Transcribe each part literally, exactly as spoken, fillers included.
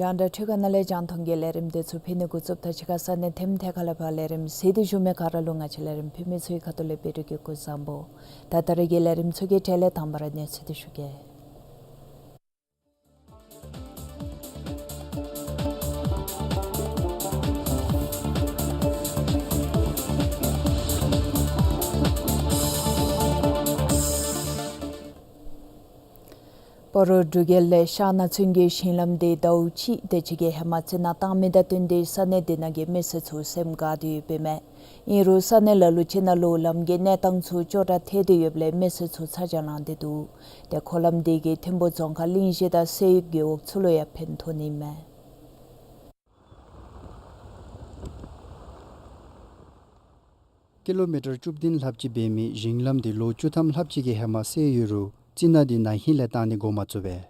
རྒྱང་བསྒྲགས་འཕྲུལ་ཁང་ནང་ལས་རྒྱང་མཐོང་གི་ལས་རིམ་དེ་ཚུ་ཕུལ་ནི་འགོ་བཙུགསཔ་ད་ཕྱི་ཁ་ས་གནས་ཐེམ་ཐེ་ཁ་ལས་ཕར་ལས་རིམ་གཟིགས་ཏེ་བཞུགས་མི་ག་ར་ལུ་ང་བཅས་ལས་རིམ་ཕུལ་མི་ཚུ་གི་ཁ་ཐུག་ལས་བོད་ཀྱི་སྐུ་གཟུགས་བཟང་པོ། ད་ད་རེས་ཀྱི་ལས་རིམ་ཚུ་གི་གྲས་ལས་དང་པ་ར་གནས་ཚུལ་དེ་ཞུ་གེ། སྤ་རོ་འབྲུག་རྒྱལ་ལས་ཤར་ནང་ཚུན་གྱི་ཞིང་ལམ་དེ་ཟླཝ་གཅིག་དེ་ཅིག་གི་ཧེ་མ་རྩི་ནག་བཏང་མི་དང་བསྟུན་ཏེ་ས་གནས་དེ་ནང་གི་མི་སེར་ཚུ་སེམས་དགའ་སྟེ་ཡོདཔ་ཨིན་མས། ཨིན་རུང་ས་གནས་ལ་ལུ་ཅིག་ནང་ལུ་ལམ་གྱི་གནས་སྟངས་ཚུ་སྐྱོ་དྲགས་ཐལ་ཏེ་ཡོདཔ་ལས་མི་སེར་ཚུ་ཚ་གྱང་ལང་སྟེ་འདུག། ཏེ་འཁོར་ལམ་དེ་གིས་ཐིམ་ཕུག་རྫོང་ཁག་གླིང་བཞི་དང་སེར་ཡུལ་རྒེད་འོག་ཚུ་ལུ་ཡང་ཕན་ཐོགས་ནི་མས། ཀི་ལོ་མི་ཊར་བཅུ་བདུན་ལྷགཔ་ཅིག་འབད་མི་ཞིང་ལམ་དེ་ལོ་བཅུ་ཐམ་ལྷགཔ་ཅིག་གི་ཧེ་མ་བསལ་ཡོད་རུང་རྩི་ནག་དེ་ན་ཧིང་ལས་བཏང་ནི་འགོ་མ་བཙུགས་པས།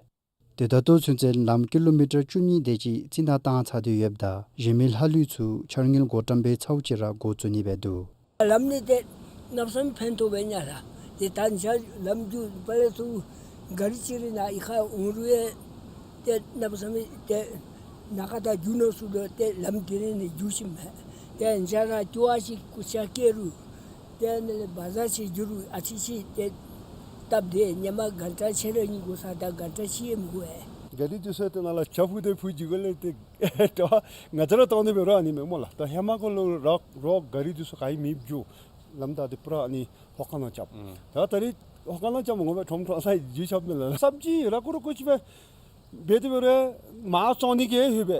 ཏེ་ད་ལྟོ་ཚུན་ཚོད་ལམ་ཀི་ལོ་མི་ཊར་བཅུ་གཉིས་དེ་ཅིག་རྩི་ནག་བཏང་ཚར་ཏེ་ཡོདཔ་ད་གཞན་མི་ལྷག་ལུས་ཚུ་འཆར་དངུལ་འགོ་དང་པའི་ཚཝ་ཅིག་ར་འགོ་བཙུགས་ནི་སྦེ་འདུག། ལམ་ནི་ཏེ་གནམ་མེད་ས་མེད་ཕན་ཐོགས་སྦེ་ཉར་ལགས། ཏེ་ད་ང་བཅས་ལམ་རྒྱུ་པ་ལས་ཚུར་ག་རི་ཅིག་ར་ནཱ་ཨི་ཁར་འོང་རུང་ཡང་ཏེ་གནམ་མེད་ས་མེད་ཏེ་ནཱ་ཁ་དང་རྒྱུ་ནོར་ཚུ་ལུ་ཏེ་ལམ་དེ་ར་ནི་རྒྱུ་ཞིནམ་མས། ཏེ་ང་བཅས་ར་ཅོག་ཅིག་སྐུ་ཆ་བཀལ་རུང་ཏེ་ནཱ་ལས་བ་ཛར་ཅིག་འགྱོ་རུང་ཨ་ཙི་ཅིག་ཏེ་སྟབས་བདེ། ཧེ་མ་གྷན་ཊ་ཕྱེད་ར་གཉིས་འགོར་ས་ད་གྷན་ཊ་གཅིག་ཡང་མི་འགོར་བས། ག་རི་འདི་ཚུ་ཏེ་ནཱ་ལས་ཇ་ཕུ་ཏེ་ཕུ་འགྱོ་དགོཔ་ལས་ཏེ་ཏེ་ང་བཅས་ར་གཏང་སྟེ་འབད་རུང་ཨ་ནི་མས་སྨོ་ལགས། ད་ཧེ་མ་ཁོང་ལུ་རོགས་རོགས་ག་རི་འདི་ཚུ་ག་ཡང་མེདཔ་འགྱོ། ལམ་ད་ཏེ་པུ་ར་ཨ་ནི་ཧོ་ཁ་ནང་རྐྱབ། ཨུམ། ད་ད་རིས་ཧོ་ཁ་ནང་རྐྱབ་མ་དགོ་པར་ཁྲོམ་ཁྲོམ་ས་ཡི་འགྱོ་རྐྱབ་མས་ལགས། སབ་ཇི་ར་ཀུ་ར་ཀུ་ཅིག་སྦེ་འབད་དེ་འབད་རུང་མར་བཙོང་ནི་གི་ཧེ་སྦེ་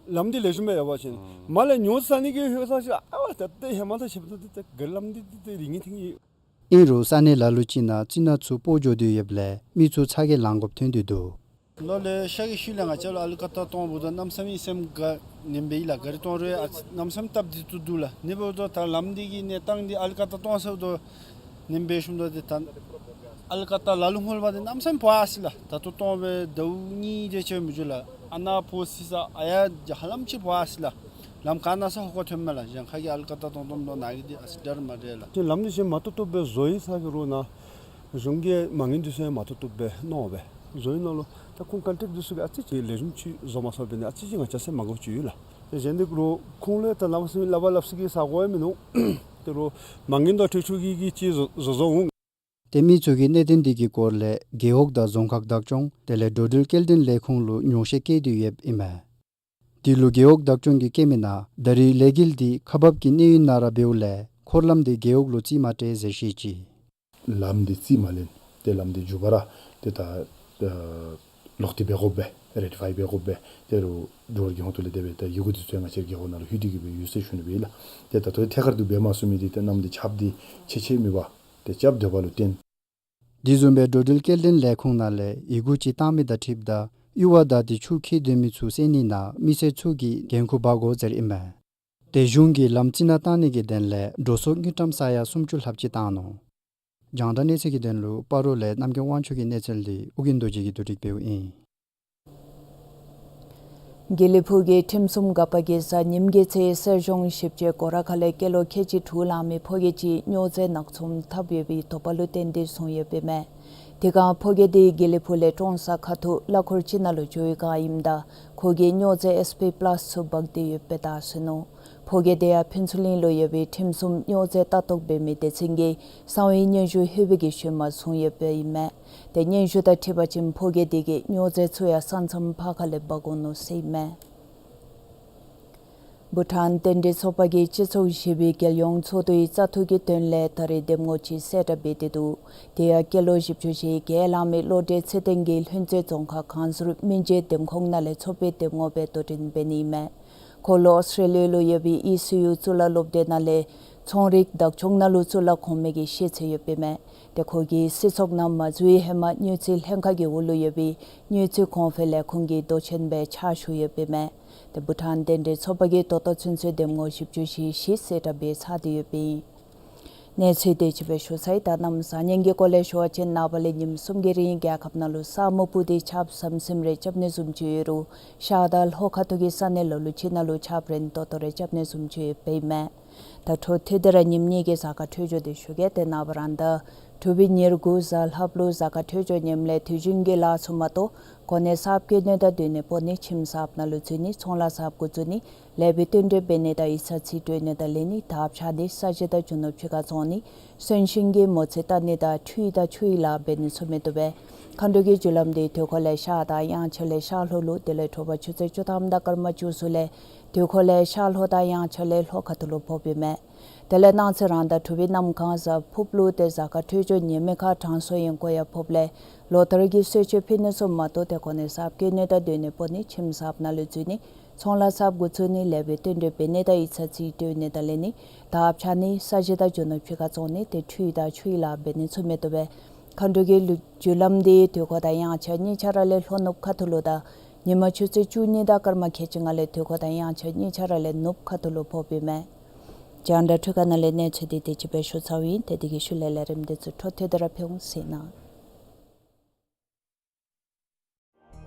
ལམ་འདི་ལེགས་ཤོམ་སྦེ་ཡོད་པ་ཅིན། ཨུམ། མར་ལས་ཉོ་ཟ་ནི་གི་ཧེ་ས་ཅིག་ཨ་ཝ་ད་ཏེ་ཧེ་མ་དང་ཕྱདཔ་ད་ཏེ་ཏེ་ག་རི་ལམ་འདི་ཏེ་ཏེ་རིང་ངེ་ཐིང་ངེ་ཡོད། ཨིན་རུང་ས་གནས་ལ་ལུ་ཅིག་ནང་རྩི་ནག་ཚུ་སྤོ་འགྱོ་སྟེ་ཡོདཔ་ལས་མི་ཚུ་ཚ་གྱང་ལང་དགོཔ་ཐོན་ཏེ་འདུག། ལོ་ལེ་ཤ་གི་ཤུལ་ལས་ང་བཅས་ལུ་ཨ་ལུ་ཀ་ཏ་གཏང་འབདཝ་ད་གནམ་མེད་ས་མེད་སེམས་དགའ་ནི་སྦེ་ཨིན་ལགས། ག་རི་གཏང་རུང་ཨ་ཙི་གནམ་མེད་ས་མེད་སྟབས་བདེ་ཏོག་ཏོ་འདུག་ལགས། ཨ་ནི་འབདཝ་ད་ད་ལམ་འདི་གི་གནས་སྟངས་འདི་ཨ་ལུ་ཀ་ཏ་གཏང་ཚརཝ་ད་ནི་སྦེ་ཞིནམ་ད་ཏེ་ད་ཨ་ལུ་ཀ་ཏ་ལ་ལུ་སྔོན་ལས་འབད་དེ་གནམ་མེད་ས་མེད་འབག་ཡར་སོ་ཡི་ལགས། ད་ལྟོ་གཏང་སྦེ་ཟླཝ་གཉིས་དེ་ཅིག་མི་འགྱོ་ལགས། ཨ་ནཱ་ཕོ་སི་ས་ཨ་ཡར་ཧ་ལམ་ཅིག་འབག་ཡར་སོ་ཡི་ལགས། ལམ་ག་ནཱ་ས་ཧོ་ཀ་ཐོནམ་མས་ལགས། གཞན་ཁ་གི་ཨ་ལུ་ཀ་ཏ་གཏང་གཏངམ་ནང་ན་གི་འདི་ཨ་ཙི་འདྲ་མ་འདྲ་ལགས། ཏེ་ལམ་འདི་ཅིག་མ་བཏུབ་བཏུབ་སྦེ་བཟོ་ཡི་ཟེར་གི་རུང་ནཱ་གཞུང་གི་མ་དངུལ་འདི་ཚུ་ཡང་མ་བཏུབ་བཏུབ་སྦེ་གནང་སྦེ་བཟོ་ཡི་ནང་ལུ་ད་ཁོང་ཀོན་ཊེཀཊ་འདི་ཚུ་གིས་ཨ་ཙི་ཅིག་ལེགས་ཤོམ་ཅིག་བཟོ་མ་ཚུགས་པས་ནི་ཨ་ཙི་ཅིག་ང་བཅས་སེམས་མ་དགའཝ་ཅིག་ཡོད་ལགས། ཏེ་གཞན་འདི་གུ་རུ་ཁོང་ལུ་ད་ལམ་སེམས་སླབ་པ་སླབ་ས་གི་ས་གོ་ཡང་མིན་འདུག། ཏེ་རུང་མ་དངུལ་དང་འཁྲིལ་འཁྲིལ་གྱི་གི་ཅིག་བཟོ་བཟོ་བཟོ་འོང་། ཏེ་མི་ཚུ་གིས་གནད་དོན་འདི་གི་སྐོར་ལས་རྒེད་འོག་དང་རྫོང་ཁག་བདག་སྐྱོང་དེ་ལས་འགྲོ་འགྲུལ་སྐྱེལ་འདྲེན་ལས་ཁུངས་ལུ་ཉོགས་བཤད་བཀོད་དེ་ཡོདཔ་ཨིན་མས། དེ་ལུ་རྒེད་འོག་བདག་སྐྱོང་གིས་བཀོད་མི་ནང་ད་རེས་ལས་འགུལ་འདི་ཁག་འབག་གི་གནས་ཡུན་ནང་ར་འབདཝ་ལས་འཁོར་ལམ་འདི་རྒེད་འོག་ལུ་རྩིས་མ་སྤྲོད་ཟེར་བཤད་ཅི། ལམ་འདི་རྩིས་མ་ལེན། ཏེ་ལམ་འདི་མཇུག་བར་ཏེ་ད་ཨ་ལོག་སྟེ་འབད་དགོ་པས། རེ་ཊི་ཕའི་འབད་དགོ་པས། ཏེ་རུང་འབྲུག་རྒྱལ་ཡོངས་ཐོག་ལས་དེ་སྦེ་ད་ཡི་གུ་འདི་ཚུ་ང་བཅས་རྒེད་འོག་ནང་ལུ་ལྷོད་དེ་གི་སྦེ་ཡོད་ཟེར་ཞུ་ནི་སྦེ་ཨིན་ལགས། ཏེ་ད་ལྟོ་ཐད་ཀར་དུ་འབད་མ་ཚུགས་མི་འདི་ཏེ་གནམ་འདི་ཆརཔ་འདི་ཆེ་ཆེ་མེད་པར་ཏེ་རྐྱབ་སྡོདཔ་ལུ་བརྟེན། དེ་བཟུམ་སྦེ་འགྲོ་འགྲུལ་སྐྱེལ་འདྲེན་ལས་ཁུངས་ནང་ལས་ཡི་གུ་ཅིག་བཏང་མི་དང་འཁྲིལཝ་ད་གཡུར་བ་དང་དེ་ཆུ་འཁྱིལ་སྡོད་མི་ཚུ་བསལ་ནི་ནང་མི་སེར་ཚུ་གིས་འགན་ཁུར་འབག་དགོ་ཟེར་ཨིན་མས། ཏེ་གཞུང་གིས་ལམ་རྩི་ནག་བཏང་ནི་གི་དོན་ལས་འགྲོ་སོང་དངུལ་ཀྲམ་ས་ཡ་སུམ་ཅུ་ལྷགཔ་ཅིག་བཏང་ནུག། རྒྱང་བསྒྲགས་གནས་ཚུལ་གྱི་དོན་ལུ་སྤ་རོ་ལས་རྣམ་རྒྱལ་དབང་ཕྱུག་གི་གནས་ཚུལ་འདི་ཨོ་རྒྱན་རྡོ་རྗེ་གིས་བསྡུ་སྒྲིག་འབདཝ་ཨིན། དགེ་ལེགས་ཕུག་གི་ཁྲིམས་སྲུང་འགག་པ་གིས་གཟའ་ཉིམ་གི་ཚེ་གསེར་གཞོང་ཞིབ་དཔྱད་སྒོ་ར་ཁ་ལས་སྐྱེས་ལོ་ཁལ་གཅིག་དྲུག་ལང་མི་ཕོ་སྐྱེས་ཅིག་སྨྱོ་རྫས་ནག་ཚོང་འཐབ་ཡོད་པའི་དོགས་པ་ལུ་བརྟེན་ཏེ་བཟུང་ཡོདཔ་ཨིན་མས། དེ་སྒང་ཕོ་སྐྱེས་དེ་དགེ་ལེགས་ཕུག་ལས་ཀྲོང་གསར་ཁ་ཐུག་གླ་འཁོར་ཅིག་ནང་ལུ་འགྱོ་བའི་སྒང་ཨིནམ་ད་ཁོ་གིས་སྨྱོ་རྫས་ཨེས་པི་པ་ལཱསི་ཚུ་འབག་སྟེ་ཡོདཔ་སྦེ་བལྟ་ཚུགས་ནུག། ཕོ་སྐྱེས་དེ་ཡང་ཕུན་ཚོགས་གླིང་ལུ་ཡོད་པའི་ཁྲིམས་སྲུང་སྨྱོ་རྫས་ལྟ་རྟོག་འབད་མི་སྡེ་ཚན་གྱིས་གསང་བའི་སྙན་ཞུ་ལྷོད་པའི་ཤུལ་མ་བཟུང་ཡོདཔ་ཨིན་མས། ཏེ་སྙན་ཞུ་དང་འཁྲིལ་བ་ཅིན་ཕོ་སྐྱེས་དེ་གིས་སྨྱོ་རྫས་ཚུ་ཡང་ས་མཚམས་ཕར་ཁ་ལས་འབག་འོང་ནུག་ཟེར་ཨིན་མས། བྷུ་ཊཱན་རྟེན་འབྲེལ་ཚོགས་པ་གིས་སྤྱི་ཚོགས་བཞི་པའི་རྒྱལ་ཡོངས་ཚོགས་འདུའི་བཙག་འཐུ་གི་དོན་ལས་ད་རིས་འདེམས་ངོ་ཅིག་གསལ་བསྒྲགས་འབད་དེ་འདུག། དེ་ཡང་སྐྱེས་ལོ་བཞི་བཅུ་ཞེ་བརྒྱད་ལང་མི་བློ་གྲོས་ཚེ་བརྟན་གྱིས་ལྷུན་རྩེ་རྫོང་ཁག་ཁང་ཟུར་སྨིན་བྱེད་འདེམས་ཁོངས་ནང་ལས་ཚོགས་པའི་འདེམས་ངོ་སྦེ་དོ་འགྲན་འབད་ནི་ཨིན་མས། ཁོ་ལུ་ཨོསི་ཊེ་ལི་ཡ་ལུ་ཡོད་པའི་ཨི་སི་ཡུ་གཙུག་ལག་སློབ་སྡེ་ནང་ལས་ཚོང་རིག་བདག་སྐྱོང་ནང་ལུ་གཙུག་ལག་གོང་མའི་ཤེས་ཚད་ཡོདཔ་ཨིན་མས། ཏེ་ཁོ་གིས་སྲིད་ཚོགས་ནང་མ་འཛུལ་བའི་ཧེ་མ་དངུལ་རྩིས་ལྷན་ཁག་གི་འོག་ལུ་ཡོད་པའི་དངུལ་རྩིས་གོང་འཕེལ་ལས་ཁུངས་ཀྱི་མདོ་ཆེན་སྦེ་ཕྱག་ཞུ་ཡོདཔ་ཨིན་མས། ཏེ་བྷུ་ཊཱན་རྟེན་འབྲེལ་ཚོགས་པ་གིས་ད་ལྟོ་ཚུན་ཚོད་འདེམས་ངོ་བཞི་བཅུ་ཞེ་བཞི་གསལ་བསྒྲགས་འབད་ཚར་ཏེ་ཡོདཔ་ཨིན། གནས་ཚུལ་དེ་ཅིག་སྦེ་ཞུ་ཚར་ཡི། ད་གནམ་བཟང་ངན་གྱི་སྐོར་ལས་ཞུ་བ་ཅིན་ནངས་པ་ལས་ཉིནམ་གསུམ་གྱི་རིང་རྒྱལ་ཁབ་ནང་ལུ་ས་སྨུག་སྤུབས་ཏེ་ཆརཔ་ཟམ་ཟིམ་རེ་རྐྱབ་ནི་བཟུམ་ཅིག་ཡོད་རུང་ཤར་དང་ལྷོ་ཁ་ཐུག་གི་ས་གནས་ལ་ལུ་ཅིག་ནང་ལུ་ཆརཔ་རན་ཏོག་ཏོ་རེ་རྐྱབ་ནི་བཟུམ་ཅིག་ཡོདཔ་ཨིན་མས། ད་འཕྲོ་མཐུད་དེ་ར་ཉིནམ་གཉིས་ཀྱི་གཟའ་སྐར་འཕྲོད་སྦྱོར་དེ་ཞུ་གེ། ཏེ་ནངས་པ་རང་ཟླ་དྲུག་པའི་ཉེར་དགུ་གཟའ་ལྷགཔ་ལུ་གཟའ་སྐར་འཕྲོད་སྦྱོར་ངནམ་ལས་དུས་རྒྱུན་གྱི་ལཱ་ཚུ་མ་གཏོགས་གོ་གནས་གསརཔ་བཀོད་ནི་དང་སྡོད་གནས་སྤོ་ནི་ཁྱིམ་གསརཔ་ནང་ལུ་འཛུལ་ནི་ཚོང་ལཱ་གསརཔ་འགོ་བཙུགས་ནི་ལེགས་པའི་བསྟུན་གྲོས་འབད་ནི་དང་ཡིག་ཚང་རྩིས་སྤྲོད་ནི་དང་ལེན་ནི་དར་འཕྱར་ནི་ས་གཞི་དང་རྒྱུ་ནོར་ཕྱི་ཁར་བཙོང་ནི་གསོན་གཤིན་གྱི་མོ་རྩིས་བལྟ་ནི་དང་འཕྲུལ་དང་ཆུ་ཡི་ལཱ་འབད་ནི་ཚུ་མི་བཏུབ་པས། མཁའ་འགྲོ་གི་རྒྱུ་ལམ་དེ་དུས་འཁོར་ལས་ཤར་དང་དབྱངས་འཆར་ལས་ཤར་ལྷོ་ལུ་དེ་ལས་དྲོ་པ་ཆུ་ཚོད་བཅུ་ཐམ་དང་སྐར་མ་བཅུ་གསུམ་ལས་དུས་འཁོར་ལས་ཤར་ལྷོ་དང་དབྱངས་འཆར་ལས་ལྷོ་ཁ་ཐུག་ལུ་ཕོགཔ་ཨིན་མས། དེ་ལས་གནངས་ཚེ་རང་ཟླ་དྲུག་པའི་གནམ་གང་གཟའ་ཕུརཔ་ལུ་ཏེ་གཟའ་སྐར་འཕྲོད་སྦྱོར་ངནམ་ཁར་དྲང་སྲོང་ཡོན་ཀོང་ཡང་ཕོགཔ་ལས་ལོ་ལྟར་གྱི་གསོལ་མཆོད་ཕུལ་ནི་ཚུ་མ་གཏོགས་ཏེ་གོ་གནས་གསརཔ་བཀོད་ནི་དང་སྡོད་གནས་སྤོ་ནི་ཁྱིམ་གསརཔ་ནང་ལུ་འཛུལ་ནི་ཚོང་ལཱ་གསརཔ་འགོ་བཙུགས་ནི་ལེགས་པའི་བསྟུན་གྲོས་འབད་ནི་དང་ཡིག་ཚང་རྩིས་སྤྲོད་ནི་དང་ལེན་ནི་དར་འཕྱར་ནི་ས་གཞི་དང་རྒྱུ་ནོར་ཕྱི་ཁར་བཙོང་ནི་ཏེ་འཕྲུལ་དང་ཆུ་ཡི་ལཱ་འབད་ནི་ཚུ་མི་བཏུབ་པས། མཁའ་འགྲོ་གི་རྒྱུ་ལམ་དེ་དུས་འཁོར་དང་དབྱངས་འཆར་གཉིས་ཆ་ར་ལས་ལྷོ་ནུབ་ཁ་ཐུག་ལུ་དང་ཉིན་མ་ཆུ་ཚོད་བཅུ་གཉིས་དང་སྐར་མ་ཁལ་གཅིག་ལྔ་ལས་དུས་འཁོར་དང་དབྱངས་འཆར་གཉིས་ཆ་ར་ལས་ནུབ་ཁ་ཐུག་ལུ་ཕོགཔ་ཨིན་མས། རྒྱང་བསྒྲགས་འཕྲུལ་ཁང་ནང་ལས་གནས་ཚུལ་དེ་དེ་ཅིག་སྦེ་ཞུ་ཚརཝ་ཨིན། ཏེ་དེ་གི་ཤུལ་ལས་ལས་རིམ་དེ་ཚུ་འཕྲོ་མཐུད་དེ་ར་ཕུལ་འོང་ཟེར་ཨིན།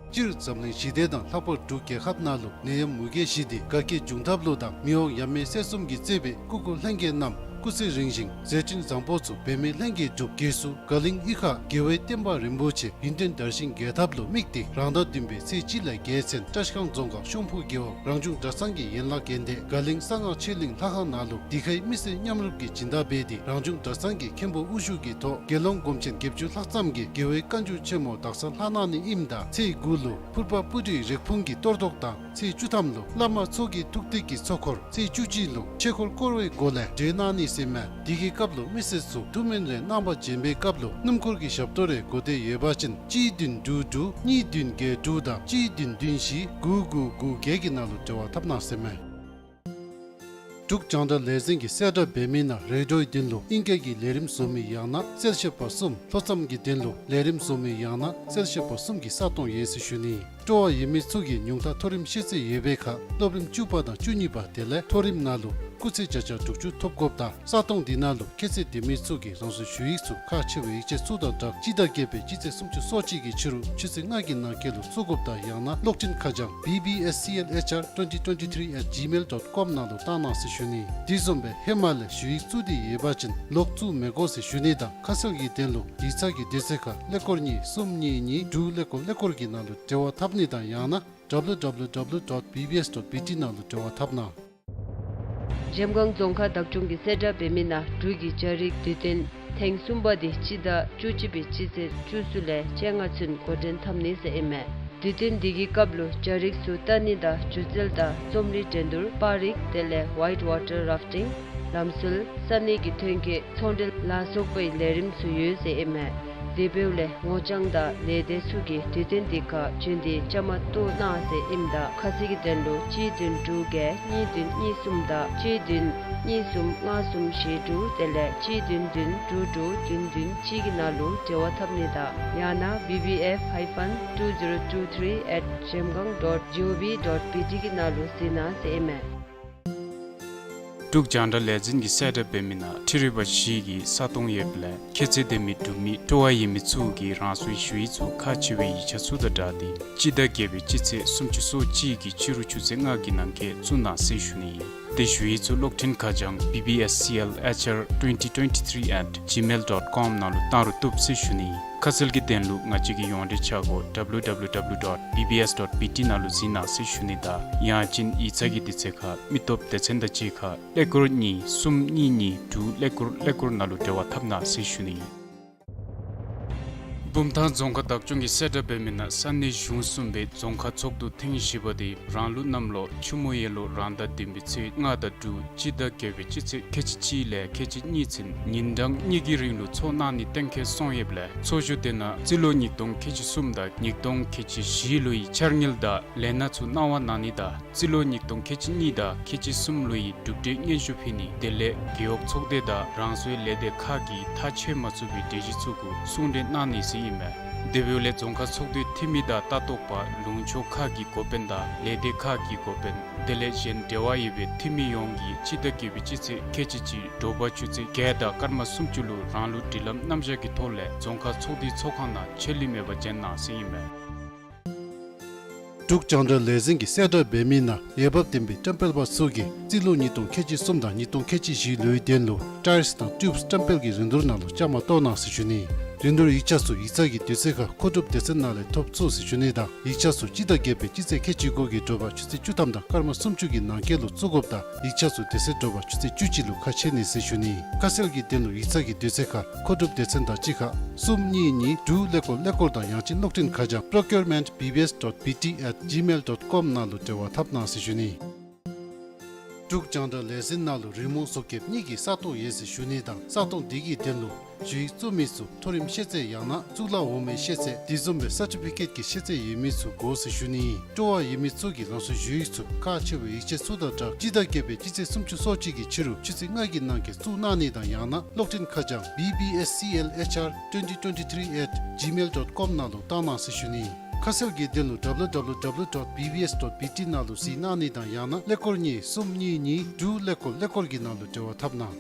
སྤྱིར་འཛམ་གླིང་ཞི་བདེ་དང་ལྷག་པར་འབྲུག་རྒྱལ་ཁབ་ནང་ལུ་ནད་ཡམས་མུ་གེ་བཞི་དེ་དགའ་སྐྱིད་འབྱུང་ཐབས་ལུ་དང་མི་འོང་ཡ་མེད་སེལ་གསུམ་གྱི་བརྩེ་བའི་སྐུ་འཁོར་ལྷན་རྒྱས་རྣམས་སྐུ་ཚེ་རིང་ཞིང་མཛད་འཕྲིན་བཟང་པོ་ཚུ་འབད་མེད་ལྷན་རྒྱས་འགྲུབ། རྗེས་སུ་དགའ་གླིང་གཡུས་ཁ་རྒྱལ་བའི་བསྟན་པ་རིན་པོ་ཆེ་ཡུན་བརྟན་དར་ཞིང་རྒྱས་ཐབས་ལུ་དམིགས་ཏེ་རང་ཟླ་བདུན་པའི་ཚེས་གཅིག་ལས་བརྒྱད་ཚུན་བཀྲིས་སྒང་རྫོང་ཁག་ཤོམ་ཕུ་རྒེད་འོག་རང་བྱུང་གྲྭ་ཚང་གི་ཡན་ལག་འགན་དེ་དགའ་གླིང་གསང་སྔགས་ཆོས་གླིང་ལྷ་ཁང་ནང་ལུ་དེ་ཁའི་མི་སེར་མཉམ་རུབ་ཀྱིས་སྦྱིན་བདག་འབད་དེ་རང་བྱུང་གྲྭ་ཚང་གི་མཁན་པོ་དབུ་བཞུགས་ཀྱི་ཐོག་དགེ་སློང་སྒོམ་ཆེན་བརྒྱད་ཅུ་ལྷག་ཙམ་གྱིས་རྒྱལ་བའི་བཀའ་འགྱུར་ཆེན་མོ་དག་ས་ལྷ་གནང་ནི་ཨིནམ་ད་ཚེས་དགུ་ལུ་ཕུར་པ་སྤུ་གྲིའི་རེག་ཕུང་གི་གཏོར་བཟློག་དང་ཚེས་བཅུ་ཐམ་ལུ་བླ་མ་ཚོགས་ཀྱི་ཐུགས་ཏིག་གི་ཚོགས་འཁོར། ཚེས་བཅུ་གཅིག་ལུ་ཆོས་འཁོར་བསྐོར་བའི་སྒོ་ལས་གྲོལ་གནང་ནི་ཟེར་ཨིན་མས། དེ་གི་སྐབས་ལུ་མི་སེར་ཚུ་ཐུགས་སྨོན་རེ་གནང་བ་བྱོན་པའི་སྐབས་ལུ་སྣུམ་འཁོར་གྱི་ཞབས་ཏོག་རེ་དགོ་འདོད་ཡོད་པ་ཅིན་གཅིག་བདུན་དྲུག་དྲུག་གཉིས་བདུན་བརྒྱད་དྲུག་དང་གཅིག་བདུན་བདུན་བཞི་དགུ་དགུ་དགུ་བརྒྱད་ཀྱི་ནང་ལུ་འབྲེལ་བ་འཐབ་གནང་ཟེར་ཨིན་མས། འབྲུག་རྒྱང་བསྒྲགས་ལས་འཛིན་གྱིས་གསལ་བསྒྲགས་འབད་མི་ནང་རེ་ཌིའོའི་དོན་ལུ་ཨིང་སྐད་ཀྱི་ལས་རིམ་བཟོ་མི་ཡང་ན་གསལ་བཤད་པ་གསུམ། ལྷོ་མཚམས་ཀྱི་དོན་ལུ་ལས་རིམ་བཟོ་མི་ཡང་ན་གསལ་བཤད་པ་གསུམ་གྱི་ས་སྟོང་ཡོད་ཟེར་ཞུ་ནི། སྤྲོ་བ་ཡོད་མི་ཚུ་གིས་ཉུང་མཐའ་མཐོ་རིམ་ཤེས་ཚད་ཡོད་པའི་ཁར་སློབ་རིམ་བཅུ་པ་དང་བཅུ་གཉིས་པ་དེ་ལས་མཐོ་རིམ་ནང་ལུ་སྐུགས་ཚད་བརྒྱ་ཆ་དྲུག་ཅུ་ཐོབ་དགོཔ་དང་ས་སྟོང་འདི་ནང་ལུ་ཁྱད་ཚད་ལྡན་མི་ཚུ་གིས་རང་སོའི་ཞུ་ཡིག་ཚུ་ཁག་ཆེ་བའི་ཡིག་ཆ་ཚུ་དང་སྦྲགས་སྤྱི་ཟླ་བརྒྱད་པའི་སྤྱི་ཚེས་སུམ་ཅུ་སོ་གཅིག་གི་ཕྱི་རུ་ཆུ་ཚོད་ལྔ་གི་ནང་འཁོད་ལུ་བཙུགས་དགོཔ་དང་ཡང་ན་གློག་འཕྲིན་ཁ་བྱང་B B S C L H R twenty twenty-three at gmail dot com ནང་ལུ་བཏང་གནང་ཟེར་ཞུ་ནི། དེ་བཟུམ་སྦེ་ཧེ་མ་ལས་ཞུ་ཡིག་བཙུགས་ཏེ་ཡོད་པ་ཅིན་ལོག་བཙུགས་མི་དགོ་ཟེར་ཞུ་ནི་དང་ཁ་གསལ་གྱི་དོན་ལུ་ཡིག་ཚང་གི་དུས་ཚོད་ཁར་ཀླད་ཀོར་གཉིས་གསུམ་གཉིས་གཉིས་དྲུག་ཀླད་ཀོར་ཀླད་ཀོར་གྱི་ནང་ལུ་འབྲེལ་བ་འཐབ་ནི་དང་ཡང་ན་W W W dot B B S dot B T ནང་ལུ་འབྲེལ་བ་འཐབ་གནང་། གཞལམ་སྒང་རྫོང་ཁག་བདག་སྐྱོང་གིས་གསལ་བསྒྲགས་འབད་མི་ནང་འབྲུག་གི་རྒྱ་རིགས་དུས་སྟོན་ཐེངས་གསུམ་པ་དེ་སྤྱི་ཟླ་བཅུ་གཅིག་པའི་སྤྱི་ཚེས་བཅུ་གསུམ་ལས་བཅོ་ལྔ་ཚུན་འགོ་འདྲེན་འཐབ་ནི་ཟེར་ཨིན་མས། དུས་སྟོན་འདི་གི་སྐབས་ལུ་རྒྱ་རིགས་ཚུ་ལྟ་ནི་དང་སྒྱུ་རྩལ་དང་རྩོམ་རིག་འགྲན་བསྡུར་པར་རིས་དེ་ལས་white water rafting ལམ་སྲོལ་ས་གནས་ཀྱི་ཐོན་སྐྱེད་ཚོང་འབྲེལ་ལ་སོགས་པའི་ལས་རིམ་ཚུ་ཡོད་ཟེར་ཨིན་མས། དེ་འབདཝ་ལས་ངོ་རྐྱང་དང་ལས་སྡེ་ཚུ་གིས་དུས་སྟོན་འདི་ཁར་བྱོན་ཏེ་བཅའ་མར་གཏོགས་གནང་ཟེར་ཨིནམ་ད་ཁ་གསལ་གྱི་དོན་ལུ་གཅིག་བདུན་དྲུག་བརྒྱད་གཉིས་བདུན་གཉིས་གསུམ་དང་གཅིག་བདུན་གཉིས་གསུམ་ལྔ་གསུམ་བཞི་དྲུག་དེ་ལས་གཅིག་བདུན་བདུན་དྲུག་དྲུག་བདུན་བདུན་གཅིག་གི་ནང་ལུ་འབྲེལ་བ་འཐབ་ནི་དང་ཡང་ན་B B F hyphen two zero two three at zhemgang dot gov dot B T གི་ནང་ལུ་གཟིགས་གནང་ཟེར་ཨིན་མས། འབྲུག་རྒྱང་བསྒྲགས་ལས་འཛིན་གྱིས་གསལ་བསྒྲགས་འབད་མི་ནང་ཁྲི་རི་པ་བཞི་གི་ས་སྟོང་ཡོདཔ་ལས་ཁྱད་ཚད་ལྡན་མི་འབྲུག་མི་སྤྲོ་བ་ཡོད་མི་ཚུ་གིས་རང་སོའི་ཞུ་ཡིག་ཚུ་ཁག་ཆེ་བའི་ཡིག་ཆ་ཚུ་དང་སྦྲགས་ཏེ་སྤྱི་ཟླ་བརྒྱད་པའི་སྤྱི་ཚེས་སུམ་ཅུ་སོ་གཅིག་གི་ཕྱི་རུ་ཆུ་ཚོད་ལྔ་གི་ནང་འཁོད་བཙུགས་གནང་ཟེར་ཞུ་ནི་ཨིན། དེ་ཞུ་ཡིག་ཚུ་གློག་འཕྲིན་ཁ་བྱང་B B S C L H R twenty twenty-three at gmail dot com ནང་ལུ་བཏང་རུང་བཏུབ་ཟེར་ཞུ་ནི། ཁ་གསལ་གྱི་དོན་ལུ་ང་བཅས་ཀྱི་ཡོངས་འབྲེལ་ཆ་སྒོ་W W W dot B B S dot B T ནང་ལུ་གཟིགས་གནང་ཟེར་ཞུ་ནི་དང་ཡང་ཅིན་ཡིག་ཚང་གི་དུས་ཚོད་ཁར་མི་སྟོབས་སྡེ་ཚན་དང་གཅིག་ཁར་ཀླད་ཀོར་གཉིས་གསུམ་གཉིས་གཉིས་དྲུག་ཀླད་ཀོར་ཀླད་ཀོར་ནང་ལུ་འབྲེལ་བ་འཐབ་གནང་ཟེར་ཞུ་ནི། བུམ་ཐང་རྫོང་ཁག་བདག་སྐྱོང་གིས་གསལ་བསྒྲགས་འབད་མི་ནང་ས་གནས་གཞུང་གསུམ་པའི་རྫོང་ཁག་ཚོགས་འདུ་ཐེངས་བཞི་པ་དེ་རང་ལུགས་གནམ་ལོ་ཆུ་མོ་ཡོས་ལོ་རང་ཟླ་བདུན་པའི་ཚེས་ལྔ་དང་དྲུག་སྤྱི་ཟླ་བརྒྱད་པའི་སྤྱི་ཚེས་ཁལ་གཅིག་གཅིག་ལས་ཁལ་གཅིག་གཉིས་ཚུན་ཉིན་གྲངས་གཉིས་ཀྱི་རིང་ལུ་ཚོགས་གནང་ནི་གཏན་འཁེལ་སོང་ཡོདཔ་ལས་ཚོགས་བཞུགས་དེ་ནང་སྤྱི་ལོ་ཉིས་སྟོང་ཁལ་གཅིག་གསུམ་དང་ཉིས་སྟོང་ཁལ་གཅིག་བཞི་ལོའི་འཆར་དངུལ་དང་ལས་སྣ་ཚུ་གནང་བ་གནང་ནི་དང་སྤྱི་ལོ་ཉིས་སྟོང་ཁལ་གཅིག་གཉིས་དང་ཁལ་གཅིག་གསུམ་ལོའི་གྲུབ་འབྲས་སྙན་ཞུ་ཕུལ་ནི་དེ་ལས་རྒེད་འོག་ཚོགས་སྡེ་དང་རང་སོའི་ལས་སྡེ་ཁག་གིས་ཐག་བཅད་མ་ཚུགས་པའི་གྲོས་གཞི་ཚུ་གུ་གསུང་གྲོས་གནང་ནི་ཟེར་ཨིན་མས། དེ་འབདཝ་ལས་རྫོང་ཁག་ཚོགས་འདུའི་འཐུས་མི་དང་ལྟ་རྟོག་པ་ལུང་ཕྱོགས་ཁག་གི་འགོ་དཔོན་དང་ལས་སྡེ་ཁག་གི་འགོ་དཔོན་དེ་ལས་གཞན་འབྲེལ་བ་ཡོད་པའི་འཐུས་མི་ཡོངས་ཀྱིས་སྤྱི་ཟླ་བརྒྱད་པའི་སྤྱི་ཚེས་ཁལ་གཅིག་གཅིག་དྲོ་པ་ཆུ་ཚོད་བརྒྱད་དང་སྐར་མ་སུམ་ཅུ་ལུ་རང་ལུགས་སྒྲིག་ལམ་རྣམ་གཞག་གི་ཐོག་ལས་རྫོང་ཁག་ཚོགས་འདུའི་ཚོགས་ཁང་ནང་ཆད་ལུས་མེད་པར་འབྱོན་གནང་ཟེར་ཨིན་མས། འབྲུག་རྒྱང་བསྒྲགས་ལས་འཛིན་གྱིས་གསལ་བསྒྲགས་འབད་མི་ནང་འོས་འབབ་ལྡན་པའི་བཀྲམ་སྤེལ་པ་ཚུ་གིས་རྩིས་ལོ་ཉིས་སྟོང་ཁལ་གཅིག་གསུམ་དང་ཉིས་སྟོང་ཁལ་གཅིག་བཞི་ལོའི་དོན་ལུ་ཊའིརསི་དང་ཊིའུབསི་བཀྲམ་སྤེལ་གྱི་རིན་བསྡུར་ནང་ལུ་བཅའ་མར་གཏོགས་གནང་ཟེར་ཞུ་ནི། རིན་བསྡུར་ཡིག་ཆ་ཚུ་ཡིག་ཚང་གི་དུས་ཚོད་ཁར་མཁོ་སྒྲུབ་སྡེ་ཚན་ནང་ལས་ཐོབ་ཚུགས་ཟེར་ཞུ་ནི་དང་ཡིག་ཆ་ཚུ་སྤྱི་ཟླ་བརྒྱད་པའི་སྤྱི་ཚེས་ཁལ་གཅིག་དགུ་གི་དྲོ་པ་ཆུ་ཚོད་བཅུ་ཐམ་དང་སྐར་མ་སུམ་ཅུ་གི་ནང་འཁོད་ལུ་བཙུགས་དགོཔ་དང་ཡིག་ཆ་ཚུ་དེ་ཚེ་དྲོ་པ་ཆུ་ཚོད་བཅུ་གཅིག་ལུ་ཁ་ཕྱེ་ནི་ཟེར་ཞུ་ནི། ཁ་གསལ་གྱི་དོན་ལུ་ཡིག་ཚང་གི་དུས་ཚོད་ཁར་མཁོ་སྒྲུབ་སྡེ་ཚན་དང་གཅིག་ཁར་གསུམ་གཉིས་གཉིས་དྲུག་ཀླད་ཀོར་ཀླད་ཀོར་དང་ཡང་ཅིན་གློག་འཕྲིན་ཁ་བྱང་procurement B B S dot B T at gmail dot com ནང་ལུ་འབྲེལ་བ་འཐབ་གནང་ཟེར་ཞུ་ནི། འབྲུག་རྒྱང་བསྒྲགས་ལས་འཛིན་ནང་ལུ་རི་མོ་བཟོ་མཁསཔ་གཉིས་ཀྱི་ས་སྟོང་ཡོད་ཟེར་ཞུ་ནི་དང་ས་སྟོང་དེ་གི་དོན་ལུ་ཞུ་ཡིག་བཙུགས་མི་ཚུ་མཐོ་རིམ་ཤེས་ཚད་ཡང་ན་གཙུག་ལག་འོག་མའི་ཤེས་ཚད་དེ་བཟུམ་སྦེ་སར་ཊི་ཕི་ཀེཊ་ཀྱི་ཤེས་ཚད་ཡོད་མི་ཚུ་དགོ་ཟེར་ཞུ་ནི། སྤྲོ་བ་ཡོད་མི་ཚུ་གིས་རང་སོའི་ཞུ་ཡིག་ཚུ་ཁག་ཆེ་བའི་ཡིག་ཆ་ཚུ་དང་སྦྲགས་སྤྱི་ཟླ་བརྒྱད་པའི་སྤྱི་ཚེས་སུམ་ཅུ་སོ་གཅིག་གི་ཕྱི་རུ་ཆུ་ཚོད་ལྔ་གི་ནང་འཁོད་བཙུགས་གནང་ནི་དང་ཡང་ན་གློག་འཕྲིན་ཁ་བྱང་B B S C L H R twenty twenty-three at gmail dot com ནང་ལུ་བཏང་གནང་ཟེར་ཞུ་ནི། ཁ་གསལ་གྱི་དོན་ལུ W W W dot B B S dot B T ནང་ལུ་གཟིགས་གནང་ནི་དང་ཡང་ན་ཀླད་ཀོར་གཉིས་གསུམ་གཉིས་གཉིས་དྲུག་ཀླད་ཀོར་ཀླད་ཀོར་གྱི་ནང་ལུ་འབྲེལ་བ་འཐབ་གནང་།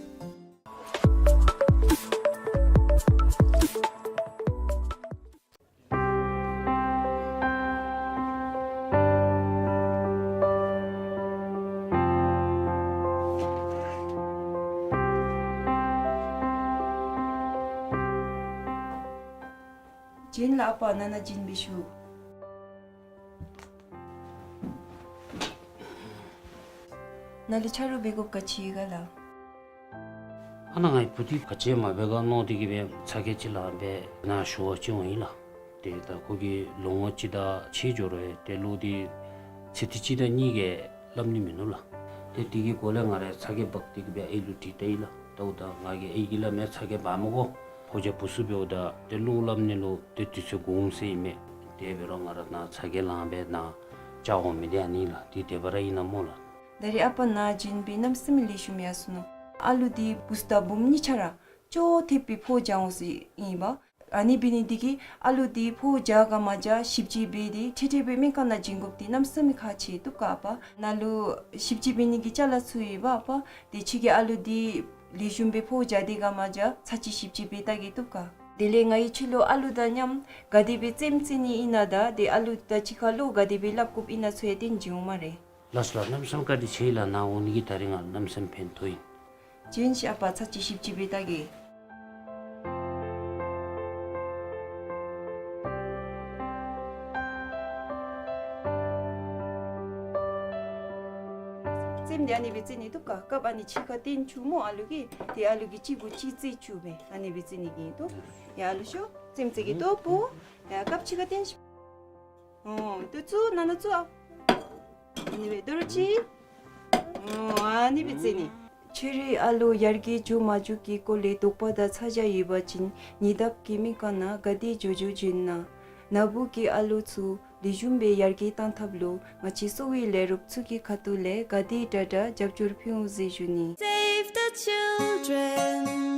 བྱོན་ལགས་ཨ་པ། ནཱ་ནཱ་བྱོན་འབད་ཤོག། ནཱ་ལུ་ཆ་རོགས་འབད་དགོཔ་ག་ཅི་ཡོད་ག་ལགས། ཨ་ནཱ་ངེའི་བུ་འདི་ག་ཅི་མ་འབད་ག་མནོ་སྟེ་གིས་སྦེ་ཚ་གྱང་ཅིག་ལངམ་སྦེ་ནཱ་ཞུ་བར་བྱོན་ཡི་ལགས། ཏེ་ད་ཁོ་གིས་ལོ་ངོ་གཅིག་དང་ཕྱེད་འགྱོ་རུང་ཏེ་ལོག་སྟེ་ཚེ་ཐིག་གཅིག་དང་གཉིས་ཀྱི་སླབ་ནི་མིན་ནུག་ལགས། ཏེ་དེ་གི་སྒོ་ལས་ང་ར་ཚ་གྱང་འབག་སྟེ་གིས་སྦེ་ཨའི་ལུ་དྲིས་ལྟ་ཡི་ལགས། ད་འོ་ད་ང་གིས་ཨའི་གིས་སླབ་མི་ཚ་གྱང་འབག་མི་དགོ། ཕོ་རྒྱས་བུ་ཚུ་འབདཝ་ད་ཏེ་ལོག་སླབ་ནི་ལུ་ཏེ་དུས་ཚོད་འགོར་འོང་ཟེར་ཨིན་མས། དེ་འབད་རུང་ང་ར་ནཱ་ཚ་གྱང་ལངམ་སྦེ་ནཱ་བཅར་འོང་མི་འདི་ཨ་ནི་ལགས། འདི་དེ་སྦེ་ར་ཨིན་ན་སྨོ་ལགས། ད་རེས་ཨ་པ་ནཱ་བྱོན་སྦེ་གནམ་མེད་ས་མེད་ལེགས་ཤོམ་ཡར་སོ་ནུག། ཨ་ལུ་འདི་བུཚ་དང་བུམོ་གཉིས་ཆ་ར་ཅོག་འཐདཔ་སྦེ་ཕོཝ་རྒྱག་འོང་ཟེར་ཨིན་པ། ཨ་ནི་འབད་ནི་འདི་གིས་ཨ་ལུ་འདི་ཕོཝ་རྒྱག་ག་མ་རྒྱག་ཞིབ་དཔྱད་འབད་དེ་འཕྲལ་འཕྲལ་སྦེ་སྨན་ཁང་ནང་བྱིན་དགོཔ་འདི་གནམ་མེད་ས་མེད་ཁག་ཆེ་བཏུབ་ག་ཨ་པ། ནཱ་ལུ་ཞིབ་དཔྱད་འབད་ནི་གི་ཅ་ལ་ཚུ་ཡོད་པ་ཨ་པ། དེ་ཁྱོད་ཀྱིས་ཨ་ལུ་འདི་ལེགས་ཤོམ་སྦེ་ཕོཝ་རྒྱག་དེས་ག་མ་རྒྱག་ཚར་གཅིག་ཞིབ་དཔྱད་འབད་བལྟ་གེ་བཏུབ་ག། དེ་ལས་ང་གིས་ཁྱོད་ལུ་ཨ་ལུ་དང་མཉམ་ག་དེ་སྦེ་རྩེདམོ་རྩེ་ནི་ཨིན་ན་དང་དེ་ཨ་ལུ་དང་གཅིག་ཁར་ལོ་ག་དེ་སྦེ་སླབ་དགོཔ་ཨིན་ན་ཚུ་ཡང་སྟོན་བྱིན་འོང་སྨ་རེ། ལགས་སོ་ལགས། གནམ་མེད་ས་མེད་བཀའ་དྲིན་ཆེ་ལགས། ནཱ་འོང་ནི་གིས་ད་རིས་ང་གནམ་མེད་ས་མེད་ཕན་ཐོགས་ཡི། བྱོན་ཤིག་ཨ་པ། ཚར་གཅིག་ཞིབ་དཔྱད་འབད་བལྟ་གེ། རྩེདམོ་འདི་ཨ་ནི་སྦེ་རྩེ་ནི་བཏུབ་ག། སྐབས་ཨ་ནི་གཅིག་ཁར་སྟོན་བཅུག་སྨོ་ཨ་ལུ་གིས། དེ་ཨ་ལུ་གིས་གཅིག་གུ་གཅིག་རྩེ་བཅུག་སྦེ་ཨ་ནི་སྦེ་རྩེ་ནི་གི་ཨིན་འདུག། ཡ་ཨ་ལུ་ཤོག། རྩེདམོ་རྩེ་གེ་ལྟོ་བུ། ཡ་སྐབས་གཅིག་ཁར་སྟོན་ཤིག། ཨོ་ད་བཙུགས། ནཱ་ནཱ་བཙུགས་ཨ། ཨ་ནི་སྦེ་དོ་རུང་གཅིག། ཨོ་ཨ་ནི་སྦེ་རྩེ་ནི། ཁྱོད་རའི་ཨ་ལོ་ཡར་རྒྱས་འགྱོ་མ་འགྱོ་གི་སྐོར་ལས་དོགས་པ་དང་ཚ་གྱང་ཡོད་པ་ཅིན་ཉེ་འདབས་ཀྱི་སྨན་ཁང་ནང་ག་དེ་མགྱོགས་མགྱོགས་བྱོན་གནང་། ནཱ་བུ་གིས་ཨ་ལོ་ཚུ་ལེགས་ཤོམ་སྦེ་ཡར་རྒྱས་གཏང་ཐབས་ལུ་ང་བཅས་གསོ་བའི་ལས་རོགསཔ་ཚུ་གི་ཁ་ཐུག་ལས་ག་དེ་དྲག་དྲག་རྒྱབ་སྐྱོར་ཕུལ་འོང་ཟེར་ཞུ་ནི། Save the children.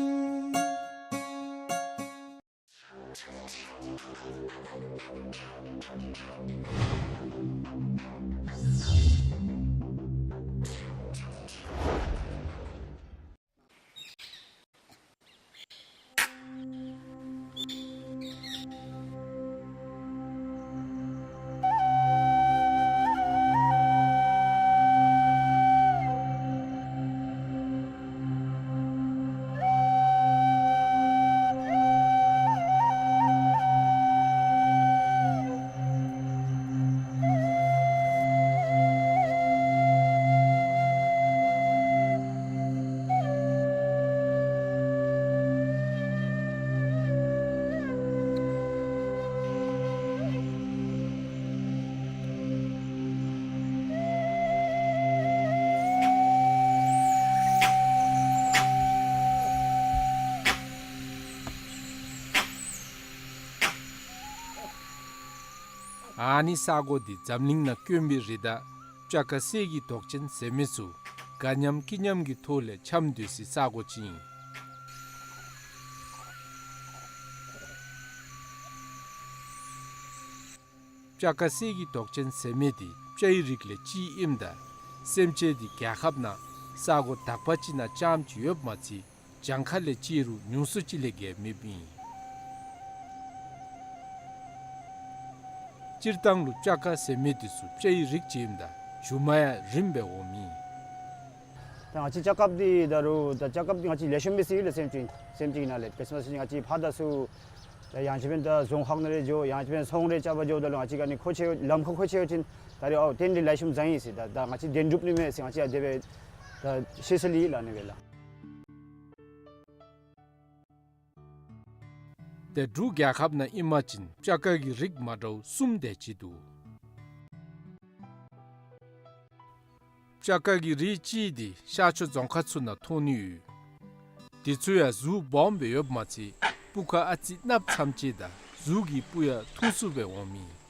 ཨ་ནི་ས་གོ་འདི་འཛམ་གླིང་ནང་དཀོན་པའི་རི་དྭགས་སྤྱ་ཁ་གསེར་གྱི་མདོག་ཅན་ཟེར་མི་ཚུ་དགའ་ཉམས་སྐྱིད་ཉམས་ཀྱི་ཐོག་ལས་འཁྱམས་སྡོད་སའི་ས་གོ་ཅིག་ཨིན། སྤྱ་ཁ་གསེར་གྱི་མདོག་ཅན་ཟེར་མི་འདི་སྤྱའི་རིགས་ལས་གཅིག་ཨིནམ་ད་སེམས་ཅན་འདི་རྒྱལ་ཁབ་ནང་ས་གོ་དག་པ་ཅིག་ནང་རྐྱངམ་ཅིག་ཡོདཔ་མ་ཚད་གྱངས་ཁ་ལས་ཅིག་རུང་ཉུང་སུ་ཅིག་ལས་བརྒལ་མེདཔ་ཨིན། སྤྱིར་བཏང་ལུ་སྤྱ་ཁ་ཟེར་མི་འདི་ཚུ་སྤྱའི་རིགས་ཅིག་ཨིནམ་ད་རྒྱུ་མ་ཡང་རིངམ་སྦེ་འོངམ་ཨིན། ད་ང་བཅས་སྤྱ་ཁ་འདི་ད་རུང་ད་སྤྱ་ཁ་འདི་ང་བཅས་ལེགས་ཤོམ་སྦེ་ཟེར་ཡི་ལགས། སེམས་ཅན་སེམས་ཅན་ནང་ལས་དཔེར་ན་ང་བཅས་ཕར་ད་ཚུར་ད་ཡང་ཅིན་ཕན་ད་རྫོང་ཁག་ནང་རེ་འགྱོ་ཡང་ཅིན་ཕན་ཚོང་རེ་རྐྱབ་པར་འགྱོཝ་ད་ལུ་ང་བཅས་ག་ནི་མཁོ་ཆེ་ལམ་ཁར་མཁོ་ཆེ་བ་ཅིན་ད་རེ་ཨའོ་དེ་འདི་ལེགས་ཤོམ་བཟང་ཡི་ཟེར། ད་ད་ང་བཅས་བདེན་གྲུབ་ནི་མས་ཟེར་ང་བཅས་དེ་སྦེ་ད་ཤེས་ས་ལི་ལགས་ནི་སྦེ་ལགས། ཏེ་འབྲུག་རྒྱལ་ཁབ་ནང་ཨིན་པ་ཅིན་སྤྱ་ཁ་གི་རིགས་མ་འདྲཝ་གསུམ་དེ་ཅིག་འདུག། སྤྱ་ཁ་གི་རིགས་གཅིག་འདི་ཤར་ཕྱོགས་རྫོང་ཁག་ཚུ་ནང་མཐོང་ནི་ཡོད། དེ་ཚུ་ཡང་གཟུགས་སྦོམ་སྦེ་ཡོདཔ་མ་ཚད་སྤུ་ཁ་ཨ་ཙི་གནགཔོ་ཙམ་ཅིག་དང་གཟུགས་ཀྱི་སྤུ་ཡང་ཐུང་སུ་སྦེ་འོངམ་ཨིན།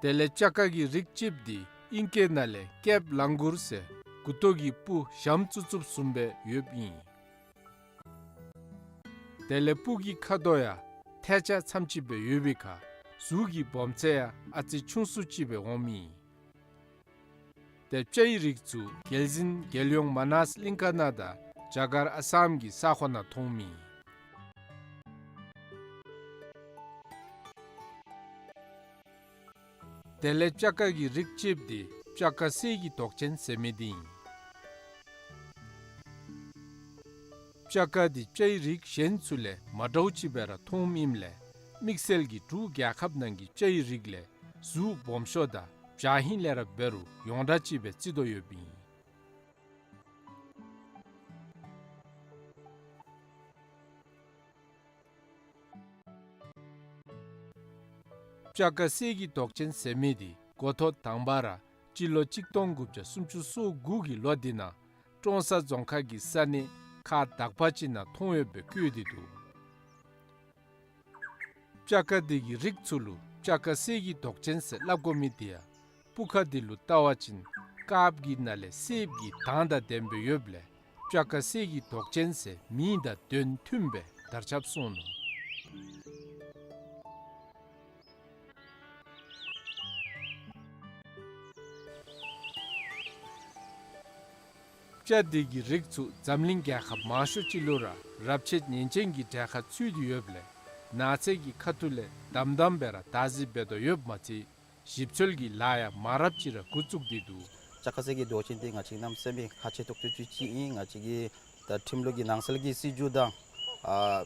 དེ་ལས་སྤྱ་ཁ་གི་རིགས་གཅིགཔོ་འདི་ཨིང་སྐད་ནང་ལས་ཀེབ་ལང་གུར་ཟེར་མགུ་ཏོ་གི་སྤུ་ཞྭམོ་རྩུབ་རྩུབ་བཟུམ་སྦེ་ཡོདཔ་ཨིན། དེ་ལས་སྤུ་གི་ཁ་དོག་ཡང་ཐལ་ལྕག་ཙམ་ཅིག་སྦེ་ཡོད་པའི་ཁར་གཟུགས་ཀྱི་སྦོམ་ཚད་ཡང་ཨ་ཙི་ཆུང་སུ་ཅིག་སྦེ་འོངམ་ཨིན། ཏེ་སྤྱའི་རིགས་ཚུ་རྒྱལ་གཞུང་རྒྱལ་ཡོངས་མ་ནཱས་གླིང་ཁ་ནང་དང་རྒྱ་གར་ཨ་སམ་གྱི་ས་ཁོངས་ནང་མཐོངམ་ཨིན། དེ་ལས་སྤྱ་ཁ་གི་རིགས་གཅིགཔོ་འདི་སྤྱ་ཁ་གསེར་གྱི་མདོག་ཅན་ཟེར་མི་འདི་ཨིན། སྤྱ་ཁ་འདི་སྤྱའི་རིགས་གཞན་ཚུ་ལས་མ་འདྲཝ་ཅིག་སྦེ་ར་མཐོངམ་ཨིནམ་ལས་དམིགས་བསལ་གྱིས་འབྲུག་རྒྱལ་ཁབ་ནང་གི་སྤྱའི་རིགས་ལས་གཟུགས་སྦོམ་ཤོས་དང་བྱ་ཧིང་ལས་ར་འབད་རུང་ཡོངས་གྲགས་ཅིག་སྦེ་བརྩི་དོ་ཡོདཔ་ཨིན། སྤྱ་ཁ་གསེར་གྱི་མདོག་ཅན་ཟེར་མི་འདི་འགོ་ཐོག་དང་པ་ར་སྤྱི་ལོ་གཅིག་སྟོང་དགུ་བརྒྱ་སུམ་ཅུ་སོ་དགུ་གི་ལོ་འདི་ནང་ཀྲོང་གསར་རྫོང་ཁག་གི་ས་གནས་ཁག་དག་པ་ཅིག་ནང་མཐོང་ཡོདཔ་སྦེ་བཀོད་དེ་འདུག། སྤྱ་ཁ་འདི་གི་རིགས་ཚུ་ལུ་སྤྱ་ཁ་གསེར་གྱི་མདོག་ཅན་ཟེར་སླབ་དགོ་མི་འདི་ཡང་སྤུ་ཁ་འདི་ལུ་བལྟ་བ་ཅིན་དཀརཔོ་གི་ནང་ལས་སེརཔོ་གི་མདངས་དང་ལྡནམ་སྦེ་ཡོདཔ་ལས་སྤྱ་ཁ་གསེར་གྱི་མདོག་ཅན་ཟེར་མིང་དང་དོན་མཐུནམ་སྦེ་དར་ཁྱབ་སོང་ནུག། སྤྱ་འདི་གི་རིགས་ཚུ་འཛམ་གླིང་རྒྱལ་ཁབ་མང་ཤོས་ཅིག་ལུ་ར་རབས་ཆད་ཉེན་ཅན་གྱི་གྲལ་ཁར་ཚུད་དེ་ཡོདཔ་ལས་ནགས་ཚལ་གྱི་ཁ་ཐུག་ལས་དམ་དམ་སྦེ་ར་བདག་འཛིན་འབད་དོ་ཡོདཔ་མ་ཚད་ཞིབ་འཚོལ་གྱི་ལཱ་ཡང་མང་རབས་ཅིག་ར་འགོ་བཙུགས་ཏེ་འདུག། སྤྱ་ཁ་གསེར་གྱི་མདོག་ཅན་འདི་ང་བཅས་གནམ་མེད་ས་མེད་ཁག་ཆེ་ཏོག་ཏོ་ཅིག་ཅིག་ཨིན། ང་བཅས་ཀྱི་ད་ཁྲིམས་ལུགས་ཀྱི་ནང་གསལ་གྱི་སྲིད་བྱུས་དང་ཨ་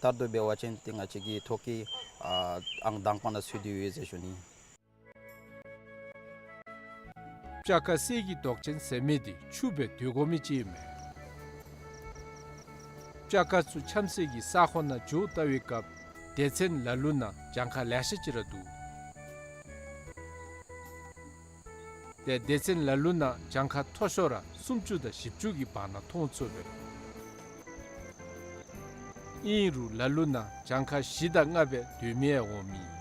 ལྟར་དུ་འབད་བ་ཅིན་ཏེ་ང་བཅས་ཀྱི་ཐོག་གི་ཨ་ཨང་དང་པ་ནང་ཚུད་དེ་ཡོད་ཟེར་ཞུ་ནི། སྤྱ་ཁ་གསེར་གྱི་མདོག་ཅན་ཟེར་མི་འདི་ཕྱུགཔོ་སྦེ་སྡོད་དགོ་མི་ཅིག་ཨིན་མས། སྤྱ་ཁ་ཚུ་འཁྱམ་སའི་གི་ས་ཁོངས་ནང་འགྱོ་བལྟ་བའི་སྐབས་སྡེ་ཚན་ལ་ལུ་ནང་གྱངས་ཁ་ལེ་ཤ་ཅིག་ར་འདུག། ཏེ་སྡེ་ཚན་ལ་ལུ་ནང་གྱངས་ཁ་མཐོ་ཤོས་ར་སུམ་ཅུ་དང་བཞི་བཅུ་གི་བར་ན་མཐོང་ཚུགས་པས། ཨིན་རུང་ལ་ལུ་ནང་གྱངས་ཁ་བཞི་དང་ལྔ་སྦེ་སྡོད་མི་ཡང་འོང་མི།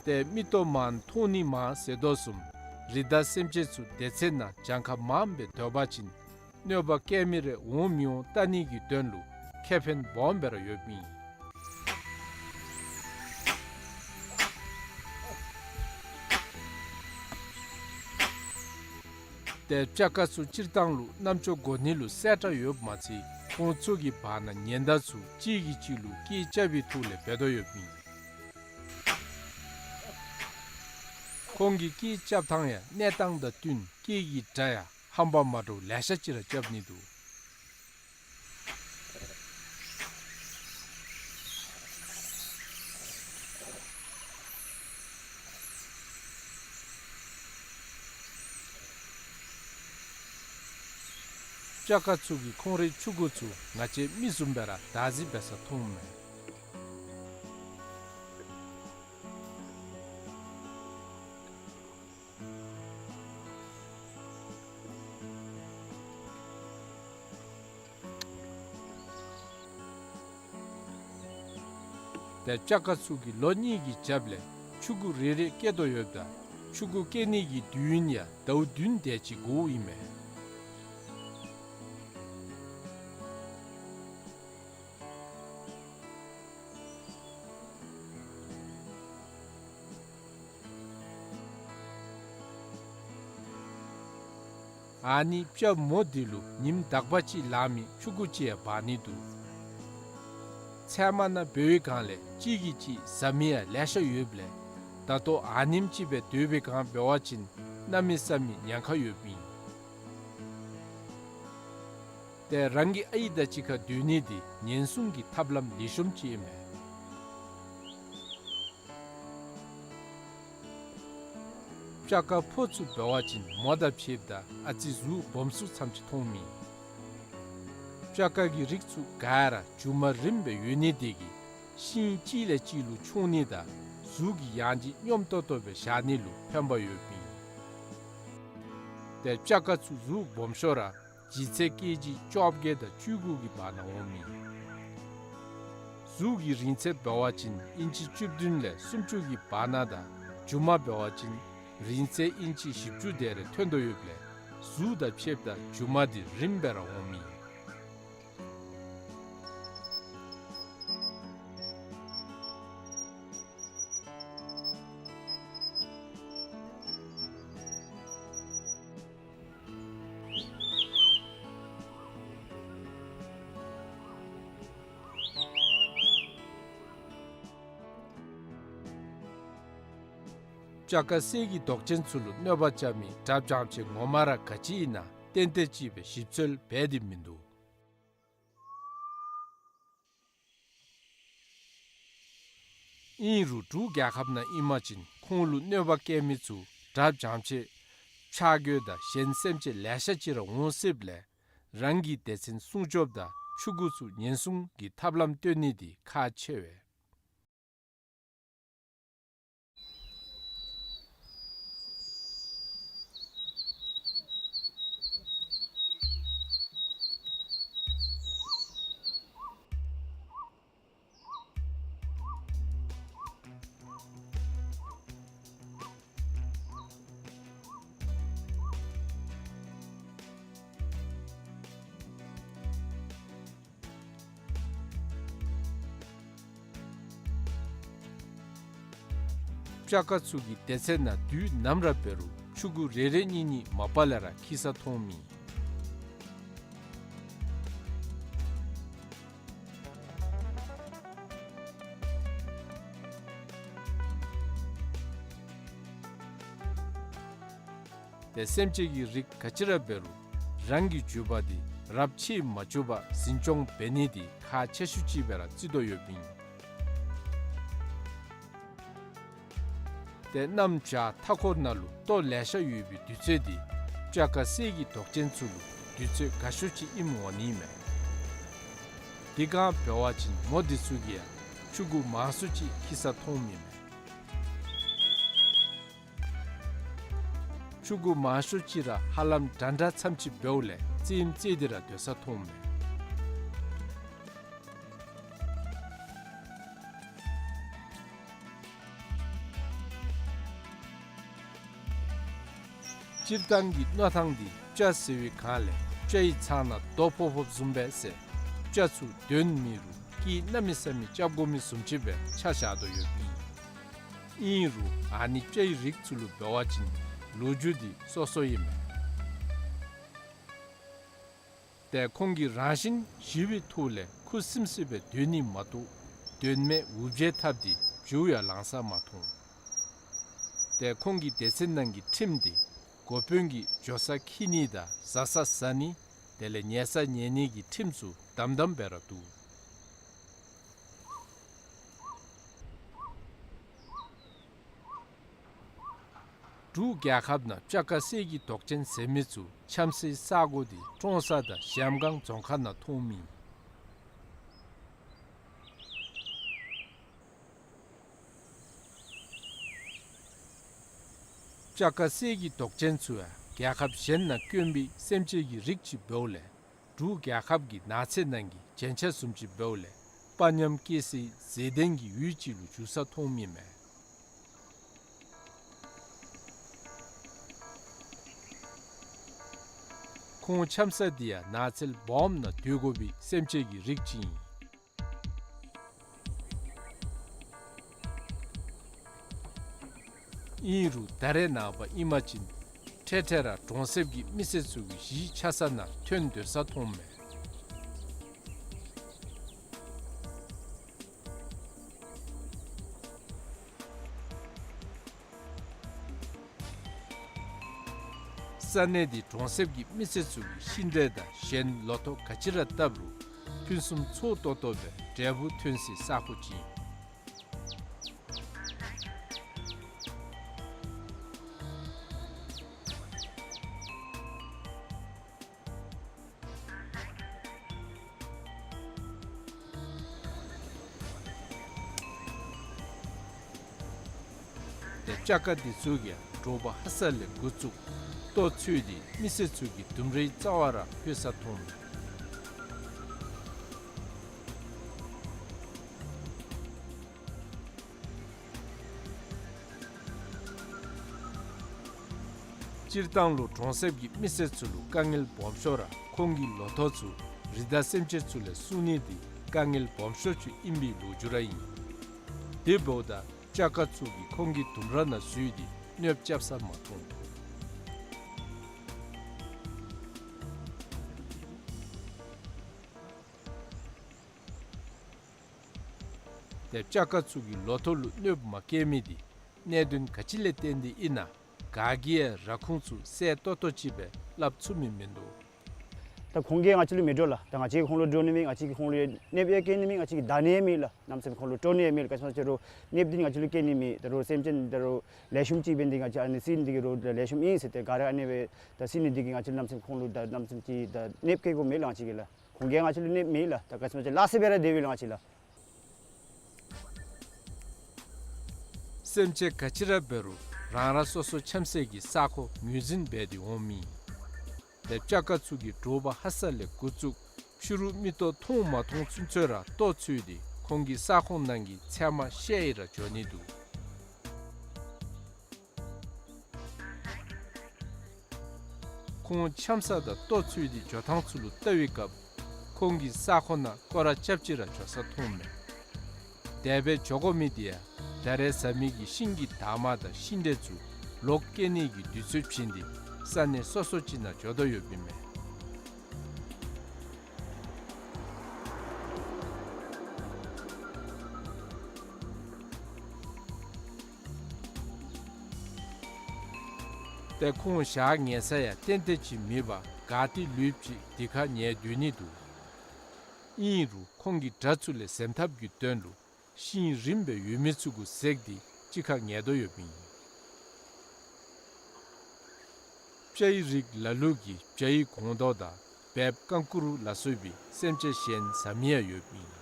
ཏེ་མིག་ཏོ་མང་མཐོང་ནི་མང་ཟེར་དོ་བཟུམ་རི་དྭགས་སེམས་ཅན་ཚུ་སྡེ་ཚན་ནང་གྱངས་ཁ་མངམ་སྦེ་སྡོད་པ་ཅིན་གནོད་པ་བཀལ་མི་རེ་འོང་མི་འོང་བལྟ་ནི་གི་དོན་ལུ་ཁེ་ཕན་སྦོམ་སྦེ་ར་ཡོདཔ་ཨིན། ཏེ་སྤྱ་ཁ་ཚུ་སྤྱིར་བཏང་ལུ་རྣམ་ཅོ་གོ་ནི་ལུ་གསལ་དྲགས་ཡོདཔ་མ་ཚད་ཁོང་ཚུ་གི་བར་ན་ཉེན་བརྡ་ཚུ་གཅིག་གིས་གཅིག་ལུ་སྐད་རྐྱབ་པའི་ཐོག་ལས་འབད་དོ་ཡོདཔ་ཨིན། ཁོང་གི་སྐད་རྐྱབ་ཐངས་ཡང་གནས་སྟངས་དང་བསྟུན་སྐད་ཀྱི་སྒྲ་ཡང་ཧམ་པ་མ་འདྲཝ་ལེ་ཤ་ཅིག་ར་རྐྱབ་ནི་འདུག། སྤྱ་ཁ་ཚུ་གིས་ཁོང་རའི་ཕྲུ་གུ་ཚུ་ང་བཅས་མི་བཟུམ་སྦེ་ར་བདག་འཛིན་འབད་ས་མཐོངམ་མས། ཏེ་སྤྱ་ཀ་ཚུ་གིས་ལོ་གཉིས་ཀྱི་རྒྱབ་ལས་ཕྱུ་གུ་རེ་རེ་སྐྱེ་དོ་ཡོདཔ་ད་ཕྱུ་གུ་སྐྱེ་ནི་གི་དུས་ཡུན་ཡང་ཟླཝ་བདུན་དེ་ཅིག་འགོརཝ་ཨིན་མས། ཨ་ནི་སྤྱ་མོ་འདི་ལུ་ཉིནམ་དག་པ་ཅིག་ལང་མི་ཕྱུ་གུ་ཅིག་ཡང་འབག་ནི་འདུག། ཚལ་མ་ནང་འབདཝ་སྒང་ལས་གཅིག་གིས་གཅིག་ཟ་མི་ཡང་ལེ་ཤ་ཡོདཔ་ལས་ད་ལྟོ་ཨ་ནེམ་ཅིག་སྦེ་སྡོད་པའི་སྒང་འབད་བ་ཅིན་གནམ་མེད་ས་མེད་ཉེན་ཁ་ཡོདཔ་ཨིན། ཏེ་རང་གི་ཨའི་དང་གཅིག་ཁར་སྡོད་ནི་འདི་ཉེན་སྲུང་གི་ཐབས་ལམ་ལེགས་ཤོམ་ཅིག་ཨིན་མས། སྤྱ་ཀ་ཕོ་ཚུ་འབད་བ་ཅིན་མོ་དང་ཕྱདཔ་ད་ཨ་ཙི་གཟུགས་སྦོམ་སུ་ཙམ་ཅིག་མཐོངམ་ཨིན། སྤྱ་ཀ་གི་རིགས་ཚུ་ག་ར་མཇུག་མ་རིངམ་སྦེ་ཡོད་ནི་དེ་གིས་ཤིང་གཅིག་ལས་གཅིག་ལུ་མཆོང་ནི་དང་གཟུགས་ཀྱི་ཡང་ལྗིད་སྙོམས་ཏོག་ཏོ་སྦེ་བཞག་ནི་ལུ་ཕན་པ་ཡོདཔ་ཨིན། ཏེ་སྤྱ་ཀ་ཚུ་གཟུགས་སྦོམ་ཤོས་ར་ལྗིད་ཚད་ཀེ་ཇི་བཅོ་བརྒྱད་དང་བཅུ་དགུ་གི་བར་ན་འོངམ་ཨིན། གཟུགས་ཀྱི་རིང་ཚད་འབད་བ་ཅིན་ཨིན་ཅི་བཅུ་བདུན་ལས་སུམ་ཅུ་གི་བར་ན་དང་མཇུག་མ་འབད་བ་ཅིན་རིང་ཚད་ཨིན་ཅི་བཞི་བཅུ་དེ་རེ་ཐོན་དོ་ཡོདཔ་ལས་གཟུགས་དང་ཕྱདཔ་ད་མཇུག་མ་འདི་རིངམ་སྦེ་ར་འོངམ་ཨིན། སྤྱ་ཀ་གསེར་གྱི་མདོག་ཅན་ཚུ་ལུ་གནོད་པ་རྐྱབ་མི་དགྲ་བྱང་ཆེ་ངོ་མ་ར་ག་ཅི་ཨིན་ན་ཏན་ཏན་ཅིག་སྦེ་ཞིབ་འཚོལ་འབད་དེ་མིན་འདུག། ཨིན་རུང་འབྲུག་རྒྱལ་ཁབ་ནང་ཨིན་པ་ཅིན་ཁོང་ལུ་གནོད་པ་བཀལ་མི་ཚུ་དགྲ་བྱང་ཆེ་ཕྱག་གཡོག་དང་གཞན་སེམས་ཅན་ལེ་ཤ་ཅིག་ར་འོང་སྲིདཔ་ལས་རང་གི་སྡེ་ཚན་སྲུང་སྐྱོབ་དང་ཕྱུ་གུ་ཚུ་ཉེན་སྲུང་གི་ཐབས་ལམ་སྟོན་ནི་འདི་ཁག་ཆེ་བས། སྤྱ་ཀ་ཚུ་གི་སྡེ་ཚན་ནང་དུས་ནམ་ར་འབད་རུང་ཕྱུ་གུ་རེ་རེ་གཉིས་གཉིས་མ་པ་ལས་ར་འཁྱིད་ས་མཐོངམ་ཨིན། ཏེ་སེམས་ཅན་གྱི་རིགས་ག་ཅི་ར་འབད་རུང་རང་གི་རྒྱུད་པ་འདི་རབས་ཆད་མ་བཅུག་པར་འཛིན་སྐྱོང་འབད་ནི་འདི་ཁག་ཆེ་ཤོས་ཅིག་སྦེ་ར་བརྩི་དོ་ཡོདཔ་ཨིན། ཏེ་གནམ་བྱཱར་མཐའ་འཁོར་ནང་ལུ་ལྟོ་ལེ་ཤ་ཡོད་པའི་དུས་ཚོད་འདི་སྤྱ་ཀ་གསེར་གྱི་མདོག་ཅན་ཚུ་ལུ་དུས་ཚོད་དགའ་ཤོས་ཅིག་ཨིནམ་འོང་ནི་མས། དེ་སྒང་འབད་བ་ཅིན་མོ་འདི་ཚུ་གིས་ཡང་ཕྱུ་གུ་མང་སུ་ཅིག་འཁྱིད་ས་མཐོངམ་ཨིན་མས། ཕྱུ་གུ་མང་ཤོས་ཅིག་ར་ཧ་ལམ་འདྲ་འདྲ་ཙམ་ཅིག་འབདཝ་ལས་རྩེདམོ་རྩེ་སྟེ་ར་སྡོད་ས་མཐོངམ་མས། སྤྱིར་བཏང་གི་མནོ་ཐངས་འདི་སྤྱ་ཟེར་བའི་སྒང་ལས་སྤྱའི་ཚང་ནང་རྡོ་ཕོག་ཕོགཔ་བཟུམ་སྦེ་ཟེར་སྤྱ་ཚུ་གདོན་མི་རུང་སྐད་གནམ་མེད་ས་མེད་རྐྱབ་དགོ་མི་བཟུམ་ཅིག་སྦེ་ཆ་བཞག་དོ་ཡོདཔ་ཨིན། ཨིན་རུང་ཨ་ནི་སྤྱའི་རིགས་ཚུ་ལུ་འབད་བ་ཅིན་ལོ་རྒྱུས་འདི་སོ་སོ་ཨིན་མས། ཏེ་ཁོང་གི་རང་བཞིན་ཞི་བའི་ཐོག་ལས་ཁུ་སིམ་སིམ་སྦེ་སྡོད་ནི་མ་གཏོགས་གདོན་མེད་འུར་བྱེལ་འཐབ་སྟེ་བྱོག་ཡང་ལང་ས་མ་མཐོང་། ཏེ་ཁོང་གི་སྡེ་ཚན་ནང་གི་ཁྲིམས་འདི་འགོ་དཔོན་གྱིས་འགྱོ་ས་འཁྱིད་ནི་དང་ཟ་ས་ཟ་ནི་དེ་ལས་ཉལ་ས་ཉལ་ནི་གི་ཁྲིམས་ཚུ་དམ་དམ་སྦེ་ར་འདུག། འབྲུག་རྒྱལ་ཁབ་ནང་སྤྱ་ཀ་གསེར་གྱི་མདོག་ཅན་ཟེར་མི་ཚུ་འཁྱམ་སའི་ས་གོ་འདི་ཀྲོང་གསར་དང་གཞལམ་སྒང་རྫོང་ཁག་ནང་མཐོངམ་ཨིན། སྤྱ་ཀ་གསེར་གྱི་མདོག་ཅན་ཚུ་ཡང་རྒྱལ་ཁབ་གཞན་ནང་དཀོན་པའི་སེམས་ཅན་གྱི་རིགས་ཅིག་འབདཝ་ལས་འབྲུག་རྒྱལ་ཁབ་ཀྱི་ནགས་ཚལ་ནང་གི་རྒྱན་ཆ་བཟུམ་ཅིག་འབདཝ་ལས་ དཔའ་ཉམས་སྐྱེ་སའི་མཛེས་ལྡན་གྱི་ཡུལ་ཅིག་ལུ་འགྱུར་ས་མཐོངམ་ཨིན་མས། ཁོང་འཁྱམས་ས་འདི་ཡང་ནགས་ཚལ་སྦོམ་ནང་སྡོད་དགོ་པའི་སེམས་ཅན་གྱི་རིགས་ཅིག་ཨིན། ཨིན་རུང་ད་རེས་ནངས་པ་ཨིན་པ་ཅིན་འཕྲལ་འཕྲལ་ར་གྲོང་གསེབ་ཀྱི་མི་སེར་ཚུ་གི་གཞིས་ཆགས་ས་ནང་ཐོན་སྡོད་ས་མཐོངམ་མས། ས་གནས་འདི་གྲོང་གསེབ་ཀྱི་མི་སེར་ཚུ་གིས་ཤིང་འབྲས་དང་གཞན་ལོ་ཐོག་ག་ཅི་ར་བཏབ་རུང་ཕུན་སུམ་ཚོགས་ཏོག་ཏོ་སྦེ་འབྲས་བུ་ཐོན་སའི་ས་ཁོངས་ཅིག་ཨིན། ཏེ་སྤྱ་ཁ་འདི་ཚུ་གིས་དྲོ་པ་ཧ་སག་ལས་འགོ་བཙུགས་ལྟོ་འཚོལ་ཏེ་མི་སེར་ཚུ་གི་ལྡུམ་རའི་རྩ་བར་ལྷོད་ས་མཐོངམ་མས། སྤྱིར་བཏང་ལུ་གྲོང་གསེབ་ཀྱི་མི་སེར་ཚུ་ལུ་དཀའ་ངལ་སྦོམ་ཤོས་ར་ཁོང་གི་ལོ་ཐོག་ཚུ་རི་དྭགས་སེམས་ཅན་ཚུ་ལས་སྲུང་ནི་འདི་དཀའ་ངལ་སྦོམ་ཤོས་ཅིག་ཨིན་པའི་ལོ་རྒྱུས་ར་ཨིན། དེ་འབདཝ་ད་སྤྱ་ཁ་ཚུ་གིས་ཁོང་གི་ལྡུམ་ར་ནང་འཛུལ་ཏེ་གནོདཔ་རྐྱབ་ས་མ་མཐོང་། ཏེ་སྤྱ་ཁ་ཚུ་གིས་ལོ་ཐོག་ལུ་གནོདཔ་མ་བཀལ་མི་འདི་གནད་དོན་ག་ཅི་ལས་བརྟེན་ཏེ་ཨིན་ན་ག་གིས་ཡང་ར་ཁུངས་ཚུ་གསལ་ཏོག་ཏོ་ཅིག་སྦེ་སླབ་ཚུགས་མི་མིན་འདུག། ད་ཁོང་གིས་ང་བཅས་ལུ་མི་འདྲོག་ལགས། ད་ང་བཅས་ཀྱིས་ཁོང་ལུ་འདྲོག་ནི་མེད། ང་བཅས་ཀྱིས་ཁོང་ལུ་གནོདཔ་ཡང་བཀལ་ནི་མེད། ང་བཅས་ཀྱིས་བདའ་ནི་ཡང་མེད་ལགས། གནམ་མེད་ས་མེད་ཁོང་ལུ་དཀྲོག་ནི་ཡང་མེད་ལགས། ག་ཅི་སྨོ་ཟེར་རུང་གནོདཔ་འདི་ང་བཅས་ལུ་བཀལ་ནི་མེད། ད་རུང་སེམས་ཅན་ད་རུང་ལེགས་ཤོམ་ཅིག་འབད་ནི་འདི་ང་བཅས་ཨ་ནི་བསད་ནི་འདི་གིས་ར་ལེགས་ཤོམ་ཨིན་ཟེར་ཏེ་ག་ར་ཨ་ནི་སྦེ་ད་བསད་ནི་འདི་གིས་ང་བཅས་གནམ་མེད་ས་མེད་ཁོང་ལུ་ད་གནམ་མེད་ས་མེད་ཅིག་ད་གནོདཔ་བཀལ་དགོཔ་མེད་ལགས་ང་བཅས་ཀྱིས་ལགས། ཁོང་གིས་ང་བཅས་ལུ་གནོདཔ་མེད་ལགས། ད་ག་ཅི་སྨོ་ཟེར་སླ་བསྲེ་སྦེ་ར་སྡོད་པས་ལགས་ང་བཅས་ལགས། སེམས་ཅན་ག་ཅི་ར་འབད་རུང་རང་རང་སོ་སོ་འཁྱམས་སའི་གི་ས་ཁོངས་ངོས་འཛིན་འབད་དེ་འོངམ་ཨིན། ཏེ་སྤྱ་ཁ་ཚུ་གིས་དྲོ་པ་ཧ་སག་ལས་འགོ་བཙུགས་ཕྱི་རུ་མིག་ཏོ་མཐོང་མ་མཐོང་ཚུན་ཚོད་ར་ལྟོ་འཚོལ་ཏེ་ཁོང་གི་ས་ཁོངས་ནང་གི་ཚལ་མ་བཤལ་ཡི་ར་འགྱོ་ནི་འདུག། ཁོང་འཁྱམས་ས་དང་ལྟོ་འཚོལ་ཏེ་འགྱོ་ཐངས་ཚུ་ལུ་བལྟ་བའི་སྐབས་ཁོང་གི་ས་ཁོངས་ནང་སྐོར་ར་རྐྱབ་ཅིག་ར་འགྱོ་ས་མཐོངམ་མས། དེ་སྦེ་འགྱོ་དགོ་མི་འདི་ཡང་ད་རེས་ཟ་མི་གི་ཤིང་གི་འདབ་མ་དང་ཤིང་འབྲས་ཚུ་ལོག་སྐྱེལ་ནི་གི་དུས་ཚོད་བྱིན་ཏེ་ས་གནས་སོ་སོ་ཅིག་ནང་འགྱོ་དོ་ཡོདཔ་ཨིན་མས། ཏེ་ཁོང་ཞག་ཉལ་ས་ཡང་ཏན་ཏན་ཅིག་མེད་པར་ག་ཏེ་ལུསཔ་ཅིག་དེ་ཁར་ཉལ་སྡོད་ནི་འདུག། ཨིན་རུང་ཁོང་གིས་དགྲ་ཚུ་ལས་གཟེམ་ཐབས་ཀྱི་དོན་ལུ་ཤིང་རིངམ་སྦེ་ཡོད་མི་ཚུ་གུ་འཛེགས་ཏེ་གཅིག་ཁར་ཉལ་དོ་ཡོདཔ་ཨིན། སྤྱ་ཡི་རིགས་ལ་ལུ་གིས་བྱ་ཡི་སྒོང་རྡོག་དང་སྦལཔ་རྐང་བཀུར་ལ་སོགས་པའི་སེམས་ཅན་གཞན་ཟ་མི་ཡང་ཡོདཔ་ཨིན།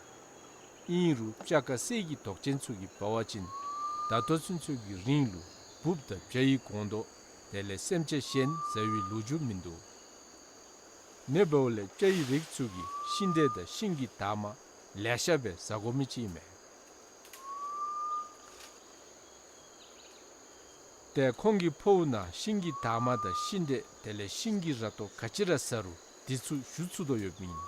ཨིན་རུང་སྤྱ་ཁ་གསེར་གྱི་མདོག་ཅན་ཚུ་གིས་འབད་བ་ཅིན་ད་ལྟོ་ཚུན་ཚོད་ཀྱི་རིང་ལུ་འབུཔ་དང་བྱ་ཡི་སྒོང་རྡོག་དེ་ལས་སེམས་ཅན་གཞན་ཟ་བའི་ལོ་རྒྱུས་མིན་འདུག། མེན་པ་ལས་སྤྱ་ཡི་རིགས་ཚུ་གིས་ཤིང་འབྲས་དང་ཤིང་གི་འདབ་མ་ལེ་ཤ་སྦེ་ཟ་དགོ་མི་ཅིག་ཨིན་མས། ཏེ་ཁོང་གི་ཕོཝ་ནང་ཤིང་གི་འདབ་མ་དང་ཤིང་འབྲས་དེ་ལས་ཤིང་གི་ར་ཏོ་ག་ཅི་ར་ཟ་རུང་འདི་ཚུ་ཞུ་ཚུགས་དོ་ཡོདཔ་ཨིན།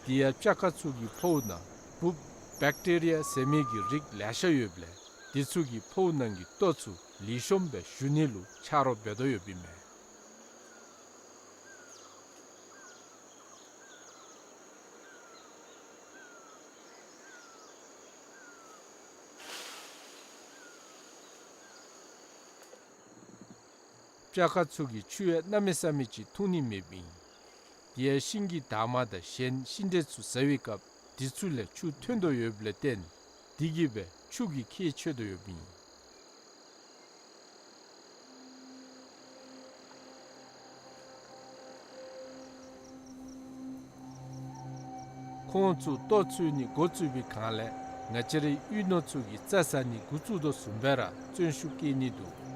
དེ་ཡང་སྤྱ་ཁ་ཚུ་གི་ཕོཝ་ནང་འབུཔ་བེཀ་ཊི་རི་ཡ་ཟེར་མི་གི་རིགས་ལེ་ཤ་ཡོདཔ་ལས་འདི་ཚུ་གིས་ཕོཝ་ནང་གི་ལྟོ་ཚུ་ལེགས་ཤོམ་སྦེ་ཞུ་ནི་ལུ་ཆ་རོགས་འབད་དོ་ཡོདཔ་ཨིན་མས། སྤྱ་ཁ་ཚུ་གིས་ཆུ་ཡང་གནམ་མེད་ས་མེད་ཅིག་འཐུང་ནི་མེདཔ་ཨིན། དེ་ཡང་ཤིང་གི་འདབ་མ་དང་གཞན་ཤིང་འབྲས་ཚུ་ཟ་བའི་སྐབས་འདི་ཚུ་ལས་ཆུ་ཐོན་དོ་ཡོདཔ་ལས་བརྟེན་དེ་གིས་སྦེ་ཆུ་གི་ཁྱད་ཆོད་དོ་ཡོདཔ་ཨིན། ཁོང་ཚུ་ལྟོ་འཚོལ་ནི་འགོ་བཙུགས་པའི་སྒང་ལས་ང་བཅས་རའི་གཡུས་ནོར་ཚུ་གིས་རྩྭ་ཟ་ནི་འགོ་བཙུགས་དོ་བཟུམ་སྦེ་ར་བརྩོན་ཤུགས་བསྐྱེད་ནི་འདུག།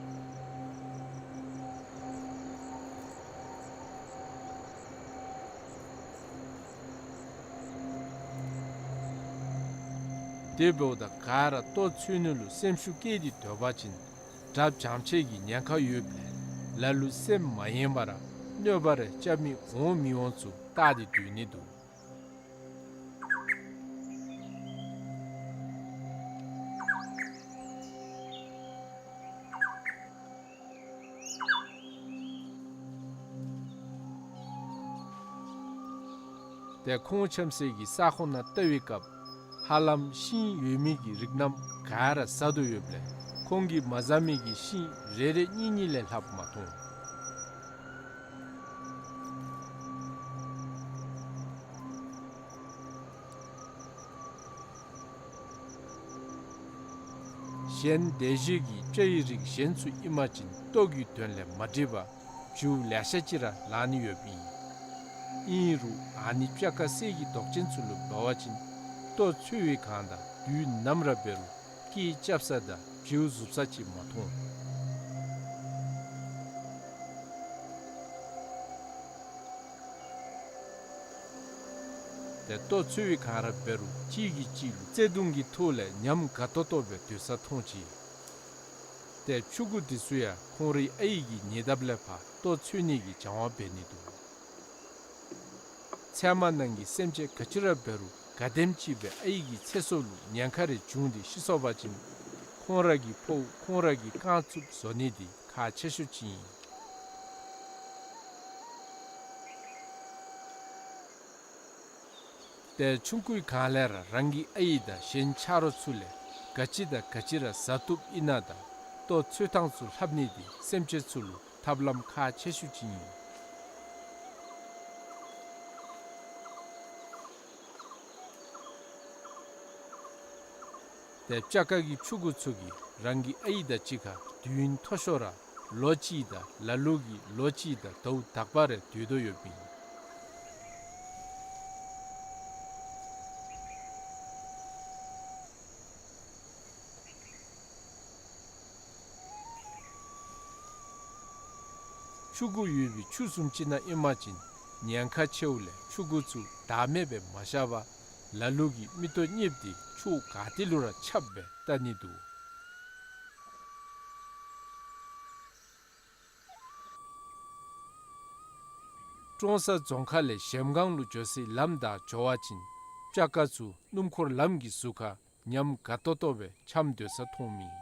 དེ་འབདཝ་ད་ག་ར་ལྟོ་འཚོལ་ནི་ལུ་སེམས་ཤུགས་བསྐྱེད་དེ་སྡོད་པ་ཅིན་དགྲ་བྱང་ཆེ་གི་ཉེན་ཁ་ཡོདཔ་ལས་ལ་ལུ་སེམས་མ་ཡེངས་པར་གནོད་པ་རེ་རྐྱབ་མི་འོང་མི་འོང་ཚུ་བརྟག་སྟེ་སྡོད་ནི་འདུག། ཏེ་ཁོང་འཁྱམ་སའི་གི་ས་ཁོངས་ནང་བལྟ་བའི་སྐབས་ཧ་ལམ་ཤིང་ཡོད་མི་གི་རིགས་རྣམས་ག་ར་ཟ་དོ་ཡོདཔ་ལས་ཁོང་གིས་མ་ཟ་མི་གི་ཤིང་རེ་རེ་གཉིས་གཉིས་ལས་ལྷགཔ་མ་མཐོང་། གཞན་སྡེ་བཞི་གི་སྤྱ་ཡི་རིགས་གཞན་ཚུ་ཨིན་པ་ཅིན་ལྟོ་གི་དོན་ལས་མ་འགྲིག་པར་བྱིའུ་ལེ་ཤ་ཅིག་ར་ལང་ནི་ཡོདཔ་ཨིན། ཨིན་རུང་ཨ་ནི་སྤྱ་ཀ་གསེར་གྱི་མདོག་ཅན་ཚུ་ལུ་འབད་བ་ཅིན་ལྟོ་འཚོལ་བའི་སྒང་དང་དུས་ནམ་ར་འབད་རུང་སྐད་རྐྱབ་ས་དང་བྱིའུ་ཟུག་ས་ཅིག་མ་མཐོང་། ཏེ་ལྟོ་འཚོལ་བའི་སྒང་ར་འབད་རུང་གཅིག་གིས་གཅིག་ལུ་བརྩེ་གདུང་གི་ཐོག་ལས་ཉམས་དགའ་ཏོག་ཏོ་སྦེ་སྡོད་ས་མཐོང་ཅི། ཏེ་ཕྱུ་གུ་འདི་ཚུ་ཡང་ཁོང་རའི་ཨའི་གི་ཉེ་འདབས་ལས་ཕར་ལྟོ་འཚོལ་ནི་གི་སྦྱང་བ་འབད་ནི་འདུག། ཚལ་མ་ནང་གི་སེམས་ཅན་ག་ཅི་ར་འབད་རུང་ག་དེམ་ཅིག་སྦེ་ཨའི་གི་ཚེ་སྲོག་ལུ་ཉེན་ཁ་རེ་བྱུང་སྟེ་ཤི་སོང་པ་ཅིན་ཁོང་ར་གི་ཕོཝ་ཁོང་ར་གིས་རྐང་བཙུགས་བཟོ་ནི་འདི་ཁག་ཆེ་ཤོས་ཅིག་ཨིན། ཏེ་ཆུང་ཀུའི་སྒང་ལས་ར་རང་གི་ཨའི་དང་གཞན་ཆ་རོགས་ཚུ་ལས་ག་ཅི་དང་ག་ཅི་ར་ཟ་བཏུབ་ཨིན་ན་དང་ལྟོ་འཚོལ་ཐངས་ཚུ་ལྷབ་ནི་འདི་སེམས་ཅན་ཚུ་ལུ་ཐབས་ལམ་ཁག་ཆེ་ཤོས་ཅིག་ཨིན། ཏེ་སྤྱ་ཀ་གི་ཕྱུ་གུ་ཚུ་གིས་རང་གི་ཨའི་དང་གཅིག་ཁར་དུས་ཡུན་མཐོ་ཤོས་ར་ལོ་གཅིག་དང་ལ་ལུ་གིས་ལོ་གཅིག་དང་ཟླཝ་དག་པ་རེ་སྡོད་དོ་ཡོདཔ་ཨིན། ཕྱུ་གུ་ཡོད་པའི་ཆུ་བཟུམ་ཅིག་ནང་ཨིན་པ་ཅིན་ཉེན་ཁ་ཆེཝ་ལས་ཕྱུ་གུ་ཚུ་བདག་མེད་སྦེ་མ་བཞག་པར་ལ་ལུ་གིས་མིག་ཏོ་གཉིསཔ་དེ་ཕྱོགས་ག་ཏེ་ལུ་ར་ཁྱབ་སྦེ་བལྟ་ནི་འདུག། ཀྲོང་གསར་རྫོང་ཁག་ལས་གཞལམ་སྒང་ལུ་འགྱོ་སའི་ལམ་བདའ་འགྱོ་བ་ཅིན་སྤྱ་ཀ་ཚུ་སྣུམ་འཁོར་ལམ་གྱི་ཟུར་ཁར་ཉམས་དགའ་ཏོག་ཏོ་སྦེ་འཁྱམས་སྡོད་ས་མཐོངམ་ཨིན།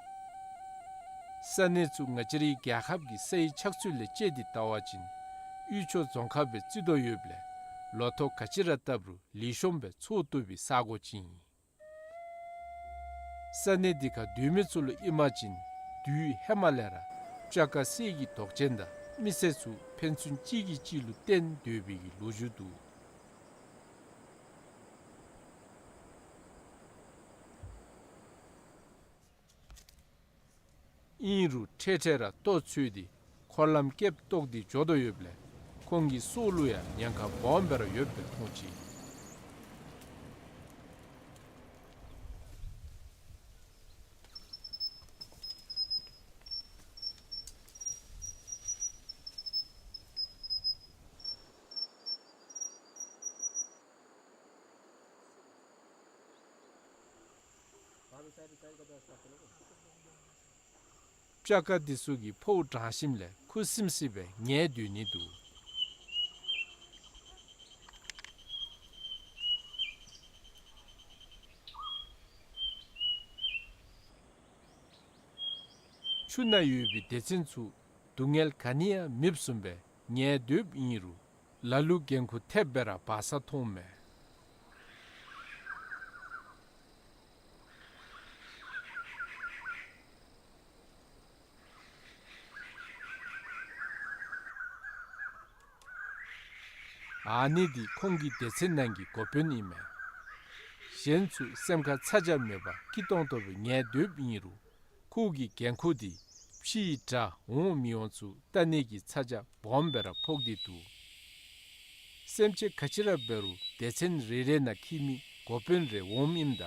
ས་གནས་ཚུ་ང་བཅས་རའི་རྒྱལ་ཁབ་ཀྱི་སའི་ཆགས་ཚུལ་ལས་དཔྱད་དེ་བལྟ་བ་ཅིན་དབུས་ཕྱོགས་རྫོང་ཁག་སྦེ་བརྩི་དོ་ཡོདཔ་ལས་ལོ་ཐོག་ག་ཅི་ར་བཏབ་རུང་ལེགས་ཤོམ་སྦེ་འཚོ་བཏུབ་པའི་ས་གོ་ཅིག་ཨིན། ས་གནས་འདི་ཁར་སྡོད་མི་ཚུ་ལུ་ཨིན་པ་ཅིན་དུས་ཧེ་མ་ལས་ར་སྤྱ་ཀ་གསེར་གྱི་མདོག་ཅན་དང་མི་སེར་ཚུ་ཕན་ཚུན་གཅིག་གིས་གཅིག་ལུ་བརྟེན་སྡོད་པའི་གི་ལོ་རྒྱུས་འདུག། ཨིན་རུང་འཕྲལ་འཕྲལ་ར་ལྟོ་འཚོལ་ཏེ་འཁོར་ལམ་སྐེདཔ་བཏོག་སྟེ་འགྱོ་དོ་ཡོདཔ་ལས་ཁོང་གི་སྲོག་ལུ་ཡང་ཉེན་ཁ་སྦོམ་སྦེ་ར་ཡོདཔ་སྦེ་མཐོང་ཅི། སྤྱ་ཀ་འདི་ཚུ་གིས་ཕོཝ་འགྲང་ཞིནམ་ལས་ཁུ་སིམ་སི་སྦེ་ཉལ་སྡོད་ནི་འདུག། ཆུ་ནང་ཡོད་པའི་སྡེ་ཚན་ཚུ་སྡུག་བསྔལ་ག་ནི་ཡང་མེདཔ་བཟུམ་སྦེ་ཉལ་སྡོདཔ་ཨིན་རུང་ལ་ལུ་འགན་ཁུར་ཐེབས་སྦེ་ར་འབག་ས་མཐོངམ་མས། ཨ་ནི་འདི་ཁོང་གི་སྡེ་ཚན་ནང་གི་འགོ་དཔོན་ཨིན་མས། གཞན་ཚུ་སེམས་ཁར་ཚ་གྱང་མེད་པར་སྐྱིད་ཏོང་ཏོ་སྦེ་ཉལ་སྡོདཔ་ཨིན་རུང་ཁོ་གི་འགན་ཁུར་འདི་ཕྱིའི་དགྲ་འོང་མི་འོང་ཚུ་བལྟ་ནི་གི་ཚ་གྱང་སྦོམ་སྦེ་ར་ཕོག་སྟེ་འདུག། སེམས་ཅན་ག་ཅི་ར་འབད་རུང་སྡེ་ཚན་རེ་རེ་ནང་འཁྱིད་མི་འགོ་དཔོན་རེ་འོངམ་ཨིནམ་ད་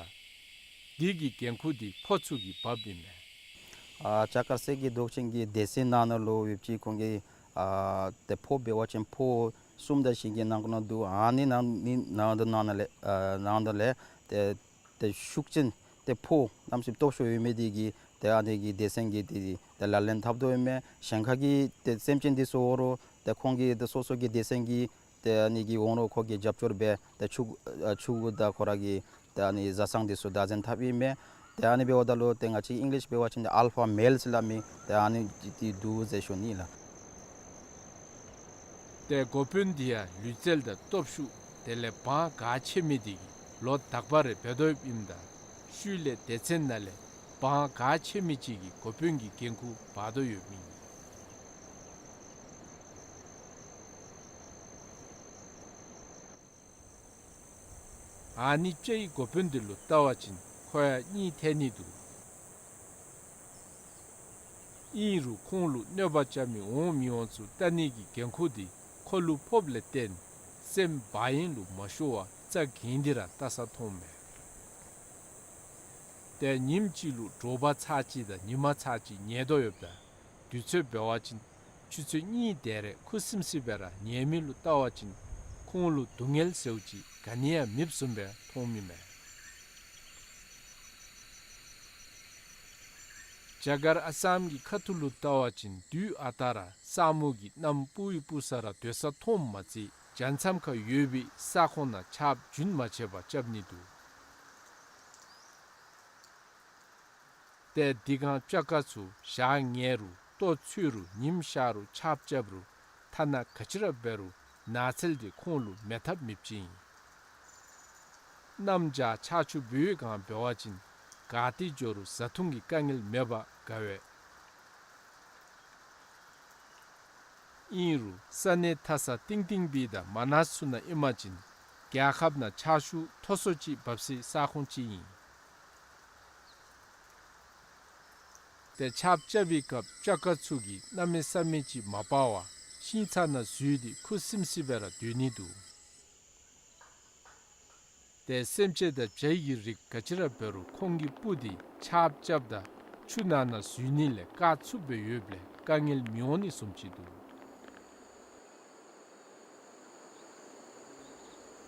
འདི་གི་འགན་ཁུར་འདི་ཁོ་ཚུ་གིས་འབགཔ་ཨིན་མས། ཨ་སྤྱ་ཀ་གསེར་གྱི་མདོག་ཅན་གྱི་སྡེ་ཚན་ནང་ན་ལུ་ཡོདཔ་ཅིག་ཁོང་གི་ཨ་ཏེ་ཕོཝ་འབད་བ་ཅིན་ཕོཝ་གསུམ་དང་ཞེ་བརྒྱད་ནང་འཁོད་ན་འདུག། ཨ་ནི་ནང་ནི་ནང་དུ་ནང་ན་ལས་ཨ་ནང་དུ་ལས་ཏེ་ཏེ་ཤུགས་ཅན་ ཏེ་ཕོ་གནམ་མེད་ས་མེད་སྟོབས་ཤུགས་ཡོད་མི་འདི་གིས་ཏེ་ཨ་ནི་གི་སྡེ་ཚན་གྱི་ཏེ་ཏེ་ལག་ལེན་འཐབ་དོ་ཡོད་མས། གཞན་ཁ་གི་ཏེ་སེམས་ཅན་འདི་ཚུ་འོང་རུང་ཏེ་ཁོང་གི་ཏེ་སོ་སོ་གི་སྡེ་ཚན་གྱི་ཏེ་ཨ་ནི་གི་འོང་རུང་ཁོ་གིས་རྒྱབ་སྐྱོར་འབད་ཏེ་ཕྱུ་ཨ་ཕྱུ་གུ་དང་ཁོ་ར་གི་ཏེ་ཨ་ནི་བཟའ་ཚང་འདི་ཚུ་བདག་འཛིན་འཐབ་ཨིན་མས། ཏེ་ཨ་ནི་འབདཝ་ད་ལུ་ཏེ་ང་བཅས་ཨིང་ལིཤ་འབད་བ་ཅིན་ཏེ་ཨལ་ཕ་མེལ་ཟེར་སླབ་མི་ཏེ་ཨ་ནི་འདི་འདུག་ཟེར་ཞུ་ནི་ལགས། ཏེ་འགོ་དཔོན་འདི་ཡང་ལུས་རྩལ་དང་སྟོབས་ཤུགས་དེ་ལས་དབང་ག་ཆེ་མི་འདི་གིས་ལོ་དག་པ་རེ་འབད་དོ་ཡོདཔ་ཨིནམ་ད་ཤུལ་ལས་སྡེ་ཚན་ནང་ལས་དབང་ག་ཆེ་མི་ཅིག་གིས་འགོ་དཔོན་གྱི་འགན་ཁུར་འབག་དོ་ཡོདཔ་ཨིན། ཨ་ནི་སྤྱ་ཡི་འགོ་དཔོན་འདི་ལུ་བལྟ་བ་ཅིན་ཁོ་ཡང་གཉིད་ཐལ་ནི་འདུག། ཨིན་རུང་ཁོང་ལུ་གནོད་པ་རྐྱབ་མི་འོང་མི་འོང་ཚུ་བལྟ་ནི་གི་འགན་ཁུར་འདི་ཁོ་ལུ་ཕོགཔ་ལས་བརྟེན་སེམས་བག་གཡེང་ལུ་མ་ཤོར་བར་རྩ་འགེངས་ཏེ་ར་བལྟ་ས་མཐོངམ་མས། ཏེ་ཉིནམ་གཅིག་ལུ་དྲོ་པ་ཚར་གཅིག་དང་ཉི་མ་ཚར་གཅིག་ཉལ་དོ་ཡོདཔ་ད་དུས་ཚོད་འབད་བ་ཅིན་ཆུ་ཚོད་གཉིས་དེ་རེ་ཁུ་སིམ་སི་སྦེ་ར་ཉལ་མི་ལུ་བལྟ་བ་ཅིན་ཁོང་ལུ་སྡུག་བསྔལ་ཟེརཝ་ཅིག་ག་ནི་ཡང་མེདཔ་བཟུམ་སྦེ་མཐོངམ་ཨིན་མས། རྒྱ་གར་ཨ་སམ་གྱི་ཁ་ཐུག་ལུ་བལྟ་བ་ཅིན་དུས་ཨ་རྟག་ར་ས་སྨུག་གིས་གནམ་སྤུ་ཡི་སྤུ་ས་ར་སྡོད་ས་མཐོངམ་མ་ཚད་རྒྱ་མཚམས་ཁར་ཡོད་པའི་ས་ཁོངས་ནང་ཆརཔ་རྒྱུན་མ་ཆད་པར་རྐྱབ་ནི་འདུག། ཏེ་དེ་སྒང་སྤྱ་དཀར་ཚུ་ཞག་ཉལ་རུང་ལྟོ་འཚོལ་རུང་ཉིམ་ཤར་རུང་ཆརཔ་རྐྱབ་རུང་ཐ་ན་ག་ཅི་ར་འབད་རུང་ནགས་ཚལ་འདི་ཁོང་ལུ་མེད་ཐབས་མེདཔ་ཅིག་ཨིན། གནམ་བྱཱར་ཆར་ཆུ་འབུ་བའི་སྒང་འབད་བ་ཅིན་ག་ཏེ་འགྱོ་རུང་བཟའ་འཐུང་གི་དཀའ་ངལ་མེད་པར་དགའ་བས། ཨིན་རུང་ས་གནས་མཐའ་ས་གཏིང་གཏིང་སྦིས་དང་མ་ནཱས་ཚུ་ནང་ཨིན་པ་ཅིན་རྒྱལ་ཁབ་ནང་ཆར་ཆུ་མཐོ་སུ་ཅིག་འབབ་སའི་ས་ཁོངས་ཅིག་ཨིན། ཏེ་ཆརཔ་རྐྱབ་པའི་སྐབས་སྤྱ་དཀར་ཚུ་གིས་གནམ་མེད་ས་མེད་ཅིག་མ་སྤར་བར་ཤིང་ཚང་ནང་འཛུལ་ཏེ་ཁུ་སིམ་སི་སྦེ་ར་སྡོད་ནི་འདུག། ཏེ་སེམས་ཅན་དང་བྱ་ཡི་གི་རིགས་ག་ཅི་ར་འབད་རུང་ཁོང་གི་སྤུ་འདི་ཆརཔ་རྐྱབ་དང་ཆུ་ནང་ན་འཛུལ་ནི་ལས་བཀག་ཚུགསཔ་སྦེ་ཡོདཔ་ལས་དཀའ་ངལ་མི་འོང་ནི་བཟུམ་ཅིག་འདུག།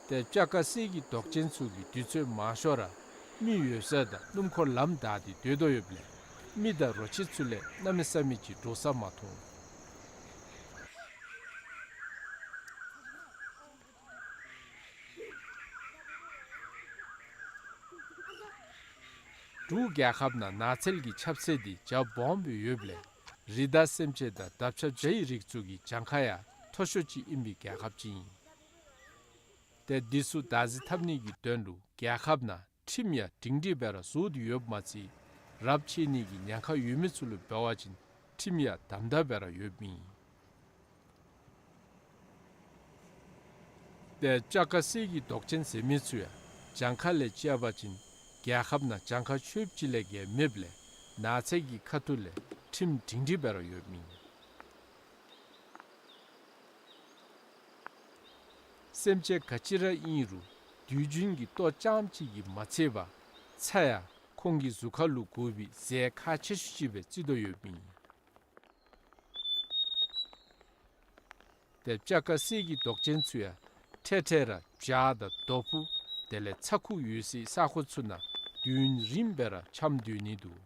ཏེ་སྤྱ་དཀར་གསེར་གྱི་མདོག་ཅན་ཚུ་གིས་དུས་ཚོད་མང་ཤོས་ར་མི་ཡོད་ས་དང་སྣུམ་འཁོར་ལམ་བདའ་སྟེ་སྡོད་དོ་ཡོདཔ་ལས་མི་དང་རོ་ཁྱི་ཚུ་ལས་གནམ་མེད་ས་མེད་ཅིག་འདྲོག་ས་མ་མཐོང་། འབྲུག་རྒྱལ་ཁབ་ནང་ནགས་ཚལ་གྱི་ཁྱབ་ཚད་འདི་རྒྱ་སྦོམ་སྦེ་ཡོདཔ་ལས་རི་དྭགས་སེམས་ཅན་དང་འདབ་ཆགས་བྱ་ཡི་རིགས་ཚུ་གི་གྱངས་ཁ་ཡང་མཐོ་ཤོས་ཅིག་ཨིན་པའི་རྒྱལ་ཁབ་ཅིག་ཨིན། ཏེ་འདི་ཚུ་བདག་འཛིན་འཐབ་ནི་གི་དོན་ལུ་རྒྱལ་ཁབ་ནང་ཁྲིམས་ཡང་སྒྲིང་སྒྲིང་སྦེ་ར་བཟོ་སྟེ་ཡོདཔ་མ་ཚད་རབས་ཆད་ནི་གི་ཉེན་ཁ་ཡོད་མི་ཚུ་ལུ་འབད་བ་ཅིན་ཁྲིམས་ཡང་དམ་དམ་སྦེ་ར་ཡོདཔ་ཨིན། ཏེ་སྤྱ་དཀར་གསེར་གྱི་མདོག་ཅན་ཟེར་མི་ཚུ་ཡང་གྱངས་ཁ་ལས་བཅད་པ་ཅིན་རྒྱལ་ཁབ་ནང་གྱངས་ཁ་ཆོདཔ་ཅིག་ལས་བརྒལ་མེདཔ་ལས་ནགས་ཚལ་གྱི་ཁ་ཐུག་ལས་ཁྲིམས་སྒྲིང་སྒྲིང་སྦེ་ར་ཡོདཔ་ཨིན། སེམས་ཅན་ག་ཅི་ར་ཨིན་རུང་དུས་རྒྱུན་གྱི་ལྟོ་རྐྱངམ་གཅིག་གིས་མ་ཚད་པར་ཚྭ་ཡང་ཁོང་གི་གཟུགས་ཁར་ལུ་དགོ་པའི་རྫས་ཁག་ཆེ་ཤོས་ཅིག་སྦེ་བརྩི་དོ་ཡོདཔ་ཨིན། ཏེ་སྤྱ་དཀར་གསེར་གྱི་མདོག་ཅན་ཚུ་ཡང་འཕྲལ་འཕྲལ་ར་བྱག་དང་རྡོ་ཕུ་དེ་ལས་ཚྭ་ཁུ་ཡོད་སའི་ས་ཁོངས་ཚུ་ནང་དུས་ཡུན་རིངམོ་སྦེ་ར་འཁྱམས་སྡོད་ནི་འདུག།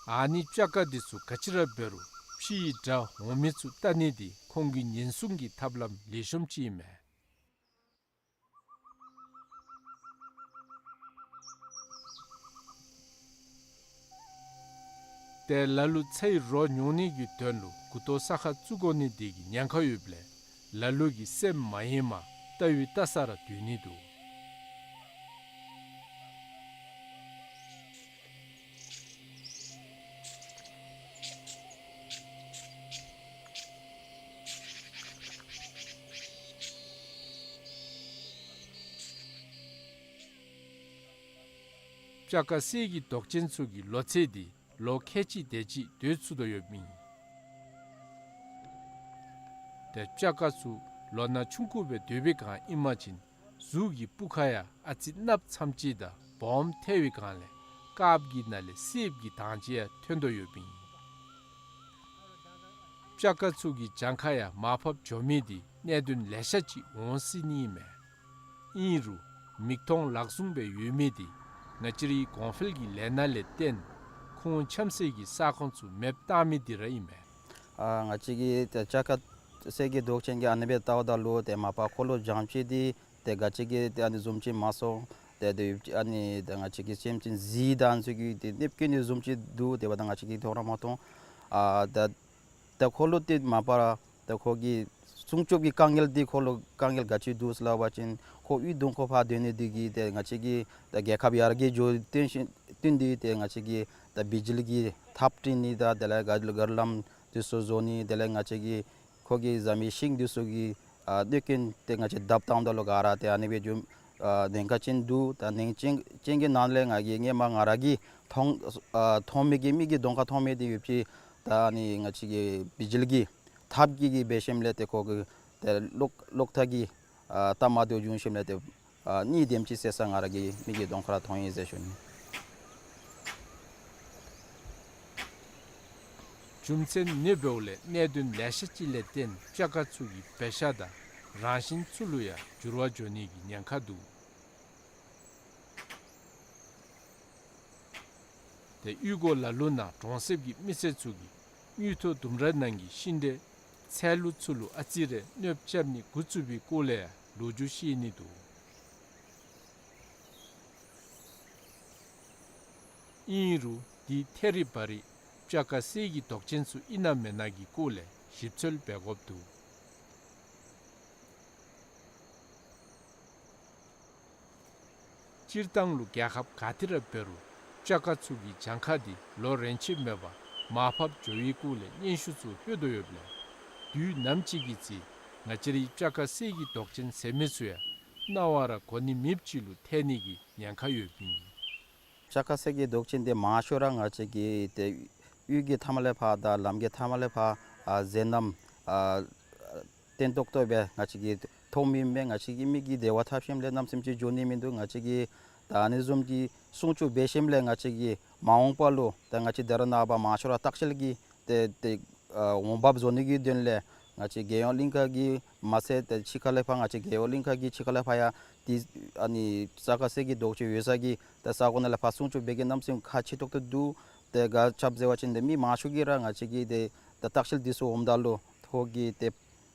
ཨ་ནི་སྤྱ་དཀར་འདི་ཚུ་ག་ཅི་ར་འབད་རུང་ཕྱི་ཡི་དགྲ་འོང་མི་ཚུ་བལྟ་ནི་འདི་ཁོང་གི་ཉེན་སྲུང་གི་ཐབས་ལམ་ལེགས་ཤོམ་ཅིག་ཨིན་མས། ཏེ་ལ་ལུ་ཚྭའི་རོ་ཉོ་ནི་གི་དོན་ལུ་མགུ་ཏོ་ས་ཁར་བཙུགས་དགོ་ནི་འདི་གིས་ཉེན་ཁ་ཡོདཔ་ལས་ལ་ལུ་གིས་སེམས་མ་གཡེངམ་བལྟ་བའི་བལྟ་ས་ར་སྡོད་ནི་འདུག། སྤྱ་དཀར་གསེར་གྱི་མདོག་ཅན་ཚུ་གི་ལོ་ཚད་འདི་ལོ་ཁལ་གཅིག་དེ་ཅིག་སྡོད་ཚུགས་དོ་ཡོདཔ་ཨིན། ཏེ་སྤྱ་དཀར་ཚུ་ལོ་ན་ཆུང་ཀུ་སྦེ་སྡོད་པའི་སྒང་ཨིན་པ་ཅིན་གཟུགས་ཀྱི་སྤུ་ཁ་ཡང་ཨ་ཙི་གནགཔོ་ཙམ་ཅིག་དང་སྦོམ་ཐལ་བའི་སྒང་ལས་དཀརཔོ་གི་ནང་ལས་སེརཔོ་གི་མདངས་ཅིག་ཡང་ཐོན་དོ་ཡོདཔ་ཨིན། སྤྱ་ཁ་ཚུ་གི་གྱངས་ཁ་ཡང་མར་ཕབ་འགྱོ་མི་འདི་གནད་དོན་ལེ་ཤ་ཅིག་འོང་སྲིད་ནི་མས། ཨིན་རུང་མིག་མཐོང་ལག་བཟུང་སྦེ་ཡོད་མི་འདི་ང་བཅས་རའི་གོང་འཕེལ་གྱི་ལས་སྣ་ལས་བརྟེན་ཁོང་འཁྱམ་སའི་གི་ས་ཁོངས་ཚུ་མེདཔ་བཏང་མི་འདི་ར་ཨིན་མས། ཨ་ང་བཅས་ཀྱི་ཏེ་སྤྱ་ཁ་ཟེར་གྱི་འདོགས་ཅན་གྱི་ཨ་ནི་སྦེ་བལྟཝ་ད་ལུ་ཏེ་མ་པ་འཁོར་ལོ་བྱང་ཕྱད་འདི་ཏེ་ག་ཅི་གི་ཏེ་ཨ་ནི་བཟུམ་ཅིག་མ་སོང་། ཏེ་ཏེ་ཨ་ནི་ཏེ་ང་བཅས་ཀྱི་སེམས་ཅན་གཟིག་དང་ཚུ་གི་ཏེ་གནོདཔ་བཀལ་ནི་བཟུམ་ཅིག་འདུག། དེ་འབདཝ་ད་ང་བཅས་ཀྱིས་མཐོང་ར་མ་མཐོང་། ཨ་ད་ད་འཁོར་ལོ་འདི་མ་པ་ར་ད་ཁོ་གི་སྲུང་སྐྱོབ་ཀྱི་དཀའ་ངལ་འདི་འཁོར་ལོ་དཀའ་ངལ་ག་ཅི་འདུག་ཟེར་སླབ་པ་ཅིན་ཁོ་གཡུས་གདོང་ཁར་ཕར་སྡོད་ནི་འདི་གིས་ཏེ་ང་བཅས་ཀྱི་ད་རྒྱལ་ཁབ་ཡར་རྒྱས་འགྱོ་བརྟེན་ཞིན་བརྟེན་ཏེ་ཏེ་ང་བཅས་ཀྱི་ད་བི་ཇི་ལི་གི་ཐགཔ་བྲི་ནི་དང་དེ་ལས་ག་གར་ལམ་འདི་ཚུ་བཟོ་ནི་དེ་ལས་ང་བཅས་ཀྱི་ཁོ་གི་ཟ་མི་ཤིང་འདི་ཚུ་གི་ཨ་གནོད་སྐྱོན་ཏེ་ང་བཅས་བརྡབ་བཏངམ་ད་ལུ་ག་ར་ཏེ་ཨ་ནི་སྦེ་འགྱོ་ཨ་ཉེན་ཁ་ཅན་འདུག། ད་ཉེན་ཁ་ཅན་ཅན་གྱི་ནང་ལས་ང་གིས་སྔོན་མ་ང་ར་གིས་མཐོང་ཨ་མཐོང་མི་གི་མིག་གི་གདོང་ཁར་མཐོང་མི་འདི་ཡོད་ཅི། ད་ཨ་ནི་ང་བཅས་ཀྱི་བི་ཇི་ལི་གི་ཐགཔ་གི་གི་འབད་ཞིནམ་ལས་ཏེ་ཁོ་གི་ཏེ་གློག་གློག་ཐག་གི་ཨ་ཐགཔ་མ་བདེཝ་བྱུང་ཞིནམ་ལས་ཏེ་ཨ་གཉིས་དེམ་ཅིག་བསད་ས་ང་ར་གི་མིག་གི་གདོང་ཁར་མཐོང་ཡི་ཟེར་ཞུ་ནི། རྒྱུ་མཚན་ཨ་ནི་འབདཝ་ལས་གནད་དོན་ལེ་ཤ་ཅིག་ལས་བརྟེན་སྤྱ་ཁ་ཚུ་གི་འབད་བཞག་དང་རང་བཞིན་ཚུ་ལུ་ཡང་འགྱུར་བ་འགྱོ་ནི་གི་ཉེན་ཁ་འདུག། ཏེ་གཡུས་སྒོ་ལ་ལུ་ནང་གྲོང་གསེབ་ཀྱི་མི་སེར་ཚུ་གིས་དངུལ་ཐོག་ལྡུམ་ར་ནང་གི་ཤིང་འབྲས་ཚལ་ལུ་ཚུ་ལུ་ཨ་ཙི་རེ་གནོདཔ་རྐྱབ་ནི་འགོ་བཙུགས་པའི་སྐོར་ལས་ཡང་ལོ་རྒྱུས་བཤད་ནི་འདུག། ཨིན་རུང་འདི་ཐད་རི་བ་རི་སྤྱ་ཁ་ཟེར་གྱི་འདོགས་ཅན་ཚུ་ཨིན་ན་མེན་ན་གི་སྐོར་ལས་ཞིབ་འཚོལ་འབད་དགོཔ་འདུག། སྤྱིར་བཏང་ལུ་རྒྱལ་ཁབ་ག་ཏེ་ར་འབད་རུང་སྤྱ་ཁ་ཚུ་གི་གྱངས་ཁ་འདི་ལོ་རེ་ཆད་མེད་པར་མར་ཕབ་འགྱོ་བའི་སྐོར་ལས་སྙན་ཞུ་ཚུ་ལྷོད་དོ་ཡོདཔ་ལས་དུས་ནམ་ཅིག་གི་ཚེ་ང་བཅས་རའི་སྤྱ་ཁ་ཟེར་གྱི་འདོགས་ཅན་ཟེར་མི་ཚུ་ཡང་རྣ་བར་གོ་ནི་མེདཔ་ཅིག་ལུ་ཐལ་ནི་གི་ཉེན་ཁ་ཡོདཔ་ཨིན། སྤྱ་ཁ་ཟེར་གྱི་འདོགས་ཅན་འདི་མང་ཤོས་ར་ང་བཅས་ཀྱི་ཏེ་གཡུས་ཀྱི་མཐའ་མ་ལས་ཕར་དང་ལམ་གྱི་མཐའ་མ་ལས་ཕར་ཨ་མཛེས་རྣམ་ཨ་བརྟན་ཏོག་ཏོ་སྦེ་ང་བཅས་ཀྱིས་མཐོང་མི་མས། ང་བཅས་ཀྱི་མིག་གིས་དེ་བ་འཐབ་ཞིནམ་ལས་གནམ་མེད་ས་མེད་ཅིག་འགྱོ་ནི་མིན་འདུག། ང་བཅས་ཀྱིས་ད་ཨ་ནི་བཟུམ་གྱི་སྲུང་སྐྱོབ་འབད་ཞིནམ་ལས་ང་བཅས་ཀྱིས་མ་འོངས་པ་ལུ་ད་ང་བཅས་ད་རེས་ནངས་པ་མང་ཤོས་ར་ལྟ་བཤལ་གྱི་ཏེ་ཏེ་ཨ་འོང་འབབ་བཟོ་ནི་གི་དོན་ལས་ང་བཅས་རྒྱལ་ཡོངས་གླིང་ཁ་གི་མ་ཚད་ཏེ་ཕྱི་ཁ་ལས་ཕར་ང་བཅས་རྒྱལ་ཡོངས་གླིང་ཁ་གི་ཕྱི་ཁ་ལས་ཕར་ཡང་ཏེ་ཨ་ནི་སྤྱ་ཁ་ཟེར་གྱི་འདོགས་ཅི་ཡོད་ས་གི་ཏེ་ས་གོ་ནང་ལས་ཕར་སྲུང་སྐྱོབ་འབད་གི་གནམ་མེད་ས་མེད་ཁག་ཆེ་ཏོག་ཏོ་འདུག། ཏེ་ག་ཅི་འབད་ཟེར་བ་ཅིན་ཏེ་མི་མང་ཤོས་ཀྱིས་ར་ང་བཅས་ཀྱི་ཏེ་ད་ལྟ་བཤལ་འདི་ཚུ་འོངམ་ད་ལུ་ཁོང་གི་ཏེ་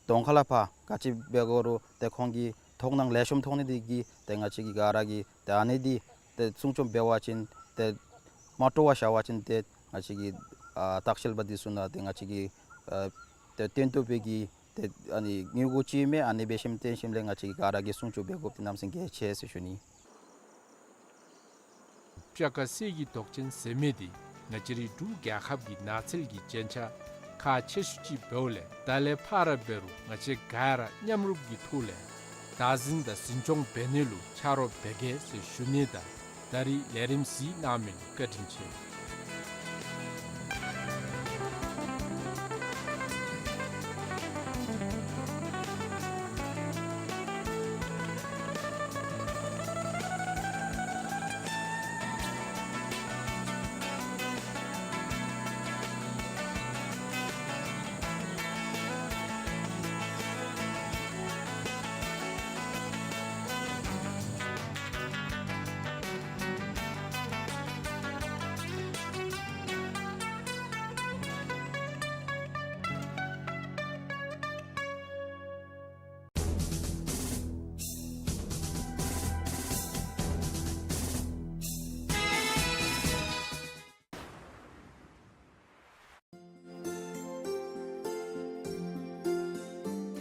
གདོང་ཁ་ལས་ཕར་ག་ཅི་འབད་དགོ་རུང་ཏེ་ཁོང་གིས་མཐོང་སྣང་ལེགས་ཤོམ་མཐོང་ནི་འདི་གིས་ཏེ་ང་བཅས་ཀྱིས་ག་ར་གིས་ཏེ་ཨ་ནི་འདི་ཏེ་སྲུང་སྐྱོབ་འབད་བ་ཅིན་ཏེ་མ་སྤྲོ་བར་བཞག་པ་ཅིན་ཏེ་ང་བཅས་ཀྱི་ཨ་ལྟ་བཤལ་པ་འདི་ཚུ་ནང་ཏེ་ང་བཅས་ཀྱི་ཨ་ཏེ་བརྟན་ཏོག་ཏོ་སྦེ་གི་ཏེ་ཨ་ནི་དངུལ་སྒོར་ཅིག་མས། ཨ་ནི་འབད་ཞིནམ་བརྟེན་ཞིནམ་ལས་ང་བཅས་ཀྱིས་ག་ར་གིས་སྲུང་སྐྱོབ་འབད་དགོཔ་འདི་གནམ་མེད་ས་མེད་གལ་ཆེ་ཟེར་ཞུ་ནི། སྤྱ་ཁ་ཟེར་གྱི་འདོགས་ཅན་ཟེར་མི་འདི་ང་བཅས་རའི་འབྲུག་རྒྱལ་ཁབ་ཀྱི་ནགས་ཚལ་གྱི་རྒྱན་ཆ་ཁག་ཆེ་ཤོས་ཅིག་འབདཝ་ལས་ད་ལས་ཕར་ར་འབད་རུང་ང་བཅས་ག་ར་མཉམ་རུབ་ཀྱི་ཐོག་ལས་བདག་འཛིན་དང་འཛིན་སྐྱོང་འབད་ནི་ལུ་ཆ་རོགས་འབད་གེ་ཟེར་ཞུ་ནི་དང་ད་རིས་ལས་རིམ་གཟིགས་གནང་མི་ལུ་བཀའ་དྲིན་ཆེ།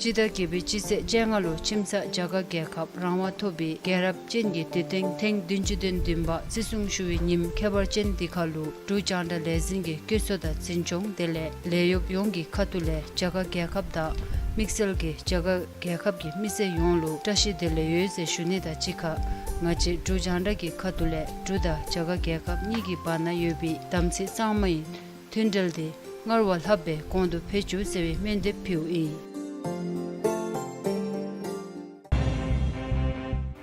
སྤྱི་ཟླ་བརྒྱད་པའི་སྤྱི་ཚེས་བཅོ་ལྔ་ལུ་ཁྱིམ་ཚང་རྒྱ་གར་རྒྱལ་ཁབ་རང་དབང་ཐོབ་པའི་རྒྱལ་རབས་ཅན་གྱི་དུས་སྟོན་ཐེངས་བདུན་ཅུ་དོན་བདུན་པ་བརྩི་སྲུང་ཞུ་བའི་ཉིནམ་ཁྱད་པར་ཅན་འདི་ཁར་ལུ་འབྲུག་རྒྱང་བསྒྲགས་ལས་འཛིན་གྱི་བཀོད་ཚོགས་དང་འཛིན་སྐྱོང་དེ་ལས་ལས་གཡོགཔ་ཡོངས་ཀྱི་ཁ་ཐུག་ལས་རྒྱ་གར་རྒྱལ་ཁབ་དང་དམིགས་བསལ་གྱིས་རྒྱ་གར་རྒྱལ་ཁབ་ཀྱི་མི་སེར་ཡོངས་ལུ་བཀྲ་ཤིས་བདེ་ལེགས་ཡོད་ཟེར་ཞུ་ནི་དང་གཅིག་ཁར་ང་བཅས་འབྲུག་རྒྱང་བསྒྲགས་ཀྱི་ཁ་ཐུག་ལས་འབྲུག་དང་རྒྱ་གར་རྒྱལ་ཁབ་གཉིས་ཀྱི་བར་ན་ཡོད་པའི་དམ་ཚིག་གཙང་མའི་མཐུན་འབྲེལ་དེ་སྔར་བ་ལྷག་སྦེ་གོང་དུ་འཕེལ་བཅུག་ཟེར་བའི་སྨོན་འདེབས་ཕུལཝ་ཨིན།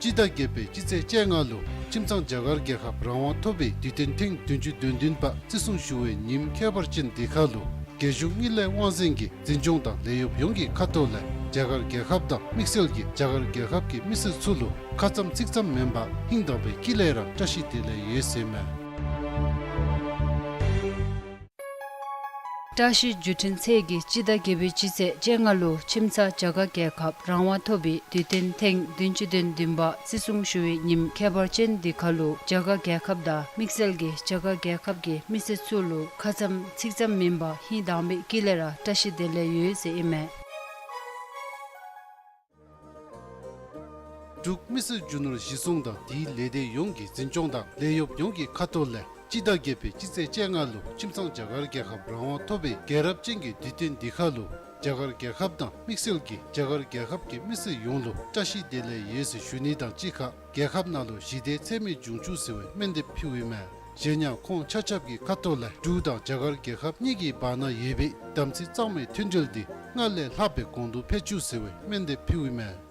སྤྱི་ཟླ་བརྒྱད་པའི་སྤྱི་ཚེས་བཅོ་ལྔ་ལུ་ཁྱིམ་ཚང་རྒྱ་གར་རྒྱལ་ཁབ་རང་དབང་ཐོབ་པའི་དུས་སྟོན་ཐེངས་བདུན་ཅུ་དོན་བདུན་པ་བརྩི་སྲུང་ཞུ་བའི་ཉིནམ་ཁྱད་པར་ཅན་འདི་ཁར་ལུ་ རྒྱལ་གཞུང་དངུལ་ལས་དབང་འཛིན་གྱི་འཛིན་སྐྱོང་དང་ལས་གཡོགཔ་ཡོངས་ཀྱི་ཁ་ཐུག་ལས་རྒྱ་གར་རྒྱལ་ཁབ་དང་དམིགས་བསལ་གྱིས་རྒྱ་གར་རྒྱལ་ཁབ་ཀྱི་མི་སེར་ཚུ་ལུ་ཁ་ཙམ་ཚིག་ཙམ་མེན་པར་ཧིང་དྭངས་པའི་དཀྱིལ་ལས་ར་བཀྲ་ཤིས་བདེ་ལེགས་ཡོད་ཟེར་ཨིན་མས། བཀྲ་ཤིས་བརྒྱུད་འཕྲིན་ཚད་ཀྱིས་སྤྱི་ཟླ་བརྒྱད་པའི་སྤྱི་ཚེས་བཅོ་ལྔ་ལུ་ཁྱིམ་ཚང་རྒྱ་གར་རྒྱལ་ཁབ་རང་དབང་ཐོབ་པའི་དུས་སྟོན་ཐེངས་བདུན་ཅུ་དོན་བདུན་པ་བརྩི་སྲུང་ཞུ་བའི་ཉིནམ་ཁྱད་པར་ཅན་འདི་ཁར་ལུ་རྒྱ་གར་རྒྱལ་ཁབ་དང་དམིགས་བསལ་གྱིས་རྒྱ་གར་རྒྱལ་ཁབ་ཀྱི་མི་སེར་ཚུ་ལུ་ཁ་ཙམ་ཚིག་ཙམ་མེན་པར་ཧིང་དྭངས་པའི་དཀྱིལ་ལས་ར་བཀྲ་ཤིས་བདེ་ལེགས་ཡོད་ཟེར་ཨིན་མས། འབྲུག་མི་སེར་རྒྱུ་ནོར་གཞི་བཟུང་དང་དེའི་ལས་སྡེ་ཡོངས་ཀྱི་འཛིན་སྐྱོང་དང་ལས་གཡོགཔ་ཡོངས་ཀྱི་ཁ་ཐུག་ལས་སྤྱི་ཟླ་བརྒྱད་པའི་སྤྱི་ཚེས་བཅོ་ལྔ་ལུ་ཁྱིམ་ཚང་རྒྱ་གར་རྒྱལ་ཁབ་རང་དབང་ཐོབ་པའི་རྒྱལ་རབས་ཅན་གྱི་དུས་སྟོན་འདི་ཁར་ལུ་རྒྱ་གར་རྒྱལ་ཁབ་དང་དམིགས་བསལ་གྱིས་རྒྱ་གར་རྒྱལ་ཁབ་ཀྱི་མི་སེར་ཡོངས་ལུ་བཀྲ་ཤིས་བདེ་ལེགས་ཡོད་ཟེར་ཞུ་ནི་དང་གཅིག་ཁར་རྒྱལ་ཁབ་ནང་ལུ་ཞི་བདེ་ཚད་མེད་འབྱུང་བཅུག་ཟེར་བའི་སྨོན་འདེབས་ཕུལཝ་ཨིན་མས། གཞན་ཡང་ཁོང་ཆ་ཁྱབ་ཀྱི་ཁ་ཐུག་ལས་འབྲུག་དང་རྒྱ་གར་རྒྱལ་ཁབ་གཉིས་ཀྱི་བར་ན་ཡོད་པའི་དམ་ཚིག་གཙང་མའི་མཐུན་འབྲེལ་འདི་སྔར་ལས་ལྷག་པའི་གོང་དུ་འཕེལ་བཅུག་ཟེར་བའི་སྨོན་འདེབས་ཕུལཝ་ཨིན་མས།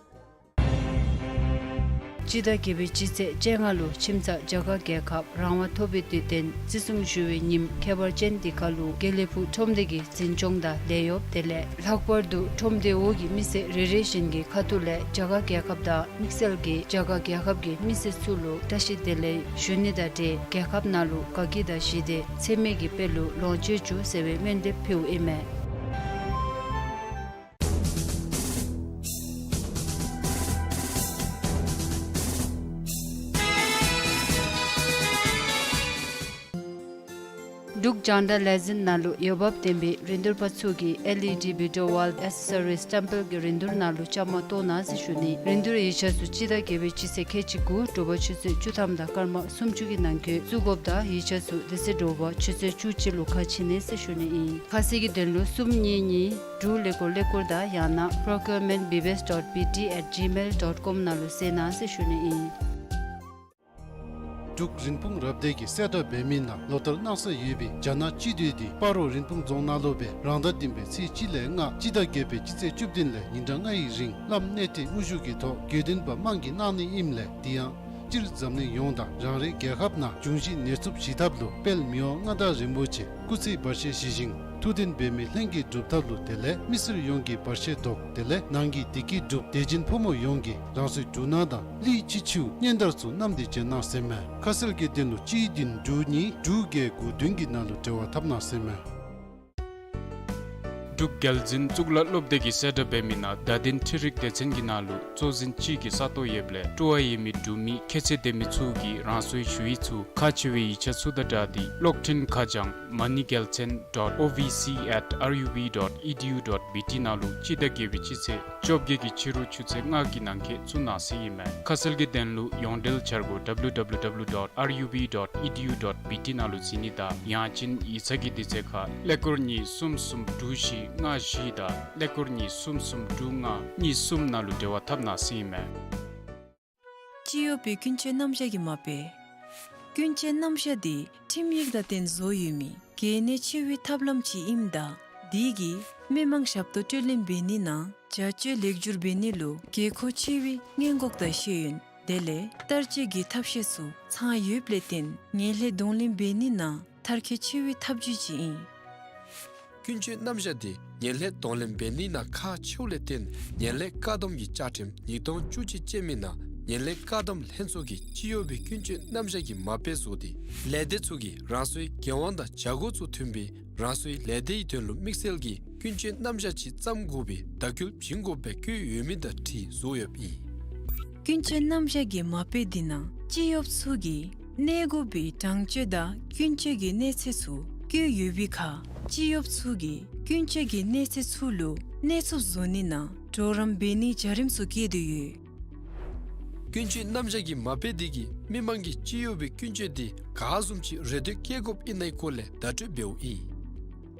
སྤྱི་ཟླ་བརྒྱད་པའི་སྤྱི་ཚེས་བཅོ་ལྔ་ལུ་ཁྱིམ་ཚང་རྒྱ་གར་རྒྱལ་ཁབ་རང་དབང་ཐོབ་པའི་དུས་སྟོན་བརྩི་སྲུང་ཞུ་བའི་ཉིནམ་ཁྱད་པར་ཅན་འདི་ཁར་ལུ་དགེ་ལེགས་ཕུག་ཁྲོམ་སྡེ་གི་འཛིན་སྐྱོང་དང་ལས་གཡོགཔ་དེ་ལས་ལྷག་པར་དུ་ཁྲོམ་སྡེ་འོག་གི་མི་སེར་རེ་རེ་བཞིན་གྱི་ཁ་ཐུག་ལས་རྒྱ་གར་རྒྱལ་ཁབ་དང་དམིགས་བསལ་གྱིས་རྒྱ་གར་རྒྱལ་ཁབ་ཀྱི་མི་སེར་ཚུ་ལུ་བཀྲ་ཤིས་བདེ་ལེགས་ཞུ་ནི་དང་འབྲེལ་རྒྱལ་ཁབ་ནང་ལུ་དགའ་སྐྱིད་དང་ཞི་བདེ་ཚད་མེད་ཀྱི་དཔལ་ལུ་ལོངས་སྤྱོད་བཅུག་ཟེར་བའི་སྨོན་འདེབས་ཕུལཝ་ཨིན་མས། འབྲུག་རྒྱང་བསྒྲགས་ལས་འཛིན་ནང་ལུ་འོས་འབབ་ལྡན་པའི་རིན་བསྡུར་པ་ཚུ་གིས་ཨེལ་ཨི་ཌི་བི་ཌི་ཨོ་ཝཱལ་ཨེག་སེ་སོ་རིས་སི་ཊེམ་པལ་གྱི་རིན་བསྡུར་ནང་ལུ་བཅའ་མར་གཏོགས་གནང་ཟེར་ཞུ་ནི། རིན་བསྡུར་ཡིག་ཆ་ཚུ་སྤྱི་ཟླ་བརྒྱད་པའི་སྤྱི་ཚེས་ཁལ་གཅིག་དགུ་དྲོ་པ་ཆུ་ཚོད་བཅུ་ཐམ་དང་སྐར་མ་སུམ་ཅུ་གི་ནང་འཁོད་བཙུགས་དགོཔ་དང་ཡིག་ཆ་ཚུ་དེ་ཚེ་དྲོ་པ་ཆུ་ཚོད་བཅུ་གཅིག་ལུ་ཁ་ཕྱེ་ནི་ཟེར་ཞུ་ནི་ཨིན། ཁ་གསལ་གྱི་དོན་ལུ་གསུམ་གཉིས་གཉིས་དྲུག་ཀླད་ཀོར་ཀླད་ཀོར་དང་ཡང་ན་procurement B B S dot B T at gmail dot com ནང་ལུ་གསལ་གནང་ཟེར་ཞུ་ནི་ཨིན། འབྲུག་རིན་སྤུངས་རབ་སྡེ་གིས་གསལ་བསྒྲགས་འབད་མི་ནང་ལོ་ལྟར་གནང་སྲོལ་ཡོད་པའི་རྒྱ་ནག་སྤྱི་འཐུས་འདི་སྤ་རོ་རིན་སྤུངས་རྫོང་ནང་ལུ་སྦེ་རང་ཟླ་བདུན་པའི་ཚེས་གཅིག་ལས་ལྔ་སྤྱི་ཟླ་བརྒྱད་པའི་སྤྱི་ཚེས་བཅུ་བདུན་ལས་ཉིན་གྲངས་ལྔའི་རིང་བླམ་གནས་བརྟན་དབུ་བཞུགས་ཀྱི་ཐོག་དགོས་འདུན་པ་དམངས་ཀྱིས་གནང་ནི་ཨིནམ་ལས་དེ་ཡང་སྤྱིར་འཛམ་གླིང་ཡོངས་དང་རང་རེའི་རྒྱལ་ཁབ་ནང་འབྱུང་བཞི་ནད་འཚུབ་ཞི་ཐབས་ལུ་དཔལ་མི་དབང་མངའ་བདག་རིན་པོ་ཆེ་སྐུ་ཚེ་བར་ཆད་ཞི་ཞིང་ཐུགས་འདུན་འབད་མི་ལྷན་རྒྱས་འགྲུབ་ཐབས་ལུ་དེ་ལས་མི་སེར་ཡོངས་ཀྱི་བར་ཆད་བཟློག་དེ་ལས་ནང་གི་བདེ་སྐྱིད་འགྲུབ། དད་ཅན་ཕོ་མོ་ཡོངས་ཀྱིས་རང་སོའི་འབྲུ་སྣ་དང་གླུད་ཕྱི་ཕྱིའུ་སྙན་དར་ཚུ་བསྣམས་ཏེ་བྱོན་གནང་ཟེར་མས། ཁ་གསལ་གྱི་དོན་ལུ་གཅིག་བདུན་དྲུག་གཉིས་དྲུག་བརྒྱད་དགུ་བདུན་གྱི་ནང་ལུ་འབྲེལ་བ་འཐབ་གནང་ཟེར་མས། འབྲུག་རྒྱལ་འཛིན་གཙུག་ལག་སློབ་སྡེ་གིས་གསལ་བསྒྲགས་འབད་མི་ནང་བརྡ་དོན་འཕྲུལ་རིག་སྡེ་ཚན་གྱི་ནང་ལུ་གཙོ་འཛིན་ཅིག་གི་ས་སྟོང་ཡོདཔ་ལས་སྤྲོ་བ་ཡོད་མི་འབྲུག་མི་ཁྱད་ཚད་ལྡན་མི་ཚུ་གིས་རང་སོའི་ཞུ་ཡིག་ཚུ་ཁག་ཆེ་བའི་ཡིག་ཆ་ཚུ་དང་སྦྲགས་ཏེ་གློག་འཕྲིན་ཁ་བྱང་money galchen dot O V C at R U B dot E D U dot B T ནང་ལུ་སྤྱི་ཟླ་བརྒྱད་པའི་སྤྱི་ཚེས་བཅོ་བརྒྱད་ཀྱི་ཕྱི་རུ་ཆུ་ཚོད་ལྔ་གི་ནང་འཁོད་བཙུགས་གནང་ཟེར་ཨིན་མས། ཁ་གསལ་གྱི་དོན་ལུ་ཡོངས་འབྲེལ་འཆར་སྒོ་W W W dot R U B dot E D U dot B T ནང་ལུ་གཟིགས་ནི་དང་ཡང་ཅིན་ཡིག་ཚང་གི་དུས་ཚོད་ཁར་ཀླད་ཀོར་གཉིས་གསུམ་གསུམ་དྲུག་བཞི་ལྔ་བཞི་དང་ཀླད་ཀོར་གཉིས་གསུམ་གསུམ་དྲུག་ལྔ་གཉིས་གསུམ་ནང་ལུ་འབྲེལ་བ་འཐབ་གནང་ཟེར་ཨིན་མས། སྤྱི་གཡོགཔ་གི་ཀུན་སྤྱོད་རྣམ་གཞག་གི་མ་དཔེ། ཀུན་སྤྱོད་རྣམ་གཞག་འདི་ཁྲིམས་ཡིག་དང་ལྡན་བཟོ་ཡོད་མི་གལ་གནད་ཆེ་བའི་ཐབས་ལམ་ཅིག་ཨིནམ་ད་དེ་གིས་མི་མང་ཞབས་ཏོག་སྤྲོད་ལེན་འབད་ནི་ནང་བྱ་སྤྱོད་ལེགས་བསྒྱུར་འབད་ནི་ལུ་དགོས་མཁོ་ཆེ་བའི་སྔོན་འགོག་དང་ཤེས་ཡོན་དེ་ལས་བསྟར་སྤྱོད་ཀྱི་ཐབས་ཤེས་ཚུ་ཚང་ཡོདཔ་ལས་བརྟེན་ངན་ལྷད་གདོང་ལེན་འབད་ནི་ནང་མཐར་འཁྱོལ་ཆེ་བའི་ཐབས་བྱུས་ཅིག་ཨིན། ཀུན་སྤྱོད་རྣམ་གཞག་འདི་ངན་ལྷད་གདོང་ལེན་འབད་ནི་ནང་ཁག་ཆེཝ་ལས་བརྟེན་ངན་ལྷད་བཀག་སྡོམ་གྱི་བཅའ་ཁྲིམས་ཉིས་སྟོང་བཅུ་གཅིག་ཅན་མའི་ནང་ངན་ལྷད་བཀག་སྡོམ་ལྷན་ཚོགས་ཀྱིས་སྤྱི་གཡོགཔ་གི་ཀུན་སྤྱོད་རྣམ་གཞག་གི་མ་དཔེ་བཟོ་སྟེ་ལས་སྡེ་ཚུ་གིས་རང་སོའི་འགན་དབང་དང་བྱ་སྒོ་ཚུ་མཐུན་པའི་རང་སོའི་ལས་སྡེའི་དོན་ལུ་དམིགས་བསལ་གྱི་ཀུན་སྤྱོད་རྣམ་གཞག་ཅིག་བརྩམ་དགོ་པའི་བརྡ་བསྐུལ་བྱིན་དགོཔ་སྦེ་བཀོད་ཡོད་མི་དང་འཁྲིལ་བཟོ་ཡོདཔ་ཨིན། ཀུན་སྤྱོད་རྣམ་གཞག་གི་མ་དཔེ་འདི་ནང་སྤྱི་གཡོགཔ་ཚུ་གིས་གནས་དགོ་པའི་དྲང་སྤྱོད་དང་ཀུན་སྤྱོད་ཀྱི་གནས་ཚད་ཚུ་བཀོད་ཡོད་པའི་ཁར་སྤྱི་གཡོགཔ་ཚུ་གིས་ཀུན་སྤྱོད་ཀྱི་གནས་ཚད་ཚུ་ལུ་གནས་ཚུགསཔ་བཟོ་ནི་ནང་གྲོགས་རམ་འབད་ནིའི་བྱ་རིམ་ཚུ་བཀོད་དེ་ཡོད། ཀུན་སྤྱོད་རྣམ་གཞག་གི་མ་དཔེ་འདི་གིས་མི་མང་གིས་སྤྱི་གཡོགཔ་གི་ཀུན་སྤྱོད་འདི་ག་བཟུམ་ཅིག་རེ་འདོད་བསྐྱེད་དགོཔ་ཨིན་ནའི་སྐོར་ལས་བརྡ་སྤྲོད་འབདཝ་ཨིན།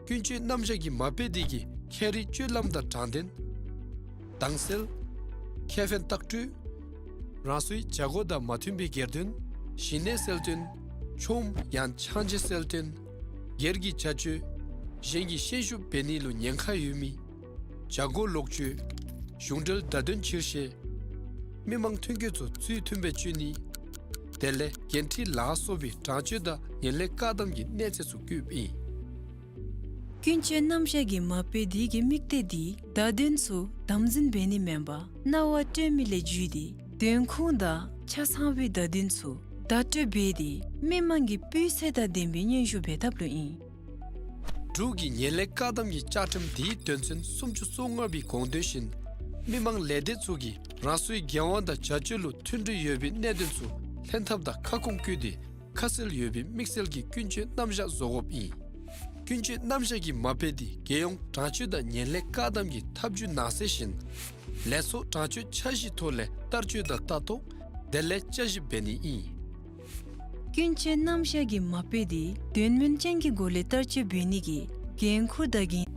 ཀུན་སྤྱོད་རྣམ་གཞག་གི་མ་དཔེ་འདི་གིས་ཁྱད་རིག་སྤྱོད་ལམ་དང་དྲང་བདེན། དྭངས་གསལ། ཁེ་ཕན་ལྟག་སྤྲོད། རང་སོའི་བྱ་སྒོ་དང་མ་མཐུན་པའི་སྒེར་དོན། ཞི་གནས་གསལ་སྟོན། ཆོམ་ཡང་ཆང་ཅན་གསལ་སྟོན། སྒེར་གྱི་བྱ་སྤྱོད། གཞན་གྱི་ཤན་ཤུགས་འབད་ནི་ལུ་ཉེན་ཁ་ཡོད་མི། བྱ་སྒོ་ལོག་སྤྱོད། གཞུང་འབྲེལ་བརྡ་དོན་ཕྱིར་བཤད། མི་མང་ཐོན་སྐྱེད་ཚུ་ཚུལ་མཐུན་སྦེ་སྤྱོད་ནི། དེ་ལས་འགན་འཁྲི་ལ་སོགས་པའི་དྲང་སྤྱོད་དང་ངན་ལྷད་བཀག་སྡོམ་གྱི་གནས་ཚད་ཚུ་བཀོདཔ་ཨིན། ཀུན་སྤྱོད་རྣམ་གཞག་གི་མ་དཔེ་འདི་གི་དམིགས་གཏད་འདི་བརྡ་དོན་ཚུ་དམ་འཛིན་འབད་ནི་མེན་པར་རྣ་བར་སྤྲོད་མི་ལས་བརྒྱུད་དེ་དོན་ཁུངས་དང་ཆ་ཚང་བའི་བརྡ་དོན་ཚུ་བརྡ་སྤྲོད་འབད་དེ་མི་མང་གི་སྤུས་ཚད་དང་ལྡན་པའི་སྙན་ཞུ་འབད་ཐབས་ལུ་ཨིན། འབྲུག་གི་ངན་ལྷད་བཀག་སྡོམ་གྱི་བཅའ་ཁྲིམས་འདིའི་དོན་ཚན་སུམ་ཅུ་སོ་ལྔ་པའི་དགོངས་དོན་བཞིན་མི་མང་ལས་སྡེ་ཚུ་གིས་རང་སོའི་འགན་དབང་དང་བྱ་སྤྱོད་ལུ་མཐུན་སྒྲིལ་ཡོད་པའི་གནད་དོན་ཚུ་ལྷན་ཐབས་དང་ཁ་སྐོང་བཀོད་དེ་ཁ་གསལ་ཡོད་པའི་དམིགས་བསལ་གྱི་ཀུན་སྤྱོད་རྣམ་གཞག་བཟོ་དགོཔ་ཨིན། ཀུན་སྤྱོད་རྣམ་གཞག་གི་མ་དཔེ་འདི་རྒྱལ་ཡོངས་དྲང་སྤྱོད་དང་ངན་ལྷད་བཀག་སྡོམ་གྱི་ཐབས་ཇུས་ནང་གསེས་བཞིན་ལས་ཚོགས་དྲང་སྤྱོད་འཆར་གཞིའི་ཐོག་ལས་བསྟར་སྤྱོད་དང་ལྟ་རྟོག་དེ་ལས་བསྐྱར་ཞིབ་འབད་ནི་ཨིན། ཀུན་སྤྱོད་རྣམ་གཞག་གི་མ་དཔེ་འདི་དོན་སྨིན་ཅན་གྱི་སྒོ་ལས་བསྟར་སྤྱོད་འབད་ནི་གི་འགན་ཁུར་དང་འགན།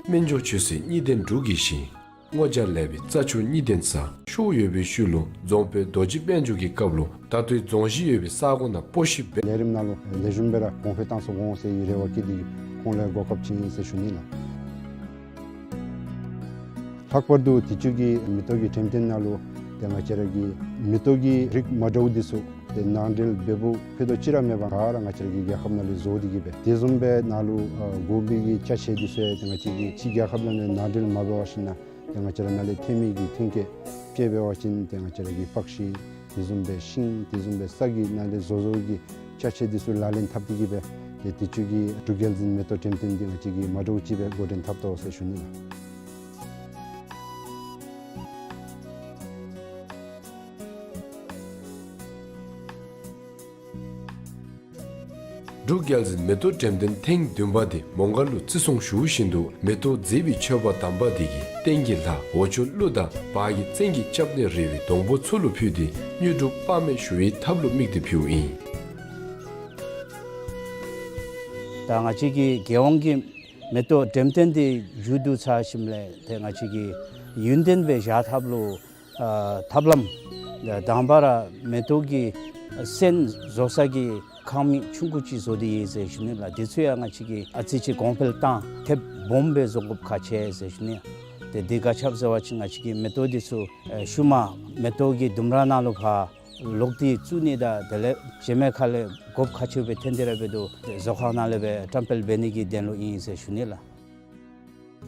སྨན་ལྗོངས་ཆོས་སྲིད་གཉིས་ལྡན་འབྲུག་གི་ཞིང་། སྔོ་ལྗང་ལེགས་པའི་རྩྭ་མཆོག་གཉིས་ལྡན་ས། ཤོག་ཡོད་པའི་ཤུལ་ལུ་རྫོང་དཔོན་རྡོ་རྗེ་དཔལ་འབྱོར་གྱི་སྐབས་ལུ་ད་ལྟོའི་རྫོང་གཞི་ཡོད་པའི་ས་གོ་ནང་སྤོ་བཤུད་འབད། ལས་རིམ་ནང་ལུ་ལེགས་ཤོམ་སྦེ་ར་གོང་འཕེལ་བཏང་ཚུགས་འོང་ཟེར་བའི་རེ་བ་བསྐྱེད་དེ་ཁོང་ལུ་གོ་སྐབས་ཅིག་ཨིན་ཟེར་ཞུ་ནི་ལགས། ལྷག་པར་དུ་དུས་ཅི་གི་མེ་ཏོག་གི་འགྲེམས་སྟོན་ནང་ལུ་ཏེ་ང་བཅས་ར་གི་མེ་ཏོག་གི་རིགས་མ་འདྲཝ་འདི་ཚུ་ཏེ་ནང་འདྲེན་འབདཝ་ཕུད་རྡོག་ཅིག་ར་མེད་པར་ག་ར་ང་བཅས་ར་གི་རྒྱལ་ཁབ་ནང་ལས་བཟོ་སྟེ་གི་སྦེ་དེ་བཟུམ་སྦེ་ནང་ལུ་ཨ་དགོ་པའི་གི་ཅ་ཆས་འདི་ཚུ་ཡང་ཏེ་ང་བཅས་ཀྱི་ཕྱི་རྒྱལ་ཁབ་ནང་ལས་ནང་འདྲེན་མ་འབད་བ་ཅིན་ཏེ་ང་བཅས་ར་ནང་ལས་ཐོན་མི་གི་ཐོན་སྐྱེད་དཔྱེ་འབད་བ་ཅིན་ཏེ་ང་བཅས་ར་གི་པགས་ཤིང་དེ་བཟུམ་སྦེ་ཤིང་དེ་བཟུམ་སྦེ་ས་གི་ནང་ལས་བཟོ་བཟོཝ་གི་ཅ་ཆས་འདི་ཚུ་ལག་ལེན་འཐབ་སྟེ་གི་སྦེ་ཏེ་དུས་ཅི་གི་འབྲུག་རྒྱལ་འཛིན་མེ་ཏོག་འགྲེམས་སྟོན་འདི་ང་བཅས་ཀྱིས་མ་འདྲཝ་ཅིག་སྦེ་འགོ་འདྲེན་འཐབ་དོ་ཟེར་ཞུ་ནི་ལགས། འབྲུག་རྒྱལ་འཛིན་མེ་ཏོག་འགྲེམས་སྟོན་ཐེངས་བདུན་པ་འདི་མོང་སྒར་ལུ་བརྩི་སྲུང་ཞུ་བཞིན་དུ་མེ་ཏོག་མཛེས་པའི་མཆོད་པ་དམ་པ་འདི་གིས་སྟེང་གི་ལྷ་འོག་ཆོས་ཀླུ་དང་བར་གྱི་བཙན་གྱི་སྐྱབས་གནས་རི་བོའི་སྡོང་པོ་ཚུ་ལུ་ཕུལ་ཏེ་དངོས་གྲུབ་དཔག་མེད་ཞུ་བའི་ཐབས་ལུ་དམིགས་ཏེ་ཕུལཝ་ཨིན། ད་ང་བཅས་ཀྱི་རྒྱལ་ཡོངས་ཀྱི་མེ་ཏོག་འགྲེམས་སྟོན་འདི་མཇུག་བསྡུ་ཚར་ཞིནམ་ལས་ཏེ་ང་བཅས་ཀྱི་ཡུན་བརྟན་སྦེ་བཞག་ཐབས་ལུ་ཨ་ཐབས་ལམ་དང་པ་ར་མེ་ཏོག་གི་སོན་བཟོ་ས་གི་ཁང་མིག་ཆུང་ཀུ་ཅིག་བཟོ་སྟེ་ཡོད་ཟེར་ཞུ་ནི་ལགས། དེ་ཚུ་ཡང་ང་བཅས་ཀྱིས་ཨ་ཙི་ཅིག་གོང་འཕེལ་བཏང་ཐེབས་སྦོམ་སྦེ་བཟོ་དགོཔ་ཁག་ཆེ་ཟེར་ཞུ་ནི། ཏེ་དེ་ག་ཅི་སྦེ་ཟེར་བ་ཅིན་ང་བཅས་ཀྱི་མེ་ཏོག་འདི་ཚུ་ཨེ་ཤུལ་མ་མེ་ཏོག་གི་ལྡུམ་ར་ནང་ལུ་ཕར་ལོག་སྟེ་བཙུགས་ནི་དང་དེ་ལས་རྗེས་མའི་ཁ་ལས་དགོཔ་ཁག་ཆེཝ་སྦེ་ཐོན་ཏེ་ར་འབད་དོ། ཏེ་བཟོ་ཁང་ནང་ལས་སྦེ་བཀྲམ་སྤེལ་འབད་ནི་གི་དོན་ལུ་ཨིན་ཟེར་ཞུ་ནི་ལགས།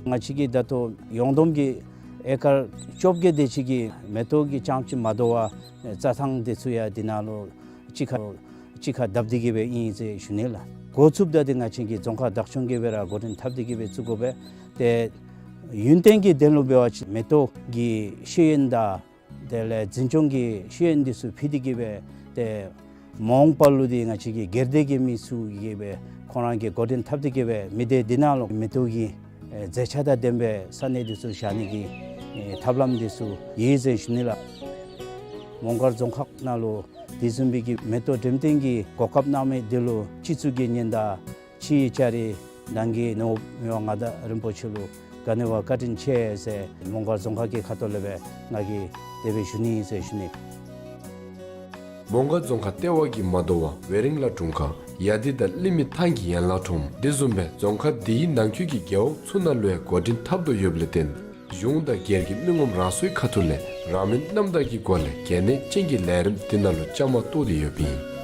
ང་བཅས་ཀྱི་ད་ལྟོ་ཡོངས་བསྡོམས་ཀྱི་ཨེ་ཀར་བཅོ་བརྒྱད་དེ་ཅིག་གི་མེ་ཏོག་གི་རྐྱངམ་ཅིག་མ་དོ་བར་རྩྭ་ཐང་དེ་ཚུ་ཡང་དེ་ནང་ལུ་གཅིག་ཁར་གཅིག་ཁར་བརྡབ་སྟེ་གི་སྦེ་ཨིན་ཟེར་ཞུ་ནི་ལགས། འགོ་བཙུགསཔ་ད་འདི་ང་བཅས་ཀྱི་རྫོང་ཁག་བདག་སྐྱོང་གིས་སྦེ་ར་འགོ་འདྲེན་འཐབ་སྟེ་གི་སྦེ་བཙུགས་དགོ་པས། ཏེ་ཡུན་བརྟན་གྱི་དོན་ལུ་འབད་བ་ཅིན་མེ་ཏོག་གི་ཤེས་ཡོན་དང་དེ་ལས་འཛིན་སྐྱོང་གི་ཤེས་ཡོན་འདི་ཚུ་ཕུལ་ཏེ་གི་སྦེ་ཏེ་མ་འོངས་པ་ལུ་འདི་ང་བཅས་ཀྱི་སྒེར་སྡེ་གི་མི་ཚུ་གིས་སྦེ་ཁོང་ར་གིས་འགོ་འདྲེན་འཐབ་སྟེ་གི་སྦེ་མི་སྡེ་འདི་ནང་ལུ་མེ་ཏོག་གི་ཨེ་མཛེས་ཆ་དང་ལྡན་པའི་ས་གནས་འདི་ཚུ་བཞག་ནི་གི་ཨེ་ཐབས་ལམ་འདི་ཚུ་ཡོད་ཟེར་ཞུ་ནི་ལགས། མོང་སྒར་རྫོང་ཁག་ནང་ལུ་དེ་བཟུམ་སྦེ་གི་མེ་ཏོག་འགྲེམས་སྟོན་གྱི་གོ་སྐབས་གནང་མི་འདི་ལུ་སྤྱི་གཙུག་གི་གཉེན་དང་ཕྱིའི་ལྕགས་རི་ནང་གི་ནོར་བུ་མི་དབང་མངའ་བདག་རིན་པོ་ཆེ་ལུ་ག་ནི་བ་བཀའ་དྲིན་ཆེ་ཟེར་མོང་སྒར་རྫོང་ཁག་གི་ཁ་ཐུག་ལས་སྦེ་ང་གིས་དེ་སྦེ་ཞུ་ནི་ཟེར་ཞུ་ནི། མོང་སྒར་རྫོང་ཁག་ལྟེ་བ་གིས་མ་དོ་བར་ཝེ་རིང་ལ་དྲུང་ཁག་ཡ་དི་དང་གླིང་མི་ཐང་གི་ཡན་ལག་ཁྲོམ་དེ་བཟུམ་སྦེ་རྫོང་ཁག་འདི་གི་ནང་འཁོད་ཀྱི་རྒེད་འོག་ཚུ་ནང་ལུ་ཡང་འགོ་འདྲེན་འཐབ་དོ་ཡོདཔ་ལས་བརྟེན་གཞུང་དང་སྒེར་གྱི་མི་ངོམ་རང་སོའི་ཁ་ཐུག་ལས་རང་མོས་རྣམ་དག་གི་སྒོ་ལས་གལ་གནད་ཅན་གྱི་ལས་རིམ་འདི་ནང་ལུ་བཅའ་མར་གཏོགས་ཏེ་ཡོདཔ་ཨིན།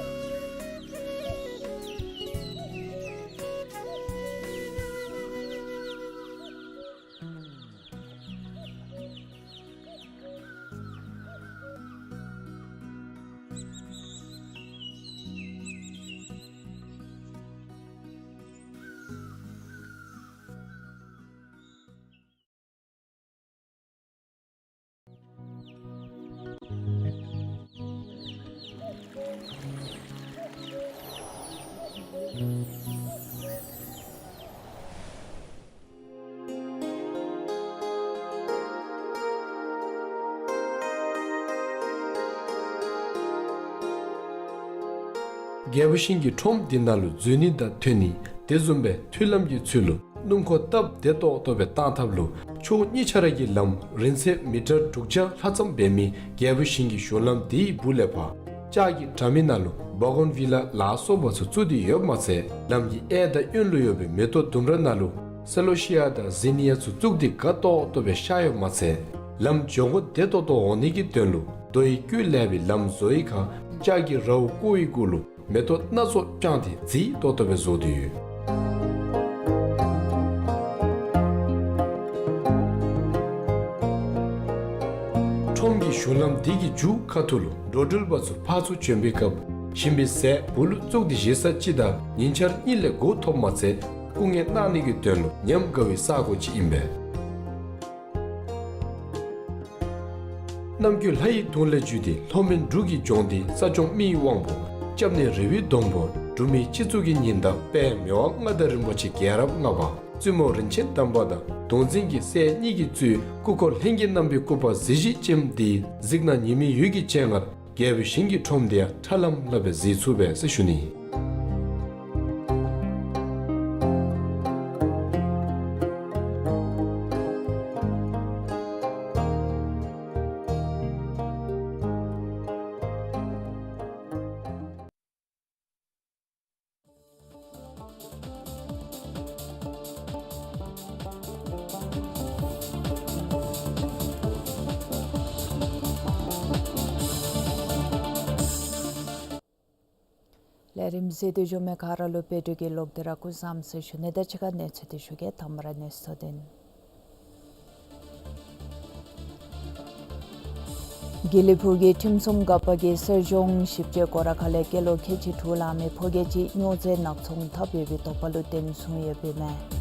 རྒྱལ་པོ་ཞིང་གི་ཁྲོམ་འདི་ནང་ལུ་འཛུལ་ནི་དང་ཐོན་ནི་དེ་བཟུམ་སྦེ་མཐུད་ལམ་གྱི་ཚུལ་ལུ་སྣུམ་འཁོར་སྟབས་བདེ་ཏོག་ཏོ་སྦེ་བཏང་ཐབས་ལུ་ཕྱོགས་གཉིས་ཆ་ར་གི་ལམ་རིང་ཚད་མི་ཊར་དྲུག་བརྒྱ་ལྷག་ཙམ་འབད་མི་རྒྱལ་པོ་ཞིང་གི་གཞུང་ལམ་དེའི་སྦུག་ལས་ཕར་ལྕགས་ཀྱི་དྲ་མིག་ནང་ལུ་བ་གོན་བི་ལ་ལ་སོགས་པ་ཚུ་བཙུགས་ཏེ་ཡོདཔ་མ་ཚད་ལམ་གྱི་གཡས་དང་གཡོན་ལུ་ཡོད་པའི་མེ་ཏོག་ལྡུམ་ར་ནང་ལུ་ སེ་ལོ་ཤི་ཡ་དང་ཟི་ནི་ཡ་ཚུ་བཙུགས་ཏེ་དགའ་ཏོག་ཏོ་སྦེ་ཤར་ཡོདཔ་མ་ཚད་ལམ་འགྱོ་སྒོ་བདེ་ཏོག་ཏོ་འོང་ནི་གི་དོན་ལུ་རྡོ་ཡི་སྐུད་ལས་པའི་ལམ་བཟོ་ཡི་ཁར་ལྕགས་ཀྱི་རཝ་བརྐོ་བའི་གུ་ལུ་མེ་ཏོག་སྣ་ཚོགས་དཔྱངས་ཏེ་མཛེས་ཏོག་ཏོ་སྦེ་བཟོ་སྟེ་ཡོད། ཁྲོམ་གྱི་གཞུང་ལམ་འདི་གི་མཇུག་ཁ་ཐུག་ལུ་འགྲོ་འགྲུལ་པ་ཚུ་ཕར་ཚུར་བྱོན་པའི་སྐབས་ཞིམ་པའི་ཟས་སྦུག་ལུ་བཙུགས་ཏེ་བཞེས་ས་ཅིག་དང་ཉིན་ཆར་གཉིད་ལས་གོ་ཐོབ་མ་ཚད་སྐུ་ངལ་གནང་ནི་གི་དོན་ལུ་ཉམས་དགའ་བའི་ས་གོ་ཅིག་ཨིན་པས། རྣམ་ཀུན་ལྷ་ཡི་དུང་ལས་བརྒྱུད་དེ་ལྷོ་མོན་འབྲུག་གི་ལྗོངས་འདི་ས་སྐྱོང་མི་ཡི་དབང་པོ་སྐྱབས་གནས་རི་བོའི་སྡོང་པོ་འབྲུག་མིའི་སྤྱི་གཙུག་གི་ཉི་ཟླ་དཔལ་མི་དབང་མངའ་བདག་རིན་པོ་ཆེ་རྒྱལ་རབས་ལྔ་པ་བཙུན་མོ་རིན་ཆེན་དམ་པ་དང་གདུང་འཛིན་གྱི་སྲས་གཉིས་ཀྱི་གཙོས་སྐུ་འཁོར་ལྷན་རྒྱས་རྣམ་པའི་སྐུ་པར་གཟི་བརྗིད་ཅན་འདི་གཟིགས་ན་ཉི་མའི་འོད་ཀྱི་སྤྱན་སྔར་རྒྱལ་པོའི་ཞིང་གི་ཁྲོམ་འདི་ཡང་ཁྲ་ལམ་ལམ་སྦེ་གཟིགས་ཚུགས་པས་ཟེར་ཞུ་ནི། ལས་རིམ་གཟིགས་ཏེ་བཞུགས་མི་ག་ར་ལུ་བདེ་སྐྱིད་ཀྱི་ལོག་སྟེ་ར་སྐུ་བཟང་ཟེར་ཞུ་ནི། ད་ཅི་ཁར་གནས་ཚུལ་འདི་ཞུ་གེ། དང་པ་ར་གནས་ཚུལ་འདི་ཨིན། དགེ་ལེགས་ཕུག་གི་ཁྲིམས་སྲུང་འགག་པ་གིས་གསེར་གཞོང་ཞིབ་དཔྱད་སྒོ་ར་ཁ་ལས་སྐྱེས་ལོ་ཁལ་གཅིག་དྲུག་ལང་མི་ཕོ་སྐྱེས་ཅིག་སྨྱོ་རྫས་ནག་ཚོང་འཐབ་ཡོད་པའི་དོགས་པ་ལུ་བརྟེན་བཟུང་ཡོདཔ་ཨིན་མས།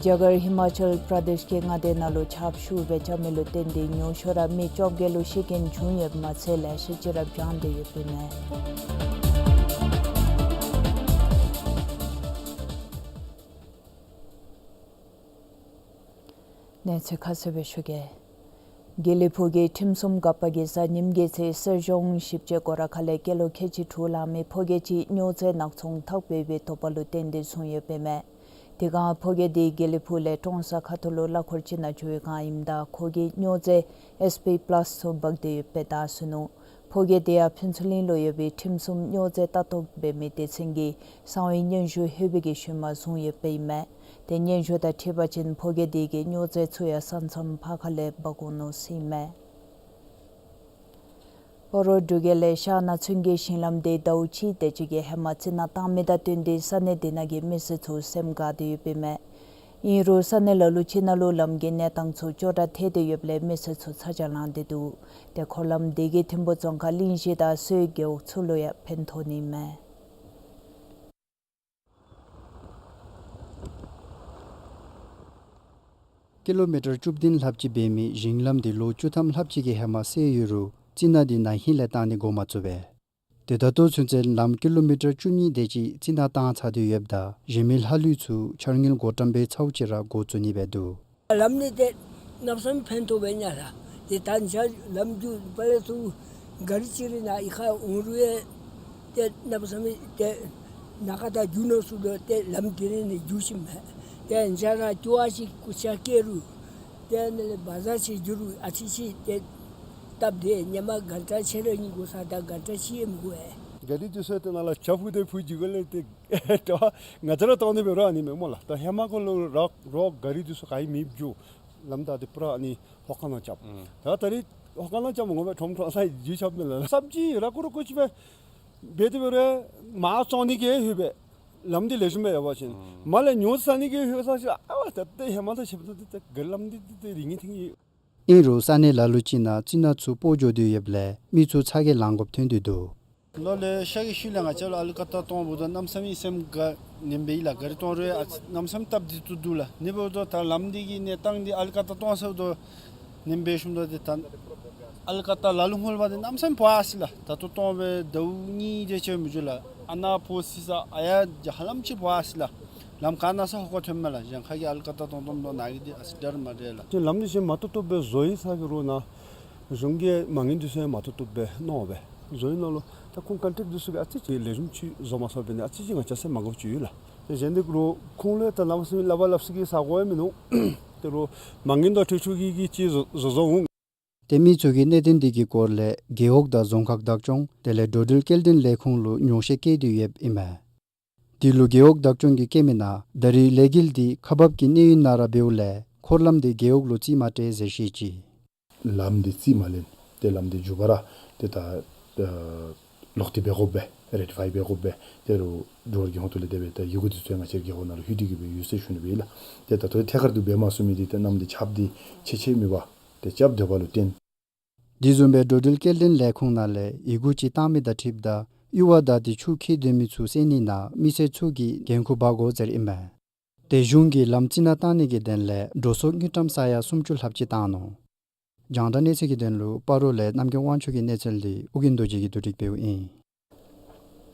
རྒྱ་གར་ཧི་མ་ཅལ་པྲ་དེཤ་གི་མངའ་སྡེ་ནང་ལུ་ཆརཔ་ཤུགས་སྦེ་རྐྱབ་མི་ལུ་བརྟེན་ཏེ་ཉུང་ཤོས་ར་མི་བཅོ་བརྒྱད་ལུ་ཤི་རྐྱེན་བྱུང་ཡོདཔ་མ་ཚད་ལེ་ཤ་ཅིག་ར་བྱང་སྟེ་ཡོདཔ་ཨིན་མས། གནས་ཚུལ་ཁ་གསལ་སྦེ་ཞུ་གེ། དགེ་ལེགས་ཕུག་གི་ཁྲིམས་སྲུང་འགག་པ་གིས་གཟའ་ཉིམ་གི་ཚེ་གསེར་གཞོང་ཞིབ་དཔྱད་སྒོ་ར་ཁ་ལས་སྐྱེས་ལོ་ཁལ་གཅིག་དྲུག་ལང་མི་ཕོ་སྐྱེས་ཅིག་སྨྱོ་རྫས་ནག་ཚོང་འཐབ་ཡོད་པའི་དོགས་པ་ལུ་བརྟེན་ཏེ་བཟུང་ཡོདཔ་ཨིན་མས། དེ་སྒང་ཕོ་སྐྱེས་དེ་དགེ་ལེགས་ཕུག་ལས་ཀྲོང་གསར་ཁ་ཐུག་ལུ་གླ་འཁོར་ཅིག་ནང་འགྱོ་བའི་སྒང་ཨིནམ་ད་ཁོ་གིས་སྨྱོ་རྫས་ཨེས་པི་པ་ལཱསི་ཚུ་འབག་སྟེ་ཡོདཔ་སྦེ་བདའ་ཟུན་ནུག། ཕོ་སྐྱེས་དེ་ཡང་ཕུན་ཚོགས་གླིང་ལུ་ཡོད་པའི་ཁྲིམས་སྲུང་སྨྱོ་རྫས་ལྟ་རྟོག་འབད་མི་སྡེ་ཚན་གྱིས་གསང་བའི་སྙན་ཞུ་ལྷོད་པའི་ཤུལ་མ་བཟུང་ཡོདཔ་ཨིན་མས། དེ་སྙན་ཞུ་དང་འཁྲིལ་བ་ཅིན་ཕོ་སྐྱེས་དེ་གིས་སྨྱོ་རྫས་ཚུ་ཡང་ས་མཚམས་ཕར་ཁ་ལས་འབག་འོང་ནུག་ཟེར་ཨིན་མས། སྤ་རོ་འབྲུག་རྒྱལ་ལས་ཤར་ནང་ཚོན་གྱི་ཞིང་ལམ་དེ་ཟླཝ་གཅིག་དེ་ཅིག་གི་ཧེ་མ་རྩི་ནག་བཏང་མི་དང་བསྟུན་ཏེ་ས་གནས་དེ་ནང་གི་མི་སེར་ཚུ་སེམས་དགའ་སྟེ་ཡོདཔ་ཨིན་མས། ཨིན་རུང་ས་གནས་ལ་ལུ་ཅིག་ནང་ལུ་ལམ་གྱི་གནས་སྟངས་ཚུ་སྐྱོ་དྲགས་ཐལ་ཏེ་ཡོདཔ་ལས་མི་སེར་ཚུ་ཚ་གྱང་ལང་སྟེ་འདུག། ཏེ་འཁོར་ལམ་དེ་གིས་ཐིམ་ཕུ་རྫོང་ཁག་གླིང་བཞི་དང་སོའི་རྒེད་འོག་ཚུ་ལུ་ཡང་ཕན་ཐོགས་ནི་ཨིན་མས། ཀི་ལོ་མི་ཊར་བཅུ་བདུན་ལྷགཔ་ཅིག་འབད་མི་ཞིང་ལམ་དེ་ལོ་བཅུ་ཐམ་ལྷགཔ་ཅིག་གི་ཧེ་མ་བསལ་ཡོད་རུང་རྩི་ནག་དེ་ན་ཧིང་ལས་བཏང་ནི་འགོ་མ་བཙུགས་པས། ཏེ་ད་ལྟོ་ཚུན་ཚོད་ལམ་ཀི་ལོ་མི་ཊར་བཅུ་གཉིས་དེ་ཅིག་རྩི་ནག་བཏང་ཚར་ཏེ་ཡོདཔ་ད་གཞན་མི་ལྷག་ལུས་ཚུ་འཆར་དངུལ་འགོ་བཀྲམ་པའི་ཚརཝ་ཅིག་ར་འགོ་བཙུགས་ནི་སྦེ་འདུག། ལམ་ནི་ཏེ་གནམ་མེད་ས་མེད་ཕན་ཐོགས་སྦེ་ཨིན་ལགས། ཏེ་ད་ང་བཅས་ལམ་འགྱོ་བ་ལས་ཚུར་ག་རི་ཅིག་ར་ནཱ་ཨི་ཁར་འོང་རུང་ཡང་ཏེ་གནམ་མེད་ས་མེད་ཏེ་ནཱ་ཁ་ད་རྒྱུ་ནོར་ཚུ་ལུ་ཏེ་ལམ་དེ་ར་ནི་རྒྱུ་ཞིནམ་མས། ཏེ་ང་བཅས་ར་ཅོག་ཅིག་སྐུ་ཅག་སྐྱེ་རུང་ཏེ་ནཱ་ལས་བ་ཛར་ཅིག་འགྱོ་རུང་ཨ་ཙི་ཅིག་ཏེ་སྟབས་བདེ། ཧེ་མ་གྷན་ཊ་ཕྱེད་རེ་གཉིས་འགོར་ས་ད་གྷན་ཊ་གཅིག་ཡང་མི་འགོར་བས། ག་རི་འདི་ཚུ་ཏེ་ནཱ་ལས་ཇ་ཕུ་ཏེ་ཕུ་འགྱོ་དགོཔ་ལས་ཏེ་ཏེ་ང་བཅས་ར་གཏང་ནི་འབད་རུང་ཨ་ནི་མས་སྨོ་ལགས། ད་ཧེ་མ་ཁོང་ལུ་རོགས་རོགས་ག་རི་འདི་ཚུ་ག་ཡང་མེདཔ་འགྱོ། ལམ་ད་ཏེ་པུ་ར་ཨ་ནི་ཧོ་ཁ་ནང་རྐྱབ། ཨུམ། ད་ད་རིས་ཧོ་ཁ་ནང་རྐྱབ་མ་དགོ་པར་ཁྲོམ་ཁྲོམ་ས་ཡི་འགྱོ་རྐྱབ་མས་ལགས། སབ་ཇི་ར་ཀུ་ར་ཀུ་ཅིག་སྦེ་འབད་དེ་འབད་རུང་མར་བཙོང་ནི་གི་ལྷོད་པས། ལམ་འདི་ལེགས་ཤོམ་སྦེ་ཡོད་པ་ཅིན། ཨུམ། མར་ལས་ཉོ་ཟ་ནི་གི་ལྷོད་ས་ཅིག་ཨ་ཝ་ད་ཏེ་ཧེ་མ་དང་ཕྱདཔ་ད་ཏེ་ག་རི་ལམ་འདི་ཏེ་ཏེ་རིང་ངེ་ཐིང་ངེ་ཡོད། ཨིན་རུང་ས་གནས་ལ་ལུ་ཅིག་ནང་རྩི་ནག་ཚུ་སྤོ་འགྱོ་དོ་ཡོདཔ་ལས་མི་ཚུ་ཚ་གྱང་ལང་དགོཔ་ཐོན་ཏེ་འདུག། ལོ་ལེ་ཤ་གི་ཤུལ་ལས་ང་བཅས་ལུ་ཨལ་ཀ་ཏ་གཏང་འབདཝ་ད་གནམ་མེད་ས་མེད་སེམས་དགའ་ནི་མས་ལགས། ག་རི་གཏང་རུང་ཨ་ཙི་གནམ་མེད་ས་མེད་སྟབས་བདེ་ཏོག་ཏོ་འདུག་ལགས། ཨ་ནི་འབདཝ་ད་ད་ལམ་འདི་གི་གནས་སྟངས་འདི་ཨལ་ཀ་ཏ་གཏང་ཚརཝ་ད་ནི་འབད་ཞིནམ་ད་ཏེ་ད་ཨལ་ཀ་ཏ་ལ་ལུ་སྔོན་ལས་འབད་དེ་གནམ་མེད་ས་མེད་བ་ཡར་སོ་ཡི་ལགས། ད་ལྟོ་གཏང་སྦེ་ཟླཝ་གཉིས་དེ་ཅིག་མི་འགྱོ་ལགས། ཨ་ནཱ་ཕོ་སི་ས་ཨ་ཡར་ཧ་ལམ་ཅིག་བ་ཡར་སོ་ཡི་ལགས། ལམ་ག་ནང་ས་ཧོ་ཀ་ཐོནམ་མས་ལགས། གཞན་ཁ་གི་ཨལ་ཀ་ཏ་གཏང་གཏངམ་ད་ནཱ་གི་འདི་ཨ་ཙི་འདྲ་མ་འདྲ་ལགས། ཏེ་ལམ་འདི་ཅིག་མ་བཏུབ་བཏུབ་སྦེ་བཟོ་ཡི་ཟེར་གི་རུང་ནཱ་གཞུང་གི་མ་དངུལ་འདི་ཚུ་ཡང་མ་བཏུབ་བཏུབ་སྦེ་གནང་སྦེ་བཟོ་ཡི་ནང་ལུ་ད་ཁོང་ཀོན་ཊེཀཊ་འདི་ཚུ་གིས་ཨ་ཙི་ཅིག་ལེགས་ཤོམ་ཅིག་བཟོ་མ་ཚུགས་པས་ནི་ཨ་ཙི་ཅིག་ང་བཅས་སེམས་མ་དགའཝ་ཅིག་ཡོད་ལགས། ཏེ་གཞན་འདི་གུ་རུ་ཁོང་ལུ་ཡང་ད་གནམ་མེད་ས་མེད་སླབ་པ་སླབ་ས་གི་ས་གོ་ཡང་མིན་ནུག། དེ་རུང་མ་དངུལ་དང་འཕྲུལ་ཆས་ཀྱིས་ཀྱིས་ཅིག་བཟོ་བཟོ་བཟོ་འོང་། ཏེ་མི་ཚུ་གིས་གནད་དོན་འདི་གི་སྐོར་ལས་རྒེད་འོག་དང་རྫོང་ཁག་བདག་སྐྱོང་དེ་ལས་འགྲོ་འགྲུལ་སྐྱེལ་འདྲེན་ལས་ཁུངས་ལུ་ཉོགས་བཤད་བཀོད་དེ་ཡོདཔ་ཨིན་མས། དེ་ལུ་རྒེད་འོག་བདག་སྐྱོང་གིས་བཀོད་མི་ནང་ད་རེས་ལས་འགུལ་འདི་ཁག་འབག་གི་གནས་ཡུན་ནང་ར་འབདཝ་ལས་འཁོར་ལམ་འདི་རྒེད་འོག་ལུ་རྩིས་མ་སྤྲོད་ཟེར་བཤད་ཅི། ལམ་འདི་རྩིས་མ་ལེན། ཏེ་ལམ་འདི་མཇུག་བར་ཏེ་ད་ཨ་ལོག་སྟེ་འབད་དགོ་པས། རེག་ཊི་ཕའི་འབད་དགོ་པས། ད་རུང་འགྲོ་བ་རྒྱལ་ཡོངས་ཐོག་ལས་དེ་སྦེ་ད་ཡི་གུ་འདི་ཚུ་ཡང་ང་བཅས་རྒེད་འོག་ནང་ལུ་ལྷོད་དེ་གི་སྦེ་ཡོད་ཟེར་ཞུ་ནི་སྦེ་ཨིན་ལགས། ཏེ་ད་ལྟོ་ཐད་ཀར་དུ་འབད་མ་ཚུགས་མི་འདི་ཏེ་གནམ་འདི་ཆརཔ་འདི་ཆེ་ཆེ་མེད་པར་ཏེ་རྐྱབ་སྡོདཔ་ལུ་བརྟེན། དེ་བཟུམ་སྦེ་འགྲོ་འགྲུལ་སྐྱེལ་འདྲེན་ལས་ཁུངས་ནང་ལས་ཡི་གུ་ཅིག་བཏང་མི་དང་འཁྲིལཝ་ད་གཡུར་བ་དང་ཏེ་ཆུ་འཁྱིལ་སྡོད་མི་ཚུ་སེལ་ནི་ནང་མི་སེར་ཚུ་གིས་འགན་ཁུར་འབག་དགོ་ཟེར་ཨིན་མས། ཏེ་གཞུང་གིས་ལམ་རྩི་ནག་བཏང་ནི་གི་དོན་ལས་འགྲོ་སོང་དངུལ་ཀྲམ་ས་ཡ་སུམ་ཅུ་ལྷགཔ་ཅིག་བཏང་ནུག། རྒྱང་བསྒྲགས་གནས་ཚུལ་གྱི་དོན་ལུ་སྤ་རོ་ལས་རྣམ་རྒྱལ་དབང་ཕྱུག་གི་གནས་ཚུལ་འདི་ཨོ་རྒྱན་རྡོ་རྗེ་གིས་བསྡུ་སྒྲིག་འབདཝ་ཨིན།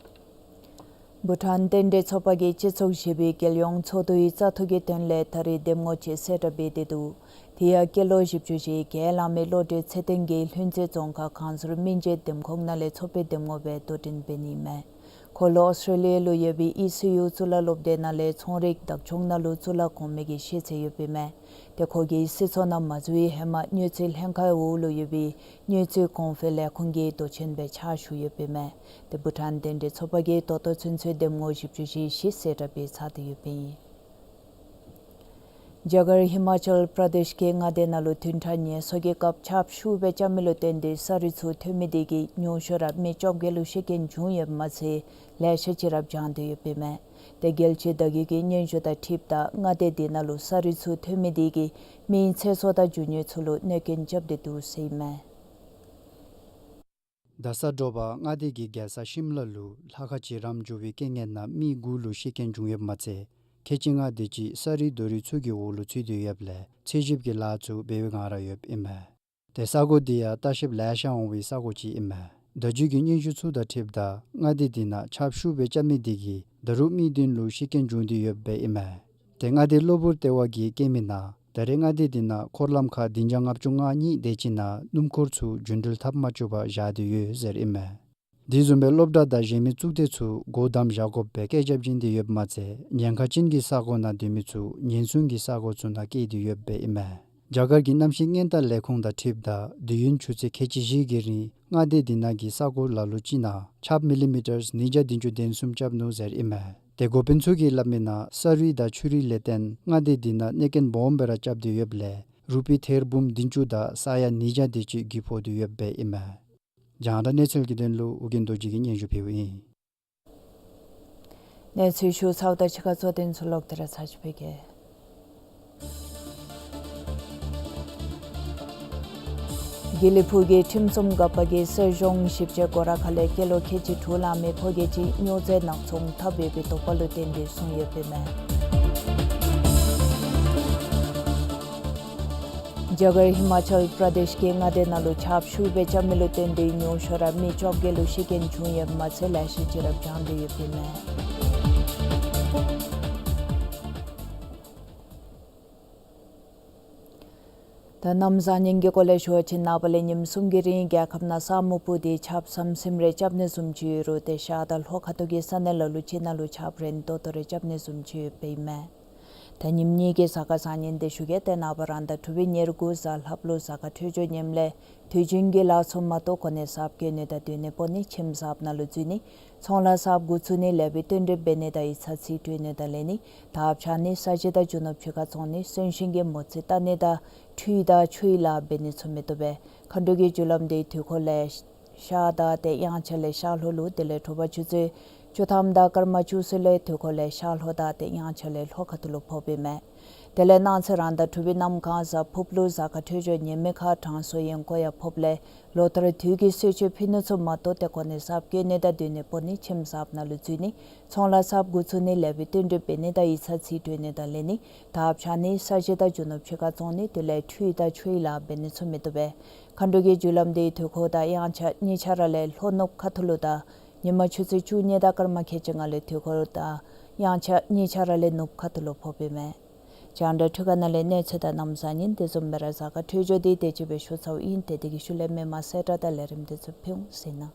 བྷུ་ཊཱན་རྟེན་འབྲེལ་ཚོགས་པ་གིས་སྤྱི་ཚོགས་བཞི་པའི་རྒྱལ་ཡོངས་ཚོགས་འདུའི་བཙག་འཐུ་གི་དོན་ལས་ད་རེས་འདེམས་ངོ་ཅིག་གསལ་བསྒྲགས་འབད་དེ་འདུག། དེ་ཡང་སྐྱེས་ལོ་བཞི་བཅུ་ཞེ་བརྒྱད་ལང་མི་བློ་གྲོས་ཚེ་བརྟན་གྱིས་ལྷུན་རྩེ་རྫོང་ཁག་ཁང་ཟུར་སྨིན་བྱེད་འདེམས་ཁོངས་ནང་ལས་ཚོགས་པའི་འདེམས་ངོ་སྦེ་དོ་འགྲན་འབད་ནི་ཨིན་མས། ཁོ་ལུ་ཨོསི་ཊྲེ་ལི་ཡ་ལུ་ཡོད་པའི་ཨི་སི་ཡུ་གཙུག་ལག་སློབ་སྡེ་ནང་ལས་ཚོང་རིག་བདག་སྐྱོང་ནང་ལུ་གཙུག་ལག་གོང་མའི་གི་ཤེས་ཚད་ཡོདཔ་ཨིན་མས། ཏེ་ཁོ་གིས་སྲིད་ཚོགས་ནང་མ་འཛུལ་བའི་ཧེ་མ་དངུལ་རྩིས་ལྷན་ཁག་འོག་ལུ་ཡོད་པའི་དངུལ་རྩིས་གོང་འཕེལ་ལས་ཁུངས་ཀྱི་མདོ་ཆེན་སྦེ་ཕྱག་ཞུ་ཡོདཔ་ཨིན་མས། ཏེ་བྷུ་ཊཱན་རྟེན་འབྲེལ་ཚོགས་པ་གིས་ད་ལྟོ་ཚུན་ཚོད་འདེམས་ངོ་བཞི་བཅུ་ཞེ་བཞི་གསལ་བསྒྲགས་འབད་ཚར་ཏེ་ཡོདཔ་ཨིན། རྒྱ་གར་ཧི་མ་ཅལ་པྲ་དེཤ་གི་མངའ་སྡེ་ནང་ལུ་བདུན་ཕྲག་ངལ་གསོ་གི་སྐབས་ཆརཔ་ཤུགས་སྦེ་རྐྱབ་མི་ལུ་བརྟེན་ཏེ་ས་རུད་ཚུ་ཐོན་མི་དེ་གིས་ཉུང་ཤོས་ར་མི་བཅོ་བརྒྱད་ལུ་ཤི་རྐྱེན་བྱུང་ཡོདཔ་མ་ཚད་ལེ་ཤ་ཅིག་ར་བྱང་སྟེ་ཡོདཔ་ཨིན་མས། ཏེ་རྒྱལ་སྤྱིའི་བརྡ་བརྒྱུད་ཀྱི་སྙན་ཞུ་དང་འཁྲིལཝ་ད་མངའ་སྡེ་དེ་ནང་ལུ་ས་རུད་ཚུ་ཐོན་མི་དེ་གིས་མིའི་ཚེ་སྲོག་དང་རྒྱུ་དངོས་ཚུ་ལུ་གནོད་སྐྱོན་རྐྱབ་སྟེ་འདུག་ཟེར་ཨིན་མས། ད་ས་དྲོ་པ་མངའ་སྡེ་གི་རྒྱལ་ས་ཤིམ་ལ་ལུ་ལྷ་ཁང་ཅིག་རམ་འགྱོ་བའི་རྐྱེན་ངན་ནང་མི་དགུ་ལུ་ཤི་རྐྱེན་བྱུང་ཡོདཔ་མ་ཚད་ཁལ་གཅིག་ལྔ་དེ་ཅིག་ས་རུད་རྡོ་རུད་ཚུ་གི་འོག་ལུ་ཚུད་དེ་ཡོདཔ་ལས་འཚོལ་ཞིབ་ཀྱི་ལཱ་ཚུ་འབད་བའི་ངང་ར་ཡོདཔ་ཨིན་མས། ཏེ་ས་གོ་དེ་ཡང་ལྟ་བཤལཔ་ལེ་ཤ་འོང་བའི་ས་གོ་ཅིག་ཨིན་མས། བརྡ་བརྒྱུད་ཀྱི་སྙན་ཞུ་ཚུ་དང་འཁྲིལཝ་ད་མངའ་སྡེ་དེ་ནང་ཆརཔ་ཤུགས་སྦེ་རྐྱབ་མི་དེ་གིས་ད་རུང་མི་བདུན་ལུ་ཤི་རྐྱེན་བྱུང་སྟེ་ཡོདཔ་ཨིན་མས། ཏེ་མངའ་སྡེ་གློ་བུར་ལྟེ་བ་གིས་བཀོད་མི་ནང་ད་རེས་མངའ་སྡེ་དེ་ནང་འཁོར་ལམ་ཁག་བདུན་བརྒྱ་ལྔ་བཅུ་ང་གཉིས་དེ་ཅིག་ནང་སྣུམ་འཁོར་ཚུ་རྒྱུན་འགྲུལ་འཐབ་མ་བཅུག་པར་བཞག་སྟེ་ཡོད་ཟེར་ཨིན་མས། དེ་བཟུམ་སྦེ་སློབ་གྲྭ་དང་གཞན་མི་གཙུག་སྡེ་ཚུ་སྒོ་བསྡམས་བཞག་དགོཔ་སྦེ་བཀོད་ཁྱབ་བྱིན་ཏེ་ཡོདཔ་མ་ཚད་ཉེན་ཁ་ཅན་གྱི་ས་གོ་ནང་སྡོད་མི་ཚུ་ཉེན་སྲུང་གི་ས་གོ་ཚུ་ནང་བསྐྱལ་ཏེ་ཡོདཔ་ཨིན་མས། རྒྱ་གར་གྱི་གནམ་གཤིས་སྔོན་བརྡ་ལས་ཁུངས་དང་འཁྲིལཝ་ད་དུས་ཡུན་ཆུ་ཚོད་ཁལ་གཅིག་བཞི་གི་རིང་མངའ་སྡེ་དེ་ནང་གི་ས་གོ་ལ་ལུ་ཅིག་ནང་ཆརཔ་མི་ལི་མི་ཊར་ཉིས་བརྒྱ་བདུན་ཅུ་དོན་གསུམ་རྐྱབ་ནུག་ཟེར་ཨིན་མས། ཏེ་འགོ་དཔོན་ཚུ་གིས་སླབ་མི་ནང་ས་རུད་དང་ཆུ་རུད་ལས་བརྟེན་མངའ་སྡེ་དེ་ནང་གནོད་སྐྱོན་སྦོམ་སྦེ་ར་རྐྱབ་སྟེ་ཡོདཔ་ལས་རུ་པི་ཐེར་འབུམ་བདུན་ཅུ་དང་ས་ཡ་ཉིས་བརྒྱ་དེ་ཅིག་གིས་ཕོག་སྟེ་ཡོདཔ་ཨིན་མས། རྒྱང་བསྒྲགས་གནས་ཚུལ་གྱི་དོན་ལུ་ཨོ་རྒྱན་རྡོ་རྗེ་གིས་སྙན་ཞུ་ཕུལཝ་ཨིན། གནས་ཚུལ་ཞུ་ཚརཝ་དང་གཅིག་ཁར་གཙོ་དོན་ཚུ་ལོག་སྟེ་ར་ཚར་ཅིག་ཕུལ་གེ། དགེ་ལེགས་ཕུག་གི་ཁྲིམས་སྲུང་འགག་པ་གིས་སྲིད་གཞུང་ཞིབ་དཔྱད་སྒོ་ར་ཁ་ལས་སྐྱེས་ལོ་ཁལ་གཅིག་དྲུག་ལང་མི་ཕོ་སྐྱེས་ཅིག་སྨྱོ་རྫས་ནག་ཚོང་འཐབ་ཡོད་པའི་དོགས་པ་ལུ་བརྟེན་ཏེ་བཟུང་ཡོདཔ་ཨིན་མས། རྒྱ་གར་ཧི་མ་ཅལ་པྲ་དེཤ་གི་མངའ་སྡེ་ནང་ལུ་ཆརཔ་ཤུགས་སྦེ་རྐྱབ་མི་ལུ་བརྟེན་ཏེ་ཉུང་ཤོས་ར་མི་བཅོ་བརྒྱད་ལུ་ཤི་རྐྱེན་བྱུང་ཡོདཔ་མ་ཚད་ལེ་ཤ་ཅིག་ར་བྱང་སྟེ་ཡོདཔ་ཨིན་མས། ད་གནམ་བཟང་ངན་གྱི་སྐོར་ལས་ཞུ་བ་ཅིན་ནངས་པ་ལས་ཉིནམ་གསུམ་གྱི་རིང་རྒྱལ་ཁབ་ནང་ས་སྨུག་སྤུབས་ཏེ་ཆརཔ་ཟམ་ཟིམ་རེ་རྐྱབ་ནི་བཟུམ་ཅིག་ཡོད་རུང་ཏེ་ཤར་དང་ལྷོ་ཁ་ཐུག་གི་ས་གནས་ལ་ལུ་ཅིག་ནང་ལུ་ཆརཔ་རན་ཏོག་ཏོ་རེ་རྐྱབ་ནི་བཟུམ་ཅིག་ཡོདཔ་ཨིན་མས། ད་ཉིནམ་གཉིས་ཀྱི་གཟའ་སྐར་བཟང་ངན་འདི་ཞུ་གེ། ཏེ་ནངས་པ་རང་ཟླ་དྲུག་པའི་ཉེར་དགུ་གཟའ་ལྷགཔ་ལུ་གཟའ་སྐར་འཕྲོད་སྦྱོར་ངནམ་ལས་དུས་རྒྱུན་གྱི་ལཱ་ཚུ་མ་གཏོགས་གོ་གནས་གསརཔ་བཀོད་ནི་དང་སྡོད་གནས་སྤོ་ནི་ཁྱིམ་གསརཔ་ནང་ལུ་འཛུལ་ནི་ཚོང་ལཱ་གསརཔ་འགོ་བཙུགས་ནི་ལེགས་པའི་བསྟུན་གྲོས་འབད་ནི་དང་ཡིག་ཚང་རྩིས་སྤྲོད་ནི་དང་ལེན་ནི་དར་འཕྱར་ནི་ས་གཞི་དང་རྒྱུ་ནོར་ཕྱི་ཁར་བཙོང་ནི་གསོན་གཤིན་གྱི་མོ་རྩིས་བལྟ་ནི་དང་ཁྲུས་དང་ཆུ་ཡི་ལཱ་འབད་ནི་ཚུ་མི་བཏུབ་པས། མཁའ་འགྲོ་གི་རྒྱུ་ལམ་འདི་དུས་འཁོར་ལས་ཤར་དང་ཏེ་དབྱངས་འཆར་ལས་ཤར་ལྷོ་ལུ་དེ་ལས་དྲོ་པ་ཆུ་ཚོད་བཅུ་ཐམ་དང་སྐར་མ་བཅུ་གསུམ་ལས་དུས་འཁོར་ལས་ཤར་ལྷོ་དང་ཏེ་དབྱངས་འཆར་ལས་ལྷོ་ཁ་ཐུག་ལུ་ཕོགཔ་ཨིན་མས། དེ་ལས་གནངས་ཚེ་རང་ཟླ་དྲུག་པའི་གནམ་གང་གཟའ་ཕུརཔ་ལུ་གཟའ་སྐར་འཕྲོད་སྦྱོར་ངནམ་ཁར་དྲང་སྲོང་ཡན་ཀོང་ཡང་ཕོགཔ་ལས་ལོ་ལྟར་དུས་ཀྱི་གསོལ་མཆོད་ཕུལ་ནི་ཚུ་མ་གཏོགས་ཏེ་གོ་གནས་གསརཔ་བཀོད་ནི་དང་སྡོད་གནས་སྤོ་ནི་ཁྱིམ་གསརཔ་ནང་ལུ་འཛུལ་ནི་ཚོང་ལཱ་གསརཔ་འགོ་བཙུགས་ནི་ལེགས་པའི་བསྟུན་གྲོས་འབད་ནི་དང་ཡིག་ཚང་རྩིས་སྤྲོད་ནི་དང་ལེན་ནི་དར་འཕྱར་ནི་ས་གཞི་དང་རྒྱུ་ནོར་ཕྱི་ཁར་བཙོང་ནི་དེ་ལས་ཁྲུས་དང་ཆུ་ཡི་ལཱ་འབད་ནི་ཚུ་མི་བཏུབ་པས། མཁའ་འགྲོ་གི་རྒྱུ་ལམ་འདི་དུས་འཁོར་དང་དབྱངས་འཆར་གཉིས་ཆ་ར་ལས་ལྷོ་ནུབ་ཁ་ཐུག་ལུ་དང་ཉིན་མ་ཆུ་ཚོད་བཅུ་གཉིས་དང་སྐར་མ་ཁལ་གཅིག་ལྔ་ལས་དུས་འཁོར་དང་དབྱངས་འཆར་གཉིས་ཆ་ར་ལས་ནུབ་ཁ་ཐུག་ལུ་ཕོགཔ་ཨིན་མས། རྒྱང་བསྒྲགས་འཕྲུལ་ཁང་ནང་ལས་གནས་ཚུལ་དང་གནམ་བཟང་ངན་དེ་བཟུམ་སྦེ་ར་གཟའ་སྐར་འཕྲོད་སྦྱོར་འདི་དེ་ཅིག་སྦེ་ཞུ་ཚརཝ་ཨིན། ཏེ་དེ་གི་ཤུལ་ལས་མི་མང་གསལ་བསྒྲགས་དང་ལས་རིམ་དེ་ཚུ་ཕུལ་འོང་ཟེར་ན།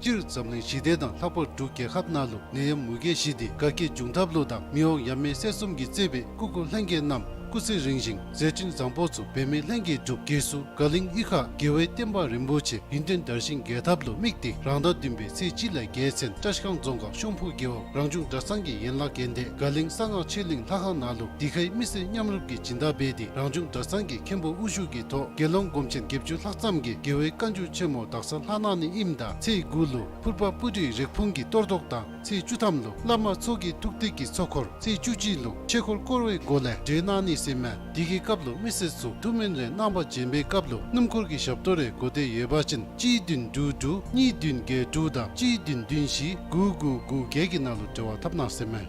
སྤྱིར་འཛམ་གླིང་ཞི་བདེ་དང་ལྷག་པར་འབྲུག་རྒྱལ་ཁབ་ནང་ལུ་ནད་ཡམས་མུ་གེ་ཞི་སྟེ་དགའ་སྐྱིད་འབྱུང་ཐབས་ལུ་དང་མི་དབང་ཡབ་མེས་སྲས་གསུམ་གྱིས་གཙོས་པའི་སྐུ་འཁོར་ལྷན་རྒྱས་རྣམས་སྐུ་ཚེ་རིང་ཞིང་མཛད་འཕྲིན་བཟང་པོ་ཚུ་འབད་མེད་ལྷན་རྒྱས་འགྲུབ། རྗེས་སུ་དགའ་གླིང་གཡུས་ཁ་རྒྱལ་བའི་བསྟན་པ་རིན་པོ་ཆེ་ཡུན་བརྟན་དར་ཞིང་རྒྱས་ཐབས་ལུ་དམིགས་ཏེ་རང་ཟླ་བདུན་པའི་ཚེས་གཅིག་ལས་བརྒྱད་ཚུན་བཀྲ་ཤིས་སྒང་རྫོང་ཁག་ཤོང་ཕུ་རྒེད་འོག་རང་བྱུང་གྲྭ་ཚང་གི་ཡན་ལག་འགན་འདས་དགའ་གླིང་གསང་སྔགས་ཆོས་གླིང་ལྷ་ཁང་ནང་ལུ་དེ་ཁའི་མི་སེར་མཉམ་རུབ་ཀྱིས་སྦྱིན་བདག་འབད་དེ་རང་བྱུང་གྲྭ་ཚང་གི་མཁན་པོ་དབུ་བཞུགས་ཀྱི་ཐོག་དགེ་སློང་སྒོམ་ཆེན་བརྒྱད་ཅུ་ལྷག་ཙམ་གྱིས་རྒྱལ་བའི་བཀའ་འགྱུར་ཆེན་མོ་དག་ས་ལྷ་ནང་ནས་ཨིནམ་ད་ཚེས་དགུ་ལུ་ཕུར་པ་སྤུ་གྲིའི་རེག་ཕུང་གི་གཏོར་བཟློག་དང་ཚེས་བཅུ་ཐམ་ལུ་བླ་མ་ཚོགས་ཀྱི་ཐུགས་གཏད་ཀྱི་ཚོགས་འཁོར་ཚེས་བཅུ་གཅིག་ལུ་ཆོས་འཁོར་བསྐོར་བའི་སྒོ་ལས་གྲོལ་གནང་ནི་ཟེར་མས། དེ་གི་སྐབས་ལུ་མི་སེར་ཚུ་ཐུགས་སྨོན་རེ་གནང་བ་བྱིན་པའི་སྐབས་ལུ་སྣུམ་འཁོར་གྱི་ཞབས་ཏོག་རེ་དགོས་འདོད་ཡོད་པ་ཅིན་གཅིག་བདུན་དྲུག་དྲུག་གཉིས་བདུན་བརྒྱད་དྲུག་དང་གཅིག་བདུན་བདུན་བཞི་དགུ་དགུ་དགུ་བརྒྱད་ཀྱི་ནང་ལུ་འབྲེལ་བ་འཐབ་གནང་ཟེར་མས།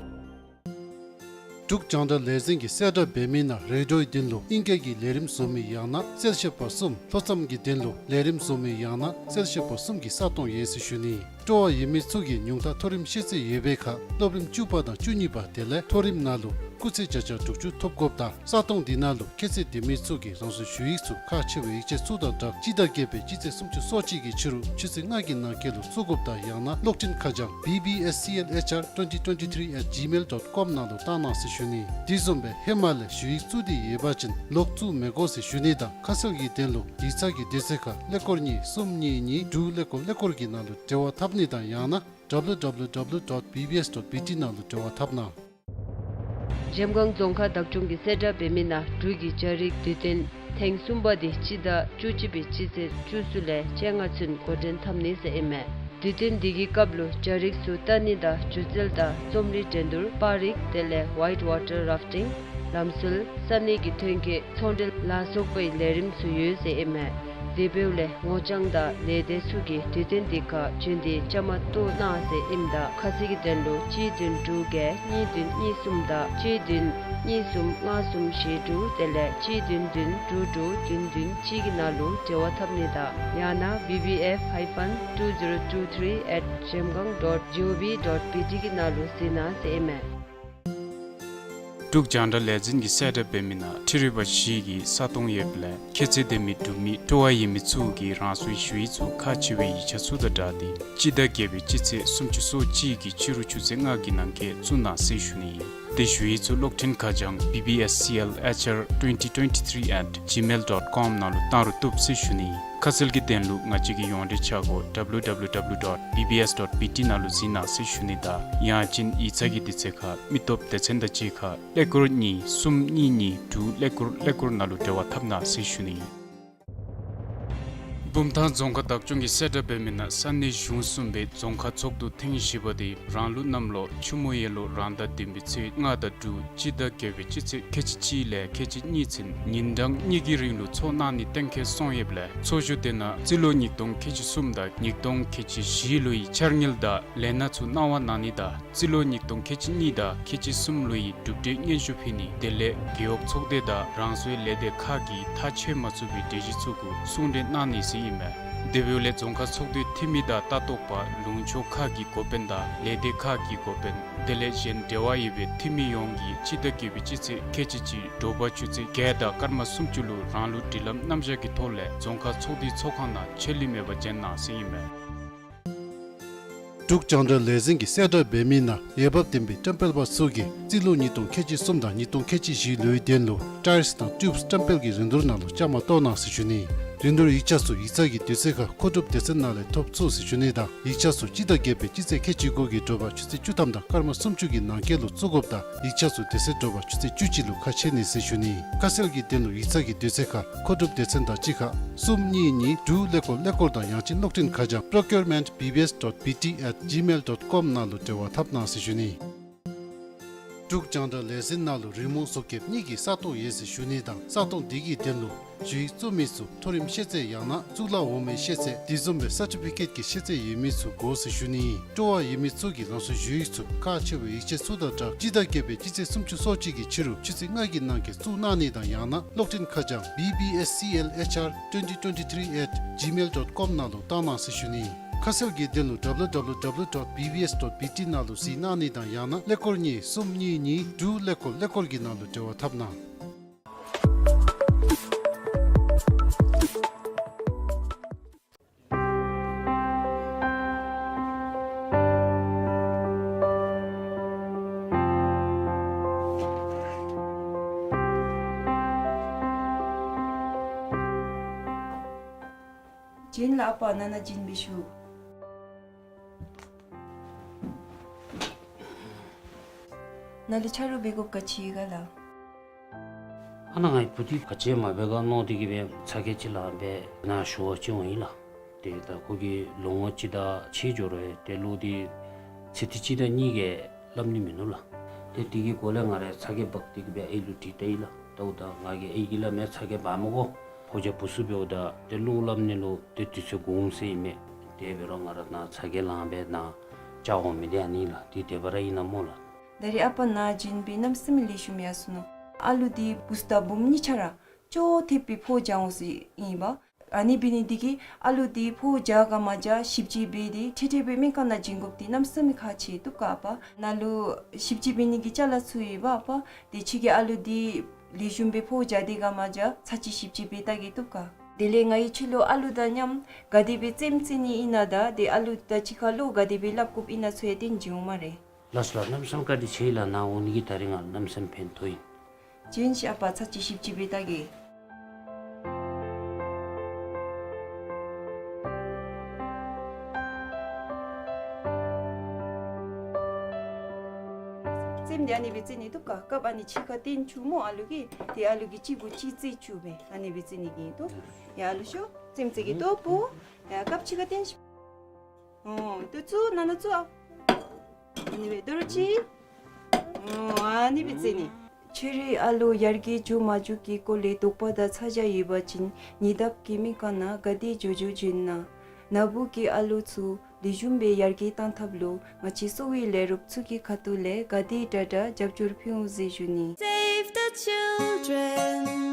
འབྲུག་རྒྱང་བསྒྲགས་ལས་འཛིན་གྱིས་གསལ་བསྒྲགས་འབད་མི་ནང་རེ་ཌིའོའི་དོན་ལུ་ཨིང་སྐད་ཀྱི་ལས་རིམ་བཟོ་མི་ཡང་ན་གསལ་བཤད་པ་གསུམ། ལྷོ་མཚམས་ཀྱི་དོན་ལུ་ལས་རིམ་བཟོ་མི་ཡང་ན་གསལ་བཤད་པ་གསུམ་གྱི་ས་སྟོང་ཡོད་ཟེར་ཞུ་ནི། སྤྲོ་བ་ཡོད་མི་ཚུ་གིས་ཉུང་མཐའ་མཐོ་རིམ་ཤེས་ཚད་ཡོད་པའི་ཁར་སློབ་རིམ་བཅུ་པ་དང་བཅུ་གཉིས་པ་དེ་ལས་མཐོ་རིམ་ནང་ལུ་སྐུགས་ཚད་བརྒྱ་ཆ་དྲུག་ཅུ་ཐོབ་དགོཔ་དང་ས་སྟོང་འདི་ནང་ལུ་ཁྱད་ཚད་ལྡན་མི་ཚུ་གིས་རང་སོའི་ཞུ་ཡིག་ཚུ་ཁག་ཆེ་བའི་ཡིག་ཆ་ཚུ་དང་སྦྲགས་སྤྱི་ཟླ་བརྒྱད་པའི་སྤྱི་ཚེས་སུམ་ཅུ་སོ་གཅིག་གི་ཕྱི་རུ་ཆུ་ཚོད་ལྔ་གི་ནང་འཁོད་ལུ་བཙུགས་དགོཔ་དང་ཡང་ན་གློག་འཕྲིན་ཁ་བྱང་B B S C L H R twenty twenty-three at gmail dot com ནང་ལུ་བཏང་གནང་ཟེར་ཞུ་ནི། དེ་བཟུམ་སྦེ་ཧེ་མ་ལས་ཞུ་ཡིག་བཙུགས་ཏེ་ཡོད་པ་ཅིན་ལོག་བཙུགས་མི་དགོ་ཟེར་ཞུ་ནི་དང་ཁ་གསལ་གྱི་དོན་ལུ་ཡིག་ཚང་གི་དུས་ཚོད་ཁར་ཀླད་ཀོར་གཉིས་གསུམ་གཉིས་གཉིས་དྲུག་ཀླད་ཀོར་ཀླད་ཀོར་གྱི་ནང་ལུ་འབྲེལ་བ་འཐབ་ནི་དང་ཡང་ན་W W W dot B B S dot B T ནང་ལུ་འབྲེལ་བ་འཐབ་གནང་། གཞལམ་སྒང་རྫོང་ཁག་བདག་སྐྱོང་གིས་གསལ་བསྒྲགས་འབད་མི་ནང་འབྲུག་གི་རྒྱ་རིགས་དུས་སྟོན་ཐེངས་གསུམ་པ་འདི་སྤྱི་ཟླ་བཅུ་གཅིག་པའི་སྤྱི་ཚེས་བཅུ་གསུམ་ལས་བཅོ་ལྔ་ཚུན་འགོ་འདྲེན་འཐབ་ནི་ཟེར་ཨིན་མས། དུས་སྟོན་འདི་གི་སྐབས་ལུ་རྒྱ་རིགས་ཚུ་ལྟ་ནི་དང་སྒྱུ་རྩལ་དང་རྩོམ་རིག་འགྲན་བསྡུར་པར་རིས་དེ་ལས་white water rafting ལམ་སྲོལ་ས་གནས་ཀྱི་ཐོན་སྐྱེད་ཚོང་འབྲེལ་ལ་སོགས་པའི་ལས་རིམ་ཚུ་ཡོད་ཟེར་ཨིན་མས། དེ་འབདཝ་ལས་ངོ་རྐྱང་དང་ལས་སྡེ་ཚུ་གིས་དུས་སྟོན་འདི་ཁར་བྱོན་ཏེ་བཅའ་མར་གཏོགས་གནང་ཟེར་ཨིནམ་ད་ཁ་གསལ་གྱི་དོན་ལུ་གཅིག་བདུན་དྲུག་བརྒྱད་གཉིས་བདུན་གཉིས་གསུམ་དང་གཅིག་བདུན་གཉིས་གསུམ་ལྔ་གསུམ་བཞི་དྲུག་དེ་ལས་གཅིག་བདུན་བདུན་དྲུག་དྲུག་བདུན་བདུན་གཅིག་གི་ནང་ལུ་འབྲེལ་བ་འཐབ་ནི་དང་ཡང་ན་B B F hyphen two zero two three at zhemgang dot G O V dot B T གི་ནང་ལུ་གཟིགས་གནང་ཟེར་ཨིན་མས། འབྲུག་རྒྱང་བསྒྲགས་ལས་འཛིན་གྱིས་གསལ་བསྒྲགས་འབད་མི་ནང་འཕྲུལ་རིག་པ་བཞི་གི་ས་སྟོང་ཡོདཔ་ལས་ཁྱད་ཚད་ལྡན་མི་འབྲུག་མི་སྤྲོ་བ་ཡོད་མི་ཚུ་གིས་རང་སོའི་ཞུ་ཡིག་ཚུ་ཁག་ཆེ་བའི་ཡིག་ཆ་ཚུ་དང་སྦྲགས་ཏེ་སྤྱི་ཟླ་བརྒྱད་པའི་སྤྱི་ཚེས་སུམ་ཅུ་སོ་གཅིག་གི་ཕྱི་རུ་ཆུ་ཚོད་ལྔ་གི་ནང་འཁོད་བཙུགས་གནང་ཟེར་ཞུ་ནི་ཨིན། དེ་ཞུ་ཡིག་ཚུ་གློག་འཕྲིན་ཁ་བྱང་B B S C L H R twenty twenty-three at gmail dot com ནང་ལུ་བཏང་རུང་བཏུབ་ཟེར་ཞུ་ནི། ཁ་གསལ་གྱི་དོན་ལུ་ང་བཅས་ཀྱི་ཡོངས་འབྲེལ་ཆ་སྒོ་W W W dot B B S dot B T ནང་ལུ་གཟིགས་གནང་ཟེར་ཞུ་ནི་དང་ཡང་ཅིན་ཡིག་ཚང་གི་དུས་ཚོད་ཁར་མི་སྟོབས་སྡེ་ཚན་དང་གཅིག་ཁར་ཀླད་ཀོར་གཉིས་གསུམ་གཉིས་གཉིས་དྲུག་ཀླད་ཀོར་ཀླད་ཀོར་ནང་ལུ་འབྲེལ་བ་འཐབ་གནང་ཟེར་ཞུ་ནི། བུམ་ཐང་རྫོང་ཁག་བདག་སྐྱོང་གིས་གསལ་བསྒྲགས་འབད་མི་ནང་ས་གནས་གཞུང་གསུམ་པའི་རྫོང་ཁག་ཚོགས་འདུ་ཐེངས་བཞི་པ་དེ་རང་ལུགས་གནམ་ལོ་ཆུ་མོ་ཡོས་ལོ་རང་ཟླ་བདུན་པའི་ཚེས་ལྔ་དང་དྲུག་སྤྱི་ཟླ་བརྒྱད་པའི་སྤྱི་ཚེས་ཁལ་གཅིག་གཅིག་ལས་ཁལ་གཅིག་གཉིས་ཚུན་ཉིན་གྲངས་གཉིས་ཀྱི་རིང་ལུ་ཚོགས་གནང་ནི་གཏན་འཁེལ་སོང་ཡོདཔ་ལས་ཚོགས་བཞུགས་དེ་ནང་རྩིས་ལོ་ཉིས་སྟོང་ཁལ་གཅིག་གསུམ་དང་ཉིས་སྟོང་ཁལ་གཅིག་བཞི་ལོའི་འཆར་དངུལ་དང་ལས་སྣ་ཚུ་གནང་བ་གནང་ནི་དང་རྩིས་ལོ་ཉིས་སྟོང་ཁལ་གཅིག་གཉིས་དང་ཁལ་གཅིག་གསུམ་ལོའི་གྲུབ་འབྲས་སྙན་ཞུ་ཕུལ་ནི་དེ་ལས་རྒེད་འོག་ཚོགས་སྡེ་དང་རང་སོའི་ལས་སྡེ་ཁག་གིས་ཐག་ཆོད་མ་ཚུགས་པའི་གྲོས་གཞི་ཚུ་གུ་གསུང་གྲོས་གནང་ནི་ཟེར་ཨིན་མས། དེ་འབདཝ་ལས་རྫོང་ཁག་ཚོགས་འདུའི་འཐུས་མི་དང་ལྟ་རྟོག་པ་ལུང་ཕྱོགས་ཁག་གི་འགོ་དཔོན་དང་ལས་སྡེ་ཁག་གི་འགོ་དཔོན་དེ་ལས་གཞན་འབྲེལ་བ་ཡོད་པའི་འཐུས་མི་ཡོངས་ཀྱིས་སྤྱི་ཟླ་བརྒྱད་པའི་སྤྱི་ཚེས་ཁལ་གཅིག་གཅིག་དྲོ་པ་ཆུ་ཚོད་བརྒྱད་དང་སྐར་མ་སུམ་ཅུ་ལུ་རང་ལུགས་སྒྲིག་ལམ་རྣམ་གཞག་གི་ཐོག་ལས་རྫོང་ཁག་ཚོགས་འདུའི་ཚོགས་ཁང་ནང་ཆད་ལུས་མེད་པར་འབྱོན་གནང་ཟེར་ཨིན་མས། འབྲུག་རྒྱང་བསྒྲགས་ལས་འཛིན་གྱིས་གསལ་བསྒྲགས་འབད་མི་ནང་འོས་འབབ་ལྡན་པའི་བཀྲམ་སྤེལ་པ་ཚུ་གིས་རྩིས་ལོ་ཉིས་སྟོང་ཁལ་གཅིག་གསུམ་དང་ཉིས་སྟོང་ཁལ་གཅིག་བཞི་ལོའི་དོན་ལུ་ཊའིརསི་དང་ཊིའུབསི་བཀྲམ་སྤེལ་གྱི་རིན་བསྡུར་ནང་ལུ་བཅའ་མར་གཏོགས་གནང་ཟེར་ཞུ་ནི། རིན་བསྡུར་ཡིག་ཆ་ཚུ་ཡིག་ཚང་གི་དུས་ཚོད་ཁར་མཁོ་སྒྲུབ་སྡེ་ཚན་ནང་ལས་ཐོབ་ཚུགས་ཟེར་ཞུ་ནི་དང་ཡིག་ཆ་ཚུ་སྤྱི་ཟླ་བརྒྱད་པའི་སྤྱི་ཚེས་ཁལ་གཅིག་དགུ་གི་དྲོ་པ་ཆུ་ཚོད་བཅུ་ཐམ་དང་སྐར་མ་སུམ་ཅུ་གི་ནང་འཁོད་ལུ་བཙུགས་དགོཔ་དང་ཡིག་ཆ་ཚུ་དེ་ཚེ་དྲོ་པ་ཆུ་ཚོད་བཅུ་གཅིག་ལུ་ཁ་ཕྱེ་ནི་ཟེར་ཞུ་ནི། ཁ་གསལ་གྱི་དོན་ལུ་ཡིག་ཚང་གི་དུས་ཚོད་ཁར་མཁོ་སྒྲུབ་སྡེ་ཚན་དང་གཅིག་ཁར་གསུམ་གཉིས་གཉིས་དྲུག་ཀླད་ཀོར་ཀླད་ཀོར་དང་ཡང་ཅིན་གློག་འཕྲིན་ཁ་བྱང་procurement B B S dot B T at gmail dot com ནང་ལུ་འབྲེལ་བ་འཐབ་གནང་ཟེར་ཞུ་ནི། འབྲུག་རྒྱང་བསྒྲགས་ལས་འཛིན་ནང་ལུ་རི་མོ་བཟོ་མཁན་གཉིས་ཀྱི་ས་སྟོང་ཡོད་ཟེར་ཞུ་ནི་དང་ས་སྟོང་འདི་གི་དོན་ལུ་ཞུ་ཡིག་བཙུགས་མི་ཚུ་མཐོ་རིམ་ཤེས་ཚད་ཡང་ན་གཙུག་ལག་འོག་མའི་ཤེས་ཚད་དེ་བཟུམ་སྦེ་སར་ཊི་ཕི་ཀེཊ་ཀྱི་ཤེས་ཚད་ཡོད་མི་ཚུ་དགོ་ཟེར་ཞུ་ནི། སྤྲོ་བ་ཡོད་མི་ཚུ་གིས་རང་སོའི་ཞུ་ཡིག་ཚུ་ཁག་ཆེ་བའི་ཡིག་ཆ་ཚུ་དང་སྦྲགས་སྤྱི་ཟླ་བརྒྱད་པའི་སྤྱི་ཚེས་སུམ་ཅུ་སོ་གཅིག་གི་ཕྱི་རུ་ཆུ་ཚོད་ལྔ་གི་ནང་འཁོད་བཙུགས་གནང་ནི་དང་ཡང་ན་གློག་འཕྲིན་ཁ་བྱང་B B S C L H R twenty twenty-three at gmail dot com ནང་ལུ་བཏང་གནང་ཟེར་ཞུ་ནི། ཁ་གསལ་གྱི་དོན་ལུ W W W dot B B S dot B T ནང་ལུ་གཟིགས་གནང་ནི་དང་ཡང་ན་ཀླད་ཀོར་གཉིས་གསུམ་གཉིས་གཉིས་དྲུག་ཀླད་ཀོར་ཀླད་ཀོར་གྱི་ནང་ལུ་འབྲེལ་བ་འཐབ་གནང་། གཞན་ལགས་ཨ་པ་ནང་ན་བྱིན་སྦེ་ཞུ། ནཱ་ལུ་ཆ་རོགས་འབད་དགོཔ་ག་ཅི་ཡོད་ག་ལགས། ཨ་ནཱ་ངེའི་བུ་འདི་ག་ཅི་མ་འབད་ག་མནོ་སྟེ་གི་སྦེ་ཚ་གྱང་ཅིག་ལངམ་སྦེ་ནཱ་ཞུ་བར་བྱོན་ཡི་ལགས། ཏེ་ད་ཁོ་གིས་ལོ་ངོ་གཅིག་དང་ཕྱེད་འགྱོ་རུང་ཏེ་གློ་འདི་ཚེ་ཐིག་གཅིག་དང་གཉིས་ཀྱིས་སླབ་ནི་མིན་ནུག་ལགས། ཏེ་དེ་གི་སྒོ་ལས་ང་ར་ཚ་གྱང་འབག་སྟེ་གི་སྦེ་ཨའི་ལུ་དྲིས་ལྟ་ཡི་ལགས། ད་འོ་ད་ང་གིས་ཨའི་གིས་སླབ་མི་ཚ་གྱང་འབག་མི་དགོ། ཕོ་རྒྱས་བུ་ཚུ་འབདཝ་ད་ཏེ་གློ་སླབ་ནི་ལུ་ཏེ་དུས་ཚོད་འགོར་འོང་ཟེར་ཨིན་མས། དེ་འབད་རུང་ང་ར་ནཱ་ཚ་གྱང་ལངམ་སྦེ་ནཱ་བཅར་འོང་མི་འདི་ཨ་ནི་ལགས། འདི་དེ་སྦེ་ར་ཨིན་ན་སྨོ་ལགས། ད་རིས་ཨ་པ་ནཱ་བྱིན་སྦེ་གནམ་མེད་ས་མེད་ལེགས་ཤོམ་ཡར་སོ་ནུག། ཨ་ལུ་འདི་བུཚ་དང་བུམོ་གཉིས་ཆ་ར་ཅོག་འཐདཔ་སྦེ་ཕོཝ་རྒྱག་འོང་ཟེར་ཨིན་པ། ཨ་ནི་འབད་ནི་འདི་གིས་ཨ་ལུ་འདི་ཕོཝ་རྒྱག་ག་མ་རྒྱག་ཞིབ་དཔྱད་འབད་དེ་འཕྲལ་འཕྲལ་སྦེ་སྨན་ཁང་ནང་བྱིན་དགོཔ་འདི་གནམ་མེད་ས་མེད་ཁག་ཆེ་བཏུབ་ག་ཨ་པ། ནཱ་ལུ་ཞིབ་དཔྱད་འབད་ནི་གི་ཅ་ལ་ཚུ་ཡོད་པ་ཨ་པ། དེ་ཁྱོད་ཀྱིས་ཨ་ལུ་འདི་ལེགས་ཤོམ་སྦེ་ཕོཝ་རྒྱག་སྟེ་ག་མ་རྒྱག་ཚར་གཅིག་ཞིབ་དཔྱད་འབད་བལྟ་གེ་བཏུབ་ག། དེ་ལས་ང་གིས་ཁྱོད་ལུ་ཨ་ལུ་དང་མཉམ་ག་དེ་སྦེ་རྩེདམོ་རྩེ་ནི་ཨིན་ན་དང་ཏེ་ཨ་ལུ་དང་གཅིག་ཁར་བློ་ག་དེ་སྦེ་སླབ་དགོཔ་ཨིན་ན་ཚུ་ཡང་སྟོན་བྱིན་འོང་སྨ་རེ། ལགས་སོ་ལགས། གནམ་མེད་ས་མེད་བཀའ་དྲིན་ཆེ་ལགས། ནཱ་འོང་ནི་གིས་ད་རིས་ང་གནམ་མེད་ས་མེད་ཕན་ཐོགས་ཡི། བྱིན་ཤིག་ཨ་པ་ཚར་གཅིག་ཞིབ་དཔྱད་འབད་བལྟ་གེ། རྩེདམོ་འདི་ཨ་ནི་སྦེ་རྩེ་ནི་བཏུབ་ག། རྐངམ་ཨ་ནི་ཕྱི་ཁར་བཏོན་བཅུག་སྨོ་ཨ་ལུ་གིས། ཏེ་ཨ་ལུ་གིས་གཅིག་གུ་གཅིག་རྩེ་བཅུག་སྦེ་ཨ་ནི་སྦེ་རྩེ་ནི་གི་བཏུབ། ཡ་ཨ་ལུ་ཤོག། རྩེདམོ་རྩེ་གེ་ཏོ་བུ། ཡ་རྐངམ་ཕྱི་ཁར་བཏོན་ཤིག། ཨོ་ཏེ་བཙུགས་ནང་ན་བཙུགས་ཨ། ཨ་ནི་སྦེ་དོ་རུང་གཅིག། ཨོ་ཨ་ནི་སྦེ་རྩེ་ནི། ཁྱོད་རའི་ཨ་ལོ་ཡར་རྒྱས་འགྱོ་མ་འགྱོ་གི་སྐོར་ལས་དོགས་པ་དང་ཚ་གྱང་ཡོད་པ་ཅིན་ཉེ་འདབས་ཀྱི་སྨན་ཁང་ནང་ག་དེ་མགྱོགས་མགྱོགས་བྱོན་གནང་། ནཱ་བུ་གི་ཨ་ལོ་ཚུ་ལེགས་ཤོམ་སྦེ་ཡར་རྒྱས་གཏང་ཐབས་ལུ་ང་བཅས་གསོ་བའི་ལས་རོགསཔ་ཚུ་གི་ཁ་ཐུག་ལས་ག་དེ་དྲག་དྲག་རྒྱབ་སྐྱོར་ཕུལ་འོང་ཟེར་ཞུ་ནི། Save the children.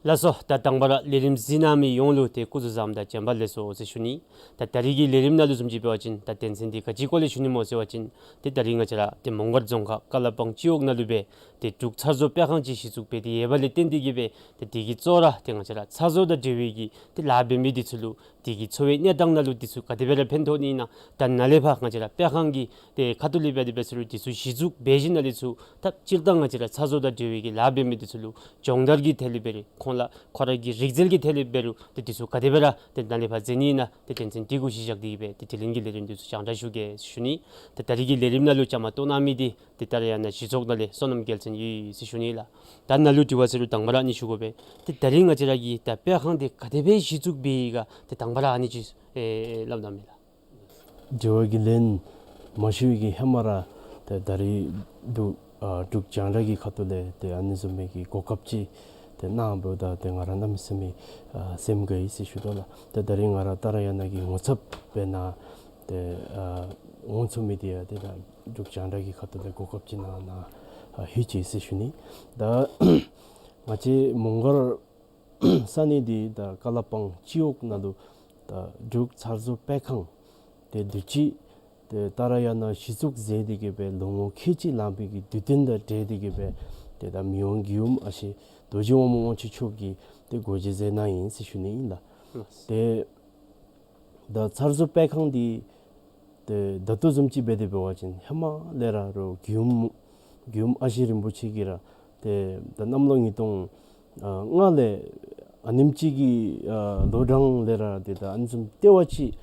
ལགས་སོ། ད་དང་པ་ར་ལས་རིམ་གཟིགས་གནང་མི་ཡོངས་ལུ་ཏེ་སྐུ་གཟུགས་བཟང་དང་བྱོན་པ་ལེགས་སོ་ཟེར་ཞུ་ནི། ད་ད་རིས་ཀྱི་ལས་རིམ་ནང་ལུ་བཟུམ་ཅིག་འབད་བ་ཅིན་ད་དོན་ཚན་འདི་ག་ཅིའི་སྐོར་ལས་ཞུ་ནི་སྨོ་ཟེར་བ་ཅིན་ཏེ་ད་རིས་ང་བཅས་ར་ཏེ་མོང་སྒར་རྫོང་ཁག་ཀ་ལ་པང་སྤྱི་འོག་ནང་ལུ་སྦེ་ཏེ་འབྲུག་ཚར་བཟོ་སྤེལ་ཁང་ཅིག་གཞི་བཙུགས་འབད་དེ་ཡོད་པ་ལས་བརྟེན་ཏེ་གི་སྦེ་ཏེ་དེ་གི་གཙོ་བོ་ར་ཏེ་ང་བཅས་ར་ཚར་བཟོ་དང་འབྲེལ་བའི་གི་ཏེ་ལཱ་འབད་མི་འདི་ཚུ་ལུ་དེ་གི་འཚོ་བའི་གནས་སྟངས་ནང་ལུ་འདི་ཚུ་ག་དེ་སྦེ་ར་ཕན་ཐོགས་ནི་ཨིན་ན། ད་ནཱ་ལས་ཕར་ང་བཅས་ར་སྤེལ་ཁང་གི་ཏེ་ཁ་ཐུག་ལས་འབད་དེ་འབད་ས་ལུ་འདི་ཚུ་གཞི་བཙུགས་འབད་ཞིནམ་ལས་ཚུར་ད་སྤྱིར་བཏང་ང་བཅས་ར་ཚར་བཟོ་དང་འབྲེལ་བའི་གི་ལཱ་འབད་མི་འདི་ཚུ་ལུ་སྦྱོང་བརྡར་གྱི་ཐད་ལས་འབད་རུང་ཁོང་ལུ་ཁོ་ར་གི་རིག་རྩལ་གྱི་ཐད་ལས་འབད་རུང་ཏེ་འདི་ཚུ་ག་དེ་སྦེ་ར་ཏེ་ནཱ་ལས་ཕར་མཛད་ནི་ཨིན་ན་ཏེ་དོན་ཚན་འདི་གུ་གཞི་བཞག་སྟེ་གི་སྦེ་ཏེ་དེ་ལས་ཀྱི་ལས་རིམ་འདི་ཚུ་རྒྱང་བསྒྲགས་ཞུ་གེ་ཞུ་ནི། ཏེ་ད་རིས་ཀྱི་ལས་རིམ་ནང་ལུ་བཅའ་མར་གཏོགས་གནང་མི་འདི་ཏེ་ཏཱ་ར་ཡ་ན་གཞི་ཚོགས་ནང་ལས་བསོད་ནམས་རྒྱལ་མཚན་ཡོད་ཟེར་ཞུ་ནི་ལགས། ད་ནཱ་ལུ་དྲི་བ་ཟེར་རུང་དང་པ་ར་ཨ་ནི་ཞུ་དགོ་པས། ཏེ་ད་རིས་ང་བཅས་ར་གི་ད་སྤེལ་ཁང་འདི་ག་དེ་སྦེ་གཞི་བཙུགས་འབད་ཡི་ག་ཏེ་དང་པ་ར་ཨ་ནི་ཅིག་ཨེ་སླབ་གནང་མས་ལགས། དྲི་བ་གི་ལན་མ་ཞུ་བའི་གི་ཧེ་མ་ར་ཏེ་ད་རིས་འབྲུག་ཨ་འབྲུག་རྒྱང་བསྒྲགས་ཀྱི་ཁ་ཐུག་ལས་ཏེ་ཨ་ནི་བཟུམ་མའི་གི་གོ་སྐབས་ཅིག་ཏེ་གནང་འབདཝ་ད་ཏེ་ང་ར་གནམ་མེད་ས་མེད་ཨ་སེམས་དགའ་ཡི་ཟེར་ཞུ་དོ་ལགས། ཏེ་ད་རིས་ང་ར་ཏཱ་ར་ཡ་ན་གི་ངོ་ཚབ་སྦེ་ནཱ་ཏེ་ཨ་འོང་ཚུགས་མི་འདི་ཡང་ཏེ་ད་འབྲུག་རྒྱང་བསྒྲགས་ཀྱི་ཁ་ཐུག་ལས་གོ་སྐབས་ཅིག་གནང་གནངམ་ཨ་ཧིང་ཆེ་ཟེར་ཞུ་ནི། ད་ང་བཅས་མོང་སྒར་ས་གནས་འདི་ད་ཀ་ལ་པང་སྤྱི་འོག་ནང་ལུ་ད་འབྲུག་ཚར་བཟོ་སྤེལ་ཁང་ཏེ་དུས་ཅི་ཏེ་ཏཱ་ར་ཡ་ན་གཞི་བཙུགས་མཛད་དེ་གི་སྦེ་ལོ་ངོ་ཁལ་གཅིག་ལང་པའི་གི་དུས་སྟོན་དང་འབྲེལ་ཏེ་གི་སྦེ་ཏེ་ད་མི་དབང་མགྱོནམ་ཨ་ཞེ་རྡོ་རྗེ་དབང་མོ་དབང་ཕྱུག་མཆོག་གིས་ཏེ་སྒོ་འབྱེད་མཛད་གནང་ཡི་ཟེར་ཞུ་ནི་ཨིན་ལགས། ལགས། ཏེ་ད་ཚར་བཟོ་སྤེལ་ཁང་འདི་ཏེ་ད་ལྟོ་བཟུམ་ཅིག་འབད་དེ་འབད་བ་ཅིན་ཧེ་མ་ལས་ར་རུང་མགྱོནམ་མགྱོནམ་ཨ་ཞེ་རིན་པོ་ཆེ་གིས་ར་ཏེ་ད་གནམ་ལོ་ཉིས་སྟོང་ཨ་ལྔ་ལས་ཨ་ནེམ་ཅིག་གི་ཨ་ལོ་གྲངས་ལས་ར་ཏེ་ད་ཨ་ནི་བཟུམ་ལྟེ་བ་ཅིག་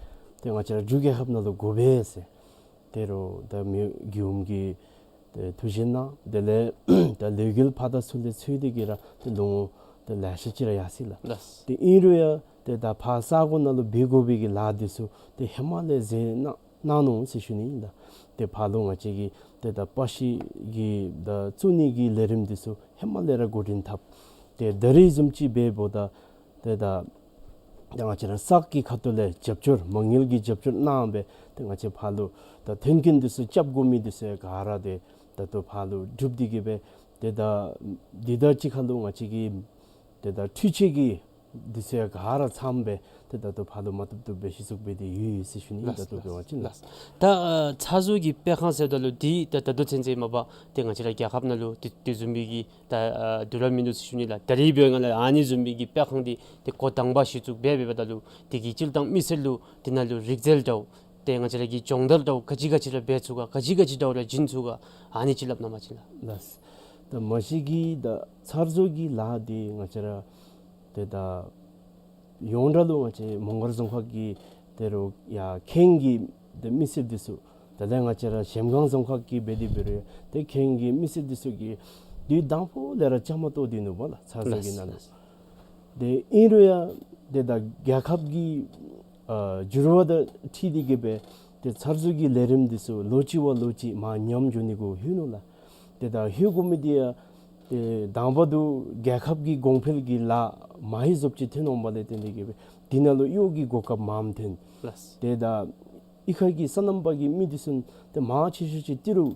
ཏེ་ང་བཅས་ར་འབྲུག་རྒྱལ་ཁབ་ནང་ལུ་དགོ་པས་ཟེར། ཏེ་རུང་ད་མི་དབང་མགྱོནམ་གིས་ཏེ་ཐུགས་བཞེད་གནང་། དེ་ལས་ད་ལས་འགུལ་ཕར་དང་ཚུར་ལས་ཚུད་དེ་གི་ར་ཏེ་ལོ་ངོ་ཏེ་ལེ་ཤ་ཅིག་ར་ཡར་སོ་ཡི་ལགས། ལགས། ཏེ་ཨིན་རུང་ཡང་ཏེ་ད་ཕར་ས་གོ་ནང་ལུ་འབད་དགོ་པའི་གི་ལཱ་འདི་ཚུ་ཏེ་ཧེ་མ་ལས་མཛད་གནང་གནང་ནུག་ཟེར་ཞུ་ནི་ཨིན་ལགས། ཏེ་ཕར་ལུ་ང་བཅས་ཀྱི་ཏེ་ད་པར་ཤིང་གི་ད་བཙུགས་ནི་གི་ལས་རིམ་འདི་ཚུ་ཧེ་མ་ལས་ར་འགོ་འདྲེན་འཐབ། ཏེ་ད་རིས་བཟུམ་ཅིག་འབདཝ་ད་ཏེ་ད་ད་ང་བཅས་ར་སག་གི་ཁ་ཐུག་ལས་རྒྱབ་སྐྱོར་མ་དངུལ་གྱི་རྒྱབ་སྐྱོར་གནང་སྦེ་ཏེ་ང་བཅས་ཕར་ལུ་ད་མཐུན་རྐྱེན་འདི་ཚུ་རྐྱབ་དགོ་མི་འདི་ཚུ་ཡང་ག་ར་ཏེ་ད་ལྟོ་ཕར་ལུ་གྲུབ་སྟེ་གི་སྦེ་ཏེ་ད་འདི་དང་གཅིག་ཁར་ལུ་ང་བཅས་ཀྱི་ཏེ་ད་འཕྲུལ་ཆས་ཀྱི་འདི་ཚུ་ཡང་ག་ར་ཚངམ་སྦེ་ཏེ་ད་ལྟོ་ཕར་ལུ་མ་བཏུབ་བཏུབ་སྦེ་གཞི་བཙུགས་འབད་དེ་ཡོད་ཡོད་ཟེར་ཞུ་ནི། ལགས། ད་ལྟོ་འབད་བ་ཅིན་ལགས། ད་ཨ་ཚར་བཟོ་གི་སྤེལ་ཁང་ཟེརཝ་ད་ལུ་འདི་ད་ད་ལྟོ་ཚུན་ཚོད་མ་པ་ཏེ་ང་བཅས་ར་རྒྱལ་ཁབ་ནང་ལུ་དེ་དེ་བཟུམ་མའི་གི་ད་ཨ་དུས་རབས་མིན་འདུག་ཟེར་ཞུ་ནི་ལགས། ད་རིས་འབདཝ་ད་ལུ་ཨ་ནི་བཟུམ་མའི་གི་སྤེལ་ཁང་འདི་ཏེ་འགོ་དང་པ་གཞི་བཙུགས་འབད་འབདཝ་ད་ལུ་དེ་གི་སྤྱིར་བཏང་མི་སེར་ལུ་དེ་ནང་ལུ་རིག་རྩལ་འདྲཝ་ཏེ་ང་བཅས་ར་གི་སྦྱོང་བརྡར་འདྲཝ་ག་ཅི་ག་ཅི་ར་འབད་ཚུགས་ག་ག་ཅི་ག་ཅི་འདྲཝ་ར་བྱིན་ཚུགས་ག་ཨ་ནི་ཅིག་སླབ་གནང་བ་ཅིན་ལགས། ལགས། ད་མ་གཞི་གི་ད་ཚར་བཟོ་གི་ལཱ་འདི་ང་བཅས་ར་ཏེ་ད་ ཡོངས་གྲགས་ལུ་ང་བཅས་མོང་སྒར་རྫོང་ཁག་གི་དེ་རུ་ཡ་ཁེངས་ཀྱི་དེ་མི་སེར་འདི་ཚུ་དེ་ལས་ང་བཅས་ར་གཞལམ་སྒང་རྫོང་ཁག་གི་འབད་དེ་འབད་རུང་དེ་ཁེངས་ཀྱི་མི་སེར་འདི་ཚུ་གིས་དུས་དང་པོ་ལས་ར་བཅའ་མར་གཏོགས་ཏེ་ནུག་པ་ལགས། ཚར་བཟོ་གི་ནང་ལུ། དེ་ཨིན་རུང་ཡང་དེ་ད་རྒྱལ་ཁབ་ཀྱི་ཨ་འགྱུར་བ་དང་འཁྲིལ་ཏེ་གི་སྦེ་དེ་ཚར་བཟོ་གི་ལས་རིམ་འདི་ཚུ་ལོ་གཅིག་བ་ལོ་གཅིག་མར་ཉམས་འགྱོ་ནི་གུ་ལྷོད་ནུག་ལགས། དེ་ད་ལྷོད་དགོ་མི་འདི་ཡང་དེ་དང་པ་དུ་རྒྱལ་ཁབ་ཀྱི་གོང་འཕེལ་གྱི་ལཱ་མ་ཧེ་བཟོཔ་ཅིག་ཐོན་འོང་པ་ལས་བརྟེན་ཏེ་གི་སྦེ་དེ་ནང་ལུ་གཡོག་གི་གོ་སྐབས་མངམ་ཐོན། ལགས། དེ་ད་གཡུས་ཁ་གི་སོ་ནམ་པ་གི་མི་འདི་ཚུ་དེ་མང་ཆེ་ཤོས་ཅིག་ཏི་རུ་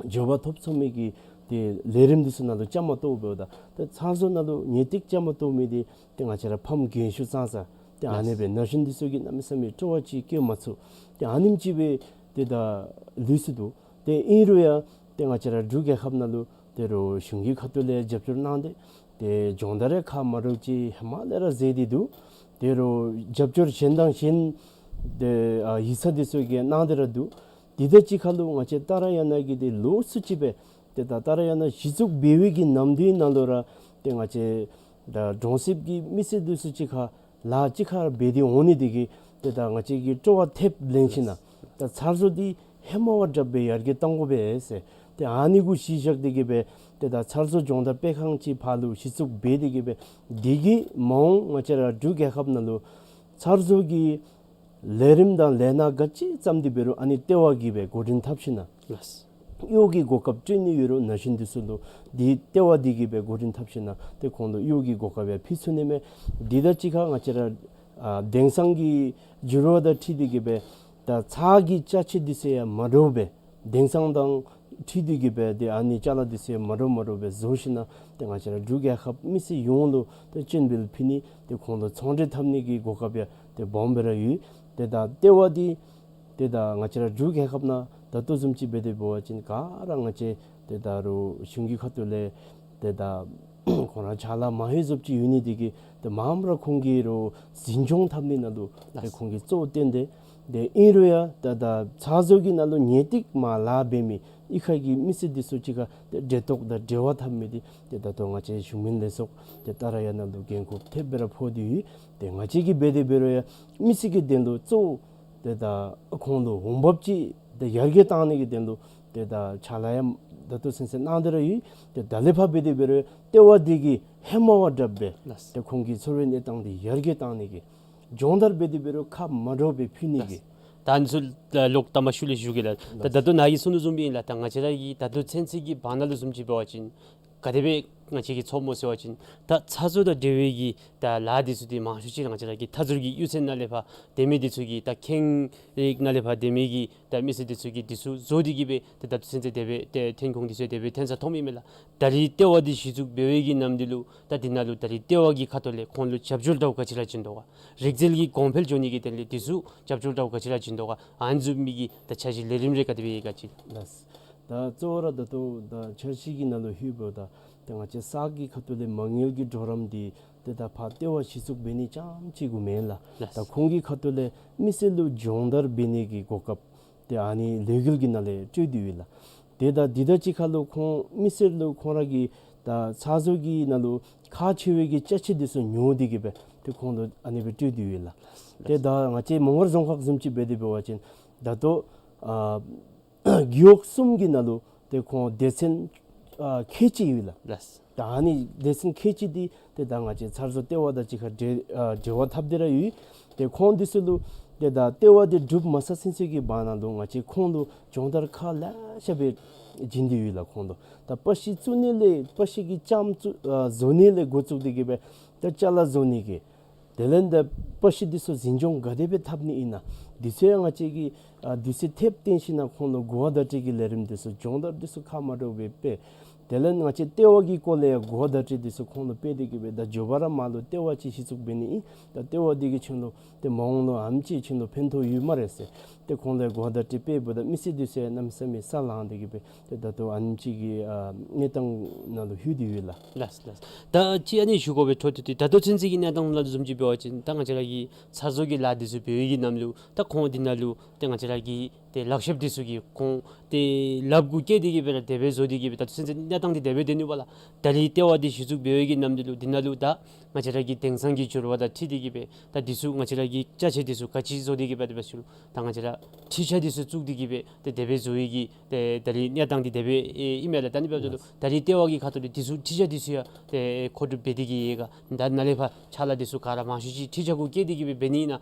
འགྱོ་བ་ཐོབ་ཚུགས་མི་གི་དེ་ལས་རིམ་འདི་ཚུ་ནང་ལུ་བཅའ་མར་གཏོགས་འབདཝ་ད་དེ་ཚར་བཟོ་ནང་ལུ་ངེས་ཏིག་བཅའ་མར་གཏོགས་མི་འདི་དེ་ང་བཅས་ར་ཕམ་རྒན་ཤོས་ཙང་ཙ་དེ་ཨ་ནི་སྦེ་ན་གཞོན་འདི་ཚུ་གིས་གནམ་མེད་ས་མེད་སྤྲོ་བ་ཅིག་བསྐྱེད་མ་ཚུགས། དེ་ཨ་ནེམ་ཅིག་སྦེ་དེ་ད་ལུས་སོ་ནུག། དེ་ཨིན་རུང་ཡང་དེ་ང་བཅས་ར་འབྲུག་རྒྱལ་ཁབ་ནང་ལུ་དེ་རུ་གཞུང་གི་ཁ་ཐུག་ལས་རྒྱབ་སྐྱོར་གནང་སྟེ་དེ་སྦྱོང་བརྡར་རེ་ཁག་མ་འདྲཝ་ཅིག་ཧེ་མ་ལས་ར་མཛད་དེ་འདུག། དེ་རུ་རྒྱབ་སྐྱོར་གཞན་དང་གཞན་དེ་ཨ་ཡིག་ཚང་འདི་ཚུ་གིས་གནང་སྟེ་ར་འདུག། དེ་དང་གཅིག་ཁར་ལུ་ང་བཅས་ཏཱ་ར་ཡ་ན་གི་དེ་ལོགས་སུ་ཅིག་སྦེ་དེ་ད་ཏཱ་ར་ཡ་ན་གཞི་བཙུགས་འབད་བའི་གི་ནམ་དུས་ནང་ལུ་ར་དེ་ང་བཅས་ད་གྲོང་གསེབ་ཀྱི་མི་སེར་འདི་ཚུ་གཅིག་ཁར་ལཱ་གཅིག་ཁར་འབད་དེ་འོང་ནི་དེ་གིས་དེ་ད་ང་བཅས་ཀྱིས་སྤྲོ་བ་ཐེབས་ལེན་ཞིན་ན་ད་ཚར་བཟོ་འདི་ཧེ་མ་བ་དྲགཔ་སྦེ་ཡར་རྒྱས་གཏང་དགོ་པས་ཟེར། དེ་ཨ་ནི་གུ་གཞི་བཞག་སྟེ་གི་སྦེ་དེ་ད་ཚར་བཟོ་སྦྱོང་བརྡར་སྤེལ་ཁང་ཅིག་ཕར་ལུ་གཞི་བཙུགས་འབད་དེ་གི་སྦེ་དེ་གིས་མ་འོངས་ང་བཅས་ར་འབྲུག་རྒྱལ་ཁབ་ནང་ལུ་ཚར་བཟོ་གི་ལས་རིམ་དང་ལས་སྣ་ག་ཅི་བརྩམས་ཏེ་འབད་རུང་ཨ་ནི་ལྟེ་བ་གིས་སྦེ་འགོ་འདྲེན་འཐབ་ཞིན་ན་ལགས། གཡོག་གི་གོ་སྐབས་སྤྲོད་ནི་ཡོད་རུང་ན་གཞོན་འདི་ཚུ་ལུ་དེ་ལྟེ་བ་འདི་གིས་སྦེ་འགོ་འདྲེན་འཐབ་ཞིན་ན་དེ་ཁོང་ལུ་གཡོག་གི་གོ་སྐབས་ཡང་ཕུལ་ཚུགས་ནི་མས། དེ་དང་གཅིག་ཁར་ང་བཅས་ར་ཨ་དེང་སང་གི་འགྱུར་བ་དང་འཁྲིལ་ཏེ་གི་སྦེ་ད་ཚྭ་གི་ཅ་ཆས་འདི་ཚུ་ཡང་མ་འདྲཝ་སྦེ་དེང་སང་དང་འཁྲིལ་ཏེ་གི་སྦེ་དེ་ཨ་ནི་ཅ་ལ་འདི་ཚུ་ཡང་མ་འདྲཝ་མ་འདྲཝ་སྦེ་བཟོ་ཞིན་ན་དེ་ང་བཅས་ར་འབྲུག་རྒྱལ་ཁབ་མི་སེར་ཡོངས་ལུ་དེ་སྤྱན་འབུལ་ཕུལ་ནི་དེ་ཁོང་ལུ་ཚོང་འབྲེལ་འཐབ་ནི་གི་གོ་སྐབས་ཡང་དེ་སྦོམ་སྦེ་ར་ཡོད། དེ་ད་ལྟེ་བ་འདི་དེ་ད་ང་བཅས་ར་འབྲུག་རྒྱལ་ཁབ་ནང་ད་ལྟོ་བཟུམ་ཅིག་འབད་དེ་འབད་བ་ཅིན་ག་ར་ང་བཅས་དེ་ད་རུང་གཞུང་གི་ཁ་ཐུག་ལས་དེ་ད་ཁོང་ར་ཕྱག་ལཱ་མ་ཧེ་བཟོཔ་ཅིག་ཡོད་ནི་དེ་གིས་དེ་མངམ་ར་ཁོང་གིས་རུང་འཛིན་སྐྱོང་འཐབ་ནི་ནང་ལུ་དེ་ཁོང་གིས་གཙོ་བོ་བཏོན་ཏེ་དེ་ཨིན་རུང་ཡང་ད་ད་ཚགས་བཟོ་གི་ནང་ལུ་ངེས་ཏིག་མར་ལཱ་འབད་མི་གཡུས་ཁ་གི་མི་སེར་འདི་ཚུ་གཅིག་ཁར་དེ་འབྲེལ་གཏོགས་དང་འབྲེལ་བ་འཐབ་མི་འདི་དེ་ད་ལྟོ་ང་བཅས་གཞུང་མིན་ལས་ཚོགས་དེ་ཏཱ་ར་ཡ་ན་ལུ་འགན་ཁུར་ཐེབས་སྦེ་ར་ཕོག་སྟེ་ཡོད། དེ་ང་བཅས་ཀྱིས་འབད་དེ་འབད་རུང་ཡང་མི་སེར་གྱི་དོན་ལུ་གཙོ་བོ་དེ་ད་ཁོང་ལུ་འོང་འབབ་ཅིག་དེ་ཡར་རྒྱས་གཏང་ནི་གི་དོན་ལུ་དེ་ད་ཕྱག་ལཱ་ཡང་ད་ལྟོ་ཚུན་ཚོད་གནང་སྟེ་ར་ཡོད། དེ་ད་ལས་ཕར་འབད་དེ་འབད་རུང་ལྟེ་བ་འདི་གིས་ཧེ་མ་བ་དྲགཔ་སྦེ་ལགས། དེ་ཁོང་གི་འཚོ་བའི་གནས་སྟངས་འདི་ཡར་རྒྱས་གཏང་ནི་གི་སྦྱོང་བརྡར་འབད་དེ་འབད་རུང་ཁག་མ་འདྲཝ་སྦེ་ཕུལ་ནི་གི། ད་ཨ་ནི་ཚུ་ལོག་ལྟ་མ་ཤུལ་ལས་ཞུ་གེ་ལགས། ད་ད་ལྟོ་ནཱ་གིས་གསུངས་དོ་བཟུམ་སྦེ་ཨིན་ལགས། ད་ང་བཅས་ར་གི་ད་ལྟོ་ཚུན་ཚོད་ཀྱི་བར་ན་ལུ་བཟུམ་ཅིག་འབད་བ་ཅིན་ག་དེ་སྦེ་ང་བཅས་ཀྱིས་ཚོར་སྨོ་ཟེར་བ་ཅིན་ད་ཚགས་བཟོ་དང་འབྲེལ་བའི་གི་ད་ལཱ་འདི་ཚུ་འདི་མང་ཤོས་ཅིག་ང་བཅས་ར་གི་མཐའ་ཟུར་གྱི་གཡུས་ཚན་ནང་ལས་ཕར་སྡོད་མི་འདི་ཚུ་གིས་ད་ཁེངས་རིགས་ནང་ལས་ཕར་སྡོད་མི་གི་ད་མི་སེར་འདི་ཚུ་གིས་འདི་ཚུ་བཟོ་སྟེ་གི་སྦེ་ད་ད་ལྟོ་ཚུན་ཚོད་དེ་སྦེ་ཏེ་ཐོན་ཁུངས་འདི་ཚུ་དེ་སྦེ་ཐོན་ས་མཐོངམ་ཨིན་མས་ལགས། ད་རིས་ལྟེ་བ་འདི་གཞི་བཙུགས་འབད་བའི་གི་ནམ་དུས་ལུ་ད་འདི་ནང་ལུ་ད་རིས་ལྟེ་བ་གི་ཁ་ཐུག་ལས་ཁོང་ལུ་རྒྱབ་སྐྱོར་འདྲཝ་ག་ཅི་ར་བྱིན་དོ་ག། རིག་རྩལ་གྱི་གོང་འཕེལ་འགྱོ་ནི་གི་དོན་ལས་འདི་ཚུ་རྒྱབ་སྐྱོར་འདྲཝ་ག་ཅི་ར་བྱིན་དོ་ག། ཨ་ནི་བཟུམ་མའི་གི་ད་འཆར་གཞི་ལས་རིམ་རེ་ག་དེ་སྦེ་ཡོད་ག་ཅིག། ལགས། ད་གཙོ་བོ་ར་ད་ལྟོ་ད་འཆར་གཞི་གི་ནང་ལུ་ལྷོདཔ་ད་ད་ང་བཅས་ས་གི་ཁ་ཐུག་ལས་མ་དངུལ་གྱི་གྲོགས་རམ་འདི་ཏེ་ད་ཕར་ལྟེ་བ་གཞི་བཙུགས་འབད་ནི་རྐྱངམ་ཅིག་གུ་མེན་ལགས། ལགས། ད་ཁོང་གི་ཁ་ཐུག་ལས་མི་སེར་ལུ་སྦྱོང་བརྡར་འབད་ནི་གི་གོ་སྐབས་ཏེ་ཨ་ནི་ལས་འགུལ་གྱི་ནང་ལས་སྤྲོད་དེ་ཡོད་ལགས། ཏེ་ད་འདི་དང་གཅིག་ཁར་ལུ་ཁོང་མི་སེར་ལུ་ཁོང་ར་གི་ད་ཚགས་བཟོ་གི་ནང་ལུ་ཁག་ཆེ་བའི་གི་ཅ་ཆས་འདི་ཚུ་ཉོ་སྟེ་གི་སྦེ་ཏེ་ཁོང་ལུ་ཨ་ནི་སྦེ་སྤྲོད་དེ་ཡོད་ལགས། ཏེ་ད་ང་བཅས་མོང་སྒར་རྫོང་ཁག་བཟུམ་ཅིག་འབད་དེ་འབད་བ་ཅིན་ད་ལྟོ་ཨ་རྒེད་འོག་གསུམ་གྱི་ནང་ལུ་ཏེ་ཁོང་སྡེ་ཚན་ཨ་ཁལ་གཅིག་ཡོད་ལགས། ལགས། ད་ཨ་ནི་སྡེ་ཚན་ཁལ་གཅིག་འདི་ཏེ་ད་ང་བཅས་ཚགས་བཟོ་ལྟེ་བ་དང་གཅིག་ཁར་འབྲེལ་ཨ་འབྲེལ་བ་འཐབ་སྟེ་ར་ཡོད། ཏེ་ཁོང་འདི་ཚུ་ལུ་ཏེ་ད་ལྟེ་བ་འདི་གྲུབ་མ་ཚར་ཚུན་ཚོད་ཀྱི་བར་ན་ལུ་ང་བཅས་ཁོང་ལུ་སྦྱོང་བརྡར་ཁག་ལེ་ཤ་སྦེ་བྱིན་ཏེ་ཡོད་ལགས། ཁོང་ལུ་ད་པར་ཤིང་བཙུགས་ནི་ལས་པར་ཤིང་གི་ལྕངམ་བཙུགས་ཨ་བཟོ་ནི་ལས་འགོ་བཙུགས་ཏེ་གི་སྦེ་ད་ཅ་ལ་བཟོ་ནི་གི་དེ་ལས་ད་པར་ཤིང་འདི་ཚུ་འཛིན་སྐྱོང་ག་དེ་སྦེ་འཐབ་ནི་ཨིན་ན་འདི་ཚུ་ཡང་ང་བཅས་ཀྱིས་ཨ་དུས་ཚོད་ཐེབས་བཏོན་ཞིན་ན་ཁོང་ལུ་གོ་བ་བརྡ་སྤྲོད་ཀྱི་ལས་རིམ་འདི་ཚུ་སྦྱོང་བརྡར་འདི་ཚུ་ཁག་མ་འདྲཝ་སྦེ་སྤེལ། དེ་ལས་ང་བཅས་ལྟེ་བ་གི་སྐོར་ལས་ཡང་གོ་བ་བརྡ་སྤྲོད་འདི་ཚུ་ཁོང་ལུ་སྤེལ་ཏེ་གི་སྦེ་ད་མགྱོགས་པ་ར་མར་ལུ་ལྟེ་བ་ཅིག་གཞི་བཙུགས་འབད་ནི་ཨིན། ད་ལྟེ་བ་འདི་གིས་ཁྱོད་ལུ་ཏེ་མ་འོངས་ལུ་ཨ་ནེམ་ཅིག་ཁྱོད་ལུ་ཕན་ཐོགས་ཡོད་སྨ་རེ་ཟེར་ཏེ་ཁོང་ལུ་གོ་བ་བརྡ་སྤྲོད་སྤེལཝ་ད་མི་སེར་འདི་ཚུ་ཡང་གནམ་མེད་ས་མེད་ས་ལངས་ཏེ་གི་སྦེ་ཏེ་ད་ལྟོ་ཨ་ནེམ་ཅིག་གི་ཨ་གནས་སྟངས་ནང་ལུ་ལྷོད་དེ་ཡོད་ལགས། ལགས་ལགས། ད་ཅི་ཨ་ནི་ཞུ་དགོ་པའི་འཕྲོ་མཐུད་དེ་ད་ལྟོ་ཚུན་ཚོད་ཀྱི་གནས་སྟངས་ནང་ལུ་བཟུམ་ཅིག་འབད་བ་ཅིན་ད་ང་བཅས་ར་གི་ཚགས་བཟོ་གི་ལཱ་འདི་ཚུ་འབད་བའི་གི་ནམ་ལུ་ད་ཁོང་འདི་ནང་ལུ་ཏེ་ང་བཅས་ར་གི་ ཏེ་ལག་ཤེསཔ་འདི་ཚུ་གིས་ཁོང་ཏེ་ལགཔ་གུ་བཀལ་ཏེ་གི་སྦེ་ར་དེ་སྦེ་བཟོ་སྟེ་གི་སྦེ་ད་ཚུན་ཚོད་གནས་སྟངས་འདི་དེ་སྦེ་སྡོད་ནུག་པ་ལགས། ད་རིས་ལྟེ་བ་འདི་གཞི་བཙུགས་འབད་བའི་གི་ནམ་དུས་ལུ་འདི་ནང་ལུ་ད་ང་བཅས་ར་གི་དེང་སང་གི་འགྱུར་བ་དང་འཁྲིལ་ཏེ་གི་སྦེ་ད་འདི་ཚུ་ང་བཅས་ར་གི་ཅ་ཆས་འདི་ཚུ་ག་ཅི་བཟོ་སྟེ་གི་སྦེ་དེ་སྦེ་ཞུ་རུང་ད་ང་བཅས་ར་འཕྲུལ་ཆས་འདི་ཚུ་བཙུགས་ཏེ་གི་སྦེ་ཏེ་དེ་སྦེ་བཟོ་བའི་གི་ཏེ་ད་རིས་གནས་སྟངས་འདི་དེ་སྦེ་ཨིན་མས་ལགས། ད་ནི་འབདཝ་ད་ལུ་ད་རིས་ལྟེ་བ་གི་ཁ་ཐུག་ལས་འདི་ཚུ་འཕྲུལ་ཆས་འདི་ཚུ་ཡང་ཏེ་མཁོ་སྒྲུབ་འབད་དེ་གི་ཡོད་ག། ད་ནཱ་ལས་ཕར་ཕྱག་ལཱ་འདི་ཚུ་ག་ར་མང་ཤོས་ཅིག་འཕྲུལ་ཆས་གུ་བཀལ་ཏེ་གི་སྦེ་འབད་ནི་ཨིན་ན།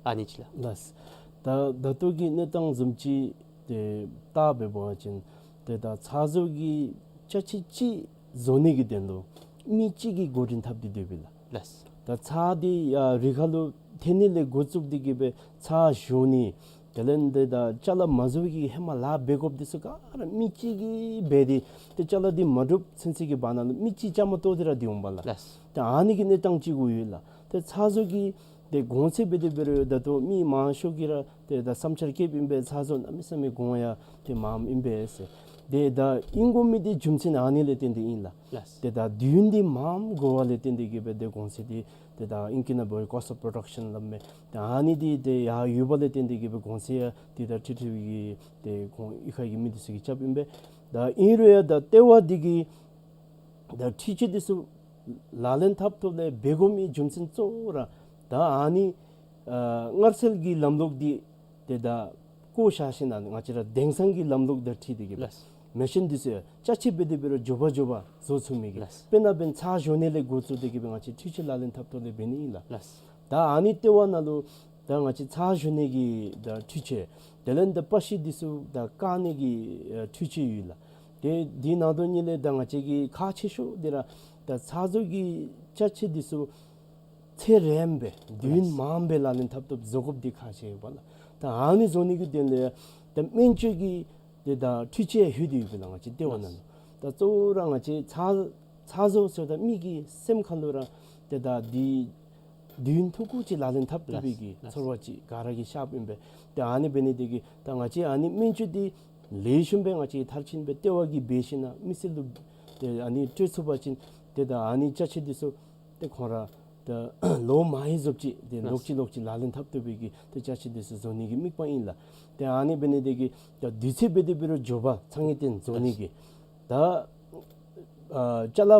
ཨ་ནི་ཅིག་ལགས། ལགས། ད་ད་ལྟོ་གི་གནས་སྟངས་བཟུམ་ཅིག་ཏེ་བལྟ་འབད་བ་ཅིན་ཏེ་ད་ཚགས་བཟོ་གི་ཅ་ཆས་ཅིག་བཟོ་ནི་གི་དོན་ལུ་མི་གཅིག་གིས་འགོ་འདྲེན་འཐབ་སྟེ་སྡོདཔ་ཨིན་ལགས། ལགས། ད་ཚགས་འདི་ཡར་རི་ཁ་ལུ་འཐེན་ནི་ལས་འགོ་བཙུགས་ཏེ་གི་སྦེ་ཚགས་བཞོ་ནི་དེ་ལས་ཏེ་ད་ཅ་ལ་མ་བཟོ་བའི་གི་ཧེ་མ་ལཱ་འབད་དགོཔ་འདི་ཚུ་ག་ར་མི་གཅིག་གིས་འབད་དེ་ཏེ་ཅ་ལ་འདི་མ་གྲུབ་ཚུན་ཚོད་ཀྱི་བར་ན་ལུ་མི་གཅིག་བཅའ་མར་གཏོགས་ཏེ་ར་སྡོད་འོང་པ་ལགས། ལགས། ཏེ་ཨ་ནི་གི་གནས་སྟངས་ཅིག་གུ་ཡོད་ལགས། ཏེ་ཚགས་བཟོ་གི་ཏེ་གོང་ཚད་འབད་དེ་འབད་རུང་ད་ལྟོ་མི་མང་ཤོས་ཀྱིས་ར་ཏེ་ད་བསམ་འཆར་བསྐྱེདཔ་ཨིན་པས། ཚགས་བཟོ་གནམ་མེད་ས་མེད་གོང་ཡང་ཏེ་མངམ་ཨིན་པས་ཟེར། ཏེ་ད་ཨིན་དགོ་མི་འདི་རྒྱུ་མཚན་ཨ་ནི་ལས་བརྟེན་ཏེ་ཨིན་ལགས། ལགས། ཏེ་ད་དུས་ཡུན་འདི་མངམ་དགོ་པ་ལས་བརྟེན་ཏེ་གི་སྦེ་ཏེ་གོང་ཚད་འདི་ཏེ་ད་ཨིང་སྐད་ནང་འབད་བ་ཅིན་cost of production སླབ་མས། ཏེ་ཨ་ནི་འདི་ཏེ་ཡར་ཡོད་པ་ལས་བརྟེན་ཏེ་གི་སྦེ་གོང་ཚད་ཡང་ཏེ་ད་ཁྲི་ཁྲི་གི་ཏེ་ཁོང་གཡུས་ཁ་གི་མི་འདི་ཚུ་གིས་རྐྱབ་ཨིན་པས། ད་ཨིན་རུང་ཡང་ད་ལྟེ་བ་འདི་གིས་ད་འཕྲུལ་ཆས་འདི་ཚུ་ལག་ལེན་འཐབ་ཐོག་ལས་འབད་དགོ་མི་རྒྱུ་མཚན་གཙོ་བོ་ར་ད་ཨ་ནི་ཨ་སྔར་སྲོལ་གྱི་ལམ་ལུགས་འདི་ཏེ་ད་བཀོ་བཞག་ཞིནམ་ལས་ང་བཅས་ར་དེང་སང་གི་ལམ་ལུགས་དང་འཁྲིལ་ཏེ་གི་སྦེ་ལགས། མེ་ཤིན་འདི་ཚུ་ཡང་ཅ་ཆས་འབད་དེ་འབད་རུང་མགྱོགས་པ་མགྱོགས་པ་བཟོ་ཚུགས་མི་གི། ལགས། དཔེར་ན་འབདན་ཚགས་བཞོ་ནི་ལས་འགོ་བཙུགས་ཏེ་གི་སྦེ་ང་བཅས་འཕྲུལ་ཆས་ལག་ལེན་འཐབ་ཐོག་ལས་འབད་ནི་ཨིན་ལགས། ལགས། ད་ཨ་ནི་ལྟེ་བ་ནང་ལུ་ད་ང་བཅས་ཚགས་བཞོ་ནི་གི་ད་འཕྲུལ་ཆས་དེ་ལས་ད་པ་ཤི་འདི་ཚུ་ད་བཀག་ནི་གི་ཨ་འཕྲུལ་ཆས་ཡོད་ལགས། ཏེ་འདི་ནང་དོན་གཉིས་ལས་ད་ང་བཅས་ཀྱི་ཁག་ཆེ་ཤོས་འདི་ར་ད་ཚགས་བཟོ་གི་ཅ་ཆས་འདི་ཚུ་ཚེ་རིངམོ་སྦེ་དུས་ཡུན་ལགས། མངམ་སྦེ་ལག་ལེན་འཐབ་ཐོག་བཟོ་དགོཔ་འདི་ཁག་ཆེ་ཡོདཔ་ལགས། ད་ཨ་ནི་བཟོ་ནི་གི་དོན་ལས་ད་སྨན་བཅོས་ཀྱི་ཏེ་ད་འཕྲུལ་ཆས་ལྷོད་དེ་ཡོདཔ་ལགས། ང་བཅས་ལྟེ་བ་ནང་ལུ། ད་གཙོ་བོ་ར་ང་བཅས་ཚགས་ཚགས་བཟོ་ཟེརཝ་ད་མི་གི་སེམས་ཁ་ལུ་ར་ཏེ་ད་འདི་དུས་ཡུན་ཐུང་ཀུ་ཅིག་ལག་ལེན་འཐབ་བཏུབ་པའི་གི་ལགས། ཚོར་བ་ཅིག་ག་ར་གིས་ཤརཝ་ཨིན་པས། ཏེ་ཨ་ནི་འབད་ནི་དེ་གིས་ད་ང་བཅས་ཨ་ནི་སྨན་བཅོས་འདི་ལེགས་ཤོམ་སྦེ་ང་བཅས་མཐར་ཕྱིན་སྦེ་ལྟེ་བ་གིས་འབད་ཞིནམ་ལས་མི་སེར་ལུ་ཏེ་ཨ་ནི་སྤྲོད་ཚུགས་པ་ཅིན་ཏེ་ད་ཨ་ནི་ཅ་ཆས་འདི་ཚུ་ཏེ་ཁོང་ར་ད་ལོ་མང་རབས་ཅིག་ཏེ་ལགས། ལོག་ཅི་ལོག་ཅི་ལག་ལེན་འཐབ་བཏུབ་པའི་གི་ཏེ་ཅ་ཆས་འདི་ཚུ་བཟོ་ནི་གི་དམིགས་པ་ཨིན་ལགས། ཏེ་ཨ་ནི་འབད་ནི་དེ་གིས་ད་དུས་ཚོད་འབད་དེ་འབད་རུང་མགྱོགས་པ་ཚ་ངེས་བརྟན་བཟོ་ནི་གི། ད་ཨ་ཅ་ལ་ཨ་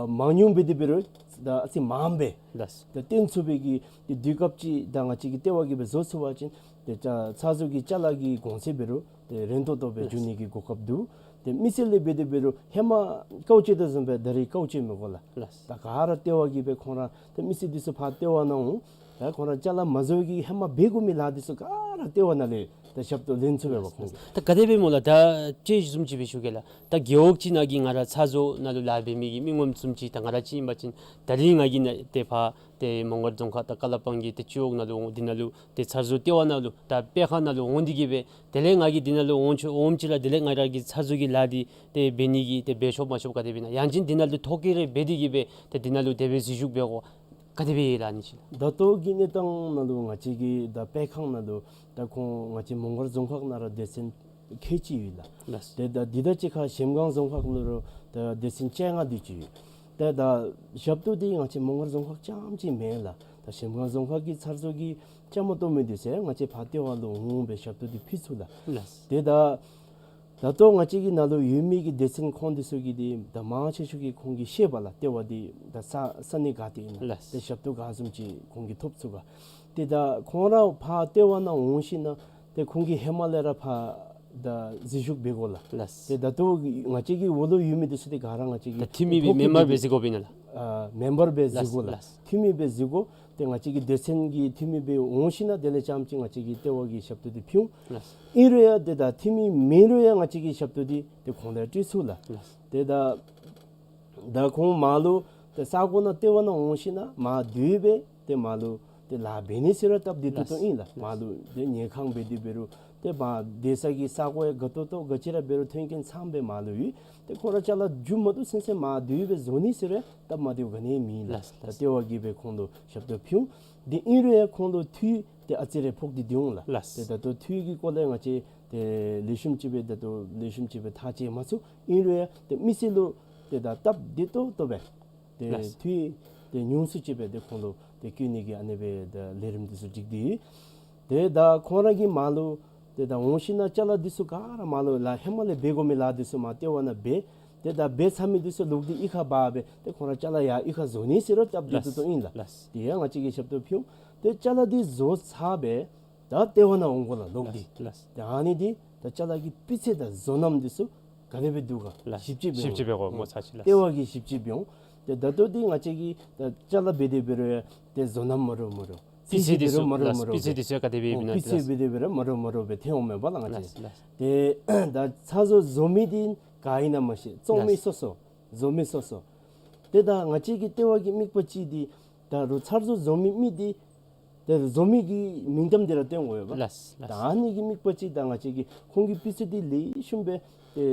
མང་ཉུང་འབད་དེ་འབད་རུང་ད་ཨ་ཙི་མངམ་སྦེ་ལགས། ད་བཏོན་ཚུགས་པའི་གི་ཏེ་དུས་སྐབས་ཅིག་ད་ང་བཅས་ཀྱིས་ལྟེ་བ་གིས་སྦེ་བཟོ་ཚུགས་པ་ཅིན་ཏེ་ཅ་ཚགས་བཟོ་གི་ཅ་ལ་གི་གོང་ཚད་འབད་རུང་ཏེ་རན་ཏོག་ཏོ་སྦེ་ལགས། འགྱོ་ནི་གི་གོ་སྐབས་འདུག། ཏེ་མི་སེར་ལས་འབད་དེ་འབད་རུང་ཧེ་མ་དཀའཝ་སྤྱད་དོ་བཟུམ་སྦེ་ད་རིས་དཀའཝ་སྤྱད་མི་དགོ་ལགས། ལགས། ད་ག་ར་ལྟེ་བ་གིས་སྦེ་ཁོང་ར་ད་མི་སེར་འདི་ཚུ་ཕར་ལྟེ་བ་ནང་འོང་། ད་ཁོང་ར་ཅ་ལ་མ་བཟོ་གི་ཧེ་མ་འབད་དགོ་མི་ལཱ་འདི་ཚུ་ག་ར་ལྟེ་བ་ནང་ལས་ད་ཞབས་ཏོག་ལེན་ཚུགས་པས་ཁོང་གིས། ད་ག་དེ་སྦེ་སྨོ་ལགས། ད་ཅི་བཟུམ་ཅིག་སྦེ་ཞུ་གེ་ལགས། ད་རྒེད་འོག་ཅིག་ནང་གི་ང་ར་ཚགས་བཟོ་ནང་ལུ་ལཱ་འབད་མི་གི་མི་ངོམ་བཟུམ་ཅིག་ད་ང་ར་ཅིག་ཨིན་པ་ཅིན་ད་རིས་ང་གིས་ནཱ་ཏེ་ཕར་ཏེ་མོང་སྒར་རྫོང་ཁག་ད་ཀ་ལ་པང་གི་ཏེ་སྤྱི་འོག་ནང་ལུ་འོང་འདི་ནང་ལུ་ཏེ་ཚགས་བཟོ་ལྟེ་བ་ནང་ལུ་ད་སྤེལ་ཁང་ནང་ལུ་འོང་འདི་གིས་སྦེ་དེ་ལས་ང་གིས་འདི་ནང་ལུ་འོང་ཆོག་འོངམ་ཅིག་ར་དེ་ལས་ང་ར་གིས་ཚགས་བཟོ་གི་ལཱ་འདི་ཏེ་འབད་ནི་གི་ཏེ་འབད་ཆོག་མ་ཆོག་ག་དེ་སྦེ་ཨིན་ན། ཡང་ཅིན་འདི་ནང་ལུ་ཐོ་བཀོད་རེ་འབད་འདི་གིས་སྦེ་ཏེ་འདི་ནང་ལུ་དེ་སྦེ་འཛུལ་ཞུགས་འབད་དགོ་ག་དེ་སྦེ་ཨིན་ལགས། ཨ་ནི་ཅིག་ལགས། ད་ལྟོ་གི་གནས་སྟངས་ནང་ལུ་ང་བཅས་ཀྱི་ད་སྤེལ་ཁང་ནང་ལུ་ད་ཁོང་ང་བཅས་མོང་སྒར་རྫོང་ཁག་ནང་ར་སྡེ་ཚན་ཁལ་གཅིག་ཡོད་ལགས། ལགས། ཏེ་ད་འདི་དང་གཅིག་ཁར་གཞལམ་སྒང་རྫོང་ཁག་ལུ་རུང་ད་སྡེ་ཚན་བཅོ་ལྔ་དེ་ཅིག་ཡོད། ཏེ་ད་ཞབས་ཏོག་འདི་ང་བཅས་མོང་སྒར་རྫོང་ཁག་རྐྱངམ་ཅིག་མེན་ལགས། ད་གཞལམ་སྒང་རྫོང་ཁག་གི་ཚགས་བཟོ་གི་བཅའ་མར་གཏོགས་མི་འདི་ཚུ་ཡང་ང་བཅས་ཕར་ལྟེ་བ་ལུ་འོང་སྦེ་ཞབས་ཏོག་འདི་ཕུལ་ཚུགས་ལགས། ལགས། ཏེ་ད་ད་ལྟོ་ང་བཅས་ཀྱི་ནང་ལུ་ཡོད་མི་གི་སྡེ་ཚན་ཁོང་འདི་ཚུ་གིས་འདི་ད་མང་ཆེ་ཤོས་ཀྱིས་ཁོང་གིས་ཤེས་པས་ལགས། ལྟེ་བ་འདི་ད་ས་ས་གནས་ག་ཏེ་ཨིན་ན། ལགས། ཏེ་ཞབས་ཏོག་ག་བཟུམ་ཅིག་ཁོང་གིས་ཐོབ་ཚུགས་ག། ཏེ་ད་ཁོང་ར་ཕར་ལྟེ་བ་ནང་འོང་ཞིནམ་ལས་ཏེ་ཁོང་གིས་ཧེ་མ་ལས་ར་ཕར་ད་འཛུལ་ཞུགས་འབད་དགོ་ལགས། ལགས། ཏེ་ད་ལྟོ་ང་བཅས་ཀྱི་འོག་ལུ་ཡོད་མི་འདི་ཚུ་ཏེ་ག་ར་ང་བཅས་ཀྱི་ད་འཐུས་མི་སྦེ་མེམ་བར་སྦེ་འཛུལ་དགོཔ་ཨིན་ན་ལགས། ཨ་མེམ་བར་སྦེ་འཛུལ་དགོ་ལགས། ལགས། འཐུས་མི་སྦེ་འཛུལ་དགོ། ཏེ་ང་བཅས་ཀྱི་སྡེ་ཚན་གྱི་འཐུས་མི་སྦེ་འོང་ཞིནམ་ལས་དེ་ལས་རྐྱངམ་ཅིག་ང་བཅས་ཀྱི་ལྟེ་བ་གིས་ཞབས་ཏོག་འདི་ཕུལ་འོང་། ལགས། ཨིན་རུང་ཡང་ཏེ་ད་འཐུས་མི་མེན་རུང་ཡང་ང་བཅས་ཀྱིས་ཞབས་ཏོག་འདི་ཏེ་ཁོང་ལུ་སྤྲོད་ཚུགས་ལགས། ལགས། ཏེ་ད་ད་ཁོང་མར་ལུ་ཏེ་ས་གོ་ནང་ལྟེ་བ་ནང་འོང་ཞིནམ་ལས་མར་སྡོད་སྦེ་ཏེ་མར་ལུ་ཏེ་ལཱ་འབད་ནི་ཟེར་རུང་སྟབས་བདེ་ཏོག་ཏོ་ཨིན་ལགས། ལགས། མར་ལུ་ཏེ་ཉལ་ཁང་འབད་དེ་འབད་རུང་ཏེ་མར་སྡོད་ས་གི་ས་གོ་ཡང་དགའ་ཏོག་ཏོ་ག་ཅི་ར་འབད་རུང་མཐུན་རྐྱེན་ཚངམ་སྦེ་མར་ལུ་ཡོད། ཏེ་ཁོང་ར་ཅ་ལ་མཇུག་མ་བསྡུ་ཚུན་ཚོད་མར་སྡོད་སྦེ་བཟོ་ནི་ཟེར་རུང་སྟབས་མ་བདེཝ་ག་ནི་ཡང་མེད་ལགས། ལགས། ད་ལྟེ་བ་གིས་སྦེ་ཁོང་ལུ་ཞབས་ཏོག་ཕུལ་འོང་། འདི་ཨིན་རུང་ཡང་ཁོང་ལུ་འཐུས་ཏེ་ཨ་ཙི་རེ་ཕོག་སྟེ་སྡོད་འོང་ལགས། ལགས། ཏེ་ད་ལྟོ་འཐུས་ཀྱི་སྐོར་ལས་ང་བཅས་ཏེ་ལེགས་ཤོམ་ཅིག་སྦེ་ད་ལྟོ་ལེགས་ཤོམ་ཅིག་སྦེ་ཐག་བཅད་མ་ཚུགས། ཨིན་རུང་ཡང་ཏེ་མི་སེར་ལུ་ཏེ་ད་སྟབས་བདེ་ཏོག་ཏོ་སྦེ་ཏེ་ལགས། འཐུས་ཏེ་ཉུང་སུ་ཅིག་སྦེ་ཏེ་ཁོང་ལུ་ཏེ་བསྐྱོད་ནི་གི་ཨ་ནི་སྦེ་ད་ལས་རིམ་འདི་ཚུ་སྒྲིག་སྟེ་ཡོད། ཏེ་ད་ཁོང་ར་གིས་མར་ལུ་ ཏེ་ད་འོང་ཞིནམ་ལས་ཅ་ལ་འདི་ཚུ་ག་ར་མར་ལུ་ལགས་ཧེ་མ་ལས་འབད་དགོ་མི་ལཱ་འདི་ཚུ་མར་ལྟེ་བ་ནང་འབད། ཏེ་ད་འབད་ཚར་མི་འདི་ཚུ་ལོག་སྟེ་གཡུས་ཁར་འབག་སྦེ་ཏེ་ཁོང་ར་ཅ་ལ་ཡར་གཡུས་ཁར་བཟོ་ནི་ཟེར་རུང་སྟབས་བདེ་ཏོག་ཏོ་ཨིན་ལགས། ལགས། དེ་ཡང་ང་བཅས་ཀྱིས་ཞབས་ཏོག་ཕུལ་འོང་། ཏེ་ཅ་ལ་འདི་བཟོ་ཚར་སྦེ་ད་ལྟེ་བ་ནང་འོང་དགོ་ལགས་ལོག་སྟེ། ལགས། ལགས། ཏེ་ཨ་ནི་འདི་ད་ཅ་ལ་གི་སྤུས་ཚད་དང་བཟོ་རྣམ་འདི་ཚུ་ག་དེ་སྦེ་འདུག་ག། ལགས། ཞིབ་དཔྱད་འབད་འོང་། ཞིབ་དཔྱད་འབད་དགོ་སྨོ་ཚར་ཅིག་ལགས། ལྟེ་བ་གིས་ཞིབ་དཔྱད་འབད་འོང་། ཏེ་ད་ལྟོ་འདི་ང་བཅས་ཀྱིས་ད་ཅ་ལ་འབད་དེ་འབད་རུང་ཡང་ཏེ་བཟོ་རྣམ་མ་འདྲཝ་མ་འདྲཝ། སྤུས་ཚད་འདི་ཚུ་ཡང་མ་འདྲཝ་མ་འདྲཝ་སྦེ། སྤུས་ཚད་འདི་ཚུ་ཡང་ག་དེ་སྦེ་ཨིན་ན། སྤུས་ཚད་འབད་དེ་འབད་རུང་མ་འདྲཝ་མ་འདྲཝ་སྦེ་ཐོན་འོང་མས་པ་ལགས་ང་བཅས། ལགས། ལགས། ཏེ་ད་ཚར་བཟོ་བཟོ་མི་འདི་ག་ཨིན་ན་མ་ཤེས། བཙོང་མི་སོ་སོ། བཟོ་མི་སོ་སོ། ཏེ་ད་ང་བཅས་ཀྱི་ལྟེ་བ་གི་དམིགས་པ་ཅིག་འདི་ད་རུང་ཚར་བཟོ་བཟོ་མི་མི་འདི་ཏེ་བཟོ་མི་གི་མིང་གཏམ་འདི་ར་སྟོན་དགོ་པས་པ། ལགས། ལགས། ད་ཨ་ནི་གི་དམིགས་པ་ཅིག་ད་ང་བཅས་ཀྱིས་ཁོང་གི་སྤུས་ཚད་འདི་ལེགས་ཤོམ་སྦེ་ཏེ་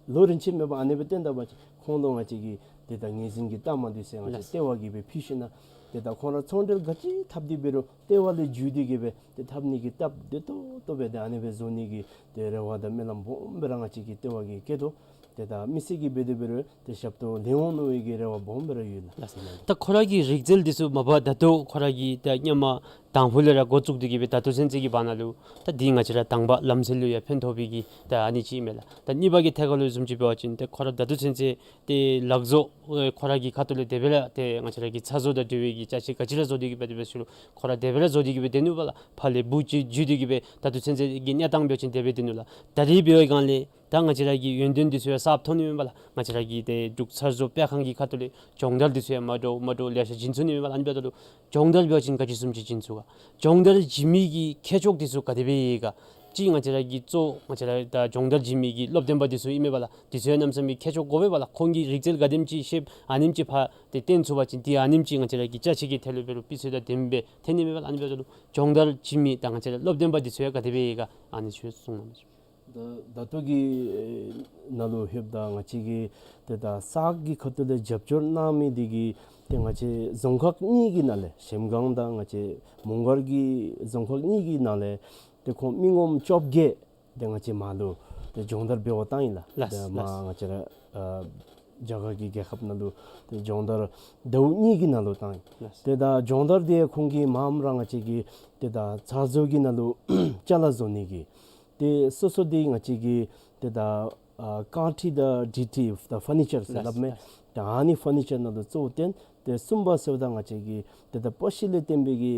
ལོ་རིམ་བཞིན་མེད་པར་ཨ་ནི་སྦེ་སྟོན་ད་པ་ཅིན་ཁོང་ལུ་ང་བཅས་ཀྱིས་ཏེ་ད་ངོས་འཛིན་གྱི་རྟགས་མ་འདི་ཚུ་ང་བཅས། ལགས། ལྟེ་བ་གིས་སྦེ་ཕུལ་ཞིནམ་ལས་ཏེ་ད་ཁོང་ར་ཚོང་འབྲེལ་ག་ཅི་འཐབ་སྟེ་འབད་རུང་ལྟེ་བ་ལས་བརྒྱུད་དེ་གི་སྦེ་ཏེ་འཐབ་ནི་གི་སྟབས་བདེ་ཏོག་ཏོ་སྦེ་ཏེ་ཨ་ནི་སྦེ་བཟོ་ནི་གི་ཏེ་རེ་བ་དང་སྨོན་ལམ་སྦོམ་སྦེ་ར་ང་བཅས་ཀྱི་ལྟེ་བ་གིས་བསྐྱེད་དོ། ཏེ་ད་མི་སེར་གྱིས་འབད་དེ་འབད་རུང་ཏེ་ཞབས་ཏོག་ལེན་འོང་མནོ་བའི་གི་རེ་བ་སྦོམ་སྦེ་ར་ཡོད་ལགས། ལགས། ད་ཁོ་ར་གི་རིག་རྩལ་འདི་ཚུ་མ་པ་ད་ལྟོ་ཁོ་ར་གིས་ད་སྔོན་མ་དང་ཕུ་ལས་ར་འགོ་བཙུགས་ཏེ་གི་སྦེ་ད་ལྟོ་ཚུན་ཚོད་ཀྱི་བར་ན་ལུ་ད་འདི་ང་བཅས་ར་དང་པ་ལམ་སྲོལ་ལུ་ཡང་ཕན་ཐོགས་པའི་གི་ད་ཨ་ནི་ཅིག་ཨིན་མས་ལགས། ད་གཉིས་པ་གི་ཐད་ཁར་ལུ་བཟུམ་ཅིག་འབད་བ་ཅིན་ཏེ་ཁོ་ར་ད་ལྟོ་ཚུན་ཚོད་ཏེ་ལག་བཟོ་ཨེ་ཁོ་ར་གི་ཁ་ཐུག་ལས་དེ་སྦེ་ར་ཏེ་ང་བཅས་ར་གི་ཚ་བཟོ་དང་འབྲེལ་བའི་གི་ཅ་ཆས་ག་ཅི་ར་བཟོ་སྟེ་གི་སྦེ་དེ་སྦེ་ཞུ་རུང་ཁོ་ར་དེ་སྦེ་ར་བཟོ་སྟེ་གི་སྦེ་སྡོད་ནུག་པ་ལགས། ཕར་ལས་འབུཔ་ཅིག་བརྒྱུད་དེ་གི་སྦེ་ད་ལྟོ་ཚུན་ཚོད་ཀྱི་གནས་སྟངས་འབད་བ་ཅིན་དེ་སྦེ་སྡོད་ནུག་ལགས། ད་རིས་འབད་བའི་སྒང་ལས་ད་ང་བཅས་ར་གི་ཡོན་ཏན་འདི་ཚུ་ཡང་གསརཔ་ཐོན་ནི་མས་པ་ལགས། ང་བཅས་ར་གི་ཏེ་འབྲུག་ཚ་བཟོ་སྤེལ་ཁང་གི་ཁ་ཐུག་ལས་སྦྱོང་བརྡར་འདི་ཚུ་ཡང་མ་འདྲཝ་མ་འདྲཝ་ལེ་ཤ་བྱིན་ཚུགས་ནི་མས་པ་ལགས། ཨ་ནི་འབདཝ་ད་ལུ་སྦྱོང་བརྡར་འབད་བ་ཅིན་ག་ཅི་བཟུམ་ཅིག་བྱིན་ཚུགས་ག། སྦྱོང་བརྡར་བྱིན་མི་གི་ཁྱད་ཆོས་འདི་ཚུ་ག་དེ་སྦེ་ཡོད་ག། གཅིག་ང་བཅས་ར་གི་གཙོ་ང་བཅས་ར་ད་སྦྱོང་བརྡར་བྱིན་མི་གི་སློབ་སྟོན་པ་འདི་ཚུ་ཨིན་མས་པ་ལགས། འདི་ཚུ་ཡང་གནམ་མེད་ས་མེད་ཁྱད་ཆོས་དགོ་པས་པ་ལགས། ཁོང་གིས་རིག་རྩལ་ག་དེམ་ཅིག་ཤེསཔ་ཨ་ནེམ་ཅིག་ཕར་ཏེ་སྟོན་ཚུགས་པ་ཅིན་ཏེ་ཨ་ནེམ་ཅིག་ང་བཅས་ར་གི་ཅ་ཆས་ཀྱི་ཐད་ལུ་འབད་རུང་སྤུས་ཚད་དང་ལྡནམ་སྦེ་ཐོན་ནི་མས་པ་ལགས། ཨ་ནི་འབདཝ་ད་ལུ་སྦྱོང་བརྡར་བྱིན་མི་དང་ང་བཅས་ར་སློབ་སྟོན་པ་འདི་ཚུ་ཡང་ག་དེ་སྦེ་ཡོད་ག། ཨ་ནི་ཚུ་གསུང་གནང་། ད་ད་ལྟོ་གི་ནང་ལུ་ལྷོདཔ་ད་ང་བཅས་ཀྱིས་ཏེ་ད་གསར་གྱི་ཁ་ཐུག་ལས་རྒྱབ་སྐྱོར་གནང་མི་འདི་གིས་ཏེ་ང་བཅས་རྫོང་ཁག་གཉིས་ཀྱི་ནང་ལས་གཞལམ་སྒང་དང་ང་བཅས་མོང་སྒར་གྱི་རྫོང་ཁག་གཉིས་ཀྱི་ནང་ལས་ཏེ་ཁོང་མི་ངོམ་བཅོ་བརྒྱད་ཏེ་ང་བཅས་མར་ལུ་ཏེ་སྦྱོང་བརྡར་འབད་བར་བཏང་ཡི་ལགས། ལགས། ཏེ་མར་ལགས། ང་བཅས་ར་ཨ་རྒྱ་གར་གྱི་རྒྱལ་ཁབ་ནང་ལུ་ཏེ་སྦྱོང་བརྡར་ཟླཝ་གཉིས་ཀྱི་ནང་ལུ་བཏང་ཡི། ལགས། ཏེ་ད་སྦྱོང་བརྡར་འདི་ཁོང་གིས་མངམ་ར་ང་བཅས་ཀྱི་ཏེ་ད་ཚ་བཟོ་གི་ནང་ལུ་ཅ་ལ་བཟོ་ནི་གི་ཏེ་སོ་སོ་འདི་ང་བཅས་ཀྱི་ཏེ་ད་ཨ་ཀཱ་ཊི་དང་ཌི་ཊི་ད་ཕར་ནི་ཅར་ཟེར་སླབ་མས། ལགས། ད་ཨ་ནི་ཕར་ནི་ཅར་ནང་ལུ་གཙོ་བོ་བཏོན། ཏེ་གསུམ་པ་ཟེརཝ་ད་ང་བཅས་ཀྱི་ཏེ་ད་པ་ཤི་ལས་བརྟེན་པའི་གི་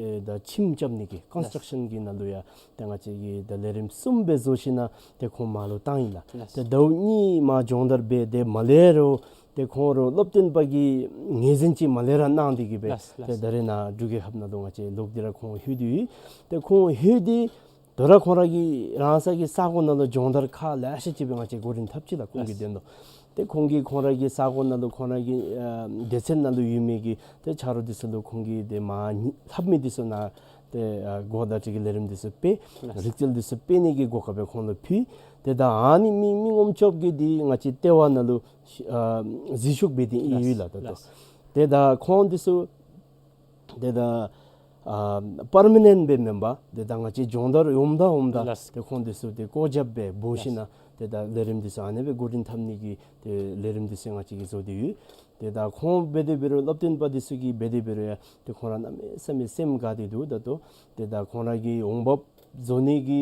ཨེ་ད་ཁྱིམ་རྐྱབ་ནི་གི་ཀོན་སི་ཊྲག་ཤཱན་གྱི་ནང་ལུ་ཡང་ཏེ་ང་བཅས་ཀྱིས་ད་ལས་རིམ་གསུམ་སྦེ་བཟོ་ཞིནམ་ལས་ཏེ་ཁོང་མར་ལུ་བཏང་ཡི་ལགས། ལགས། ཏེ་ཟླཝ་གཉིས་མར་སྦྱོང་བརྡར་འབད་དེ་མ་ལས་རུང་ཏེ་ཁོང་ར་སློབ་སྟོན་པ་གི་ངོས་འཛིན་ཅིག་མ་ལས་ར་གནང་སྟེ་གི་སྦེ། ལགས། ཏེ་ལགས། ད་རེས་ནཱ་འབྲུག་རྒྱལ་ཁབ་ནང་ལུ་ང་བཅས་ལོག་སྟེ་ར་ཁོང་ལྷོད་དེ་ཡོད། ཏེ་ཁོང་ལྷོད་དེ་དོ་རུང་ཁོང་ར་གི་རང་སོའི་གི་ས་གོ་ནང་ལུ་སྦྱོང་བརྡར་ཁག་ལེ་ཤ་ཅིག་སྦེ་ང་བཅས་འགོ་འདྲེན་འཐབ་ཅི་ལགས་ཁོང་གི་ལགས། དོན་ལུ། ཏེ་ཁོང་གིས་ཁོང་ར་གི་ས་གོ་ནང་ལུ་ཁོང་ར་གི་ཨ་སྡེ་ཚན་ནང་ལུ་ཡོད་མི་གི་ཏེ་ཆ་རོགས་འདི་ཚུ་ལུ་ཁོང་གིས་ཏེ་མར་ལྷབ་མི་འདི་ཚུ་ནཱ་ཏེ་ཨ་གོ་བརྡ་སྤྲོད་ཀྱི་ལས་རིམ་འདི་ཚུ་སྤེལ། ལགས། རིག་རྩལ་འདི་ཚུ་སྤེལ་ནི་གི་གོ་སྐབས་སྦེ་ཁོང་ལུ་ཕུལ། ཏེ་ད་ཨ་ནི་མི་མི་ངོམ་བཅོ་བརྒྱད་འདི་ང་བཅས་ལྟེ་བ་ནང་ལུ་ཨ་འཛུལ་ཞུགས་འབད་དེ་ཨིན་ཡོད་ལགས། ད་ལྟོ། ལགས། ཏེ་ད་ཁོང་འདི་ཚུ་ཏེ་ད་ཨ་པར་མ་ནེནཊ་སྦེ་མེན་པར་ཏེ་ད་ང་བཅས་སྦྱོང་བརྡར་འོངམ་ད་འོངམ་ད། ལགས། ཏེ་ཁོང་འདི་ཚུ་ཏེ་བཀོད་ཁྱབ་སྦེ་འབོ་ཞིནམ་ལས། ལགས། ཏེ་ད་ལས་རིམ་འདི་ཚུ་ཨ་ནེ་སྦེ་འགོ་འདྲེན་འཐབ་ནི་གི་ཏེ་ལས་རིམ་འདི་ཚུ་ང་བཅས་ཀྱིས་བཟོ་སྟེ་ཡོད། ཏེ་ད་ཁོང་འབད་དེ་འབད་རུང་སློབ་སྟོན་པ་འདི་ཚུ་གིས་འབད་དེ་འབད་རུང་ཡང་ཏེ་ཁོང་ར་གནམ་མེད་ས་མེད་སེམས་དགའ་སྟེ་འདུག། ད་ལྟོ་ཏེ་ད་ཁོང་ར་གི་འོང་འབབ་བཟོ་ནི་གི་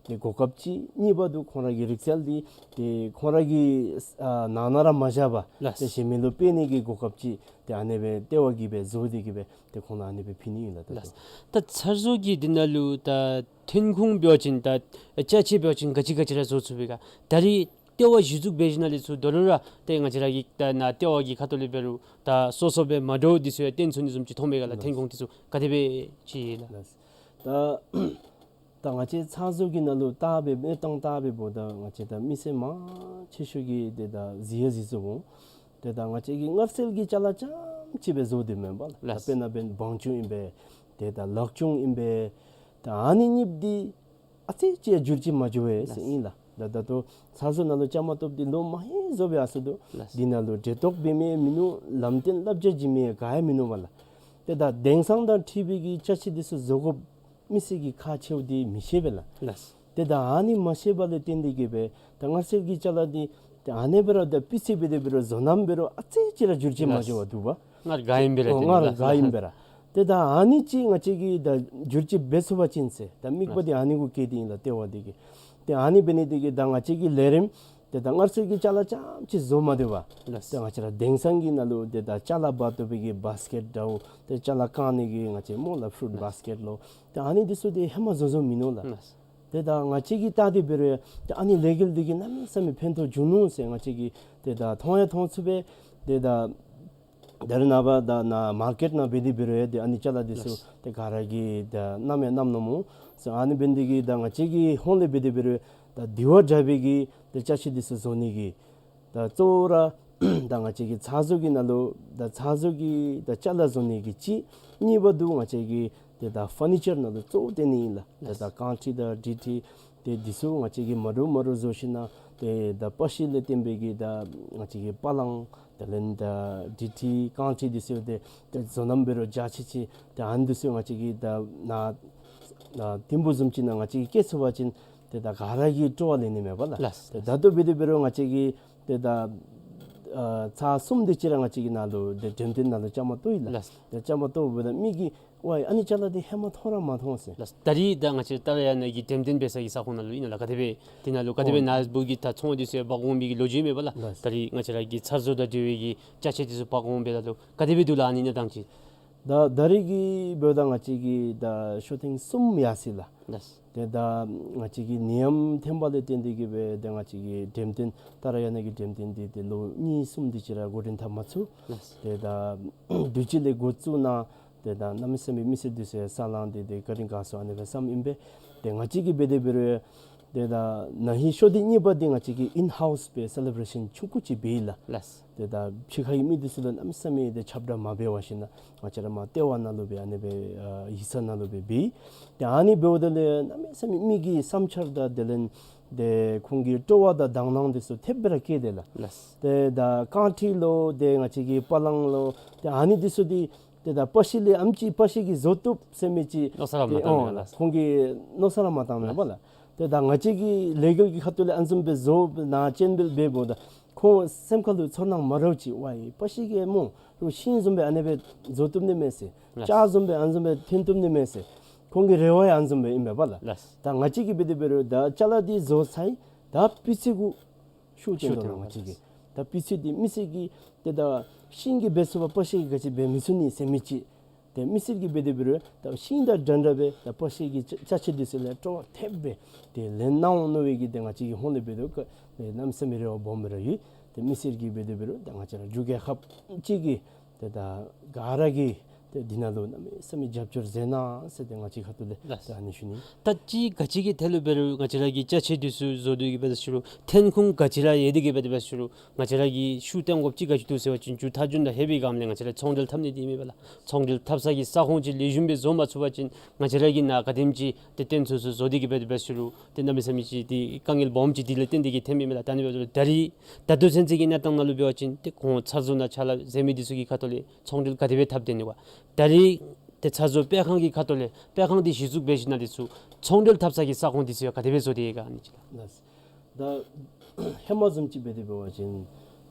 ཏེ་གོ་སྐབས་ཅིག། གཉིས་པ་འདི་ཁོང་ར་གི་རིག་རྩལ་འདི་ཏེ་ཁོང་ར་གི་ཨ་ནང་ན་ར་མ་བཞག་པར། ལགས། ཏེ་གཞན་མི་ལུ་སྤེལ་ནི་གི་གོ་སྐབས་ཅིག་ཏེ་ཨ་ནེ་སྦེ་ལྟེ་བ་གིས་སྦེ་བཟོ་སྟེ་གི་སྦེ་ཏེ་ཁོང་ལུ་ཨ་ནེ་སྦེ་ཕུལ་ནི་ཨིན་ལགས། ད་ལགས། ད་ཚ་བཟོ་གི་འདི་ནང་ལུ་ད་ཐོན་ཁུངས་འབད་བ་ཅིན་ད་ཅ་ཆས་འབད་བ་ཅིན་ག་ཅི་ག་ཅི་ར་བཟོ་ཚུགས་པས་ག། ད་རིས་ལྟེ་བ་གཞི་བཙུགས་འབད་ཞིནམ་ལས་ཚུར་དོ་རུང་ར་ཏེ་ང་བཅས་ར་གི་ད་ནཱ་ལྟེ་བ་གི་ཁ་ཐུག་ལས་འབད་རུང་ད་སོ་སོ་སྦེ་མ་འདྲཝ་འདི་ཚུ་ཡང་སྟོན་ཚུགས་ནི་བཟུམ་ཅིག་མཐོང་པས་ག་ལགས། ལགས། ཐོན་ཁུངས་འདི་ཚུ་ག་དེ་སྦེ་ཅིག་ཡོད་ལགས། ལགས། ད་ད་ང་བཅས་ཚ་བཟོ་གི་ནང་ལུ་བལྟ་སྦེ་མེན་ན་བལྟ་སྦེ་འབདཝ་ད་ང་བཅས་ད་མི་སེར་མང་ཆེ་ཤོས་ཀྱིས་ཏེ་ད་གཟིགས་ཡང་གཟིགས་ཚུགས་འོང་། ཏེ་ད་ང་བཅས་ཀྱིས་མངར་ཟས་ཀྱི་ཅ་ལ་རྐྱངམ་ཅིག་སྦེ་བཟོ་སྟེ་མེན་པ་ལགས། ལགས། དཔེར་ན་འབདན་བང་ཅུང་ཨིན་པས། ཏེ་ད་ལག་ཅུང་ཨིན་པས། ད་ཨ་ནི་གཉིས་འདི་ཨ་ཙི་ཅིག་ཡང་འགྱུར་བཅོས་མ་འགྱོ་བས་ཟེར་ཨིན་ལགས། ད་ད་ལྟོ་ཚ་བཟོ་ནང་ལུ་བཅའ་མར་གཏོགསཔ་འདི་ལོ་མ་ཧེ་བཟོ་སྦེ་ཡར་སོ་ནུག། ལགས། འདི་ནང་ལུ་འབྲེལ་གཏོགས་འབད་མི་མིན་ནུག། ལམ་སྟོན་བསླབ་བྱ་བྱིན་མི་ག་ཡང་མིན་ནུག་པ་ལགས། ཏེ་ད་དེང་སང་དང་འཁྲིལ་བའི་གི་ཅ་ཆས་འདི་ཚུ་བཟོ་དགོཔ་མི་སེར་གྱིས་ཁག་ཆེཝ་འདི་མི་ཤེས་པས་ལགས། ལགས། ཏེ་ད་ཨ་ནི་མ་ཤེས་པ་ལས་བརྟེན་ཏེ་གི་སྦེ་ད་མངར་ཟས་ཀྱི་ཅ་ལ་འདི་ཏེ་ཨ་ནེ་སྦེ་ར་ད་སྤུས་ཚད་འབད་དེ་འབད་རུང་བཟོ་རྣམ་འབད་རུང་ཨ་ཙི་ཅིག་ར་འགྱུར་བཅོས་མ་འགྱོ་བར་འདུག་པ། ལགས། སྔར་ག་ཨིནམ་སྦེ་ར། ཨོ་སྟེ་སྔར་ལགས། ག་ཨིནམ་སྦེ་ར། ཏེ་ད་ཨ་ནི་ཅིག་ང་བཅས་ཀྱིས་ད་བསྒྱུར་བཅོས་འབད་ཚུགས་པ་ཅིན་ཟེར། ད་དམིགས་པ་འདི་ཨ་ནི་གུ་བསྐྱེད་དེ་ཨིན་ལགས་ལྟེ་བ་འདི་གིས། ཏེ་ཨ་ནི་འབད་ནི་འདི་གིས་ད་ང་བཅས་ཀྱི་ལས་རིམ་ཏེ་ད་སྔར་སྲོལ་གྱི་ཅ་ལ་རྐྱངམ་ཅིག་བཟོ་མ་སྡོད་པར། ལགས། ཏེ་ང་བཅས་ར་དེང་སང་གི་ནང་ལུ་ཏེ་ད་ཅ་ལ་འབག་བཏུབ་པའི་གི་བཱསི་ཀེཊ་འདྲཝ་ཏེ་ཅ་ལ་བཀང་ནི་གི་ང་བཅས་སྨོ་ལགས་ཕུ་རུཊ་ལགས། བཱསི་ཀེཊ་ལོ། ཏེ་ཨ་ནི་འདི་ཚུ་ཏེ་ཧེ་མ་བཟོ་བཟོཝ་མིན་ནུག་ལགས། ལགས། ཏེ་ད་ང་བཅས་ཀྱིས་བལྟ་སྟེ་འབད་རུང་ཡང་ཏེ་ཨ་ནི་ལས་འགུལ་འདི་གིས་གནམ་མེད་ས་མེད་ཕན་ཐོགས་བྱུང་ནུག་ཟེར་ང་བཅས་ཀྱིས་ཏེ་ད་མཐོང་ཡང་མཐོང་ཚུགས་པས། ཏེ་ད་ད་རེས་ནངས་པ་ད་ནཱ་མར་ཀེཊ་ནང་འབད་དེ་འབད་རུང་ཡང་ཏེ་ཨ་ནི་ཅ་ལ་འདི་ཚུ་ལགས། ཏེ་ག་ར་གིས་ད་བསྣམས་ཡང་བསྣམས་ནུག་སྨོ། ཨ་ནི་འབད་ནི་འདི་གིས་ད་ང་བཅས་ཀྱི་ཧོངས་ལས་འབད་དེ་འབད་རུང་ད་དེ་བ་འདྲ་བའི་གི་ཏེ་ཅ་ཆས་འདི་ཚུ་བཟོ་ནི་གི་ད་གཙོ་བོ་ར་ད་ང་བཅས་ཀྱི་ཚགས་བཟོ་གི་ནང་ལུ་ད་ཚགས་བཟོ་གི་ད་ཅ་ལ་བཟོ་ནི་གི་གཅིག། གཉིས་པ་འདི་ང་བཅས་ཀྱི་ཏེ་ད་ཕར་ནི་ཅར་ནང་ལུ་གཙོ་བོ་བཏོན་ནི་ཨིན་ལགས། ཏེ་ད་རྐང་ཁྲི་དང་དྲིལ་ཁྲི་ཏེ་འདི་ཚུ་ང་བཅས་ཀྱིས་མ་འདྲཝ་མ་འདྲཝ་བཟོ་ཞིནམ་ལས་ཏེ་ད་པ་ཤི་ལས་བརྟེན་པའི་གི་ད་ང་བཅས་ཀྱི་པ་ལང་དེ་ལས་ད་དྲིལ་ཁྲི་རྐང་ཁྲི་འདི་ཚུ་ཏེ་ཏེ་བཟོ་རྣམ་འབད་རུང་འཇའ་ཆི་ཆི། ཏེ་ཨ་ནི་འདི་ཚུ་ང་བཅས་ཀྱིས་ད་ནཱ་ནཱ་ཐིམ་ཕུག་བཟུམ་ཅིག་ནང་ང་བཅས་ཀྱིས་བསྐྱལ་ཚུགས་པ་ཅིན་ཏེ་ད་ག་ར་གིས་སྤྲོ་བ་ལེན་ནི་མས་པ་ལགས། ལགས། ཏེ་ད་ལྟོ་འབད་དེ་འབད་རུང་ང་བཅས་ཀྱིས་ཏེ་ད་ཨ་ཚར་གསུམ་དེ་ཅིག་ར་ང་བཅས་ཀྱི་ནང་ལུ་ཏེ་འགྲེམས་སྟོན་ནང་ལུ་བཅའ་མར་གཏོགས་ཡི་ལགས། ལགས། ཏེ་བཅའ་མར་གཏོགསཔ་ད་མི་གིས་ཝའི་ཨ་ནི་ཅ་ལ་འདི་ཧེ་མ་མཐོང་ར་མ་མཐོང་ཟེར། ལགས། ད་རིས་ད་ང་བཅས་ཏཱ་ར་ཡ་ན་གི་འགྲེམས་སྟོན་འབད་ས་གི་ས་ཁོངས་ནང་ལུ་ཨིན་ན་ལགས། ག་དེ་སྦེ་དེ་ནང་ལུ་ག་དེ་སྦེ་ཨོ་ནཱ་བུ་གི་ད་ཚོང་འདི་ཚུ་འབག་འོང་མི་གི་ལོ་རྒྱུས་མས་པ་ལགས། ལགས། ད་རིས་ང་བཅས་ར་གི་ཚགས་བཟོ་དང་འབྲེལ་བའི་གི་ཅ་ཆས་འདི་ཚུ་འབག་འོང་འབདཝ་ད་ལུ་ག་དེ་སྦེ་འདུག་ལགས་ཨ་ནི་གནས་སྟངས་ཅིག། ད་ད་རིས་ཀྱི་འབདཝ་ད་ང་བཅས་ཀྱི་ད་ཤོ་ཐེངས་གསུམ་ཡར་སོ་ཡི་ལགས། ལགས། ཏེ་ད་ང་བཅས་ཀྱི་ནད་ཡམས་ཐོན་པ་ལས་བརྟེན་ཏེ་གིས་སྦེ་ཏེ་ང་བཅས་ཀྱི་འགྲེམས་སྟོན་ཏཱ་ར་ཡ་ན་གི་འགྲེམས་སྟོན་འདི་ཏེ་ལོ་གཉིས་གསུམ་དེ་ཅིག་ར་འགོ་འདྲེན་འཐབ་མ་ཚུགས། ལགས། ཏེ་ད་དུས་ཅི་ལས་འགོ་བཙུགས་ནི་ཏེ་ད་གནམ་མེད་ས་མེད་མི་སེར་འདི་ཚུ་ཡང་ས་ལང་སྟེ་ཏེ་བཀའ་དྲིན་དགའ་ཚོར་ཨ་ནི་སྦེ་བསམ་ཨིན་པས། ཏེ་ང་བཅས་ཀྱིས་འབད་དེ་འབད་རུང་ཏེ་ད་ན་ཧིང་ཤོ་ལྡན་གཉིས་པ་འདི་ང་བཅས་ཀྱིས་ཨིན་ཧའུསི་སྦེ་སེ་ལེ་བྲེ་ཤཱན་ཆུང་ཀུ་ཅིག་འབད་ཡི་ལགས། ལགས། ཏེ་ད་ཕྱི་ཁ་གི་མི་འདི་ཚུ་ལུ་གནམ་མེད་ས་མེད་ཏེ་ཁྱབ་བསྒྲགས་མ་འབད་བར་ཞིནམ་ལས་ང་བཅས་ར་མར་ལྟེ་བ་ནང་ལུ་སྦེ་ཨ་ནི་སྦེ་ཨ་ཡིག་ཚང་ནང་ལུ་སྦེ་འབད་ཡི། ཏེ་ཨ་ནི་འབདཝ་ད་ལུ་གནམ་མེད་ས་མེད་མི་གི་བསམ་འཆར་དང་དེ་ལས་ཏེ་ཁོང་གི་སྤྲོ་བ་དང་དང་སྣང་འདི་ཚུ་ཐེབས་སྦེ་ར་བསྐྱེད་དེ་ལགས། ལགས། ཏེ་ད་རྐང་ཁྲི་ལོ་ཏེ་ང་བཅས་ཀྱི་པ་ལང་ལོ་ཏེ་ཨ་ནི་འདི་ཚུ་འདི་ཏེ་ད་པ་ཤི་ལས་ཨེམ་ཅིག་པ་ཤི་གིས་བཟོ་བཏུབ་ཟེར་མི་ཅིག་མནོ་བསམ་ར་མ་ཏེ་བཏང་ཨོ་མས་ལགས། ཁོང་གིས་མནོ་བསམ་ར་མ་བཏང་མས་པ་ལགས། ཏེ་ད་ང་བཅས་ཀྱི་ལས་འགུལ་གྱི་ཁ་ཐུག་ལས་ཨ་ནི་བཟུམ་སྦེ་བཟོ་ནང་སྤྱན་འབུལ་འབདཝ་ད་ཁོང་སེམས་ཁ་ལུ་ཚོར་སྣང་མ་འདྲཝ་ཅིག་ཝའི་པ་ཤི་གིས་སྨོ་རུང་ཤིང་བཟུམ་སྦེ་ཨ་ནི་སྦེ་བཟོ་བཏུབ་ནི་མས་ཟེར། ལགས། ལྕགས་བཟུམ་སྦེ་ཨ་ནི་བཟུམ་སྦེ་ཐོན་བཏུབ་ནི་མས་ཟེར། ཁོང་གི་རེ་བ་ཡང་ཨ་ནི་བཟུམ་སྦེ་ཨིན་པས་པ་ལགས། ལགས། ད་ང་བཅས་ཀྱིས་འབད་དེ་འབད་རུང་ད་ཅ་ལ་འདི་བཟོ་ཚར་ཡི། ད་པི་ཚུ་གུ་ཤུགས་བཏོན་དོ་ལགས། ཤུགས་བཏོན་ང་བཅས་ཀྱིས། ད་པི་ཚུ་འདི་མི་སེར་གྱིས་ཏེ་ད་ཤིང་གིས་འབད་ཚུགས་པ་པ་ཤི་གིས་ག་ཅི་འབད་མི་ཚུགས་ནི་ཟེར་མི་ཅིག། ཏེ་མི་སེར་གྱིས་འབད་དེ་འབད་རུང་ད་ཤིང་དང་འདྲ་འདྲ་སྦེ་ད་པ་ཤི་གི་ཅ་ཅ་ཆས་འདི་ཚུ་ལུ་སྤྲོ་བ་ཐེབས་སྦེ་ཏེ་ལེན་གནང་འོང་མནོ་བའི་གི་ཏེ་ང་བཅས་ཀྱི་ཧོངས་ལས་འབད་དོ་ཏེ་གནམ་མེད་ས་མེད་རེ་བ་སྦོམ་སྦེ་ར་ཡོད། ཏེ་མི་སེར་གྱིས་འབད་དེ་འབད་རུང་ད་ང་བཅས་ར་འབྲུག་རྒྱལ་ཁབ་ཅིག་གི་ཏེ་ད་ག་ར་གིས་ཏེ་འདི་ནང་ལུ་གནམ་མེད་ས་མེད་རྒྱབ་སྐྱོར་མཛད་གནང་ཟེར་ཏེ་ང་བཅས་ཁ་ཐུག་ལས་ལགས། ཏེ་ཨ་ནི་ཞུ་ནི། ད་ཅི་ག་ཅི་གི་ཐད་ལུ་འབད་རུང་ང་བཅས་ར་གི་ཅ་ཆས་འདི་ཚུ་བཟོ་སྟེ་གིས་འབད་ད་ཞུ་རུང་ཐོན་ཁུངས་ག་ཅི་ར་ཡོད་དེ་གིས་འབད་དེ་འབད་ཞུ་རུང་ང་བཅས་ར་གིས་ཤུགས་བཏོན་དགོཔ་ཅིག་ག་ཅི་འདུག་ཟེར་བ་ཅིན་མཇུག་མཐའ་མཇུག་ནང་ལྷོད་པའི་སྒང་ལས་ང་བཅས་ར་ཚོང་འབྲེལ་འཐབ་ནི་འདི་ཨིན་མས་པ་ལགས། ཚོང་འབྲེལ་འཐབ་ས་གི་ས་ཁོངས་ཅིག་ལེགས་ཤོམ་སྦེ་བཟོ་མ་ཚུགས་པ་ཅིན་ང་བཅས་ར་གིས་ནཱ་ག་དེམ་ཅིག་ཏེ་བཏོན་ཚུགས་ཚུགས་བཟོ་སྟེ་གིས་འབད་དེ་འབད་ཞུ་རུང་ཏེ་གནམ་མེད་ས་མེད་ཅིག་ཏེ་དཀའ་ངལ་སྦོམ་ཅིག་འདི་ལས་བརྟེན་ཏེ་གིས་ཐོནམ་ཨིན་མས་ལགས། ད་ཨ་ནི་འབདཝ་ད་ད་རིས་ད་ལྟོ་ཚུན་ཚོད་ཀྱི་གནས་སྟངས་ནང་ལུ་འབད་བ་ཅིན་ཏེ་ཁོང་ཚགས་བཟོ་ནང་ཅ་ལ་བཟོ་མི་འདི་ཚུ་གི་ཁ་ཐུག་ལས་ཚོང་འབྲེལ་ག་དེ་སྦེ་འཐབ་སྡོད་ནི་ག། ད་རིས་ཏེ་ཚགས་བཟོ་སྤེལ་ཁང་གི་ཁ་ཐུག་ལས་སྤེལ་ཁང་འདི་གཞི་བཙུགས་འབད་ཞིནམ་ལས་འདི་ཚུ་ཚོང་འབྲེལ་འཐབ་ས་གི་ས་ཁོངས་འདི་ཚུ་ཡང་ག་དེ་སྦེ་བཟོ་སྟེ་ཡོད་ག་ཨ་ནི་ཅིག་ལགས། ལགས། ད་ཧེ་མ་བཟུམ་ཅིག་འབད་དེ་འབད་བ་ཅིན་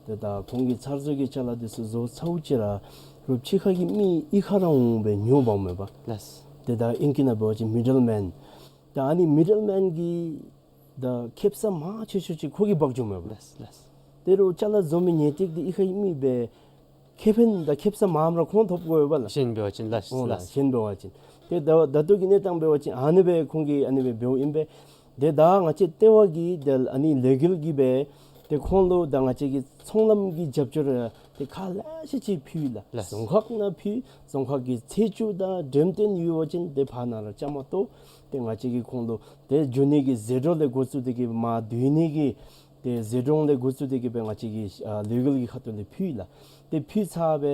ཏེ་ད་ཁོང་གིས་ཚགས་བཟོ་གི་ཅ་ལ་འདི་ཚུ་བཟོ་ཚརཝ་ཅིག་ར་རོགས་ཕྱི་ཁ་གི་མི་གཡུས་ཁར་ར་འོང་སྦེ་ཉོ་འབག་མས་པ། ལགས། ཏེ་ད་ཨིང་སྐད་ནང་འབད་བ་ཅིན་མི་ཌལ་མེན། ད་ཨ་ནི་མི་ཌལ་མེན་གྱི་ད་ཁེབ་ས་མང་ཆེ་ཤོས་ཅིག་ཁོ་གིས་འབག་འགྱོཝ་མས་པ། ལགས་ལགས། དེ་རུང་ཅ་ལ་བཟོ་མི་ཉོ་སྟེ་འདི་གཡུས་ཁ་གི་མི་སྦེ་ཁེ་ཕན་དང་ཁེབ་ས་མངམ་ར་ཁོང་ཐོབ་དགོ་པས་ལགས། གཞན་འབད་བ་ཅིན་ལགས། ཨོ་ལགས། ལགས། གཞན་འབད་བ་ཅིན་ཏེ་ད་ད་ལྟོ་གི་གནས་སྟངས་འབད་བ་ཅིན་ཨ་ནི་སྦེ་ཁོང་གིས་ཨ་ནི་སྦེ་འབདཝ་ཨིན་པས། ཏེ་ད་ང་བཅས་ལྟེ་བ་གིས་ཏེ་ཨ་ནི་ལས་འགུལ་གྱིས་སྦེ་ཏེ་ཁོང་ལུ་ད་ང་བཅས་ཀྱི་ཚོང་ལམ་གྱི་རྒྱབ་སྐྱོར་ཏེ་ཁག་ལེ་ཤ་ཅིག་ཕུལ་ལགས། ལགས། རྫོང་ཁག་ནང་ཕུལ། རྫོང་ཁག་གི་ཚེས་བཅུ་དང་འགྲེམས་སྟོན་ཡོད་པ་ཅིན་ཏེ་ཕར་ནང་ར་བཅའ་མར་གཏོགས། ཏེ་ང་བཅས་ཀྱིས་ཁོང་ལུ་ཏེ་འགྱོ་ནི་གི་ཟད་འགྲོ་ལས་འགོ་བཙུགས་ཏེ་གིས་མར་སྡོད་ནི་གི་ཏེ་ཟད་འགྲོ་ལས་འགོ་བཙུགས་ཏེ་གིས་སྦེ་ང་བཅས་ཀྱི་ཨ་ལས་འགུལ་གྱི་ཁ་ཐུག་ལས་ཕུལ་ལགས། ཏེ་ཕུལ་ཚར་སྦེ་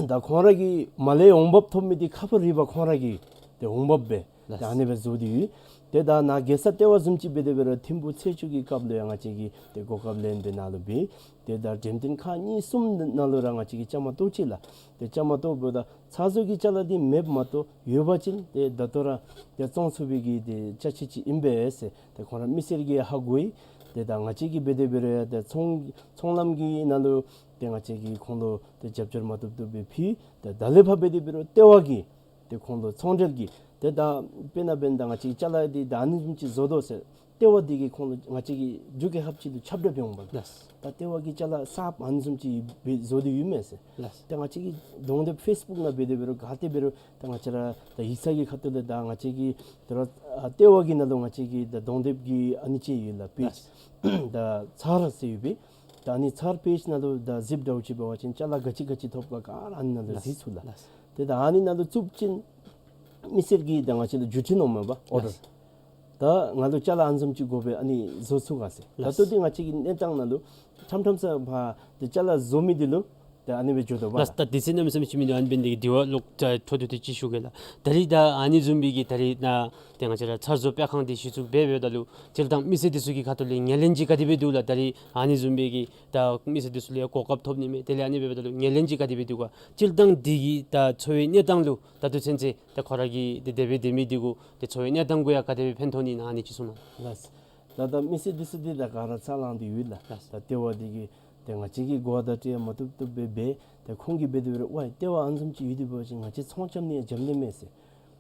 ད་ཁོང་ར་གིས་མར་ལས་འོང་འབབ་ཐོབ་མི་འདི་ཁ་ཕོ་རི་བ་ཁོང་ར་གིས་ཏེ་འོང་འབབ་སྦེ་ལགས། ཏེ་ཨ་ནི་སྦེ་བཟོ་སྟེ་ཡོད། ཏེ་ད་ནཱ་རྒྱལ་ས་ལྟེ་བ་བཟུམ་ཅིག་འབད་དེ་འབད་རུང་ཐིམ་ཕུག་ཚེས་བཅུ་གི་སྐབས་ལུ་ཡང་ང་བཅས་ཀྱིས་ཏེ་གོ་སྐབས་ལེན་སྦེ་ནཱ་ལུ་འབད། ཏེ་ད་འགྲེམས་སྟོན་ཁག་གཉིས་གསུམ་ནང་ལུ་ར་ང་བཅས་ཀྱིས་བཅའ་མར་གཏོགས་ཅི་ལགས། ཏེ་བཅའ་མར་གཏོགསཔ་ད་ཚགས་བཟོ་གི་ཅ་ལ་འདི་མེདཔ་མ་གཏོགས་ཡོད་པ་ཅིན་ཏེ་ད་ལྟོ་ར་ཏེ་བཙོང་ཚུགས་པའི་གི་ཏེ་ཅ་ཆས་ཅིག་ཨིན་པས་ཟེར་ཏེ་ཁོང་ར་མི་སེར་གྱིས་ཧ་གོ་ཡི། ཏེ་ད་ང་བཅས་ཀྱིས་འབད་དེ་འབད་རུང་ཡང་ཏེ་ཚོང་ཚོང་ལམ་གྱི་ནང་ལུ་ཏེ་ང་བཅས་ཀྱིས་ཁོང་ལུ་ཏེ་རྒྱབ་སྐྱོར་མ་བཏུབ་བཏུབ་སྦེ་ཕུལ། ཏེ་ད་ལས་ཕར་འབད་དེ་འབད་རུང་ལྟེ་བ་གིས་ ཏེ་ཁོང་ལུ་ཚོང་འབྲེལ་གྱི་ཏེ་ད་དཔེར་ན་འབདན་ད་ང་བཅས་ཀྱི་ཅ་ལ་འདི་ད་ཨ་ནི་བཟུམ་ཅིག་བཟོ་དོ་ཟེར། ལྟེ་བ་འདི་གིས་ཁོང་ལུ་ང་བཅས་ཀྱི་འབྲུག་རྒྱལ་ཁབ་ཅིག་ལུ་ཁྱབ་བསྒྲགས་འབད་འོང་པ་ལགས། ད་ལྟེ་བ་གིས་ཅ་ལ་གསརཔ་ཨ་ནི་བཟུམ་ཅིག་འབད་བཟོ་སྟེ་ཡོད་མས་ཟེར། ལགས། ད་ང་བཅས་ཀྱིས་གདོང་དེབ་ཕེསི་བུཀ་ནང་འབད་དེ་འབད་རུང་ག་ཏེ་འབད་རུང་ད་ང་བཅས་ར་ད་ཡིག་ཚང་གི་ཁ་ཐུག་ལས་ད་ང་བཅས་ཀྱི་ད་ར་ཨ་ལྟེ་བ་གི་ནང་ལུ་ང་བཅས་ཀྱི་ད་གདོང་དེབ་ཀྱི་ཨ་ནི་ཅིག་ཡོད་ལགས་པེཇ། ལགས། ད་ཚར་ཟེར་ཡོད་པས། ད་ཨ་ནི་ཚར་པེཇ་ནང་ལུ་ད་གཟིགསཔ་འདྲཝ་ཅིག་འབད་བ་ཅིན་ཅ་ལ་ག་ཅི་ག་ཅི་ཐོབ་ག་ག་ར་ཨ་ནི་ནང་ལུ་ལགས། གཟིགས་ཚུགས་ལགས། ལགས། ཏེ་ད་ཨ་ནི་ནང་ལུ་བཙུགས་ཅིན་མི་སེར་གྱིས་ད་ང་བཅས་ལུ་བརྒྱུད་འཕྲིན་འོངམ་མས་པ་ཨོར་ཌར། ལགས། ད་ང་ལུ་ཅ་ལ་ཨ་ནི་བཟུམ་ཅིག་དགོ་པས་ཨ་ནི་བཟོ་ཚུགས་ག་ཟེར། ད་ལྟོ་ལགས། འདི་ང་བཅས་ཀྱི་གནས་སྟངས་ནང་ལུ་ཁྲམ་ཁྲམ་ས་ཕར་ཏེ་ཅ་ལ་བཟོ་མི་འདི་ལུ་ཏེ་ཨ་ནི་སྦེ་འགྱོ་དོ་པ། ལགས། ད་དུས་ཚོད་གནམ་མེད་ས་མེད་ཅིག་མིན་འདུག། ཨ་ནི་འབད་ནི་དེ་གིས་དེ་བ་ལོག་ད་འཕྲོ་མཐུད་དེ་ཅིག་ཞུ་གེ་ལགས། ད་རིས་ད་ཨ་ནི་བཟུམ་སྦེ་གི་ད་རིས་ནཱ་ཏེ་ང་བཅས་ར་ཚར་བཟོ་སྤེལ་ཁང་འདི་གཞི་བཙུགས་འབད་འབདཝ་ད་ལུ་སྤྱིར་བཏང་མི་སེར་འདི་ཚུ་གི་ཁ་ཐུག་ལས་ངོས་ལེན་ཅིག་ག་དེ་སྦེ་འདུག་ལགས། ད་རིས་ཨ་ནི་བཟུམ་སྦེ་གི་ད་མི་སེར་འདི་ཚུ་ལས་གོ་སྐབས་ཐོབ་ནི་མས། དེ་ལས་ཨ་ནི་འབདཝ་ད་ལུ་ངོས་ལེན་ཅིག་ག་དེ་སྦེ་འདུག་ག། སྤྱིར་བཏང་འདི་གི་ད་འཚོ་བའི་གནས་སྟངས་ལུ་ད་ལྟོ་ཚུན་ཚོད་ད་ཁོ་ར་གི་ཏེ་དེ་སྦེ་སྡོད་མི་འདི་གུ་ཏེ་འཚོ་བའི་གནས་སྟངས་གུ་ཡང་ག་དེ་སྦེ་ཕན་ཐོགས་ནི་ཨིན་ན་ཨ་ནི་ཅིག་གསུང་གནང་། ལགས། ད་ད་མི་སེར་འདི་ཚུ་འདི་ད་ག་ར་ཚ་ལང་སྟེ་ཡོད་ལགས། ལགས། ད་ལྟེ་བ་འདི་གིས་ཏེ་ང་བཅས་ཀྱིས་གོ་བརྡ་སྤྲོད་མ་བཏུབ་བཏུབ་སྦེ་འབད། ཏེ་ཁོང་གིས་འབད་དེ་འབད་རུང་ཝའི་ལྟེ་བ་ཨ་ནི་བཟུམ་ཅིག་ཡོད་དེ་འབད་བ་ཅིན་ང་བཅས་ཚོང་རྐྱབ་ནི་ཡང་འཇམ་ནི་མས་ཟེར།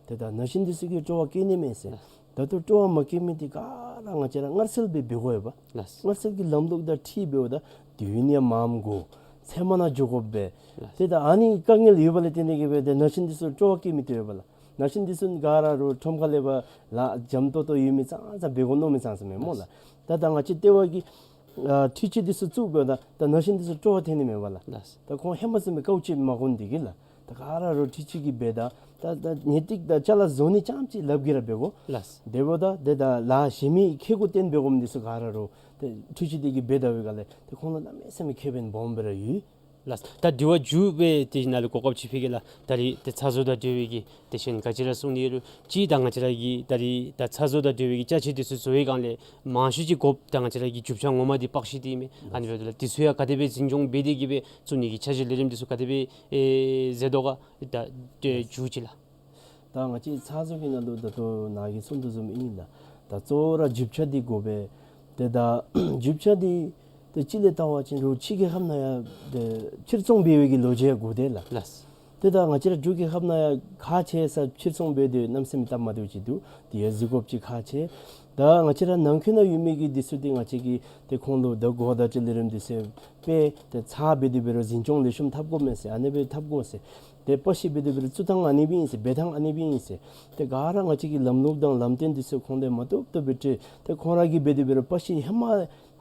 ཏེ་ད་ནང་ཞིང་འདི་ཚུ་གིས་སྤྲོ་བ་བསྐྱེད་ནི་མས་ཟེར། ད་ལྟོ་སྤྲོ་བ་མ་བསྐྱེད་མི་འདི་ག་ར་ང་བཅས་ར་མངར་སེལ་སྦེ་འབད་དགོ་ཡོད་པ། ལགས། མངར་སེལ་གྱི་ལམ་ལུགས་དང་འཁྲིལ་འབདཝ་ད་དུས་ཡུན་ཡང་མངམ་དགོ། ཚལ་མ་ནང་འགྱོ་དགོ་པས། ལགས། ཏེ་ད་ཨ་ནི་དཀའ་ངལ་ཡོད་པ་ལས་བརྟེན་ཏེ་གིས་སྦེ་ཏེ་ནང་ཞིང་འདི་ཚུ་སྤྲོ་བ་བསྐྱེད་མི་བཏུབ་པས་ལགས། ནང་ཞིང་འདི་ཚུ་ག་ར་རོགས་ཁྲོམ་ཁ་ལས་ཕར་ལཱ་འཇམ་ཏོང་ཏོ་ཡོད་མི་ཙང་ཙང་འབད་དགོ་མནོ་མི་ཙང་ཙང་མས་སྨོ་ལགས། ད་ད་ང་བཅས་ལྟེ་བ་གིས་ཨ་འཕྲུལ་ཆས་འདི་ཚུ་བཙུགས་འབདཝ་ད་ད་ནང་ཞིང་འདི་ཚུ་སྤྲོ་བ་ཐོན་ནི་མས་པ་ལགས། ལགས། ད་ཁོང་ཧེ་མ་བཟུམ་སྦེ་དཀའཝ་སྤྱད་མ་དགོ་ནི་འདི་གིས་ལགས། ད་ག་ར་རོགས་འཕྲུལ་ཆས་ཀྱིས་འབད་ད་ད་ད་ངེས་ཏིག་ད་ཅ་ལ་བཟོ་ནི་རྐྱངམ་ཅིག་ལགཔ་གིས་ར་འབད་དགོ། ལགས། དེ་འབདཝ་ད་ཏེ་ད་ལཱ་གཞན་མི་ཁེ་གུ་བརྟེན་འབད་དགོ་མི་འདི་ཚུ་ག་ར་རོགས་ཏེ་འཕྲུལ་ཆས་འདི་གིས་འབད་ད་བའི་སྒང་ལས་ཏེ་ཁོང་ལུ་གནམ་མེད་ས་མེད་ཁེ་ཕན་སྦོམ་སྦེ་ར་ཡོད། ལགས། ད་དེ་བ་མཇུག་སྦེ་དེ་ནང་ལུ་གོ་སྐབས་ཅིག་ཕུལ་གེ་ལགས། ད་རིས་ཏེ་ཚ་བཟོ་དང་འབྲེལ་བའི་གི་ཏེ་གཞན་ག་ཅི་ར་གསུང་ནི་ཡོད་རུང་ཅིག་ད་ང་བཅས་ར་གི་ད་རིས་ད་ཚ་བཟོ་དང་འབྲེལ་བའི་གི་ཅ་ཆས་འདི་ཚུ་བཟོ་བའི་སྒང་ལས་མང་ཤོས་ཅིག་དགོཔ་ད་ང་བཅས་ར་གི་རྒྱུ་ཆ་ངོ་མ་འདི་པགས་ཤིང་འདི་མས། ཨ་ནི་འབདཝ་ད་ལུ་འདི་ཚུ་ཡང་ག་དེ་སྦེ་འཛིན་སྐྱོང་འབད་དེ་གིས་སྦེ་བཙུགས་ནི་གི་འཆར་གཞི་ལས་རིམ་འདི་ཚུ་ག་དེ་སྦེ་ཨེ་མཛད་དོ་ག། ད་ཏེ་མཇུག་ཅིག་ལགས། ད་ང་བཅས་ཚ་བཟོ་གི་ནང་ལུ་ད་ལྟོ་ནཱ་གིས་གསུངས་དོ་བཟུམ་ཨིན་ལགས། ད་གཙོ་བོ་ར་རྒྱུ་ཆ་འདི་དགོ་པས། ཏེ་ད་རྒྱུ་ཆ་འདི་ཏེ་གཅིག་ལས་བལྟ་བ་ཅིན་རོགས་ཕྱི་རྒྱལ་ཁབ་ནང་ཡང་ཏེ་ཕྱིར་ཚོང་འབད་བའི་གི་ལོ་རྒྱུས་ཡང་དགོ་དེ་ལགས། ལགས། ཏེ་ད་ང་བཅས་ར་འབྲུག་རྒྱལ་ཁབ་ནང་ཡང་ཁག་ཆེ་ས་ཕྱིར་ཚོང་འབད་དེ་གནམ་མེད་ས་མེད་སྟབས་མ་བདེཝ་ཅིག་འདུག། དེ་ཡང་གཟིགས་དགོཔ་ཅིག་ཁག་ཆེ། ད་ང་བཅས་ར་ནང་འཁོད་ནང་ཡོད་མི་གི་འདི་ཚུ་འདི་ང་བཅས་ཀྱིས་ཏེ་ཁོང་ལུ་ད་གོ་བརྡ་ཅིག་ལས་རིམ་འདི་ཚུ་སྤེལ་ཏེ་ཚར་འབད་དེ་འབད་རུང་འཛིན་སྐྱོང་ལེགས་ཤོམ་འཐབ་དགོ་མས་ཟེར། ཨ་ནི་སྦེ་འཐབ་དགོ་ཟེར། ཏེ་པགས་ཤིང་འབད་དེ་འབད་རུང་བཙུགས་ཐངས་ཨ་ནི་སྦེ་ཨིན་ཟེར། འབད་ཐངས་ཨ་ནི་སྦེ་ཨིན་ཟེར། ཏེ་ག་ར་ང་བཅས་ཀྱིས་ལམ་ལུགས་དང་ལམ་སྟོན་འདི་ཚུ་ཁོང་ལས་མ་བཏུབ་བཏུབ་སྦེ་སྤྲོད། ཏེ་ཁོང་ར་གིས་འབད་དེ་འབད་རུང་པགས་ཤིང་ཧེ་མ་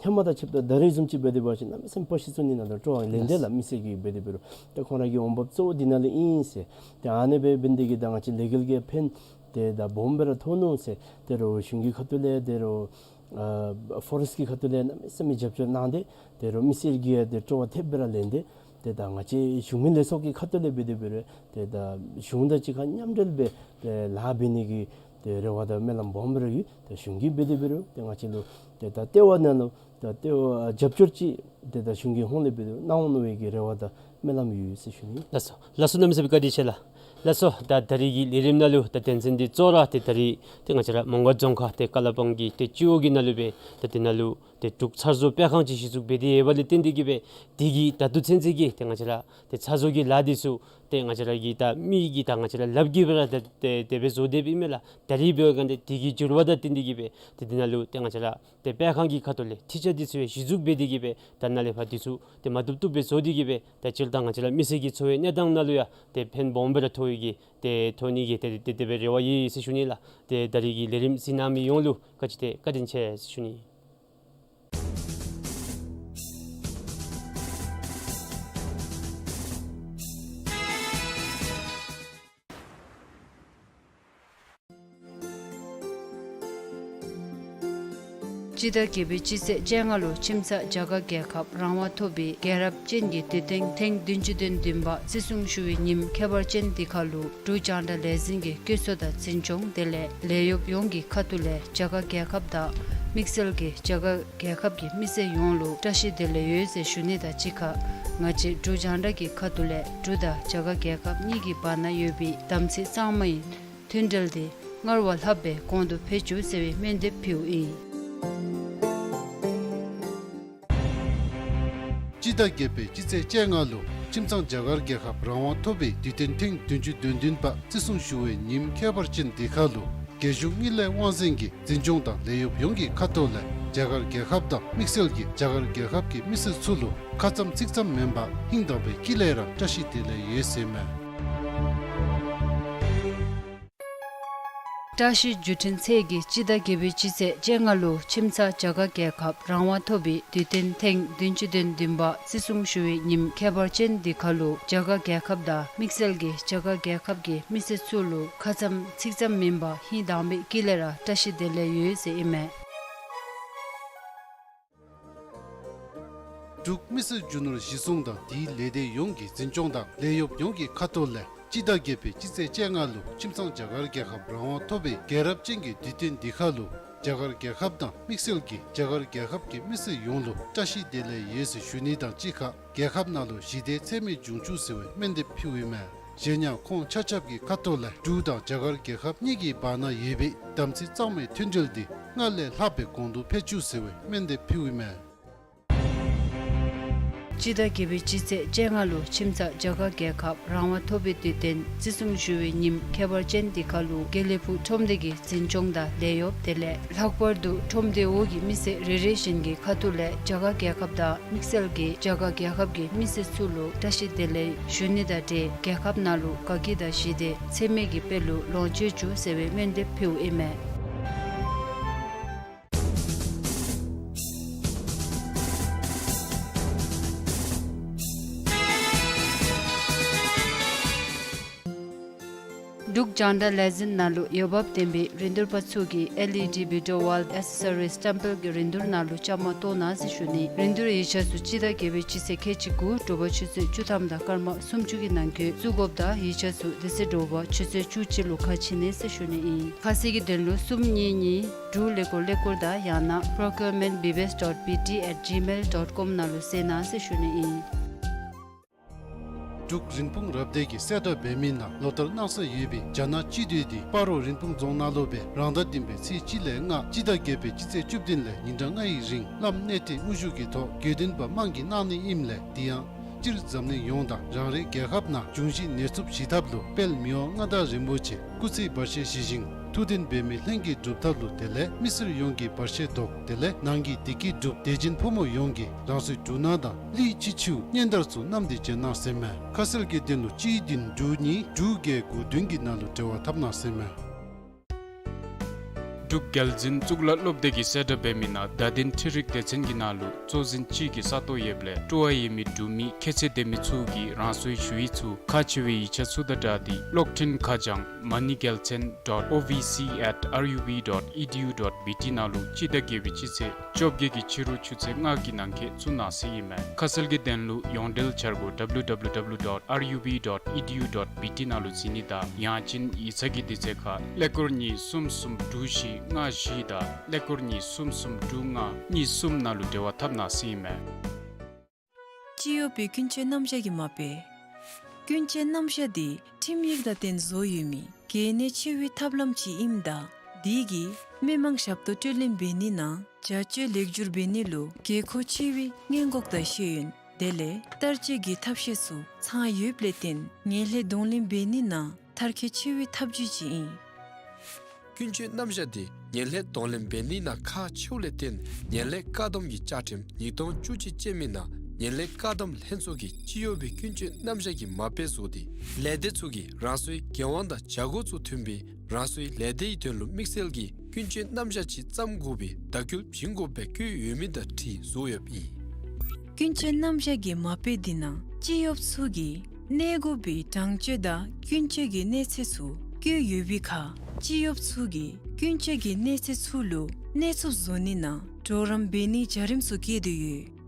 ཧེ་མ་དང་ཕྱདཔ་ད་ད་རེས་བཟུམ་ཅིག་འབད་དེ་འབད་བ་ཅིན་གནམ་མེད་ས་མེད་པགས་ཤིང་བཙུགས་ནི་ནང་ལུ་སྤྲོ་བ་ལེན་དེ་ལགས། མི་སེར་གྱིས་འབད་དེ་འབད་རུང་ཏེ་ཁོང་ར་གི་འོང་འབབ་གཙོ་བོ་འདི་ནང་ལས་ཨིན་ཟེར། ཏེ་ཨ་ནི་སྦེ་འབད་ནི་དེ་གིས་ད་ང་བཅས་ལས་འགུལ་གྱི་ཕན་ཏེ་ད་སྦོམ་སྦེ་ར་ཐོགས་ནུག་ཟེར། ཏེ་རོགས་གཞུང་གི་ཁ་ཐུག་ལས་ཏེ་རོགས་ཨ་ཕོ་རེསཊ་ཀྱི་ཁ་ཐུག་ལས་གནམ་མེད་ས་མེད་རྒྱབ་སྐྱོར་གནང་སྟེ་ཏེ་རོགས་མི་སེར་གྱིས་ཡང་ཏེ་སྤྲོ་བ་ཐེབས་སྦེ་ར་ལེན་ཏེ་ཏེ་ད་ང་བཅས་གཞུང་མིན་ལས་ཚོགས་ཀྱི་ཁ་ཐུག་ལས་འབད་དེ་འབད་རུང་ཏེ་ད་གཞུང་དང་གཅིག་ཁར་མཉམ་འབྲེལ་སྦེ་ཏེ་ལཱ་འབད་ནི་གི་ཏེ་རེ་བ་དང་སྨོན་ལམ་སྦོམ་སྦེ་ར་ཡོད། ཏེ་གཞུང་གིས་འབད་དེ་འབད་རུང་ཏེ་ང་བཅས་ལུ་ཏེ་ད་ལྟེ་བ་ནང་ལུ་ད་ལྟེ་བ་རྒྱབ་སྐྱོར་ཅིག་ཏེ་ད་གཞུང་གི་ཧོངས་ལས་འབད་དེ་གནང་འོང་མནོ་བའི་གི་རེ་བ་དང་སྨོན་ལམ་ཡོད་ཟེར་ཞུ་ནི། ལགས་སོ། ལགས་སོ། གནམ་མེད་ས་མེད་བཀའ་དྲིན་ཆེ་ལགས། ལགས་སོ། ད་ད་རིས་ཀྱི་ལས་རིམ་ནང་ལུ་ད་དོན་ཚན་འདི་གཙོ་བོ་ར་ཏེ་ད་རིས་ཏེ་ང་བཅས་ར་མོང་སྒར་རྫོང་ཁག་ཏེ་ཀ་ལ་པང་གི་ཏེ་སྤྱི་འོག་གི་ནང་ལུ་སྦེ་ད་དེ་ནང་ལུ་ཏེ་འབྲུག་ཚ་བཟོ་སྤེལ་ཁང་ཅིག་གཞི་བཙུགས་འབད་དེ་ཡོད་པ་ལས་བརྟེན་ཏེ་གིས་སྦེ་དེ་གིས་ད་ལྟོ་ཚུན་ཚོད་ཀྱི་ཏེ་ང་བཅས་ར་ཏེ་ཚ་བཟོ་གི་ལཱ་འདི་ཚུ་ཏེ་ང་བཅས་ར་གི་ད་མི་གི་ད་ང་བཅས་ར་ལགཔ་གིས་སྦེ་ར་ཏེ་ཏེ་དེ་སྦེ་བཟོ་སྡོདཔ་ཨིན་མས་ལགས། ད་རིས་འབད་བའི་སྒང་ཏེ་དེ་གི་འགྱུར་བ་དང་བསྟུན་ཏེ་གིས་སྦེ་ཏེ་དེ་ནང་ལུ་ཏེ་ང་བཅས་ར་ཏེ་སྤེལ་ཁང་གི་ཁ་ཐུག་ལས་འཕྲུལ་ཆས་འདི་ཚུ་ཡང་གཞི་བཙུགས་འབད་དེ་གིས་སྦེ་ད་ནཱ་ལས་ཕར་འདི་ཚུ་ཏེ་མ་བཏུབ་བཏུབ་སྦེ་བཟོ་སྟེ་གིས་སྦེ་ད་སྤྱིར་བཏང་ང་བཅས་ར་མི་སེར་གྱི་འཚོ་བའི་གནས་སྟངས་ནང་ལུ་ཡང་ཏེ་ཕན་སྦོམ་སྦེ་ར་ཐོགས་ཡི་གི་ཏེ་ཐོགས་ནི་གི་ཏེ་ཏེ་དེ་སྦེ་རེ་བ་ཡོད་ཟེར་ཞུ་ནི་ལགས། ཏེ་ད་རིས་ཀྱི་ལས་རིམ་གཟིགས་གནང་མི་ཡོངས་ལུ་བཀའ་དྲིན་ཆེ་བཀའ་དྲིན་ཆེ་ཟེར་ཞུ་ནི། སྤྱི་ཟླ་བརྒྱད་པའི་སྤྱི་ཚེས་བཅོ་ལྔ་ལུ་ཁྱིམ་ཚང་རྒྱ་གར་རྒྱལ་ཁབ་རང་དབང་ཐོབ་པའི་རྒྱལ་རབས་ཅན་གྱི་དུས་སྟོན་ཐེངས་བདུན་ཅུ་དོན་བདུན་པ་བརྩི་སྲུང་ཞུ་བའི་ཉིནམ་ཁྱད་པར་ཅན་འདི་ཁར་ལུ་འབྲུག་རྒྱང་བསྒྲགས་ལས་འཛིན་གྱི་བཀོད་ཚོགས་དང་འཛིན་སྐྱོང་དེ་ལས་ལས་གཡོགཔ་ཡོངས་ཀྱི་ཁ་ཐུག་ལས་རྒྱ་གར་རྒྱལ་ཁབ་དང་དམིགས་བསལ་གྱིས་རྒྱ་གར་རྒྱལ་ཁབ་ཀྱི་མི་སེར་ཡོངས་ལུ་བཀྲ་ཤིས་བདེ་ལེགས་ཡོད་ཟེར་ཞུ་ནི་དང་གཅིག་ཁར་ང་བཅས་འབྲུག་རྒྱང་བསྒྲགས་ཀྱི་ཁ་ཐུག་ལས་འབྲུག་དང་རྒྱ་གར་རྒྱལ་ཁབ་གཉིས་ཀྱི་བར་ན་ཡོད་པའི་དམ་ཚིག་གཙང་མའི་མཐུན་འབྲེལ་དེ་སྔར་བ་ལྷག་པའི་གོང་དུ་འཕེལ་བཅུག་ཟེར་བའི་སྨོན་འདེབས་ཕུལཝ་ཨིན། སྤྱི་ཟླ་བརྒྱད་པའི་སྤྱི་ཚེས་བཅོ་ལྔ་ལུ་ ཁྱིམ་ཚང་རྒྱ་གར་རྒྱལ་ཁབ་རང་དབང་ཐོབ་པའི་དུས་སྟོན་ཐེངས་བདུན་ཅུ་དོན་བདུན་པ་བརྩི་སྲུང་ཞུ་བའི་ཉིནམ་ཁྱད་པར་ཅན་འདི་ཁར་ལུ་རྒྱལ་གཞུང་དངུལ་ལས་དབང་འཛིན་གྱི་འཛིན་སྐྱོང་དང་ལས་གཡོགཔ་ཡོངས་ཀྱི་ཁ་ཐུག་ལས་རྒྱ་གར་རྒྱལ་ཁབ་དང་དམིགས་བསལ་གྱིས་རྒྱ་གར་རྒྱལ་ཁབ་ཀྱི་མི་སེར་ཚུ་ལུ་ཁ་ཙམ་ཚིག་ཙམ་མེན་པར་ཧིང་དྭངས་པའི་དཀྱིལ་ལས་ར་བཀྲ་ཤིས་བདེ་ལེགས་ཡོད་ཟེར་མས། བཀྲ་ཤིས་འབྱུང་འཕྲིན་ཚེས་ཀྱི་སྤྱི་ཟླ་བརྒྱད་པའི་སྤྱི་ཚེས་བཅོ་ལྔ་ལུ་ཁྱིམ་ཚང་རྒྱ་གར་རྒྱལ་ཁབ་རང་དབང་ཐོབ་པའི་དུས་སྟོན་ཐེངས་བདུན་ཅུ་དོན་བདུན་པ་བརྩི་སྲུང་ཞུ་བའི་ཉིནམ་ཁྱད་པར་ཅན་འདི་ཁར་ལུ་རྒྱ་གར་རྒྱལ་ཁབ་དང་དམིགས་བསལ་གྱིས་རྒྱ་གར་རྒྱལ་ཁབ་ཀྱི་མི་སེར་ཚུ་ལུ་ཁ་ཙམ་ཚིག་ཙམ་མེན་པར་ཧིང་དྭངས་པའི་དཀྱིལ་ལས་ར་བཀྲ་ཤིས་བདེ་ལེགས་ཡོད་ཟེར་ཨིན་མས། འབྲུག་མི་སེར་རྒྱུ་ནོར་གཞི་བཟུང་དང་དེའི་ལས་སྡེ་ཡོངས་ཀྱི་འཛིན་སྐྱོང་དང་ལས་གཡོགཔ་ཡོངས་ཀྱི་ཁ་ཐུག་ལས་སྤྱི་ཟླ་བརྒྱད་པའི་སྤྱི་ཚེས་བཅོ་ལྔ་ལུ་ཁྱིམ་ཚང་རྒྱ་གར་རྒྱལ་ཁབ་རང་དབང་ཐོབ་པའི་རྒྱལ་རབས་ཅན་གྱི་དུས་སྟོན་འདི་ཁར་ལུ་རྒྱ་གར་རྒྱལ་ཁབ་དང་དམིགས་བསལ་གྱིས་རྒྱ་གར་རྒྱལ་ཁབ་ཀྱི་མི་སེར་ཡོངས་ལུ་བཀྲ་ཤིས་བདེ་ལེགས་ཡོད་ཟེར་ཞུ་ནི་དང་གཅིག་ཁར་རྒྱལ་ཁབ་ནང་ལུ་ཞི་བདེ་ཚད་མེད་འབྱུང་བཅུག་ཟེར་བའི་སྨོན་འདེབས་ཕུལཝ་ཨིན་མས། གཞན་ཡང་ཁོང་ཆ་ཁྱབ་ཀྱི་ཁ་ཐུག་ལས་འབྲུག་དང་རྒྱ་གར་རྒྱལ་ཁབ་གཉིས་ཀྱི་བར་ན་ཡོད་པའི་དམ་ཚིག་གཙང་མའི་མཐུན་འབྲེལ་འདི་སྔར་ལས་ལྷག་པའི་གོང་དུ་འཕེལ་བཅུག་ཟེར་བའི་སྨོན་འདེབས་ཕུལཝ་ཨིན་མས། སྤྱི་ཟླ་བརྒྱད་པའི་སྤྱི་ཚེས་བཅོ་ལྔ་ལུ་ཁྱིམ་ཚང་རྒྱ་གར་རྒྱལ་ཁབ་རང་དབང་ཐོབ་པའི་དུས་སྟོན་བརྩི་སྲུང་ཞུ་བའི་ཉིནམ་ཁྱད་པར་ཅན་འདི་ཁར་ལུ་དགེ་ལེགས་ཕུག་ཁྲོམ་སྡེ་གི་འཛིན་སྐྱོང་དང་ལས་གཡོགཔ་དེ་ལས་ལྷག་པར་དུ་ཁྲོམ་སྡེ་འོག་གི་མི་སེར་རེ་རེ་བཞིན་གྱི་ཁ་ཐུག་ལས་རྒྱ་གར་རྒྱལ་ཁབ་དང་དམིགས་བསལ་གྱིས་རྒྱ་གར་རྒྱལ་ཁབ་ཀྱི་མི་སེར་ཚུ་ལུ་བཀྲ་ཤིས་བདེ་ལེགས་ཞུ་ནི་དང་འབྲེལ་རྒྱལ་ཁབ་ནང་ལུ་དགའ་སྐྱིད་དང་ཞི་བདེ་ཚད་མེད་ཀྱི་དཔལ་ལུ་ལོངས་སྤྱོད་བཅུག་ཟེར་བའི་སྨོན་འདེབས་ཕུལཝ་ཨིན་མས། འབྲུག་རྒྱང་བསྒྲགས་ལས་འཛིན་ནང་ལུ་འོས་འབབ་ལྡན་པའི་རིན་བསྡུར་པ་ཚུ་གིས་ཨེལ་ཨི་ཌི་བི་ཌི་ཨོ་ཝཱལ་ཨེག་སེ་སོ་རིས་སྟེམ་པཱལ་གྱི་རིན་བསྡུར་ནང་ལུ་བཅའ་མར་གཏོགས་གནང་ཟེར་ཞུ་ནི། རིན་བསྡུར་ཡིག་ཆ་ཚུ་སྤྱི་ཟླ་བརྒྱད་པའི་སྤྱི་ཚེས་ཁལ་གཅིག་དགུ་དྲོ་པ་ཆུ་ཚོད་བཅུ་ཐམ་དང་སྐར་མ་སུམ་ཅུ་གི་ནང་འཁོད་བཙུགས་དགོཔ་དང་ཡིག་ཆ་ཚུ་དེ་ཚེ་དྲོ་པ་ཆུ་ཚོད་བཅུ་གཅིག་ལུ་ཁ་ཕྱེ་ནི་ཟེར་ཞུ་ནི་ཨིན། ཁ་གསལ་གྱི་དོན་ལུ་གསུམ་གཉིས་གཉིས་དྲུག་ཀླད་ཀོར་ཀླད་ཀོར་དང་ཡང་ན་པྲོ་ཀིའུར་མེནཊ་བི་བི་ཨེས་ཌོཊ་བི་ཊི་ཨེཊ་ཇི་མེལ་ཌོཊ་ཀོམ་ནང་ལུ་གསན་གནང་ཟེར་ཞུ་ནི་ཨིན། འབྲུག་རིན་སྤུངས་རབ་སྡེ་གིས་གསལ་བསྒྲགས་འབད་མི་ནང་ལོ་ལྟར་གནང་སྲོལ་ཡོད་པའི་རྒྱ་ནག་སྤྱི་འཐུས་འདི་སྤ་རོ་རིན་སྤུངས་རྫོང་ནང་ལུ་སྦེ་རང་ཟླ་བདུན་པའི་ཚེས་གཅིག་ལས་ལྔ་སྤྱི་ཟླ་བརྒྱད་པའི་སྤྱི་ཚེས་བཅུ་བདུན་ལས་ཉིན་གྲངས་ལྔའི་རིང་བླམ་གནས་བརྟན་དབུ་བཞུགས་ཀྱི་ཐོག་དགེ་འདུན་པ་དམངས་ཀྱིས་གནང་ནི་ཨིནམ་ལས་དེ་ཡང་སྤྱིར་འཛམ་གླིང་ཡོངས་དང་རང་རེའི་རྒྱལ་ཁབ་ནང་འབྱུང་བཞི་ནད་ཚབས་ཞི་ཐབས་ལུ་དཔལ་མི་དབང་མངའ་བདག་རིན་པོ་ཆེ་སྐུ་ཚེ་བར་ཆད་ཞི་ཞིང་ཐུགས་བདེན་འབད་མི་ལྷན་རྒྱས་སྒྲུབ་ཐབས་ལུ་དེ་ལས་མི་སེར་ཡོངས་ཀྱི་བར་ཆད་བཟློག་དེ་ལས་ནང་གི་བདེ་སྐྱིད་སྒྲུབ་དད་ཅན་ཕོ་མོ་ཡོངས་ཀྱིས་རང་སོའི་འབྲུ་སྣ་དང་གླིང་སྤྱི་ཆུ་སྙན་དར་ཚུ་བསྣམས་ཏེ་བྱོན་གནང་ཟེར་མས། ཁ་གསལ་གྱི་དོན་ལུ་གཅིག་བདུན་དྲུག་གཉིས་དྲུག་བརྒྱད་དགུ་བདུན་གྱི་ནང་ལུ་འབྲེལ་བ་འཐབ་གནང་ཟེར་མས། འབྲུག་རྒྱལ་འཛིན་གཙུག་ལག་སློབ་སྡེ་གིས་གསལ་བསྒྲགས་འབད་མི་ནང་བརྡ་དོན་འཕྲུལ་རིག་སྡེ་ཚན་གྱི་ནང་ལུ་གཙོ་འཛིན་གཅིག་གི་ས་སྟོང་ཡོདཔ་ལས་སྤྲོ་བ་ཡོད་མི་འབྲུག་མི་ཁྱད་ཚད་ལྡན་མི་ཚུ་གིས་རང་སོའི་ཞུ་ཡིག་ཚུ་ཁག་ཆེ་བའི་ཡིག་ཆ་ཚུ་དང་སྦྲགས་ཏེ་གློག་འཕྲིན་ཁ་བྱང་མ་ཎི་རྒྱལ་མཚན་dot O V C at R U B dot E D U dot B T ནང་ལུ་སྤྱི་ཟླ་བརྒྱད་པའི་སྤྱི་ཚེས་བཅོ་བརྒྱད་ཀྱི་ཕྱི་རུ་ཆུ་ཚོད་ལྔ་གི་ནང་འཁོད་བཙུགས་གནང་ཟེར་ཨིན་མས། ཁ་གསལ་གྱི་དོན་ལུ་ཡོངས་འབྲེལ་འཆར་སྒོ་W W W dot R U B dot E D U dot B T ནང་ལུ་གཟིགས་ནི་དང་ཡང་ཅིན་ཡིག་ཚང་གི་དུས་ཚོད་ཁར་ཀླད་ཀོར་གཉིས་གསུམ་གསུམ་དྲུག་བཞི་ལྔ་བཞི་དང་ཀླད་ཀོར་གཉིས་གསུམ་གསུམ་དྲུག་ལྔ་གཉིས་གསུམ་ནང་ལུ་འབྲེལ་བ་འཐབ་གནང་ཟེར་ཨིན་མས། སྤྱི་ཡོངས་པའི་ཀུན་སྤྱོད་རྣམ་གཞག་གི་མ་དཔེ། ཀུན་སྤྱོད་རྣམ་གཞག་འདི་ཁྲིམས་ཡིག་དང་བསྟུན་བཟོ་ཡོད་མི་གལ་གནད་ཆེ་བའི་ཐབས་ལམ་ཅིག་ཨིནམ་ད་དེ་གིས་མི་མང་ཞབས་ཏོག་སྤྲོད་ལེན་འབད་ནི་ནང་བྱ་སྤྱོད་ལེགས་བསྒྱུར་འབད་ནི་ལུ་དགོས་མཁོ་ཆེ་བའི་སྔོན་འགོག་དང་ཤེས་ཡོན་དེ་ལས་བསྟར་སྤྱོད་ཀྱི་ཐབས་ཤེས་ཚུ་ཚང་ཡོདཔ་ལས་བརྟེན་ངན་ལྷད་གདོང་ལེན་འབད་ནི་ནང་མཐར་འཁྱོལ་ཆེ་བའི་ཐབས་བྱུས་ཅིག་ཨིན། ཀུན་སྤྱོད་རྣམ་གཞག་འདི་ངན་ལྷད་གདོང་ལེན་འབད་ནི་ནང་ཁག་ཆེཝ་ལས་བརྟེན་ངན་ལྷད་བཀག་སྡོམ་གྱི་བཅའ་ཁྲིམས་ཉིས་སྟོང་བཅུ་གཅིག་ཅན་མི་ནང་ངན་ལྷད་བཀག་སྡོམ་ལྷན་ཚོགས་ཀྱི་སྤྱི་ཡོངས་པའི་ཀུན་སྤྱོད་རྣམ་གཞག་གི་མ་དཔེ་བཟོ་སྟེ་ལས་སྡེ་ཚུ་གིས་རང་སོའི་འགན་དབང་དང་བྱ་སྒོ་ཚུ་མཐུན་པའི་རང་སོའི་ལས་སྡེའི་དོན་ལུ་དམིགས་བསལ་གྱི་ཀུན་སྤྱོད་རྣམ་གཞག་ཅིག་བརྩམ་དགོ་པའི་བརྡ་སྐུལ་བྱིན་དགོཔ་སྦེ་བཀོད་ཡོད་མི་དང་འཁྲིལ་བཟོ་ཡོདཔ་ཨིན། ཀུན་སྤྱོད་རྣམ་གཞག་གི་མ་དཔེ་འདི་ནང་སྤྱི་ཡོངས་ཚུ་གིས་གནས་དགོ་པའི་དྲང་སྤྱོད་དང་ཀུན་སྤྱོད་ཀྱི་གནས་ཚད་ཚུ་བཀོད་ཡོད་པའི་ཁར་སྤྱི་ཡོངས་ཚུ་གིས་ཀུན་སྤྱོད་ཀྱི་གནས་ཚད་ཚུ་ལུ་གནས་ཚུགསཔ་བཟོ་ནི་ནང་གྲོགས་རམ་འབད་ནིའི་བྱ་རིམ་ཚུ་བཀོད་དེ་ཡོད།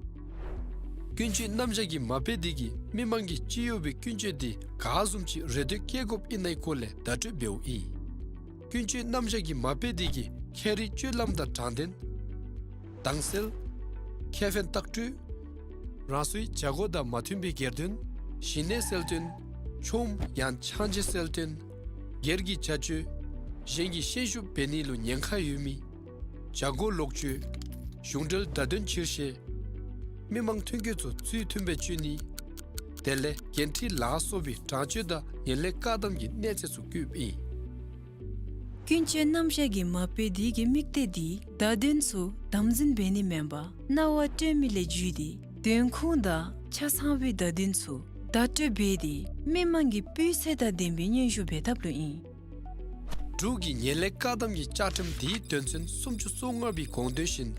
ཀུན་སྤྱོད་རྣམ་གཞག་གི་མ་དཔེ་འདི་གིས་མི་མང་གིས་སྤྱི་ཡོངས་པའི་ཀུན་སྤྱོད་འདི་ག་བཟུམ་ཅིག་རེ་འདོད་བསྐྱེད་དགོཔ་ཨིན་ན་ཡི་སྐོར་ལས་བརྡ་སྤྲོད་འབདཝ་ཨིན། ཀུན་སྤྱོད་རྣམ་གཞག་གི་མ་དཔེ་འདི་གིས་ཁྱད་རིག་སྤྱོད་ལམ་དང་དྲང་བདེན། དྭངས་གསལ། ཁེ་ཕན་ལྟག་སྤྲོད། རང་སོའི་བྱ་སྒོ་དང་མ་མཐུན་པའི་སྒེར་དོན། ཞི་གནས་གསལ་སྟོན། ཆོམ་ཡང་ཆང་བརྗེ་གསལ་སྟོན། སྒེར་གྱི་བྱ་སྤྱོད། གཞན་གྱི་ཤན་ཤུགས་འབད་ནི་ལུ་ཉེན་ཁ་ཡོད་མི། བྱ་སྒོ་ལོག་སྤྱོད། གཞུང་འབྲེལ་བརྡ་དོན་ཕྱིར་བཤད། མི་མང་ཐོན་སྐྱེད་ཚུ་ཚུལ་མཐུན་སྦེ་སྤྱོད་ནི། དེ་ལས་འགན་འཁྲི་ལ་སོགས་པའི་དྲག་སྤྱོད་དང་ངན་ལྷད་བཀག་སྡོམ་གྱི་གནས་ཚད་ཚུ་བཀོདཔ་ཨིན། ཀུན་སྤྱོད་རྣམ་གཞག་གི་མ་དཔེ་དེ་གི་དམིགས་གཏད་དེ་བརྡ་དོན་ཚུ་དམ་འཛིན་འབད་ནི་མེན་པར་རྣ་བར་སྤྲོད་མི་ལས་བརྒྱུད་དེ་དོན་ཁུངས་དང་ཆ་ཚང་བའི་བརྡ་དོན་ཚུ་བརྡ་སྤྲོད་འབད་དེ་མི་མང་གི་སྤུས་ཚད་དང་ལྡན་པའི་སྙན་ཞུ་འབད་ཐབས་ལུ་ཨིན། འབྲུག་གི་ངན་ལྷད་བཀག་སྡོམ་གྱི་བཅའ་ཁྲིམས་དེའི་དོན་ཚན་སུམ་ཅུ་སོ་ལྔ་པའི་དགོངས་དོན་བཞིན་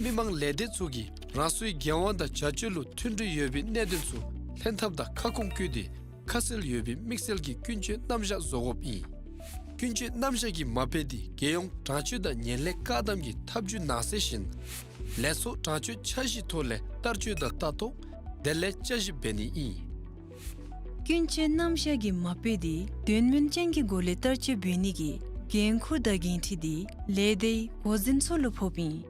མི་མང་ལས་སྡེ་ཚུ་གིས་རང་སོའི་འགན་དབང་དང་བྱ་སྤྱོད་ལུ་མཐུན་སྒྲིལ་ཡོད་པའི་གནད་དོན་ཚུ་ལྷན་ཐབས་དང་ཁ་སྐོང་བཀོད་དེ་ཁ་གསལ་ཡོད་པའི་དམིགས་བསལ་གྱི་ཀུན་སྤྱོད་རྣམ་གཞག་བཟོ་དགོཔ་ཨིན། ཀུན་སྤྱོད་རྣམ་གཞག་གི་མ་དཔེ་དེ་རྒྱལ་ཡོངས་དྲག་སྤྱོད་དང་ངན་ལྷད་བཀག་སྡོམ་གྱི་ཐབས་ཇུས་ནང་གསེས་བཞིན་ལས་ཚོགས་དྲག་སྤྱོད་འཆར་གཞིའི་ཐོག་ལས་བསྟར་སྤྱོད་དང་ལྟ་རྟོག་དེ་ལས་བསྐྱར་ཞིབ་འབད་ནི་ཨིན། ཀུན་སྤྱོད་རྣམ་གཞག་གི་མ་དཔེ་དེ་དོན་སྨིན་ཅན་གྱི་སྒོ་ལས་བསྟར་སྤྱོད་འབད་ནི་གི་འགན་ཁུར་དང་འགན་འཁྲི་དེ་ལས་སྡེའི་འགོ་འཛིན་ཚུ་ལུ་ཕོགཔ་ཨིན།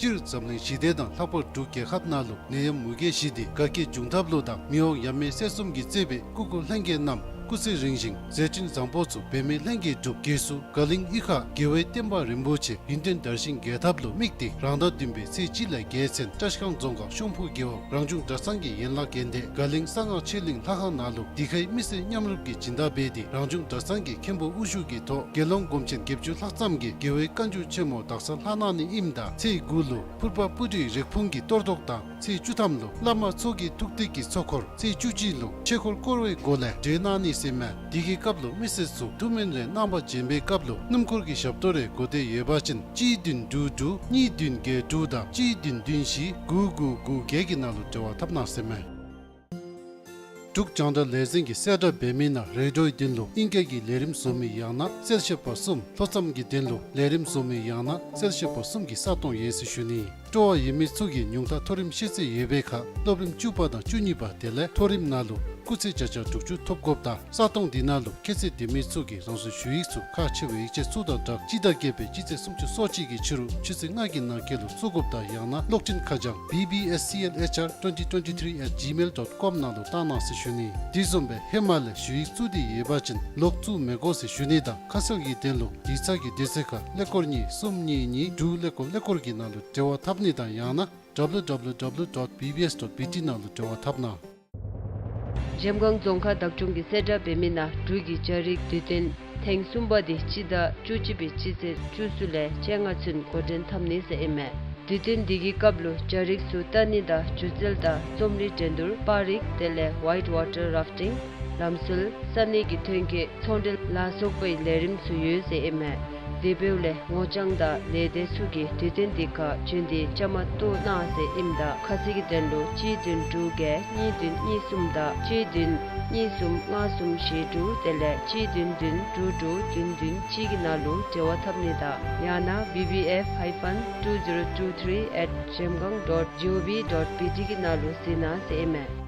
སྤྱིར་འཛམ་གླིང་ཞི་བདེ་དང་ལྷག་པར་འབྲུག་རྒྱལ་ཁབ་ནང་ལུ་ནད་ཡམས་མུ་གེ་བཞི་དེ་དགའ་སྐྱིད་འབྱུང་ཐབས་ལུ་དང་མི་དབང་ཡབ་མེས་སྲས་གསུམ་གྱིས་གཙོས་པའི་སྐུ་འཁོར་ལྷན་རྒྱས་རྣམས་སྐུ་ཚེ་རིང་ཞིང་མཛད་འཕྲིན་བཟང་པོ་ཚུ་འབད་མི་ལྷན་རྒྱས་འབྲུག་རྒྱལ་སུ་དགའ་གླིང་གཡུས་ཁ་རྒྱལ་བའི་བསྟན་པ་རིན་པོ་ཆེ་ཡུན་བརྟན་དར་ཞིང་རྒྱས་ཐབས་ལུ་དམིགས་ཏེ་རང་ཟླ་བདུན་པའི་ཚེས་གཅིག་ལས་བརྒྱད་ཚུན་བཀྲ་ཤིས་སྒང་རྫོང་ཁག་ཤོང་ཕུ་རྒེད་འོག་རང་བྱུང་གྲྭ་ཚང་གི་ཡན་ལག་འགན་འདས་དགའ་གླིང་གསང་སྔགས་ཆོས་གླིང་ལྷ་ཁང་ནང་ལུ་དེ་ཁའི་མི་སེར་མཉམ་རུབ་ཀྱིས་སྦྱིན་བདག་འབད་དེ་རང་བྱུང་གྲྭ་ཚང་གི་མཁན་པོ་དབུ་བཞུགས་ཀྱི་ཐོག་དགེ་སློང་སྒོམ་ཆེན་བརྒྱད་ཅུ་ལྷག་ཙམ་གྱིས་རྒྱལ་བའི་བཀའ་འགྱུར་ཆེན་མོ་དག་ས་ལྷག་གནང་ནི་ཨིནམ་ད་ཚེས་དགུ་ལུ་ཕུར་པ་སྤུ་གྲིའི་རེག་ཕུང་གི་གཏོར་བཟློག་དང་ཚེས་བཅུ་ཐམ་ལུ་བླ་མ་ཚོགས་ཀྱི་ཐུགས་གཏད་ཀྱི་ཚོགས་འཁོར་ཚེས་བཅུ་གཅིག་ལུ་ཆོས་འཁོར་བསྐོར་བའི་སྒོ་ལས་གྲོལ་གནང་ནི་ཟེར་མས། དེ་གི་སྐབས་ལུ་མི་སེར་ཚུ་ཐུགས་སྨོན་རེ་གནང་བ་བྱིན་པའི་སྐབས་ལུ་སྣུམ་འཁོར་གྱི་ཞབས་ཏོག་རེ་གོ་བདེ་ཡོད་པ་ཅིན་གཅིག་བདུན་དྲུག་དྲུག་གཉིས་བདུན་བརྒྱད་དྲུག་དང་གཅིག་བདུན་བདུན་བཞི་དགུ་དགུ་དགུ་བརྒྱད་ཀྱི་ནང་ལུ་འབྲེལ་བ་འཐབ་གནང་ཟེར་མས། འབྲུག་རྒྱང་བསྒྲགས་ལས་འཛིན་གྱིས་གསལ་བསྒྲགས་འབད་མི་ནང་རེ་ཌིའོའི་དོན་ལུ་ཨིང་སྐད་ཀྱི་ལས་རིམ་བཟོ་མི་ཡང་ན་གསལ་བཤད་པ་གསུམ། ལྷོ་མཚམས་ཀྱི་དོན་ལུ་ལས་རིམ་བཟོ་མི་ཡང་ན་གསལ་བཤད་པ་གསུམ་གྱི་ས་སྟོང་ཡོད་ཟེར་ཞུ་ནི། སྤྲོ་བ་ཡོད་མི་ཚུ་གིས་ཉུང་མཐའ་མཐོ་རིམ་ཤེས་ཚད་ཡོད་པའི་ཁར་སློབ་རིམ་བཅུ་པ་དང་བཅུ་གཉིས་པ་དེ་ལས་མཐོ་རིམ་ནང་ལུ་སྐུགས་ཚད་བརྒྱ་ཆ་དྲུག་ཅུ་ཐོབ་དགོཔ་དང་ས་སྟོང་འདི་ནང་ལུ་ཁྱད་ཚད་ལྡན་མི་ཚུ་གིས་རང་སོའི་ཞུ་ཡིག་ཚུ་ཁག་ཆེ་བའི་ཡིག་ཆ་ཚུ་དང་སྦྲགས་སྤྱི་ཟླ་བརྒྱད་པའི་སྤྱི་ཚེས་སུམ་ཅུ་སོ་གཅིག་གི་ཕྱི་རུ་ཆུ་ཚོད་ལྔ་གི་ནང་འཁོད་ལུ་བཙུགས་དགོཔ་དང་ཡང་ན་གློག་འཕྲིན་ཁ་བྱང་B B S C L H R twenty twenty-three at gmail dot com ནང་ལུ་བཏང་གནང་ཟེར་ཞུ་ནི། དེ་བཟུམ་སྦེ་ཧེ་མ་ལས་ཞུ་ཡིག་བཙུགས་ཏེ་ཡོད་པ་ཅིན་ལོག་བཙུགས་མི་དགོ་ཟེར་ཞུ་ནི་དང་ཁ་གསལ་གྱི་དོན་ལུ་ཡིག་ཚང་གི་དུས་ཚོད་ཁར་ཀླད་ཀོར་གཉིས་གསུམ་གཉིས་གཉིས་དྲུག་ཀླད་ཀོར་ཀླད་ཀོར་གྱི་ནང་ལུ་འབྲེལ་བ་འཐབ་ནི་དང་ཡང་ན་W W W dot B B S dot B T ནང་ལུ་འབྲེལ་བ་འཐབ་གནང་། འཇམ་དབྱངས་རྫོང་ཁག་བདག་སྐྱོང་གིས་གསལ་བསྒྲགས་འབད་མི་ནང་འབྲུག་གི་རྒྱ་རིགས་དུས་སྟོན་ཐེངས་གསུམ་པ་དེ་སྤྱི་ཟླ་བཅུ་གཅིག་པའི་སྤྱི་ཚེས་བཅུ་གསུམ་ལས་བཅོ་ལྔ་ཚུན་འགོ་འདྲེན་འཐབ་ནི་ཟེར་ཨིན་མས། དུས་སྟོན་འདི་གི་སྐབས་ལུ་རྒྱ་རིགས་ཚུ་ལྟ་ནི་དང་སྒྱུ་རྩལ་དང་རྩོམ་རིག་འགྲན་བསྡུར་པར་རིས་དེ་ལས་white water rafting ལམ་སྲོལ་ས་གནས་ཀྱི་ཐོན་སྐྱེད་ཚོང་འབྲེལ་ལ་སོགས་པའི་ལས་རིམ་ཚུ་ཡོད་ཟེར་ཨིན་མས། དེ་འབདཝ་ལས་ངོ་རྐྱང་དང་ལས་སྡེ་ཚུ་གིས་དུས་སྟོན་འདི་ཁར་བྱོན་ཏེ་བཅའ་མར་གཏོགས་གནང་ཟེར་ཨིནམ་ད་ཁ་གསལ་གྱི་དོན་ལུ་གཅིག་བདུན་དྲུག་བརྒྱད་གཉིས་བདུན་གཉིས་གསུམ་དང་གཅིག་བདུན་གཉིས་གསུམ་ལྔ་གསུམ་བཞི་དྲུག་དེ་ལས་གཅིག་བདུན་བདུན་དྲུག་དྲུག་བདུན་བདུན་གཅིག་གི་ནང་ལུ་འབྲེལ་བ་འཐབ་ནི་དང་ཡང་ན་B B F hyphen two zero two three at jamgang dot G O V dot B T གི་ནང་ལུ་གཟིགས་གནང་ཟེར་ཨིན་མས།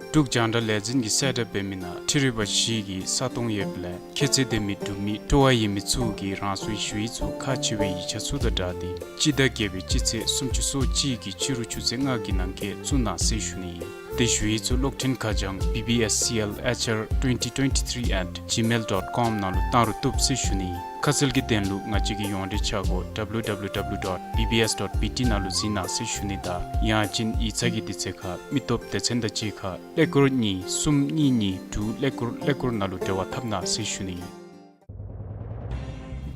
འབྲུག་རྒྱང་བསྒྲགས་ལས་འཛིན་གྱིས་གསལ་བསྒྲགས་འབད་མི་ནང་འཕྲུལ་རིག་པ་བཞི་གི་ས་སྟོང་ཡོདཔ་ལས་ཁྱད་ཚད་ལྡན་མི་འབྲུག་མི་སྤྲོ་བ་ཡོད་མི་ཚུ་གིས་རང་སོའི་ཞུ་ཡིག་ཚུ་ཁག་ཆེ་བའི་ཡིག་ཆ་ཚུ་དང་སྦྲགས་ཏེ་སྤྱི་ཟླ་བརྒྱད་པའི་སྤྱི་ཚེས་སུམ་ཅུ་སོ་གཅིག་གི་ཕྱི་རུ་ཆུ་ཚོད་ལྔ་གི་ནང་འཁོད་བཙུགས་གནང་ཟེར་ཞུ་ནི། དེ་ཞུ་ཡིག་ཚུ་གློག་འཕྲིན་ཁ་བྱང་B B S C L H R twenty twenty-three at gmail dot com ནང་ལུ་བཏང་རུང་བཏུབ་ཟེར་ཞུ་ནི། ཁ་གསལ་གྱི་དོན་ལུ་ང་བཅས་ཀྱི་ཡོངས་འབྲེལ་ཆ་སྒོ་W W W dot B B S dot B T ནང་ལུ་གཟིགས་གནང་ཟེར་ཞུ་ནི་དང་ཡང་ཅིན་ཡིག་ཚང་གི་དུས་ཚོད་ཁར་མི་སྟོབས་སྡེ་ཚན་དང་གཅིག་ཁར་ཀླད་ཀོར་གཉིས་གསུམ་གཉིས་གཉིས་དྲུག་ཀླད་ཀོར་ཀླད་ཀོར་ནང་ལུ་འབྲེལ་བ་འཐབ་གནང་ཟེར་ཞུ་ནི།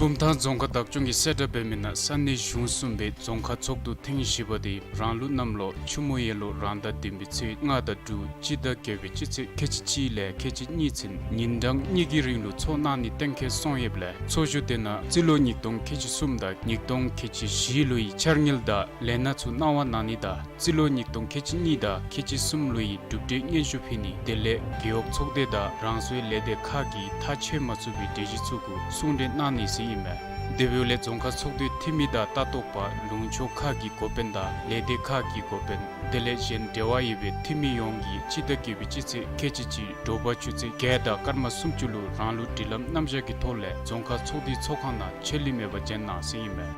བུམ་ཐང་རྫོང་ཁག་བདག་སྐྱོང་གིས་གསལ་བསྒྲགས་འབད་མི་ནང་ས་གནས་གཞུང་གསུམ་པའི་རྫོང་ཁག་ཚོགས་འདུ་ཐེངས་བཞི་པ་དེ་རང་ལུགས་གནམ་ལོ་ཆུ་མོ་ཡོས་ལོ་རང་ཟླ་བདུན་པའི་ཚེས་ལྔ་དང་དྲུག་སྤྱི་ཟླ་བརྒྱད་པའི་སྤྱི་ཚེས་ཁལ་གཅིག་གཅིག་ལས་ཁལ་གཅིག་གཉིས་ཚུན་ཉིན་གྲངས་གཉིས་ཀྱི་རིང་ལུ་ཚོགས་གནང་ནི་གཏན་འཁེལ་སོང་ཡོདཔ་ལས་ཚོགས་བཞུགས་དེ་ནང་རྩིས་ལོ་ཉིས་སྟོང་ཁལ་གཅིག་གསུམ་དང་ཉིས་སྟོང་ཁལ་གཅིག་བཞི་ལོའི་འཆར་དངུལ་དང་ལས་སྣ་ཚུ་གནང་བ་གནང་ནི་དང་རྩིས་ལོ་ཉིས་སྟོང་ཁལ་གཅིག་གཉིས་དང་ཁལ་གཅིག་གསུམ་ལོའི་གྲུབ་འབྲས་སྙན་ཞུ་ཕུལ་ནི་དེ་ལས་རྒེད་འོག་ཚོགས་སྡེ་དང་རང་སོའི་ལས་སྡེ་ཁག་གིས་ཐག་བཅད་མ་ཚུགས་པའི་གྲོས་གཞི་ཚུ་གུ་གསུང་གྲོས་གནང་ནི་ཟེར་ཨིན་མས། དེ་འབདཝ་ལས་རྫོང་ཁག་ཚོགས་འདུའི་འཐུས་མི་དང་ལྟ་རྟོག་པ་ལུང་ཕྱོགས་ཁག་གི་འགོ་དཔོན་དང་ལས་སྡེ་ཁག་གི་འགོ་དཔོན་དེ་ལས་གཞན་འབྲེལ་བ་ཡོད་པའི་འཐུས་མི་ཡོངས་ཀྱིས་སྤྱི་ཟླ་བརྒྱད་པའི་སྤྱི་ཚེས་ཁལ་གཅིག་གཅིག་དྲོ་པ་ཆུ་ཚོད་བརྒྱད་དང་སྐར་མ་སུམ་ཅུ་ལུ་རང་ལུགས་སྒྲིག་ལམ་རྣམ་གཞག་གི་ཐོག་ལས་རྫོང་ཁག་ཚོགས་འདུའི་ཚོགས་ཁང་ནང་ཆད་ལུས་མེད་པར་འབྱོན་གནང་ཟེར་ཨིན་མས།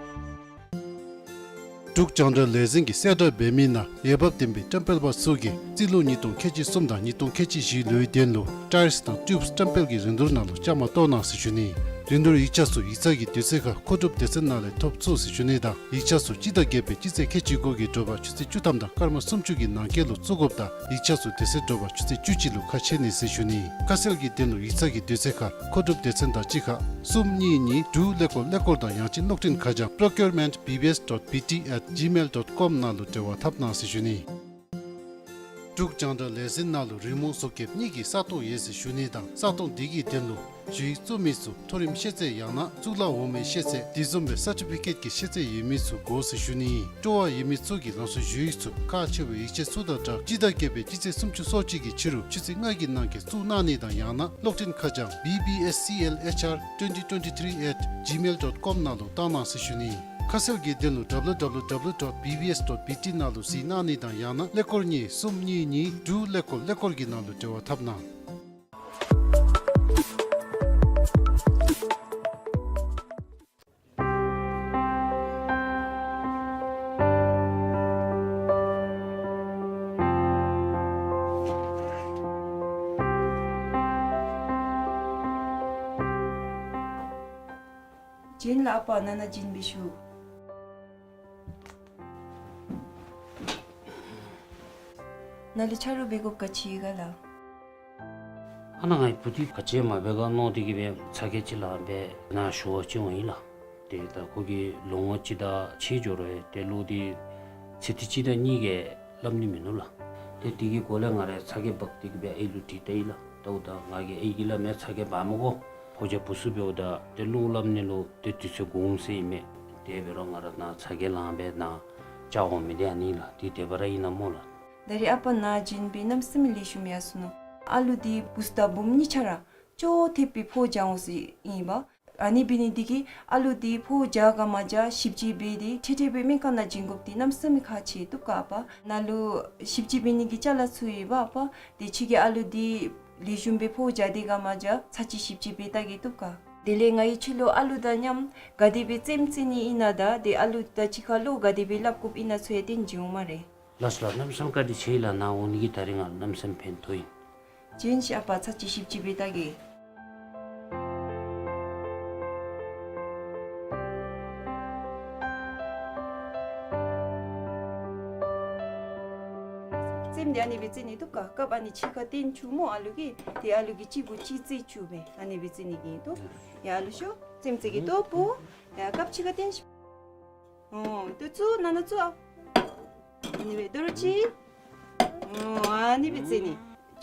འབྲུག་རྒྱང་བསྒྲགས་ལས་འཛིན་གྱིས་གསལ་བསྒྲགས་འབད་མི་ནང་འོས་འབབ་ལྡན་པའི་བཀྲམ་སྤེལ་པ་ཚུ་གིས་རྩིས་ལོ་ཉིས་སྟོང་ཁལ་གཅིག་གསུམ་དང་ཉིས་སྟོང་ཁལ་གཅིག་བཞི་ལོའི་དོན་ལུ་ཊའིརསི་དང་ཊིའུབསི་བཀྲམ་སྤེལ་གྱི་རིན་བསྡུར་ནང་ལུ་བཅའ་མར་གཏོགས་གནང་ཟེར་ཞུ་ནི། རིན་བསྡུར་ཡིག་ཆ་ཚུ་ཡིག་ཚང་གི་དུས་ཚོད་ཁར་མཁོ་སྒྲུབ་སྡེ་ཚན་ནང་ལས་ཐོབ་ཚུགས་ཟེར་ཞུ་ནི་དང་ཡིག་ཆ་ཚུ་སྤྱི་ཟླ་བརྒྱད་པའི་སྤྱི་ཚེས་ཁལ་གཅིག་དགུ་གི་དྲོ་པ་ཆུ་ཚོད་བཅུ་ཐམ་དང་སྐར་མ་སུམ་ཅུ་གི་ནང་འཁོད་ལུ་བཙུགས་དགོཔ་དང་ཡིག་ཆ་ཚུ་དེ་ཚེ་དྲོ་པ་ཆུ་ཚོད་བཅུ་གཅིག་ལུ་ཁ་ཕྱེ་ནི་ཟེར་ཞུ་ནི། ཁ་གསལ་གྱི་དོན་ལུ་ཡིག་ཚང་གི་དུས་ཚོད་ཁར་མཁོ་སྒྲུབ་སྡེ་ཚན་དང་གཅིག་ཁར་གསུམ་གཉིས་གཉིས་དྲུག་ཀླད་ཀོར་ཀླད་ཀོར་དང་ཡང་ཅིན་གློག་འཕྲིན་ཁ་བྱང་procurement B B S dot B T at gmail dot com ནང་ལུ་འབྲེལ་བ་འཐབ་གནང་ཟེར་ཞུ་ནི། འབྲུག་རྒྱང་བསྒྲགས་ལས་འཛིན་ནང་ལུ་རི་མོ་བཟོ་མཁསཔ་གཉིས་ཀྱི་ས་སྟོང་ཡོད་ཟེར་ཞུ་ནི་དང་ས་སྟོང་དེ་གི་དོན་ལུ་ཞུ་ཡིག་བཙུགས་མི་ཚུ་མཐོ་རིམ་ཤེས་ཚད་ཡང་ན་གཙུག་ལག་འོག་མའི་ཤེས་ཚད་དེ་བཟུམ་སྦེ་སར་ཊི་ཕི་ཀེཊ་ཀྱི་ཤེས་ཚད་ཡོད་མི་ཚུ་དགོ་ཟེར་ཞུ་ནི། སྤྲོ་བ་ཡོད་མི་ཚུ་གིས་རང་སོའི་ཞུ་ཡིག་ཚུ་ཁག་ཆེ་བའི་ཡིག་ཆ་ཚུ་དང་སྦྲགས་སྤྱི་ཟླ་བརྒྱད་པའི་སྤྱི་ཚེས་སུམ་ཅུ་སོ་གཅིག་གི་ཕྱི་རུ་ཆུ་ཚོད་ལྔ་གི་ནང་འཁོད་བཙུགས་གནང་ནི་དང་ཡང་ན་གློག་འཕྲིན་ཁ་བྱང་B B S C L H R twenty twenty-three at gmail dot com ནང་ལུ་བཏང་གནང་ཟེར་ཞུ་ནི། ཁ་གསལ་གྱི་དོན་ལུ་W W W dot B B S dot B T ནང་ལུ་གཟིགས་གནང་ནི་དང་ཡང་ན་ཀླད་ཀོར་གཉིས་གསུམ་གཉིས་གཉིས་དྲུག་ཀླད་ཀོར་ཀླད་ཀོར་གྱི་ནང་ལུ་འབྲེལ་བ་འཐབ་གནང་། བྱོན་ལགས་ཨ་པ། ནཱ་ནཱ་བྱོན་པའི་ཤོག། ནཱ་ལུ་ཆ་རོགས་འབད་དགོཔ་ག་ཅི་ཡོད་ག་ལགས། ཨ་ནཱ་ངེའི་བུ་འདི་ག་ཅི་མ་འབད་ག་མནོ་སྟེ་གིས་སྦེ་ཚ་གྱང་ཅིག་ལང་སྦེ་ནཱ་ཞུ་བར་བྱོན་ཡི་ལགས། ཏེ་ད་ཁོ་གིས་ལོ་ངོ་གཅིག་དང་ཕྱེད་འགྱོ་རུང་ཏེ་གློག་འདི་ཚེ་འདི་གཅིག་དང་གཉིས་ཀྱིས་སླབ་ནི་མིན་ནུག་ལགས། ཏེ་དེ་གི་གོང་ལས་ང་ར་ཚ་གྱང་འབག་སྟེ་གིས་སྦེ་ཨའི་ལུ་དྲིས་ལྟ་ཡི་ལགས། ད་འོ་ད་ང་གིས་ཨའི་གིས་སླབ་མས། ཚ་གྱང་འབག་མི་དགོ། ཕོ་རྒྱས་བུ་ཚུ་འབདཝ་ད་ཏེ་གློག་ལངམ་ནི་ལུ་ཏེ་དུས་ཚོད་འགོར་འོང་ཟེར་ཨིན་མས། དེ་འབད་རུང་ང་ར་ནཱ་ཚ་གྱང་ལང་སྦེ་ནཱ་བཅར་འོང་མི་འདི་ཨ་ནི་ལགས། འདི་དེ་སྦེ་ར་ཨིན་ན་སྨོ་ལགས། ད་རེས་ཨ་པ་ནཱ་བྱོན་སྦེ་གནམ་མེད་ས་མེད་ལེགས་ཤོམ་ཡར་སོ་ནུག། ཨ་ལུ་འདི་བུཚ་དང་བུམོ་གཉིས་ཆ་ར་ཅོག་འཐདཔ་སྦེ་ཕོཝ་འཇམ་འོང་ཟེར་ཨིན་པས། ཨ་ནི་འབད་ནི་འདི་གིས་ཨ་ལུ་འདི་ཕོཝ་འཇམ་ག་མ་འཇམ་ཞིབ་དཔྱད་འབད་དེ་འཕྲལ་འཕྲལ་སྦེ་སྨན་ཁང་ནང་བྱིན་དགོཔ་འདི་གནམ་མེད་ས་མེད་ཁག་ཆེ་བཏུབ་ག་ཨ་པ། ནཱ་ལུ་ཞིབ་དཔྱད་འབད་ནི་གི་ཅ་ལ་ཚུ་ཡོད་པ་ཨ་པ། དེ་ཁྱོད་ཀྱིས་ཨ་ལུ་འདི་ལེགས་ཤོམ་སྦེ་ཕོཝ་འཇམ་དེ་ག་མ་འཇམ་ཚར་གཅིག་ཞིབ་དཔྱད་འབད་བལྟ་གེ་བཏུབ་ག། དེ་ལས་ང་གིས་ཁྱོད་ལུ་ཨ་ལུ་དང་མཉམ་ག་དེ་སྦེ་རྩེདམོ་རྩེ་ནི་ཨིན་ན་དང་ཏེ་ཨ་ལུ་དང་གཅིག་ཁར་གློག་ག་དེ་སྦེ་ལང་དགོཔ་ཨིན་ན་ཚུ་ཡང་སྟོན་བྱིན་འོང་སྨ་རེ། ལགས་སོ་ལགས། གནམ་མེད་ས་མེད་བཀའ་དྲིན་ཆེ་ལགས། ནཱ་འོང་ནི་གིས་ད་རིས་ང་གནམ་མེད་ས་མེད་ཕན་ཐོགས་ཡི། བྱོན་ཤིག་ཨ་པ། ཚར་གཅིག་ཞིབ་དཔྱད་འབད་བལྟ་གེ། རྩེདམོ་འདི་ཨ་ནི་སྦེ་རྩེ་ནི་བཏུབ་ག། རྐངམ་ཨ་ནི་ཕྱི་ཁར་བཏོན་བཅུག་སྨོ་ཨ་ལུ་གིས། ཏེ་ཨ་ལུ་གིས་གཅིག་གུ་གཅིག་རྩེ་བཅུག་སྦེ་ཨ་ནི་སྦེ་རྩེ་ནི་གི་ཨིན་ཏོ། ཡ་ཨ་ལུ་ཤོག། རྩེདམོ་རྩེ་གེ་ཏོ་བུ། ཡ་རྐངམ་ཕྱི་ཁར་བཏོན་ཤིག། འོ་ཏེ་བཙུགས། ནང་ན་བཙུགས་ཨ། ཨ་ནི་སྦེ་དོ་རུང་ཅིག། འོ་ཨ་ནི་སྦེ་རྩེ་ནི།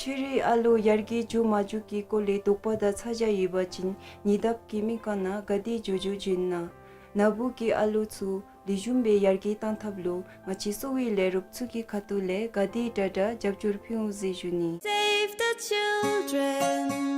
ཁྱོད་རའི་ཨ་ལུ་ཡར་རྒྱས་འགྱོ་མ་འགྱོ་གི་སྐོར་ལས་དོགས་པ་དང་ཚ་གྱང་ཡོད་པ་ཅིན་ཉེ་འདབས་ཀྱི་སྨན་ཁང་ནང་ག་དེ་མགྱོགས་མགྱོགས་བྱོན་གནང་། ནཱ་བུ་གི་ཨ་ལུ་ཚུ་ལེགས་ཤོམ་སྦེ་ཡར་རྒྱས་གཏང་ཐབས་ལུ་ང་བཅས་གསོ་བའི་ལས་རོགསཔ་ཚུ་གི་ཁ་ཐུག་ལས་ག་དེ་དྲག་དྲག་རྒྱབ་སྐྱོར་ཕུལ་འོང་ཟེར་ཞུ་ནི། Save the children.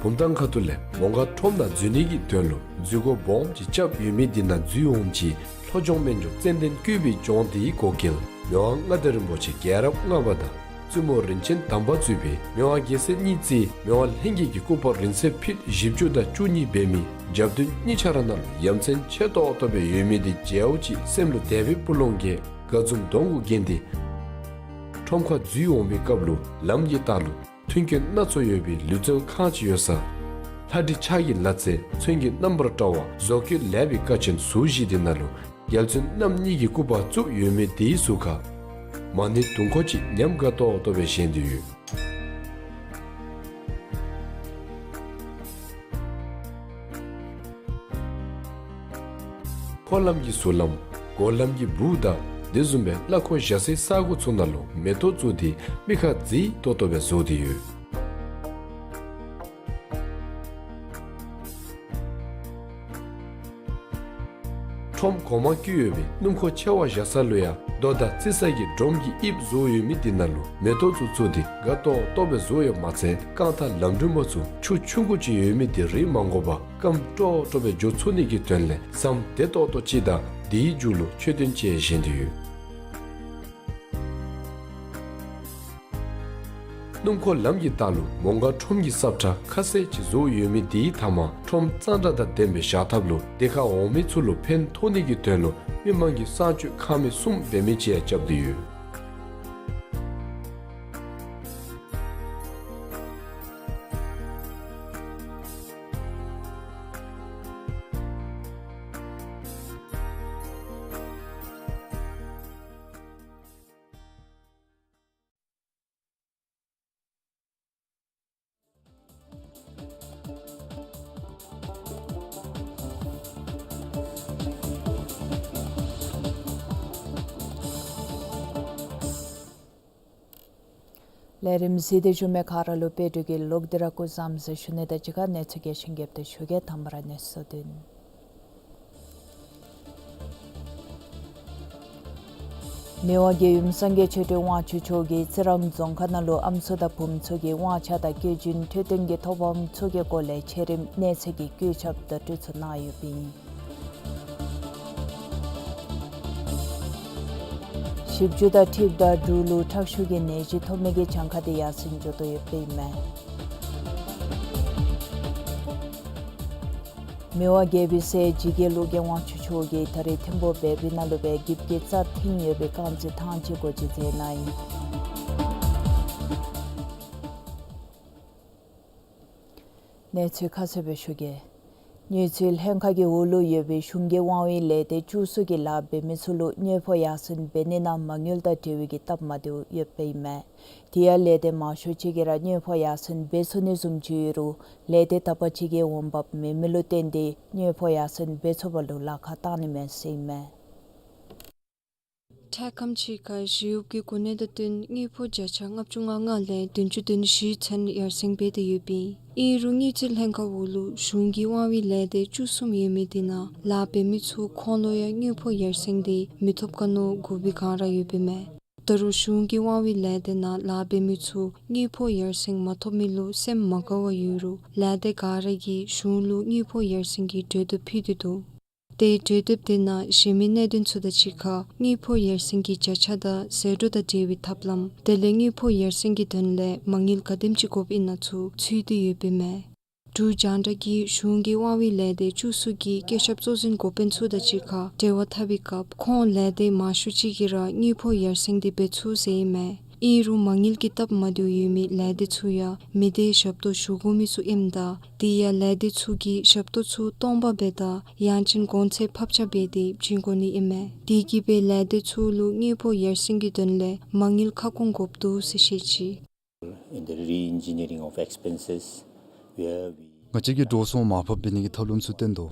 བུམ་ཐང་ཁ་ཐུག་ལས་མོང་སྒར་ཁྲོམ་ནང་འཛུལ་ནི་གི་དོན་ལུ་འཛུལ་སྒོ་སྦོམ་ཅིག་རྐྱབ་ཡོད་མི་འདི་ནང་འཛུལ་འོངམ་ཅིག་ལྷོ་ལྗོངས་སྨན་ལྗོངས་ཙན་དན་བཀོད་པའི་ལྗོངས་འདིའི་འགོ་འགལ་མི་དབང་མངའ་བདག་རིན་པོ་ཆེ་རྒྱལ་རབས་ལྔ་པ་དང་བཙུན་མོ་རིན་ཆེན་དམ་པ་གཙོས་པའི་མི་དབང་རྒྱལ་སྲས་གཉིས་བརྩེགས་མི་དབང་ལྷན་རྒྱས་ཀྱི་སྐུ་པར་རིང་ཚད་ཕིཊ་བཞི་བཅུ་དང་བཅུ་གཉིས་འབད་མི་རྒྱབ་མདུན་གཉིས་ཆ་ར་ནང་ལུ་ཡ་མཚན་ཆེ་ཏོག་ཏོ་སྦེ་ཡོད་མི་འདི་མཇལཝ་ཅིག་སེམས་ལུ་དད་པའི་སྤུ་ལོང་གིས་དགའ་འཛུམ་གདོང་གུ་བརྒྱན་ཏེ་ཁྲོམ་ཁར་འཛུལ་འོང་བའི་སྐབས་ལུ་ལམ་གྱི་ལྟག་ལུ་མཐུན་རྐྱེན་སྣ་ཚོགས་ཡོད་པའི་ལུས་རྩལ་ཁང་ཅིག་ཡོད་ས། ལྷ་འབྲི་ཕྱག་གི་ལ་རྩེ་མཚོན་གྱི་རྣམ་པར་བཀྲ་བ་བཟོ་བཀོད་ལེགས་པའི་ཀ་ཆེན་ཟུར་བཞི་དེ་ནང་ལུ་རྒྱལ་བཙུན་རྣམ་གཉིས་ཀྱི་སྐུ་པར་བཙུགས་ཡོད་མི་དེའི་ཟུར་ཁར་མ་ཎི་དུང་འཁོར་ཅིག་ཉམས་དགའ་ཏོག་ཏོ་སྦེ་བཞེངས་ཏེ་ཡོད། འཁོར་ལམ་གྱི་ཟུར་ལམ་སྒོ་ལམ་གྱི་སྦུག་དང་དེ་བཟུམ་སྦེ་གླ་འཁོར་བཞག་སའི་ས་སྒོ་ཚུ་ནང་ལུ་མེ་ཏོག་བཙུགས་ཏེ་མིག་ཁར་མཛེས་ཏོག་ཏོ་སྦེ་བཟོ་སྟེ་ཡོད། ཁྲོམ་གོང་མ་བཀོད་ཡོད་པའི་སྣུམ་འཁོར་ཆེ་བ་བཞག་ས་ལུ་ཡང་ ལོ་དང་རྩི་ས་གི་སྒྲོམ་གྱི་དབྱིབས་བཟོ་ཡོད་མི་དེ་ནང་ལུ་མེ་ཏོག་ཚུ་བཙུགས་ཏེ་དགའ་ཏོག་ཏོ་སྦེ་བཟོ་ཡོདཔ་མ་ཚད་རྐང་ཐང་ལམ་རིམ་པ་ཚུ་ཆུ་ཆུང་ཀུ་ཅིག་ཡོད་མི་དེ་རེག་མ་དགོ་པར་སྐམ་ཀྲོག་ཀྲོ་སྦེ་འགྱོ་ཚུགས་ནི་གི་དོན་ལས་ཟམ་བདེ་ཏོག་ཏོ་ཅིག་དང་དེའི་མཇུག་ལུ་མཆོད་རྟེན་ཅིག་བཞེངས་ཏེ་ཡོད། སྣུམ་འཁོར་ལམ་གྱི་ལྟག་ལུ་མོང་སྒར་ཁྲོམ་གྱི་ས་ཁྲ་ཁ་གསལ་ཅིག་བཟོ་ཡོད་མི་དེའི་མཐའ་མར་ཁྲོམ་གཙང་སྦྲ་དང་ལྡན་པའི་བཞག་ཐབས་ལུ་དེ་ཁར་འོང་མི་ཚུ་ལུ་ཕན་ཐོགས་ནི་གི་དོན་ལུ་མི་མང་གི་གསང་སྤྱོད་ཁང་མིག་གསུམ་འབད་མི་ཅིག་ཡང་རྐྱབ་སྟེ་ཡོད། ལས་རིམ་གཟིགས་ཏེ་བཞུགས་མི་ག་ར་ལུ་དཔལ་སྒྲོན་གྱིས་ལོག་སྟེ་ར་སྐུ་གཟུགས་བཟང་ཟེར་ཞུ་ནི་དང་གཅིག་ཁར་གནས་ཚུལ་རྒྱས་ཤིང་རྒྱསཔ་སྦེ་ཞུ་གེ། དང་པ་ར་གནས་ཚུལ་བསྡུ་ཡི། མི་དབང་རྒྱལ་ཡུམ་སངས་རྒྱས་ཆོས་སྒྲོན་དབང་ཕྱུག་མཆོག་གིས་རྩི་རང་རྫོང་ཁག་ནང་ལུ་ཨམ་སྲུ་དང་བུམོ་ཚུ་གི་དབང་ཆ་དང་བཀོད་རྒྱུན་འཕྲོད་བསྟེན་གྱི་ཐོབ་དབང་ཚུ་གི་སྐོར་ལས་ཆེ་རིམ་གནས་ཚད་ཀྱི་བཀོད་ཁྱབ་བརྡ་སྤྲོད་ཚུ་གནང་ཡོདཔ་ཨིན། ཞིབ་འཇུག་དང་འཁྲིལཝ་ད་འབྲུག་ལུ་ཁྲག་ཤུགས་ཀྱི་ནད་གཞི་ཐོབ་མི་གི་གྱངས་ཁ་དེ་ཡར་སེང་འགྱོ་དོ་ཡོདཔ་ཨིན་མས། མི་དབང་རྒྱལ་པོའི་སྲས་འཇིགས་བརྒྱད་ཀླུ་རྒྱལ་དབང་ཕྱུག་མཆོག་གིས་ད་རིས་ཐིམ་ཕུག་བལ་པོའི་ནང་ལུ་སྦེ་གིབ་ཀྱི་རྩ་ཐིམ་ཡོད་པའི་རྐང་རྩེད་ཐང་ཅིག་སྒོ་འབྱེད་མཛད་གནང་ཡི། གནས་ཚུལ་ཁ་གསལ་སྦེ་ཞུ་གེ། དངུལ་རྩིས་ལྷན་ཁག་གི་འོག་ལུ་ཡོད་པའི་གཞུང་གི་དབང་བའི་ལས་སྡེ་བཅུ་གསུམ་གྱི་ལཱ་འབད་མི་ཚུ་ལུ་དངུལ་ཕོགས་ཡར་སེང་འབད་ནི་ནང་མ་དངུལ་དང་འབྲེལ་བའི་གི་སྟབས་མ་བདེཝ་ཡོདཔ་ཨིན་མས། དེ་ཡང་ལས་སྡེ་མང་ཤོས་ཅིག་གིས་ར་དངུལ་ཕོགས་ཡར་སེང་འབད་ཚུགས་ནི་བཟུམ་ཅིག་ཡོད་རུང་ལས་སྡེ་དག་པ་ཅིག་གིས་འོང་འབབ་མེད་མི་ལུ་བརྟེན་ཏེ་དངུལ་ཕོགས་ཡར་སེང་འབད་ཚུགས་པ་ལུ་ལཱ་ཁག་བཏང་ནི་མས་ཟེར་ཨིན་མས། འཕྲལ་ཁམས་ཅིག་ཁར་ཞི་གཡོགཔ་གི་གོ་གནས་དང་བསྟུན་དངུལ་ཕོགས་བརྒྱ་ཆ་ལྔ་བཅུ་ང་ལྔ་ལས་བདུན་ཅུ་དོན་བཞི་ཚུན་ཡར་སེང་འབད་དེ་ཡོདཔ་ཨིན། ཨིན་རུང་དངུལ་རྩིས་ལྷན་ཁག་འོག་ལུ་གཞུང་གི་དབང་བའི་ལས་སྡེ་བཅུ་གསུམ་ཡོད་མི་དེ་ནང་ལཱ་འབད་མི་ཚུ་ཁོང་ལུ་ཡང་དངུལ་ཕོགས་ཡར་སེང་དེ་མི་ཐོབ་ག་མནོ་དགོ་པའི་ག་ར་ཡོདཔ་ཨིན་མས། ད་རུང་གཞུང་གི་དབང་བའི་ལས་སྡེ་ནང་ལཱ་འབད་མི་ཚུ་དངུལ་ཕོགས་ཡར་སེང་མ་ཐོབ་མི་ལུ་སེམས་མ་དགའ་བར་ཡོད་རུང་ལས་སྡེ་ག་ར་གིས་གཞུང་ལུ་དངུལ་ཕོགས་ཡར་སེང་གི་གྲོས་འདེབས་ཕུལ་ཏེ་འདུག། དེ་གྲོས་འདེབས་དེ་ནང་གཞན་མི་གནད་དོན་ཚུ་དང་གཅིག་ཁར་དངུལ་ཕོགས་ཡར་སེང་གི་བརྒྱ་ཆ་དང་ཟད་འགྲོ་དང་འབྲེལ་བའི་ཐབས་ལམ་དེ་ལས་དངུལ་ཕོགས་ཡར་སེང་གི་དོན་ལས་མ་དངུལ་ག་དེམ་ཅིག་དགོཔ་ཨིན་ན་ཚུ་ཚུད་དེ་ཡོདཔ་ཨིན་མས། འབྲུག་རྒྱང་བསྒྲགས་ཀྱིས་གཞུང་གི་དབང་བའི་ལས་སྡེ་བཅུ་གསུམ་གྱི་བཀོད་ཁྱབ་གཙོ་འཛིན་འགོ་དཔོན་ཚུ་དང་གཅིག་ཁར་འབྲེལ་བ་འཐབ་པའི་སྐབས་ཁོང་ལས་སྡེ་མང་ཤོས་ཅིག་གིས་ར་དངུལ་ཕོགས་ཡར་སེང་དེ་འབད་ཚུགས་ཟེར་ཨིན་མས། ཨིན་རུང་མ་དངུལ་གྱི་སྟབས་མ་བདེཝ་ཡོད་མི་ལས་སྡེ་ཚུ་ཡང་མི་སྡེ་ཞབས་ཏོག་ཞུ་དགོ་མི་ཚུ་ཨིནམ་ད་དེ་ཡང་ལས་སྡེ་ཚུ་གིས་ཞབས་ཏོག་ཚུ་སྟོང་པ་སྦེ་དང་ཡང་ཅིན་གོང་ཚད་ཕབ་ཆ་འབད་དེ་བྱིན་དགོ་ནི་ཨིན་མས། དེ་གིས་སྦེ་ལས་སྡེ་ཚུ་ལུ་དངུལ་ཕོགས་ཡར་སེང་གི་དོན་ལས་མ་དངུལ་ཁ་སྐོང་དགོཔ་འདུག་ཟེར་བཤད་ཅི། In the re-engineering of expenses, where we ང་བཅས་ཀྱིས་འགྲོ་སོང་མར་ཕབ་འབད་ནི་གི་ཐབས་ལམ་ཚུ་བཏོན་དོ།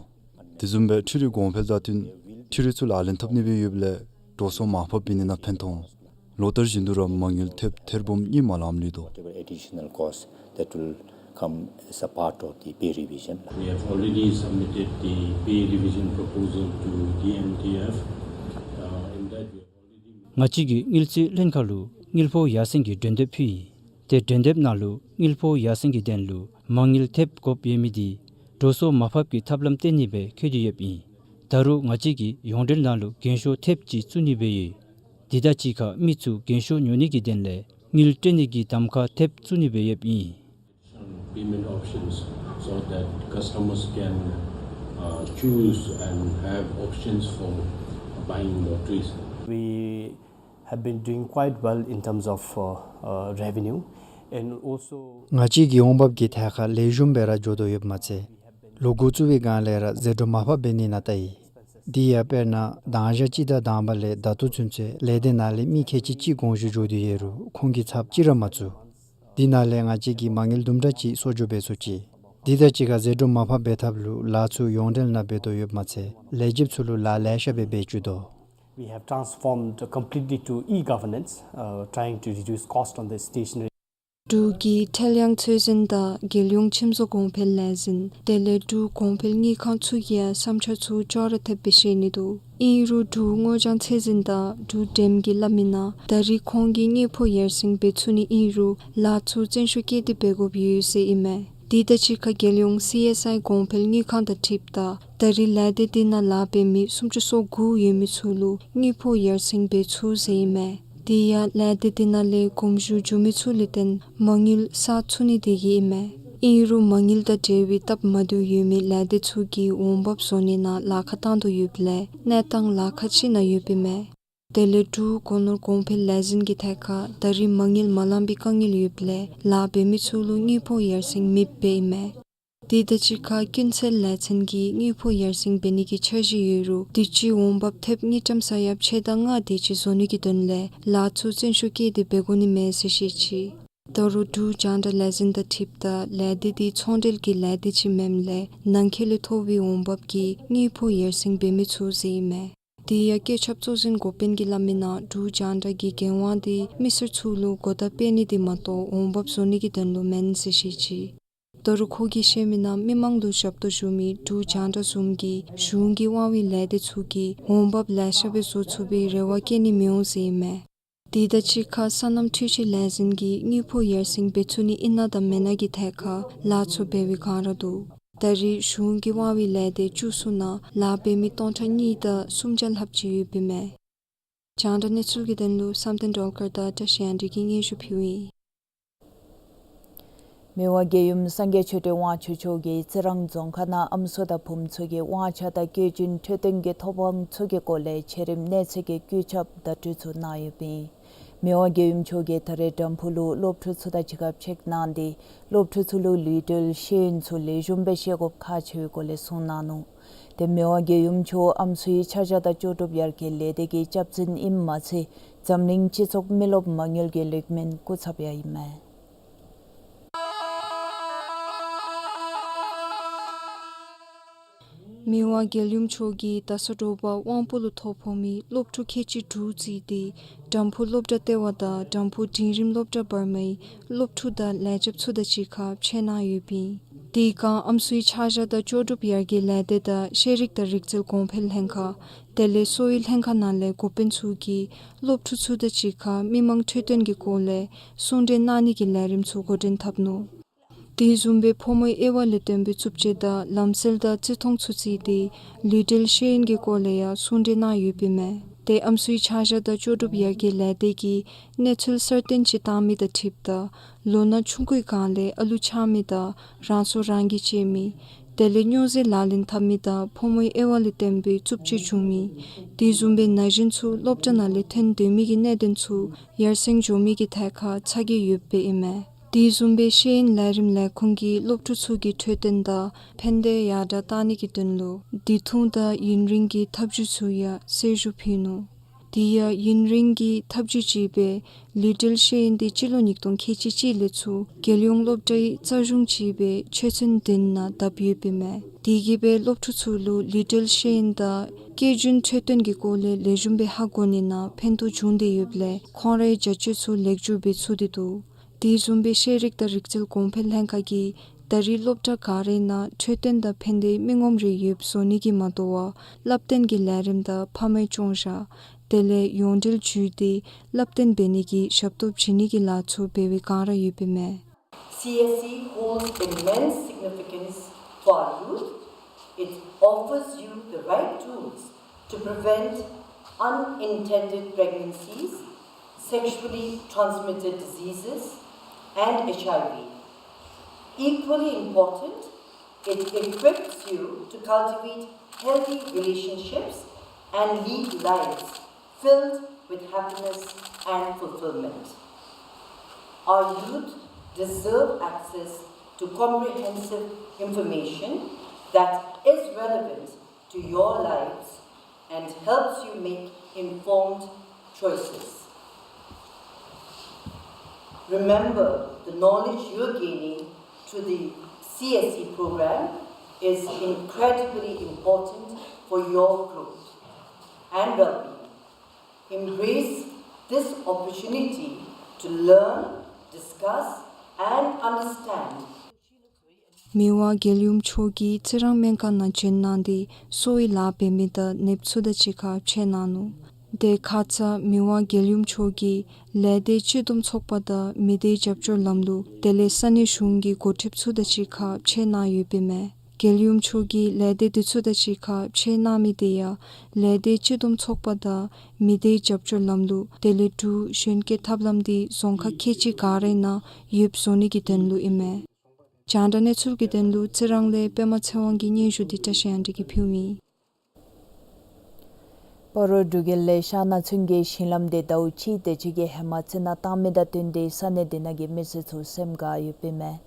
དེ་བཟུམ་སྦེ་འཕྲུལ་རིག་གོང་འཕེལ་དང་བསྟུན་འཕྲུལ་རིག་ཚུ་ལག་ལེན་འཐབ་ནི་སྦེ་ཡོདཔ་ལས་འགྲོ་སོང་མར་ཕབ་འབད་ནི་ནང་ཕན་ཐོགས། ལོ་ལྟར་བཞིན་དུ་ར་མ་དངུལ་ཐེབས་ཐེར་འབུམ་གཉིས་མ་ལངམ་ལུས་དོ། Whatever additional cost that will come as a part of the pay revision. We have already submitted the pay revision proposal to D M T F. Uh, in that we have already ང་བཅས་ཀྱིས་དངུལ་རྩིས་ལྷན་ཁག་ལུ་དངུལ་ཕོགས་ཡར་སེང་གི་གྲོས་འདེབས་ཕུལ་ཡི། དེ་གྲོས་འདེབས་ནང་ལུ་དངུལ་ཕོགས་ཡར་སེང་གི་དོན་ལུ་མ་དངུལ་ཐེབས་དགོཔ་ཡོད་མི་དེ་འགྲོ་སོང་མར་ཕབ་ཀྱི་ཐབས་ལམ་བཏོན་ནི་སྦེ་བཀོད་དེ་ཡོདཔ་ཨིན། ད་རུང་ང་བཅས་ཀྱིས་ཡོངས་འབྲེལ་ནང་ལུ་འགན་ཤོག་ཐེབས་ཅིག་བཙུགས་ནི་སྦེ་ཡོད། དེ་དང་གཅིག་ཁར་མི་ཚུ་འགན་ཤོག་ཉོ་ནི་གི་དོན་ལས་དངུལ་སྤྲོད་ནི་གི་གདམ་ཁ་ཐེབས་བཙུགས་ནི་སྦེ་ཡོདཔ་ཨིན། Payment options so that customers can, uh, choose and have options for buying lotteries. We have been doing quite well in terms of, uh, uh, revenue and also ང་བཅས་ཀྱི་འོང་འབབ་ཀྱི་ཐད་ཁར་ལེགས་ཤོམ་སྦེ་ར་འགྱོ་དོ་ཡོདཔ་མ་ཚད་ལོ་འགོ་བཙུགས་པའི་སྒང་ལས་ར་ཟད་འགྲོ་མར་ཕབ་འབད་ནི་ནང་བལྟ་ཡི། དེ་ཡང་དཔེར་ན་དང་ཞག་སྤྱི་ཟླ་དང་པ་ལས་ད་ལྟོ་ཚུན་ཚོད་ལས་སྡེ་ནང་ལས་མི་ཁལ་གཅིག་གཅིག་དགོངས་ཞུ་འགྱོ་དོ་ཡོད་རུང་ཁོང་གིས་ཚབ་གཅིག་ར་མ་བཙུགས། དེ་ནང་ལས་ང་བཅས་ཀྱིས་མ་དངུལ་དུམ་གྲ་ཅིག་གསོག་འཇོག་འབད་ཚུགས་ཅི། དེ་དང་གཅིག་ཁར་ཟད་འགྲོ་མར་ཕབ་འབད་ཐབས་ལུ་ལཱ་ཚུ་ཡོངས་འབྲེལ་ནང་འབད་དོ་ཡོདཔ་མ་ཚད་ལས་བྱེདཔ་ཚུ་ལུ་ལཱ་ལེ་ཤ་སྦེ་འབད་བཅུག་དོ། We have transformed completely to e-governance, uh, trying to reduce cost on the stationery. འབྲུག་གི་ཁྲེལ་ཡང་ཚོད་འཛིན་དང་རྒྱལ་ཡོངས་ཁྱིམ་བཟོ་གོང་འཕེལ་ལས་འཛིན་དེ་ལས་འབྲུག་གོང་འཕེལ་དངུལ་ཁང་ཚུ་གིས་ཡང་བསམ་འཆར་ཚུ་ཅོག་ར་འཐདཔ་སྦེ་བཞེས་ནི་འདུག། ཨིན་རུང་འབྲུག་སྔོ་ལྗང་ཚོད་འཛིན་དང་འབྲུག་འགྲེམས་ཀྱིས་སླབ་མི་ནང་ད་རིས་ཁོང་གིས་དངུལ་ཕོགས་ཡར་སེང་འབད་ཚུགས་ནི་ཨིན་རུང་ལཱ་ཚུ་བཙན་ཤུགས་བསྐྱེད་དེ་འབད་དགོཔ་ཡོད་ཟེར་ཨིན་མས། དེ་དང་གཅིག་ཁར་རྒྱལ་ཡོངས་སི་ཨེསི་ཨའི་གོང་འཕེལ་དངུལ་ཁང་དང་འཁྲིལཝ་ད་ད་རིས་ལས་སྡེ་དེ་ནང་ལཱ་འབད་མི་སུམ་ཅུ་སོ་དགུ་ཡོད་མི་ཚུ་ལུ་དངུལ་ཕོགས་ཡར་སེང་འབད་ཚུགས་ཟེར་ཨིན་མས། དེ་ཡང་ལས་སྡེ་དེ་ནང་ལས་གོམ་ཞུགས་འབྱུང་མི་ཚུ་ལས་བརྟེན་མ་དངུལ་བསག་ཚུགས་ནི་དེ་གིས་ཨིན་མས། ཨིན་རུང་མ་དངུལ་དང་འབྲེལ་བའི་སྟབས་མ་བདེཝ་ཡོད་མི་ལས་སྡེ་ཚུ་གིས་འོང་འབབ་བཟོ་ནི་ནང་ལཱ་ཁག་བཏང་དོ་ཡོདཔ་ལས་གནས་སྟངས་ལཱ་ཁག་ཅིག་ནང་ཡོདཔ་ཨིན་མས། དེ་ལས་འབྲུག་སྒོ་ནོར་གོང་འཕེལ་ལས་འཛིན་གྱི་ཐད་ཁར་ད་རིས་མ་དངུལ་མ་ལང་པའི་དཀའ་ངལ་ཡོདཔ་ལས་ལཱ་འབད་མི་ཚུ་ལུ་དངུལ་ཕོགས་ཡར་སེང་མེདཔ་སྦེ་ཨིན་མས། དེ་དང་གཅིག་ཁར་ཀུན་གསལ་ལས་ཚན་གྱིས་དངུལ་ཕོགས་ཡར་སེང་འབད་ནི་གི་འཆར་གཞི་ཡོད་རུང་དུས་ཅི་འོང་འབབ་ཐེབས་དངུལ་ཀྲམ་ས་ཡ་ཕྱེད་དང་ལྔ་དེ་ཅིག་བཟོ་ནི་གི་དོན་ལས་ལཱ་ཚུ་བཙན་ཤུགས་བསྐྱེད་དེ་འབད་དགོ་ནི་མས་ཟེར་བཤད་ཅི། ད་རུང་འབྲུག་རྒྱང་བསྒྲགས་ལས་འཛིན་དང་འཁྲིལཝ་ད་ལས་སྡེ་དེ་ཚོང་འབྲེལ་གྱི་ལས་སྡེ་ཅིག་མེནམ་ལས་ནང་འཁོད་ལས་ཐོབ་པའི་འོང་འབབ་ཀྱིས་དངུལ་ཕོགས་ཡར་སེང་འབད་མི་ཚུགས་ཟེར་ཨིན་མས། དེ་ཡང་བཀོད་ཁྱབ་གཙོ་འཛིན་འགོ་དཔོན་གྱིས་སླབ་མི་ནང་འབྲུག་རྒྱང་བསྒྲགས་ཀྱི་འགན་དབང་དེ་མི་སེར་ཚུ་ལུ་གོ་བརྡ་སྤེལ་ནི་དེ་མ་གཏོགས་འོང་འབབ་བཟོ་ནི་གི་དོན་ལུ་མེན་ཟེར་བཤད་ཅི། ད་རུང་ཁོ་གིས་བཤད་མི་ནང་མི་མང་ལུ་ཞབས་ཏོག་ཞུ་མི་འབྲུག་རྒྱང་བསྒྲགས་བཟུམ་གྱི་གཞུང་གི་དབང་བའི་ལས་སྡེ་ཚུ་གིས་འོང་འབབ་ལེ་ཤ་སྦེ་བཟོ་ཚུགས་པའི་རེ་བ་བསྐྱེད་ནི་མི་འོང་ཟེར་ཨིན་མས། དེ་དང་གཅིག་ཁར་སོ་ནམ་འཕྲུལ་ཆས་ལས་འཛིན་གྱིས་དངུལ་ཕོགས་ཡར་སེང་འབད་ཚུགས་ནི་ཨིན་ན་དང་མེན་ན་གི་ཐད་ཁར་ལཱ་ཚུ་འབད་བའི་སྒང་ར་འདུག། ད་རིས་གཞུང་གི་དབང་བའི་ལས་སྡེ་བཅུ་གསུམ་ནང་ལཱ་འབད་མི་སྟོང་ཕྲག་གཉིས་དང་སུམ་བརྒྱ་ལྷགཔ་ཅིག་ཡོདཔ་ཨིན་མས། རྒྱང་བསྒྲགས་གནས་ཚུལ་གྱི་དོན་ལུ་བསམ་གཏན་སྒྲོལ་དཀར་དང་བཀྲ་ཤིས་དབྱངས་སྒྲོན་གྱིས་སྙན་ཞུ་ཕུལཝ་ཨིན། མི་དབང་རྒྱལ་ཡུམ་སངས་རྒྱས་ཆོས་སྒྲོན་དབང་ཕྱུག་མཆོག་གིས་རྩི་རང་རྫོང་ཁག་ནང་ཨམ་སྲུ་དང་བུམོ་ཚུ་གི་དབང་ཆ་དང་བཀོལ་རྒྱུན་འཕྲོད་བསྟེན་གྱི་ཐོབ་དབང་ཚུ་གི་སྐོར་ལས་ཆེ་རིམ་གནས་ཚད་ཀྱི་བཀོད་ཁྱབ་བརྡ་སྤྲོད་ཚུ་གནང་ཡོདཔ་ཨིན། མི་དབང་རྒྱལ་ཡུམ་མཆོག་གིས་ད་རེས་དམ་ཕུ་ལུ་སློབ་ཕྲུག་ཚུ་དང་གཅིག་ཁར་ཕྱད་གནང་སྟེ་སློབ་ཕྲུག་ཚུ་ལུ་ལུས་འབྲེལ་ཤེས་ཡོན་ཚུ་ལེགས་ཤོམ་སྦེ་ཤེས་དགོཔ་ཁག་ཆེ་བའི་སྐོར་ལས་གསུངས་གནང་ནུག། ཏེ་མི་དབང་རྒྱལ་ཡུམ་མཆོག་ཨམ་སྲུའི་ཆ་བཞག་དང་ལྕོགས་གྲུབ་ཡར་རྒྱས་ལས་སྡེ་གི་སྐྱབས་འཛིན་ཨིནམ་མ་ཚད་འཛམ་གླིང་སྤྱི་ཚོགས་མི་རློབས་མ་དངུལ་གྱི་ལེགས་སྨོན་སྐུ་ཚབ་ཡང་ཨིན་མས། མི་དབང་རྒྱལ་ཡུམ་མཆོག་གིས་ད་ས་དྲོ་པ་དབང་པོ་ལུ་ཐོ་ཕོག་མི་སློབ་ཕྲུག་ཁལ་གཅིག་དྲུག་བརྩིས་ཏེ་དམ་ཕུ་སློབ་གྲྭ་ལྟེ་བ་དང་དམ་ཕུ་འབྲིང་རིམ་སློབ་གྲྭ་བར་མའི་སློབ་ཕྲུག་དང་ལས་བྱེདཔ་ཚུ་དང་གཅིག་ཁར་ཕྱད་གནང་ཡོདཔ་ཨིན། དེའི་སྒང་ཨམ་སྲུའི་ཆ་བཞག་དང་ལྕོགས་གྲུབ་ཡར་རྒྱས་ལས་སྡེ་དང་ཤེས་རིག་དང་རིག་རྩལ་གོང་འཕེལ་ལྷན་ཁག་དེ་ལས་གསོ་བའི་ལྷན་ཁག་ནང་ལས་འགོ་དཔོན་ཚུ་གིས་སློབ་ཕྲུག་ཚུ་དང་གཅིག་ཁར་མི་མང་འཕྲོད་བསྟེན་གྱི་སྐོར་ལས་གསུང་གྲོས་གནང་ནི་གི་ལས་རིམ་ཚུ་འགོ་འདྲེན་འཐབ་ནུག། དེ་བཟུམ་སྦེ་ཕོ་མོའི་དབྱེ་བ་ལས་བརྟེན་པའི་རྩུབ་སྤྱོད་དང་ལམ་སྲོལ་དང་བརྩི་མཐོང་ཚུ་བརྩིས་ཏེ་ལུས་འབྲེལ་ཤེས་ཡོན་གྱི་སྐོར་ལས་ཡང་གསུང་གྲོས་གནང་ཡོདཔ་ཨིན་མས། ཏེ་ཨམ་སྲུའི་ཆ་བཞག་དང་ལྕོགས་གྲུབ་ཡར་རྒྱས་ལས་སྡེ་གིས་གནས་ཚུལ་གསར་བཏོན་ཅིག་བཏང་མི་དང་འཁྲིལཝ་ད་ལོ་ན་ཆུང་ཀུའི་སྒང་ལས་ཨ་ལུ་ཆགས་མི་དང་རང་སྲོག་རང་གིས་བཅད་མི་དེ་ལས་སྨྱོ་རྫས་ལག་ལེན་འཐབ་མི་དང་ཕོ་མོའི་དབྱེ་བ་ལས་བརྟེན་པའི་རྩུབ་སྤྱོད་བྱུང་མི་དེ་བཟུམ་སྦེ་ན་གཞོན་ཚུ་སློབ་གྲྭ་ནང་ལས་ཐོན་སྡོད་མི་གི་གནད་དོན་ཚུ་ཡར་སེང་འགྱོ་མི་གི་ཐད་ཁར་ཚ་གྱང་ཡོདཔ་ཨིན་མས། དེ་བཟུམ་སྦེ་ཤེས་ཡོན་ལས་རིམ་ལས་ཁུངས་ཀྱིས་སློབ་ཕྲུག་ཚུ་གི་འཕྲོད་བསྟེན་དང་ཕན་བདེ་ཡར་དྲག་གཏང་ནི་གི་དོན་ལུ་དུས་ཐུང་དང་ཡུན་རིང་གི་ཐབས་བྱུས་ཚུ་ཡང་གསལ་ཞུ་ཕུལ་ནུག། དེ་ཡང་ཡུན་རིང་གི་ཐབས་བྱུས་ཅིག་སྦེ་ལུས་འབྲེལ་ཤེས་ཡོན་དེ་སྤྱི་ལོ་ཉིས་སྟོང་ཁལ་གཅིག་གཅིག་ལས་ཚུར་རྒྱལ་ཡོངས་སློབ་གྲྭའི་རྩ་གཞུང་ཅིག་སྦེ་ཆོས་ཚན་བདུན་ནང་བཏབ་ཡོདཔ་ཨིན་མས། དེ་གིས་སྦེ་སློབ་ཕྲུག་ཚུ་ལུ་ལུས་འབྲེལ་ཤེས་ཡོན་དང་བསྐྱེད་རྒྱུན་འཕྲོད་བསྟེན་གྱི་སྐོར་ལས་ལེགས་ཤོམ་སྦེ་ཧ་གོ་ནི་ནང་ཕན་ཐོགས་བྱུང་སྟེ་ཡོདཔ་ལས་ཁོང་རའི་བྱ་སྤྱོད་ཚུ་ལེགས་བཅོས་འབད་ཚུགས་ཏེ་འདུག། དེ་བཟུམ་སྦེ་ཤེས་རིག་དང་རིག་རྩལ་གོང་འཕེལ་ལྷན་ཁག་གིས་ད་རེས་སློབ་གྲྭ་ག་རའི་ནང་འཕྲོད་བསྟེན་དང་ཕན་བདེའི་མི་ངོམ་རེ་ཡོདཔ་བཟོ་ནི་གིས་མ་དོ་བར་བསླབ་སྟོན་གྱི་ལས་རིམ་དང་ཕ་མའི་སྐྱོང་བཞག་དེ་ལས་ཡོངས་འབྲེལ་བརྒྱུད་དེ་བསླབ་སྟོན་འབད་ནི་གི་ཞབས་ཏོག་བྱིན་ནི་གི་ལཱ་ཚུ་འབད་བའི་སྒང་ར་ཡོདཔ་ཨིན་མས། C S C holds immense significance for our youth. It offers you the right tools to prevent unintended pregnancies, sexually transmitted diseases, and H I V. Equally important, it equips you to cultivate healthy relationships and lead lives filled with happiness and fulfillment. Our youth deserve access to comprehensive information that is relevant to your lives and helps you make informed choices. Remember, the knowledge you're gaining through the C S C program is incredibly important for your growth and well-being. Embrace this opportunity to learn, discuss, and understand. མི་དབང་རྒྱལ་ཡུམ་མཆོག་གིས་རྩི་རང་སྨན་ཁང་ནང་བྱོན་གནང་སྟེ་གསོ་བའི་ལཱ་འབད་མི་དང་ནདཔ་ཚུ་དང་གཅིག་ཁར་ཕྱད་གནང་ནུག། དེ་ཁ་ཙ་མི་དབང་རྒྱལ་ཡུམ་མཆོག་གིས་ལས་སྡེ་སྤྱི་བསྡོམས་ཚོགས་པ་དང་མི་སྡེའི་རྒྱབ་སྐྱོར་ལམ་ལུགས་དེ་ལས་ས་གནས་གཞུང་གི་འགོ་ཁྲིདཔ་ཚུ་དང་གཅིག་ཁར་ཕྱད་གནང་ཡོདཔ་ཨིན་མས། རྒྱལ་ཡུམ་མཆོག་གིས་ལས་སྡེ་འདི་ཚུ་དང་གཅིག་ཁར་ཕྱད་གནང་མི་དེ་ཡང་ལས་སྡེ་སྤྱི་བསྡོམས་ཚོགས་པ་དང་མི་སྡེའི་རྒྱབ་སྐྱོར་ལམ་ལུགས་དེ་ལས་འབྲུག་གཞོན་སྐྱེས་ཐབས་ལམ་འདི་རྫོང་ཁག་ཁལ་གཅིག་ག་རའི་ནང་ཡོདཔ་བཟོ་ནི་གི་དོན་ལུ་ཨིན་མས། རྒྱང་བསྒྲགས་གནས་ཚུལ་གྱི་དོན་ལུ་རྩི་རང་ལས་པདྨ་ཚེ་དབང་གི་སྙན་ཞུ་འདི་བཀྲ་ཤིས་དབྱངས་སྒྲོན་གྱིས་ཕུལཝ་ཨིན། སྤ་རོ་འབྲུག་རྒྱལ་ལས་ཤར་ནགས་ཚུན་གྱི་ཞིང་ལམ་དེ་ཟླཝ་གཅིག་དེ་ཅིག་གི་ཧེ་མ་རྩི་ནག་བཏང་མི་དང་བསྟུན་ཏེ་ས་གནས་དེ་ནང་གི་མི་སེར་ཚུ་སེམས་དགའ་ཡོདཔ་ཨིན་མས།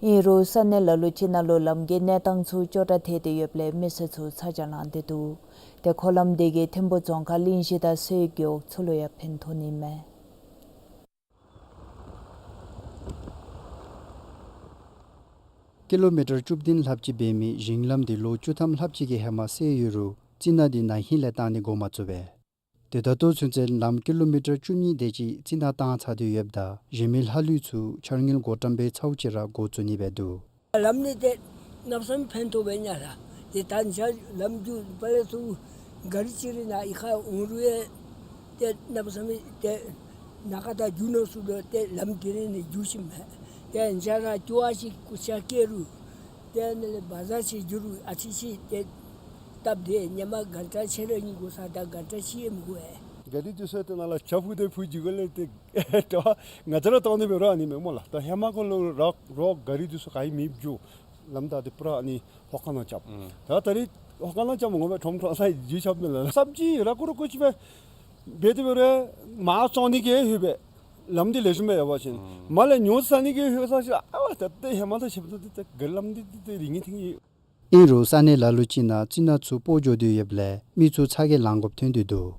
ཨིན་རུང་ས་གནས་ལ་ལུ་ཅིག་ནང་ལུ་ལམ་གྱི་གནས་སྟངས་ཚུ་སྐྱོ་དྲགས་ཐལ་ཏེ་ཡོདཔ་ལས་མི་སེར་ཚུ་ཚ་གྱང་ལངས་ཏེ་འདུག། དེ་འཁོར་ལམ་དེ་གིས་ཐིམ་ཕུག་རྫོང་ཁག་གླིང་བཞི་དང་སོའི་རྒེད་འོག་ཚུ་ལུ་ཡང་ཕན་ཐོགས་ནི་ཨིན་མས། ཀི་ལོ་མི་ཊར་བཅུ་བདུན་ལྷགཔ་ཅིག་འབད་མི་ཞིང་ལམ་འདི་ལོ་བཅུ་ཐམ་ལྷགཔ་ཅིག་གི་ཧེ་མ་སེལ་ཡོད་རུང་རྩི་ནག་འདི་ན་ཧིང་ལས་བཏང་ནི་འགོ་མ་བཙུགས་པས། དེ་ད་ལྟོ་ཚུན་ཚོད་ལམ་ཀི་ལོ་མི་ཊར་བཅུ་གཉིས་དེ་ཅིག་རྩི་ནག་བཏང་ཚར་ཏེ་ཡོདཔ་ད་གཞན་མི་ལྷག་ལུས་ཚུ་འཆར་དངུལ་འགོ་དཔོན་སྦེ་ཚརཝ་ཅིག་ར་འགོ་བཙུགས་ནི་སྦེ་འདུག། ལམ་འདི་ཏེ་གནམ་མེད་ས་མེད་ཕན་ཐོགས་སྦེ་ཨིན་ལགས། ཏེ་ད་ང་བཅས་ལམ་འགྱོ་བ་ལས་ཚུར་ག་རི་ཅིག་ར་ནཱ་ཨི་ཁར་འོང་རུང་ཡང་ཏེ་གནམ་མེད་ས་མེད་ཏེ་ནཱ་ཁ་ད་འགྱོ་ནི་ཚུ་ལུ་ཏེ་ལམ་འདི་ར་ནི་འགྱོ་ཤེས་མས། ཏེ་ང་བཅས་ར་སྐྱོ་བ་ཅིག་སྐུ་ཅག་སྐྱེ་རུང་ཏེ་ནཱ་ལས་བ་ཛར་ཅིག་འགྱོ་རུང་ཨ་ཙི་ཅིག་ཏེ་སྟབས་བདེ། ཧེ་མ་གྷན་ཊ་ཕྱེད་རེ་གཉིས་འགོར་ས་ད་གྷན་ཊ་གཅིག་ཡང་མི་འགོར་ཨེ། ག་རི་འདི་ཚུ་ཏེ་ནཱ་ལས་རྐྱབ་ཕུལ་ཏེ་ཕུལ་འགྱོ་དགོ་ལས་ཏེ་ད་ང་བཅས་ར་བཏང་ནི་འབད་རུང་ཨ་ནི་མས་སྨོ་ལགས། ད་ཧེ་མ་ཁོང་ལུ་རོགས་རོགས་ག་རི་འདི་ཚུ་ག་ཡང་མེདཔ་འགྱོ། ལམ་ད་འདི་པུ་ར་ཨ་ནི་ལྷོ་ཁ་ནང་རྐྱབ། ཨུམ། ད་ད་རིས་ལྷོ་ཁ་ནང་རྐྱབ་མ་དགོ་པར་ཁྲོམ་ཁྲོམ་ས་འགྱོ་རྐྱབ་མས་ལགས། སབ་ཇི་ར་ཀུ་ར་ཀུ་ཅིག་སྦེ་འབད་དེ་འབད་རུང་མར་བཙོང་ནི་གི་ལྷོད་པས། ལམ་འདི་ལེགས་ཤོམ་སྦེ་ཡོད་པ་ཅིན། ཨུམ། མར་ལས་ཉོ་ཟ་ནི་གི་ལྷོད་ས་ཅིག་ཨ་ཝ་ད་ཏེ་ཧེ་མ་དང་ཕྱདཔ་ད་ཏེ་ག་རི་ལམ་འདི་ཏེ་རིང་ངེ་ཐིང་ངེ་ཡོད། ཨིན་རུང་ས་གནས་ལ་ལུ་ཅིག་ནང་རྩི་ནག་ཚུ་སྤོ་འགྱོ་སྟེ་ཡོདཔ་ལས་མི་ཚུ་ཚ་གྱང་ལང་དགོཔ་ཐོན་ཏེ་འདུག།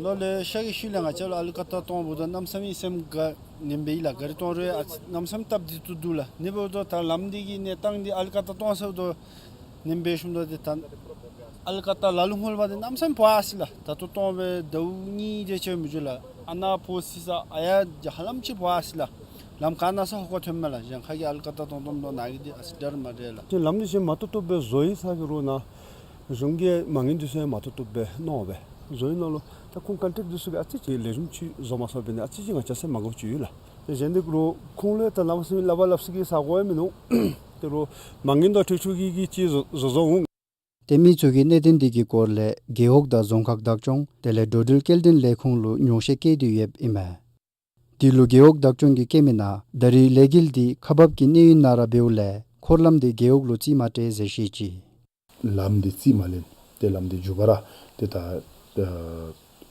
ལོ་ལེ་ཤ་གི་ཤུལ་ལས་ང་བཅས་ལུ་ཨལ་ཀ་ཏ་བཏོན་འབདཝ་ད་གནམ་མེད་ས་མེད་སེམས་དགའ་ནི་སྦེ་ཨིན་ལགས། ག་རི་བཏོན་རུང་ཨ་ཙི་གནམ་མེད་ས་མེད་སྟབས་བདེ་ཏོག་ཏོ་འདུག་ལགས། ཨ་ནི་འབདཝ་ད་ད་ལམ་འདི་གི་གནས་སྟངས་འདི་ཨལ་ཀ་ཏ་བཏོན་ཚརཝ་ད་ནི་སྦེ་ཞུཝ་ད་འདི་ད་ཨལ་ཀ་ཏ་ལ་ལུ་སྔོན་ལ་འབད་དེ་གནམ་མེད་ས་མེད་འབག་ཡར་སོ་ཡི་ལགས། ད་ལྟོ་བཏོན་སྦེ་ཟླཝ་གཉིས་དེ་ཅིག་མི་འགྱོ་ལགས། ཨ་ནཱ་ཕོ་སི་ས་ཨ་ཡར་ཧ་ལམ་ཅིག་འབག་ཡར་སོ་ཡི་ལགས། ལམ་ག་ན་ས་ཧོ་ཀ་ཐོནམ་མས་ལགས། གཞན་ཁ་གི་ཨལ་ཀ་ཏ་བཏོན་བཏོནམ་ད་ནཱ་གི་འདི་ཨ་ཙི་འདྲ་མ་འདྲ་ལགས། ཏེ་ལམ་འདི་ཅིག་མ་བཏུབ་བཏུབ་སྦེ་བཟོ་ཡི་ཟེར་གི་རུང་ནཱ་གཞུང་གིས་མ་དངུལ་འདི་ཚུ་ཡང་མ་བཏུབ་བཏུབ་སྦེ་གནང་སྦེ་བཟོ་ཡི་ནང་ལུ་ད་ཁོང་ཀོན་ཊེཀ་འདི་ཚུ་གིས་ཨ་ཙི་ཅིག་ལེགས་ཤོམ་ཅིག་བཟོ་མ་ཚུགས་པས་ནི་ཨ་ཙི་ཅིག་ང་བཅས་སེམས་མ་དགའཝ་ཅིག་ཡོད་ལགས། ཏེ་གཞན་འདི་རུང་ཁོང་ལུ་ད་གནམ་མེད་ས་མེད་སླབ་པ་སླབ་ས་གི་ས་གོ་ཡང་མིན་འདུག། ཏེ་རུང་མ་དངུལ་དང་འཕྲུལ་ཆས་ཀྱིས་གིས་ཅིག་བཟོ་བཟོ་བཟོ་འོང་། ཏེ་མི་ཚུ་གིས་གནད་དོན་འདི་གི་སྐོར་ལས་རྒེད་འོག་དང་རྫོང་ཁག་བདག་སྐྱོང་དེ་ལས་འགྲོ་འགྲུལ་སྐྱེལ་འདྲེན་ལས་ཁུངས་ལུ་ཉོགས་བཤད་བཀོད་དེ་ཡོདཔ་ཨིན་མས། དེ་ལུ་རྒེད་འོག་བདག་སྐྱོང་གིས་བཀོད་མི་ནང་ད་རིས་ལས་འགུལ་འདི་ཁག་འབག་གི་གནས་ཡུན་ནང་ར་འབདཝ་ལས་འཁོར་ལམ་འདི་རྒེད་འོག་ལུ་རྩིས་མ་སྤྲོད་ཟེར་བཤད་ཅི། ལམ་འདི་རྩིས་མ་ལེན། ཏེ་ལམ་འདི་མཇུག་བར་ཏེ་ད་ཨ་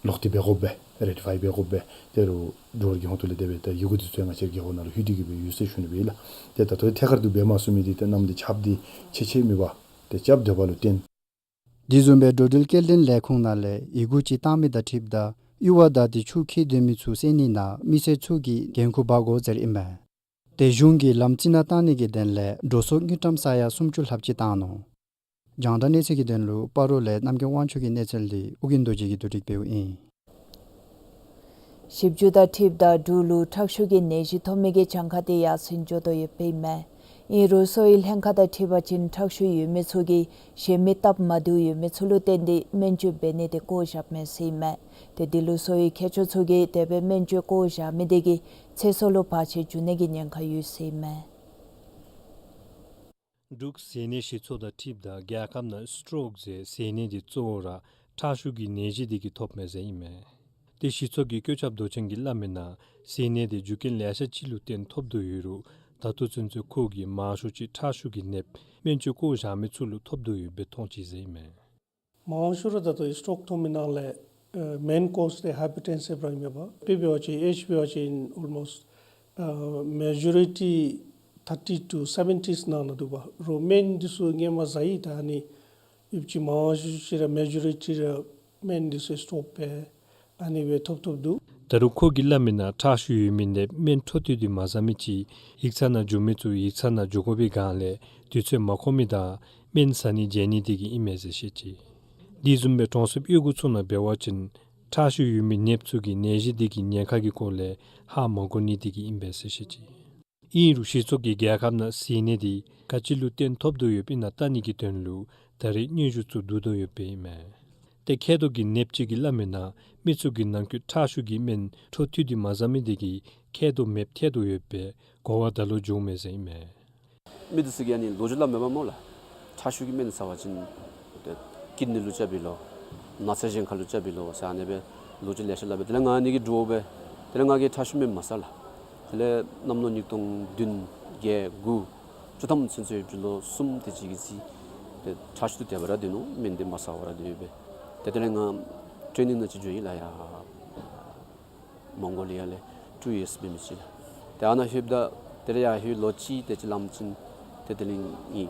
ལོག་སྟེ་འབད་དགོ་པས། རེ་ཊི་ཕའི་འབད་དགོ་པས། ཏེ་རུང་འགྲོ་བ་རྒྱལ་ཡོངས་ཐོག་ལས་དེ་སྦེ་ད་ཡི་གུ་འདི་ཚུ་ཡང་ང་བཅས་རྒེད་འོག་ནང་ལུ་ལྷོད་དེ་གི་སྦེ་ཡོད་ཟེར་ཞུ་ནི་སྦེ་ཨིན་ལགས། ཏེ་ད་ལྟོ་ཐད་ཀར་དུ་འབད་མ་ཚུགས་མི་འདི་ཏེ་གནམ་འདི་ཆརཔ་འདི་ཆེ་ཆེ་མེད་པར་ཏེ་རྐྱབ་སྡོདཔ་ལུ་བརྟེན། དེ་བཟུམ་སྦེ་འགྲོ་འགྲུལ་སྐྱེལ་འདྲེན་ལས་ཁུངས་ནང་ལས་ཡི་གུ་ཅིག་བཏང་མི་དང་འཁྲིལཝ་ད་གཡུར་བ་དང་ཏེ་ཆུ་འཁྱིལ་སྡོད་མི་ཚུ་སེལ་ནི་ནང་མི་སེར་ཚུ་གིས་འགན་ཁུར་འབག་དགོ་ཟེར་ཨིན་མས། ཏེ་གཞུང་གིས་ལམ་རྩི་ནག་བཏང་ནི་གི་དོན་ལས་འགྲོ་སོང་དངུལ་ཀྲམ་ས་ཡ་སུམ་ཅུ་ལྷགཔ་ཅིག་བཏང་ནུག། རྒྱང་བསྒྲགས་གནས་ཚུལ་གྱི་དོན་ལུ་སྤ་རོ་ལས་རྣམ་རྒྱལ་དབང་ཕྱུག་གི་གནས་ཚུལ་འདི་ཨོ་རྒྱན་རྡོ་རྗེ་གིས་བསྡུ་སྒྲིག་འབདཝ་ཨིན། ཞིབ་འཇུག་དང་འཁྲིལཝ་ད་འབྲུག་ལུ་ཁྲག་ཤུགས་ཀྱི་ནད་གཞི་ཐོབ་མི་གི་གྱངས་ཁ་དེ་ཡར་སེང་འགྱོ་དོ་ཡོདཔ་ཨིན་མས། ཨིན་རུང་གསོ་བའི་ལྷན་ཁག་དང་འཁྲིལ་བ་ཅིན་ཁྲག་ཤུགས་ཡོད་མི་ཚུ་གིས་གཞན་མི་སྟབས་མ་བདེཝ་ཡོད་མི་ཚུ་ལུ་བརྟེན་ཏེ་སྨན་བཅོས་འབད་ནི་དེ་བཀོ་བཞགཔ་མས་ཟེར་ཨིན་མས། ཏེ་དེ་ལུ་གསོ་བའི་མཁས་མཆོག་ཚུ་གིས་དེ་སྦེ་སྨན་བཅོས་བཀོ་བཞག་མི་དེ་གིས་ཚེ་སྲོག་ལུ་བར་ཆད་འབྱུང་ནི་གི་ཉེན་ཁ་ཡོད་ཟེར་ཨིན་མས། འབྲུག་ཟས་གནས་སྤྱི་ཚོགས་དང་འཁྲིལཝ་ད་རྒྱལ་ཁབ་ནང་སི་ཊོག་ཟེར་ཟས་གནས་དེ་གཙོ་བོ་ར་ཁྲག་ཤུགས་ཀྱི་ནད་གཞི་དེ་གིས་ཐོབ་མས་ཟེར་ཨིན་མས། ཏེ་སྤྱི་ཚོགས་ཀྱི་བཀོད་ཁྱབ་མདོ་ཆེན་གྱིས་སླབ་མི་ནང་ཟས་གནས་དེ་རྒྱུ་རྐྱེན་ལེ་ཤ་ཅིག་ལུ་བརྟེན་ཐོབ་དོ་ཡོད་རུང་ད་ལྟོ་ཚུན་ཚོད་ཁོ་གིས་མང་ཤོས་ཅིག་ཁྲག་ཤུགས་ཀྱི་ནདཔ་སྨན་བཅོས་བཀོ་བཞག་མི་ཚུ་ལུ་ཐོབ་དོ་ཡོདཔ་སྦེ་མཐོང་ཅི་ཟེར་ཨིན་མས། མང་ཤོས་ར་ད་ལྟོ་སི་ཊོག་ཐོབ་མི་ནང་ལས་ཨེ་མེན་ཀོ་ཟི་དེ་ཧའི་པར་ཊེན་སིབ་ར་ཨིན་མས་པ། དཔེ་འབད་བ་ཅིན་ཨེཇ་འབད་བ་ཅིན་ཨོལ་མོསཊ་ཨ་མེ་ཇོ་རི་ཊི་ཐར་ཊི་ཊུ་སེ་བེན་ཊིས་ནང་ན་འདུག་པ། རོ་སྨན་འདི་ཚུ་སྔོན་མ་ཟ་ཡི། ད་ཨ་ནི་ཡོདཔ་ཅིག་མང་ཤོས་ཅིག་ར་མེ་ཇོ་རི་ཊི་ར་སྨན་འདི་ཚུ་སི་ཊོག་སྦེ་ཨ་ནི་སྦེ་ཐོབ་ཐོབ་འདུག། ད་རུང་ཁོ་གིས་སླབ་མི་ནང་ཁྲག་ཤུགས་ཡོད་མི་ནདཔ་སྨན་འཕྲོ་མཐུད་དེ་མ་ཟ་མི་ཅིག་ཡིག་ཚང་ནང་འགྱོ་མི་ཚུ་ཡིག་ཚང་ནང་འགྱོ་དགོ་པའི་སྒང་ལས་དུས་ཚོད་མ་ཁོམ་མི་དང་སྨན་ཟ་ནི་བརྗེད་ནི་དེ་གིས་ཨིན་མས་ཟེར་བཤད་ཅི། དེ་བཟུམ་སྦེ་གྲོང་གསེབ་གཡུས་སྒོ་ཚུ་ནང་འབད་བ་ཅིན་ཁྲག་ཤུགས་ཡོད་མི་ནདཔ་ཚུ་གིས་ནད་གཞི་དེ་གི་ཉེན་ཁ་གི་སྐོར་ལས་ཧ་མ་གོ་ནི་དེ་གིས་ཨིན་པས་ཟེར་བཤད་ཅི། ཨིན་རུང་སྤྱི་ཚོགས་ཀྱིས་རྒྱལ་ཁབ་ནང་གཟིགས་ནི་འདི་ག་ཅི་ལུ་བརྟེན་ཐོབ་དོ་ཡོདཔ་ཨིན་ན་བལྟ་ནི་གི་དོན་ལུ་ད་རེས་སྙན་ཞུ་ཚུ་བསྡུ་དོ་ཡོདཔ་ཨིན་མས། ཏེ་མཁལ་རྡོག་གི་ནདཔ་ཅིག་གིས་སླབ་མིའི་ནང་མི་ཚུ་གིས་ནང་ཁུངས་ཁྲག་ཤུགས་ཀྱི་སྨན་འཕྲོ་མཐུད་དེ་མ་བཟའ་མི་དེ་གིས་མཁལ་རྡོག་མེདཔ་ཐལ་དོ་ཡོདཔ་སྦེ་གོ་བ་ད་ལོག་བྱུངམ་མས་ཟེར་ཨིན་མས། མི་འདི་ཚུ་གིས་ཨ་ནི་ལོ་རྒྱུས་སླབ་མི་འབདཝ་སྨོ་ལགས། ཁྲག་ཤུགས་ཀྱི་སྨན་བཟའ་བ་ཅིན་ཏེ་ཀིཌ་ནི་ལུ་རྐྱབ་པས་ལོ། ན་ཚ་གཞན་ཁ་ལུ་རྐྱབ་པས་ལོ་ཟེར་ཨ་ནི་སྦེ་ལོ་རྒྱུས་ལེ་ཤ་སླབ་པས། དེ་ལས་ང་ཨ་ནི་གིས་འདྲོག་སྦེ་དེ་ལས་ང་གིས་ཁྲག་ཤུགས་སྨན་མ་བཟའ་ལགས། དེ་ལས་གནམ་ལོ་ཉིས་སྟོང་བདུན་བརྒྱད་དགུ་བཅུ་ཐམ་ཚུན་ཚོད་ལོ་གསུམ་དེ་ཅིག་གི་རྩིས་ཏེ་ཁྲག་ཤུགས་འདི་དེ་སྦེ་ར་སྡོད་ནུག། སྨན་འདི་མ་བཟའ་བར་སྡོད་པས། ཏེ་དེ་ལས་ང་ཊེ་ནིང་ནང་ཅིག་འགྱོ་ཡི་ལགས་ཡར་མོང་གོ་ལི་ཡ་ལས་ཊུ་ཡིརསི་འབད་མི་ཅིག་ལགས། ཏེ་ཨ་ནཱ་ལྷོདཔ་ད་དེ་ལས་ཡར་ལྷོད་ལོ་གཅིག་དེ་ཅིག་ལངམ་ཅིག་ཏེ་དེ་ལས་ངེའི་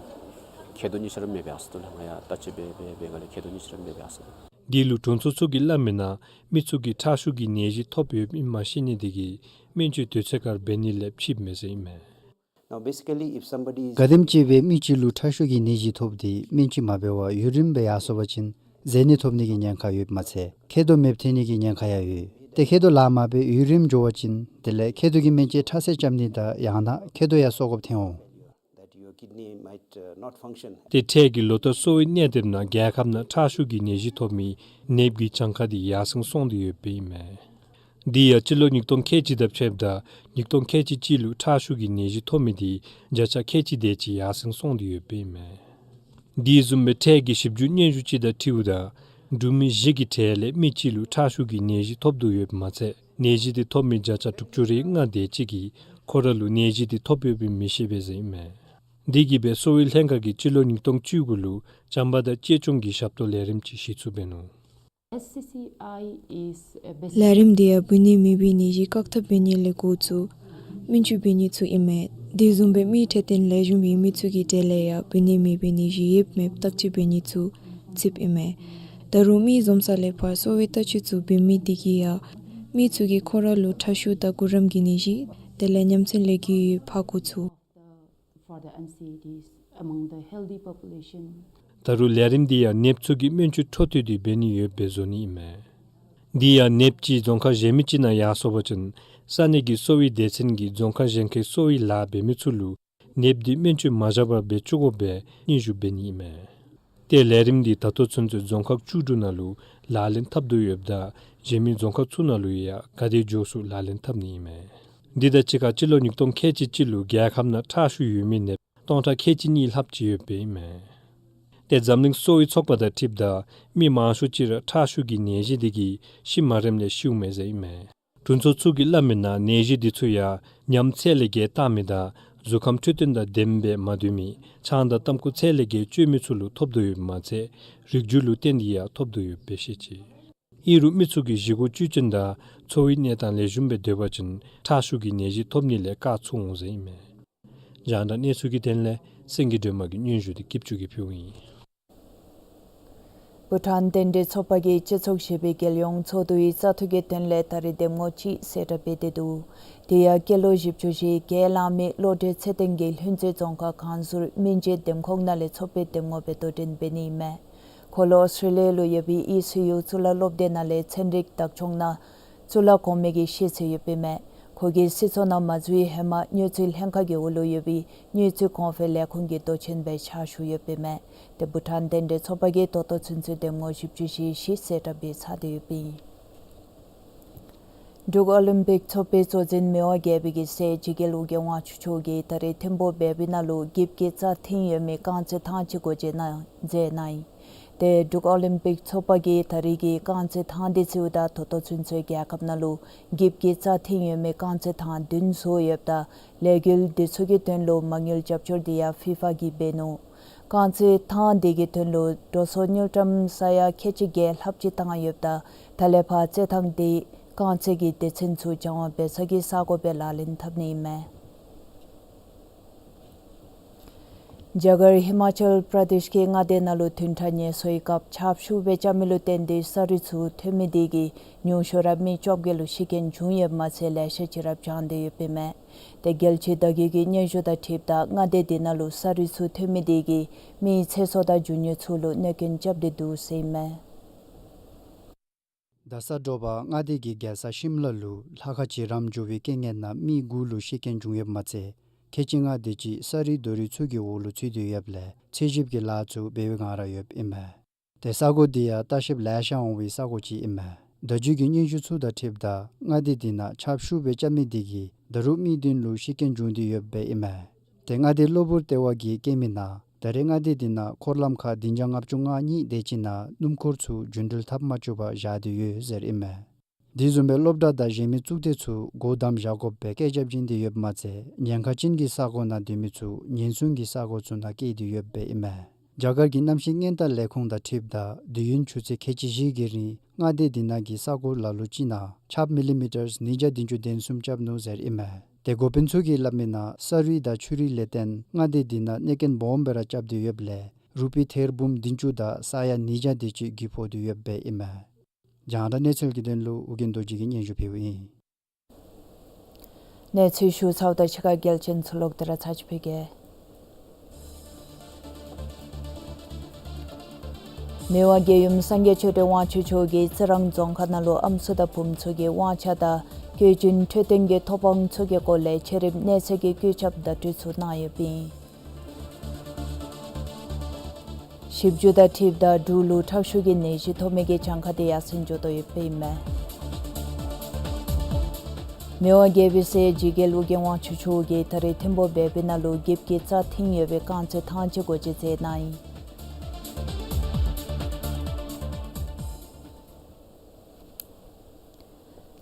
མཁལ་རྡོག་གཉིས་ཆ་ར་མེདཔ་སྦེ་ཡར་སོ་ནུག་ལགས། ང་ཡར་བརྟག་དཔྱད་འབད་འབད་འབད་སྒང་ལས་མཁལ་རྡོག་གཉིས་ཆ་ར་མེདཔ་སྦེ་ཡར་སོ་ནུག། འདི་ལུ་དྲུང་འཚོ་ཚུ་གིས་སླབ་མིའི་ནང་མི་ཚུ་གིས་ཁྲག་ཤུགས་ཀྱི་ནད་གཞི་ཐོབ་ཡོདཔ་ཨིནམ་ཤེས་ནི་དེ་གིས་སྨན་བཅོས་དུས་ཚོད་ཁར་འབད་ནི་ལེགས་ཆི་མས་ཟེར་ཨིན་མས། Now, basically, if somebody is ག་དེམ་ཅིག་སྦེ་མི་གཅིག་ལུ་ཁྲག་ཤུགས་ཀྱི་ནད་གཞི་ཐོབ་སྟེ་སྨན་བཅོས་མ་འབད་བར་ཡུན་རིངམོ་སྦེ་ཡར་སོ་བ་ཅིན་གཟེར་ནད་ཐོབ་ནི་གི་ཉེན་ཁ་ཡོདཔ་མ་ཚད་མཁལ་རྡོག་མེདཔ་ཐལ་ནི་གི་ཉེན་ཁ་ཡང་ཡོད། ཏེ་མཁལ་རྡོག་ལཱ་མ་འབད་ཡུན་རིངམོ་འགྱོ་བ་ཅིན་དེ་ལས་མཁལ་རྡོག་གི་སྨན་བཅོས་ཁྲག་སེལ་རྐྱབ་ནི་དང་ཡང་ན་མཁལ་རྡོག་ཡང་སོར་དགོཔ་ཐོན་འོང་། That your kidney might, uh, not function. ཏེ་འཕྲལ་གྱི་ལོ་ལྟར་གསོ་བའི་གནས་དེབ་ནང་རྒྱལ་ཁབ་ནང་ཁྲག་ཤུགས་ཀྱི་ནད་གཞི་ཐོབ་མི་ནདཔ་གི་གྱངས་ཁ་འདི་ཡར་སེང་སོང་སྟེ་ཡོདཔ་ཨིན་མས། འདི་ཡང་སྤྱི་ལོ་ཉིས་སྟོང་ཁལ་གཅིག་དང་ཕྱདཔ་ད་ཉིས་སྟོང་ཁལ་གཅིག་གཅིག་ལུ་ཁྲག་ཤུགས་ཀྱི་ནད་གཞི་ཐོབ་མི་འདི་བརྒྱ་ཆ་ཁལ་གཅིག་དེ་ཅིག་ཡར་སེང་སོང་སྟེ་ཡོདཔ་ཨིན་མས། འདི་བཟུམ་སྦེ་འཕྲལ་གྱི་ཞིབ་འཇུག་སྙན་ཞུ་ཅིག་དང་འཁྲིལཝ་ད་འབྲུག་མི་བཞི་གི་གྲས་ལས་མི་གཅིག་ལུ་ཁྲག་ཤུགས་ཀྱི་ནད་གཞི་ཐོབ་དོ་ཡོདཔ་མ་ཚད་ནད་གཞི་འདི་ཐོབ་མི་བརྒྱ་ཆ་དྲུག་ཅུ་རེ་ལྔ་དེ་ཅིག་གིས་ཁོ་ར་ལུ་ནད་གཞི་འདི་ཐོབ་ཡོདཔ་ཨིནམ་མི་ཤེས་པས་ཟེར་ཨིན་མས། འདི་གིས་སྦེ་གསོ་བའི་ལྷན་ཁག་གིས་སྤྱི་ལོ་ཉིས་སྟོང་བཅུ་དགུ་ལུ་བྱམས་པ་དང་གཅེས་སྐྱོང་གི་ཞབས་ཏོག་ལས་རིམ་ཅིག་གཞི་བཙུགས་འབད་ནུག། S C C I is a basic ལས་རིམ་འདི་ཡང་བུད་མེད་མེད་པའི་ནད་གཞི་བཀག་ཐབས་འབད་ནི་ལས་འགོ་བཙུགས་སྨན་བཅོས་འབད་ནི་ཚུ་ཨིན་མས། དེ་བཟུམ་སྦེ་མི་འཕྲོད་བསྟེན་ལེགས་ཤོམ་ཡོད་མི་ཚུ་གི་གྲས་ལས་ཡང་བུད་མེད་མེད་པའི་ནད་གཞི་ཡོདཔ་མེདཔ་བརྟག་དཔྱད་འབད་ནི་ཚུ་བརྩིཝ་ཨིན་མས། ད་རུང་མི་འཛོམས་ས་ལས་ཕར་གསོ་བའི་བརྟག་དཔྱད་ཚུ་འབད་མི་དེ་གིས་ཡང་མི་ཚུ་གིས་ཁོ་ར་ལུ་ཁྲག་ཤུགས་དང་གུ་རམ་གྱི་ནད་གཞི་དེ་ལས་ཉམས་ཚད་ལས་འགུལ་ཡོདཔ་ཧ་གོ་ཚུགས། For the N C Ds among the healthy population. ད་རུང་ལས་རིམ་འདི་ཡང་ནདཔ་ཚུ་གིས་སྨན་བཅོས་འཕྲོ་མཐུད་དེ་འབད་ནི་ཡོདཔ་སྦེ་བཟོ་ནི་ཨིན་མས། འདི་ཡང་ནདཔ་ཅིག་རྫོང་ཁག་གཞན་མི་ཅིག་ནང་ཡར་སོ་བ་ཅིན་ས་གནས་ཀྱི་གསོ་བའི་སྡེ་ཚན་གྱིས་རྫོང་ཁག་གཞན་ཁའི་གསོ་བའི་ལཱ་འབད་མི་ཚུ་ལུ་ནདཔ་འདི་སྨན་བཅོས་མ་བཞག་པར་འབད་བཅུག་དགོ་པའི་སྙན་ཞུ་འབད་ནི་ཨིན་མས། ཏེ་ལས་རིམ་འདི་ད་ལྟོ་ཚུན་ཚོད་རྫོང་ཁག་བཅུ་དྲུག་ནང་ལུ་ལག་ལེན་འཐབ་དོ་ཡོདཔ་ད་གཞན་མི་རྫོང་ཁག་ཚུ་ནང་ལུ་ཡང་ག་དེ་མགྱོགས་སུ་ལག་ལེན་འཐབ་ནི་ཨིན་མས། འདི་དང་གཅིག་ཁར་སྤྱི་ལོ་ཉིས་སྟོང་ཁལ་གཅིག་གཅིག་ལུ་རྒྱལ་ཁབ་ནང་ཁྲག་ཤུགས་ཡོད་མི་ནདཔ་སྟོང་ཕྲག་ཁལ་གཅིག་གཉིས་ལྷགཔ་ཅིག་ཡོདཔ་ཨིན་མས། ཏེ་འཛམ་གླིང་གསོ་བའི་ཚོགས་པ་དང་འཁྲིལཝ་ད་མི་མང་ཤོས་ཅིག་ར་ཁྲག་ཤུགས་ཀྱི་ནད་གཞི་འདི་གིས་ཤི་མ་རནམ་ལས་ཤིཝ་མས་ཟེར་ཨིན་མས། དྲུང་འཚོ་ཚུ་གིས་སླབ་མིའི་ནང་ནད་གཞི་འདི་ཚུ་ཡང་ཉམས་ཚད་ལས་བརྒལ་བཏང་མི་དང་གཟུགས་ཁམས་འཕྲོད་བསྟེན་དང་ལྡནམ་སྦེ་མ་སྡོད་མི་ཆང་དང་ཏམ་ཁུ་ཚད་ལས་བརྒལ་སྤྱོད་མི་ཚུ་ལུ་ཐོབ་དོ་ཡོདཔ་མ་ཚད་རིགས་རྒྱུད་ལུ་བརྟེན་ཏེ་ཡང་ཐོབ་དོ་ཡོདཔ་སྦེ་བཤད་ཅི། ཨིན་རུང་མི་ཚུ་གིས་བཞེས་སྒོ་བཅུད་ཅན་དང་འཚོ་བའི་གནས་སྟངས་ལེགས་ཤོམ་སྦེ་སྡོད་པ་ཅིན་ཁྲག་ཤུགས་ཀྱི་ནད་གཞི་ཐོབ་ནི་ལས་བཀག་ཚུགས་འོང་ཟེར་ཨིན་མས། རྒྱང་བསྒྲགས་གནས་ཚུལ་གྱི་དོན་ལས་སེང་གེ་སྒྲོལ་མ་གིས་སྙན་ཞུ་འདི་སྐྱིད་ཆུ་གིས་ཕུལཝ་ཨིན། བྷུ་ཊཱན་དོན་འགྲན་ཚོགས་པ་གིས་སྤྱི་ཚོགས་བཞི་པའི་རྒྱལ་ཡོངས་ཚོགས་འདུའི་བཙག་འཐུ་གི་དོན་ལས་ད་རིས་འདེམས་ངོ་ཅིག་གསལ་བསྒྲགས་འབད་དེ་འདུག། དེ་ཡང་སྐྱེས་ལོ་བཞི་བཅུ་བཞེས་བརྒྱད་ལང་མི་བློ་གྲོས་ཚེ་བརྟན་གྱིས་ལྷུན་རྩེ་རྫོང་ཁག་ཁང་ཟུར་མི་རྗེ་འདེམས་ཁོངས་ནང་ལས་ཚོགས་པའི་འདེམས་ངོ་སྦེ་དོ་འགྲན་འབད་ནི་ཨིན་མས། ཁོ་ལུ་ཨོསི་ཊྲེ་ལི་ཡ་ལུ་ཡོད་པའི་ཨི་སི་ཡུ་གཙུག་ལག་སློབ་སྡེ་ནང་ལས་ཚན་རིག་བདག་སྐྱོང་ནང་གཙུག་ལག་གོང་མའི་གི་ཤེས་ཚད་ཡོདཔ་ཨིན་མས། ཁོ་གིས་སྲིད་ཚོགས་ནང་མ་འཛུལ་བའི་ཧེ་མ་དངུལ་རྩིས་ལྷན་ཁག་གི་འོག་ལུ་ཡོད་པའི་དངུལ་རྩིས་གོང་འཕེལ་ལས་ཁུངས་ཀྱི་མདོ་ཆེན་སྦེ་ཕྱག་ཞུ་ཡོདཔ་ཨིན་མས། ཏེ་བྷུ་ཊཱན་དོན་འགྲན་ཚོགས་པ་གིས་ད་ལྟོ་ཚུན་ཚོད་འདེམས་ངོ་བཞི་བཅུ་ཞེ་བཞི་གསལ་བསྒྲགས་འབད་ཚར་ཏེ་ཡོདཔ་ཨིན། འབྲུག་ཨོ་ལིམ་པིག་ཚོགས་པའི་གཙོ་འཛིན་མི་དབང་རྒྱལ་པོའི་གི་སྲས་ཇི་གེ་ལུ་གེ་དབང་ཕྱུག་མཆོག་གིས་ད་རིས་ཐིམ་ཕུག་བལ་པོའི་ནང་ལུ་འགྱིབ་ཀྱི་རྩ་ཐིམ་ཡོད་མི་རྐང་རྩེད་ཐང་ཅིག་སྒོ་འབྱེད་གནང་མཛད་གནང་ཡི། ཏེ་འབྲུག་ཨོ་ལིམ་པིག་ཚོགས་པ་གིས་ད་རིས་ཀྱི་རྐང་རྩེད་ཐང་འདི་བརྩིཝ་ད་ད་ལྟོ་ཚུན་ཚོད་རྒྱལ་ཁབ་ནང་ལུ་འགྱིབ་ཀྱི་རྩ་ཐིམ་ཡོད་མི་རྐང་རྩེད་ཐང་བདུན་བཟོ་ཡོདཔ་ད་ལས་འགུལ་འདི་ཚུ་གི་དོན་ལུ་མ་དངུལ་རྒྱབ་སྐྱོར་འདི་ཡང་ཕི་ཕ་གིས་འབད་ནུག། རྐང་རྩེད་ཐང་འདི་གི་དོན་ལུ་འགྲོ་སོང་དངུལ་ཀྲམ་ས་ཡ་ཁལ་གཅིག་བརྒྱད་ལྷགཔ་ཅིག་བཏང་ཡོདཔ་ད་ད་ལས་ཕར་རྩེད་ཐང་འདི་རྐང་རྩེད་ཀྱི་སྡེ་ཚན་ཚུ་སྦྱང་བ་འབད་ས་གི་ས་གོ་སྦེ་ལག་ལེན་འཐབ་ནི་ཨིན་མས། རྒྱ་གར་ཧི་མ་ཅལ་པྲ་དེཤ་གི་མངའ་སྡེ་ནང་ལུ་བདུན་ཕྲག་ངལ་གསོའི་སྐབས་ཆརཔ་ཤུགས་སྦེ་རྐྱབ་མི་ལུ་བརྟེན་ཏེ་ས་རུད་ཚུ་ཐོན་མི་དེ་གིས་ཉུང་ཤོས་ར་མི་བཅོ་བརྒྱད་ལུ་ཤི་རྐྱེན་བྱུང་ཡོདཔ་མ་ཚད་ལེ་ཤ་ཅིག་ར་བྱང་སྟེ་ཡོདཔ་ཨིན་མས། ཏེ་རྒྱལ་སྤྱིའི་བརྡ་བརྒྱུད་ཀྱི་སྙན་ཞུ་དང་འཁྲིལཝ་ད་མངའ་སྡེ་དེ་ནང་ལུ་ས་རུད་ཚུ་ཐོན་མི་དེ་གིས་མི་ཚེ་སྲོག་དང་རྒྱུ་དངོས་ཚུ་ལུ་གནོད་སྐྱོན་རྐྱབ་སྟེ་འདུག་ཟེར་ཨིན་མས། ད་ས་དྲོ་པ་མངའ་སྡེ་གི་རྒྱལ་ས་ཤིམ་ལ་ལུ་ལྷ་ཁང་ཅིག་རམ་འགྱོ་བའི་རྐྱེན་ངན་ནང་མི་དགུ་ལུ་ཤི་རྐྱེན་བྱུང་ཡོདཔ་མ་ཚད་ ཁལ་གཅིག་ལྔ་དེ་ཅིག་ས་རུད་རྡོ་རུད་ཚུ་གི་འོག་ལུ་ཚུད་དེ་ཡོདཔ་ལས་འཚོལ་ཞིབ་ཀྱི་ལཱ་ཚུ་འབད་བའི་བསྒང་ར་ཡོདཔ་ཨིན་མས། ཏེ་ས་གོ་འདི་ཡང་ལྟ་བཤལཔ་ལེ་ཤ་འོང་བའི་ས་གོ་ཅིག་ཨིན་མས། བརྡ་བརྒྱུད་ཀྱི་སྙན་ཞུ་ཚུ་དང་འཁྲིལཝ་ད་མངའ་སྡེ་འདི་ནང་ཆརཔ་ཤུགས་སྦེ་རྐྱབ་མི་དེ་གིས་ད་རུང་མི་བདུན་ལུ་ཤི་རྐྱེན་བྱུང་སྟེ་ཡོདཔ་ཨིན་མས། ཏེ་མངའ་སྡེ་གློ་བུར་ལྟེ་བ་གིས་བཀོད་མི་ནང་ད་རེས་མངའ་སྡེ་འདི་ནང་འཁོར་ལམ་ཁར་སྡིངས་ཆ་ལྔ་བཅུ་ང་གཉིས་དེ་ཅིག་ནང་སྣུམ་འཁོར་ཚུ་རྒྱུན་འགྲུལ་འཐབ་མ་བཅུག་པར་བཞག་སྟེ་ཡོད་ཟེར་ཨིན་མས། དེ་བཟུམ་སྦེ་སློབ་གྲྭ་དང་གཞན་མི་གཙུག་སྡེ་ཚུ་སྒོ་བསྡམ་བཞག་དགོཔ་སྦེ་བཀོད་རྐྱབ་བྱིན་ཏེ་ཡོདཔ་མ་ཚད་ཉེན་ཁ་ཅན་གྱི་ས་གོ་ནང་སྡོད་མི་ཚུ་ཉེན་སྲུང་གི་ས་གོ་ཚུ་ནང་བསྐྱལ་ཏེ་ཡོདཔ་ཨིན་མས། རྒྱ་གར་གྱི་གནམ་གཤིས་སྔོན་བརྡ་ལས་ཁུངས་དང་འཁྲིལཝ་ད་དུས་ཡུན་ཆུ་ཚོད་ཁལ་གཅིག་བཞི་གི་རིང་མངའ་སྡེ་འདི་ནང་གི་ས་གོ་ལ་ལུ་ཅིག་ནང་ཆརཔ་མི་ལི་མི་ཊར་ཉིས་བརྒྱ་བདུན་ཅུ་དོན་གསུམ་རྐྱབ་ནུག་ཟེར་ཨིན་མས། ཏེ་འགོ་དཔོན་ཚུ་གིས་སླབ་མི་ནང་ས་རུད་དང་ཆུ་རུད་ལས་བརྟེན་མངའ་སྡེ་འདི་ནང་གནོད་རྐྱེན་སྦོམ་སྦེ་ར་རྐྱབ་སྟེ་ཡོདཔ་ལས་རུ་པི་ཐེར་འབུམ་བདུན་ཅུ་དང་ས་ཡ་ཉིས་བརྒྱ་དེ་ཅིག་རྒུད་ཕོག་སྟེ་ཡོདཔ་ཨིན་མས། རྒྱང་བསྒྲགས་གནས་ཚུལ་གྱི་དོན་ལུ་ཨོ་རྒྱན་རྡོ་རྗེ་གིས་སྙན་ཞུ་ཕུལཝ་ཨིན། གནས་ཚུལ་ཞུ་ཚརཝ་ད་ཕྱི་ཁར་གལ་ཆེན་ཚུ་ལོག་སྟེ་ར་ཚར་ཅིག་ཕུལ་གེ། མི་དབང་རྒྱལ་ཡུམ་སངས་རྒྱས་ཆོས་སྒྲོན་དབང་ཕྱུག་མཆོག་གིས་རྩི་རང་རྫོང་ཁག་ནང་ལུ་ཨམ་སྲུ་དང་བུམོ་ཚུ་གི་དབང་ཆ་དང་བཀོད་རྒྱུན་འཕྲོད་བསྟེན་གྱི་ཐོབ་དབང་ཚུ་གི་སྐོར་ལས་ཆེད་རིམ་གནས་ཚད་ཀྱི་བཀོད་ཁྱབ་བརྡ་སྤྲོད་ཚུ་གནང་ཡོདཔ་ཨིན། ཞིབ་འཇུག་དང་འཁྲིལཝ་ད་འབྲུག་ལུ་ཁྲག་ཤུགས་ཀྱི་ནད་གཞི་ཐོབ་མི་གི་གྱངས་ཁ་དེ་ཡར་སེང་འགྱོ་དོ་ཡོདཔ་ཨིན་མས། མི་དབང་རྒྱལ་པོའི་སྲས་འཇིགས་རྒྱལ་ཨོ་རྒྱན་དབང་ཕྱུག་མཆོག་གིས་ད་རེས་ཐིམ་ཕུག་བལ་སྦིས་ནང་ལུ་འགྱིབ་ཀྱི་རྩ་འཐིང་ཡོད་པའི་རྐང་རྩེད་ཐང་ཅིག་སྒོ་འབྱེད་མཛད་གནང་ཡི།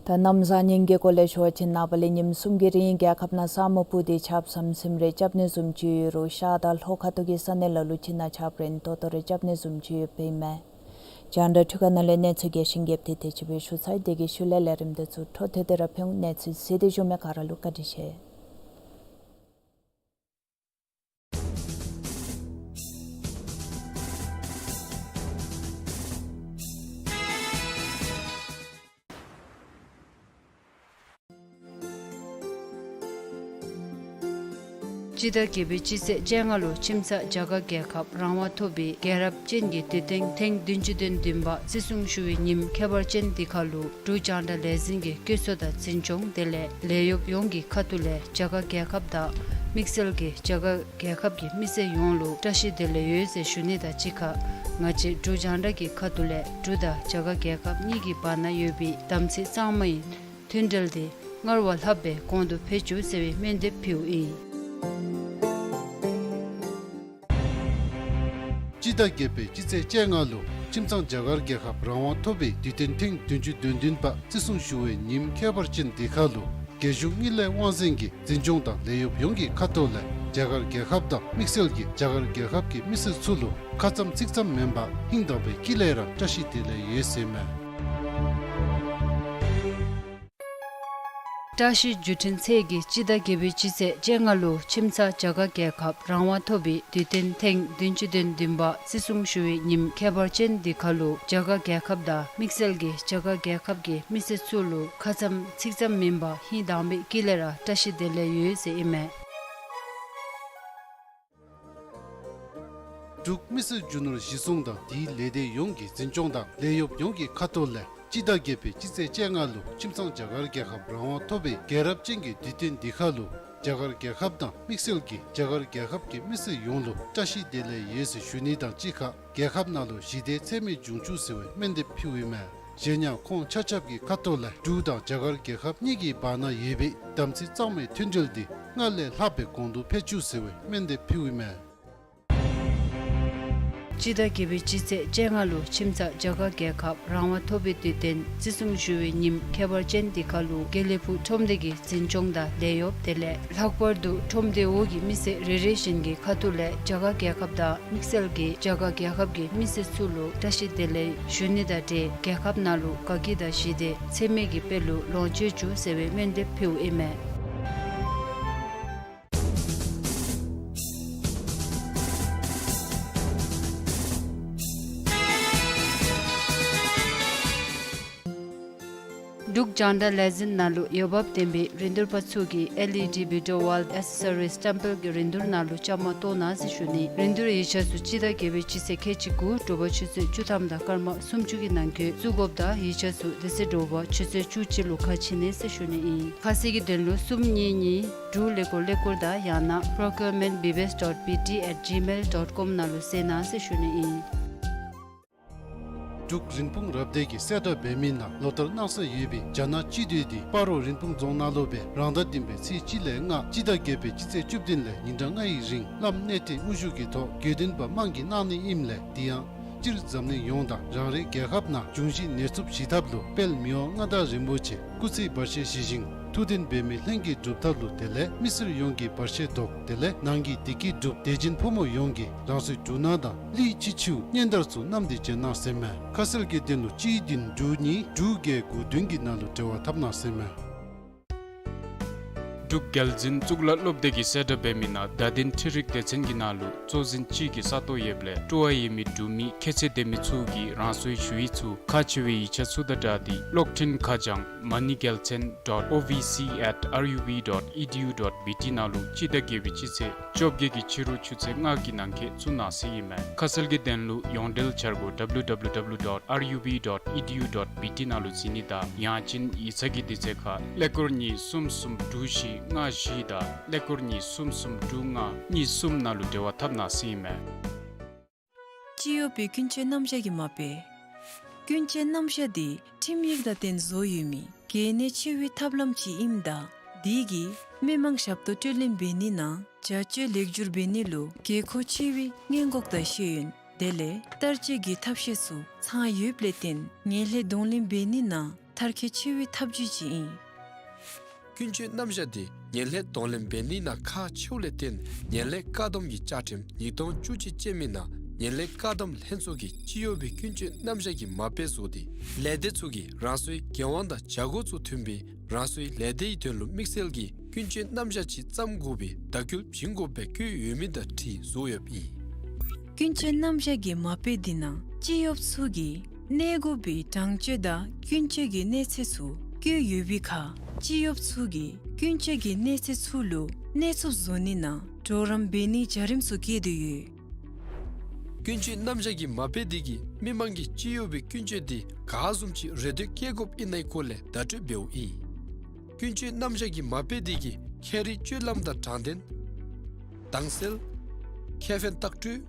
ད་གནམ་བཟང་ངན་གྱི་སྐོར་ལས་ཞུ་བ་ཅིན་ནངས་པ་ལས་ཉིནམ་གསུམ་གྱི་རིང་རྒྱལ་ཁབ་ནང་ས་སྨུག་སྤུབས་ཏེ་ཆརཔ་ཟམ་ཟིམ་རེ་རྐྱབ་ནི་བཟུམ་ཅིག་ཡོད་རུང་ཤར་དང་ལྷོ་ཁ་ཐུག་གི་ས་གནས་ལ་ལུ་ཅིག་ནང་ཆརཔ་རན་ཏོག་ཏོ་རེ་རྐྱབ་ནི་བཟུམ་ཅིག་ཡོདཔ་ཨིན་མས། རྒྱང་བསྒྲགས་འཕྲུལ་ཁང་ནང་ལས་གནས་ཚུལ་རྒྱས་ཤིང་རྒྱསཔ་དེ་དེ་ཅིག་སྦེ་ཞུ་ཚར་ཡི། དེ་གི་ཤུལ་ལས་ལས་རིམ་དེ་ཚུ་འཕྲོ་མཐུད་དེ་ར་ཕུལ་འོང་། གནས་ཚུལ་གཟིགས་ཏེ་བཞུགས་མི་ག་ར་ལུ་བཀའ་དྲིན་ཆེ། སྤྱི་ཟླ་བརྒྱད་པའི་སྤྱི་ཚེས་བཅོ་ལྔ་ལུ་ཁྱིམ་ཚང་རྒྱ་གར་རྒྱལ་ཁབ་རང་དབང་ཐོབ་པའི་རྒྱལ་རབས་ཅན་གྱི་དུས་སྟོན་ཐེངས་བདུན་ཅུ་དོན་བདུན་པ་བརྩི་སྲུང་ཞུ་བའི་ཉིནམ་ཁྱད་པར་ཅན་འདི་ཁར་ལུ་འབྲུག་རྒྱང་བསྒྲགས་ལས་འཛིན་གྱི་བཀོད་ཚོགས་དང་འཛིན་སྐྱོང་དེ་ལས་ལས་གཡོགཔ་ཡོངས་ཀྱི་ཁ་ཐུག་ལས་རྒྱ་གར་རྒྱལ་ཁབ་དང་དམིགས་བསལ་གྱིས་རྒྱ་གར་རྒྱལ་ཁབ་ཀྱི་མི་སེར་ཡོངས་ལུ་བཀྲ་ཤིས་བདེ་ལེགས་ཡོད་ཟེར་ཞུ་ནི་དང་གཅིག་ཁར་ང་བཅས་འབྲུག་རྒྱང་བསྒྲགས་ཀྱི་ཁ་ཐུག་ལས་འབྲུག་དང་རྒྱ་གར་རྒྱལ་ཁབ་གཉིས་ཀྱི་བར་ན་ཡོད་པའི་དམ་ཚིག་གཙང་མའི་མཐུན་འབྲེལ་དེ་སྔར་བ་ལྷག་སྦེ་གོང་དུ་འཕེལ་བཅུག་ཟེར་བའི་སྨོན་འདེབས་ཕུལཝ་ཨིན། སྤྱི་ཟླ་བརྒྱད་པའི་སྤྱི་ཚེས་བཅོ་ལྔ་ལུ་ཁྱིམ་ཚང་རྒྱ་གར་རྒྱལ་ཁབ་རང་དབང་ཐོབ་པའི་དུས་སྟོན་ཐེངས་བདུན་ཅུ་དོན་བདུན་པ་བརྩི་སྲུང་ཞུ་བའི་ཉིནམ་ཁྱད་པར་ཅན་འདི་ཁར་ལུ་རྒྱལ་གཞུང་དངུལ་ལས་དབང་འཛིན་གྱི་འཛིན་སྐྱོང་དང་ལས་གཡོགཔ་ཡོངས་ཀྱི་ཁ་ཐུག་ལས་རྒྱ་གར་རྒྱལ་ཁབ་དང་དམིགས་བསལ་གྱིས་རྒྱ་གར་རྒྱལ་ཁབ་ཀྱི་མི་སེར་ཚུ་ལུ་ཁ་ཙམ་ཚིག་ཙམ་མེན་པར་ཧིང་དྭངས་པའི་དཀྱིལ་ལས་ར་བཀྲ་ཤིས་བདེ་ལེགས་ཡོད་ཟེར་མས། བཀྲ་ཤིས་འགྱུར་འཕྲིན་ཚད་ཀྱིས་སྤྱི་ཟླ་བརྒྱད་པའི་སྤྱི་ཚེས་བཅོ་ལྔ་ལུ་ཁྱིམ་ཚང་རྒྱ་གར་རྒྱལ་ཁབ་རང་དབང་ཐོབ་པའི་དུས་སྟོན་ཐེངས་བདུན་ཅུ་དོན་བདུན་པ་བརྩི་སྲུང་ཞུ་བའི་ཉིནམ་ཁྱད་པར་ཅན་འདི་ཁར་ལུ་རྒྱ་གར་རྒྱལ་ཁབ་དང་དམིགས་བསལ་གྱིས་རྒྱ་གར་རྒྱལ་ཁབ་ཀྱི་མི་སེར་ཚུ་ལུ་ཁ་ཙམ་ཚིག་ཙམ་མེན་པར་ཧིང་དྭངས་པའི་དཀྱིལ་ལས་ར་བཀྲ་ཤིས་བདེ་ལེགས་ཡོད་ཟེར་ཨིན་མས། འབྲུག་མི་སེར་རྒྱུ་ནོར་གཞི་བཟུང་དང་དེའི་ལས་སྡེ་ཡོངས་ཀྱི་འཛིན་སྐྱོང་དང་ལས་གཡོགཔ་ཡོངས་ཀྱི་ཁ་ཐུག་ལས་སྤྱི་ཟླ་བརྒྱད་པའི་སྤྱི་ཚེས་བཅོ་ལྔ་ལུ་ཁྱིམ་ཚང་རྒྱ་གར་རྒྱལ་ཁབ་རང་དབང་ཐོབ་པའི་རྒྱལ་རབས་ཅན་གྱི་དུས་སྟོན་འདི་ཁར་ལུ་རྒྱ་གར་རྒྱལ་ཁབ་དང་དམིགས་བསལ་གྱིས་རྒྱ་གར་རྒྱལ་ཁབ་ཀྱི་མི་སེར་ཡོངས་ལུ་བཀྲ་ཤིས་བདེ་ལེགས་ཡོད་ཟེར་ཞུ་ནི་དང་གཅིག་ཁར་རྒྱལ་ཁབ་ནང་ལུ་ཞི་བདེ་ཚད་མེད་འབྱུང་བཅུག་ཟེར་བའི་སྨོན་འདེབས་ཕུལཝ་ཨིན་མས། གཞན་ཡང་ཁོང་ཆ་ཁྱབ་ཀྱི་ཁ་ཐུག་ལས་འབྲུག་དང་རྒྱ་གར་རྒྱལ་ཁབ་གཉིས་ཀྱི་བར་ན་ཡོད་པའི་དམ་ཚིག་གཙང་མའི་མཐུན་འབྲེལ་འདི་སྔར་ལས་ལྷག་སྦེ་གོང་དུ་འཕེལ་བཅུག་ཟེར་བའི་སྨོན་འདེབས་ཕུལཝ་ཨིན་མས། སྤྱི་ཟླ་བརྒྱད་པའི་སྤྱི་ཚེས་བཅོ་ལྔ་ལུ་ཁྱིམ་ཚང་རྒྱ་གར་རྒྱལ་ཁབ་རང་དབང་ཐོབ་པའི་དུས་སྟོན་བརྩི་སྲུང་ཞུ་བའི་ཉིནམ་ཁྱད་པར་ཅན་འདི་ཁར་ལུ་དགེ་ལེགས་ཕུག་ཁྲོམ་སྡེ་གི་འཛིན་སྐྱོང་དང་ལས་གཡོགཔ་དེ་ལས་ལྷག་པར་དུ་ཁྲོམ་སྡེ་འོག་གི་མི་སེར་རེ་རེ་བཞིན་གྱི་ཁ་ཐུག་ལས་རྒྱ་གར་རྒྱལ་ཁབ་དང་དམིགས་བསལ་གྱིས་རྒྱ་གར་རྒྱལ་ཁབ་ཀྱི་མི་སེར་ཚུ་ལུ་བཀྲ་ཤིས་བདེ་ལེགས་ཞུ་ནི་དང་འབྲེལ་རྒྱལ་ཁབ་ནང་ལུ་དགའ་སྐྱིད་དང་ཞི་བདེ་ཚད་མེད་ཀྱི་དཔལ་ལུ་ལོངས་སྤྱོད་བཅུག་ཟེར་བའི་སྨོན་འདེབས་ཕུལཝ་ཨིན་མས། འབྲུག་ རྒྱང་བསྒྲགས་ལས་འཛིན་ནང་ལུ་འོས་འབབ་ལྡན་པའི་རིན་བསྡུར་པ་ཚུ་གིས་ཨེལ་ཨི་ཌི་བི་ཌི་ཨོ་ཝཱལ་ཨེག་སེ་སོ་རིས་སི་ཊེམ་པལ་གྱི་རིན་བསྡུར་ནང་ལུ་བཅའ་མར་གཏོགས་གནང་ཟེར་ཞུ་ནི། རིན་བསྡུར་ཡིག་ཆ་ཚུ་སྤྱི་ཟླ་བརྒྱད་པའི་སྤྱི་ཚེས་ཁལ་གཅིག་དགུ་དྲོ་པ་ཆུ་ཚོད་བཅུ་ཐམ་དང་སྐར་མ་སུམ་ཅུ་གི་ནང་འཁོད་བཙུགས་དགོཔ་དང་ཡིག་ཆ་ཚུ་དེ་ཚེ་དྲོ་པ་ཆུ་ཚོད་བཅུ་གཅིག་ལུ་ཁ་ཕྱེ་ནི་ཟེར་ཞུ་ནི་ཨིན། ཁ་གསལ་གྱི་དོན་ལུ་གསུམ་གཉིས་གཉིས་དྲུག་ཀླད་ཀོར་ཀླད་ཀོར་དང་ཡང་ན་procurement B B S dot B T at gmail dot com ནང་ལུ་གསལ་གནང་ཟེར་ཞུ་ནི་ཨིན། འབྲུག་རིན་སྤུངས་རབ་སྡེ་གིས་གསལ་བསྒྲགས་འབད་མི་ནང་ལོ་ལྟར་གནང་སྲོལ་ཡོད་པའི་རྒྱ་ནག་སྤྱི་འཐུས་འདི་སྤ་རོ་རིན་སྤུངས་རྫོང་ནང་ལུ་སྦེ་རང་ཟླ་བདུན་པའི་ཚེས་གཅིག་ལས་ལྔ་སྤྱི་ཟླ་བརྒྱད་པའི་སྤྱི་ཚེས་བཅུ་བདུན་ལས་ཉིན་གྲངས་ལྔ་ཡི་རིང་བླམ་གནས་བརྟན་དབུ་བཞུགས་ཀྱི་ཐོག་དགོས་འདུན་པ་དམངས་ཀྱིས་གནང་ནི་ཨིནམ་ལས་དེ་ཡང་སྤྱིར་འཛམ་གླིང་ཡོངས་དང་རང་རེའི་རྒྱལ་ཁབ་ནང་འབྱུང་བཞི་ནད་འཚུབ་ཞི་ཐབས་ལུ་དཔལ་མི་དབང་མངའ་བདག་རིན་པོ་ཆེ་སྐུ་ཚེ་བར་ཆད་ཞི་ཞིང་ཐུགས་འདུན་འབད་མི་ལྷན་རྒྱས་སྒྲུབ་ཐབས་ལུ་དེ་ལས་མི་སེར་ཡོངས་ཀྱི་བར་ཆད་བཟློག་དེ་ལས་ནང་གི་བདེ་སྐྱིད་སྒྲུབ། དད་ཅན་ཕོ་མོ་ཡོངས་ཀྱིས་རང་སོའི་འབྲུ་སྣ་དང་གླིང་སྤྱི་ཆུ་སྙན་དར་ཚུ་བསྣམས་ཏེ་བྱོན་གནང་ཟེར་མས། ཁ་གསལ་གྱི་དོན་ལུ་གཅིག་བདུན་དྲུག་གཉིས་དྲུག་བརྒྱད་དགུ་བདུན་གྱི་ནང་ལུ་འབྲེལ་བ་འཐབ་གནང་ཟེར་མས། འབྲུག་རྒྱལ་འཛིན་གཙུག་ལག་སློབ་སྡེ་གིས་གསལ་བསྒྲགས་འབད་མི་ནང་བརྡ་དོན་འཕྲུལ་རིག་སྡེ་ཚན་གྱི་ནང་ལུ་གཙོ་འཛིན་གཅིག་གི་ས་སྟོང་ཡོདཔ་ལས་སྤྲོ་བ་ཡོད་མི་འབྲུག་མི་ཁྱད་ཚད་ལྡན་མི་ཚུ་གིས་རང་སོའི་ཞུ་ཡིག་ཚུ་ཁག་ཆེ་བའི་ཡིག་ཆ་ཚུ་དང་སྦྲགས་ཏེ་གློག་འཕྲིན་ཁ་བྱང་མ་ཎི་རྒྱལ་མཚན་dot O V C at R U B dot E D U dot B T ནང་ལུ་སྤྱི་ཟླ་བརྒྱད་པའི་སྤྱི་ཚེས་བཅོ་བརྒྱད་ཀྱི་ཕྱི་རུ་ཆུ་ཚོད་ལྔ་གི་ནང་འཁོད་བཙུགས་གནང་ཟེར་ཨིན་མས། ཁ་གསལ་གྱི་དོན་ལུ་ཡོངས་འབྲེལ་འཆར་སྒོ་W W W dot R U B dot E D U dot B T ནང་ལུ་གཟིགས་ནི་དང་ཡང་ཅིན་ཡིག་ཚང་གི་དུས་ཚོད་ཁར་ཀླད་ཀོར་གཉིས་གསུམ་གསུམ་དྲུག་བཞི་ལྔ་བཞི་དང་ཀླད་ཀོར་གཉིས་གསུམ་གསུམ་དྲུག་ལྔ་གཉིས་གསུམ་ནང་ལུ་འབྲེལ་བ་འཐབ་གནང་ཟེར་ཨིན་མས། སྤྱི་གཡོགཔ་སྤུན་མཆེད་རྣམ་གཞག་གི་མ་དཔེ། སྤུན་མཆེད་རྣམ་གཞག་འདི་ཁྲིམས་ཡིག་དང་བསྟུན་བཟོ་ཡོད་མི་གལ་གནད་ཆེ་བའི་ཐབས་ལམ་ཅིག་ཨིནམ་ད་དེ་གིས་མི་མང་ཞབས་ཏོག་སྤྲོད་ལེན་འབད་ནི་ནང་བྱ་སྤྱོད་ལེགས་བསྒྱུར་འབད་ནི་ལུ་དགོས་མཁོ་ཆེ་བའི་སྔོན་འགོག་དང་ཤེས་ཡོན་དེ་ལས་བསྟར་སྤྱོད་ཀྱི་ཐབས་ཤེས་ཚུ་ཚང་ཡོདཔ་ལས་བརྟེན་ངན་ལྷད་གདོང་ལེན་འབད་ནི་ནང་མཐར་འཁྱོལ་ཆེ་བའི་ཐབས་ཇུས་ཅིག་ཨིན། ཀུན་སྤྱོད་རྣམ་གཞག་འདི་ངན་ལྷད་གདོང་ལེན་འབད་ནི་ནང་ཁག་ཆེཝ་ལས་བརྟེན་ངན་ལྷད་བཀག་སྡོམ་གྱི་བཅའ་ཁྲིམས་ཉིས་སྟོང་བཅུ་གཅིག་ཅན་མའི་ནང་ངན་ལྷད་བཀག་སྡོམ་ལྷན་ཚོགས་ཀྱིས་སྤྱི་གཡོགཔ་སྤུན་མཆེད་རྣམ་གཞག་གི་མ་དཔེ་བཟོ་སྟེ་ལས་སྡེ་ཚུ་གིས་རང་སོའི་འགན་དབང་དང་བྱ་སྒོ་ཚུ་མཐུན་པའི་རང་སོའི་ལས་སྡེའི་དོན་ལུ་དམིགས་བསལ་གྱི་ཀུན་སྤྱོད་རྣམ་གཞག་ཅིག་བརྩམ་དགོ་པའི་བརྡ་སྐུལ་བྱིན་དགོ་པའི་བཀོད་ཡོད་མི་དང་འཁྲིལ་བཟོ་ཡོདཔ་ཨིན། ཀུན་སྤྱོད་རྣམ་གཞག་གི་མ་དཔེ་འདི་ནང་སྤྱི་གཡོགཔ་ཚུ་གིས་གནས་དགོ་པའི་དྲང་སྤྱོད་དང་ཀུན་སྤྱོད་ཀྱི་གནས་ཚད་ཚུ་བཀོད་ཡོད་པའི་ཁར་སྤྱི་གཡོགཔ་ཚུ་གིས་ཀུན་སྤྱོད་ཀྱི་གནས་ཚད་ཚུ་ལུ་གནས་ཚུགསཔ་བཟོ་ནི་ནང་གྲོགས་རམ་འབད་ནིའི་བྱ་རིམ་ཚུ་བཀོད་དེ་ཡོད། ཀུན་སྤྱོད་རྣམ་གཞག་གི་མ་དཔེ་འདི་གིས་མི་མང་གིས་སྤྱི་གཡོགཔ་སྤུན་མཆེད་འདི་ག་བཟུམ་ཅིག་རེ་འདོད་བསྐྱེད་དགོཔ་ཨིན་ན་གི་སྐོར་ལས་བརྡ་སྤྲོད་འབདཝ་ཨིན། ཀུན་སྤྱོད་རྣམ་གཞག་གི་མ་དཔེ་འདི་གིས་ཁྱད་རིག་སྤྱོད་ལམ་དང་དྲང་བདེན། དྭངས་གསལ། ཁེ་ཕན་ལྟག་སྤྲོད།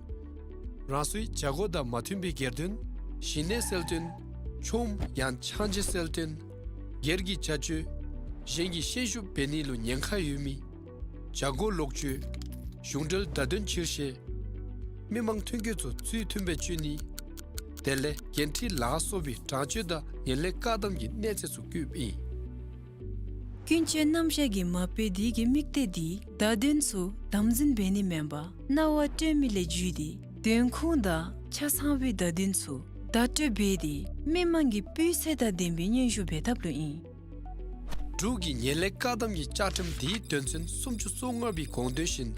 རང་སོའི་བྱ་སྒོ་དང་མ་མཐུན་པའི་སྒེར་དོན། ཞི་གནས་གསལ་སྟོན། ཆོམ་ཡང་ཆང་ཆེ་གསལ་སྟོན། སྒེར་གྱི་བྱ་སྤྱོད། གཞན་གྱི་ཤན་ཤུགས་འབད་ནི་ལུ་ཉེན་ཁ་ཡོད་མི། བྱ་སྒོ་ལོག་སྤྱོད། གཞུང་འབྲེལ་བརྡ་དོན་ཕྱིར་བཤེར། མི་མང་ཐོན་སྐྱེད་ཚུ་ཚུལ་མཐུན་སྦེ་སྤྱོད་ནི། དེ་ལས་འགན་འཁྲི་ལ་སོགས་པའི་དྲང་སྤྱོད་དང་ངན་ལྷད་བཀག་སྡོམ་གྱི་གནས་ཚད་ཚུ་བཀོདཔ་ཨིན། ཀུན་སྤྱོད་རྣམ་གཞག་གི་མ་དཔེ་འདི་གི་དམིགས་གཏད་འདི་བརྡ་དོན་ཚུ་དམ་འཛིན་འབད་ནི་མེན་པར་རྣ་བར་སྤྲོད་མི་ལས་བརྒྱུད་དེ་དོན་ཁུངས་དང་ཆ་ཚང་བའི་བརྡ་དོན་ཚུ་བརྡ་སྤྲོད་འབད་དེ་མི་མང་གི་སྤུས་ཚད་དང་ལྡན་པའི་སྙན་ཞུ་འབད་ཐབས་ལུ་ཨིན། འབྲུག་གི་ངན་ལྷད་བཀག་སྡོམ་གྱི་བཅའ་ཁྲིམས་འདིའི་དོན་ཚན་སུམ་ཅུ་སོ་ལྔ་པའི་དགོངས་དོན་བཞིན་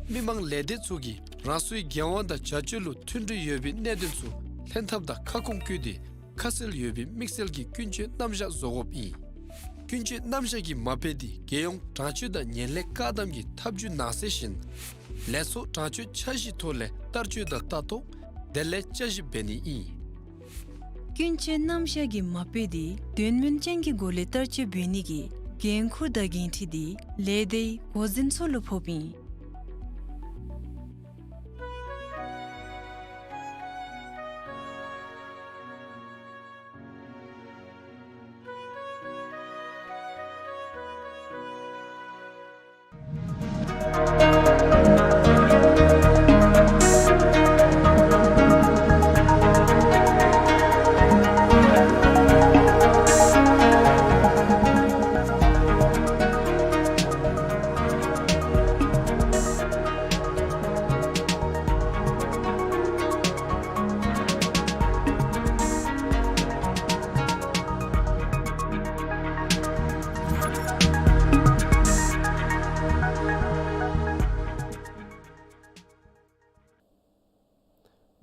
མི་མང་ལས་སྡེ་ཚུ་གིས་རང་སོའི་འགན་དབང་དང་བྱ་སྤྱོད་ལུ་མཐུན་སྒྲིལ་ཡོད་པའི་གནད་དོན་ཚུ་ལྷན་ཐབས་དང་ཁ་སྐོང་བཀོད་དེ་ཁ་གསལ་ཡོད་པའི་དམིགས་བསལ་གྱི་ཀུན་སྤྱོད་རྣམ་གཞག་བཟོ་དགོཔ་ཨིན། ཀུན་སྤྱོད་རྣམ་གཞག་གི་མ་དཔེ་འདི་རྒྱལ་ཡོངས་དྲང་སྤྱོད་དང་ངན་ལྷད་བཀག་སྡོམ་གྱི་ཐབས་ཇུས་ནང་གསལ་བཞིན་ལས་ཚོགས་དྲང་སྤྱོད་འཆར་གཞིའི་ཐོག་ལས་བསྟར་སྤྱོད་དང་ལྟ་རྟོག་དེ་ལས་བསྐྱར་ཞིབ་འབད་ནི་ཨིན། ཀུན་སྤྱོད་རྣམ་གཞག་གི་མ་དཔེ་འདི་དོན་སྨོན་ཅན་གྱི་སྒོ་ལས་བསྟར་སྤྱོད་འབད་ནི་གི་འགན་ཁུར་དང་འགན་འཁྲི་འདི་ལས་སྡེའི་འགོ་འཛིན་ཚུ་ལུ་ཕོགཔ་ཨིན།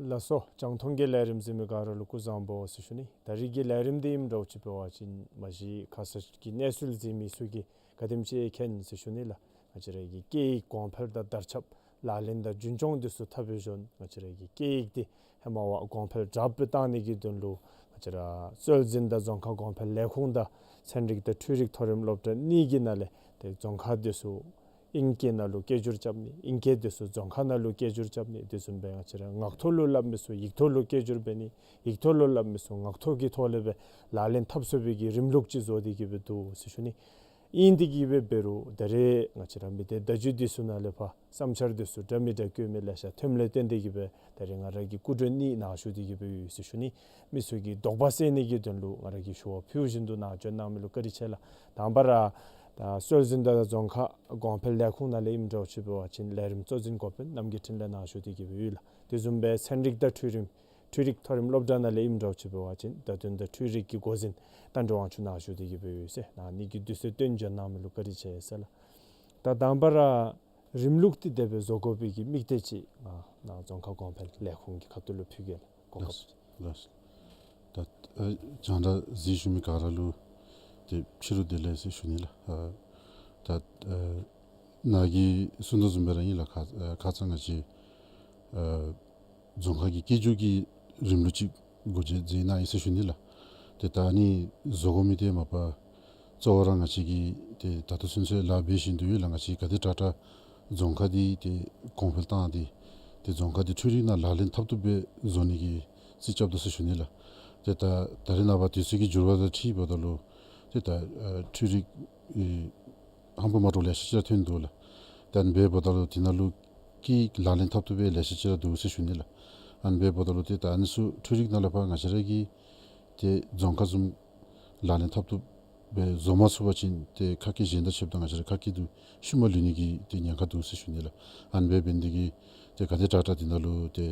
ལགས་སོ། རྒྱང་མཐོང་གི་ལས་རིམ་གཟིགས་མི་ག་ར་ལུ་སྐུ་གཟུགས་བཟང་པོ་ཟེར་ཞུ་ནི། ད་རིས་ཀྱི་ལས་རིམ་འདི་ཨིནམ་འདྲཝ་ཅིག་འབད་བ་ཅིན་མ་གཞི་ཁ་ཙ་གི་གནས་ཚུལ་གཟིགས་མི་ཚུ་གིས་ག་དེམ་ཅིག་མཁྱེན་ཟེར་ཞུ་ནི་ལགས། ང་བཅས་ར་གི་སྐད་ཡིག་གོང་འཕེལ་དང་དར་ཁྱབ་ལག་ལེན་དང་རྒྱུན་སྐྱོང་འདི་ཚུ་འཐབ་པའི་བཟུམ་ང་བཅས་ར་གི་སྐད་ཡིག་འདི་ཧེ་མ་བ་གོང་འཕེལ་དྲགཔ་སྦེ་བཏང་ནི་གི་དོན་ལུ་ང་བཅས་ར་སྲོལ་འཛིན་དང་རྫོང་ཁ་གོང་འཕེལ་ལས་ཁུངས་དང་ཚན་རིག་དང་འཕྲུལ་རིག་མཐོ་རིམ་སློབ་གྲྭ་གཉིས་ཀྱི་ནང་ལས་ཏེ་རྫོང་ཁ་འདི་ཚུ་ཨིང་སྐད་ནང་ལུ་སྐད་སྒྱུར་རྐྱབ་ནི། ཨིང་སྐད་འདི་ཚུ་རྫོང་ཁ་ནང་ལུ་སྐད་སྒྱུར་རྐྱབ་ནི། དེ་བཟུམ་སྦེ་ང་བཅས་ར་ངག་ཐོག་ལུ་སླབ་མི་ཚུ་ཡིག་ཐོག་ལུ་སྐད་སྒྱུར་འབད་ནི། ཡིག་ཐོག་ལུ་སླབ་མི་ཚུ་ངག་ཐོག་གི་ཐོག་ལས་སྦེ་ལག་ལེན་འཐབ་ཚུགས་པའི་གི་རིམ་ལུགས་ཅིག་བཟོ་སྟེ་གི་སྦེ་འདུག་ཟེར་ཞུ་ནི། ཨིན་ཏེ་གི་སྦེ་འབད་རུང་ད་རེས་ང་བཅས་ར་མི་སྡེ་བརྡ་བརྒྱུད་འདི་ཚུ་ནང་ལས་ཕར་བསམ་འཆར་འདི་ཚུ་འདྲ་མི་འདྲ་བཀོད་མི་ལེ་ཤ་ཐོནམ་ལས་བརྟེན་ཏེ་གི་སྦེ་ད་རེས་ང་ར་གི་སྐུ་མགྲོན་གཉིས་ནཱ་ཞུ་སྟེ་གི་སྦེ་ཡོད་ཟེར་ཞུ་ནི། མི་ཚུ་གི་དོགས་པ་སེལ་ནི་གི་དོན་ལུ་ང་ར་གིས་ཞུ་བ་ཕུལཝ་བཞིན་དུ་ནཱ་བྱོན་གནང་མི་ལུ་བཀའ་དྲིན་ཆེ་ལགས། དང་པ་ར་ད་སྲོལ་འཛིན་དང་རྫོང་ཁ་གོང་འཕེལ་ལས་ཁུངས་ནང་ལས་ཨིནམ་འདྲཝ་ཅིག་འབད་བ་ཅིན་ལས་རིམ་གཙོ་འཛིན་འགོ་དཔོན་རྣམ་རྒྱལ་འཕྲིན་ལས་ནཱ་ཞུ་སྟེ་གི་སྦེ་ཡོད་ལགས། དེ་བཟུམ་སྦེ་ཚན་རིག་དང་འཕྲུལ་རིག་འཕྲུལ་རིག་མཐོ་རིམ་སློབ་གྲྭ་ནང་ལས་ཨིནམ་འདྲཝ་ཅིག་འབད་བ་ཅིན་བརྡ་དོན་དང་འཕྲུལ་རིག་གི་འགོ་འཛིན་རྟ་མགྲིན་དབང་ཕྱུག་ནཱ་ཞུ་སྟེ་གི་སྦེ་ཡོད་ཟེར། ནཱ་གཉིས་ཀྱིས་དུས་ཚོད་བཏོན་བྱོན་གནང་མི་ལུ་བཀའ་དྲིན་ཆེ་ཟེར་ལགས། ད་དང་པ་ར་རིམ་ལུགས་འདི་དེ་སྦེ་བཟོ་དགོ་པའི་གི་དམིགས་གཏད་ཅིག་ང་ནཱ་རྫོང་ཁ་གོང་འཕེལ་ལས་ཁུངས་ཀྱི་ཁ་ཐུག་ལུ་ཕུལ་གེ་ལགས། གོ་སྐབས། ལགས་ལགས། ད་ཨ་རྒྱང་བསྒྲགས་གཟིགས་བཞུགས་མི་ག་ར་ལུ་ཏེ་ཕྱི་རུ་བདེ་ལེགས་ཟེར་ཞུ་ནི་ལགས། ཨ་ད་ཨ་ནཱ་གིས་གསུངས་དོ་བཟུམ་སྦེ་ར་ཨིན་ལགས། ཁ་ཨ་ཁ་ཙ་ང་བཅས་ཨ་རྫོང་ཁ་གི་སྐད་སྒྱུར་གྱི་རིམ་ལུགས་ཅིག་འགོ་འབྱེད་མཛད་གནང་ཡི་ཟེར་ཞུ་ནི་ལགས། ཏེ་ད་ཨ་ནི་བཟོ་དགོ་མི་འདི་མ་པ་གཙོ་བོ་ར་ང་བཅས་ཀྱིས་ཏེ་ད་ལྟོ་ཚུན་ཚོད་ལཱ་འབད་བཞིན་དུ་ཡོད་ལགས། ང་བཅས་ག་དེ་དྲག་དྲག་རྫོང་ཁ་འདི་ཏེ་གོང་འཕེལ་བཏང་སྟེ་ཏེ་རྫོང་ཁ་འདི་འཕྲུལ་རིག་ནང་ལག་ལེན་འཐབ་བཏུབ་སྦེ་བཟོ་ནི་གི་རྩིས་རྐྱབ་དོ་ཟེར་ཞུ་ནི་ལགས། ཏེ་ད་ད་རེས་ནངས་པ་དུས་ཚོད་ཀྱི་འགྱུར་བ་དང་འཁྲིལཝ་ད་ལུ་ཏེ་ད་ཨ་འཕྲུལ་རིག་ཨེ་ཧམ་པ་མ་འདྲཝ་ལེ་ཤ་ཅིག་ར་ཐོན་འདུག་ལགས། ཏེ་ཨ་ནི་འབདཝ་ད་ལུ་དེ་ནང་ལུ་སྐད་ཡིག་ལག་ལེན་འཐབ་བཏུབ་སྦེ་ལེ་ཤ་ཅིག་ར་འདུག་ཟེར་ཞུ་ནི་ལགས། ཨ་ནི་འབདཝ་ད་ལུ་ཏེ་ད་ཨ་ནི་ཚུ་འཕྲུལ་རིག་ནང་ལས་ཕར་ང་བཅས་ར་གིས་ཏེ་རྫོང་ཁ་བཟུམ་ལག་ལེན་འཐབ་བཏུབ་སྦེ་བཟོ་མ་ཚུགས་པ་ཅིན་ཏེ་ཁ་སྐད་གཞན་དང་ཕྱདཔ་ད་ང་བཅས་ར་ཁ་སྐད་འདི་ཤུལ་མ་ལུས་ནི་གི་ཏེ་ཉེན་ཁ་འདུག་ཟེར་ཞུ་ནི་ལགས། ཨ་ནི་འབད་འབད་ནི་དེ་གིས་ཏེ་ག་དེ་དྲག་དྲག་དེ་ནང་ལུ་ཏེ་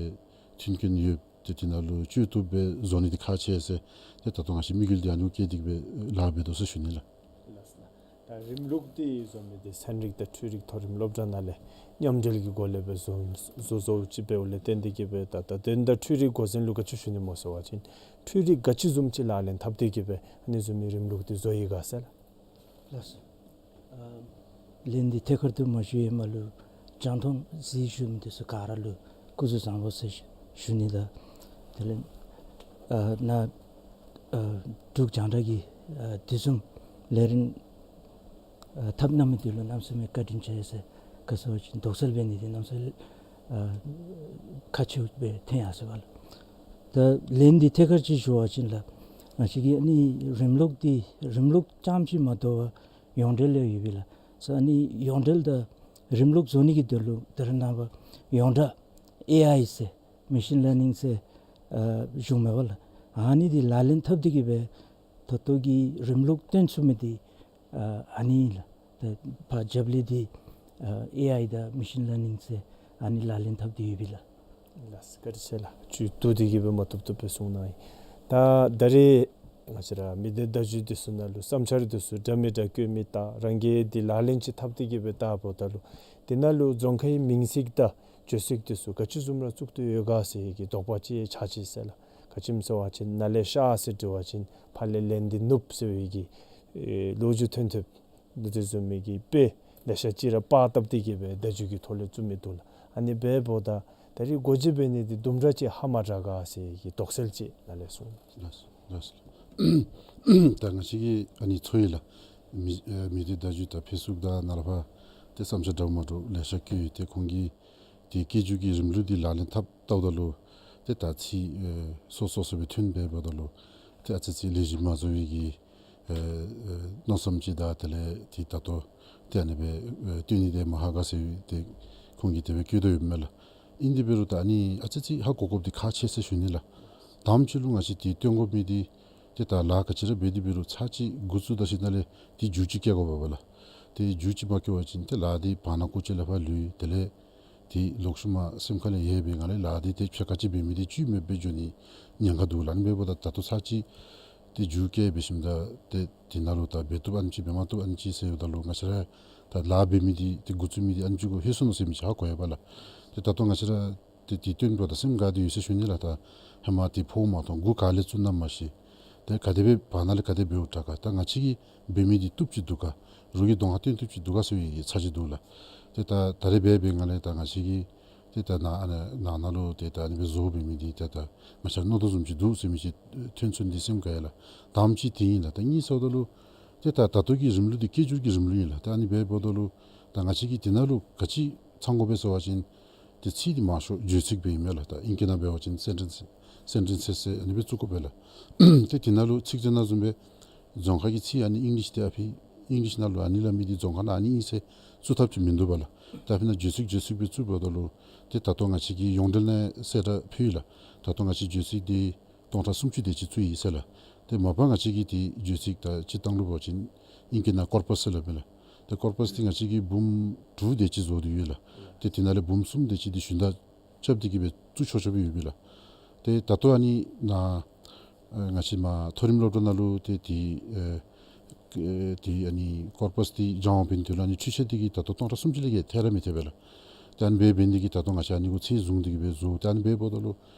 མཐུན་རྐྱེན་ཡོད་ཏེ་དེ་ནང་ལུ་སྤྱོད་བཏུབ་སྦེ་བཟོ་ནི་འདི་ཁག་ཆེ་ཟེར་ཏེ་ད་ལྟོ་ང་བཅས་དམིགས་ཡུལ་འདི་ཨ་ནི་བསྐྱེད་དེ་གི་སྦེ་ལཱ་འབད་དོ་ཟེར་ཞུ་ནི་ལགས། ལགས་སོ། ད་རིམ་ལུགས་འདི་བཟོ་མི་འདི་ཚན་རིག་དང་འཕྲུལ་རིག་མཐོ་རིམ་སློབ་གྲྭ་ནང་ལས་མཉམ་འབྲེལ་གྱི་སྒོ་ལས་སྦེ་བཟོ་བཟོ་བཟོཝ་ཅིག་འབདཝ་ལས་བརྟེན་ཏེ་གི་སྦེ་ད་ད་དོན་དང་འཕྲུལ་རིག་འགོ་འཛིན་ལུ་ག་ཅི་ཞུ་ནི་སྨོ་ཟེར་བ་ཅིན་འཕྲུལ་རིག་ག་ཅི་བཟུམ་ཅིག་ལག་ལེན་འཐབ་སྟེ་གི་སྦེ་ཨ་ནི་བཟུམ་མའི་རིམ་ལུགས་འདི་བཟོ་ཡི་ག་ཟེར་ལགས། ལགས་སོ། ཨ་ལན་འདི་ཐད་ཀར་དུ་མ་ཞུ་བའི་མ་ལུ་རྒྱང་མཐོང་གཟིགས་བཞུགས་མི་འདི་ཚུ་ག་ར་ལུ་སྐུ་གཟུགས་བཟང་པོ་ཟེར་ཞུ་ནི་དང་དེ་ལས་ཨ་ནཱ་ཨ་འབྲུག་རྒྱང་བསྒྲགས་ཀྱི་ཨ་དུས་གསུམ་ལས་རིམ་ཨ་འཐབ་གནང་མི་འདི་ལུ་གནམ་མེད་ས་མེད་བཀའ་དྲིན་ཆེ་ཟེར། ག་ཟེར་བ་ཅིན་དོགས་སེལ་འབད་ནི་འདི་གནམ་མེད་ས་མེད་ཨ་ཁག་ཆེཝ་སྦེ་ཐོན་ཡར་སོ་བས་ལགས། ད་ལན་འདི་ཐད་ཀར་ཅིག་ཞུ་བ་ཅིན་ལགས། ང་བཅས་ཀྱི་ཨ་ནི་རིམ་ལུགས་འདི་རིམ་ལུགས་རྐྱངམ་ཅིག་མ་དོ་བར་ཡོངས་འབྲེལ་ལས་ཡོད་པས་ལགས། ས་ཨ་ནི་ཡོངས་འབྲེལ་དང་རིམ་ལུགས་བཟོ་ནི་གི་དོན་ལུ་ད་རེས་ནངས་པ་ཡོངས་གྲགས་ཨེ་ཨའི་ཟེར་མེ་ཤིན་ལར་ནིང་ཟེར་ཨ་བྱུངམ་མས་པ་ལགས། ཨ་ནི་འདི་ལག་ལེན་འཐབ་སྟེ་གི་སྦེ་ད་ལྟོ་གི་རིམ་ལུགས་སྟོན་ཚུགས་མི་འདི་ཨ་ཨ་ནི་ལགས། ད་ཕར་རྒྱབ་ལས་འདི་ཨ་ཨེ་ཨའི་དང་མེ་ཤིན་ལར་ནིང་ཟེར་ཨ་ནི་ལག་ལེན་འཐབ་སྟེ་ཡོད་པས་ལགས། ལགས་སོ། བཀའ་དྲིན་ཆེ་ལགས། བཅུད་བསྡུ་སྟེ་གི་སྦེ་མ་བཏུབ་བཏུབ་སྦེ་གསུངས་གནང་ཡི། ད་ད་རེས་ང་བཅས་ར་མི་སྡེ་བརྡ་བརྒྱུད་འདི་ཚུ་ནང་ལུ་བསམ་འཆར་འདི་ཚུ་འདྲ་མི་འདྲ་བཀོད་མི་དང་རང་གིས་འདི་ལག་ལེན་ཅིག་འཐབ་སྟེ་གི་སྦེ་བལྟཝ་ད་ལུ་འདི་ནང་ལུ་རྫོང་ཁའི་མིང་ཚིག་དང་བརྗོད་ཚིག་འདི་ཚུ་ག་ཅི་བཟུམ་ར་བཙུགས་ཏེ་ཡོད་ག་ཟེར་གྱི་དོགས་པ་ཅིག་ཆགས་ཅི་ཟེར་ལགས། ག་ཅི་སྨོ་ཟེར་བ་ཅིན་ནཱ་ལས་ཤར་ཟེར་འབྲི་བ་ཅིན་ཕར་ལས་ལན་འདི་ནུབ་ཟེར་བའི་གི་ཨེ་ལོ་རྒྱུས་ཐོན་ཐོནམ་འདི་དེ་བཟུམ་མའི་གི་དཔེ་ལེ་ཤ་ཅིག་ར་པར་བཏབ་སྟེ་གི་སྦེ་བརྡ་བརྒྱུད་ཀྱི་ཐོག་ལས་བཙུགས་མི་འདུག་ལགས། ཨ་ནི་འབདཝ་ད་ད་རེས་སྒོ་འབྱེད་འབད་ནི་འདི་དུམ་གྲ་ཅིག་ཧ་མ་དྲག་ག་ཟེར་གྱི་དོགས་སེལ་ཅིག་ནཱ་ལས་གསུངས། ལགས་སོ་ལགས་སོ། ད་ང་བཅས་ཀྱིས་ཨ་ནི་ཚོར་ཡི་ལགས། མི་ཨ་མི་སྡེ་བརྡ་བརྒྱུད་དང་ཕེསི་བུཀ་དང་ནཱ་ལས་ཕར་ཏེ་བསམ་འཆར་འདྲཝ་མ་འདྲཝ་ལེ་ཤ་བཀོད་ཡི། ཏེ་ཁོང་གིས་ཏེ་སྐད་སྒྱུར་གྱི་རིམ་ལུགས་འདི་ལག་ལེན་འཐབ་བལྟཝ་ད་ལུ་ཏེ་ད་ཚིག་ཨེ་སོ་སོ་སོ་སྦེ་ཐོན་འབདཝ་ད་ལུ་ཏེ་ཨ་ཙི་ཅིག་ལེགས་ཤོམ་མ་བཟོ་བའི་གི་ཨེ་ཨེ་མནོ་བསམ་ཅིག་དང་དེ་ལས་ཏེ་ད་ལྟོ་ཏེ་ཨ་ནི་སྦེ་ཨེ་སྟོན་ནི་འདི་མ་ཧ་གོ་ཟེར་ཏེ་ཁོང་གིས་དེ་སྦེ་བཀོད་དོ་ཡོདཔ་མས་ལགས། ཨིན་དེ་འབད་རུང་ད་ཨ་ནི་ཨ་ཙི་ཅིག་ཧ་གོ་དགོཔ་འདི་ཁག་ཆེ་ཟེར་ཞུ་ནི་ལགས། དང་པ་ཅིག་ལུ་ང་བཅས་ཏེ་སྟོན་དགོ་མི་འདི་ཏེ་ད་ལཱ་ག་ཅི་ར་འབད་དེ་འབད་རུང་ཚར་གཅིག་འགོ་བཙུགས་ད་ཞིནམ་ལས་ཏེ་འགྱུར་བཅོས་བཀལ་དགོ་པས་ལགས། ཏེ་འགྱུར་བཅོས་མ་བཀལ་བ་ཅིན་ཏེ་ལཱ་འདི་བར་ན་ཀོ་ཅིག་ལས་ཕར་ལུས། དེ་ལས་ཏེ་ལོག་ཤུལ་མ་སེམས་ཁ་ལས་ཡལ་བའི་ངང་ལས་ལཱ་འདི་ཏེ་ཕྱེད་ཀ་ཅིག་འབད་མི་འདི་བཅུད་མེདཔ་སྦེ་འགྱོ་ནི་ཉེན་ཁ་འདུག་ལགས། ཨ་ནི་འབདཝ་ད་ད་ལྟོ་ཚར་གཅིག་ཏེ་འགྱུར་བཀལ་འབད་ཞིནམ་ད་ཏེ་དེ་ནང་ལུ་ད་འབད་བཏུབ་ཨ་ནི་ཅིག་འབད་མ་བཏུབ་ཨ་ནི་ཅིག་ཟེརཝ་ད་ལུ་ང་བཅས་ར་ད་ལཱ་འབད་མི་འདི་ཏེ་འགོ་བཙུགས་མི་འདི་ཨ་ནི་ཅིག་གུ་ལྷོད་སོ་ནུག་ཟེར་མི་ཅིག་ཧ་གོ་ཡི་པ་ལགས། ཏེ་ད་ལྟོ་ང་བཅས་ར་ ཏེ་དེ་སྟོན་པ་ད་སེམས་དགའ་སྟེ་ཡོད་ཟེར་ཞུ་ནི་ལགས། ད་ཧེ་མ་དེ་ཕོཝ་མ་མཐོང་མགུ་ག་ལས་བཙུགས་ན་མ་ཤེས། ཏེ་ག་དེ་སྦེ་བར་ན་ལས་ག་དེ་འབདཝ་དྲག་ག། ད་ང་བཅས་ཀྱིས་འབད་མི་འདི་བཏུབ་ཅི་འདུག་ག། རོགས་ཀྱིས་གདོང་ཁར་སྟོན་བཏུབ་ཅི་འདུག་ག་ཟེར་བའི་ཚར་ཅིག་འདུག་ལགས། ཏེ་ད་ད་རེས་འབད་འབད་ང་ལས་ད་ང་བཅས་ཀྱིས་ཏེ་ད་ནཱ་ཨ་ནཱ་ནང་ན་ལུ་ཏེ་ད་ཨ་ནི་སྦེ་བཟོ་འབད་མི་འདི་ཏེ་ད་ང་བཅས་མནོ་དོ་བཟུམ་ཅིག་འདུག་ཟེར་མི་ཅིག་ཐོན་སོང་འདི་སེམས་དགའ་ཡི་ལགས། དང་པ་ཅིག་དེ་ཨིན་ལགས། ད་གཉིས་ཟེརཝ་ད་ལུ་ཏེ་ད་ད་ལྟོ་གི་རིམ་ལུགས་འདི་སྐད་སྒྱུར་གྱི་རིམ་ལུགས་ཨིན་ལགས། ད་ཨ་ནི་འབདཝ་ད་ལུ་ད་ང་བཅས་ཀྱིས་དེ་ནང་ལུ་ག་ཅི་ཚང་དགོ་པས་ཟེར་བ་ཅིན་ཏེ་ཚིག་འདི་མང་ཤོས་བརྗོད་ཚིག་སྦེ་ཨིན་མས་ལགས། ད་ཨིང་སྐད་ནང་འབད་བ་ཅིན་སེན་ཊེནསི་སེན་ཊེནསི་ཟེར་ཨ་ནི་སྦེ་བཙུགས་དགོ་པས་ལགས། ཏེ་དེ་ནང་ལུ་ཚིག་ཟེར་ན་བཟུམ་སྦེ་རྫོང་ཁ་གི་ཚིག་ཨ་ནི་ཨིང་ལིཤ་འདི་ཨ་ཕི་ཨིང་ལིཤ་ནང་ལུ་ཨ་ནི་སླབ་མི་འདི་རྫོང་ཁ་ནང་ཨ་ནི་ཨིན་ཟེར་བཙུགས་ཐབས་ཅིག་མིན་འདུག་པ་ལགས། ད་ཨ་ཕི་ནང་བརྗོད་ཚིག་བརྗོད་ཚིག་སྦེ་བཙུགསཔ་ད་ལུ་ཏེ་ད་ལྟོ་ང་བཅས་ཀྱིས་ཡོངས་འབྲེལ་ནང་གསལ་བསྒྲགས་ཕུལ་ཡི་ལགས། ད་ལྟོ་ང་བཅས་བརྗོད་ཚིག་འདི་སྟོང་ཕྲག་སུམ་ཅུ་དེ་ཅིག་བཙུགས་ཡི་ཟེར་ལགས། ཏེ་མ་པ་ང་བཅས་ཀྱིས་ཏེ་བརྗོད་ཚིག་ད་སྤྱིར་བཏང་ལུ་འབད་བ་ཅིན་ཨིང་སྐད་ནང་ཀོར་པཱས་ཟེར་སླབ་མས་ལགས། ཏེ་ཀོར་པཱས་འདི་ང་བཅས་ཀྱིས་འབུམ་དྲུག་དེ་ཅིག་བཟོ་སྟེ་ཡོད་ལགས། ཏེ་དེ་ནང་ལས་འབུམ་གསུམ་དེ་ཅིག་འདི་ཞུན་དག་རྐྱབ་སྟེ་གི་སྦེ་བཙུགས་ཆོག་ཆོག་སྦེ་ཡོད་པས་ལགས། ཏེ་ད་ལྟོ་ཨ་ནི་ནཱ་ཨ་ང་བཅས་མ་མཐོ་རིམ་སློབ་གྲྭ་ནང་ལུ་ཏེ་དེ་ཨེ་ཨེ་དེ་ཨ་ནི་ཀོར་པཱས་འདི་སྦྱང་བ་འབད་ནི་དེ་ལུ་ཨ་ནི་འཕྲུལ་ཆས་འདི་གིས་ད་ལྟོ་སྟོང་ཕྲག་སུམ་ཅུ་ལས་བརྒལ་ཐལ་ར་མི་ཐལ་བས་ལགས། ཏེ་ཨ་ནི་འབད་འབད་ནི་དེ་གིས་ད་ལྟོ་ང་བཅས་ཨ་ནི་གུ་ཚད་བཟུང་སྟེ་གི་སྦེ་བཟོ། ཏེ་ཨ་ནི་འབདཝ་ད་ལུ་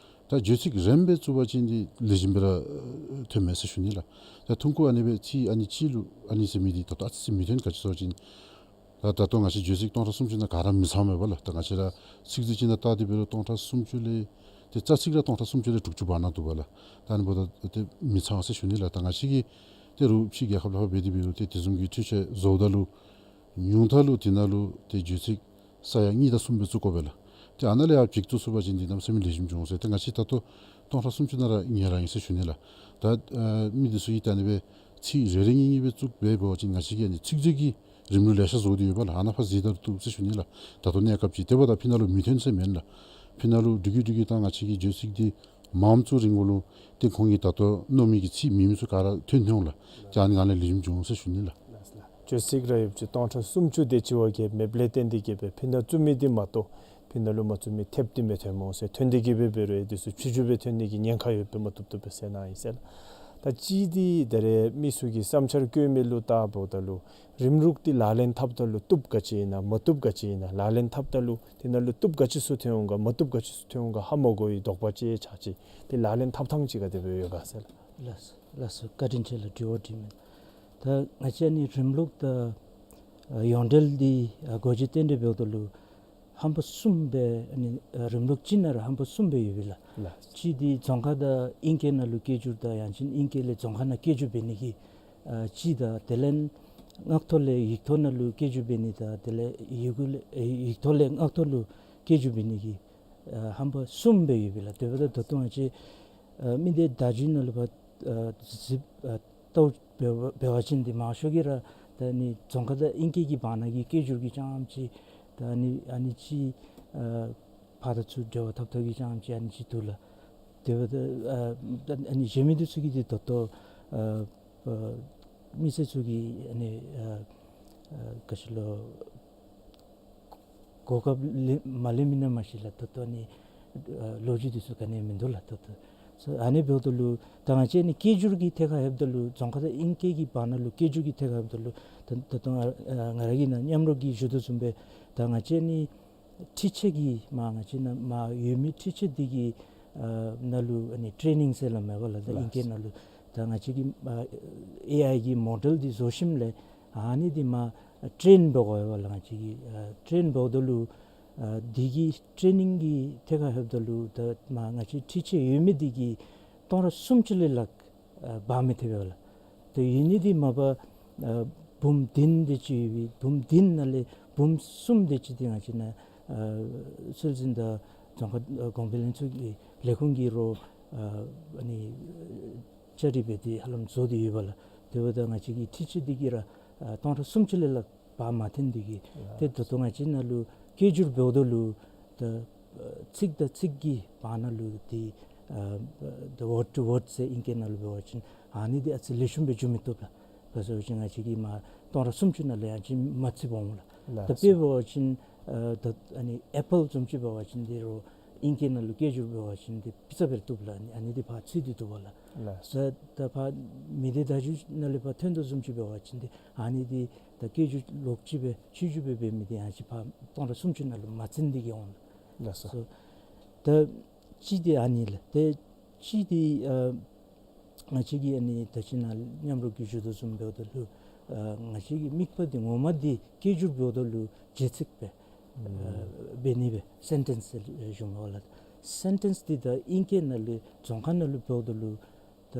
ད་བརྗོད་ཚིག་རིངམ་སྦེ་བཙུགས་པ་ཅིན་འདི་ལེགས་ཤོམ་སྦེ་ར་ཨེ་ཐོནམ་མས་ཟེར་ཞུ་ནི་ལགས། ད་ཐུང་ཀུ་ཨ་ནི་སྦེ་ཚིག་ཨ་ནི་གཅིག་ལུ་ཨ་ནི་ཟེར་མི་འདི་ད་ལྟོ་ཨ་ཙི་ཙི་མི་ཐོན། ག་ཅི་ཟེར་བ་ཅིན་ད་ད་ལྟོ་ང་བཅས་བརྗོད་ཚིག་སྟོང་ཕྲག་སུམ་ཅུ་ནང་ག་ར་མི་ཚངམ་མས་པ་ལགས། ད་ང་བཅས་ར་ཚིག་རྩིས་ཅིག་ནང་བལྟ་སྟེ་འབད་རུང་སྟོང་ཕྲག་སུམ་ཅུ་ལས་ཏེ་རྩ་ཚིག་ར་སྟོང་ཕྲག་སུམ་ཅུ་ལས་དྲུག་ཅུ་བར་ན་འདུག་པ་ལགས། ད་ཨ་ནི་འབདཝ་ད་ཏེ་མི་ཚང་ཟེར་ཞུ་ནི་ལགས། ད་ང་བཅས་ཀྱིས་ཏེ་རོགས་ཕྱི་རྒྱལ་ཁབ་ལུ་ཕར་འབད་དེ་འབད་རུང་ཏེ་དེ་བཟུམ་གྱི་འཕྲུལ་ཆས་བཟོཝ་ད་ལུ་ཉུང་མཐའ་ལུ་དེ་ནང་ལུ་ཏེ་བརྗོད་ཚིག་ས་ཡ་གཉིས་དང་གསུམ་སྦེ་བཙུགས་དགོ་པས་ལགས། ཏེ་ཨ་ནཱ་ལས་ཡར་བརྩིགས་བཙུགས་ཚུགས་པ་ཅིན་འདི་གནམ་མེད་ས་མེད་ལེགས་ཤོམ་འགྱོ་འོང་ཟེར། ཏེ་ང་བཅས་ད་ལྟོ་སྟོང་ཕྲག་སུམ་ཅུ་ནང་ར་ཉེ་ར་ཨིན་ཟེར་ཞུ་ནི་ལགས། ད་ཨ་མི་འདི་ཚུ་གིས་ད་ཨ་ནི་སྦེ་ཚིག་རེ་རེ་གཉིས་གཉིས་སྦེ་བཙུགས་འབད་བ་ཅིན་ང་བཅས་ཀྱིས་ཨ་ནི་ཚིག་མཛོད་ཀྱི་རིམ་ལུགས་ལེ་ཤ་བཟོ་སྟེ་ཡོད་པ་ལགས། ཨ་ནཱ་ཕར་གཟིགས་ད་བཏུབ་ཟེར་ཞུ་ནི་ལགས། ད་ལྟོ་གནས་སྐབས་ཅིག་དེ་འབདཝ་ད་ཕི་ནང་ལུ་མི་ཐོན་ཟེར་མེན་ལགས། ཕི་ནང་ལུ་འགྲིག་གི་འགྲིག་གི་ད་ང་བཅས་ཀྱི་བརྗོད་ཚིག་འདི་མངམ་བཙུགས་རན་གོ་ལུ་ཏེ་ཁོང་གིས་ད་ལྟོ་མནོ་མི་གི་ཚིག་མེད་མི་ཚུ་ག་ར་ཐོན་ཐོན་འོང་ལགས། ཏེ་ཨ་ནི་ང་ལས་ལེགས་ཤོམ་འགྱོ་འོང་ཟེར་ཞུ་ནི་ལགས། བརྗོད་ཚིག་ར་ཡོདཔ་ཅིག་སྟོང་ཕྲག་སུམ་ཅུ་དེ་ཅིག་བ་གི་མེདཔ་ལས་བརྟེན་ཏེ་གི་སྦེ་ཕི་ནང་བཙུགས་མི་འདི་མ་གཏོགས་ཕི་ནང་ལུ་མ་བཙུགས་མི་ཐེབས་ཏེ་མི་ཐོནམ་འོང་ཟེར། ཐོན་ཏེ་གི་སྦེ་འབད་རུང་ཨེ་འདི་ཚུ་ཕྱི་འགྱུར་སྦེ་ཐོན་ནི་གི་ཉེན་ཁ་ཡོདཔ་སྦེ་མ་བཏུབ་བཏུབ་སྦེ་ཟེར་ནི་ཨིན་ཟེར་ལགས། ད་གཅིག་འདི་ད་རེས་མི་ཚུ་གིས་བསམ་འཆར་བཀོད་མི་ལུ་བལྟཝ་ད་ལུ་རིམ་ལུགས་འདི་ལག་ལེན་འཐབ་ད་ལུ་བཏུབ་ག་ཅི་ཨིན་ན་མ་བཏུབ་ག་ཅི་ཨིན་ན་ལག་ལེན་འཐབ་ད་ལུ་དེ་ནང་ལུ་བཏུབ་ག་ཅི་ཚུ་ཐོན་འོང་ག་མ་བཏུབ་ག་ཅི་ཚུ་ཐོན་འོང་ག་ཧ་མ་གོ་བའི་དོགས་པ་ཅིག་ཆགས་ཅི། དེ་ལག་ལེན་འཐབ་ཐངས་ཅིག་ག་དེ་སྦེ་ཡོད་ག་ཟེར་ལགས། ལགས་སོ་ལགས་སོ། བཀའ་དྲིན་ཆེ་ལགས། དྲི་བ་དྲིས་མི། ད་ང་བཅས་ཨ་ནི་རིམ་ལུགས་དང་ཨ་ཡོངས་འབྲེལ་འདི་ཨ་སྒོ་འབྱེད་རྟེན་འབྲེལ་འབདཝ་ད་ལུ་ཧམ་པ་གསུམ་སྦེ་ཨ་ནི་ཨ་རིམ་ལུགས་ཅིག་ནང་ར་ཧམ་པ་གསུམ་སྦེ་ཡོད་པས་ལགས། ལགས། གཅིག་འདི་རྫོང་ཁ་དང་ཨིང་སྐད་ནང་ལུ་སྐད་སྒྱུར་དང་ཡང་ཅིན་ཨིང་སྐད་ལས་རྫོང་ཁ་ནང་སྐད་སྒྱུར་འབད་ནི་གི་ཨ་གཅིག་དང་དེ་ལས་ངག་ཐོག་ལས་ཡིག་ཐོག་ནང་ལུ་སྐད་སྒྱུར་འབད་ནི་དང་དེ་ལས་ཡི་གུ་ལས་ཨེ་ཡིག་ཐོག་ལས་ངག་ཐོག་ལུ་སྐད་སྒྱུར་འབད་ནི་གི་ཨ་ཧམ་པ་གསུམ་སྦེ་ཡོད་པས་ལགས། དེ་འབདཝ་ད་ད་ལྟོ་ང་བཅས་ཨ་མི་སྡེ་བརྡ་བརྒྱུད་ནང་ལུ་ཕར་ཨ་གཟིགས་ཨ་བལྟཝ་འབད་བ་འབད་བ་ཅིན་འདི་མང་ཤོས་ཀྱིས་ར་ད་ཨ་ནི་རྫོང་ཁ་དང་ཨིང་སྐད་ཀྱི་བར་ན་གི་སྐད་སྒྱུར་གྱི་རྐྱངམ་ཅིག་ད་ཨ་ནི་ཨ་ནི་ཅིག་ཨ་ཕར་དང་ཚུར་འབྲེལ་བ་འཐབ་འཐབ་ཀྱི་རྐྱངམ་ཅིག་ཨ་ནི་ཅིག་འདུག་ལགས། དེ་འབདཝ་ད་ཨ་ཨ་ནི་གཞན་མི་འདི་ཚུ་གིས་འདི་ད་ལྟོ་ཨ་ཨ་མི་སེར་ཚུ་གིས་ཨ་ནི་ཨ་ཨ་ག་ཅི་ལོ་གོ་སྐབས་ལེན་མ་ལེན་མི་ནང་མ་ཤེས་ལགས། ད་ལྟོ་ཨ་ནི་ཨ་ལོ་རྒྱུས་འདི་ཚུ་ག་ནི་ཡང་མིན་འདུག་ལགས། ད་ལྟོ་སོ་ཨ་ནི་འབདཝ་ད་ལུ་ད་ང་བཅས་ཨ་ནི་སྐད་སྒྱུར་གྱི་ཐད་ཁར་ལྷོདཔ་ད་ལུ་རྫོང་ཁ་དང་ཨིང་སྐད་ཀྱི་བར་ན་ལུ་སྐད་སྒྱུར་གྱི་ཐད་ཁར་ལྷོདཔ་ད་ལུ་ད་ད་ལྟོ་ང་ཨ་ང་ར་གིས་ནཱ་མཉམ་རོགས་ཀྱིས་ཞུ་དོ་བཟུམ་སྦེ་ད་ང་བཅས་ཨ་ནི་འཕྲུལ་ཆས་ཀྱི་མ་ང་བཅས་ནཱ་མ་ཡོད་མི་འཕྲུལ་ཆས་འདི་གི་ཨ་ནང་ལུ་ཨ་ནི་ཊེ་ནིང་ཟེར་སླབ་མས་པ་ལགས། ད་ཨིང་སྐད་ནང་ལུ་ད་ང་བཅས་ཀྱིས་ཨ་ཨེ་ཨའི་གི་མོ་ཌེལ་འདི་བཟོ་ཞིནམ་ལས་ཨ་ནི་འདི་མ་ཊེན་འབད་དགོ་པས་ལགས། ང་བཅས་ཀྱིས་ཨ་ཊེན་འབདཝ་ད་ལུ་ཨ་འདི་གི་ཊེ་ནིང་གི་ཐད་ཁར་ལྷོདཔ་ད་ལུ་ད་མ་ང་བཅས་འཕྲུལ་ཆས་ཡོད་མི་འདི་གིས་སྟོང་ཕྲག་སུམ་ཅུ་ལས་ལྷག་ཨ་འབག་མི་ཐེག་པས་ལགས། ཏེ་ཡོད་ནི་འདི་མ་པ་ཨ་འབུམ་བདུན་དེ་ཅིག་ཡོད་པས། འབུམ་བདུན་ནང་ལས་འབུམ་གསུམ་དེ་ཅིག་འདི་ང་བཅས་ནཱ་ཨ་སྲོལ་འཛིན་དང་རྫོང་ཁ་ཨ་གོང་འཕེལ་ལྷན་ཚོགས་ཀྱི་ལས་ཁུངས་ཀྱིས་རོགས་ཨ་ཨ་ནི་བཅའ་སྒྲིག་འབད་དེ་ཧ་ལམ་བཟོ་སྟེ་ཡོད་པ་ལགས། དེ་འབདཝ་ད་ང་བཅས་ཀྱི་འཕྲུལ་ཆས་འདི་གིས་ར་ཨ་སྟོང་ཕྲག་སུམ་ཅུ་ལས་ལྷག་འབག་མ་ཐེག་འདི་གིས་ཏེ་ད་ལྟོ་ང་བཅས་ནཱ་ལུ་སྐད་སྒྱུར་འབདཝ་ད་ལུ་ད་ཨ་ཚིག་དང་ཚིག་གི་བར་ན་ལུ་འདི་ཨ་ད་ཝརཌ་ཊུ་ཝརཌ་ཟེར་ཨིང་སྐད་ནང་ལུ་འབད་བ་ཅིན་ཨ་ནི་འདི་ཨ་ཙི་ལེགས་ཤོམ་སྦེ་འགྱོ་མི་བཏུབ་ལགས། ག་ཅི་ཟེར་བ་ཅིན་ང་བཅས་ཀྱིས་མ་སྟོང་ཕྲག་སུམ་ཅུ་ནང་ལས་ཡང་ཅིན་མ་ཚུད་པ་འོང་ལགས། ལགས་སོ། ད་དཔེ་འབད་བ་ཅིན་ཨ་ད་ཨ་ནི་ཨེ་པཱལ་བཟུམ་ཅིག་འབད་བ་ཅིན་འདི་རོགས་ཨིང་སྐད་ནང་ལུ་སྐད་སྒྱུར་འབད་བ་ཅིན་འདི་པི་ཙ་སྦེ་བཏུབ་ལགས། ཨ་ནི་ཨ་ནི་འདི་ཕར་ཚུད་དེ་བཏུབ་པས་ལགས། ལགས་སོ། ད་ད་ཕར་མི་སྡེ་བརྡ་བརྒྱུད་ནང་ལས་ཕར་ཐོན་དོ་བཟུམ་ཅིག་འབད་བ་ཅིན་འདི་ཨ་ནི་འདི་ད་སྐད་སྒྱུར་ལོག་ཅིག་སྦེ་ཕྱི་འགྱུར་སྦེ་འབད་མི་འདི་ཡང་ཅིན་ཕར་སྟོང་ཕྲག་སུམ་ཅུ་ནང་ལུ་མ་ཚུད་འདི་གིས་འོང་ལགས། ལགས་སོ། སོ། ད་གཅིག་འདི་ཨ་ནི་ལགས། ཏེ་གཅིག་འདི་ཨ་ང་བཅས་ཀྱིས་ཨ་ནི་ད་ཅི་ནཱ་མཉམ་རོགས་ཀྱིས་ཞུ་དོ་བཟུམ་འབདཝ་ད་ལུ་ཨ་ང་བཅས་ཀྱི་དམིགས་པ་འདི་ངོ་མ་འདི་སྐད་སྒྱུར་འབདཝ་ད་ལུ་བརྗོད་ཚིག་སྦེ་ཨ་འབད་ནི་སྦེ་སེན་ཊེནསི་ཟེར་ཞུཝ་མས་ལགས། སེན་ཊེནསི་འདི་ད་ཨིང་སྐད་ནང་ལས་རྫོང་ཁ་ནང་ལུ་འབདཝ་ད་ལུ་ད་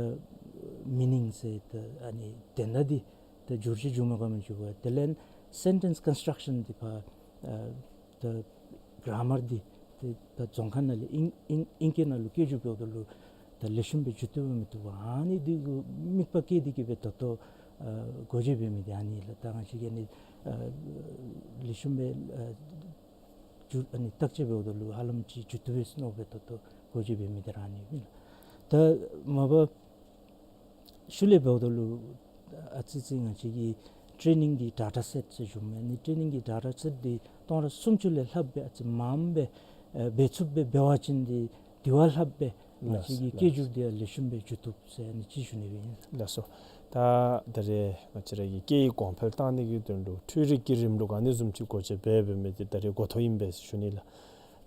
མི་ནིང་ཟེར་ད་ཨ་ནི་དོན་དག་འདི་ད་འགྱུར་ཅིག་འགྱུར་མ་དགོ་མི་འགྱུར་བ། དེ་ལས་སེན་ཊེནསི་ཀོན་སི་ཊག་ཤཱན་འདི་ཕར་ཨ་ད་གྲ་མར་འདི་ཏེ་ད་རྫོང་ཁ་ནང་ལས་ཨིང་ཨིང་ཨིང་སྐད་ནང་ལུ་སྐད་སྒྱུར་འབདཝ་ད་ལུ་ད་ལེགས་ཤོམ་སྦེ་སྒྱུར་བཏུབ་མི་བཏུབ་པ། ཨ་ནི་འདི་གུ་དམིགས་པ་བསྐྱེད་དེ་གིས་སྦེ་ད་ལྟོ་ཨ་འགོ་འབྱེད་འབད་མི་འདི་ཨ་ནི་ལགས། ད་ང་བཅས་ཀྱིས་ཨ་ནི་ཨ་ལེགས་ཤོམ་སྦེ་ཨ་སྒྱུར་ཨ་ནི་བརྟག་དཔྱད་འབདཝ་ད་ལུ་ཧ་ལམ་ཅིག་སྒྱུར་བཏུབ་པས་ཟེར་མནོ་སྦེ་ད་ལྟོ་འགོ་འབྱེད་འབད་མི་འདི་ར་ཨ་ནི་ཨིན་ལགས། ད་མ་པ་ཤུལ་ལས་འབདཝ་ད་ལུ་ཨ་ཙི་ཙི་ང་བཅས་ཀྱི་ཊེ་ནིང་གི་ཌེ་ཊ་སེཊ་ཟེར་ཞུཝ་མས། ཨ་ནི་ཊེ་ནིང་གི་ཌེ་ཊ་སེཊ་འདི་སྟོང་ཕྲག་སུམ་ཅུ་ལས་ལྷགཔ་སྦེ་ཨ་ཙི་མངམ་སྦེ་ཨ་འབད་ཚུགསཔ་སྦེ་འབད་བ་ཅིན་འདི་དེ་བ་ལྷགཔ་སྦེ་ང་བཅས་ཀྱི་ལགས་སྐད་སྒྱུར་འདི་ཡང་ལེགས་ཤོམ་སྦེ་སྒྱུར་བཏུབ་ཟེར་ཨ་ནི་ཅིག་ཞུ་ནི་སྦེ་ཨིན། ལགས་སོ། ད་ད་རེས་ང་བཅས་ར་གི་སྐད་ཡིག་གོང་འཕེལ་གཏང་ནི་གི་དོན་ལུ་འཕྲུལ་རིག་གི་རིམ་ལུགས་ཨ་ནི་བཟུམ་ཅིག་སྒོ་འབྱེད་འབད་འབད་མི་འདི་ད་རེས་འགོ་ཐོག་ཨིན་པས་ཟེར་ཞུ་ནི་ལགས།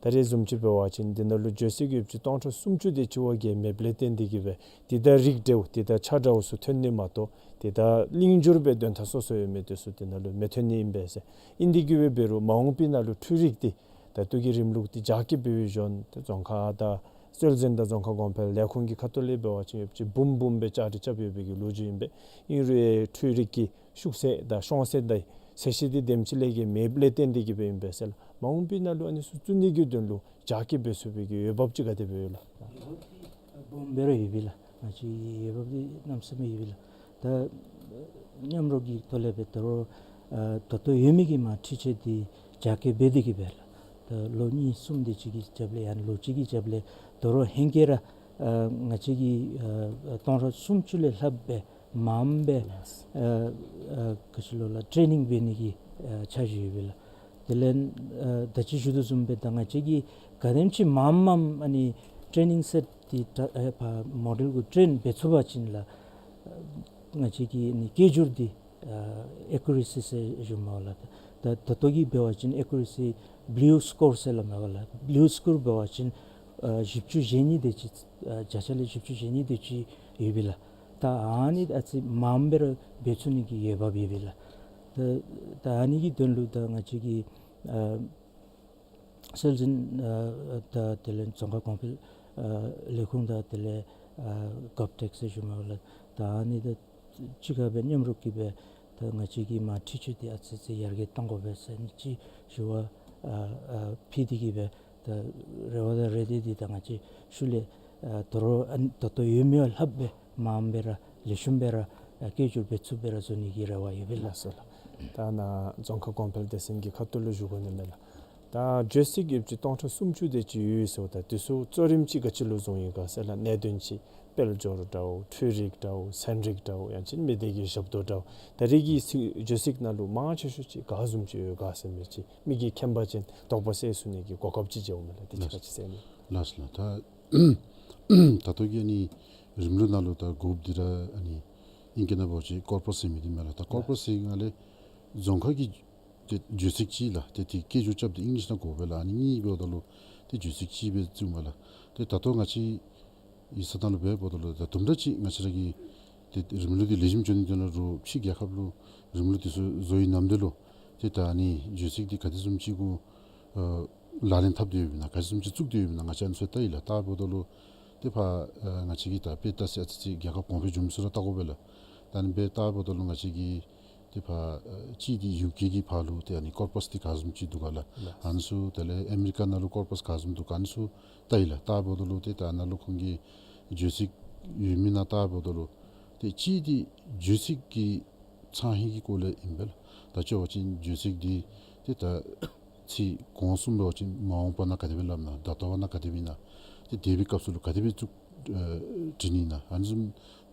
ད་རེས་བཟུམ་ཅིག་འབད་བ་ཅིན་འདི་ནང་ལུ་བརྗོད་ཚིག་ཡོདཔ་ཅིག་སྟོང་ཕྲག་སུམ་ཅུ་དེ་ཅིག་བ་གིས་མེདཔ་ལས་བརྟེན་ཏེ་གིས་སྦེ་འདི་དང་རིགས་འདྲཝ་འདི་དང་ཆ་འདྲཝ་ཚུ་ཐོན་ནི་མ་གཏོགས་འདི་དང་གླེང་སྦྱོར་སྦེ་དོན་དག་སོ་སོ་ཡོད་མི་འདི་ཚུ་འདི་ནང་ལུ་མི་ཐོན་ནི་ཨིན་པས་ཟེར། ཨིན་ཏེ་གིས་སྦེ་འབད་རུང་མ་འོངས་པའི་ནང་ལུ་འཕྲུལ་རིག་འདི་ད་ལྟོ་གི་རིམ་ལུགས་འདི་རྒྱ་སྐྱེད་འབད་བའི་གཞུང་འདི་རྫོང་ཁ་དང་སྲོལ་འཛིན་དང་རྫོང་ཁ་གོང་འཕེལ་ལས་ཁུངས་ཀྱི་ཁ་ཐུག་ལས་འབད་བ་ཅིན་ཡོདཔ་ཅིག་འབུམ་འབུམ་སྦེ་བཅའ་སྒྲིག་རྐྱབ་ཡོད་པའི་གི་ལོ་རྒྱུས་ཨིན་པས། ཨིན་རུང་འཕྲུལ་རིག་གི་ཤུགས་ཚད་དང་ཤོང་ཚད་དང་ཚད་གཞི་འདི་དེམ་ཅིག་ལས་བརྒལ་མེདཔ་ལས་བརྟེན་ཏེ་གིས་སྦེ་ཨིན་པས་ཟེར་ལགས། མ་འོངས་པའི་ནང་ལུ་ཨ་ནི་ཚུ་བཙུགས་ནི་གི་དོན་ལུ་རྒྱ་སྐྱེད་འབད་ཚུགས་པའི་གི་འོས་འབབ་ཅིག་ག་དེ་སྦེ་ཡོད་ལགས། འོས་འབབ་འདི་སྦོམ་སྦེ་ར་ཡོད་པས་ལགས། ང་བཅས་འོས་འབབ་འདི་གནམ་མེད་ས་མེད་ཡོད་པས་ལགས། ད་མཉམ་རོགས་ཀྱི་ཐོག་ལས་སྦེ་ད་རུང་ཨ་ད་ལྟོ་ཡོད་མི་གི་མར་འཕྲུལ་ཆས་འདི་རྒྱ་སྐྱེད་འབད་དེ་གིས་སྦེ་ལགས། ད་ལོ་གཉིས་གསུམ་དེ་ཅིག་གི་རྒྱབ་ལས་ཡང་ན་ལོ་གཅིག་གི་རྒྱབ་ལས་ད་རུང་ཧེང་སྐལ་ར་ཨ་ང་བཅས་ཀྱིས་ཨ་སྟོང་ཕྲག་སུམ་ཅུ་ལས་ལྷགཔ་སྦེ་མངམ་སྦེ་ཨ་ཨ་ག་ཅི་ལོ་ལགས་ཊེ་ནིང་འབད་ནི་གི་ཨ་འཆར་གཞི་ཡོད་པས་ལགས། དེ་ལས་ཨ་ད་ཅི་ཞུ་དོ་བཟུམ་སྦེ་ད་ང་བཅས་ཀྱིས་ག་དེམ་ཅིག་མངམ་མངམ་ཨ་ནི་ཊེ་ནིང་སེཊ་འདི་ད་ཨ་ཕར་མོ་ཌེལ་གུ་ཊེན་འབད་ཚུགས་པ་ཅིན་ལགས་ང་བཅས་ཀྱི་ཨ་ནི་སྐད་སྒྱུར་འདི་ཨ་ཨེ་ཀུ་རེ་སི་ཟེར་ཞུཝ་མས་ལགས། ད་ད་ལྟོ་གི་འབད་བ་ཅིན་ཨེ་ཀུ་རེ་སི་བླུ་སི་ཀོར་ཟེར་སླབ་མས་ལགས། བླུ་སི་ཀོར་འབད་བ་ཅིན་ཨ་བཞི་བཅུ་ཞེ་གཉིས་དེ་ཅིག་ཨ་བརྒྱ་ཆ་ལས་བཞི་བཅུ་ཞེ་གཉིས་དེ་ཅིག་ཡོད་པས་ལགས། ད་ཨ་ནི་ཨ་ཙི་མངམ་སྦེ་ར་འབད་ཚུགས་ནི་གི་འོས་འབབ་ཡོད་པས་ལགས། ད་ད་ཨ་ནི་གི་དོན་ལུ་ད་ང་བཅས་ཀྱི་ཨ་སྲོལ་འཛིན་ཨ་དང་དེ་ལས་རྫོང་ཁ་གོང་འཕེལ་ཨ་ལས་ཁུངས་དང་དེ་ལས་ཨ་གོབ་ཊེཀ་ཟེར་ཞུཝ་མས་ལགས། ད་ཨ་ནི་དང་གཅིག་ཁར་སྦེ་མཉམ་རོགས་ཀྱིས་སྦེ་ད་ང་བཅས་ཀྱི་མར་འཕྲུལ་ཆས་འདི་ཨ་ཙི་ཙི་ཡར་རྒྱས་གཏང་དགོ་པས་ཟེར་ཨ་ནི་ཅིག་ཞུ་བ་ཨ་ཨ་ཕུལ་ཏེ་གིས་སྦེ་ད་རེ་བ་དང་རེ་འདུན་འདི་ད་ང་བཅས་ཤུལ་ལས་ཨ་ད་རུང་ཨ་ད་ལྟོ་ཡོད་མི་ལྷགཔ་སྦེ་མངམ་སྦེ་ར་ལེགས་ཤོམ་སྦེ་ར་ཨ་སྐད་སྒྱུར་འབད་ཚུགསཔ་སྦེ་ར་བཟོ་ནི་གི་རེ་བ་ཡོད་པས་ལགས། ལགས་སོ་ལགས། ད་ནཱ་རྫོང་ཁ་གོང་འཕེལ་སྡེ་ཚན་གྱི་ཁ་ཐུག་ལུ་ཞུ་དགོ་ནི་མས་ལགས། ད་བརྗོད་ཚིག་ཡོདཔ་ཅིག་སྟོང་ཕྲག་སུམ་ཅུ་དེ་ཅིག་ཡོད་ཟེརཝ་ད་དེ་ཚུ་གཙོ་རིམ་ཅིག་ག་ཅི་ལུ་བཟུང་ཡི་ག་ཟེར་ལགས། གནད་དོན་ཅིག་དཔལ་འབྱོར་འདྲཝ་འཕྲུལ་རིག་འདྲཝ་ཚན་རིག་འདྲཝ་ཡང་ཅིན་མི་སྡེ་གི་ཞབས་ཏོག་འདྲཝ་ད་རེས་ཀྱི་ཚིག་བརྗོད་ཚིག་ནང་ལུ་མང་ཆེ་ཤོས་ཅིག་ག་བཟུམ་ཅིག་ཡོད་ག་ཟེར་མི་ཅིག་མི་གི་མཁྱེན་པ་ཅན་དོགས་པ་སེལ་ཚུགས་ནི་གི་གོ་སྐབས་ཅིག་འབྱུངམ་མས་ལགས། དེ་ཅིག་ག་ཅི་ཟེར་ནི། ལགས་སོ་ལགས། ད་ད་ལྟོ་གི་ཨ་ནི་རིམ་ལུགས་ནང་ལུ་ད་དགོཔ་འདི་ར་ཨ་ནི་ཨིང་སྐད་ནང་འབད་བ་ཅིན་ཀོར་པཱས་ཟེར་མི་འདི་མས་ལགས། ད་ཀོར་པཱས་ཟེར་སྒང་ལས་རྫོང་ཁ་གི་ཏེ་བརྗོད་ཚིག་གཅིག་ལགས། ཏེ་དེ་སྐད་སྒྱུར་རྐྱབ་སྟེ་ཨིང་ལིཤ་ནང་དགོ་པས་ལགས། ཨ་ནི་གཉིས་འབདཝ་ད་ལུ་ཏེ་བརྗོད་ཚིག་གཅིག་སྦེ་བཙུགས་མས་ལགས། ཏེ་ད་ལྟོ་ང་བཅས་ཡིག་ཚང་ནང་ལུ་འབདཝ་ད་ལུ་ད་དུམ་གྲ་ཅིག་ང་བཅས་ར་གི་ཏེ་རིམ་ལུགས་འདི་ལེགས་ཤོམ་འགྱོ་ནི་དོན་ལུ་རུང་ཕྱི་རྒྱལ་ཁབ་ལུ་རིམ་ལུགས་འདི་ཚུ་བཟོ་བའི་ནམ་དུས་ལུ་ཏེ་ད་ཨ་ནི་བརྗོད་ཚིག་འདི་ག་དེ་བཟུམ་ཅིག་གུ་ཨ་ལག་ལེན་འཐབ་སྟེ་ཡོདཔ་ཨིན་ན་ག་དེ་བཟུམ་ཅིག་བཙུགས་ཏེ་ཡོདཔ་ཨིན་ན་ང་བཅས་ཨ་ནི་ཚུ་བལྟ་ཡི་ལགས། བལྟཝ་ད་ལུ་ཏེ་ཕར་ཨ་ང་བཅས་ཀྱི་ད་དཔེ་བལྟ་ས་ཨ་ཙི་ཅིག་རྒྱལ་ཁབ་གོང་འཕེལ་འགྱོ་མི་ཚུ་ར་བལྟ་དགོ་པས་ལགས། ད་ཨ་ནི་སྦེ་བལྟཝ་ད་ལུ་ང་བཅས་ཀྱི་ཏེ་ཕར་ཨ་གཅིག་འདི་ཡུ་ཀེ་གི་ཕར་ལུ་ཏེ་ཨ་ནི་ཀོར་པཱས་འདི་ག་བཟུམ་ཅིག་འདུག་ག་ལགས། ལགས། ཨ་ནི་ཚུ་དེ་ལས་ཨ་མི་རི་ཀ་ནང་ལུ་ཀོར་པཱས་ག་བཟུམ་འདུག་ག་ཨ་ནི་ཚུ་བལྟ་ཡི་ལགས། བལྟཝ་ད་ལུ་ཏེ་ད་ནཱ་ལུ་ཁོང་གི་བརྗོད་ཚིག་ཡོད་མེད་ནང་བལྟཝ་ད་ལུ་ཏེ་གཅིག་འདི་བརྗོད་ཚིག་གི་ཚང་ཧིང་གི་སྐོར་ལས་ཨིན་པས་ལགས། ད་ཅི་འབད་བ་ཅིན་བརྗོད་ཚིག་འདི་ཏེ་ད་ཚིག་གོང་གསུམ་འབད་བ་ཅིན་མ་འོངས་པ་ནང་ག་དེ་སྦེ་སླབ་ན་ད་ལྟོ་བ་ནང་ག་དེ་སྦེ་ཨིན་ན། ཏེ་འདས་པའི་སྐབས་སུ་ལུ་ག་དེ་སྦེ་བཙུགས་ཨ་བྲི་ནི་ཨིན་ན་ཨ་ནི་བཟུམ་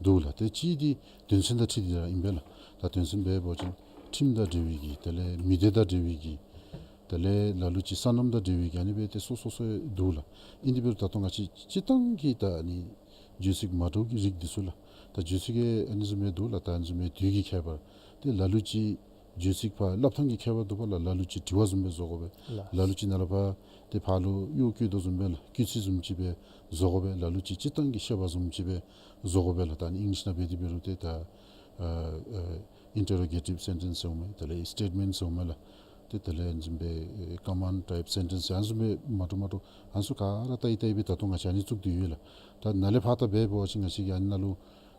འདུག་ལགས། ཏེ་གཅིག་འདི་དོན་ཚན་དང་འཁྲིལ་ཏེ་ར་ཨིན་པས་ལགས། ད་དོན་ཚན་འབད་བ་ཅིན་ཁྲིམས་དང་འབྲེལ་བའི་གི་དེ་ལས་མི་སྡེ་དང་འབྲེལ་བའི་གི་དེ་ལས་ལ་ལུ་ཅིག་སོ་ནམ་དང་འབྲེལ་བའི་གི་ཨ་ནི་སྦེ་ཏེ་སོ་སོ་སོ་འདུག་ལགས། ཨིན་དེ་འབད་རུང་ད་ལྟོ་ང་བཅས་སྤྱིར་བཏང་གི་ད་ཨ་ནི་བརྗོད་ཚིག་མ་འདྲཝ་གི་རིགས་འདི་ཚུ་ལགས། ད་བརྗོད་ཚིག་གི་ཨ་ནི་བཟུམ་སྦེ་འདུག་ལགས། ད་ཨ་ནི་བཟུམ་སྦེ་དུས་ཀྱི་ཁྱད་པར་ཏེ་ལ་ལུ་ཅིག་ བརྗོད་ཚིག་ཕར་སླབ་ཐངས་ཀྱི་ཁྱད་པར་འདུག་པ་ལགས། ལ་ལུ་ཅིག་དྲི་བ་བཟུམ་སྦེ་བཟོ་དགོ་པས། ལགས། ལ་ལུ་ཅིག་ནཱ་ལས་ཕར་ཏེ་ཕར་ལུ་གཡོ་བཀོད་དོ་བཟུམ་སྦེ་ལགས། སྐུལ་ཚིག་བཟུམ་ཅིག་སྦེ་བཟོ་དགོ་པས། ལ་ལུ་ཅིག་སྤྱིར་བཏང་གི་བཤད་པ་བཟུམ་ཅིག་སྦེ་བཟོ་དགོ་པས་ལགས། ད་ཨ་ནི་ཨིང་ལིཤ་ནང་འབད་དེ་འབད་རུང་ཏེ་ད་ཨ་ཨ་ཨིན་ཊརོ་གེ་ཊིབ་སེན་ཊེནསི་ཟེར་འོང་མས། དེ་ལས་སི་ཊེཊ་མེནཊ་ཟེར་འོང་མས་ལགས། ཏེ་དེ་ལས་ཨ་ནི་བཟུམ་སྦེ་ཨེ་ཀོ་མེནཊ་ཊའིཔ་སེན་ཊེནསི་ཨ་ནི་བཟུམ་སྦེ་མ་འདྲཝ་མ་འདྲཝ་ཨ་ནི་ཚུ་ག་ར་བལྟ་ཡི་བལྟ་ཡི་སྦེ་ད་ལྟོ་ང་བཅས་ཨ་ནི་བཙུགས་ཏེ་ཡོད་ལགས། ད་ནཱ་ལས་ཕར་ད་འབད་འབད་བ་ཅིན་ང་བཅས་ཀྱིས་ཨ་ནི་ནང་ལུ་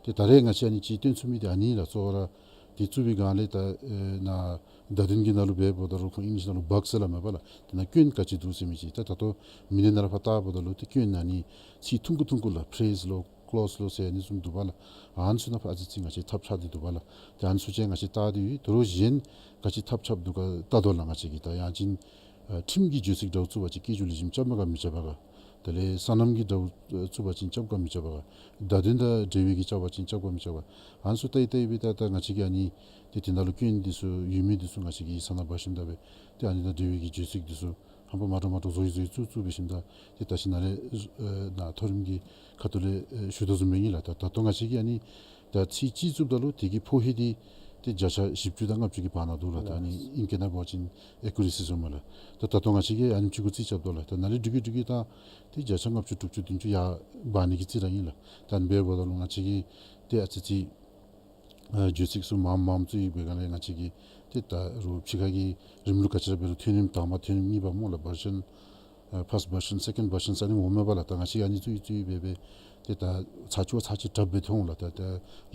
ཏེ་ད་རེས་ང་བཅས་ཨ་ནི་ཅིག་སྟོན་ཚུགས་མི་འདི་ཨ་ནི་ལགས། གཙོ་བོ་ར་ཏེ་བཙུགས་པའི་སྒང་ལས་ད་ཨེ་ནཱ་བརྡ་དོན་གྱི་ནང་ལུ་འབད་འབདཝ་ད་ལུ་ཁོང་ཨིང་ལིཤ་ནང་ལུ་བག་ཟེར་སླབ་མས་པ་ལགས། དེ་ནང་སྐྱོན་ག་ཅི་འདུག་ཟེར་མི་ཅིག། ད་ད་ལྟོ་མི་སྣའི་ནང་ལུ་ཕར་བལྟ་འབདཝ་ད་ལུ་ཏེ་སྐྱོན་ཨ་ནི་ཚིག་ཐུང་ཀུ་ཐུང་ཀུ་ལགས། ཕེ་རེསི་ལོ་ཀི་ལོ་སི་ལོ་ཟེར་ཨ་ནི་བཟུམ་འདུག་པ་ལགས། ཨ་ནི་ཚུ་ནང་ཕར་ཨ་ཙི་ཅིག་ང་བཅས་ཐབས་ཆག་སྟེ་འདུག་པ་ལགས། ཏེ་ཨ་ནི་ཚུ་ཅིག་ང་བཅས་བལྟ་སྟེ་ཡོད། དོ་རུང་གཞན་ག་ཅི་ཐབས་ཆགཔ་འདུག་ག་བལྟ་དོ་ལགས། ང་བཅས་ཀྱིས་ད་ཡང་ཅིན་ཨ་ཁྲིམས་ཀྱི་བརྗོད་ཚིག་འདྲཝ་བཙུགས་པ་ཅིན་སྐད་སྒྱུར་ལེགས་ཤོམ་རྐྱབ་མས་ག་མི་རྐྱབ་པས་ག། དེ་ལས་སོ་ནམ་གྱི་འདྲཝ་བཙུགས་པ་ཅིན་རྐྱབ་ག་མི་རྐྱབ་པས་ག། བརྡ་དོན་དང་འབྲེལ་བའི་གི་རྐྱབ་པ་ཅིན་རྐྱབ་ག་མི་རྐྱབ་པས་ག། ཨ་ནི་ཚུ་བལྟ་ཡི་བལྟ་ཡི་སྦེ་ད་ད་ང་བཅས་ཀྱིས་ཨ་ནི་ཏེ་དེ་ནང་ལུ་སྐྱོན་འདི་ཚུ་ཡོད་མི་འདི་ཚུ་ང་བཅས་ཀྱིས་ས་ནང་འབག་ཞིནམ་ད་སྦེ་ཏེ་ཨ་ནི་དང་འབྲེལ་བའི་གི་བརྗོད་ཚིག་འདི་ཚུ་ཧམ་པ་མ་འདྲཝ་མ་འདྲཝ་བཟོ་ཡི་བཟོ་ཡི་བཙུགས་བཙུགས་འབད་ཞིནམ་ད་ཏེ་ད་ཅི་ནཱ་ལས་ཨ་ནཱ་མཐོ་རིམ་གྱི་ཁ་ཐུག་ལས་ཨེ་ཞུ་དོ་བཟུམ་སྦེ་ཨིན་ལགས། ད་ད་ལྟོ་ང་བཅས་ཀྱིས་ཨ་ནི་ད་ཚིག་གཅིག་བཙུགསཔ་ད་ལུ་དེ་གི་ཕོ་ཧེ་འདི་ཏེ་བརྒྱ་ཆ་བཞི་བཅུ་དང་ལྔ་བཅུ་གི་བར་ན་འདུག་ལགས། ད་ཨ་ནི་ཨིང་སྐད་ནང་འབད་བ་ཅིན་ཨེ་ཀུ་རེ་སི་ཟེར་མས་ལགས། ད་ད་ལྟོ་ང་བཅས་ཀྱིས་ཨ་ནེམ་ཅིག་གུ་རྩིས་རྐྱབ་དོ་ལགས། ད་ནཱ་ལས་འགྲུལ་གྱི་འགྲུལ་གྱི་ད་ཏེ་བརྒྱ་ཆ་ལྔ་བཅུ་དྲུག་ཅུ་བདུན་ཅུ་ཡར་འབག་ནི་གི་རྩིས་ར་ཨིན་ལགས། ད་ཨ་ནི་འབདཝ་ད་ལུ་ང་བཅས་ཀྱིས་ཏེ་ཨ་ཙི་ཅིག་ཨ་བརྗོད་ཚིག་ཚུ་མངམ་མངམ་བཙུགས་ཡི་བའི་སྒང་ལས་ང་བཅས་ཀྱིས་ཏེ་ད་རུང་ཕྱི་ཁ་གི་རིམ་ལུགས་ག་ཅི་ར་འབད་རུང་ཐོན་རིམ་དང་པ་ཐོན་རིམ་གཉིས་པ་སྨོ་ལགས། བར་ཤཱན་ཨ་ཕཱསཊ་བར་ཤཱན་སེ་ཀེནཌ་བར་ཤཱན་ཟེར་ཨ་ནི་འོང་མས་པ་ལགས། ད་ང་བཅས་ཨ་ནི་བཙུགས་ཡི་བཙུགས་ཡི་སྦེ་སྦེ་ཏེ་ད་ཚར་གཅིག་བ་ཚར་གཅིག་དྲགཔ་སྦེ་ཐོན་འོང་ལགས། ད་ད་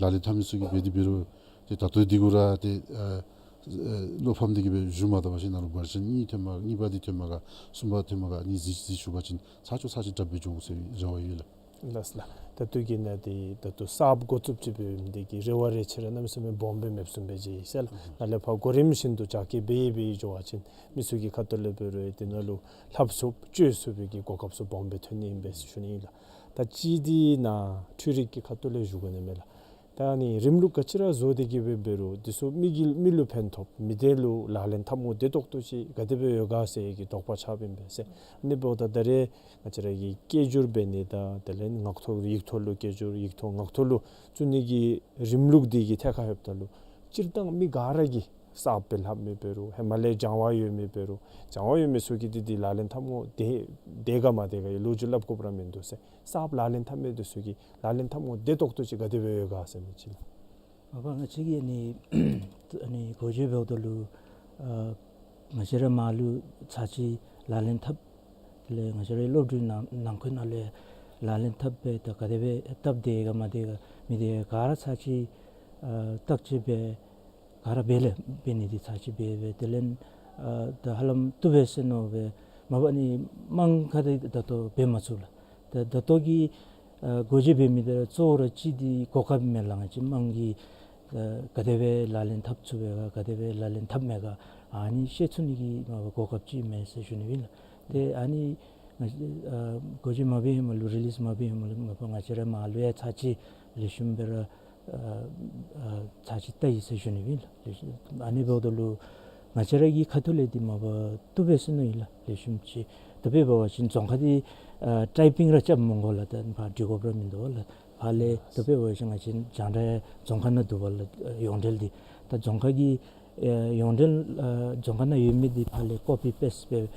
ལག་ལེན་འཐབ་མི་ཚུ་གིས་འབད་དེ་འབད་རུང་ཏེ་ད་ལྟོ་འདི་གུ་ར་ཏེ་ཨ་ཨ་བློ་ཕམ་སྟེ་གིས་སྦེ་བཞུགས་མ་བཏུབ་པ་ཅིན་ནཱ་ལུ་བར་ཤཱན་གཉིས་ཐོནམ་གཉིས་པ་འདི་ཐོནམ་ག་གསུམ་པ་ཐོནམ་ག་ཨ་ནི་གཟིགས་གཟིགས་ཞུ་བ་ཅིན་ཚར་གཅིག་བ་ཚར་གཅིག་དྲགཔ་སྦེ་འགྱོ་འོང་ཟེར་རེ་བ་ཡོད་ལགས། ལགས་ལགས། ད་ལྟོ་གི་ནང་འདི་ད་ལྟོ་གསརཔ་འགོ་བཙུགསཔ་ཅིག་འབད་མི་འདི་གིས་རེ་བ་རེ་ཆེ་ར་གནམ་མེད་ས་མེད་སྦོམ་སྦེ་མེདཔ་བཟུམ་སྦེ་མཇལ་ཡི་ཟེར་ལགས། ནཱ་ལས་ཕར་གོ་རིམ་བཞིན་དུ་རྒྱ་སྐྱེད་འབད་འབད་འགྱོ་བ་ཅིན་མི་ཚུ་གི་ཁ་ཐུག་ལས་འབད་རུང་དེ་ནང་ལུ་ལྷབ་ཚུགསཔ་སྤྱོད་ཚུགས་པའི་གི་གོ་སྐབས་ཚུ་སྦོམ་སྦེ་ཐོན་ནི་ཨིན་པས་ཟེར་ཞུ་ནི་ཨིན་ལགས། ད་ཅི་འདི་ནཱ་འཕྲུལ་རིག་གི་ཁ་ཐུག་ལས་ཞུ་དགོ་ནི་མས་ལགས། ད་ཨ་ནི་རིམ་ལུགས་ག་ཅི་ར་བཟོ་སྟེ་གིས་སྦེ་འབད་རུང་འདི་ཚུ་མི་གི་མི་ལུ་ཕན་ཐོགས་མི་སྡེ་ལུ་ལག་ལེན་འཐབ་དགོཔ་བདེ་ཏོག་ཏོ་ཅིག་ག་དེ་སྦེ་ཡོད་ག་ཟེར་གྱི་དོགས་པ་ཆགསཔ་ཨིན་པས་ཟེར། ཨ་ནི་འབདཝ་ད་ད་རེས་ང་བཅས་ར་གིས་སྐད་སྒྱུར་འབད་ནི་དང་དེ་ལས་ངག་ཐོག་ཡིག་ཐོག་ལུ་སྐད་སྒྱུར་ཡིག་ཐོག་ངག་ཐོག་ལུ་བཙུགས་ནི་གི་རིམ་ལུགས་འདི་གི་ཐད་ཁར་ལྷོདཔ་ད་ལུ་སྤྱིར་བཏང་མི་ག་ར་གིས་གསརཔ་སྦེ་ལྷབ་མི་འབད་རུང་ཧེ་མ་ལས་སྦྱང་བ་ཡོད་མི་འབད་རུང་སྦྱང་བ་ཡོད་མི་ཚུ་གིས་འདི་འདི་ལག་ལེན་འཐབ་དགོ་བདེ་བདེ་ག་མ་བདེ་ག་གི་ལོ་རྒྱུས་སླབ་དགོཔ་ར་མིན་འདུག་ཟེར། གསརཔ་ལག་ལེན་འཐབ་མི་འདི་ཚུ་གིས་ལག་ལེན་འཐབ་དགོཔ་བདེ་ཏོག་ཏོ་ཅིག་ག་དེ་སྦེ་ཡོད་ག་ཟེར་མི་ཅིག་ལགས། མ་པ་ང་བཅས་ཀྱིས་ཨ་ནི་ཨ་ནི་འགོ་འབྱེད་འབདཝ་ད་ལུ་ཨ་ང་བཅས་ར་མར་ལུ་ཚར་གཅིག་ལག་ལེན་འཐབ། དེ་ལས་ང་བཅས་རའི་སློབ་གྲྭའི་ནང་ནང་འཁོད་ནང་ལས་ལག་ལེན་འཐབ་སྦེ་ད་ག་དེ་སྦེ་སྟབས་བདེ་ག་མ་བདེ་ག་མི་བདེ་ག་ག་ར་ཚར་གཅིག་ཨ་བརྟག་དཔྱད་འབད་ག་ར་འབད་ལས་འབད་ནི་འདི་ཚར་གཅིག་འབད་འབད་དེ་ལས་ཨ་ད་ཧ་ལམ་བཏུབ་པས་ཟེར་མནོ་སྦེ་མ་པ་ཨ་ནི་མང་ཁ་དེ་ད་ལྟོ་འབད་མ་ཚུགས་ལགས། ད་ད་ལྟོ་གི་ཨ་འགོ་འབྱེད་འབད་མི་འདི་ར་གཙོ་བོ་ར་གཅིག་འདི་གོ་སྐབས་མས་ལགས། ང་བཅས་དམངས་ཀྱིས་ཨ་ག་དེ་སྦེ་ལག་ལེན་འཐབ་ཚུགས་པས་ག་ག་དེ་སྦེ་ལག་ལེན་འཐབ་མས་ག་ཨ་ནི་ཤེས་ཚུགས་ནི་གི་མ་པ་གོ་སྐབས་ཅིག་མས་ཟེར་ཞུ་ནི་ཨིན་ལགས། ཏེ་ཨ་ནི་ང་ཨ་འགོ་འབྱེད་མ་འབད་ཧེ་མ་ལུ་རི་ལིསི་མ་འབད་ཧེ་མ་ལུ་མ་པ་ང་བཅས་ར་མར་ལུ་ཡང་ཚར་གཅིག་ལེགས་ཤོམ་སྦེ་ར་ཨ་ཨ་ཚར་གཅིག་བལྟ་ཡི་ཟེར་ཞུ་ནི་ཨིན་ལགས། ཨ་ནི་འབདཝ་ད་ལུ་ང་བཅས་ར་གི་ཁ་ཐུག་ལས་འདི་མ་པ་བཏུབ་པས་ཟེར་མནོ་ཡི་ལགས། ལེགས་ཤོམ་ཅིག་ད་འབད་བ་ཅིན་རྫོང་ཁ་འདི་ཨ་ཊའི་པིང་ར་རྐྱབ་མི་དགོ་ལགས། ད་ཕར་འབྲི་དགོཔ་ར་མིན་འདུག་ལགས། ཕར་ལས་ད་འབད་བ་ཅིན་ང་བཅས་རྒྱང་བསྒྲགས་རྫོང་ཁ་ནང་འདུག་པ་ལགས། ཡོངས་འབྲེལ་འདི་ད་རྫོང་ཁ་གི་ཨེ་ཡོངས་འབྲེལ་ཨ་རྫོང་ཁ་ནང་ཡོད་མི་འདི་ཕར་ལས་ཀོ་པི་པེསཊ་འབད་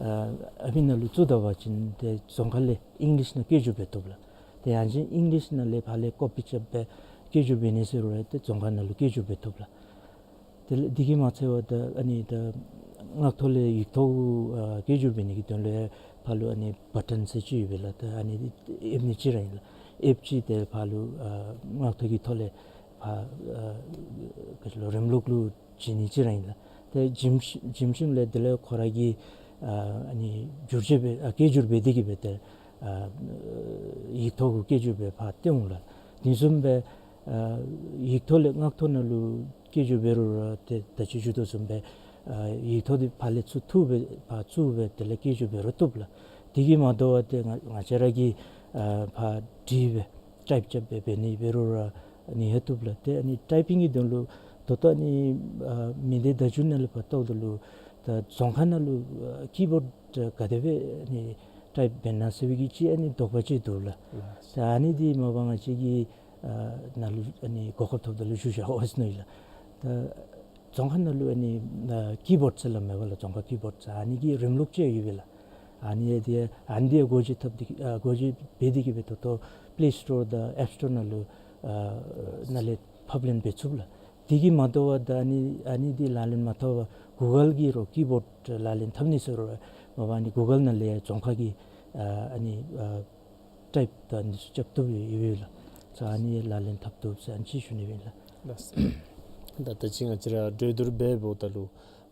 ཨ་ཨ་ཕི་ནང་ལུ་བཙུགས་ད་པ་ཅིན་ཏེ་རྫོང་ཁ་ལས་ཨིང་ལིཤ་ནང་སྐད་སྒྱུར་འབད་བཏུབ་ལགས། ཏེ་ཡང་ཅིན་ཨིང་ལིཤ་ནང་ལས་ཕར་ལས་ཀོ་པི་རྐྱབ་སྦེ་སྐད་སྒྱུར་འབད་ནི་ཟེར་རུང་ར་ཏེ་རྫོང་ཁ་ནང་ལུ་སྐད་སྒྱུར་འབད་བཏུབ་ལགས། དེ་ལས་འདི་གིས་མ་ཚད་པར་ད་ཨ་ནི་ད་ངག་ཐོག་ལས་ཡིག་ཐོག་ཨ་སྐད་སྒྱུར་འབད་ནི་གི་དོན་ལས་ཕར་ལུ་ཨ་ནི་བ་ཊཱན་ཟེར་ཅིག་ཡོད་པས་ལགས། ད་ཨ་ནི་ཨེབ་ནི་ཅིག་ར་ཨིན་ལགས། ཨེབ་ཅིག་དེ་ཕར་ལུ་ཨ་ངག་ཐོག་གི་ཐོག་ལས་ཕར་ཨ་ག་ཅི་ལོ་རིམ་ལུགས་ལུ་བྱིན་ནི་ཅིག་ར་ཨིན་ལགས། ཏེ་བྱིན་བྱིན་ཞིནམ་ལས་དེ་ལས་ཁོ་ར་གིས་ཨ་ཨ་ནི་བསྒྱུར་བཅོས་འབད་ཨ་སྐད་སྒྱུར་འབད་དེ་གིས་སྦེ་ཏེ་ཨ་ཡིག་ཐོག་གུ་སྐད་སྒྱུར་འབད་ཕར་སྟོན་འོང་ལགས། དེ་བཟུམ་སྦེ་ཨ་ཡིག་ཐོག་ལས་ངག་ཐོག་ནང་ལུ་སྐད་སྒྱུར་འབད་རུང་ར་ཏེ་ད་ཅི་ཞུ་དོ་བཟུམ་སྦེ་ཨ་ཡིག་ཐོག་འདི་ཕར་ལས་ཚུར་བཏོན་སྦེ་ཕར་བཙུགས་སྦེ་དེ་ལས་སྐད་སྒྱུར་འབད་རུང་བཏུབ་ལགས། དེ་གིས་མ་དོ་བར་ཏེ་ང་ང་བཅས་ར་གིས་ཨ་ཕར་བྲིས་སྦེ་ཊའིཔ་རྐྱབ་སྦེ་འབད་ནི་འབད་རུང་ར་ཨ་ནི་ཡང་བཏུབ་ལགས། ཏེ་ཨ་ནི་ཊའི་པིང་གི་དོན་ལུ་ད་ལྟོ་ཨ་ནི་ཨ་མི་སྡེ་བརྡ་བརྒྱུད་ནང་ལས་ཕར་བལྟཝ་ད་ལུ་ད་རྫོང་ཁ་ནང་ལུ་ཨ་ཀི་བོཌ་ག་དེ་སྦེ་ཨ་ནི་ཊའིཔ་འབད་ན་ཟེར་བའི་གི་ཅིག་ཨ་ནི་དོགས་པ་ཅིག་འདུག་ལགས། ད་ཨ་ནི་འདི་མ་པ་ང་བཅས་ཀྱིས་ཨ་ནཱ་ལུ་ཨ་ནི་གོ་སྐབས་ཐོབ་ད་ལུ་ཞུ་བཞག་འོང་ཟེར་མནོ་ཡི་ལགས། ད་ རྫོང་ཁ་ནང་ལུ་ཨ་ནི་ཨ་ཀི་བོཌ་ཟེར་སླབ་མས་པ་ལགས། རྫོང་ཁ་ཀི་བོཌ་ཟེར་ཨ་ནི་གི་རིམ་ལུགས་ཅིག་ཡོད་པས་ལགས། ཨ་ནི་འདི་ཨ་ནི་འདི་སྒོ་འབྱེད་འཐབ་སྟེ་ཨ་སྒོ་འབྱེད་འབད་དེ་གི་སྦེ་ད་ལྟོ་པླེ་སི་ཊོར་དང་ཨེཔ་སི་ཊོར་ནང་ལུ་ཨ་ནང་ལས་ཕབ་ལེན་འབད་ཚུགས་ལགས། དེ་གིས་མ་དོ་བར་ད་ཨ་ནི་ཨ་ནི་འདི་ལག་ལེན་མ་འཐབ་པར་གུ་གཱལ་གྱི་རོགས་ཀི་བོཌ་ལག་ལེན་འཐབ་ནི་ཟེར་རུང་མ་པ་ཨ་ནི་གུ་གཱལ་ནང་ལས་རྫོང་ཁ་གི་ཨ་ཨ་ནི་ཨ་ཊའིཔ་དང་ཨ་ནི་ཚུ་རྐྱབ་བཏུབ་ཡོད་པས་ལགས། ཨ་ནི་ལག་ལེན་འཐབ་བཏུབ་ཟེར་ཨ་ནི་ཅིག་ཞུ་ནི་ཨིན་ལགས། ལགས། ད་ད་ཅི་ང་བཅས་ར་གྲོས་བསྡུར་འབད་འབདཝ་ད་ལུ་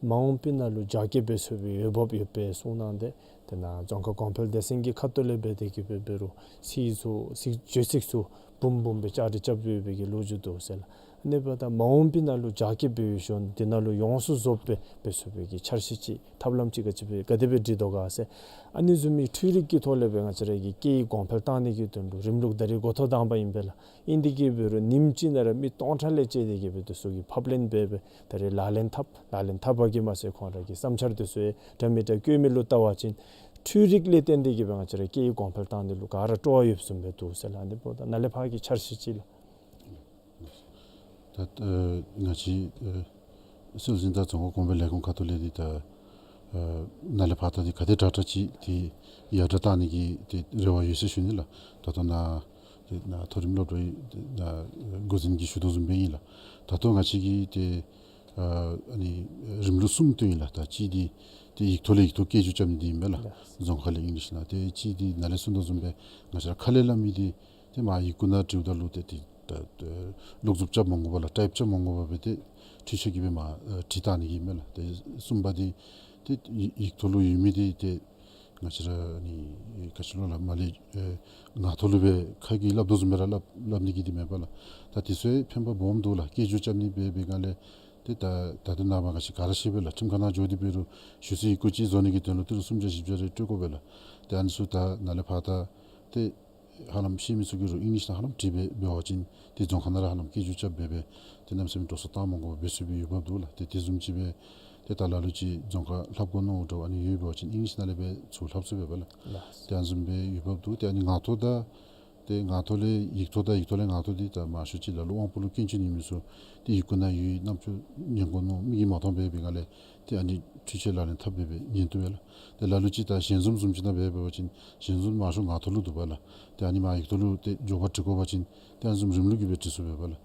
མ་འོངས་པའི་ནང་ལུ་རྒྱ་སྐྱེད་འབད་ཚུགས་པའི་འོས་འབབ་ཡོད་པའི་གསུངས་གནང་སྟེ། དེ་ནང་རྫོང་ཁ་གོང་འཕེལ་སྡེ་ཚན་གྱི་ཁ་ཐུག་ལས་འབད་དེ་གི་སྦེ་འབད་རུང་སྲིད་ཚུ་སྲིད་བྱུས་ཚུ་ཚུ་འབུམ་འབུམ་སྦེ་བཅའ་སྒྲིག་རྐྱབ་ཡོད་པའི་གི་ལོ་རྒྱུས་འདུག་ཟེར་ལགས། ཨ་ནི་འབདཝ་ད་མ་འོངས་པའི་ནང་ལུ་རྒྱ་སྐྱེད་འབད་བའི་ཤུལ་དེ་ནང་ལུ་ཡོངས་སུ་རྫོགས་སྦེ་འབད་ཚུགས་པའི་གི་འཆར་གཞི་ཅིག་ཐབས་ལམ་ཅིག་ག་ཅི་སྦེ་ག་དེ་སྦེ་སྒྲིག་དོ་ག་ཟེར། ཨ་ནི་བཟུམ་མའི་འཕྲུལ་རིག་གི་ཐོག་ལས་སྦེ་ང་བཅས་ར་གི་སྐད་ཡིག་གོང་འཕེལ་བཏང་ནི་གི་དོན་ལུ་རིམ་ལུགས་ད་རེས་འགོ་ཐོག་དང་པ་ཨིན་པས་ལགས། ཨིན་དེ་གི་འབད་རུང་ཉིནམ་གཅིག་ནང་ར་མི་སྟོང་ཕྲག་ལས་བཅད་དེ་གི་སྦེ་དེ་ཚུ་གི་ཕབ་ལེན་འབད་སྦེ་ད་རེས་ལག་ལེན་འཐབ། ལག་ལེན་འཐབ་པ་གིས་མ་ཚད་ཁོང་ར་གི་བསམ་འཆར་དེ་ཚུ་ཡང་འདྲ་མིན་འདྲ་བཀོད་མི་ལུ་བལྟ་བ་ཅིན་འཕྲུལ་རིག་ལས་བརྟེན་ཏེ་གི་སྦེ་ང་བཅས་ར་སྐད་ཡིག་གོང་འཕེལ་བཏང་ནི་ལུ་ག་ར་སྤྲོ་བ་ཡོདཔ་བཟུམ་སྦེ་འདུག་ཟེར་ལགས། ཨ་ནི་འབདཝ་ད་ནཱ་ལས་ཕར་གྱི་འཆར་གཞི་ཅིག་ལགས། ད་ཨ་ང་བཅས་ཨ་སྲོལ་འཛིན་དང་རྫོང་ཁ་གོང་འཕེལ་ལས་ཁུངས་ཁ་ཐུག་ལས་འདི་ད་ཨ་ནཱ་ལས་ཕར་ད་འདི་ག་དེ་དྲག་དྲག་ཅིག་འདི་ཡར་དྲག་བཏང་ནི་གི་འདི་རེ་བ་ཡོད་ཟེར་ཞུ་ནི་ལགས། ད་ལྟོ་ནཱ་འདི་ནཱ་མཐོ་རིམ་སློབ་གྲྭའི་འདི་ནཱ་འགོ་འཛིན་གྱིས་ཞུ་དོ་བཟུམ་སྦེ་ཨིན་ལགས། ད་ལྟོ་ང་བཅས་ཀྱི་འདི་ཨ་ཨ་ནི་རིམ་ལུགས་གསུམ་བཏོན་ཡི་ལགས། ད་གཅིག་འདི་འདི་ཡིག་ཐོག་ལས་ཡིག་ཐོག་སྐད་སྒྱུར་རྐྱབ་ནི་འདི་ཨིན་པས་ལགས། རྫོང་ཁ་ལས་ཨིང་ལིཤ་ནང་། ཏེ་གཅིག་འདི་ནཱ་ལས་གསུངས་དོ་བཟུམ་སྦེ་ང་བཅས་ར་ཁ་ལས་སླབ་མི་འདི་ཏེ་མར་ཡི་གུ་ནང་བྲིཝ་ད་ལུ་ཏེ་ཏེ་ད་ད་ཀློག་རྫོབ་རྐྱབ་མ་དགོ་པར་ལགས། ཊའིཔ་རྐྱབ་མ་དགོ་པར་སྦེ་ཏེ་འཕྲུལ་ཆས་ཀྱིས་སྦེ་མར་ཨ་བྲིས་བཏང་ནི་གི་ཨིན་མས་ལགས། ཏེ་གསུམ་པ་འདི་ཏེ་ཡིག་ཡིག་ཐོག་ལུ་ཡོད་མི་འདི་ཏེ་ང་བཅས་ར་ཨ་ནི་ག་ཅི་ལོ་ལགས་མར་ལས་ཨེ་ངག་ཐོག་ལུ་སྦེ་ཁ་གིས་སླབ་དོ་བཟུམ་སྦེ་ར་སླབ་སླབ་ནི་གི་འདི་མེད་པས་ལགས། ད་དེ་ཚུ་ཡང་ཕན་པ་སྦོམ་འདུག་ལགས། སྐད་སྒྱུར་རྐྱབ་ནི་འབད་འབད་སྒང་ལས་ཏེ་ད་ད་ལྟོ་ནངས་པ་ང་བཅས་ག་ར་ཤེས་པས་ལགས། ཁྲིམས་ཁང་ནང་འགྱོ་སྟེ་འབད་རུང་ཞུ་ཚིག་ཡི་གུ་ཅིག་བཟོ་ནི་གི་དོན་ལུ་ཏི་རུ་སུམ་བརྒྱ་བཞི་བརྒྱ་རེ་སྤྲོད་དགོ་པས་ལགས། ཏེ་ཨ་ནི་ཚུ་ད་ནཱ་ལས་ཕར་ད་ཏེ་ཧ་ལམ་ཤེས་མི་ཚུ་གིས་རུང་ཨིང་ལིཤ་ནང་ཧ་ལམ་བྲིས་སྦེ་འབད་བ་ཅིན་ཏེ་རྫོང་ཁ་ནང་ར་ཧ་ལམ་སྐད་སྒྱུར་རྐྱབ་སྦེ་སྦེ་ཏེ་གནམ་མེད་ས་མེད་འགྲོ་སོང་བཏང་མ་དགོ་པར་འབད་ཚུགས་པའི་འོས་འབབ་འདུག་ལགས། ཏེ་དེ་བཟུམ་ཅིག་སྦེ་ཏེ་ད་ལ་ལུ་ཅིག་རྫོང་ཁ་ལྷབ་དགོ་མནོཝ་འདྲཝ་ཨ་ནི་ཡོད་པ་ཅིན་ཨིང་ལིཤ་ནང་ལས་སྦེ་ཚུར་ལྷབ་ཚུགས་པས་པ་ལགས། ལགས། ཏེ་ཨ་ནི་བཟུམ་སྦེ་འོས་འབབ་འདུག། ཏེ་ཨ་ནི་ངག་ཐོག་དང་ཏེ་ངག་ཐོག་ལས་ཡིག་ཐོག་དང་ཡིག་ཐོག་ལས་ངག་ཐོག་འདི་ད་མང་ཤོས་ཅིག་ལ་ལུ་དབང་པོ་ལུ་སྐྱོན་བརྗོད་ནི་མི་ཚུ་ཏེ་ཡི་གུ་ནང་ཡོད། རྣམ་ཅོ་ཉན་དགོ་མནོ་མི་གིས་མ་མཐོང་པར་འབད་སྒང་ལས་ཏེ་ཨ་ནི་འཕྲུལ་ཆས་ལག་ལེན་འཐབ་སྦེ་སྦེ་ཉན་བཏུབ་པས་ལགས། ཏེ་ལ་ལུ་ཅིག་ད་ཞལ་འཛོམས་བཟུམ་ཅིག་ནང་འབད་འབད་བ་ཅིན་ཞལ་འཛོམས་མང་ཤོས་ངག་ཐོག་ལུ་འདུག་པ་ལགས། ཏེ་ཨ་ནི་མར་ཡིག་ཐོག་ལུ་ཏེ་མགྱོགས་པར་འབྲི་དགོ་པ་ཅིན་ཏེ་ཨ་ནི་བཟུམ་རིམ་ལུགས་ཀྱིས་སྦེ་འབྲི་ཚུགས་པས་པ་ལགས།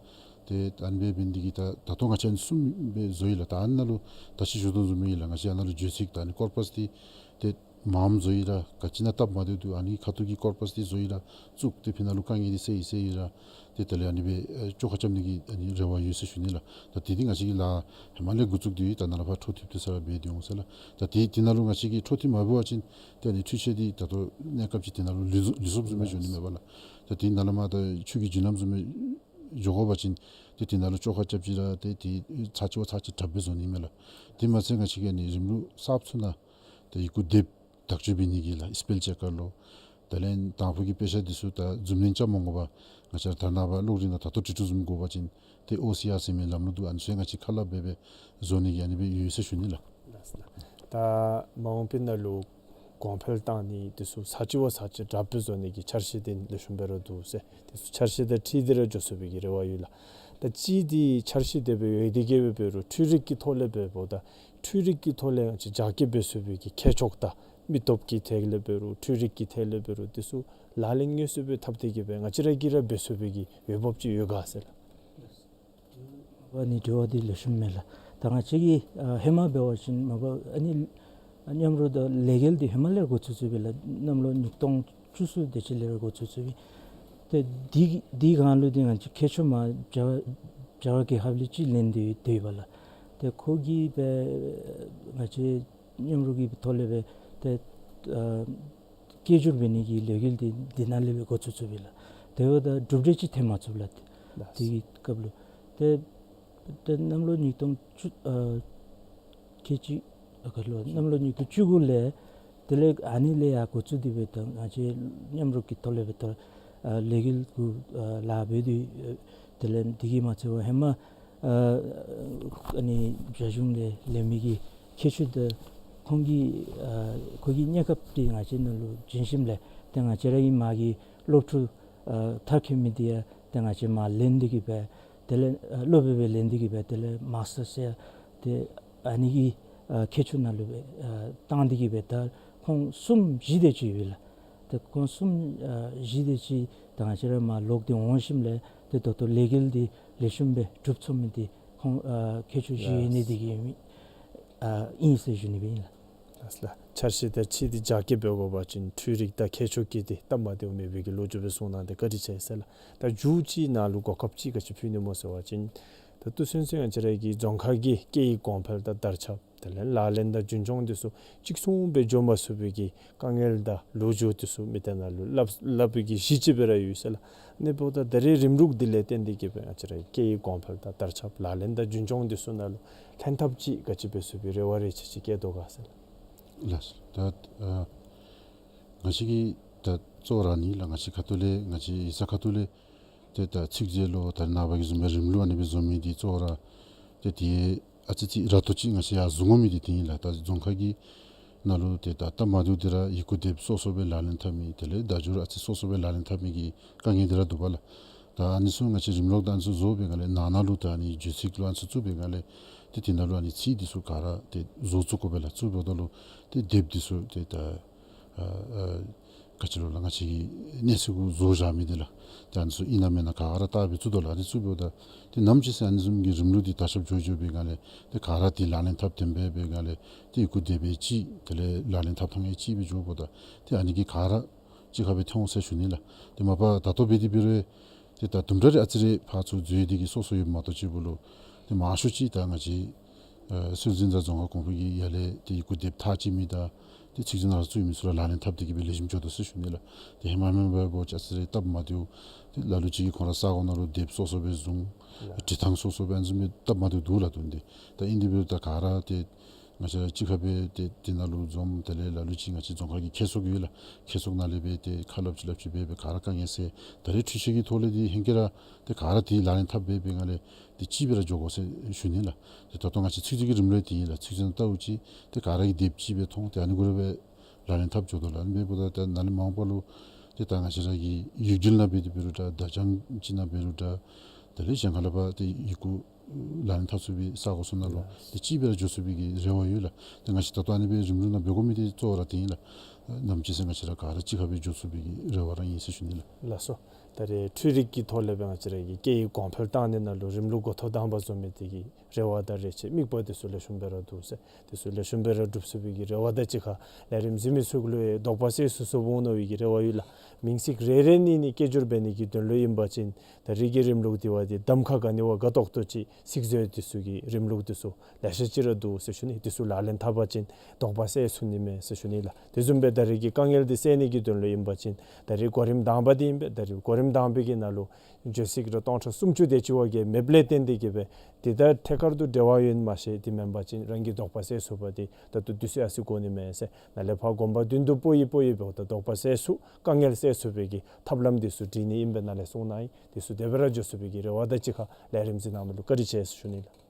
ཏེ་ཨ་ནི་སྦེ་འབད་ནི་འདི་གིས་ད་ད་ལྟོ་ང་བཅས་ཨ་ནི་གསུམ་སྦེ་བཟོ་ཡི་ལགས། ད་ཨ་ནཱ་ལུ་ད་ཅི་ཞུ་དོ་བཟུམ་ཨིན་ལགས། ང་བཅས་ཨ་ནཱ་ལུ་བརྗོད་ཚིག་ད་ཨ་ནི་ཀོར་པཱསི་འདི་ཏེ་མངམ་བཟོ་ཡི་ར་ག་ཅི་ནང་སྟབས་མ་བདེཝ་འདུག། ཨ་ནི་ཁ་ཐུག་གི་ཀོར་པཱསི་འདི་བཟོ་ཡི་ར་བཙུགས་ཏེ་ཕི་ནང་ལུ་དཀའ་ངལ་འདི་སེལ་ཡི་སེལ་ཡི་ར་ཏེ་དེ་ལས་ཨ་ནི་སྦེ་ཨེ་བཅོ་ཁ་རྐྱབ་ནི་གི་ཨ་ནི་རེ་བ་ཡོད་ཟེར་ཞུ་ནི་ལགས། ད་དེ་འདི་ང་བཅས་ཀྱིས་ལཱ་ཧེ་མ་ལས་འགོ་བཙུགས་ཏེ་ད་ནཱ་ལས་ཕར་འཕྲོ་མཐུད་དེ་ས་ར་འབད་དེ་འོང་ཟེར་ལགས། ད་དེ་དེ་ནང་ལུ་ང་བཅས་ཀྱིས་འཕྲོ་མཐུད་མ་འབད་བ་ཅིན་ཏེ་ཨ་ནི་འཕྲུལ་ཆས་འདི་ད་ལྟོ་གནས་སྐབས་ཅིག་དེ་ནང་ལུ་ལུས་ལུས་སོཔ་བཟུམ་སྦེ་འགྱོ་ནི་མས་པ་ལགས། ད་དེ་ནཱ་ལས་མར་ད་ཆུ་གི་རྒྱུན་ལམ་བཟུམ་སྦེ་འགྱོ་དགོ་པ་ཅིན་ཏེ་དེ་ནང་ལུ་བཅོ་ཁ་རྐྱབ་ཅིག་ར་ཏེ་དེ་ཚར་གཅིག་བ་ཚར་གཅིག་དྲགཔ་སྦེ་བཟོ་ནི་མས་ལགས། དེ་མ་ཚད་ང་བཅས་ཀྱིས་ཨ་ནི་རིམ་ལུགས་གསརཔ་ཚུ་ནང་ཏེ་ཡི་གུ་དེབ་དག་བཅོས་འབད་ནི་གི་ལགས་སི་པེལ་ཅེཀ་ཀར་ལོ། དེ་ལས་དང་ཕུ་གི་དཔེ་ཆ་འདི་ཚུ་ད་འཛུམ་གླིང་རྐྱབ་མ་དགོ་པར་ང་བཅས་ར་ད་ནངས་པ་གློག་རིག་ནང་ད་ལྟོ་བྲིས་བྲིསཝ་བཟུམ་དགོ་པ་ཅིན་ཏེ་ཨོ་སི་ཨར་ཟེར་མི་ལམ་ལུགས་འདུག། ཨ་ནི་ཚུ་ཡང་ང་བཅས་ཁ་སླབ་སྦེ་སྦེ་བཟོ་ནི་གི་ཨ་ནི་སྦེ་ཡོད་ཟེར་ཞུ་ནི་ལགས། ད་མ་འོངས་པའི་ནང་ལུ་གོང་འཕེལ་བཏང་ནི་འདི་ཚུ་ཚར་གཅིག་བ་ཚར་གཅིག་དྲགཔ་སྦེ་བཟོ་ནི་གི་འཆར་གཞི་འདི་ལེགས་ཤོམ་སྦེ་ར་འདུག་ཟེར། འདི་ཚུ་འཆར་གཞི་དང་འཁྲིལ་ཏེ་ར་འགྱོ་ཚུགས་པའི་གི་རེ་བ་ཡོད་ལགས། ད་ཅི་འདི་འཆར་གཞི་དེ་སྦེ་ཡོད་དེ་གི་སྦེ་འབད་རུང་འཕྲུལ་རིག་གི་ཐོག་ལས་འབདཝ་ད་འཕྲུལ་རིག་གི་ཐོག་ལས་ང་བཅས་རྒྱ་སྐྱེད་འབད་ཚུགས་པའི་གི་ཁྱད་ཆོས་དང་མི་སྟོབས་ཀྱི་ཐད་ལས་འབད་རུང་འཕྲུལ་རིག་གི་ཐད་ལས་འབད་རུང་འདི་ཚུ་ལག་ལེན་དངོས་སུ་སྦེ་འཐབ་སྟེ་གི་སྦེ་ང་བཅས་ར་གིས་ར་འབད་ཚུགས་པའི་གི་འོས་འབབ་ཅིག་ཡོད་ག་ཟེར་ལགས། ཨ་ནི་དྲི་བ་འདི་ལེགས་ཤོམ་མས་ལགས། ད་ང་བཅས་ཀྱིས་ཨ་ཧེ་མ་འབད་བ་ཅིན་མ་པ་ཨ་ནི་མཉམ་རོགས་དང་ལས་འགུལ་འདི་ཧེ་མ་ལས་ར་འགོ་བཙུགས་བཙུགསཔ་ཨིན་ལགས། གནམ་ལོ་ཉིས་སྟོང་བཅུ་གསུམ་དེ་ཅིག་ལས་ར་འགོ་བཙུགས་བཙུགསཔ་ཨིན། ཏེ་འདི་འདི་སྒང་ལུ་འདི་ང་བཅས་མཁས་མཆོག་མར་རྒྱ་རྒྱ་གར་གྱི་ཧཱབ་ལི་ཅིག་ལེན་ཏེ་སྡོད་ཡོད་པ་ལགས། ཏེ་ཁོ་གིས་སྦེ་ང་བཅས་མཉམ་རོགས་ཀྱི་ཐོག་ལས་སྦེ་ཏེ་ཨ་སྐད་སྒྱུར་འབད་ནི་གི་ལས་འགུལ་འདི་འདི་ནང་ལས་སྦེ་འགོ་བཙུགས་བཙུགསཔ་ཨིན་ལགས། དེ་འབདཝ་ད་གྲུབ་འབྲས་ཅིག་ཐོན་མ་ཚུགས་ལགས། ལགས། དེ་གི་སྐབས་ལུ་ཏེ་ཏེ་གནམ་ལོ་ཉིས་སྟོང་བཅུ་ཨ་ཁལ་གཅིག་ཨ་ག་ལོ་གནམ་ལོ་ཉིས་སྟོང་བཅུ་དགུ་ལས་དེ་ལས་ཨ་ནི་ལས་ཡར་འགོ་བཙུགས་ཏེ་སྦེ་ད་ང་བཅས་མཉམ་རོགས་ཀྱི་ཐོག་ལས་སྦེ་ད་ཨ་ལས་འགུལ་གུ་ཨ་ལཱ་འབད་དེ་ཨ་དེ་ལས་འདི་གིས་མ་ཚད་པར་ཧེ་མ་ཨ་ཨ་ནི་རྒྱ་གཞུང་ལས་ལེན་མི་གི་ཁྱད་ཆོས་དང་ཁོང་གི་ཨ་ཁོ་གི་གནས་སྐབས་འདི་ང་བཅས་ནང་ལུ་བྱིན་ཞིནམ་ལས་ཏེ་ང་བཅས་ར་གི་མ་གི་སློབ་ཕྲུག་ཨ་མཐར་འཁྱོལ་མི་འདི་ཡང་ཏེ་ང་བཅས་མར་ལེན་ཏེ་གི་སྦེ་དེ་ལས་ཨ་སློབ་དཔོན་སྦེ་ལེན་ཏེ་གི་སྦེ་དེ་ལས་མཱས་ཊར་ཟེར་ ཏེ་ཨ་ནི་གི་ཨ་ཁྱད་ཆོས་ནང་ལུ་སྦེ་ཨ་བཏང་སྟེ་གི་སྦེ་ད་ཁོང་གསུམ་བཞི་དེ་ཅིག་ཡོད་ལགས། ཏེ་ཁོང་གསུམ་ཨ་བཞི་དེ་ཅིག་ད་ང་བཅས་ར་མར་ལོག་སྟེ་འོང་ཞིནམ་ལས་ཏེ་ད་ལྟོ་ལས་འགུལ་འདི་ལེགས་ཤོམ་སྦེ་འགྲུབ་ཚུགས་མི་འདི་ཁོང་ཨ་ཁྱད་ཆོས་བཞི་ཡོད་ནི་དེ་གིས་ཨིན་ཨ་ཨིན་ཟེར་ཞུ་ནི་སྦེ་ཨིན་ལགས། ལགས་སོ་ལགས། འཆར་གཞི་དེ་ཅིག་འདི་རྒྱ་སྐྱེད་འབད་དགོ་པ་ཅིན་འཕྲུལ་རིག་དང་ཁྱད་ཆོས་ཀྱི་འདི་སྟབས་མ་བདེཝ་མེད་པའི་གི་ལོ་རྒྱུས་སྦེ་གསུངས་གནང་སྟེ་བཀའ་དྲིན་ཆེ་ཟེར་ལགས། ད་མཇུག་ཅིག་ནང་ལུ་གོ་སྐབས་ཅིག་ག་ཅི་ཕུལ་ནི་སྨོ་ཟེར་བ་ཅིན་ད་ལྟོ་ཚུན་ཚོད་ང་བཅས་ར་གི་རྫོང་ཁག་གི་སྐད་ཡིག་གོང་འཕེལ་དང་དར་ཁྱབ་དེ་ལས་ལག་ལེན་དང་རྒྱུན་སྐྱོང་འདི་ཚུ་གཅིག་མཚུངས་སྦེ་འགྱོ་མ་ཚུགས་པའི་གི་དཀའ་ངལ་དང་ལོ་རྒྱུས་འདི་ཚུ་མི་སྡེ་ནང་ལུ་སླབ་སླབ་པའི་གི་གཞི་ཅིག་སྦེ་ར་ཡོད་ཟེར་ལགས། ཨ་ནི་འབདཝ་ད་ད་རེས་རིམ་ལུགས་འདི་ལས་བརྟེན་ཏེ་གི་སྦེ་ང་བཅས་ར་སྐད་ཡིག་གོང་འཕེལ་དང་དར་ཁྱབ་ལག་ལེན་དང་རྒྱུན་སྐྱོང་འདི་ཚུ་ནང་ལུ་ལྷན་ཐབས་ཅིག་ག་ཅི་འབད་ཚུགས་པའི་རེ་བ་རེ་ཆེ་ཅིག་བསྐྱེད་དོ་ག་ཟེར་ལགས། ལགས་སོ། ད་ཨ་ང་བཅས་ཀྱིས་ད་གཙོ་བོ་ར་ཨ་ནི་ལགས། ང་བཅས་ཁ་ཐུག་ལས་ང་བཅས་ཡིག་ཚང་ཁ་ཐུག་ལས་ཏེ་ད་ཚིག་མཛོད་ལུ་ད་ནངས་པ་གི་བཟུམ་སྦེ་རིམ་ལུགས་ཨ་ནི་སྦེ་བཟོ་མི་འདི་གཙོ་བོ་ར་ཏེ་དེ་ཨ་ཙི་ཅིག་ར་ཏོ་ཅིག་ང་བཅས་ཡར་བཟུང་དགོ་མི་འདི་དེ་ཨིན་ལགས། ད་རྫོང་ཁག་གི་ནང་ལུ་ཏེ་ད་སྟབས་མ་བདེཝ་འདི་ར་ཡི་གུ་དེབ་སོ་སོ་སྦེ་ལག་ལེན་འཐབ་མི་དེ་ལས་བརྡ་བརྒྱུད་ཨ་ཙི་སོ་སོ་སྦེ་ལག་ལེན་འཐབ་མི་གི་དཀའ་ངལ་འདི་ར་འདུག་པ་ལགས། ད་ཨ་ནི་ཚུ་ང་བཅས་རིམ་ལུགས་ད་ཨ་ནི་ཚུ་བཟོ་བའི་སྒང་ལས་ནང་ན་ལུ་ད་ཨ་ནི་བརྗོད་ཚིག་ལུ་ཨ་ནི་ཚུ་བཙུགས་པའི་སྒང་ལས་ཏེ་དེ་ནང་ལུ་ཨ་ནི་ཚིག་འདི་ཚུ་ག་ར་ཏེ་བཟོ་བཙུགས་དགོ་པས་ལགས། བཙུགས་འབདཝ་ད་ལུ་ཏེ་དེབ་འདི་ཚུ་ཏེ་ད་ཨ་ཨ་ག་ཅི་ལོ་ལགས། ང་བཅས་ཀྱི་གནས་ཚུལ་གུ་བཟོ་བཞག་མི་འདི་ལགས། ཏེ་ཨ་ནི་ཚུ་ཨིན་ན་མེན་ན་ག་ར་བལྟ་སྦེ་བཙུགས་དོ་ལགས། ཨ་ནི་བཙུགས་འབདཝ་ད་ཏེ་ནམ་ཅིག་ཟེར་ཨ་ནི་བཟུམ་གྱི་རིམ་ལུགས་འདི་དར་ཁྱབ་འགྱོ་འགྱོ་བའི་སྒང་ལས་ཏེ་ག་ར་འདི་ལག་ལེན་འཐབ་བདེན་པའི་སྦེ་སྒང་ལས་ཏེ་ཡི་གུ་དེབ་སྦེ་ཅིག་དེ་ལས་ལག་ལེན་འཐབ་ཐངས་ཡང་ཅིག་སྦེ་འགྱོཝ་ད་ཏེ་ཨ་ནི་གིས་ག་ར་གཅིག་ཁར་སྦེ་འཐོན་འོང་ཟེར་ཞུ་ནི་ལགས། ཏེ་མ་པ་ད་ལྟོ་འབད་དེ་འབད་རུང་ཏེ་ད་དུམ་གྲ་རེ་ཨ་ཙི་རེ་ཕར་ཚུར་འཛོལ་ཏེ་གི་སོ་སོ་ཡོདཔ་མ་གཏོགས་གཅིག་པུ་ལུ་ཏེ་མང་ཤོས་ཅིག་ད་ང་བཅས་ཨ་སྲོལ་འཛིན་དང་རྫོང་ཁ་གོང་འཕེལ་གྱི་ཡར་ལས་ཏེ་ཡི་གུ་དེབ་ཐག་བཅད་མི་དང་ཏེ་ཚིག་མཛོད་ནང་ལུ་བཙུགས་མི་ཚུ་ར་ལག་ལེན་འཐབ་སྟེ་གི་སྦེ་ལེགས་ཤོམ་འགྱོ་དོ་ཟེར་ཞུ་ནི་ལགས། ཏེ་ཧེ་མ་མེན་པར་འབད་བ་ཅིན་ཨ་ཙི་རེ་སྟབས་མ་བདེཝ་ཏེ་ལ་ལུ་ཅིག་གིས་ཁོང་ར་ས་གོ་ནང་ལུ་དེབ་སོ་སོ་སྦེ་བཟུང་འབྲི་ཐངས་སོ་སོ་སྦེ་ཨ་ནི་བཟུམ་སྦེ་སྟབས་མ་བདེཝ་འདུག་ལགས། དོན་དེ་ད་ཨིན་དེ་འབད་རུང་ད་ག་ར་ཏེ་ང་བཅས་ར་གཅིག་ཁར་སྦེ་ཏེ་དེ་ནང་ལུ་འཛོམས། དེ་ལས་ལ་ལུ་ཅིག་ང་བཅས་རྫོང་ཁག་གི་ཁྱད་གསོད་ཡོད་ལགས། ཁྱད་གསོད་ནང་ལས་སྦེ་ཏེ་ཁ་སླབ་ཅིག་སླབ་ཅིག་སྦེ་སྦེ་ག་ར་དཀའ་ངལ་སེལ། ད་རེས་འཕྲུལ་ཆས་ཀྱི་ཐོག་ལས་འདི་ཧེང་སྐལ་ར་ཏེ་ག་ར་འདི་ལག་ལེན་འཐབ་སྦེ་སྦེ་སྒང་ལས་ཏེ་གཅིག་སྦེ་ར་འགྱོ་དགོ་ཟེར་ཞུ་ནི་ལགས། ཏེ་ད་ལྟོ་ང་བཅས་ཚིག་མཛོད་ཀྱི་རིམ་ལུགས་འདི་ཨིན་ལགས། ཚིག་མཛོད་ནང་ལྟཝ་ཅིག་ཏེ་ག་ར་གིས་དེབ་ཅིག་སྦེ་མཐོང་། ཏེ་ཨ་ནི་གུ་ར་སྦེ་ལག་ལེན་འཐབ་འགྱོ་དོ་ལགས། ཨ་ནི་འབདཝ་ད་ད་ནཱ་ལས་མ་འོངས་པ་ལུ་ཏེ་ད་ང་བཅས་ར་གི་ཡིག་རྒྱུགས་ནང་འབད་དེ་འབད་རུང་འདྲ། བརྡ་བྱང་ཅིག་ནང་འབད་རུང་འདྲ། དེ་ལས་གཞན་ཁ་ལས་ཕར་ཏེ་ཡི་གུ་ལག་ལེན་འཐབ་ཚུགས་པའི་ས་གོ་ཚུ་ནང་ལུ་ཏེ་གཅིག་སྦེ་ར་འགྱོ་ཚུགས་པའི་གི་རེ་བ་ཡོད་ལགས། ཏེ་ང་བཅས་ད་ལྟོ་ཨ་ནི་སྦེ་རིམ་ལུགས་ནང་འབད་དགོ་མི་འདི་གཙོ་བོ་ར་འདི་ཨིན་ལགས། ནམ་ཅིག་ཟེར་ང་བཅས་ར་ག་ར་གཅིག་ཁར་སྦེ་འགྱོ་ཚུགས་པའི་གི་རེ་བ་ར་ཨིན་ཟེར་ཞུ་ནི་ལགས། ལགས་སོ། ད་རེས་འཕྲུལ་རིག་གི་ཐོག་ལས་སྦེ་ང་བཅས་ར་གི་སྐད་ཡིག་གོང་འཕེལ་བཏང་ནི་ནང་ལུ་རིམ་ལུགས་འགོ་ཐོག་དང་པ་བཟོ་མི་འདི་གི་རེ་བ་དང་རེ་ཆེ་དམིགས་པ་འདི་ཚུ་ལེགས་ཤོམ་སྦེ་ར་འདུག་ཟེར། འདི་ཚུ་ལེགས་ཤོམ་སྦེ་ར་འགྲུབ་ཚུགས་པའི་གི་རེ་བ་དང་གཅིག་ཁར་ལས་རིམ་གཟིགས་མི་ཚུ་ལུ་ཡང་དོགས་པ་སེལ་ཚུགས་ཚུགསཔ་འོང་མནོ་བའི་གི་རེ་བ་ཡོད་ལགས། མིང་ཚིག་རེ་རེ་གཉིས་གཉིས་སྐད་སྒྱུར་འབད་ནི་གི་དོན་ལུ་ཨིན་པ་ཅིན་ད་རིས་ཀྱི་རིམ་ལུགས་འདི་བ་འདི་གདམ་ཁ་ག་ནི་བ་དགའ་ཏོག་ཏོ་ཅིག་ཚིག་མཛོད་འདི་ཚུ་གི་རིམ་ལུགས་འདི་ཚུ་ལེ་ཤ་ཅིག་ར་འདུག་ཟེར་ཞུ་ནི། འདི་ཚུ་ལག་ལེན་འཐབ་པ་ཅིན་དོགས་པ་སེལ་ཚུགས་ནི་མས་ཟེར་ཞུ་ནི་ལགས། དེ་བཟུམ་སྦེ་ད་རིས་ཀྱི་དཀའ་ངལ་འདི་སེལ་ནི་གི་དོན་ལུ་ཨིན་པ་ཅིན་ད་རིས་གོ་རིམ་དང་པ་འདི་ཨིན་པས། ད་རིས་གོ་རིམ་དང་པའི་གི་ནང་ལུ་བརྗོད་ཚིག་ར་སྟོང་ཕྲག་སུམ་ཅུ་དེ་ཅིག་བ་གིས་མེདཔ་ལས་བརྟེན་ཏེ་གི་སྦེ་འདི་ད་ཐད་ཀར་དུ་འབྲེལ་བ་ཡོད་མ་ཤེས། དེ་མེན་པ་ཅིན་རང་གི་དོགས་པ་སེལ་ཚུགས་པ་འདི་ད་ལྟོ་དུས་ཚོད་ཨ་ཙི་འགོར་ནི་མས་ཟེར། ནཱ་ལས་ཕར་གོམ་པ་མདུན་དུ་སྤོ་ཡི་སྤོ་ཡི་འབདཝ་ད་དོགས་པ་སེལ་ཚུགས་དཀའ་ངལ་སེལ་ཚུགས་པའི་གི་ཐབས་ལམ་འདི་ཚུ་སྒྲིག་ནི་ཨིན་པས་ནཱ་ལས་གསུངས་གནང་ཡི། འདི་ཚུ་དེ་སྦེ་ར་འགྱོ་ཚུགས་པའི་གི་རེ་བ་དང་གཅིག་ཁར་ལས་རིམ་གཟིགས་གནང་མི་ལུ་བཀའ་དྲིན་ཆེ་ཟེར་ཞུ་ནི་ལགས།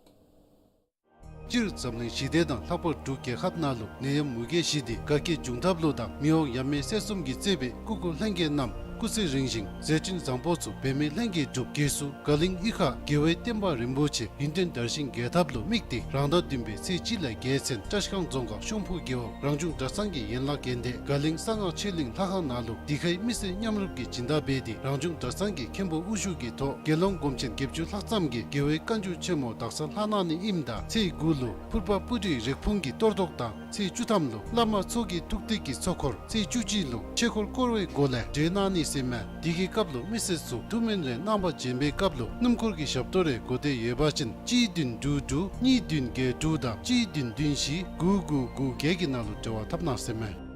སྤྱིར་འཛམ་གླིང་ཞི་བདེ་དང་ལྷག་པར་འབྲུག་རྒྱལ་ཁབ་ནང་ལུ་ནད་ཡམས་མུ་གེ་བཞི་འདི་དགའ་སྐྱིད་འབྱུང་ཐབས་ལུ་དང་མི་དབང་ཡབ་མེས་སྲས་གསུམ་གྱིས་གཙོས་པའི་སྐུ་འཁོར་ལྷན་རྒྱས་རྣམས་སྐུ་ཚེ་རིང་ཞིང་མཛད་འཕྲིན་བཟང་པོ་ཚུ་འབད་མེད་ལྷན་རྒྱས་འགྲུབ། དགེ་ཚུལ་དགའ་གླིང་གཡུས་ཁ་དགེ་བའི་བསྟན་པ་རིན་པོ་ཆེ་ཡུན་བརྟན་དར་ཞིང་རྒྱས་ཐབས་ལུ་དམིགས་ཏེ་རང་ཟླ་བདུན་པའི་ཚེས་གཅིག་ལས་བརྒྱད་ཚུན་བཀྲ་ཤིས་སྒང་རྫོང་ཁག་ཤོང་ཕུ་རྒེད་འོག་རང་བྱུང་གྲྭ་ཚང་གི་ཡན་ལག་དགོན་སྡེ་དགའ་གླིང་གསང་སྔགས་ཆོས་གླིང་ལྷ་ཁང་ནང་ལུ་འདི་ཁའི་མི་སེར་མཉམ་རུབ་ཀྱིས་སྦྱིན་བདག་འབད་དེ་རང་བྱུང་གྲྭ་ཚང་གི་མཁན་པོ་དབུ་བཞུགས་ཀྱི་ཐོག་དགེ་སློང་སྒོམ་ཆེན་བརྒྱད་ཅུ་ལྷག་ཙམ་གྱིས་དགེ་བའི་བཀའ་འགྱུར་ཆེན་མོ་དག་ས་ལྷ་གནང་ནི་ཨིནམ་ད་ཚེས་དགུ་ལུ་ཕུར་པ་སྤུ་གྲིའི་རེག་ཕུང་གི་གཏོར་བཟློག་དང་ཚེས་བཅུ་ཐམ་ལུ་བླ་མ་ཚོགས་ཀྱི་ཐུགས་གཏེར་གྱི་ཚོགས་འཁོར། ཚེས་བཅུ་གཅིག་ལུ་ཆོས་འཁོར་བསྐོར་བའི་སྒོ་ལས་གྲོལ་གནང་ནི་ཟེར་མས། འདི་གི་སྐབས་ལུ་མི་སེར་ཚུ་ཐུགས་སྨོན་རེ་གནང་བ་བྱིན་པའི་སྐབས་ལུ་སྣུམ་འཁོར་གྱི་ཞབས་ཏོག་རེ་དགོས་འདོད་ཡོད་པ་ཅིན་གཅིག་བདུན་དྲུག་དྲུག་གཉིས་བདུན་བརྒྱད་དྲུག་དང་གཅིག་བདུན་བདུན་བཞི་དགུ་དགུ་དགུ་བརྒྱད་ཀྱི་ནང་ལུ་འབྲེལ་བ་འཐབ་གནང་ཟེར་མས།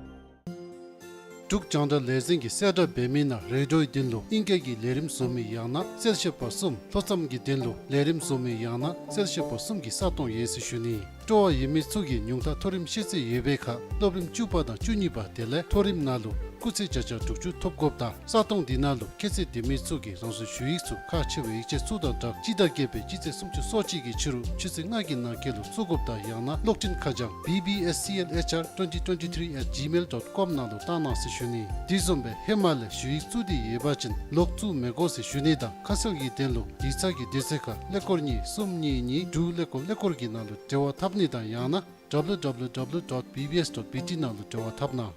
འབྲུག་རྒྱང་བསྒྲགས་ལས་འཛིན་གྱིས་གསལ་བསྒྲགས་འབད་མི་ནང་རེ་ཌིའོའི་དོན་ལུ་ཨིང་སྐད་ཀྱི་ལས་རིམ་བཟོ་མི་ཡང་ན་གསལ་བཤད་པ་གསུམ། ལྷོ་མཚམས་ཀྱི་དོན་ལུ་ལས་རིམ་བཟོ་མི་ཡང་ན་གསལ་བཤད་པ་གསུམ་གྱི་ས་སྟོང་ཡོད་ཟེར་ཞུ་ནི། སྤྲོ་བ་ཡོད་མི་ཚུ་གིས་ཉུང་མཐའ་མཐོ་རིམ་ཤེས་ཚད་ཡོད་པའི་ཁར་སློབ་རིམ་བཅུ་པ་དང་བཅུ་གཉིས་པ་དེ་ལས་མཐོ་རིམ་ནང་ལུ་ སྐུགས་ཚད་བརྒྱ་ཆ་དྲུག་ཅུ་ཐོབ་དགོཔ་དང་ས་སྟོང་འདི་ནང་ལུ་ཁྱད་ཚད་ལྡན་མི་ཚུ་གིས་རང་སོའི་ཞུ་ཡིག་ཚུ་ཁག་ཆེ་བའི་ཡིག་ཆ་ཚུ་དང་སྦྲགས་སྤྱི་ཟླ་བརྒྱད་པའི་སྤྱི་ཚེས་སུམ་ཅུ་སོ་གཅིག་གི་ཕྱི་རུ་ཆུ་ཚོད་ལྔ་གི་ནང་འཁོད་ལུ་བཙུགས་དགོཔ་དང་ཡང་ན་གློག་འཕྲིན་ཁ་བྱང་B B S C L H R twenty twenty-three at gmail dot com ནང་ལུ་བཏང་གནང་ཟེར་ཞུ་ནི། དེ་བཟུམ་སྦེ་ཧེ་མ་ལས་ཞུ་ཡིག་བཙུགས་ཏེ་ཡོད་པ་ཅིན་ལོག་བཙུགས་མི་དགོ་ཟེར་ཞུ་ནི་དང་ཁ་གསལ་གྱི་དོན་ལུ་ཡིག་ཚང་གི་དུས་ཚོད་ཁར་ཀླད་ཀོར་གཉིས་གསུམ་གཉིས་གཉིས་དྲུག་ཀླད་ཀོར་ཀླད་ཀོར་གྱི་ནང་ལུ་འབྲེལ་བ་འཐབ་ནི་དང་ཡང་ན་W W W dot B B S dot B T ནང་ལུ་འབྲེལ་བ་འཐབ་གནང་།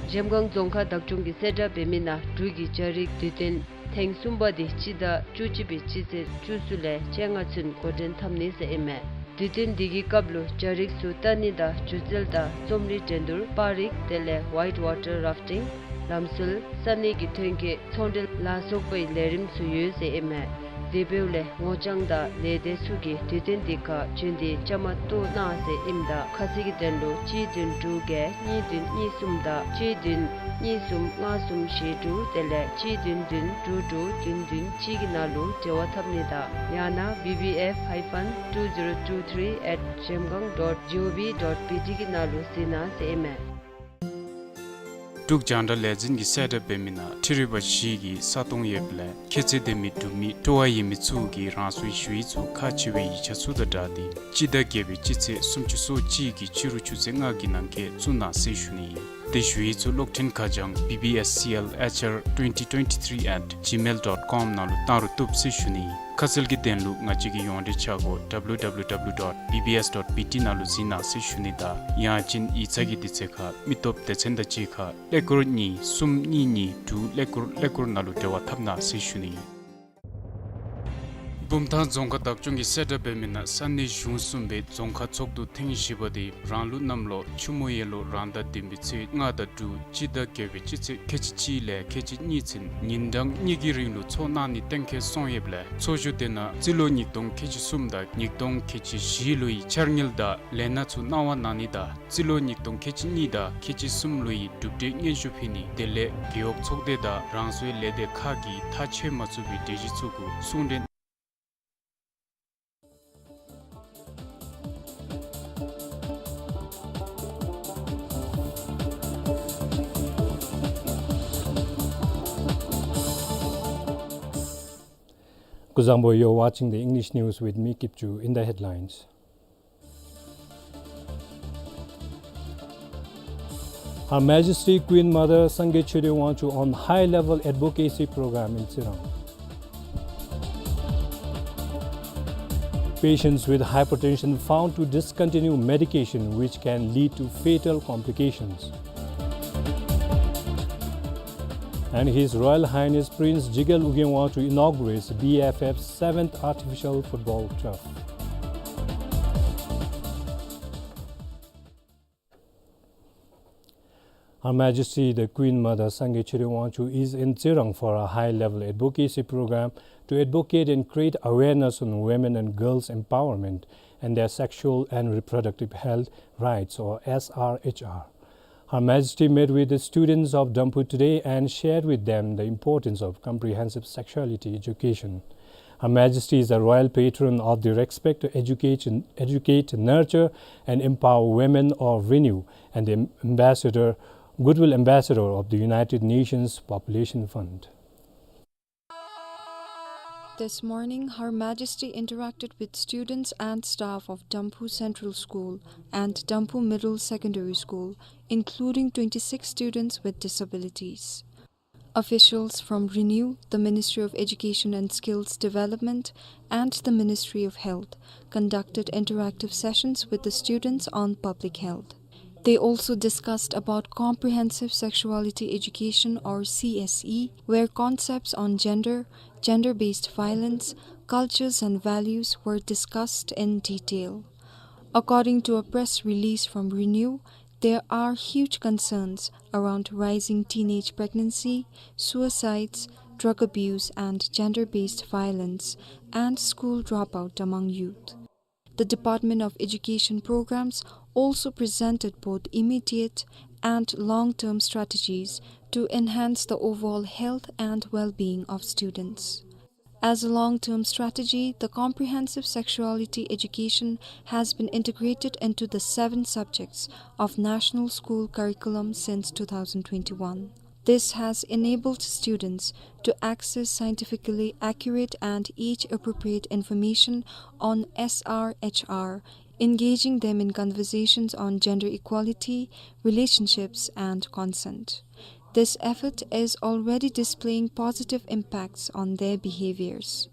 གཞལམ་སྒང་རྫོང་ཁག་བདག་སྐྱོང་གིས་གསལ་བསྒྲགས་འབད་མི་ནང་འབྲུག་གི་སྦྱ་རིག་དུས་སྟོན་ཐེངས་གསུམ་པ་འདི་སྤྱི་ཟླ་བཅུ་གཅིག་པའི་སྤྱི་ཚེས་བཅུ་གསུམ་ལས་བཅོ་ལྔ་ཚུན་འགོ་འདྲེན་འཐབ་ནི་ཟེར་ཨིན་མས། དུས་སྟོན་འདི་གི་སྐབས་ལུ་སྦྱ་རིག་ཚུ་ལྟ་ནི་དང་སྒྱུ་རྩལ་དང་རྩོམ་རིག་འགྲན་བསྡུར་པར་རིས་དེ་ལས་white water rafting ལམ་སྲོལ་ས་གནས་ཀྱི་ཐོན་སྐྱེད་ཚོང་འབྲེལ་ལ་སོགས་པའི་ལས་རིམ་ཚུ་ཡོད་ཟེར་ཨིན་མས། དེ་འབདཝ་ལས་ངོ་རྐྱང་དང་ལས་སྡེ་ཚུ་གིས་དུས་སྟོན་འདི་ཁར་བྱོན་ཏེ་བཅའ་མར་གཏོགས་གནང་ཟེར་ཨིནམ་ད་ཁ་གསལ་གྱི་དོན་ལུ་གཅིག་བདུན་དྲུག་བརྒྱད་གཉིས་བདུན་གཉིས་གསུམ་དང་གཅིག་བདུན་གཉིས་གསུམ་ལྔ་གསུམ་བཞི་དྲུག་དེ་ལས་གཅིག་བདུན་བདུན་དྲུག་དྲུག་བདུན་བདུན་གཅིག་གི་ནང་ལུ་འབྲེལ་བ་འཐབ་ནི་དང་ཡང་ན B B F hyphen two zero two three at zhemgang dot G O V dot B T གི་ནང་ལུ་གཟིགས་གནང་ཟེར་ཨིན་མས། འབྲུག་རྒྱང་བསྒྲགས་ལས་འཛིན་གྱིས་གསལ་བསྒྲགས་འབད་མི་ནང་འཕྲུལ་རིག་པ་བཞི་གི་ས་སྟོང་ཡོདཔ་ལས་ཁྱད་ཚད་ལྡན་མི་འབྲུག་མི་སྤྲོ་བ་ཡོད་མི་ཚུ་གིས་རང་སོའི་ཞུ་ཡིག་ཚུ་ཁག་ཆེ་བའི་ཡིག་ཆ་ཚུ་དང་སྦྲགས་ཏེ་སྤྱི་ཟླ་བརྒྱད་པའི་སྤྱི་ཚེས་སུམ་ཅུ་སོ་གཅིག་གི་ཕྱི་རུ་ཆུ་ཚོད་ལྔ་གི་ནང་འཁོད་བཙུགས་གནང་ཟེར་ཞུ་ནི་ཨིན། དེ་ཞུ་ཡིག་ཚུ་གློག་འཕྲིན་ཁ་བྱང B B S C L H R twenty twenty-three at gmail dot com ནང་ལུ་བཏང་རུང་བཏུབ་ཟེར་ཞུ་ནི་ཨིན། ཁ་གསལ་གྱི་དོན་ལུ་ང་བཅས་ཀྱི་ཡོངས་འབྲེལ་ཆ་སྒོ W W W dot B B S dot B T ནང་ལུ་གཟིགས་གནང་ཟེར་ཞུ་ནི་དང་ཡང་ཅིན་ཡིག་ཚང་གི་དུས་ཚོད་ཁར་མི་སྟོབས་སྡེ་ཚན་དང་གཅིག་ཁར་ཀླད་ཀོར་གཉིས་གསུམ་གཉིས་གཉིས་དྲུག་ཀླད་ཀོར་ཀླད་ཀོར་ནང་ལུ་འབྲེལ་བ་འཐབ་གནང་ཟེར་ཞུ་ནི་ཨིན། བུམ་ཐང་རྫོང་ཁག་བདག་སྐྱོང་གིས་གསལ་བསྒྲགས་འབད་མི་ནང་ས་གནས་གཞུང་གསུམ་པའི་རྫོང་ཁག་ཚོགས་འདུ་ཐེངས་བཞི་པ་དེ་རང་ལུགས་གནམ་ལོ་ཆུ་མོ་ཡོས་ལོ་རང་ཟླ་བདུན་པའི་ཚེས་ལྔ་དང་དྲུག་སྤྱི་ཟླ་བརྒྱད་པའི་སྤྱི་ཚེས་ཁལ་གཅིག་གཅིག་ལས་ཁལ་གཅིག་གཉིས་ཚུན་ཉིན་གྲངས་གཉིས་ཀྱི་རིང་ལུ་ཚོགས་གནང་ནི་གཏན་འཁེལ་སོང་ཡོདཔ་ལས་ཚོགས་བཞུགས་དེ་ནང་རྩིས་ལོ་ཉིས་སྟོང་ཁལ་གཅིག་གསུམ་དང་ཉིས་སྟོང་ཁལ་གཅིག་བཞི་ལོའི་འཆར་དངུལ་དང་ལས་སྣ་ཚུ་གནང་བ་གནང་ནི་དང་རྩིས་ལོ་ཉིས་སྟོང་ཁལ་གཅིག་གཉིས་དང་ཁལ་གཅིག་གསུམ་ལོའི་གྲུབ་འབྲས་སྙན་ཞུ་ཕུལ་ནི་དེ་ལས་རྒེད་འོག་ཚོགས་སྡེ་དང་རང་སོའི་ལས་སྡེ་ཁག་གིས་ཐག་ཆོད་མ་ཚུགས་པའི་གྲོས་གཞི་ཚུ་གུ་གསུང་གྲོས། Kuzuzangpo, you're watching the English news with me, Kipchu. In the headlines, Her Majesty Queen Mother Sangay Choden Wangchuck on high-level advocacy program in Tsirang. Patients with hypertension found to discontinue medication, which can lead to fatal complications. And His Royal Highness Prince Jigel Ugyen Wangchuck inaugurates B F F's seventh artificial football turf. Her Majesty the Queen Mother Sangay Choden Wangchuck is in Tsirang for a high-level advocacy program to advocate and create awareness on women and girls' empowerment and their sexual and reproductive health rights, or S R H R. Her Majesty met with the students of Damphu today and shared with them the importance of comprehensive sexuality education. Her Majesty is a royal patron of the Respect, Educate, Educate, Nurture and Empower Women, or RENEW, and the ambassador, goodwill ambassador of the United Nations Population Fund. This morning, Her Majesty interacted with students and staff of Damphu Central School and Damphu Middle Secondary School, including twenty-six students with disabilities. Officials from RENEW, the Ministry of Education and Skills Development, and the Ministry of Health conducted interactive sessions with the students on public health. They also discussed about comprehensive sexuality education, or C S E, where concepts on gender, gender-based violence, cultures and values were discussed in detail. According to a press release from RENEW, there are huge concerns around rising teenage pregnancy, suicides, drug abuse and gender-based violence, and school dropout among youth. The Department of Education programs also presented both immediate and long-term strategies to enhance the overall health and well-being of students. As a long-term strategy, the comprehensive sexuality education has been integrated into the seven subjects of National School Curriculum since two thousand twenty-one. This has enabled students to access scientifically accurate and age-appropriate information on S R H R, engaging them in conversations on gender equality, relationships, and consent. This effort is already displaying positive impacts on their behaviors.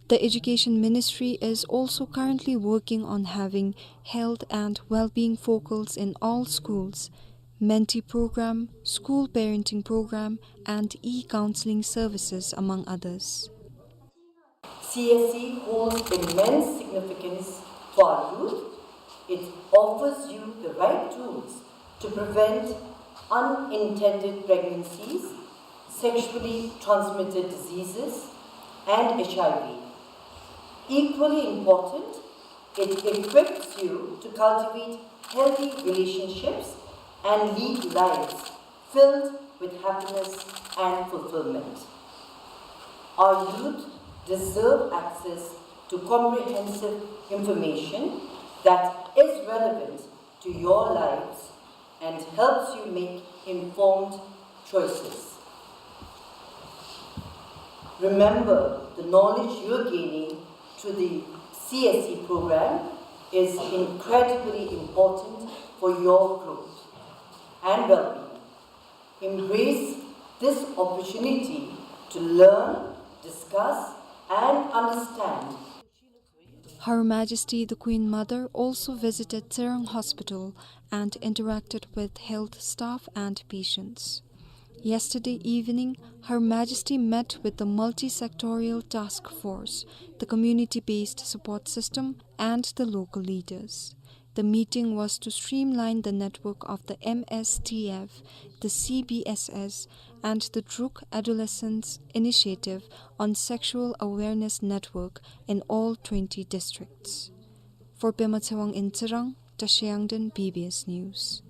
The Education Ministry is also currently working on having health and well-being focals in all schools, Mentee program, school parenting program, and e-counseling services, among others. C S E holds immense significance to our youth. It offers you the right tools to prevent unintended pregnancies, sexually transmitted diseases, and H I V. Equally important, it equips you to cultivate healthy relationships and lead lives filled with happiness and fulfillment. Our youth deserve access to comprehensive information that is relevant to your lives and helps you make informed choices. Remember, the knowledge you're gaining through the C S E program is incredibly important for your growth and well-being. Embrace this opportunity to learn, discuss, and understand. Her Majesty the Queen Mother also visited Tsirang Hospital and interacted with health staff and patients. Yesterday evening, Her Majesty met with the multi-sectorial task force, the community-based support system, and the local leaders. The meeting was to streamline the network of the M S T F, the C B S S, and the Druk Adolescents Initiative on Sexual Awareness Network in all twenty districts. For Pema Tsewang in Tsirang, Tashi Yangden, B B S News.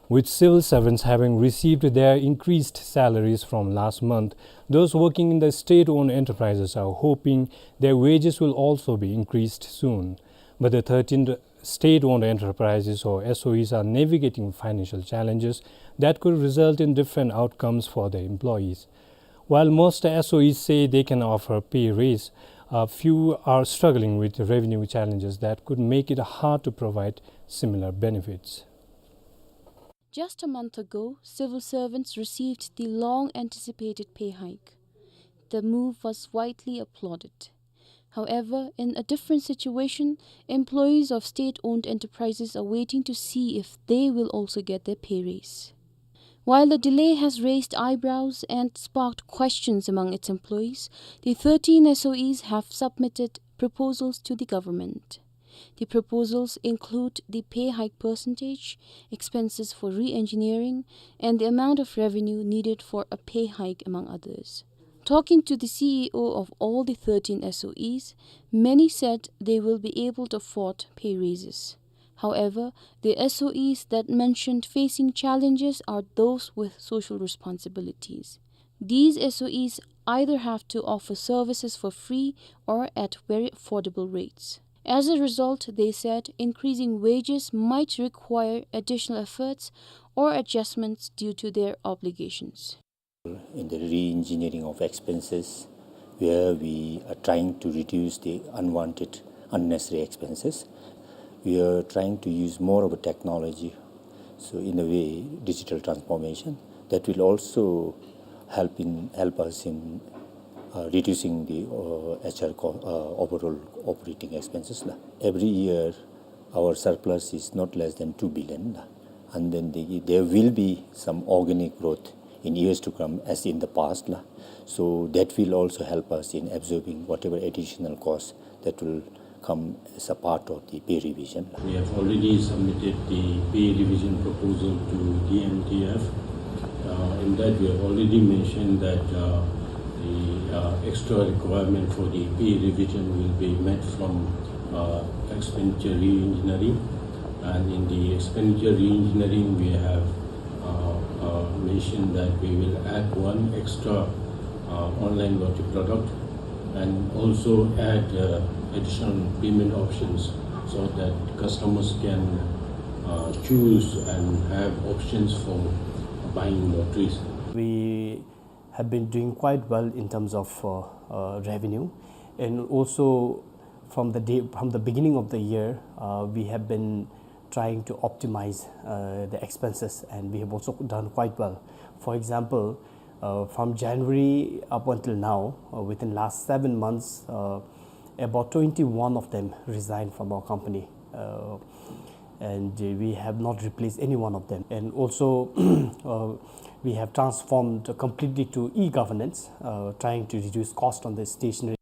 With civil servants having received their increased salaries from last month, those working in the state-owned enterprises are hoping their wages will also be increased soon. But the thirteen state-owned enterprises, or S O Es, are navigating financial challenges that could result in different outcomes for their employees. While most S O Es say they can offer pay raise, a few are struggling with revenue challenges that could make it hard to provide similar benefits. Just a month ago, civil servants received the long-anticipated pay hike. The move was widely applauded. However, in a different situation, employees of state-owned enterprises are waiting to see if they will also get their pay raise. While the delay has raised eyebrows and sparked questions among its employees, the thirteen S O Es have submitted proposals to the government. The proposals include the pay hike percentage, expenses for re-engineering, and the amount of revenue needed for a pay hike, among others. Talking to the C E O of all the thirteen S O Es, many said they will be able to afford pay raises. However, the S O Es that mentioned facing challenges are those with social responsibilities. These S O Es either have to offer services for free or at very affordable rates. As a result, they said increasing wages might require additional efforts or adjustments due to their obligations. In the re-engineering of expenses, where we are trying to reduce the unwanted, unnecessary expenses, we are trying to use more of a technology. So in a way, digital transformation, that will also help in, help us in, uh, reducing the, uh, H R co-, uh, overall operating expenses la. Every year, our surplus is not less than two billion la. And then the, there will be some organic growth in years to come as in the past la. So that will also help us in absorbing whatever additional costs that will come as a part of the pay revision. We have already submitted the pay revision proposal to D M T F. Uh, in that, we have already mentioned that, uh, the, uh, extra requirement for the pay revision will be met from, uh, expenditure re-engineering. And in the expenditure re-engineering, we have, uh, uh, mentioned that we will add one extra uh, online lottery product and also add, uh, additional payment options so that customers can, uh, choose and have options for buying lotteries. We have been doing quite well in terms of, uh, uh, revenue, and also from the day, from the beginning of the year, uh, we have been trying to optimize, uh, the expenses, and we have also done quite well. For example, uh, from January up until now, uh, within last seven months, uh, about twenty-one of them resigned from our company, uh, and, uh, we have not replaced any one of them. And also, uh, we have transformed completely to e-governance, uh, trying to reduce cost on the stationery.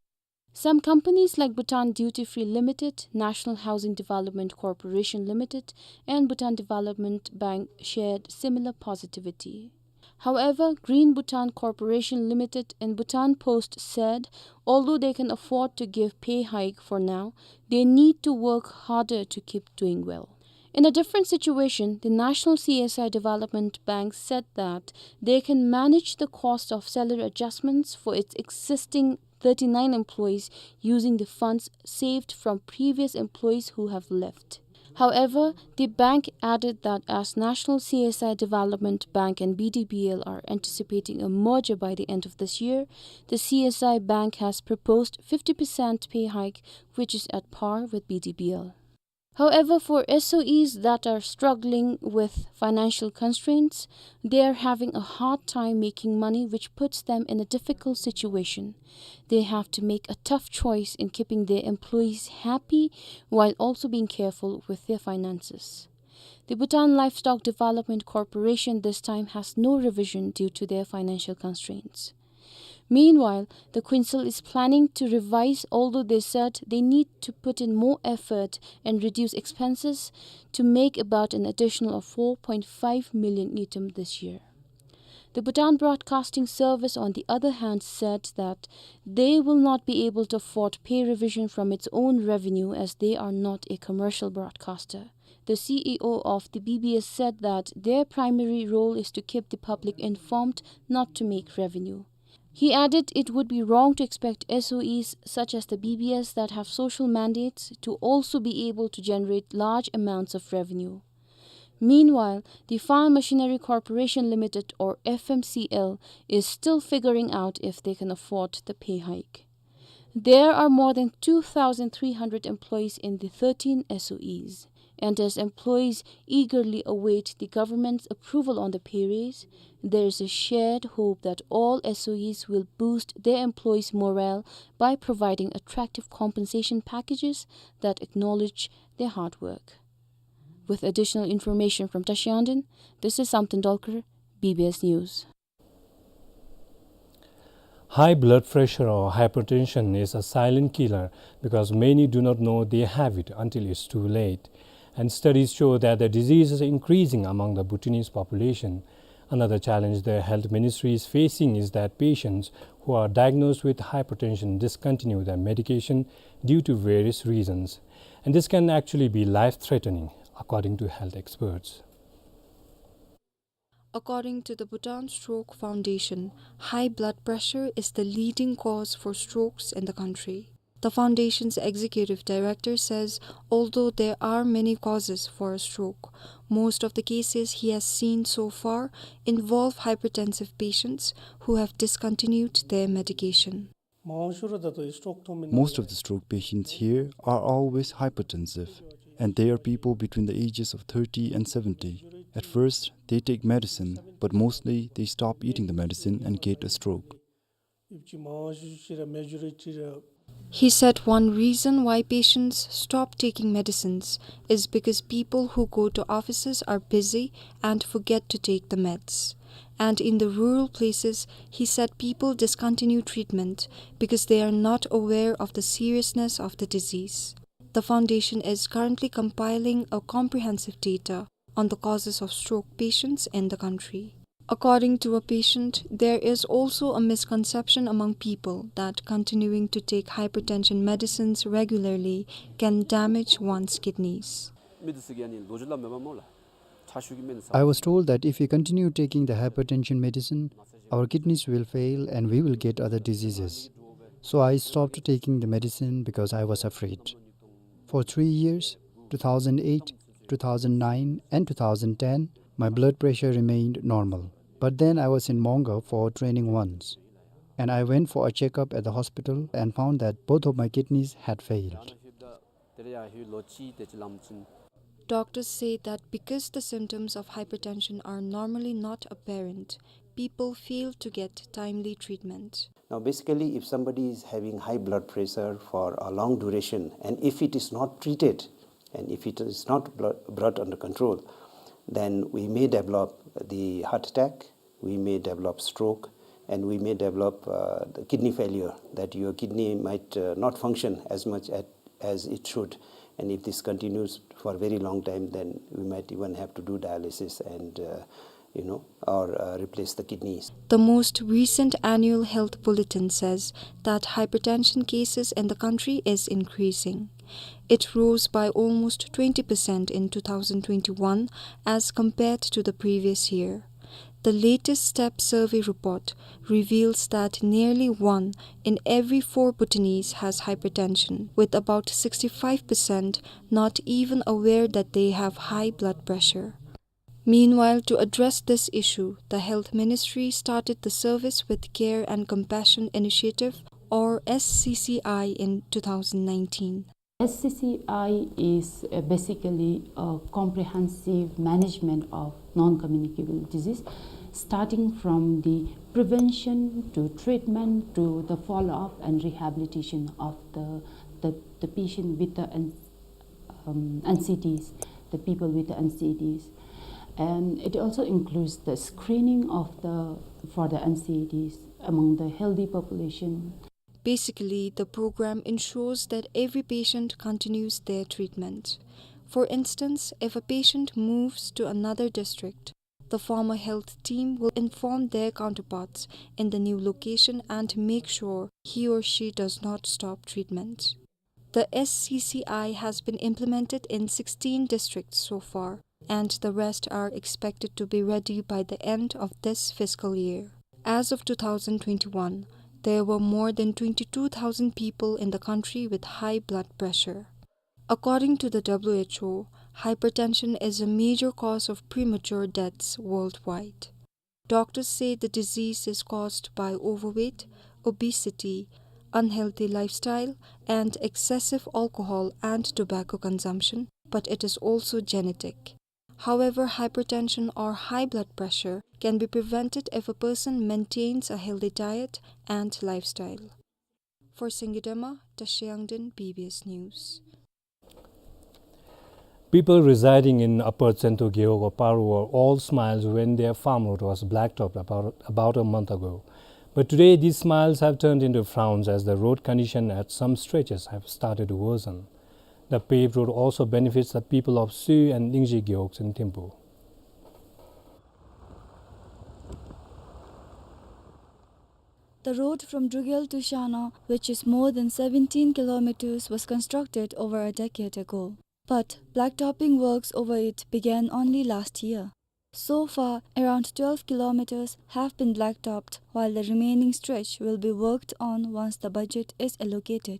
Some companies like Bhutan Duty Free Limited, National Housing Development Corporation Limited, and Bhutan Development Bank shared similar positivity. However, Green Bhutan Corporation Limited and Bhutan Post said, although they can afford to give pay hike for now, they need to work harder to keep doing well. In a different situation, the National C S I Development Bank said that they can manage the cost of salary adjustments for its existing thirty-nine employees using the funds saved from previous employees who have left. However, the bank added that as National C S I Development Bank and B D B L are anticipating a merger by the end of this year, the C S I Bank has proposed fifty percent pay hike, which is at par with B D B L. However, for S O Es that are struggling with financial constraints, they are having a hard time making money, which puts them in a difficult situation. They have to make a tough choice in keeping their employees happy while also being careful with their finances. The Bhutan Livestock Development Corporation this time has no revision due to their financial constraints. Meanwhile, the council is planning to revise, although they said they need to put in more effort and reduce expenses to make about an additional of four point five million ngultrum this year. The Bhutan Broadcasting Service, on the other hand, said that they will not be able to afford pay revision from its own revenue as they are not a commercial broadcaster. The C E O of the B B S said that their primary role is to keep the public informed, not to make revenue. He added it would be wrong to expect S O Es such as the B B S that have social mandates to also be able to generate large amounts of revenue. Meanwhile, the Farm Machinery Corporation Limited, or F M C L, is still figuring out if they can afford the pay hike. There are more than two thousand three hundred employees in the thirteen S O Es, and as employees eagerly await the government's approval on the pay raise, there is a shared hope that all S O Es will boost their employees' morale by providing attractive compensation packages that acknowledge their hard work. With additional information from Tashiyangtsen, this is Samten Dolkar, B B S News. High blood pressure or hypertension is a silent killer because many do not know they have it until it's too late. And studies show that the disease is increasing among the Bhutanese population. Another challenge the health ministry is facing is that patients who are diagnosed with hypertension discontinue their medication due to various reasons. And this can actually be life-threatening, according to health experts. According to the Bhutan Stroke Foundation, high blood pressure is the leading cause for strokes in the country. The foundation's executive director says, although there are many causes for a stroke, most of the cases he has seen so far involve hypertensive patients who have discontinued their medication. Most of the stroke patients here are always hypertensive, and they are people between the ages of thirty and seventy. At first, they take medicine, but mostly they stop eating the medicine and get a stroke. He said one reason why patients stop taking medicines is because people who go to offices are busy and forget to take the meds. And in the rural places, he said people discontinue treatment because they are not aware of the seriousness of the disease. The foundation is currently compiling a comprehensive data on the causes of stroke patients in the country. According to a patient, there is also a misconception among people that continuing to take hypertension medicines regularly can damage one's kidneys. I was told that if we continue taking the hypertension medicine, our kidneys will fail and we will get other diseases. So I stopped taking the medicine because I was afraid. For three years, two thousand eight, two thousand nine, and two thousand ten, my blood pressure remained normal. But then I was in Mongar for training once, and I went for a checkup at the hospital and found that both of my kidneys had failed. Doctors say that because the symptoms of hypertension are normally not apparent, people fail to get timely treatment. Now, basically, if somebody is having high blood pressure for a long duration, and if it is not treated, and if it is not blo-, brought under control, then we may develop the heart attack, we may develop stroke, and we may develop, uh, the kidney failure, that your kidney might, uh, not function as much at, as it should. And if this continues for a very long time, then we might even have to do dialysis and, uh, you know, or, uh, replace the kidneys. The most recent annual health bulletin says that hypertension cases in the country is increasing. It rose by almost twenty percent in two thousand twenty-one as compared to the previous year. The latest STEP survey report reveals that nearly one in every four Bhutanese has hypertension, with about sixty-five percent not even aware that they have high blood pressure. Meanwhile, to address this issue, the Health Ministry started the Service with Care and Compassion Initiative, or S C C I, in two thousand nineteen. S C C I is, uh, basically a comprehensive management of non-communicable disease, starting from the prevention to treatment to the follow-up and rehabilitation of the, the, the patient with the N-, um, N C Ds, the people with the N C Ds. And it also includes the screening of the, for the N C Ds among the healthy population. Basically, the program ensures that every patient continues their treatment. For instance, if a patient moves to another district, the former health team will inform their counterparts in the new location and make sure he or she does not stop treatment. The S C C I has been implemented in sixteen districts so far, and the rest are expected to be ready by the end of this fiscal year. As of two thousand twenty-one, there were more than twenty-two thousand people in the country with high blood pressure. According to the W H O, hypertension is a major cause of premature deaths worldwide. Doctors say the disease is caused by overweight, obesity, unhealthy lifestyle, and excessive alcohol and tobacco consumption, but it is also genetic. However, hypertension or high blood pressure can be prevented if a person maintains a healthy diet and lifestyle. For Singidema, Tashi Yangden, B B S News. People residing in Upper Tsintu Gewog of Paru were all smiles when their farm road was blacktopped about, about a month ago. But today, these smiles have turned into frowns as the road condition at some stretches have started to worsen. The paved road also benefits the people of Sui and Lingzhi Gewogs in Thimphu. The road from Drugel to Shana, which is more than seventeen kilometers, was constructed over a decade ago. But blacktopping works over it began only last year. So far, around twelve kilometers have been blacktopped, while the remaining stretch will be worked on once the budget is allocated.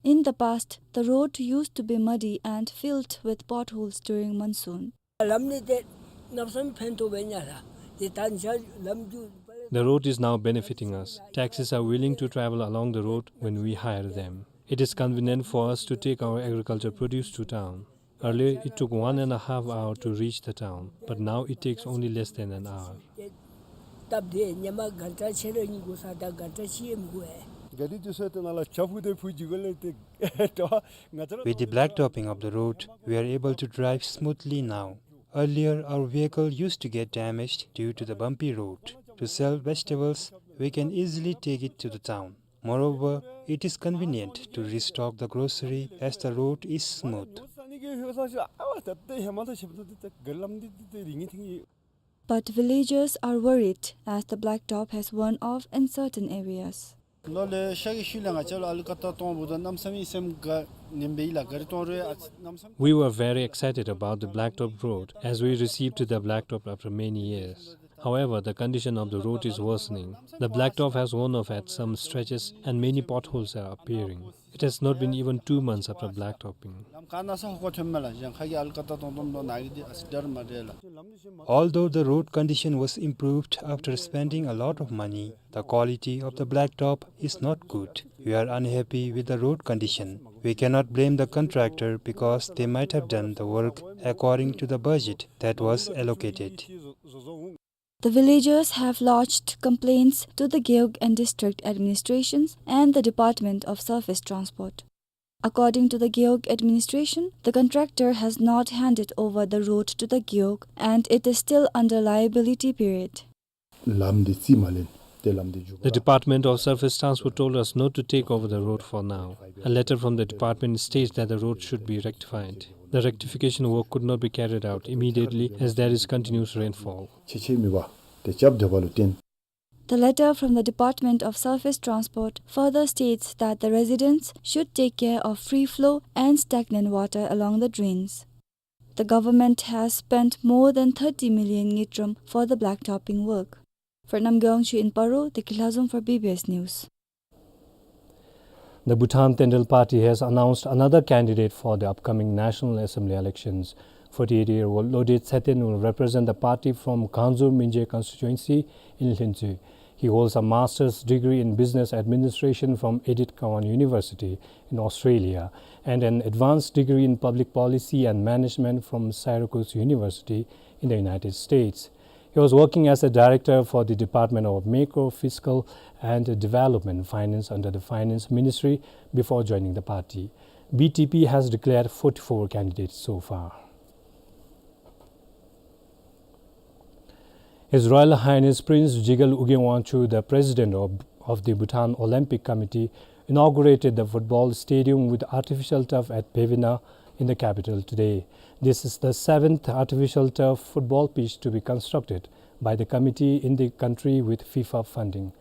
In the past, the road used to be muddy and filled with potholes during monsoon. ལམ་ནི་དེ་གནམ་མེད་ས་མེད་ཕན་ཐོགས་པས་ཉག་ར། དེ་ད་ཉག་ལམ་རྒྱུ། The road is now benefiting us. Taxis are willing to travel along the road when we hire them. It is convenient for us to take our agriculture produce to town. Earlier, it took one and a half hour to reach the town, but now it takes only less than an hour. སྟབས་བདེ། ཉི་མ་གང་ཙམ་ཕྱི་རུ་གཉིད་ཁུག་ས་ད་གང་ཙམ་ཕྱི་ཡི་མི་དགོས་ཨེ། ག་དེ་དུས་སུ་དེ་ནང་ལ་བྱ་ཕུ་དེ་ཕུ་འཇུག་གི་ལས་དེ་ད་ང་ཚོ་With the blacktopping of the road, we are able to drive smoothly now. Earlier, our vehicle used to get damaged due to the bumpy road. To sell vegetables, we can easily take it to the town. Moreover, it is convenient to restock the grocery as the road is smooth. But villagers are worried as the blacktop has worn off in certain areas. ལོ་ལེ་ཤ་གི་ཤུལ་ལས་ང་བཅས་ལུ་ཨ་ལུ་ཀ་ཏ་གཏོང་འབདཝ་ད་གནམ་མེད་ས་མེད་སེམས་དགའ་ནི་སྦེ་ཨིན་ལགས། ག་ར་གཏོང་རུང་ཨ་གནམ་མེད་ས་མེད། We were very excited about the blacktop road as we received the blacktop after many years. However, the condition of the road is worsening. The blacktop has worn off at some stretches and many potholes are appearing. It has not been even two months after blacktopping. ལམ་ཁ་ནང་ས་ཧོ་ཀ་ཐོན་མས་ལགས། གཞན་ཁ་གི་ཨ་ལུ་ཀ་ཏ་གཏོང་གཏོང་ལོ་ནཱ་གི་འདི་ཨ་ཙི་འདྲ་མ་འདྲ་ལགས། Although the road condition was improved after spending a lot of money, the quality of the blacktop is not good. We are unhappy with the road condition. We cannot blame the contractor because they might have done the work according to the budget that was allocated. The villagers have lodged complaints to the Gewog and district administrations and the Department of Surface Transport. According to the Gewog administration, the contractor has not handed over the road to the Gewog and it is still under liability period. ལམ་འདི་རྩིས་མ་ལེན། ཏེ་ལམ་འདི་མཇུག་The Department of Surface Transport told us not to take over the road for now. A letter from the department states that the road should be rectified. The rectification work could not be carried out immediately as there is continuous rainfall. ཆེ་ཆེ་མེད་པར་ཏེ་རྐྱབ་སྡོད་པ་ལུ་བརྟེན། The letter from the Department of Surface Transport further states that the residents should take care of free flow and stagnant water along the drains. The government has spent more than thirty million ngultrum for the blacktopping work. For Namgay Wangchuk in Paro, Tekhey Lhazom for B B S News. The Bhutan Tenderal Party has announced another candidate for the upcoming National Assembly elections. Forty-eight-year-old Lode Tsheten will represent the party from Ganzo Minje constituency in Lhintsuy. He holds a master's degree in business administration from Edith Cowan University in Australia and an advanced degree in public policy and management from Syracuse University in the United States. He was working as a director for the Department of Macro Fiscal and Development Finance under the Finance Ministry before joining the party. B T P has declared forty-four candidates so far. His Royal Highness Prince Jigel Ugyen Wangchuck, the President of, of the Bhutan Olympic Committee, inaugurated the football stadium with artificial turf at Pevena in the capital today. This is the seventh artificial turf football pitch to be constructed by the committee in the country with FIFA funding.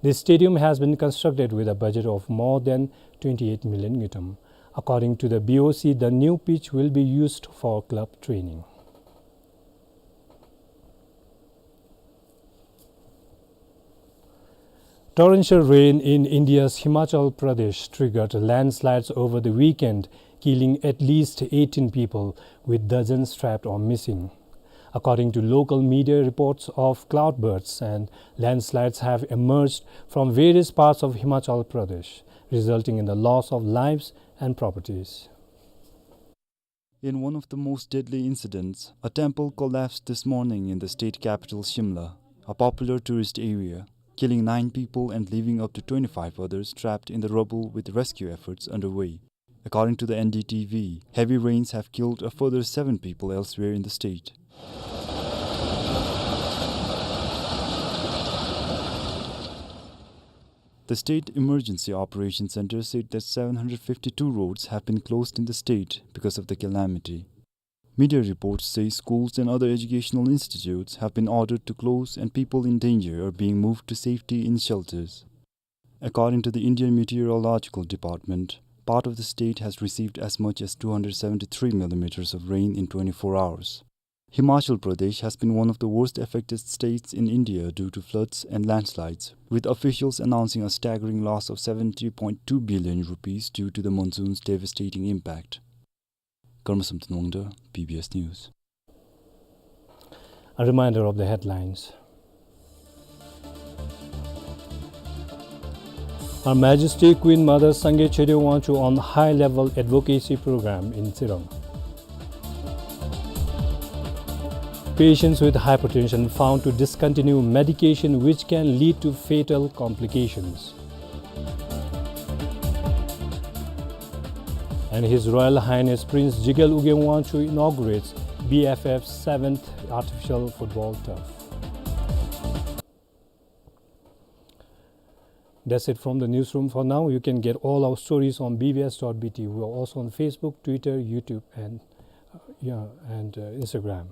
The stadium has been constructed with a budget of more than twenty-eight million ngultrum. According to the B O C, the new pitch will be used for club training. Torrential rain in India's Himachal Pradesh triggered landslides over the weekend, killing at least eighteen people, with dozens trapped or missing. According to local media, reports of cloudbursts and landslides have emerged from various parts of Himachal Pradesh, resulting in the loss of lives and properties. In one of the most deadly incidents, a temple collapsed this morning in the state capital Shimla, a popular tourist area, killing nine people and leaving up to twenty-five others trapped in the rubble, with rescue efforts underway. According to the N D T V, heavy rains have killed a further seven people elsewhere in the state. The State Emergency Operations Center said that seven hundred fifty-two roads have been closed in the state because of the calamity. Media reports say schools and other educational institutes have been ordered to close and people in danger are being moved to safety in shelters. According to the Indian Meteorological Department, part of the state has received as much as two hundred seventy-three millimeters of rain in twenty-four hours. Himachal Pradesh has been one of the worst affected states in India due to floods and landslides, with officials announcing a staggering loss of seventy point two billion rupees due to the monsoon's devastating impact. Karma Samten Wangda, B B S News. A reminder of the headlines. Her Majesty Queen Mother Sangay Choden Wangchuck on high-level advocacy program in Tsirang. Patients with hypertension found to discontinue medication, which can lead to fatal complications. And His Royal Highness Prince Jigel Ugyen Wangchuck inaugurates B F F's seventh artificial football turf. That's it from the newsroom for now. You can get all our stories on B B S dot B T. We are also on Facebook, Twitter, YouTube, and, uh, yeah, and, uh, Instagram.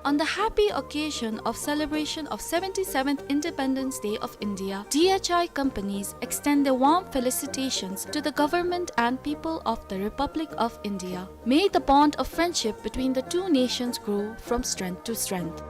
On the happy occasion of celebration of seventy-seventh Independence Day of India, D H I companies extend their warm felicitations to the government and people of the Republic of India. May the bond of friendship between the two nations grow from strength to strength.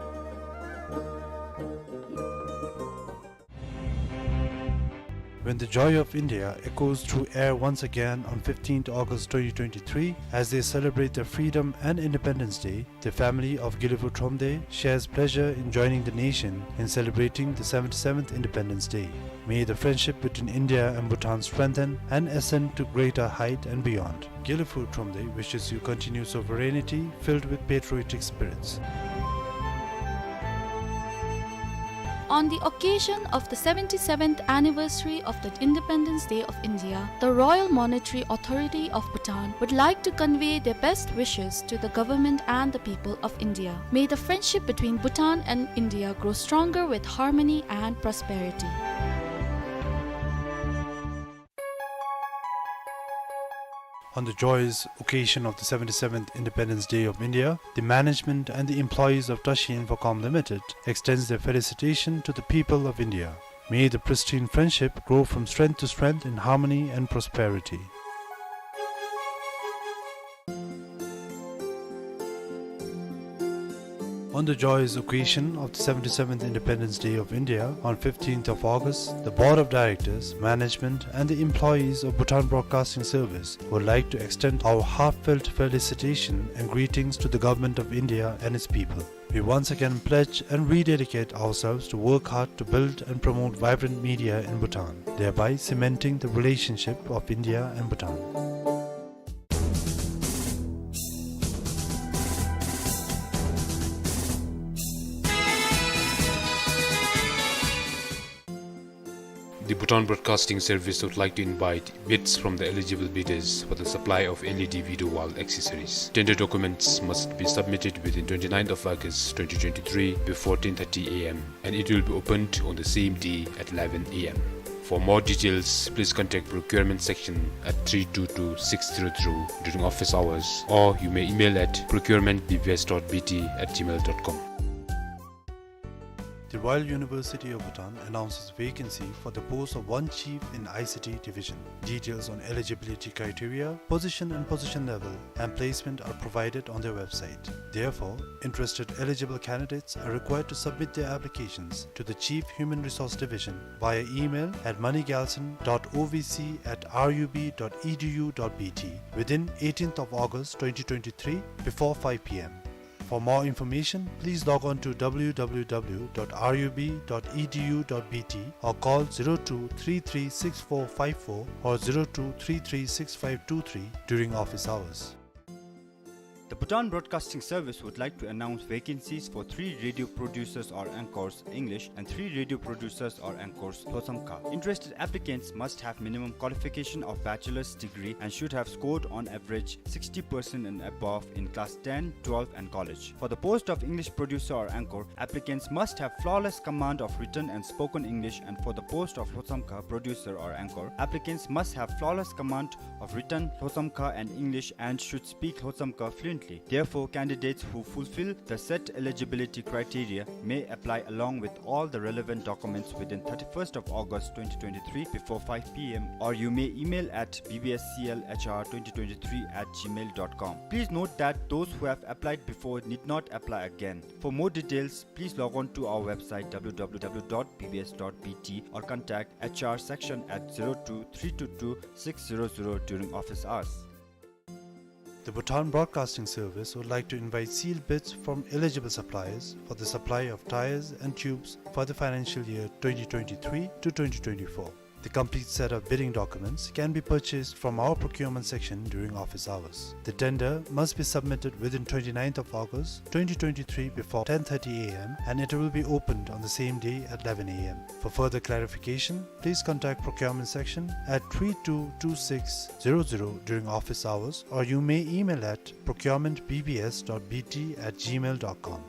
When the joy of India echoes through air once again on fifteenth August twenty twenty-three, as they celebrate their freedom and Independence Day, the family of Gilufou Thromde shares pleasure in joining the nation in celebrating the seventy-seventh Independence Day. May the friendship between India and Bhutan strengthen and ascend to greater height and beyond. Gilufou Thromde wishes you continued sovereignty filled with patriotic spirits. On the occasion of the seventy-seventh anniversary of the Independence Day of India, the Royal Monetary Authority of Bhutan would like to convey their best wishes to the government and the people of India. May the friendship between Bhutan and India grow stronger with harmony and prosperity. On the joyous occasion of the seventy-seventh Independence Day of India, the management and the employees of Tashi Infocom Limited extends their felicitation to the people of India. May the pristine friendship grow from strength to strength in harmony and prosperity. On the joyous occasion of the seventy-seventh Independence Day of India, on fifteenth of August, the Board of Directors, management, and the employees of Bhutan Broadcasting Service would like to extend our heartfelt felicitation and greetings to the Government of India and its people. We once again pledge and rededicate ourselves to work hard to build and promote vibrant media in Bhutan, thereby cementing the relationship of India and Bhutan. The Bhutan Broadcasting Service would like to invite bids from the eligible bidders for the supply of L E D video wall accessories. Tender documents must be submitted within twenty-ninth of August twenty twenty-three before ten thirty A M, and it will be opened on the same day at eleven A M. For more details, please contact procurement section at three two two six zero zero during office hours, or you may email at procurement B B S dot B T at gmail dot com. The Royal University of Bhutan announces vacancy for the post of one chief in I C T division. Details on eligibility criteria, position and position level, and placement are provided on their website. Therefore, interested eligible candidates are required to submit their applications to the Chief Human Resource Division via email at moneygalson dot O V C at R U B dot E D U dot B T within eighteenth of August twenty twenty-three before five P M. For more information, please log on to W W W dot R U B dot E D U dot B T or call zero two three three six four five four or zero two three three six five two three during office hours. The Bhutan Broadcasting Service would like to announce vacancies for three radio producers or anchors, English, and three radio producers or anchors, Lhotshamkha. Interested applicants must have minimum qualification of bachelor's degree and should have scored on average sixty percent and above in class ten, twelve, and college. For the post of English producer or anchor, applicants must have flawless command of written and spoken English, and for the post of Lhotshamkha producer or anchor, applicants must have flawless command of written Lhotshamkha and English and should speak Lhotshamkha fluently. Therefore, candidates who fulfill the set eligibility criteria may apply along with all the relevant documents within thirty-first of August twenty twenty-three before five P M, or you may email at B B S C L H R twenty twenty-three at gmail dot com. Please note that those who have applied before need not apply again. For more details, please log on to our website W W W dot B B S dot B T or contact H R section at zero two three two two six zero zero during office hours. The Bhutan Broadcasting Service would like to invite sealed bids from eligible suppliers for the supply of tyres and tubes for the financial year twenty twenty-three to twenty twenty-four. The complete set of bidding documents can be purchased from our procurement section during office hours. The tender must be submitted within twenty-ninth of August twenty twenty-three before ten thirty A M, and it will be opened on the same day at eleven A M. For further clarification, please contact procurement section at three two two six zero zero during office hours, or you may email at procurement B B S dot B T at gmail dot com.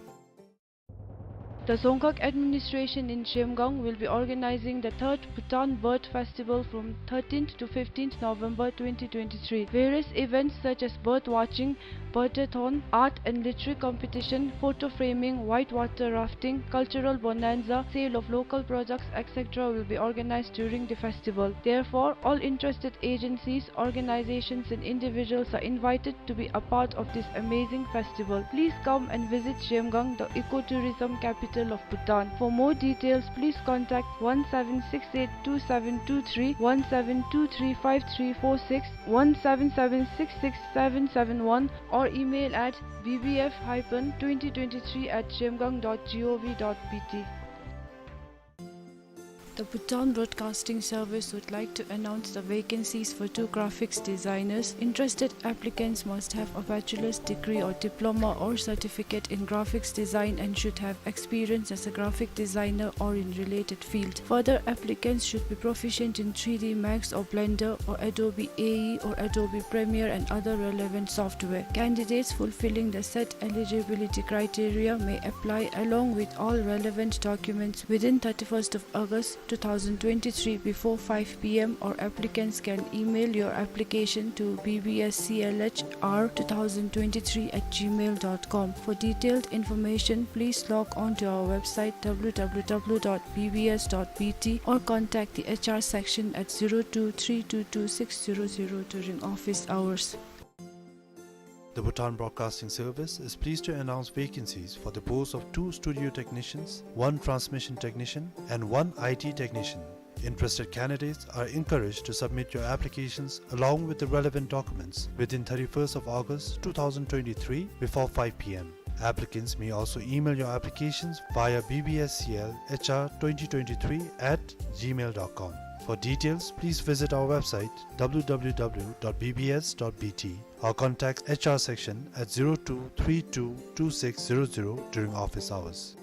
The Dzongkhag administration in Zhemgang will be organizing the third Bhutan Bird Festival from thirteenth to fifteenth November twenty twenty-three. Various events such as bird watching, birthdathon, art and literary competition, photo framing, whitewater rafting, cultural bonanza, sale of local products, et cetera will be organized during the festival. Therefore, all interested agencies, organizations and individuals are invited to be a part of this amazing festival. Please come and visit Zhemgang, the ecotourism capital of Bhutan. For more details, please contact one seven six eight two seven two three, one seven two three five three four six, one seven seven six six seven seven one, or email at B B F hyphen twenty twenty-three at zhemgang dot gov dot B T. The Bhutan Broadcasting Service would like to announce the vacancies for two graphics designers. Interested applicants must have a bachelor's degree or diploma or certificate in graphics design and should have experience as a graphic designer or in related field. Further, applicants should be proficient in three D Max or Blender or Adobe A E or Adobe Premiere and other relevant software. Candidates fulfilling the set eligibility criteria may apply along with all relevant documents within thirty-first of August two thousand twenty-three before five P M, or applicants can email your application to B B S C L H R two thousand twenty-three at gmail dot com. For detailed information, please log on to our website W W W dot B B S dot B T or contact the H R section at zero two three two two six zero zero during office hours. The Bhutan Broadcasting Service is pleased to announce vacancies for the post of two studio technicians, one transmission technician, and one I T technician. Interested candidates are encouraged to submit your applications along with the relevant documents within thirty-first of August two thousand twenty-three before five P M. Applicants may also email your applications via B B S C L H R twenty twenty-three at gmail dot com. For details, please visit our website W W W dot B B S dot B T or contact H R section at zero two three two two six zero zero during office hours.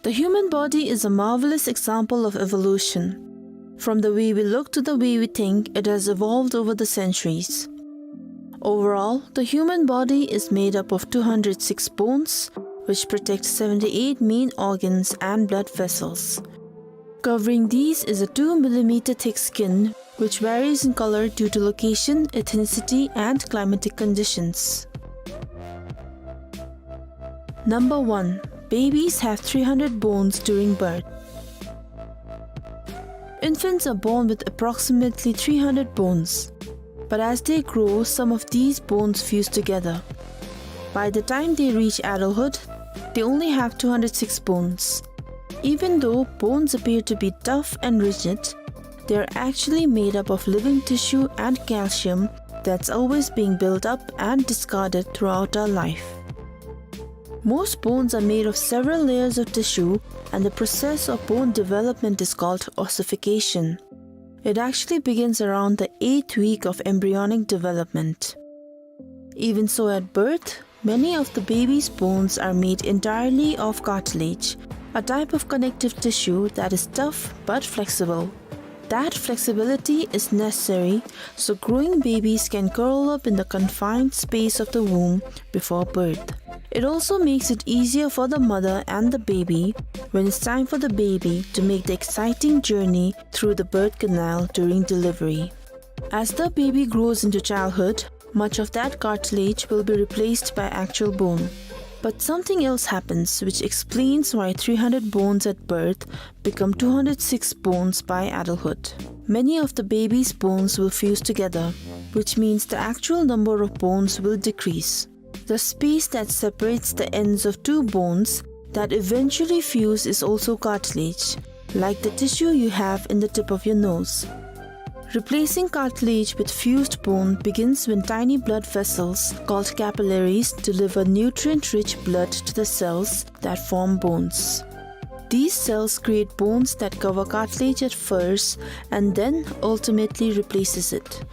The human body is a marvelous example of evolution. From the way we look to the way we think, it has evolved over the centuries. Overall, the human body is made up of two hundred six bones, which protect seventy-eight main organs and blood vessels. Covering these is a two millimeter thick skin, which varies in color due to location, ethnicity, and climatic conditions. Number one, babies have three hundred bones during birth. Infants are born with approximately three hundred bones, but as they grow, some of these bones fuse together. By the time they reach adulthood, they only have two hundred six bones. Even though bones appear to be tough and rigid, they are actually made up of living tissue and calcium that's always being built up and discarded throughout our life. Most bones are made of several layers of tissue, and the process of bone development is called ossification. It actually begins around the eighth week of embryonic development. Even so, at birth, many of the baby's bones are made entirely of cartilage, a type of connective tissue that is tough but flexible. That flexibility is necessary so growing babies can curl up in the confined space of the womb before birth. It also makes it easier for the mother and the baby when it's time for the baby to make the exciting journey through the birth canal during delivery. As the baby grows into childhood, much of that cartilage will be replaced by actual bone. But something else happens which explains why three hundred bones at birth become two hundred six bones by adulthood. Many of the baby's bones will fuse together, which means the actual number of bones will decrease. The space that separates the ends of two bones that eventually fuse is also cartilage, like the tissue you have in the tip of your nose. Replacing cartilage with fused bone begins when tiny blood vessels, called capillaries, deliver nutrient-rich blood to the cells that form bones. These cells create bones that cover cartilage at first and then ultimately replaces it.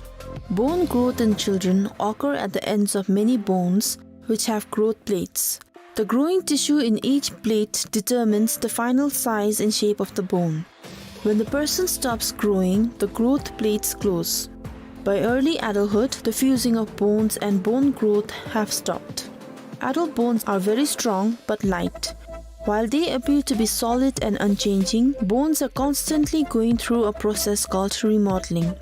Bone growth in children occur at the ends of many bones, which have growth plates. The growing tissue in each plate determines the final size and shape of the bone. When the person stops growing, the growth plates close. By early adulthood, the fusing of bones and bone growth have stopped. Adult bones are very strong but light. While they appear to be solid and unchanging, bones are constantly going through a process called remodeling.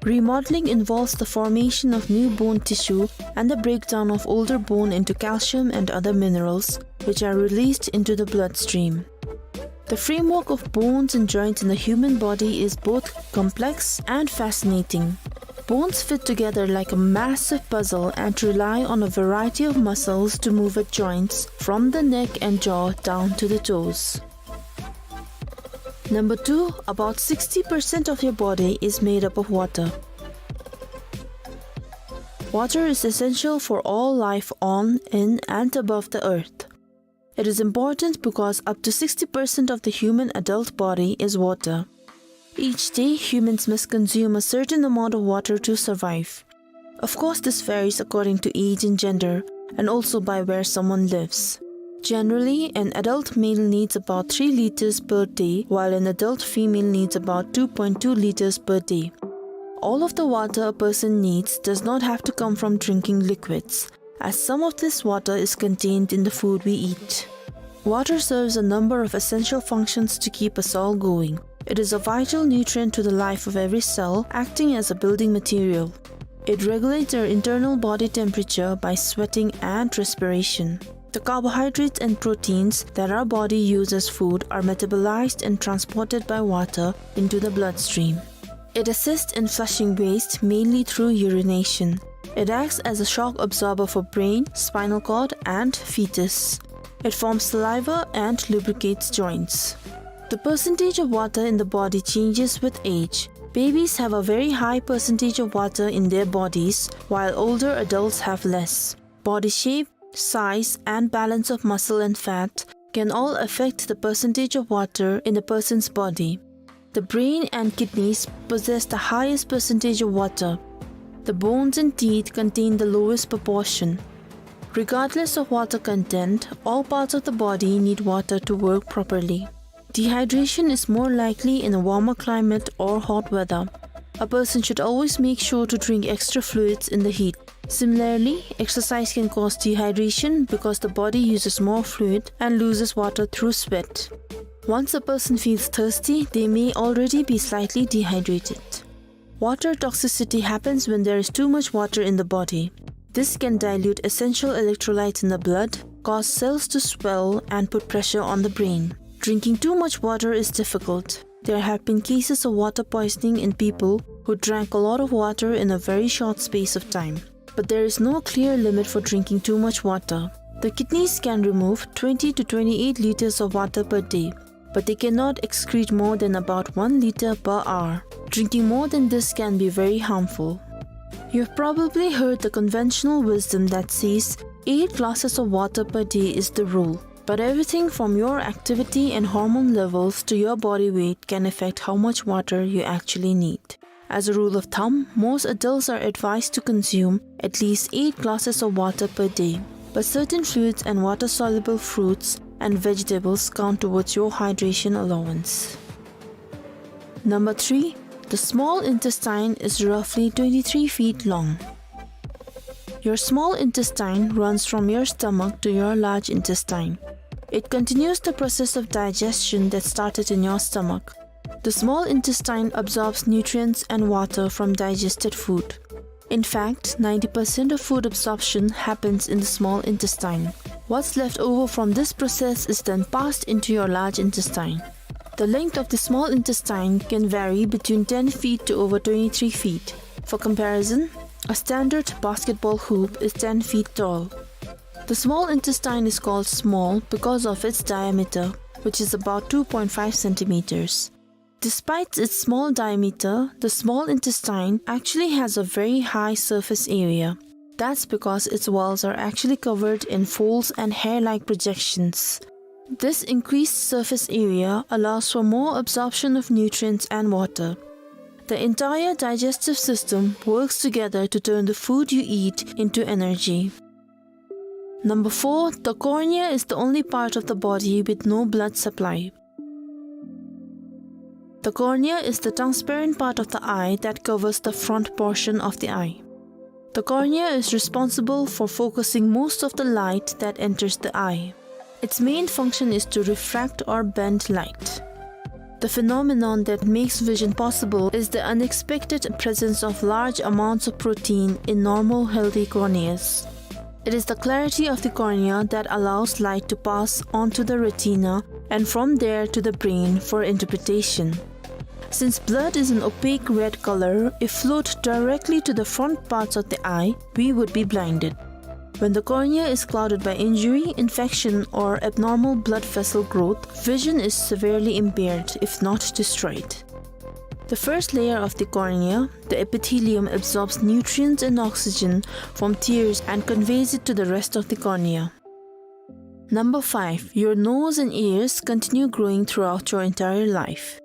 Remodeling involves the formation of new bone tissue and the breakdown of older bone into calcium and other minerals, which are released into the bloodstream. The framework of bones and joints in the human body is both complex and fascinating. Bones fit together like a massive puzzle and rely on a variety of muscles to move at joints, from the neck and jaw down to the toes. Number two, about sixty percent of your body is made up of water. Water is essential for all life on, in, and above the earth. It is important because up to sixty percent of the human adult body is water. Each day, humans must consume a certain amount of water to survive. Of course, this varies according to age and gender, and also by where someone lives. Generally, an adult male needs about three liters per day, while an adult female needs about two point two liters per day. All of the water a person needs does not have to come from drinking liquids, as some of this water is contained in the food we eat. Water serves a number of essential functions to keep us all going. It is a vital nutrient to the life of every cell, acting as a building material. It regulates our internal body temperature by sweating and respiration. The carbohydrates and proteins that our body uses as food are metabolized and transported by water into the bloodstream. It assists in flushing waste, mainly through urination. It acts as a shock absorber for brain, spinal cord, and fetus. It forms saliva and lubricates joints. The percentage of water in the body changes with age. Babies have a very high percentage of water in their bodies, while older adults have less. Body shape, size, and balance of muscle and fat can all affect the percentage of water in a person's body. The brain and kidneys possess the highest percentage of water. The bones and teeth contain the lowest proportion. Regardless of water content, all parts of the body need water to work properly. Dehydration is more likely in a warmer climate or hot weather. A person should always make sure to drink extra fluids in the heat. Similarly, exercise can cause dehydration because the body uses more fluid and loses water through sweat. Once a person feels thirsty, they may already be slightly dehydrated. Water toxicity happens when there is too much water in the body. This can dilute essential electrolytes in the blood, cause cells to swell, and put pressure on the brain. Drinking too much water is difficult. There have been cases of water poisoning in people who drank a lot of water in a very short space of time. But there is no clear limit for drinking too much water. The kidneys can remove twenty to twenty-eight liters of water per day, but they cannot excrete more than about one liter per hour. Drinking more than this can be very harmful. You've probably heard the conventional wisdom that says eight glasses of water per day is the rule. But everything from your activity and hormone levels to your body weight can affect how much water you actually need. As a rule of thumb, most adults are advised to consume at least eight glasses of water per day, but certain fluids and water-soluble fruits and vegetables count towards your hydration allowance. Number three, the small intestine is roughly twenty-three feet long. Your small intestine runs from your stomach to your large intestine. It continues the process of digestion that started in your stomach. The small intestine absorbs nutrients and water from digested food. In fact, ninety percent of food absorption happens in the small intestine. What's left over from this process is then passed into your large intestine. The length of the small intestine can vary between ten feet to over twenty-three feet. For comparison, a standard basketball hoop is ten feet tall. The small intestine is called small because of its diameter, which is about two point five centimeters. Despite its small diameter, the small intestine actually has a very high surface area. That's because its walls are actually covered in folds and hair-like projections. This increased surface area allows for more absorption of nutrients and water. The entire digestive system works together to turn the food you eat into energy. Number four, the cornea is the only part of the body with no blood supply. The cornea is the transparent part of the eye that covers the front portion of the eye. The cornea is responsible for focusing most of the light that enters the eye. Its main function is to refract or bend light. The phenomenon that makes vision possible is the unexpected presence of large amounts of protein in normal, healthy corneas. It is the clarity of the cornea that allows light to pass onto the retina and from there to the brain for interpretation. Since blood is an opaque red color, if flowed directly to the front parts of the eye, we would be blinded. When the cornea is clouded by injury, infection, or abnormal blood vessel growth, vision is severely impaired, if not destroyed. The first layer of the cornea, the epithelium, absorbs nutrients and oxygen from tears and conveys it to the rest of the cornea. Number five, your nose and ears continue growing throughout your entire life.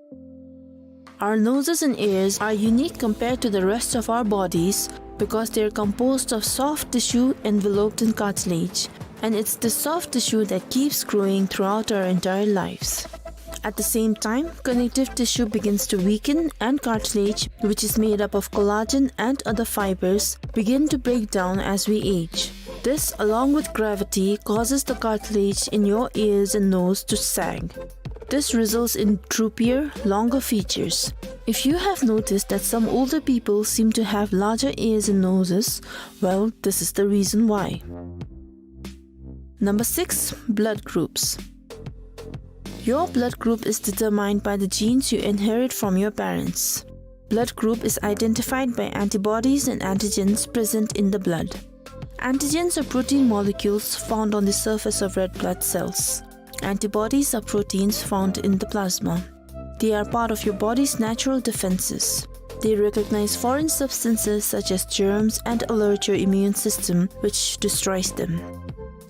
Our noses and ears are unique compared to the rest of our bodies because they are composed of soft tissue enveloped in cartilage, and it's the soft tissue that keeps growing throughout our entire lives. At the same time, connective tissue begins to weaken and cartilage, which is made up of collagen and other fibers, begin to break down as we age. This, along with gravity, causes the cartilage in your ears and nose to sag. This results in droopier, longer features. If you have noticed that some older people seem to have larger ears and noses, well, this is the reason why. Number six, blood groups. Your blood group is determined by the genes you inherit from your parents. Blood group is identified by antibodies and antigens present in the blood. Antigens are protein molecules found on the surface of red blood cells. Antibodies are proteins found in the plasma. They are part of your body's natural defenses. They recognize foreign substances such as germs and alert your immune system, which destroys them.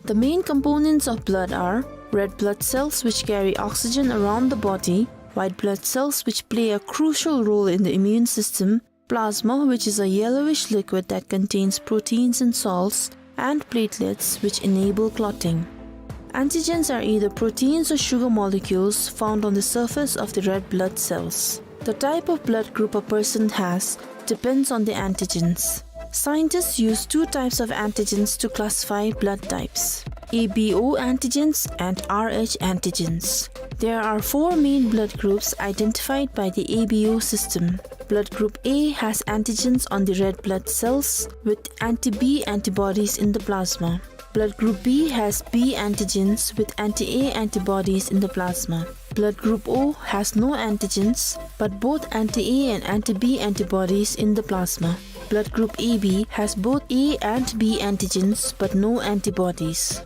The main components of blood are red blood cells, which carry oxygen around the body, white blood cells, which play a crucial role in the immune system, plasma, which is a yellowish liquid that contains proteins and salts, and platelets, which enable clotting. Antigens are either proteins or sugar molecules found on the surface of the red blood cells. The type of blood group a person has depends on the antigens. Scientists use two types of antigens to classify blood types: A B O antigens and R H antigens. There are four main blood groups identified by the A B O system. Blood group A has antigens on the red blood cells with anti-B antibodies in the plasma. Blood group B has B antigens with anti-A antibodies in the plasma. Blood group O has no antigens, but both anti-A and anti-B antibodies in the plasma. Blood group A B has both A and B antigens, but no antibodies.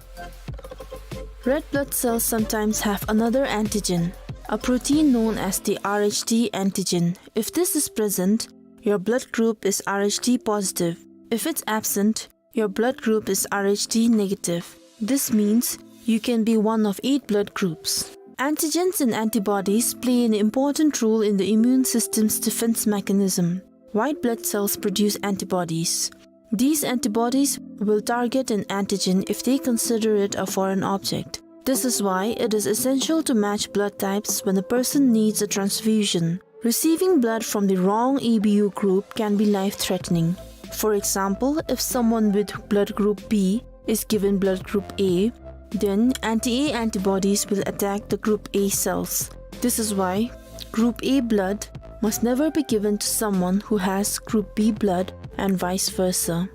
Red blood cells sometimes have another antigen, a protein known as the R H D antigen. If this is present, your blood group is R H D positive. If it's absent, your blood group is R H D negative. This means you can be one of eight blood groups. Antigens and antibodies play an important role in the immune system's defense mechanism. White blood cells produce antibodies. These antibodies will target an antigen if they consider it a foreign object. This is why it is essential to match blood types when a person needs a transfusion. Receiving blood from the wrong A B O group can be life-threatening. For example, if someone with blood group B is given blood group A, then anti-A antibodies will attack the group A cells. This is why group A blood must never be given to someone who has group B blood and vice versa.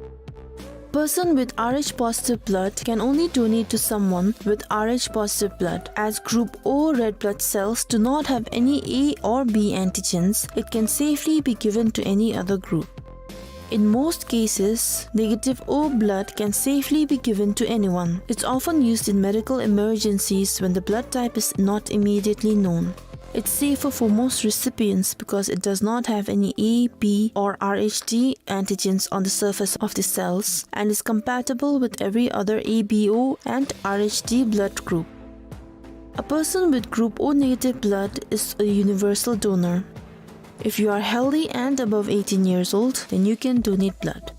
Person with R H positive blood can only donate to someone with R H positive blood. As group O red blood cells do not have any A or B antigens, it can safely be given to any other group. In most cases, negative O blood can safely be given to anyone. It's often used in medical emergencies when the blood type is not immediately known. It's safer for most recipients because it does not have any A, B, or R H D antigens on the surface of the cells and is compatible with every other A B O and R H D blood group. A person with group O negative blood is a universal donor. If you are healthy and above eighteen years old, then you can donate blood.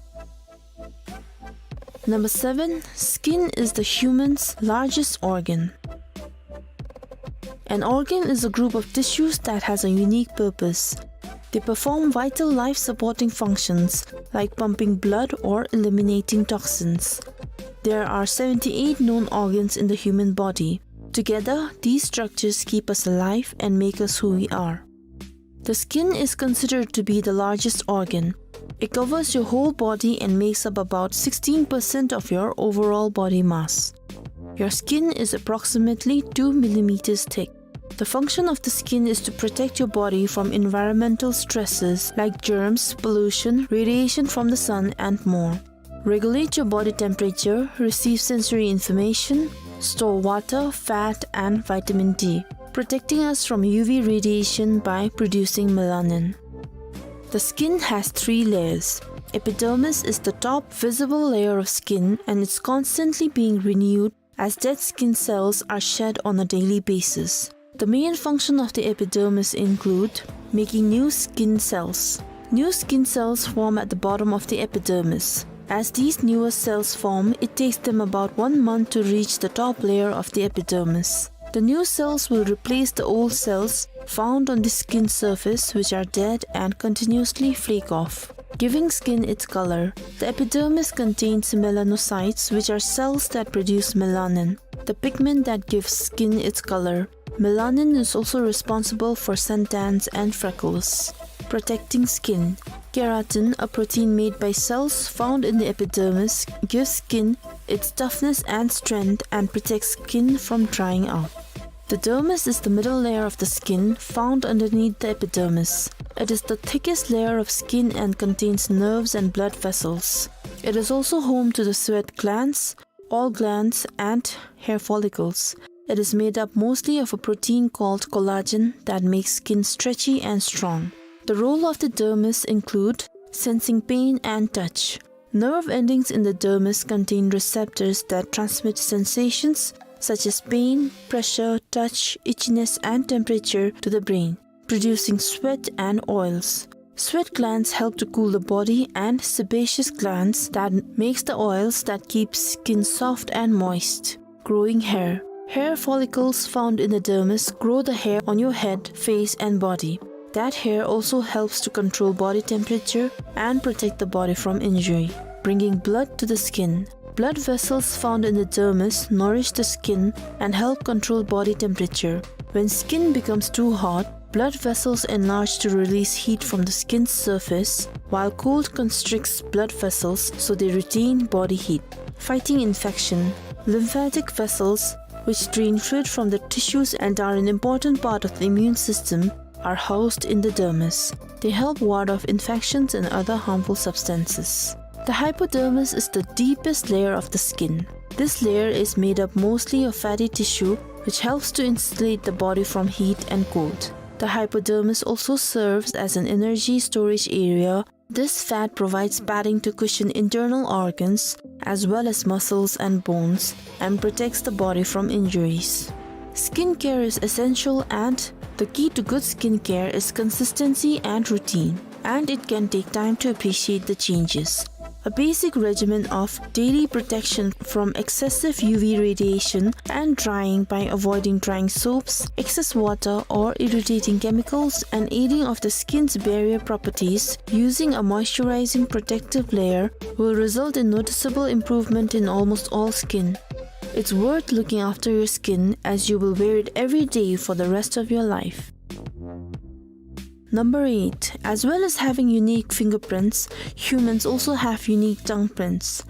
Number seven, skin is the human's largest organ. An organ is a group of tissues that has a unique purpose. They perform vital life-supporting functions like pumping blood or eliminating toxins. There are seventy-eight known organs in the human body. Together, these structures keep us alive and make us who we are. The skin is considered to be the largest organ. It covers your whole body and makes up about sixteen percent of your overall body mass. Your skin is approximately two millimeters thick. The function of the skin is to protect your body from environmental stresses like germs, pollution, radiation from the sun, and more. Regulate your body temperature, receive sensory information, store water, fat, and vitamin D, protecting us from U V radiation by producing melanin. The skin has three layers. Epidermis is the top visible layer of skin, and it's constantly being renewed as dead skin cells are shed on a daily basis. The main function of the epidermis include making new skin cells. New skin cells form at the bottom of the epidermis. As these newer cells form, it takes them about one month to reach the top layer of the epidermis. The new cells will replace the old cells found on the skin surface, which are dead and continuously flake off, giving skin its color. The epidermis contains melanocytes, which are cells that produce melanin, the pigment that gives skin its color. Melanin is also responsible for suntans and freckles. Protecting skin. Keratin, a protein made by cells found in the epidermis, gives skin its toughness and strength and protects skin from drying out. The dermis is the middle layer of the skin found underneath the epidermis. It is the thickest layer of skin and contains nerves and blood vessels. It is also home to the sweat glands, oil glands, and hair follicles. It is made up mostly of a protein called collagen that makes skin stretchy and strong. The role of the dermis include sensing pain and touch. Nerve endings in the dermis contain receptors that transmit sensations such as pain, pressure, touch, itchiness, and temperature to the brain, producing sweat and oils. Sweat glands help to cool the body, and sebaceous glands that makes the oils that keep skin soft and moist. Growing hair. Hair follicles found in the dermis grow the hair on your head, face, and body. That hair also helps to control body temperature and protect the body from injury, bringing blood to the skin. Blood vessels found in the dermis nourish the skin and help control body temperature. When skin becomes too hot, blood vessels enlarge to release heat from the skin's surface, while cold constricts blood vessels so they retain body heat. Fighting infection. Lymphatic vessels, which drain fluid from the tissues and are an important part of the immune system, are housed in the dermis. They help ward off infections and other harmful substances. The hypodermis is the deepest layer of the skin. This layer is made up mostly of fatty tissue, which helps to insulate the body from heat and cold. The hypodermis also serves as an energy storage area. This fat provides padding to cushion internal organs, as well as muscles and bones, and protects the body from injuries. Skincare is essential, and the key to good skincare is consistency and routine, and it can take time to appreciate the changes. A basic regimen of daily protection from excessive U V radiation and drying by avoiding drying soaps, excess water, or irritating chemicals, and aiding of the skin's barrier properties using a moisturizing protective layer will result in noticeable improvement in almost all skin. It's worth looking after your skin, as you will wear it every day for the rest of your life. Number eight. As well as having unique fingerprints, humans also have unique tongue prints.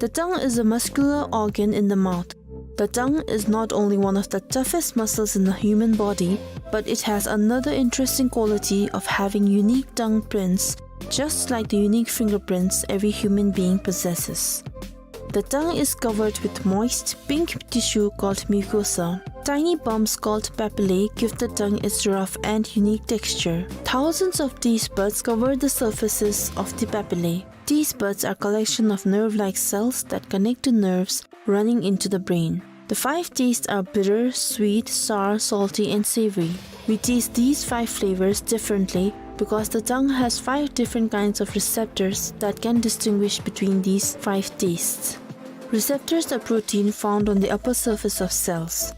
The tongue is a muscular organ in the mouth. The tongue is not only one of the toughest muscles in the human body, but it has another interesting quality of having unique tongue prints, just like the unique fingerprints every human being possesses. The tongue is covered with moist, pink tissue called mucosa. Tiny bumps called papillae give the tongue its rough and unique texture. Thousands of taste buds cover the surfaces of the papillae. Taste buds are collection of nerve-like cells that connect to nerves running into the brain. The five tastes are bitter, sweet, sour, salty, and savory. We taste these five flavors differently because the tongue has five different kinds of receptors that can distinguish between these five tastes. Receptors are protein found on the upper surface of cells.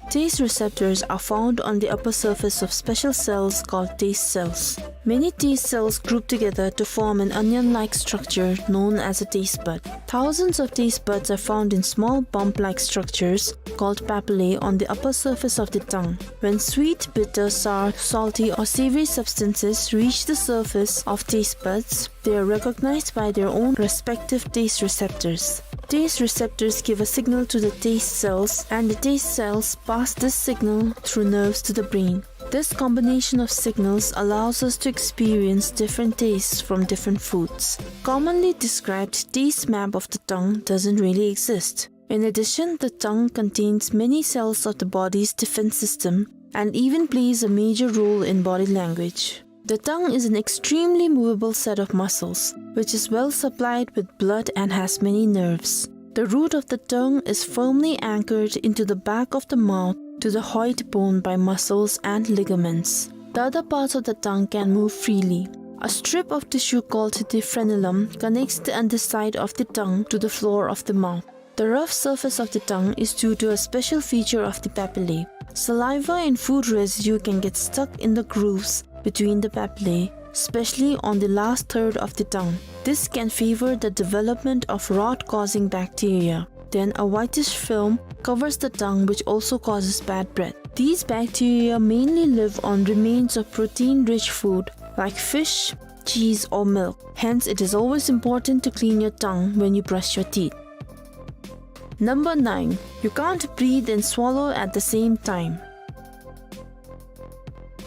Taste receptors are found on the upper surface of special cells called taste cells. Many taste cells group together to form an onion-like structure known as a taste bud. Thousands of taste buds are found in small bump-like structures called papillae on the upper surface of the tongue. When sweet, bitter, sour, salty, or savory substances reach the surface of taste buds, they are recognized by their own respective taste receptors. Taste receptors give a signal to the taste cells, and the taste cells pass this signal through nerves to the brain. This combination of signals allows us to experience different tastes from different foods. Commonly described taste map of the tongue doesn't really exist. In addition, the tongue contains many cells of the body's defense system and even plays a major role in body language. The tongue is an extremely movable set of muscles, which is well supplied with blood and has many nerves. The root of the tongue is firmly anchored into the back of the mouth to the hyoid bone by muscles and ligaments. The other parts of the tongue can move freely. A strip of tissue called the frenulum connects the underside of the tongue to the floor of the mouth. The rough surface of the tongue is due to a special feature of the papillae. Saliva and food residue can get stuck in the grooves between the papillae, especially on the last third of the tongue. This can favor the development of rot-causing bacteria. Then a whitish film covers the tongue, which also causes bad breath. These bacteria mainly live on remains of protein-rich food like fish, cheese, or milk. Hence, it is always important to clean your tongue when you brush your teeth. Number nine. You can't breathe and swallow at the same time.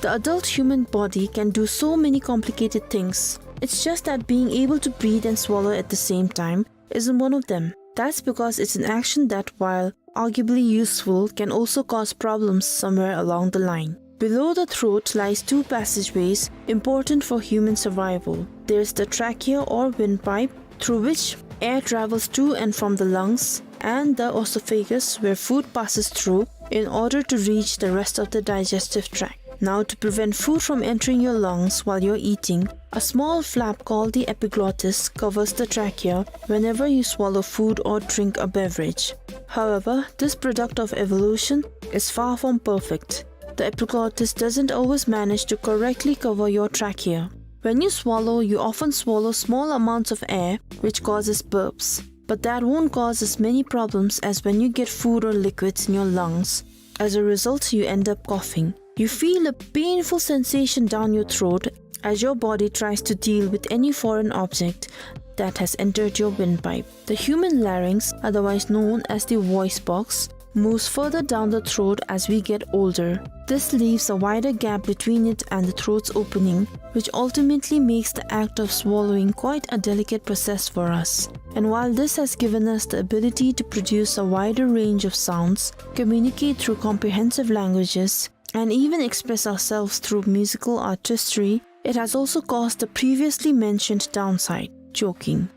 The adult human body can do so many complicated things. It's just that being able to breathe and swallow at the same time isn't one of them. That's because it's an action that, while arguably useful, can also cause problems somewhere along the line. Below the throat lies two passageways important for human survival. There's the trachea or windpipe, through which air travels to and from the lungs, and the oesophagus, where food passes through in order to reach the rest of the digestive tract. Now, to prevent food from entering your lungs while you're eating, a small flap called the epiglottis covers the trachea whenever you swallow food or drink a beverage. However, this product of evolution is far from perfect. The epiglottis doesn't always manage to correctly cover your trachea. When you swallow, you often swallow small amounts of air, which causes burps. But that won't cause as many problems as when you get food or liquids in your lungs. As a result, you end up coughing. You feel a painful sensation down your throat as your body tries to deal with any foreign object that has entered your windpipe. The human larynx, otherwise known as the voice box, moves further down the throat as we get older. This leaves a wider gap between it and the throat's opening, which ultimately makes the act of swallowing quite a delicate process for us. And while this has given us the ability to produce a wider range of sounds, communicate through comprehensive languages, and even express ourselves through musical artistry, it has also caused the previously mentioned downside, choking.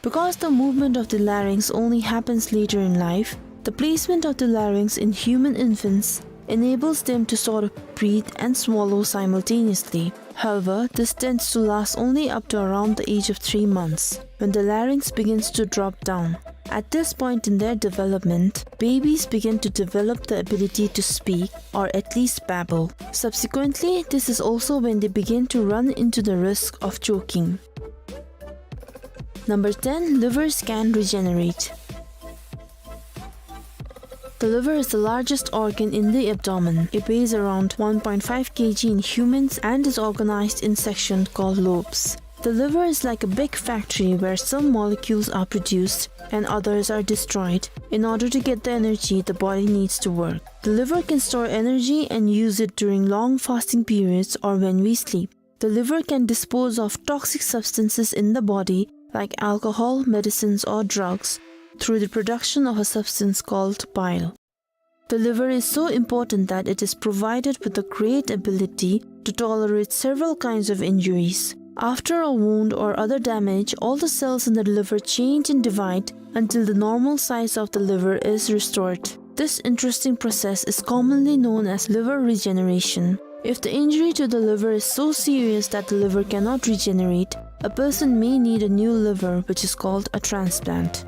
Because the movement of the larynx only happens later in life, the placement of the larynx in human infants enables them to sort of breathe and swallow simultaneously. However, this tends to last only up to around the age of three months, when the larynx begins to drop down. At this point in their development, babies begin to develop the ability to speak, or at least babble. Subsequently, this is also when they begin to run into the risk of choking. Number ten. Livers can regenerate. The liver is the largest organ in the abdomen. It weighs around one point five kilograms in humans and is organized in sections called lobes. The liver is like a big factory where some molecules are produced and others are destroyed in order to get the energy the body needs to work. The liver can store energy and use it during long fasting periods or when we sleep. The liver can dispose of toxic substances in the body, like alcohol, medicines, or drugs, through the production of a substance called bile. The liver is so important that it is provided with the great ability to tolerate several kinds of injuries. After a wound or other damage, all the cells in the liver change and divide until the normal size of the liver is restored. This interesting process is commonly known as liver regeneration. If the injury to the liver is so serious that the liver cannot regenerate, a person may need a new liver, which is called a transplant.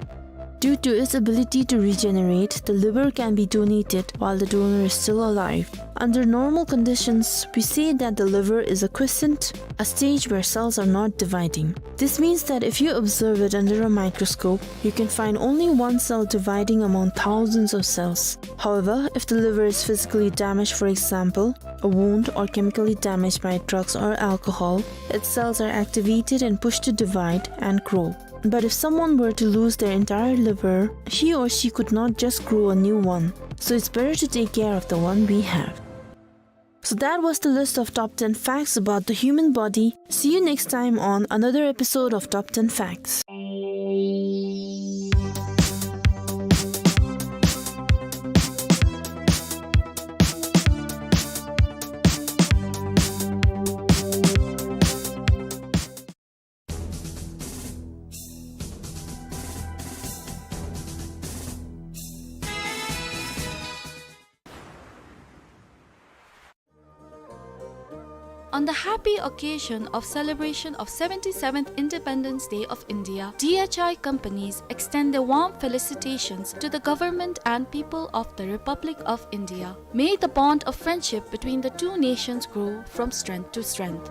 Due to its ability to regenerate, the liver can be donated while the donor is still alive. Under normal conditions, we say that the liver is a quiescent, a stage where cells are not dividing. This means that if you observe it under a microscope, you can find only one cell dividing among thousands of cells. However, if the liver is physically damaged, for example, a wound, or chemically damaged by drugs or alcohol, its cells are activated and pushed to divide and grow. But if someone were to lose their entire liver, he or she could not just grow a new one. So it's better to take care of the one we have. So that was the list of top ten facts about the human body. See you next time on another episode of Top ten Facts. On the happy occasion of celebration of seventy-seventh Independence Day of India, D H I companies extend their warm felicitations to the government and people of the Republic of India. May the bond of friendship between the two nations grow from strength to strength.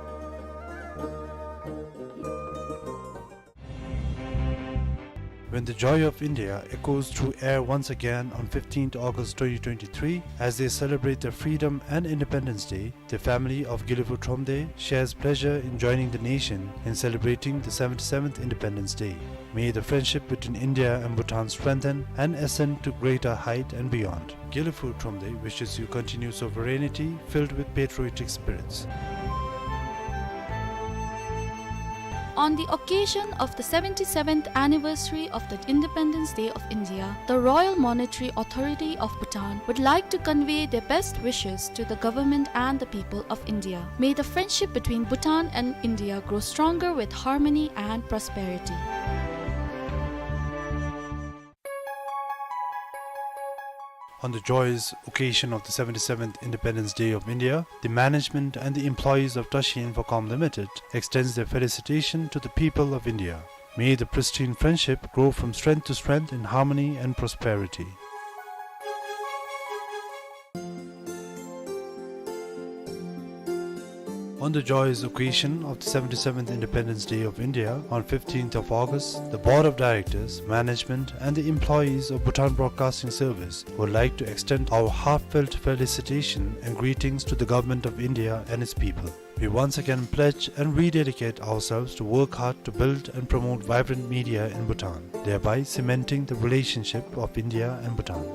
When the joy of India echoes through air once again on fifteenth August twenty twenty-three, as they celebrate their freedom and Independence Day, the family of Gilufou Thromde shares pleasure in joining the nation in celebrating the seventy-seventh Independence Day. May the friendship between India and Bhutan strengthen and ascend to greater height and beyond. Gilufou Thromde wishes you continued sovereignty filled with patriotic spirits. On the occasion of the seventy-seventh anniversary of the Independence Day of India, the Royal Monetary Authority of Bhutan would like to convey their best wishes to the government and the people of India. May the friendship between Bhutan and India grow stronger with harmony and prosperity. On the joyous occasion of the seventy-seventh Independence Day of India, the management and the employees of Tashi Infocom Limited extends their felicitation to the people of India. May the pristine friendship grow from strength to strength in harmony and prosperity. On the joyous occasion of the seventy-seventh Independence Day of India, on fifteenth of August, the Board of Directors, management, and the employees of Bhutan Broadcasting Service would like to extend our heartfelt felicitation and greetings to the Government of India and its people. We once again pledge and rededicate ourselves to work hard to build and promote vibrant media in Bhutan, thereby cementing the relationship of India and Bhutan.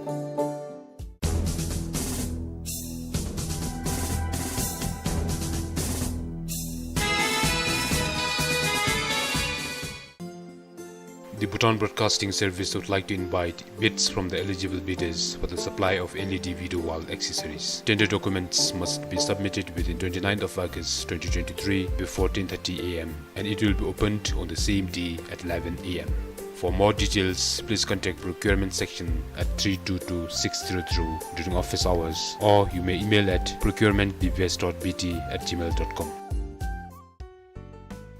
The Bhutan Broadcasting Service would like to invite bids from the eligible bidders for the supply of L E D video wall accessories. Tender documents must be submitted within twenty-ninth of August twenty twenty-three before ten thirty A M, and it will be opened on the same day at eleven A M. For more details, please contact procurement section at three two two six zero zero during office hours, or you may email at procurement B B S dot B T at gmail dot com.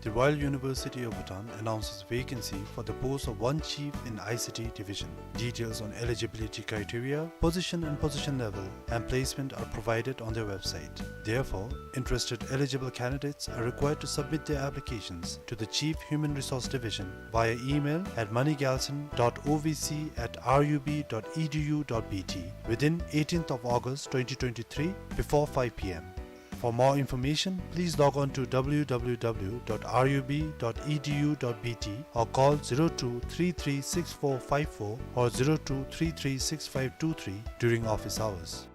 The Royal University of Bhutan announces vacancy for the post of one chief in I C T division. Details on eligibility criteria, position and position level, and placement are provided on their website. Therefore, interested eligible candidates are required to submit their applications to the Chief Human Resource Division via email at moneygalson dot O V C at R U B dot E D U dot B T within eighteenth of August twenty twenty-three before five P M. For more information, please log on to W W W dot R U B dot E D U dot B T or call zero two three three six four five four or zero two three three six five two three during office hours.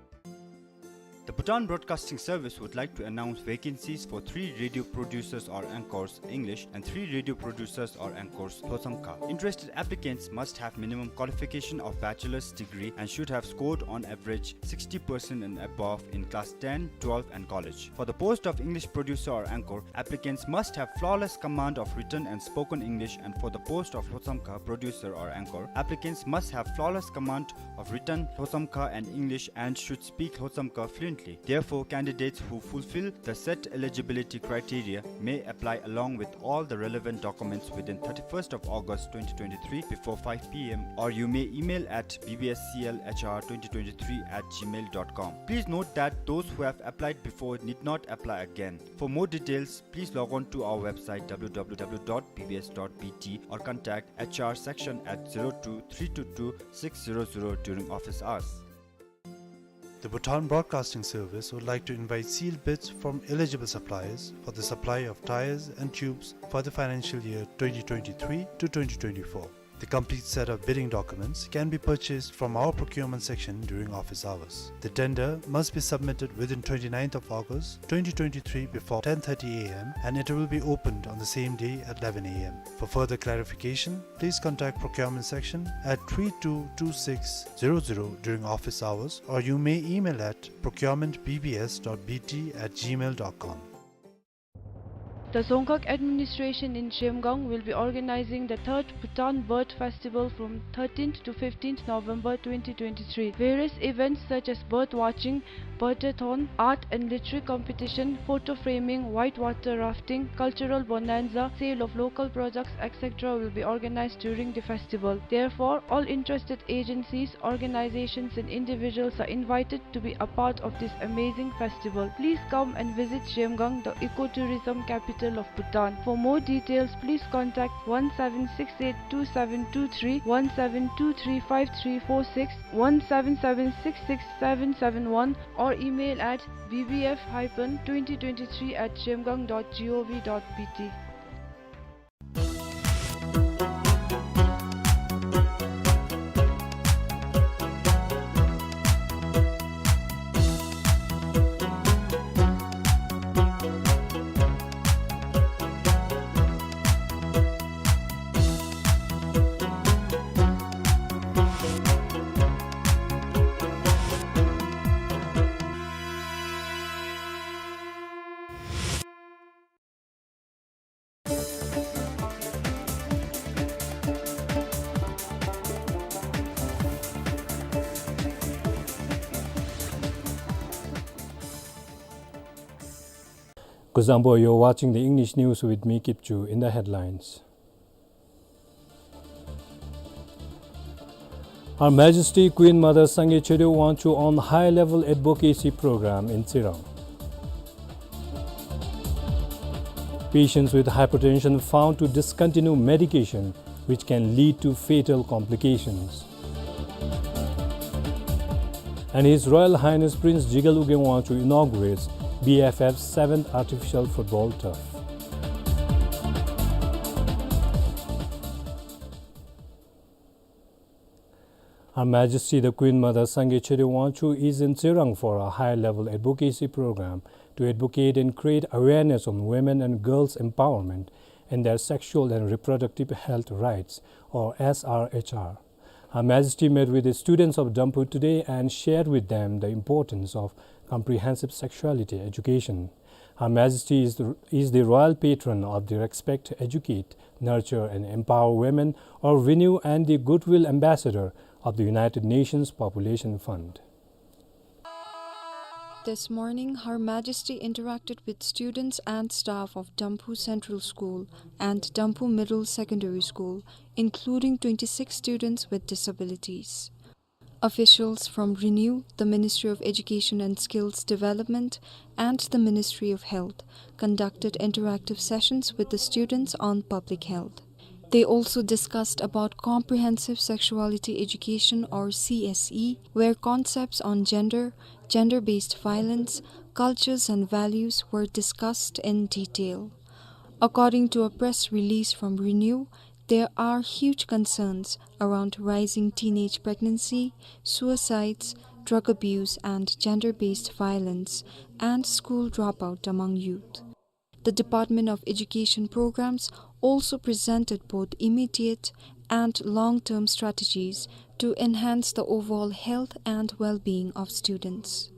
The Bhutan Broadcasting Service would like to announce vacancies for three radio producers or anchors, English, and three radio producers or anchors, Lhotshamkha. Interested applicants must have minimum qualification of bachelor's degree and should have scored on average sixty percent and above in class ten, twelve, and college. For the post of English producer or anchor, applicants must have flawless command of written and spoken English, and for the post of Lhotshamkha producer or anchor, applicants must have flawless command of written Lhotshamkha and English and should speak Lhotshamkha fluently. Therefore, candidates who fulfill the set eligibility criteria may apply along with all the relevant documents within thirty-first of August twenty twenty-three before five P M, or you may email at B B S C L H R twenty twenty-three at gmail dot com. Please note that those who have applied before need not apply again. For more details, please log on to our website, W W W dot B B S dot B T, or contact H R section at zero two three two two six zero zero during office hours. The Bhutan Broadcasting Service would like to invite sealed bids from eligible suppliers for the supply of tyres and tubes for the financial year twenty twenty-three to twenty twenty-four. The complete set of bidding documents can be purchased from our procurement section during office hours. The tender must be submitted within twenty-ninth of August twenty twenty-three before ten thirty A M, and it will be opened on the same day at eleven A M. For further clarification, please contact procurement section at three two two six zero zero during office hours, or you may email at procurement B B S dot B T at gmail dot com. The Dzongkhag administration in Zhemgang will be organizing the third Bhutan Bird Festival from thirteenth to fifteenth November twenty twenty-three. Various events such as bird watching, birdathon, art and literary competition, photo framing, whitewater rafting, cultural bonanza, sale of local products, et cetera will be organized during the festival. Therefore, all interested agencies, organizations and individuals are invited to be a part of this amazing festival. Please come and visit Zhemgang, the ecotourism capital of Bhutan. For more details, please contact one seven six eight two seven two three, one seven two three five three four six, one seven seven six six seven seven one, or email at B B F hyphen twenty twenty-three at zhemgang dot gov dot B T. Kuzuzangpo, you're watching the English news with me, Kipchu. In the headlines. Her Majesty Queen Mother Sangay Tshedro Wangchuck on high-level advocacy program in Tsirang. Patients with hypertension found to discontinue medication, which can lead to fatal complications. And His Royal Highness Prince Jigel Ugyen Wangchuck inaugurates B F F's seventh artificial football turf. Her Majesty the Queen Mother Sangay Tshedro Wangchuck is in Tsirang for a high-level advocacy program to advocate and create awareness on women and girls' empowerment and their sexual and reproductive health rights, or S R H R. Her Majesty met with the students of Damphu today and shared with them the importance of comprehensive sexuality education. Her Majesty is the, is the royal patron of the Respect, Educate, Nurture and Empower Women, or RENEW, and the Goodwill Ambassador of the United Nations Population Fund. This morning, Her Majesty interacted with students and staff of Damphu Central School and Damphu Middle Secondary School, including twenty-six students with disabilities. Officials from RENEW, the Ministry of Education and Skills Development, and the Ministry of Health conducted interactive sessions with the students on public health. They also discussed about comprehensive sexuality education, or C S E, where concepts on gender, gender-based violence, cultures and values were discussed in detail. According to a press release from RENEW, there are huge concerns around rising teenage pregnancy, suicides, drug abuse and gender-based violence, and school dropout among youth. The Department of Education programs also presented both immediate and long-term strategies to enhance the overall health and well-being of students.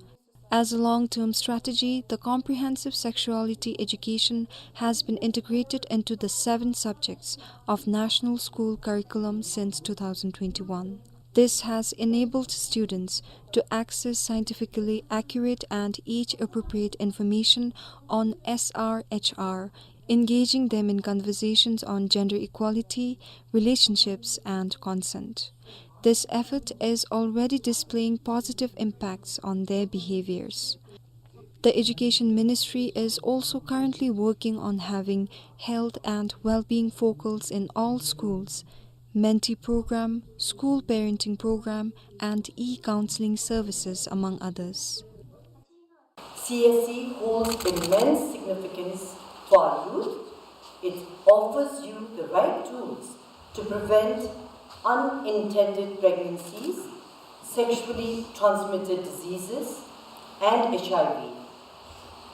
As a long-term strategy, the comprehensive sexuality education has been integrated into the seven subjects of National School Curriculum since two thousand twenty-one. This has enabled students to access scientifically accurate and age-appropriate information on S R H R, engaging them in conversations on gender equality, relationships, and consent. This effort is already displaying positive impacts on their behaviors. The Education Ministry is also currently working on having health and well-being focals in all schools, mentee program, school parenting program, and e-counseling services, among others. C S E holds immense significance for our youth. It offers you the right tools to prevent unintended pregnancies, sexually transmitted diseases, and H I V.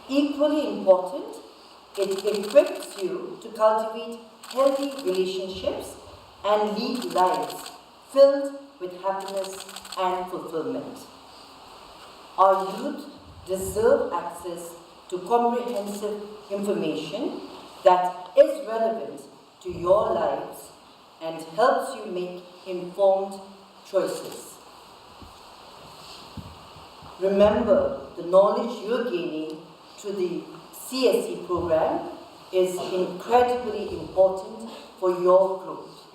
Equally important, it equips you to cultivate healthy relationships and lead lives filled with happiness and fulfillment. Our youth deserve access to comprehensive information that is relevant to your lives and helps you make informed choices. Remember, the knowledge you're gaining through the C S E program is incredibly important for your growth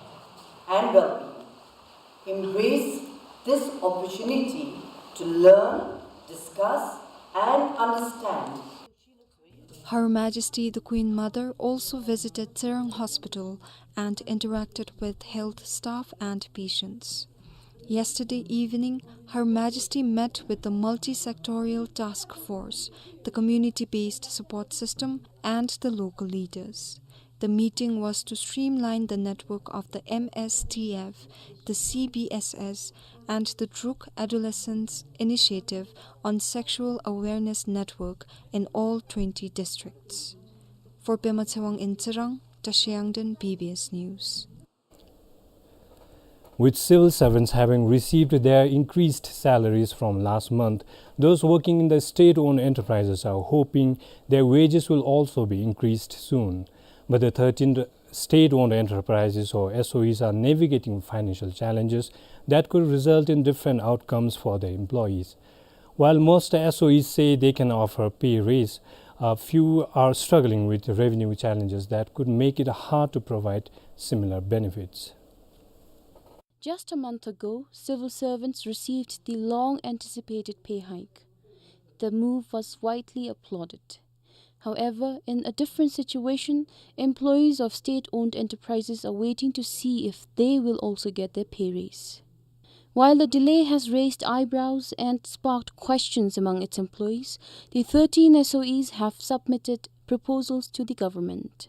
and well-being. Embrace this opportunity to learn, discuss, and understand. Her Majesty the Queen Mother also visited Tsirang Hospital and interacted with health staff and patients. Yesterday evening, Her Majesty met with the multi-sectorial task force, the community-based support system, and the local leaders. The meeting was to streamline the network of the M S T F, the C B S S, and the Druk Adolescence Initiative on Sexual Awareness Network in all twenty districts. For Pema Tshewang in Tsirang, Tashi Yangden, B B S News. With civil servants having received their increased salaries from last month, those working in the state-owned enterprises are hoping their wages will also be increased soon. But the thirteen state-owned enterprises, or S O Es, are navigating financial challenges that could result in different outcomes for their employees. While most S O Es say they can offer pay raise, a few are struggling with revenue challenges that could make it hard to provide similar benefits. Just a month ago, civil servants received the long-anticipated pay hike. The move was widely applauded. However, in a different situation, employees of state-owned enterprises are waiting to see if they will also get their pay raise. While the delay has raised eyebrows and sparked questions among its employees, the thirteen S O Es have submitted proposals to the government.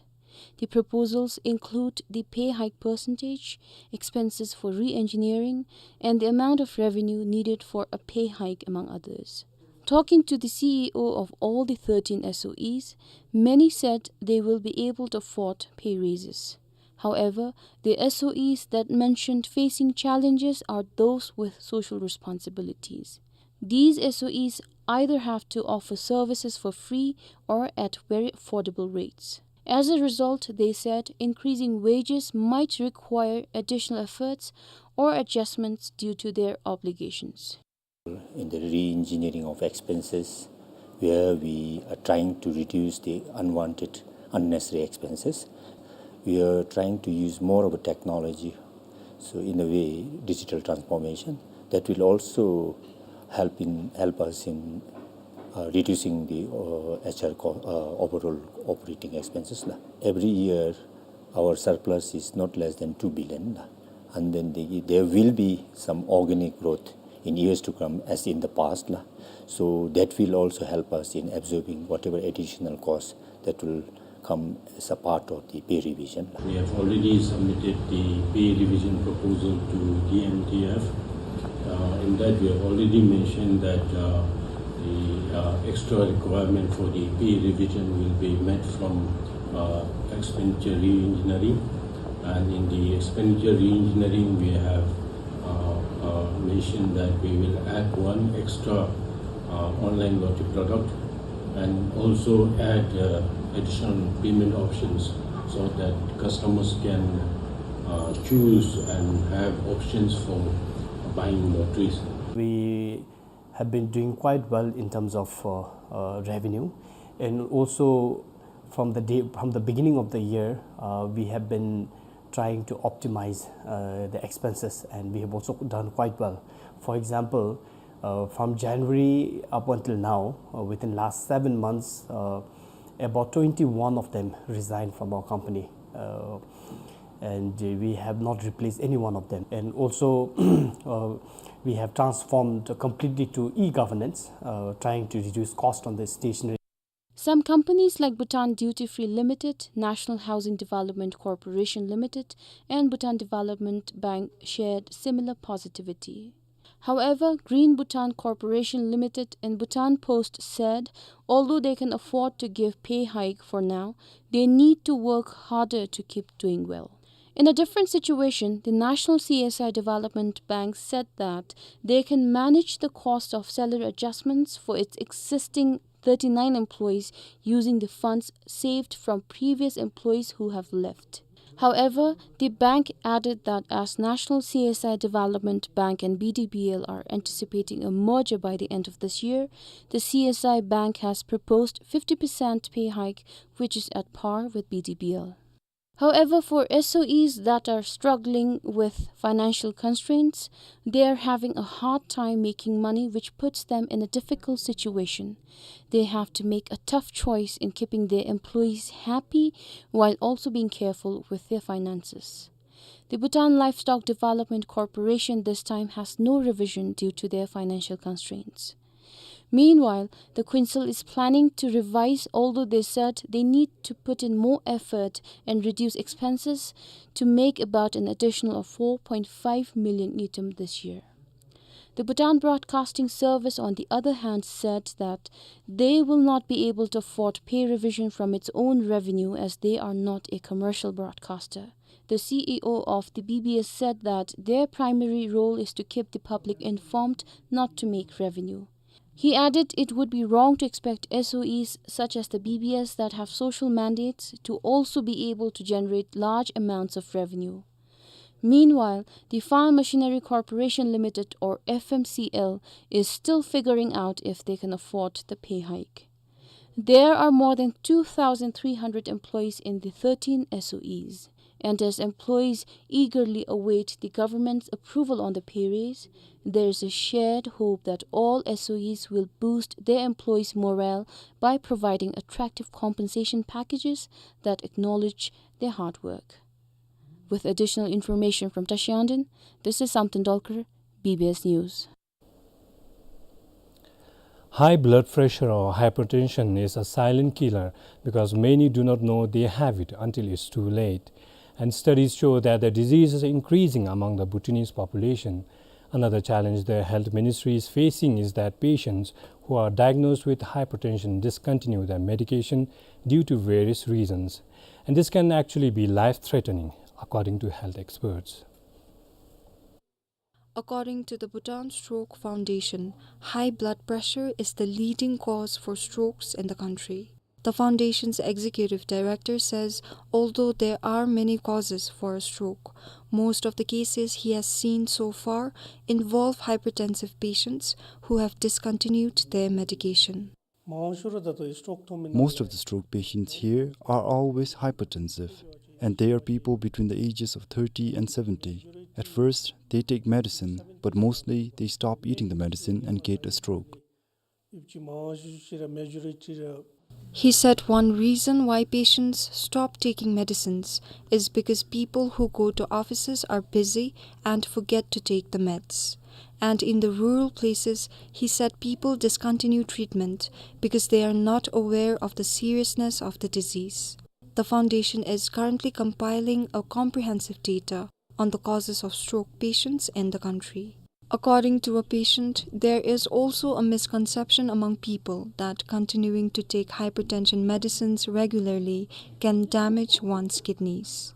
The proposals include the pay hike percentage, expenses for re-engineering, and the amount of revenue needed for a pay hike, among others. Talking to the C E O of all the thirteen S O Es, many said they will be able to afford pay raises. However, the S O Es that mentioned facing challenges are those with social responsibilities. These S O Es either have to offer services for free or at very affordable rates. As a result, they said increasing wages might require additional efforts or adjustments due to their obligations. In the re-engineering of expenses, where we are trying to reduce the unwanted, unnecessary expenses, we are trying to use more of a technology. So in a way, digital transformation, that will also help in, help us in, uh, reducing the, uh, H R co-, uh, overall operating expenses la. Every year, our surplus is not less than two billion la. And then the, there will be some organic growth in years to come as in the past la. So that will also help us in absorbing whatever additional costs that will come as a part of the pay revision la. We have already submitted the pay revision proposal to D M T F. Uh, in that, we have already mentioned that, uh, the, uh, extra requirement for the pay revision will be met from, uh, expenditure re-engineering. And in the expenditure re-engineering, we have, uh, uh, mentioned that we will add one extra, uh, online lottery product and also add, uh, additional payment options so that customers can, uh, choose and have options for buying lotteries. We have been doing quite well in terms of, uh, uh, revenue, and also from the day, from the beginning of the year, uh, we have been trying to optimize, uh, the expenses, and we have also done quite well. For example, uh, from January up until now, uh, within last seven months, uh, about twenty-one of them resigned from our company, uh, and, uh, we have not replaced any one of them. And also, uh, we have transformed completely to e-governance, uh, trying to reduce cost on the stationery. Some companies like Bhutan Duty Free Limited, National Housing Development Corporation Limited, and Bhutan Development Bank shared similar positivity. However, Green Bhutan Corporation Limited and Bhutan Post said, although they can afford to give pay hike for now, they need to work harder to keep doing well. In a different situation, the National C S I Development Bank said that they can manage the cost of salary adjustments for its existing thirty-nine employees using the funds saved from previous employees who have left. However, the bank added that as National C S I Development Bank and B D B L are anticipating a merger by the end of this year, the C S I Bank has proposed fifty percent pay hike, which is at par with B D B L. However, for S O Es that are struggling with financial constraints, they are having a hard time making money, which puts them in a difficult situation. They have to make a tough choice in keeping their employees happy while also being careful with their finances. The Bhutan Livestock Development Corporation this time has no revision due to their financial constraints. Meanwhile, the CONSOL is planning to revise, although they said they need to put in more effort and reduce expenses to make about an additional of four point five million ngultrum this year. The Bhutan Broadcasting Service, on the other hand, said that they will not be able to afford pay revision from its own revenue as they are not a commercial broadcaster. The C E O of the B B S said that their primary role is to keep the public informed, not to make revenue. He added it would be wrong to expect S O Es such as the B B S that have social mandates to also be able to generate large amounts of revenue. Meanwhile, the Farm Machinery Corporation Limited, or F M C L, is still figuring out if they can afford the pay hike. There are more than two thousand three hundred employees in the thirteen S O Es, and as employees eagerly await the government's approval on the pay raise, there is a shared hope that all S O Es will boost their employees' morale by providing attractive compensation packages that acknowledge their hard work. With additional information from Tashi Angdin, this is Samten Dolkar, B B S News. High blood pressure or hypertension is a silent killer because many do not know they have it until it's too late. And studies show that the disease is increasing among the Bhutanese population. Another challenge the health ministry is facing is that patients who are diagnosed with hypertension discontinue their medication due to various reasons. And this can actually be life-threatening, according to health experts. According to the Bhutan Stroke Foundation, high blood pressure is the leading cause for strokes in the country. The foundation's executive director says, although there are many causes for a stroke, most of the cases he has seen so far involve hypertensive patients who have discontinued their medication. Most of the stroke patients here are always hypertensive, and they are people between the ages of thirty and seventy. At first, they take medicine, but mostly they stop eating the medicine and get a stroke. He said one reason why patients stop taking medicines is because people who go to offices are busy and forget to take the meds. And in the rural places, he said people discontinue treatment because they are not aware of the seriousness of the disease. The foundation is currently compiling a comprehensive data on the causes of stroke patients in the country. According to a patient, there is also a misconception among people that continuing to take hypertension medicines regularly can damage one's kidneys.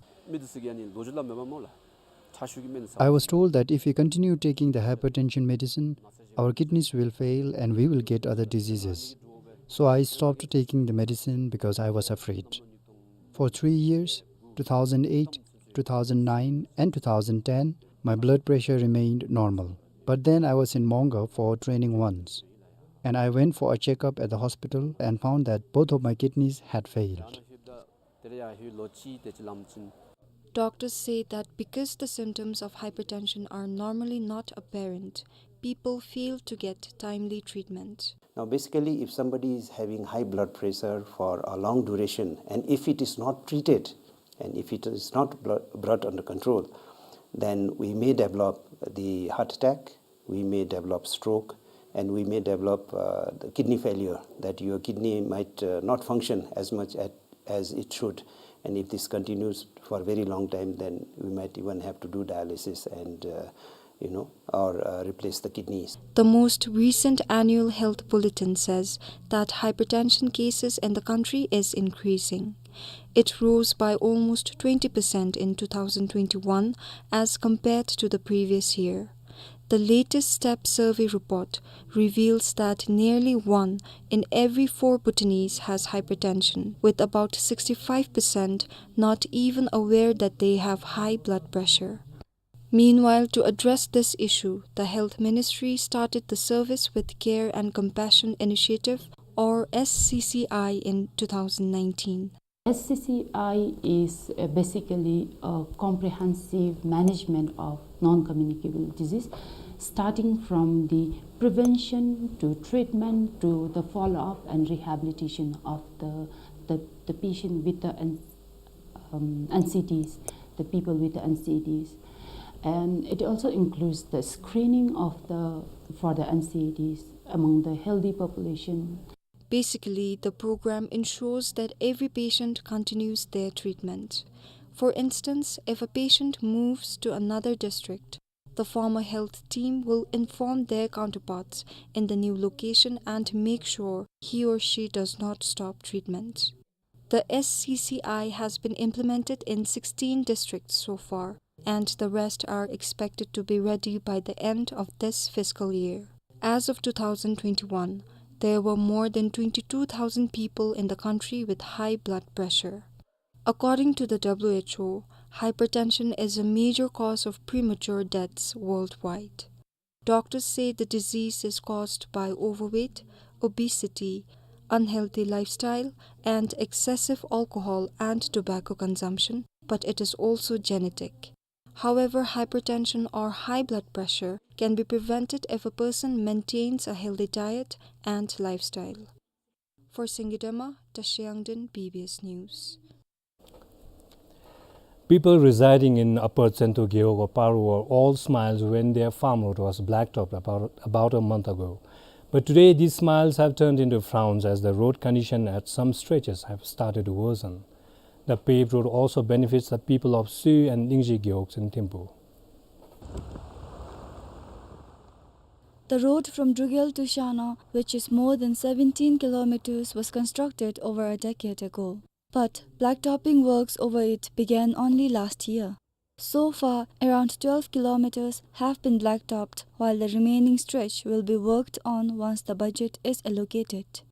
I was told that if we continue taking the hypertension medicine, our kidneys will fail and we will get other diseases. So I stopped taking the medicine because I was afraid. For three years, two thousand eight, two thousand nine, and two thousand ten, my blood pressure remained normal. But then I was in Mongar for training once. And I went for a checkup at the hospital and found that both of my kidneys had failed. Doctors say that because the symptoms of hypertension are normally not apparent, people fail to get timely treatment. Now, basically, if somebody is having high blood pressure for a long duration, and if it is not treated, and if it is not blo-, brought under control, then we may develop the heart attack, we may develop stroke, and we may develop, uh, the kidney failure, that your kidney might, uh, not function as much at, as it should. And if this continues for a very long time, then we might even have to do dialysis and, uh, you know, or, uh, replace the kidneys. The most recent annual health bulletin says that hypertension cases in the country is increasing. It rose by almost twenty percent in two thousand twenty-one as compared to the previous year. The latest STEP survey report reveals that nearly one in every four Bhutanese has hypertension, with about sixty-five percent not even aware that they have high blood pressure. Meanwhile, to address this issue, the Health Ministry started the Service with Care and Compassion Initiative, or S C C I, in two thousand nineteen. S C C I is, uh, basically a comprehensive management of non-communicable disease, starting from the prevention to treatment to the follow-up and rehabilitation of the, the, the patient with the N-, um, N C Ds, the people with the N C Ds. And it also includes the screening of the, for the N C Ds among the healthy population. Basically, the program ensures that every patient continues their treatment. For instance, if a patient moves to another district, the former health team will inform their counterparts in the new location and make sure he or she does not stop treatment. The S C C I has been implemented in sixteen districts so far, and the rest are expected to be ready by the end of this fiscal year. As of two thousand twenty-one, there were more than twenty-two thousand people in the country with high blood pressure. According to the W H O, hypertension is a major cause of premature deaths worldwide. Doctors say the disease is caused by overweight, obesity, unhealthy lifestyle, and excessive alcohol and tobacco consumption, but it is also genetic. However, hypertension or high blood pressure can be prevented if a person maintains a healthy diet and lifestyle. For Singye Dema, Tashi Yangden, B B S News. People residing in Upper Tsento Gewog of Paro were all smiles when their farm road was blacktopped about, about a month ago. But today, these smiles have turned into frowns as the road condition at some stretches have started to worsen. The paved road also benefits the people of Suyu and Lingzhi Gewogs in Thimphu. The road from Drugel to Shana, which is more than seventeen kilometers, was constructed over a decade ago. But blacktopping works over it began only last year. So far, around twelve kilometers have been blacktopped, while the remaining stretch will be worked on once the budget is allocated.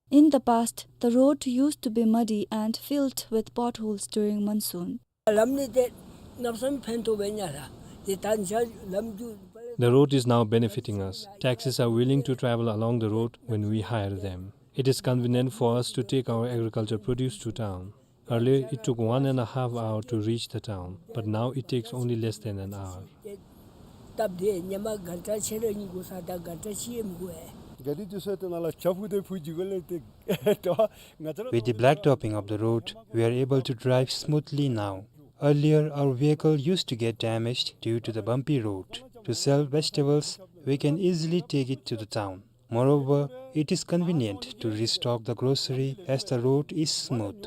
In the past, the road used to be muddy and filled with potholes during monsoon. ལམ་འདི་ཏེ་གནམ་མེད་ས་མེད་ཕན་ཐོགས་པས་ཡ་ལགས། ཏེ་ད་ནི་ལམ་འདི། The road is now benefiting us. Taxis are willing to travel along the road when we hire them. It is convenient for us to take our agriculture produce to town. Earlier, it took one and a half hour to reach the town, but now it takes only less than an hour. སྟབས་བདེ། ཉི་མ་ག་ཏྲ་ཕྱེད་ར་གཉིས་འགོར་ས་ད་ག་ཏྲ་ཅིག་ཡང་མི་འགོར་ཨེ། ག་དེ་དུས་ཚོད་དེ་ནང་ལ་ཇ་ཕུ་དེ་ཕུ་འགྱོ་ག་ལས་ཏེ་ད་ང་ཚོ་ལ། With the blacktopping of the road, we are able to drive smoothly now. Earlier, our vehicle used to get damaged due to the bumpy road. To sell vegetables, we can easily take it to the town. Moreover, it is convenient to restock the grocery as the road is smooth.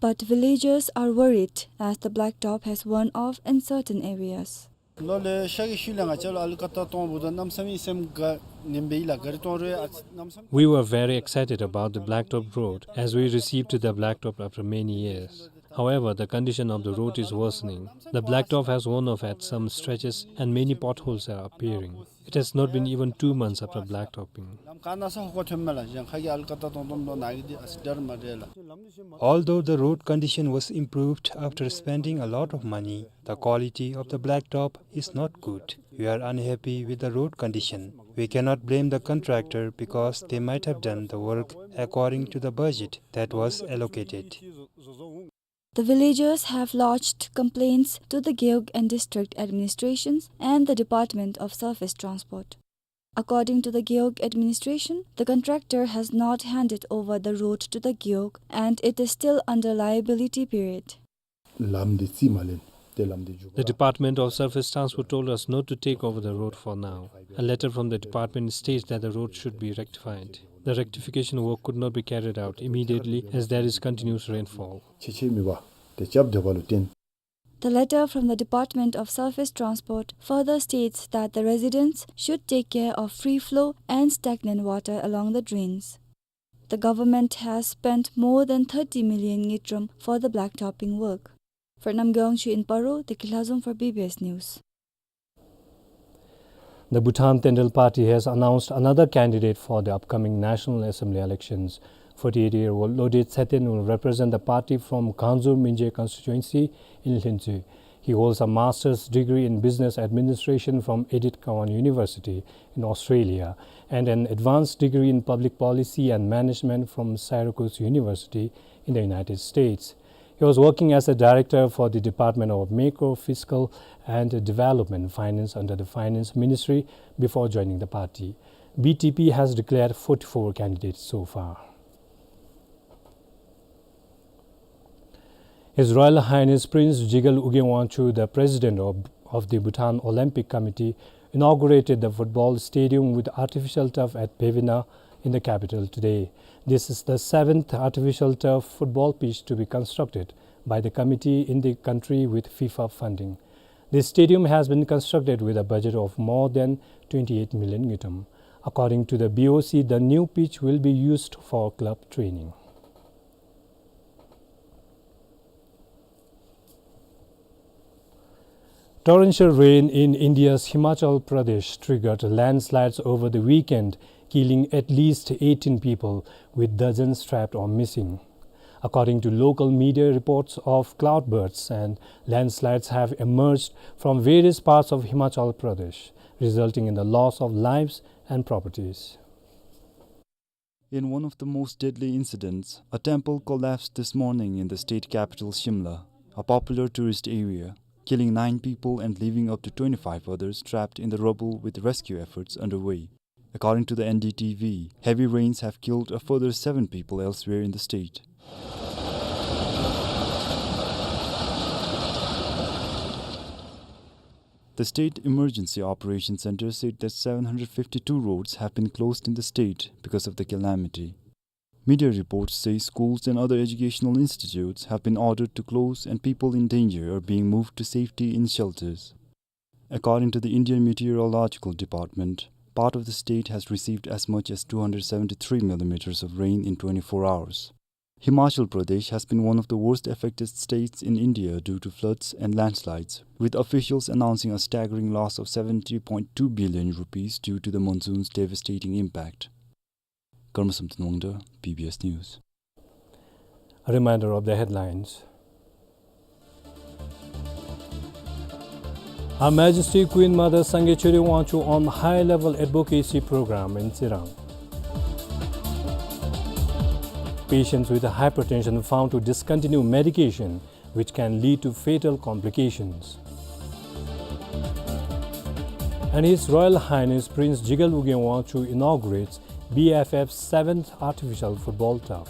But villagers are worried as the blacktop has worn off in certain areas. ལོ་ལས་ཤ་གི་ཤུལ་ལས་ང་བཅས་ལུ་ཨ་ལུ་ཀ་ཏ་གཏོང་བུ་དང་གནམ་མེད་ས་མེད་སེམས་དགའ་ནེམ་སྦེ་ཨིན་ལགས། ག་རི་གཏོང་རུང་ཨ་གནམ་མེད་ས་མེད། We were very excited about the blacktop road as we received the blacktop after many years. However, the condition of the road is worsening. The blacktop has worn off at some stretches and many potholes are appearing. It has not been even two months after blacktopping. ལམ་ཁ་ནང་ས་ཧོ་ཀ་ཐོན་མས་ལགས། གཞན་ཁ་གི་ཨ་ལུ་ཀ་ཏ་གཏོང་གཏོང་དོ་ནང་གི་འདི་ཨ་ཙི་འདྲ་མ་འདྲ་ལགས། Although the road condition was improved after spending a lot of money, the quality of the blacktop is not good. We are unhappy with the road condition. We cannot blame the contractor because they might have done the work according to the budget that was allocated. The villagers have lodged complaints to the Gewog and district administrations and the Department of Surface Transport. According to the Gewog administration, the contractor has not handed over the road to the Gewog and it is still under liability period. ལམ་འདི་རྩིས་མ་ལེན། ཏེ་ལམ་འདི་མཇུག་The Department of Surface Transport told us not to take over the road for now. A letter from the department states that the road should be rectified. The rectification work could not be carried out immediately as there is continuous rainfall. ཆེ་ཆེ་མེད་པར་ཏེ་རྐྱབ་སྡོད་པ་ལུ་བརྟེན། The letter from the Department of Surface Transport further states that the residents should take care of free flow and stagnant water along the drains. The government has spent more than thirty million ngultrum for the blacktopping work. For Namgay Wangchuk in Paro, Deki Lhazom for B B S News. The Bhutan Tendrel Party has announced another candidate for the upcoming National Assembly elections. Forty-eight-year-old Lode Tsheten will represent the party from Gangjur Mingjay constituency in Lhintsuy. He holds a master's degree in business administration from Edith Cowan University in Australia and an advanced degree in public policy and management from Syracuse University in the United States. He was working as a director for the Department of Macro Fiscal and Development Finance under the Finance Ministry before joining the party. B T P has declared forty-four candidates so far. His Royal Highness Prince Jigel Ugyen Wangchuck, the President of, of the Bhutan Olympic Committee, inaugurated the football stadium with artificial turf at Bevena in the capital today. This is the seventh artificial turf football pitch to be constructed by the committee in the country with FIFA funding. This stadium has been constructed with a budget of more than twenty-eight million ngultrum. According to the B O C, the new pitch will be used for club training. Torrential rain in India's Himachal Pradesh triggered landslides over the weekend, killing at least eighteen people, with dozens trapped or missing. According to local media, reports of cloudbursts and landslides have emerged from various parts of Himachal Pradesh, resulting in the loss of lives and properties. In one of the most deadly incidents, a temple collapsed this morning in the state capital Shimla, a popular tourist area, killing nine people and leaving up to twenty-five others trapped in the rubble, with rescue efforts underway. According to the N D T V, heavy rains have killed a further seven people elsewhere in the state. The State Emergency Operations Center said that seven hundred fifty-two roads have been closed in the state because of the calamity. Media reports say schools and other educational institutes have been ordered to close and people in danger are being moved to safety in shelters. According to the Indian Meteorological Department, part of the state has received as much as two hundred seventy-three millimeters of rain in twenty-four hours. Himachal Pradesh has been one of the worst affected states in India due to floods and landslides, with officials announcing a staggering loss of seventy point two billion rupees due to the monsoon's devastating impact. Karma Samten Wangda, B B S News. A reminder of the headlines. Her Majesty Queen Mother Sangay Choden Wangchuck on high-level advocacy program in Tsirang. Patients with hypertension found to discontinue medication, which can lead to fatal complications. And His Royal Highness Prince Jigel Ugyen Wangchuck inaugurates B F F's seventh artificial football turf.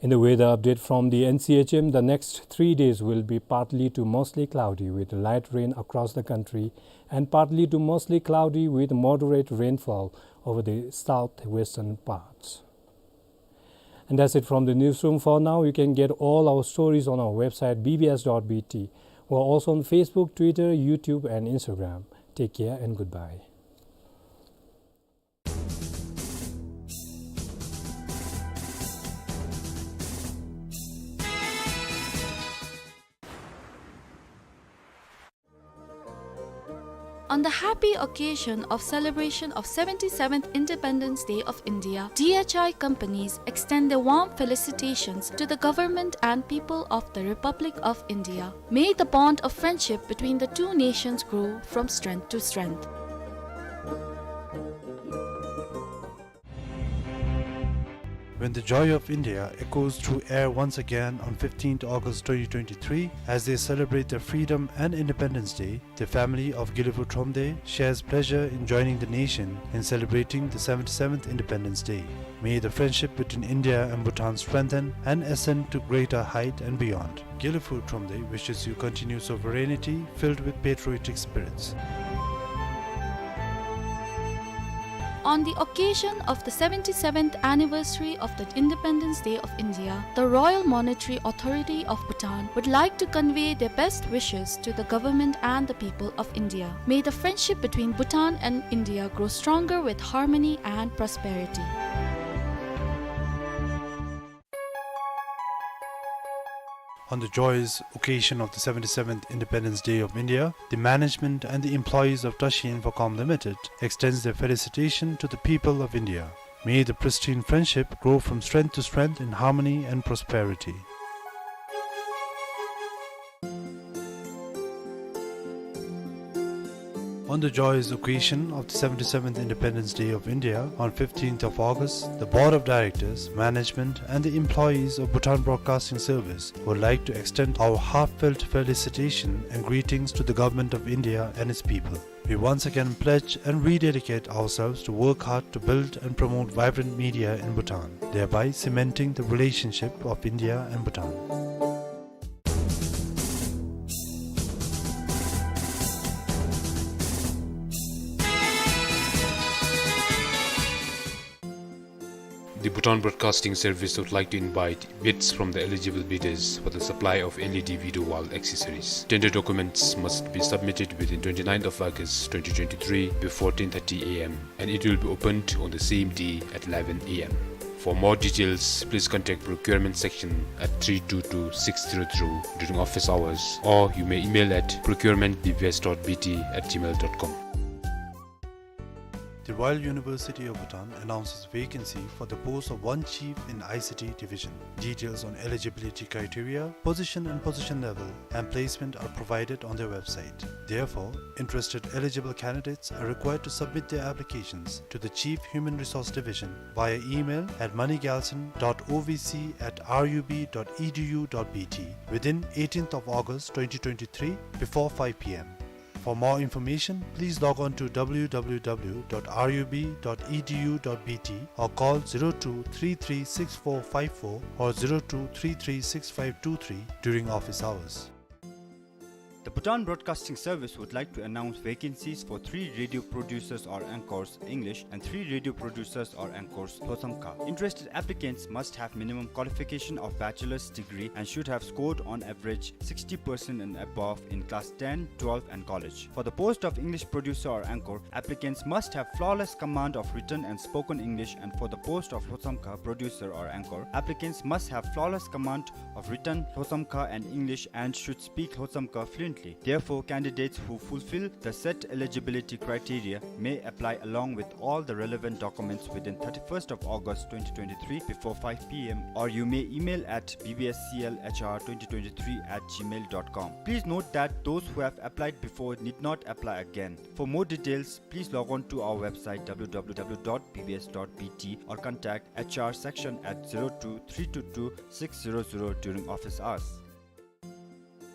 In the weather update from the N C H M, the next three days will be partly to mostly cloudy with light rain across the country and partly to mostly cloudy with moderate rainfall over the southwestern parts. And that's it from the newsroom for now. You can get all our stories on our website, B B S dot B T. We're also on Facebook, Twitter, YouTube, and Instagram. Take care and goodbye. On the happy occasion of celebration of seventy-seventh Independence Day of India, D H I companies extend their warm felicitations to the government and people of the Republic of India. May the bond of friendship between the two nations grow from strength to strength. When the joy of India echoes through air once again on fifteenth August twenty twenty-three, as they celebrate their freedom and Independence Day, the family of Gilifou Thromde shares pleasure in joining the nation in celebrating the seventy-seventh Independence Day. May the friendship between India and Bhutan strengthen and ascend to greater height and beyond. Gilifou Thromde wishes you continued sovereignty filled with patriotic spirits. On the occasion of the seventy-seventh anniversary of the Independence Day of India, the Royal Monetary Authority of Bhutan would like to convey their best wishes to the government and the people of India. May the friendship between Bhutan and India grow stronger with harmony and prosperity. On the joyous occasion of the seventy-seventh Independence Day of India, the management and the employees of Tashi Infocom Limited extends their felicitation to the people of India. May the pristine friendship grow from strength to strength in harmony and prosperity. On the joyous occasion of the seventy-seventh Independence Day of India on fifteenth of August, the Board of Directors, management, and the employees of Bhutan Broadcasting Service would like to extend our heartfelt felicitation and greetings to the Government of India and its people. We once again pledge and rededicate ourselves to work hard to build and promote vibrant media in Bhutan, thereby cementing the relationship of India and Bhutan. The Bhutan Broadcasting Service would like to invite bids from the eligible bidders for the supply of L E D video wall accessories. Tender documents must be submitted within twenty-ninth of August twenty twenty-three before ten thirty A M, and it will be opened on the same day at eleven A M. For more details, please contact procurement section at three two two six zero zero during office hours, or you may email at procurement B B S dot B T at gmail dot com. The Royal University of Bhutan announces vacancy for the post of one chief in I C T division. Details on eligibility criteria, position and position level, and placement are provided on their website. Therefore, interested eligible candidates are required to submit their applications to the Chief Human Resource Division via email at moneygalson dot O V C at R U B dot E D U dot B T within eighteenth of August twenty twenty-three before five P M. For more information, please log on to W W W dot R U B dot E D U dot B T or call zero two three three six four five four or zero two three three six five two three during office hours. The Bhutan Broadcasting Service would like to announce vacancies for three radio producers or anchors, English, and three radio producers or anchors, Lhotshamkha. Interested applicants must have minimum qualification of bachelor's degree and should have scored on average sixty percent and above in class ten, twelve, and college. For the post of English producer or anchor, applicants must have flawless command of written and spoken English, and for the post of Lhotshamkha producer or anchor, applicants must have flawless command of written Lhotshamkha and English and should speak Lhotshamkha fluently. Therefore, candidates who fulfill the set eligibility criteria may apply along with all the relevant documents within thirty-first of August twenty twenty-three before five P M, or you may email at B B S C L H R twenty twenty-three at gmail dot com. Please note that those who have applied before need not apply again. For more details, please log on to our website W W W dot B B S dot B T or contact H R section at zero two three two two six zero zero during office hours.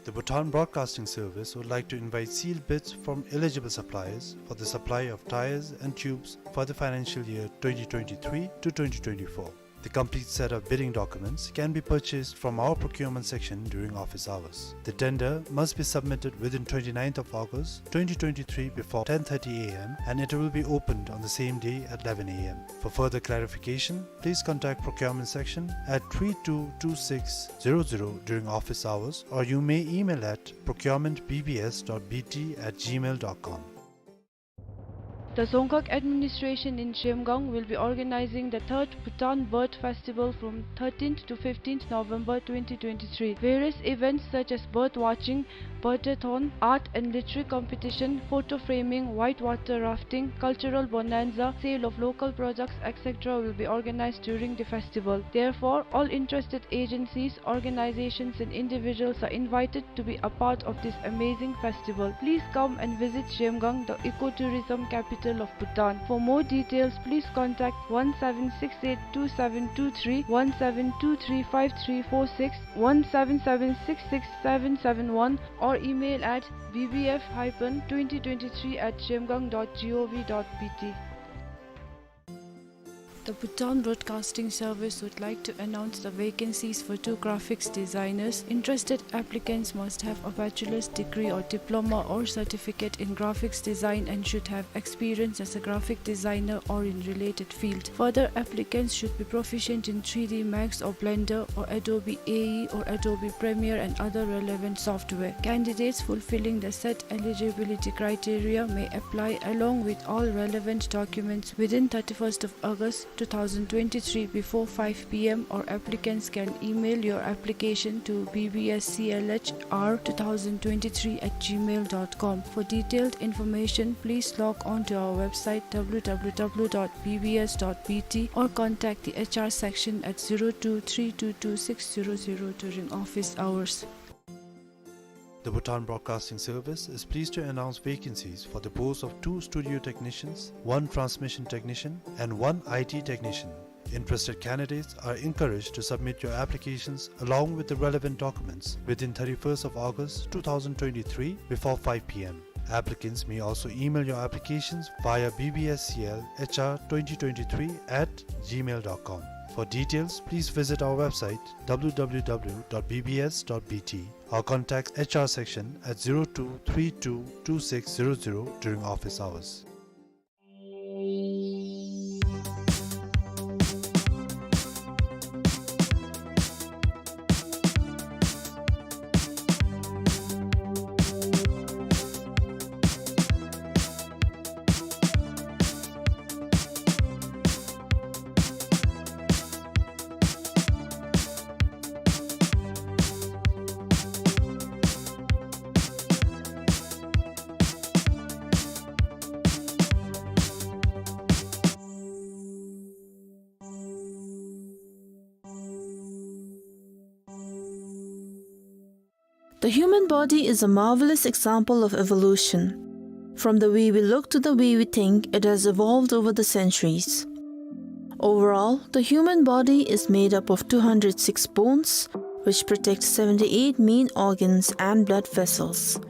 The Bhutan Broadcasting Service would like to invite sealed bids from eligible suppliers for the supply of tyres and tubes for the financial year twenty twenty-three to twenty twenty-four. The complete set of bidding documents can be purchased from our procurement section during office hours. The tender must be submitted within twenty-ninth of August twenty twenty-three before ten thirty A M and it will be opened on the same day at eleven A M. For further clarification, please contact procurement section at three two two six zero zero during office hours, or you may email at procurement B B S dot B T at gmail dot com. The Dzongkhag administration in Zhemgang will be organizing the third Bhutan Bird Festival from thirteenth to fifteenth November twenty twenty-three. Various events such as bird watching, birdathon, art and literary competition, photo framing, whitewater rafting, cultural bonanza, sale of local products, et cetera will be organized during the festival. Therefore, all interested agencies, organizations and individuals are invited to be a part of this amazing festival. Please come and visit Zhemgang, the ecotourism capital of Bhutan. For more details, please contact one seven six eight two seven two three, one seven two three five three four six, one seven seven six six seven seven one, or email at B B F hyphen twenty twenty-three at zhemgang dot gov dot B T. The Bhutan Broadcasting Service would like to announce the vacancies for two graphics designers. Interested applicants must have a bachelor's degree or diploma or certificate in graphics design and should have experience as a graphic designer or in related field. Further, applicants should be proficient in three D Max or Blender or Adobe A E or Adobe Premiere and other relevant software. Candidates fulfilling the set eligibility criteria may apply along with all relevant documents within thirty-first of August two thousand twenty-three before five P M, or applicants can email your application to B B S C L H R two thousand twenty-three at gmail dot com. For detailed information, please log on to our website W W W dot B B S dot B T or contact the H R section at zero two three two two six zero zero during office hours. The Bhutan Broadcasting Service is pleased to announce vacancies for the post of two studio technicians, one transmission technician, and one I T technician. Interested candidates are encouraged to submit your applications along with the relevant documents within thirty-first of August two thousand twenty-three before five P M. Applicants may also email your applications via B B S C L H R twenty twenty-three at gmail dot com. For details, please visit our website W W W dot B B S dot B T or contact H R section at zero two three two two six zero zero during office hours. The human body is a marvelous example of evolution. From the way we look to the way we think, it has evolved over the centuries. Overall, the human body is made up of two hundred six bones, which protect seventy-eight main organs and blood vessels.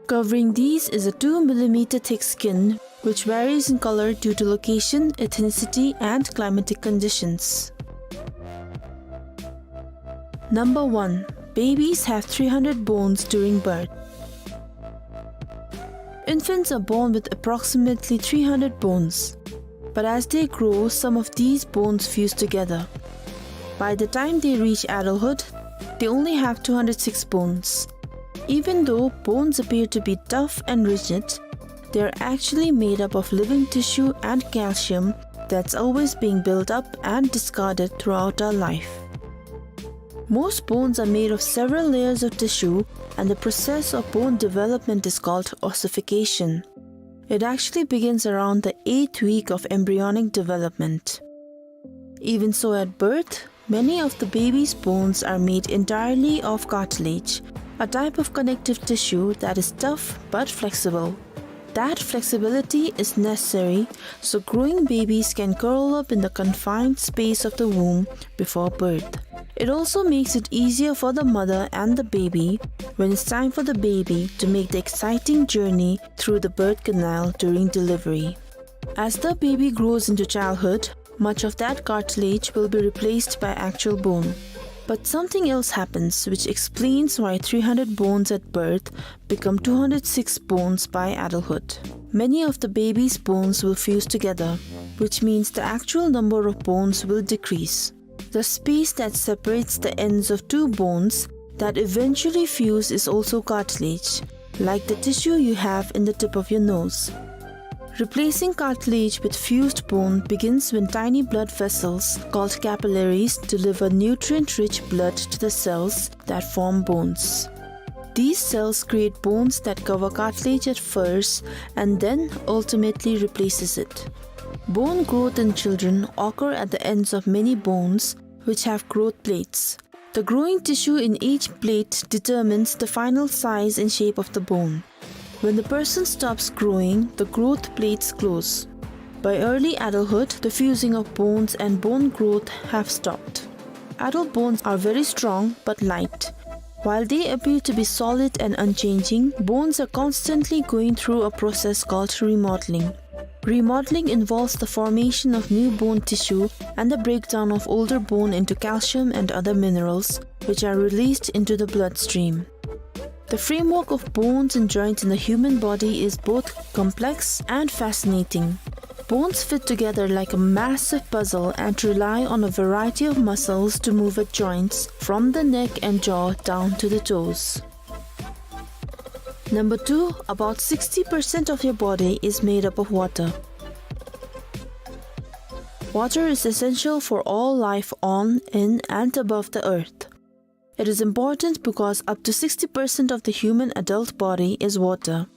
Covering these is a two millimeter thick skin, which varies in color due to location, ethnicity, and climatic conditions. Number one, babies have three hundred bones during birth. Infants are born with approximately three hundred bones, but as they grow, some of these bones fuse together. By the time they reach adulthood, they only have two hundred six bones. Even though bones appear to be tough and rigid, they are actually made up of living tissue and calcium that's always being built up and discarded throughout our life. Most bones are made of several layers of tissue, and the process of bone development is called ossification. It actually begins around the eighth week of embryonic development. Even so, at birth, many of the baby's bones are made entirely of cartilage, a type of connective tissue that is tough but flexible. That flexibility is necessary so growing babies can curl up in the confined space of the womb before birth. It also makes it easier for the mother and the baby when it's time for the baby to make the exciting journey through the birth canal during delivery. As the baby grows into childhood, Much of that cartilage will be replaced by actual bone. But something else happens, which explains why three hundred bones at birth become two hundred six bones by adulthood. Many of the baby's bones will fuse together, which means the actual number of bones will decrease. The space that separates the ends of two bones that eventually fuse is also cartilage, like the tissue you have in the tip of your nose. Replacing cartilage with fused bone begins when tiny blood vessels, called capillaries, deliver nutrient-rich blood to the cells that form bones. These cells create bones that cover cartilage at first and then ultimately replaces it. Bone growth in children occur at the ends of many bones, which have growth plates. The growing tissue in each plate determines the final size and shape of the bone. When the person stops growing, the growth plates close. By early adulthood, the fusing of bones and bone growth have stopped. Adult bones are very strong but light. While they appear to be solid and unchanging, bones are constantly going through a process called remodeling. Remodeling involves the formation of new bone tissue and the breakdown of older bone into calcium and other minerals, which are released into the bloodstream. The framework of bones and joints in the human body is both complex and fascinating. Bones fit together like a massive puzzle and rely on a variety of muscles to move at joints, from the neck and jaw down to the toes. Number two, about sixty percent of your body is made up of water. Water is essential for all life on, in, and above the earth. It is important because up to sixty percent of the human adult body is water.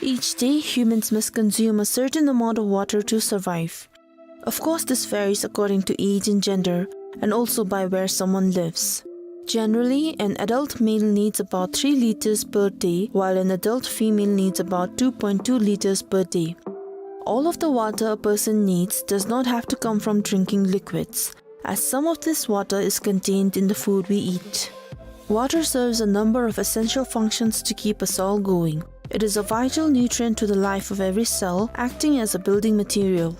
Each day, humans must consume a certain amount of water to survive. Of course, this varies according to age and gender, and also by where someone lives. Generally, an adult male needs about three liters per day, while an adult female needs about two point two liters per day. All of the water a person needs does not have to come from drinking liquids, as some of this water is contained in the food we eat. Water serves a number of essential functions to keep us all going. It is a vital nutrient to the life of every cell, acting as a building material.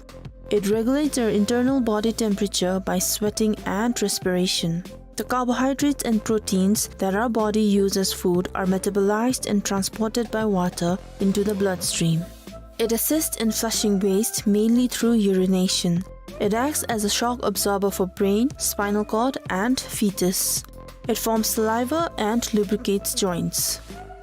It regulates our internal body temperature by sweating and respiration. The carbohydrates and proteins that our body uses as food are metabolized and transported by water into the bloodstream. It assists in flushing waste mainly through urination. It acts as a shock absorber for brain, spinal cord, and fetus. It forms saliva and lubricates joints.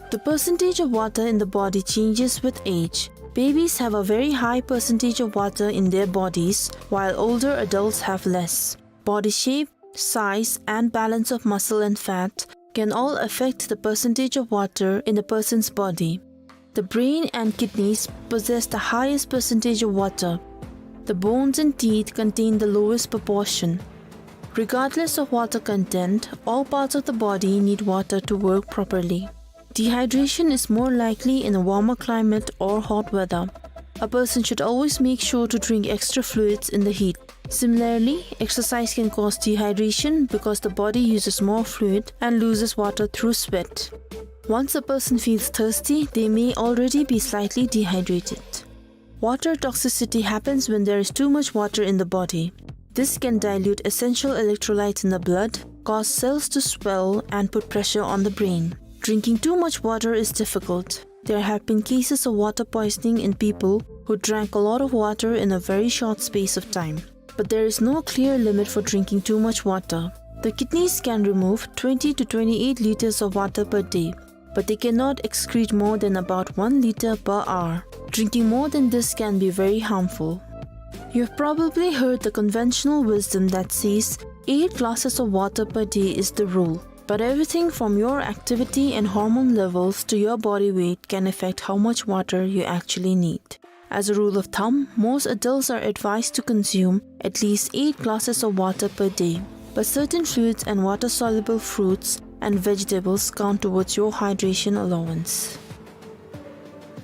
The percentage of water in the body changes with age. Babies have a very high percentage of water in their bodies, while older adults have less. Body shape, size, and balance of muscle and fat can all affect the percentage of water in a person's body. The brain and kidneys possess the highest percentage of water. The bones and teeth contain the lowest proportion. Regardless of water content, all parts of the body need water to work properly. Dehydration is more likely in a warmer climate or hot weather. A person should always make sure to drink extra fluids in the heat. Similarly, exercise can cause dehydration because the body uses more fluid and loses water through sweat. Once a person feels thirsty, they may already be slightly dehydrated. Water toxicity happens when there is too much water in the body. This can dilute essential electrolytes in the blood, cause cells to swell, and put pressure on the brain. Drinking too much water is difficult. There have been cases of water poisoning in people who drank a lot of water in a very short space of time. But there is no clear limit for drinking too much water. The kidneys can remove twenty to twenty-eight liters of water per day, but they cannot excrete more than about one liter per hour. Drinking more than this can be very harmful. You've probably heard the conventional wisdom that says eight glasses of water per day is the rule. But everything from your activity and hormone levels to your body weight can affect how much water you actually need. As a rule of thumb, most adults are advised to consume at least eight glasses of water per day, but certain fluids and water-soluble fruits and vegetables count towards your hydration allowance.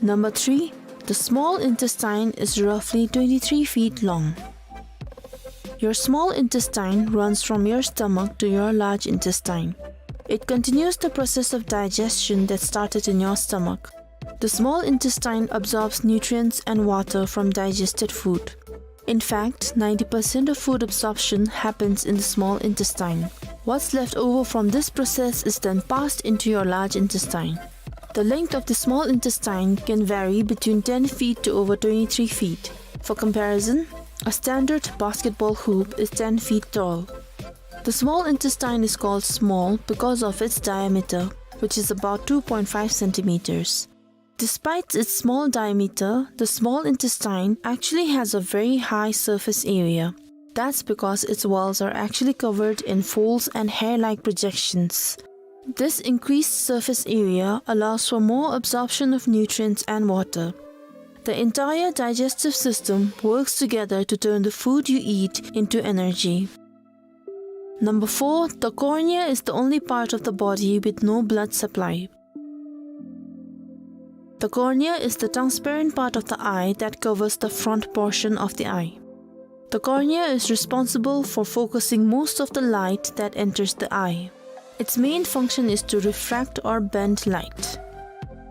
Number three, the small intestine is roughly twenty-three feet long. Your small intestine runs from your stomach to your large intestine. It continues the process of digestion that started in your stomach. The small intestine absorbs nutrients and water from digested food. In fact, ninety percent of food absorption happens in the small intestine. What's left over from this process is then passed into your large intestine. The length of the small intestine can vary between ten feet to over twenty-three feet. For comparison, a standard basketball hoop is ten feet tall. The small intestine is called small because of its diameter, which is about two point five centimeters. Despite its small diameter, the small intestine actually has a very high surface area. That's because its walls are actually covered in folds and hair-like projections. This increased surface area allows for more absorption of nutrients and water. The entire digestive system works together to turn the food you eat into energy. Number four, the cornea is the only part of the body with no blood supply. The cornea is the transparent part of the eye that covers the front portion of the eye. The cornea is responsible for focusing most of the light that enters the eye. Its main function is to refract or bend light.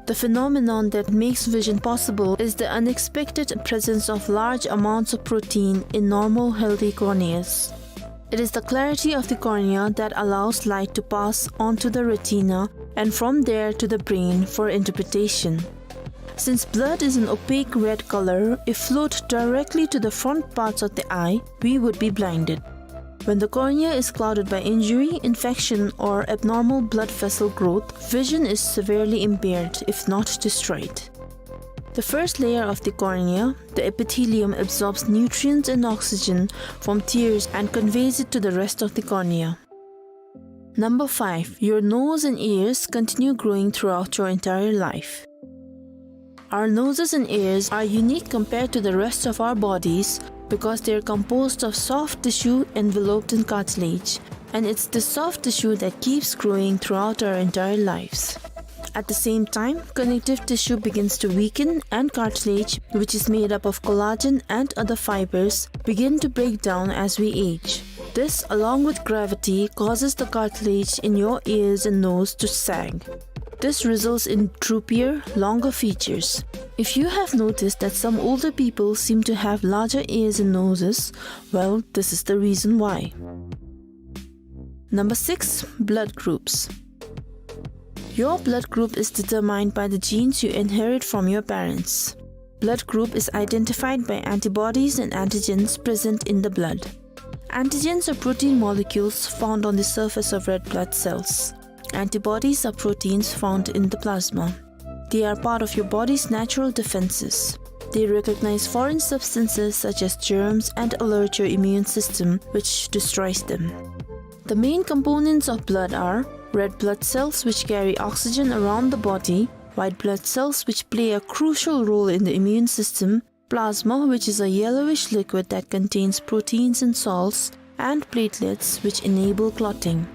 The phenomenon that makes vision possible is the unexpected presence of large amounts of protein in normal, healthy corneas. It is the clarity of the cornea that allows light to pass onto the retina and from there to the brain for interpretation. Since blood is an opaque red color, if flowed directly to the front parts of the eye, we would be blinded. When the cornea is clouded by injury, infection, or abnormal blood vessel growth, vision is severely impaired, if not destroyed. The first layer of the cornea, the epithelium, absorbs nutrients and oxygen from tears and conveys it to the rest of the cornea. Number five, your nose and ears continue growing throughout your entire life. Our noses and ears are unique compared to the rest of our bodies because they are composed of soft tissue enveloped in cartilage, and it's the soft tissue that keeps growing throughout our entire lives. At the same time, connective tissue begins to weaken and cartilage, which is made up of collagen and other fibers, begin to break down as we age. This, along with gravity, causes the cartilage in your ears and nose to sag. This results in droopier, longer features. If you have noticed that some older people seem to have larger ears and noses, well, this is the reason why. Number six, blood groups. Your blood group is determined by the genes you inherit from your parents. Blood group is identified by antibodies and antigens present in the blood. Antigens are protein molecules found on the surface of red blood cells. Antibodies are proteins found in the plasma. They are part of your body's natural defenses. They recognize foreign substances such as germs and alert your immune system, which destroys them. The main components of blood are red blood cells, which carry oxygen around the body, white blood cells, which play a crucial role in the immune system, plasma, which is a yellowish liquid that contains proteins and salts, and platelets, which enable clotting.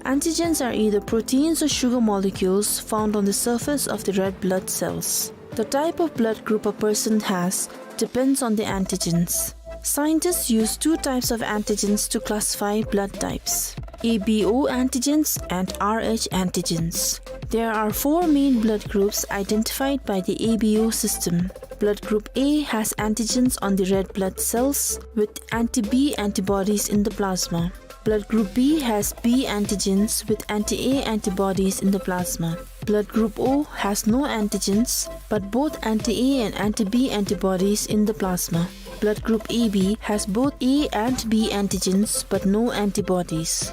Antigens are either proteins or sugar molecules found on the surface of the red blood cells. The type of blood group a person has depends on the antigens. Scientists use two types of antigens to classify blood types: A B O antigens and R H antigens. There are four main blood groups identified by the A B O system. Blood group A has antigens on the red blood cells with anti-B antibodies in the plasma. Blood group B has B antigens with anti-A antibodies in the plasma. Blood group O has no antigens, but both anti-A and anti-B antibodies in the plasma. Blood group A B has both A and B antigens, but no antibodies.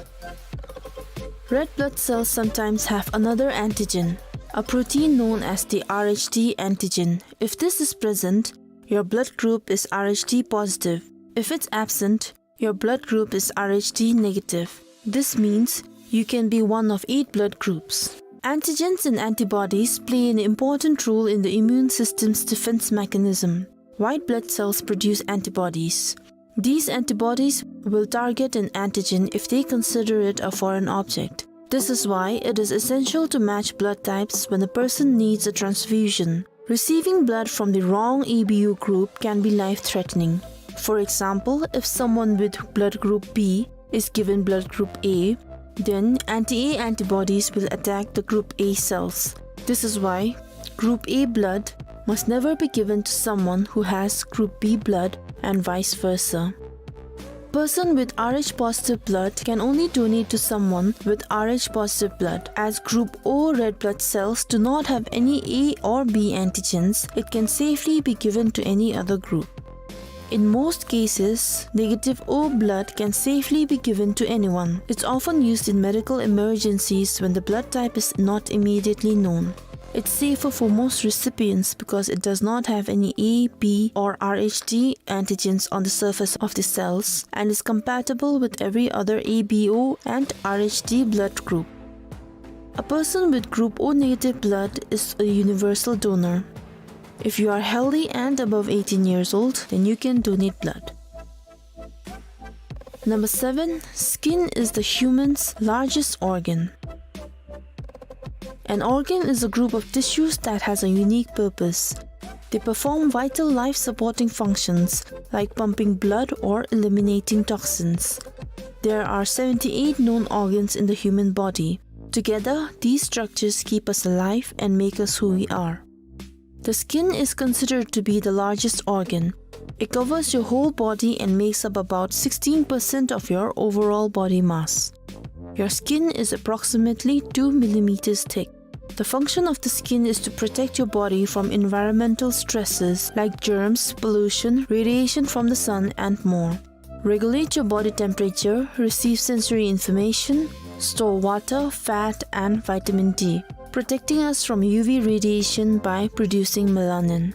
Red blood cells sometimes have another antigen, a protein known as the R H D antigen. If this is present, your blood group is R H D positive. If it's absent, your blood group is R H D negative. This means you can be one of eight blood groups. Antigens and antibodies play an important role in the immune system's defense mechanism. White blood cells produce antibodies. These antibodies will target an antigen if they consider it a foreign object. This is why it is essential to match blood types when a person needs a transfusion. Receiving blood from the wrong A B O group can be life-threatening. For example, if someone with blood group B is given blood group A, then anti-A antibodies will attack the group A cells. This is why group A blood must never be given to someone who has group B blood and vice versa. Person with Rh positive blood can only donate to someone with Rh positive blood. As group O red blood cells do not have any A or B antigens, it can safely be given to any other group. In most cases, negative O blood can safely be given to anyone. It's often used in medical emergencies when the blood type is not immediately known. It's safer for most recipients because it does not have any A, B, or Rh D antigens on the surface of the cells and is compatible with every other A B O and Rh D blood group. A person with group O negative blood is a universal donor. If you are healthy and above eighteen years old, then you can donate blood. Number seven, skin is the human's largest organ. An organ is a group of tissues that has a unique purpose. They perform vital life-supporting functions like pumping blood or eliminating toxins. There are seventy-eight known organs in the human body. Together, these structures keep us alive and make us who we are. The skin is considered to be the largest organ. It covers your whole body and makes up about sixteen percent of your overall body mass. Your skin is approximately two millimeters thick. The function of the skin is to protect your body from environmental stresses like germs, pollution, radiation from the sun, and more. Regulate your body temperature, receive sensory information, store water, fat, and vitamin D, protecting us from U V radiation by producing melanin.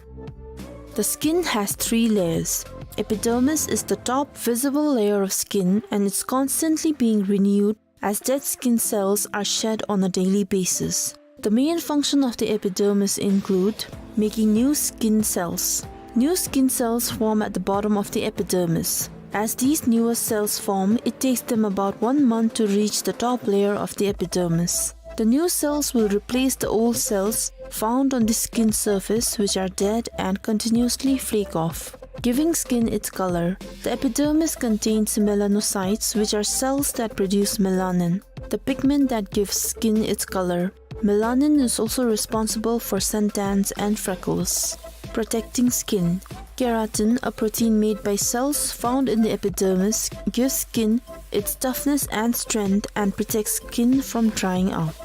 The skin has three layers. Epidermis is the top visible layer of skin and it's constantly being renewed as dead skin cells are shed on a daily basis. The main function of the epidermis include making new skin cells. New skin cells form at the bottom of the epidermis. As these newer cells form, it takes them about one month to reach the top layer of the epidermis. The new cells will replace the old cells found on the skin surface, which are dead and continuously flake off, giving skin its color. The epidermis contains melanocytes, which are cells that produce melanin, the pigment that gives skin its color. Melanin is also responsible for suntans and freckles. Protecting skin. Keratin, a protein made by cells found in the epidermis, gives skin its toughness and strength and protects skin from drying out.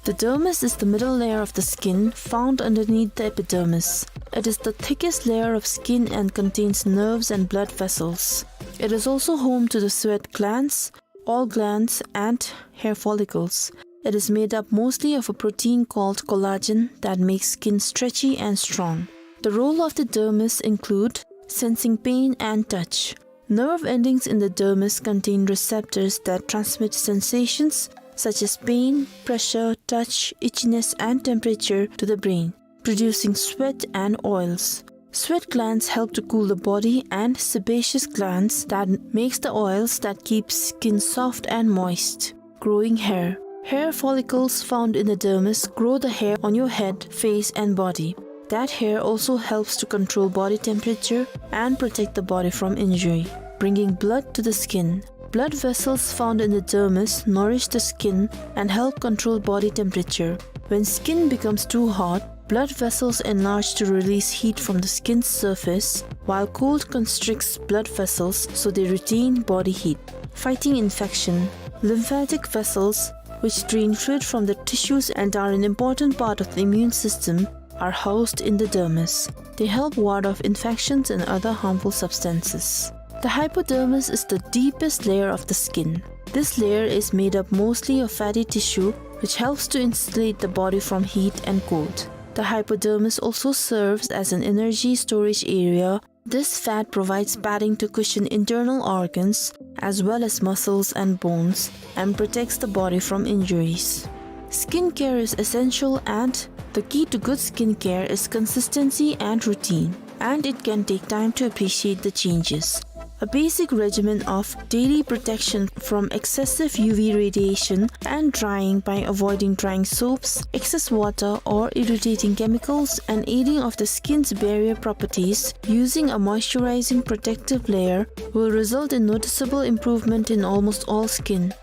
The dermis is the middle layer of the skin found underneath the epidermis. It is the thickest layer of skin and contains nerves and blood vessels. It is also home to the sweat glands, oil glands, and hair follicles. It is made up mostly of a protein called collagen that makes skin stretchy and strong. The role of the dermis include sensing pain and touch. Nerve endings in the dermis contain receptors that transmit sensations such as pain, pressure, touch, itchiness, and temperature to the brain, producing sweat and oils. Sweat glands help to cool the body and sebaceous glands that makes the oils that keeps skin soft and moist. Growing hair. Hair follicles found in the dermis grow the hair on your head, face, and body. That hair also helps to control body temperature and protect the body from injury, bringing blood to the skin. Blood vessels found in the dermis nourish the skin and help control body temperature. When skin becomes too hot, blood vessels enlarge to release heat from the skin's surface, while cold constricts blood vessels so they retain body heat. Fighting infection. Lymphatic vessels, which drain fluid from the tissues and are an important part of the immune system, are housed in the dermis. They help ward off infections and other harmful substances. The hypodermis is the deepest layer of the skin. This layer is made up mostly of fatty tissue, which helps to insulate the body from heat and cold. The hypodermis also serves as an energy storage area. This fat provides padding to cushion internal organs as well as muscles and bones and protects the body from injuries. Skincare is essential, and the key to good skincare is consistency and routine, and it can take time to appreciate the changes. A basic regimen of daily protection from excessive U V radiation and drying by avoiding drying soaps, excess water, or irritating chemicals, and aiding of the skin's barrier properties using a moisturizing protective layer will result in noticeable improvement in almost all skin.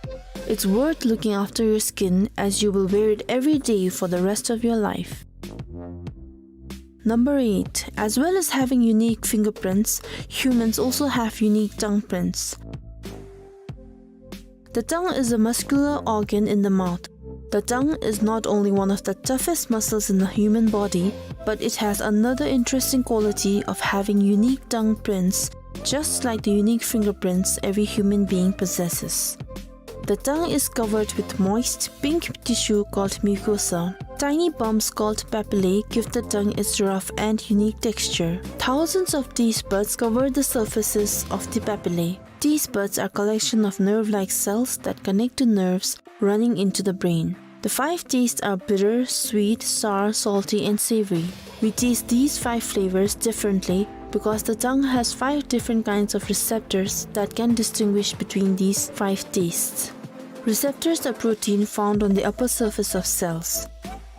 It's worth looking after your skin, as you will wear it every day for the rest of your life. Number eight. As well as having unique fingerprints, humans also have unique tongue prints. The tongue is a muscular organ in the mouth. The tongue is not only one of the toughest muscles in the human body, but it has another interesting quality of having unique tongue prints, just like the unique fingerprints every human being possesses. The tongue is covered with moist pink tissue called mucosa. Tiny bumps called papillae give the tongue its rough and unique texture. Thousands of taste buds cover the surfaces of the papillae. Taste buds are collection of nerve-like cells that connect to nerves running into the brain. The five tastes are bitter, sweet, sour, salty, and savory. We taste these five flavors differently because the tongue has five different kinds of receptors that can distinguish between these five tastes. Receptors are protein found on the upper surface of cells.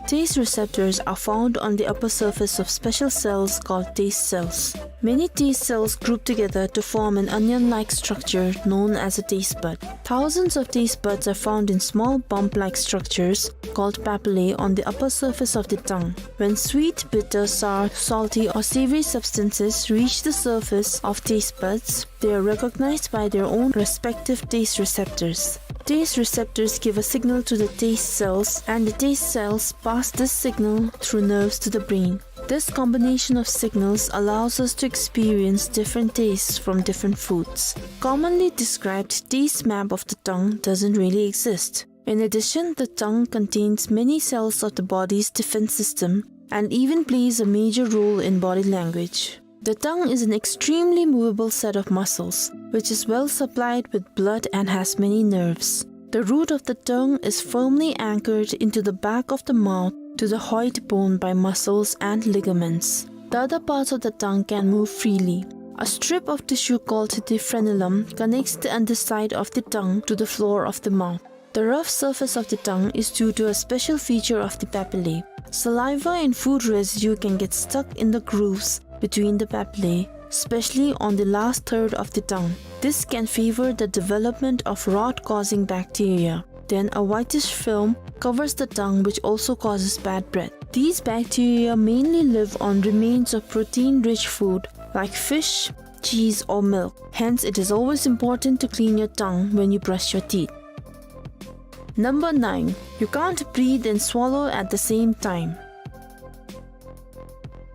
Taste receptors are found on the upper surface of special cells called taste cells. Many taste cells group together to form an onion-like structure known as a taste bud. Thousands of taste buds are found in small bump-like structures called papillae on the upper surface of the tongue. When sweet, bitter, sour, salty, or savory substances reach the surface of taste buds, they are recognized by their own respective taste receptors. Taste receptors give a signal to the taste cells, and the taste cells pass this signal through nerves to the brain. This combination of signals allows us to experience different tastes from different foods. Commonly described taste map of the tongue doesn't really exist. In addition, the tongue contains many cells of the body's defense system and even plays a major role in body language. The tongue is an extremely movable set of muscles, which is well supplied with blood and has many nerves. The root of the tongue is firmly anchored into the back of the mouth to the hyoid bone by muscles and ligaments. The other parts of the tongue can move freely. A strip of tissue called the frenulum connects the underside of the tongue to the floor of the mouth. The rough surface of the tongue is due to a special feature of the papillae. Saliva and food residue can get stuck in the grooves between the papillae, especially on the last third of the tongue. This can favor the development of rot-causing bacteria. Then a whitish film covers the tongue, which also causes bad breath. These bacteria mainly live on remains of protein-rich food like fish, cheese, or milk. Hence, it is always important to clean your tongue when you brush your teeth. Number nine. You can't breathe and swallow at the same time.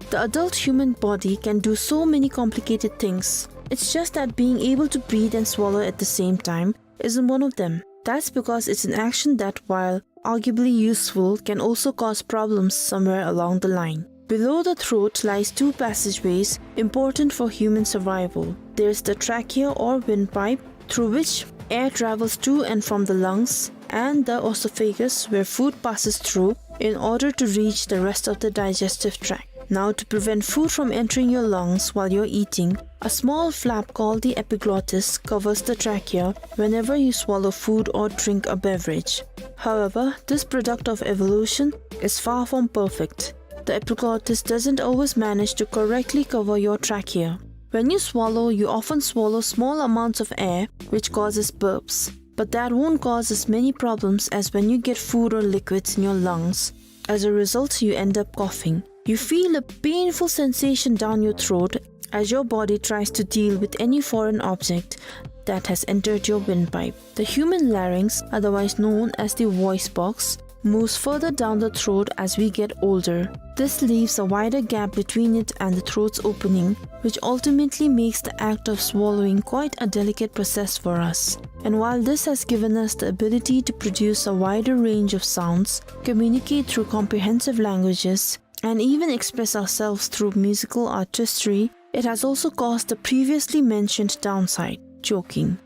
The adult human body can do so many complicated things. It's just that being able to breathe and swallow at the same time isn't one of them. That's because it's an action that, while arguably useful, can also cause problems somewhere along the line. Below the throat lies two passageways important for human survival. There's the trachea or windpipe, through which air travels to and from the lungs, and the oesophagus, where food passes through in order to reach the rest of the digestive tract. Now, to prevent food from entering your lungs while you're eating, a small flap called the epiglottis covers the trachea whenever you swallow food or drink a beverage. However, this product of evolution is far from perfect. The epiglottis doesn't always manage to correctly cover your trachea. When you swallow, you often swallow small amounts of air, which causes burps. But that won't cause as many problems as when you get food or liquids in your lungs. As a result, you end up coughing. You feel a painful sensation down your throat as your body tries to deal with any foreign object that has entered your windpipe. The human larynx, otherwise known as the voice box, moves further down the throat as we get older. This leaves a wider gap between it and the throat's opening, which ultimately makes the act of swallowing quite a delicate process for us. And while this has given us the ability to produce a wider range of sounds, communicate through comprehensive languages, and even express ourselves through musical artistry, it has also caused the previously mentioned downside, choking.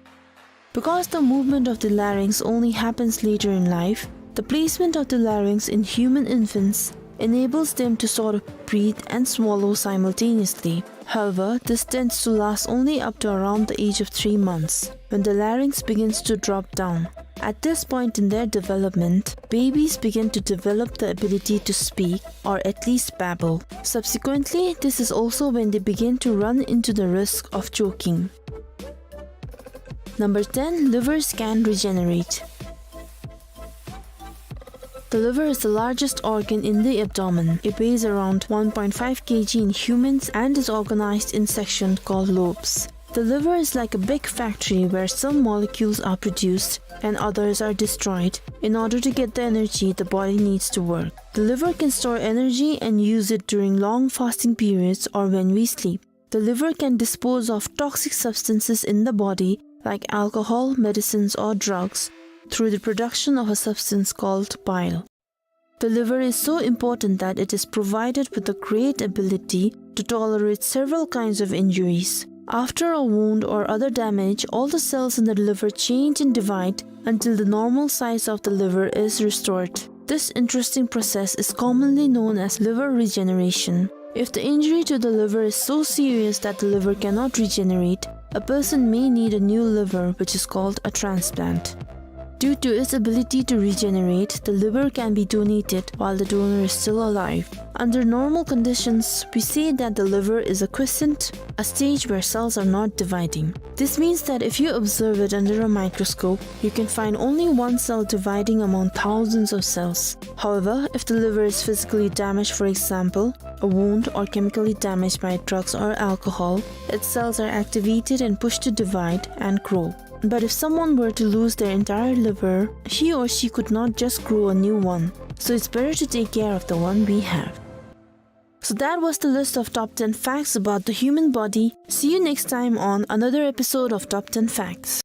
Because the movement of the larynx only happens later in life, the placement of the larynx in human infants enables them to sort of breathe and swallow simultaneously. However, this tends to last only up to around the age of three months, when the larynx begins to drop down. At this point in their development, babies begin to develop the ability to speak, or at least babble. Subsequently, this is also when they begin to run into the risk of choking. Number ten, livers can regenerate. The liver is the largest organ in the abdomen. It weighs around one point five kilograms in humans and is organized in sections called lobes. The liver is like a big factory where some molecules are produced and others are destroyed in order to get the energy the body needs to work. The liver can store energy and use it during long fasting periods or when we sleep. The liver can dispose of toxic substances in the body, like alcohol, medicines, or drugs, through the production of a substance called bile. The liver is so important that it is provided with a great ability to tolerate several kinds of injuries. After a wound or other damage, all the cells in the liver change and divide until the normal size of the liver is restored. This interesting process is commonly known as liver regeneration. If the injury to the liver is so serious that the liver cannot regenerate, a person may need a new liver, which is called a transplant. Due to its ability to regenerate, the liver can be donated while the donor is still alive. Under normal conditions, we say that the liver is a quiescent, a stage where cells are not dividing. This means that if you observe it under a microscope, you can find only one cell dividing among thousands of cells. However, if the liver is physically damaged, for example, a wound, or chemically damaged by drugs or alcohol, its cells are activated and pushed to divide and grow. But if someone were to lose their entire liver, he or she could not just grow a new one. So it's better to take care of the one we have. So that was the list of top ten facts about the human body. See you next time on another episode of Top ten Facts.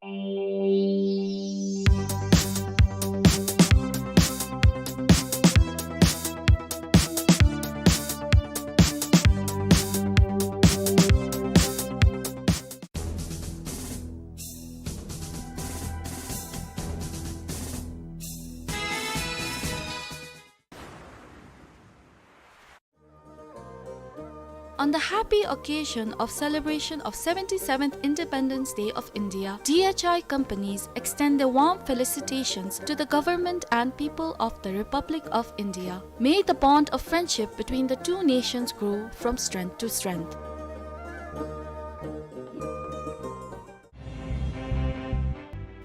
On the happy occasion of celebration of seventy-seventh Independence Day of India, D H I companies extend their warm felicitations to the government and people of the Republic of India. May the bond of friendship between the two nations grow from strength to strength.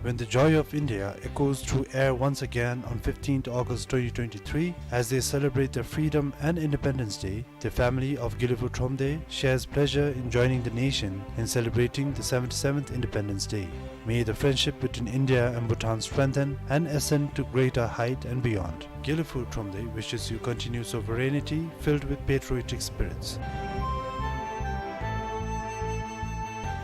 When the joy of India echoes through air once again on fifteenth August twenty twenty-three, as they celebrate their freedom and Independence Day, the family of Gilufou Thromde shares pleasure in joining the nation in celebrating the seventy-seventh Independence Day. May the friendship between India and Bhutan strengthen and ascend to greater height and beyond. Gilufou Thromde wishes you continued sovereignty filled with patriotic spirits.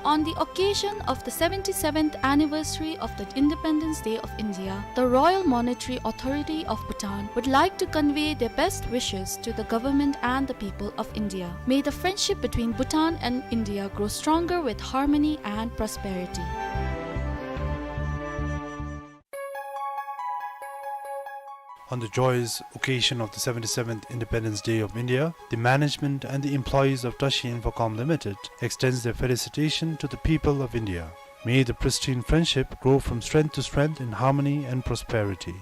On the occasion of the seventy-seventh anniversary of the Independence Day of India, the Royal Monetary Authority of Bhutan would like to convey their best wishes to the government and the people of India. May the friendship between Bhutan and India grow stronger with harmony and prosperity. On the joyous occasion of the seventy-seventh Independence Day of India, the management and the employees of Tashi Infocom Limited extends their felicitation to the people of India. May the pristine friendship grow from strength to strength in harmony and prosperity.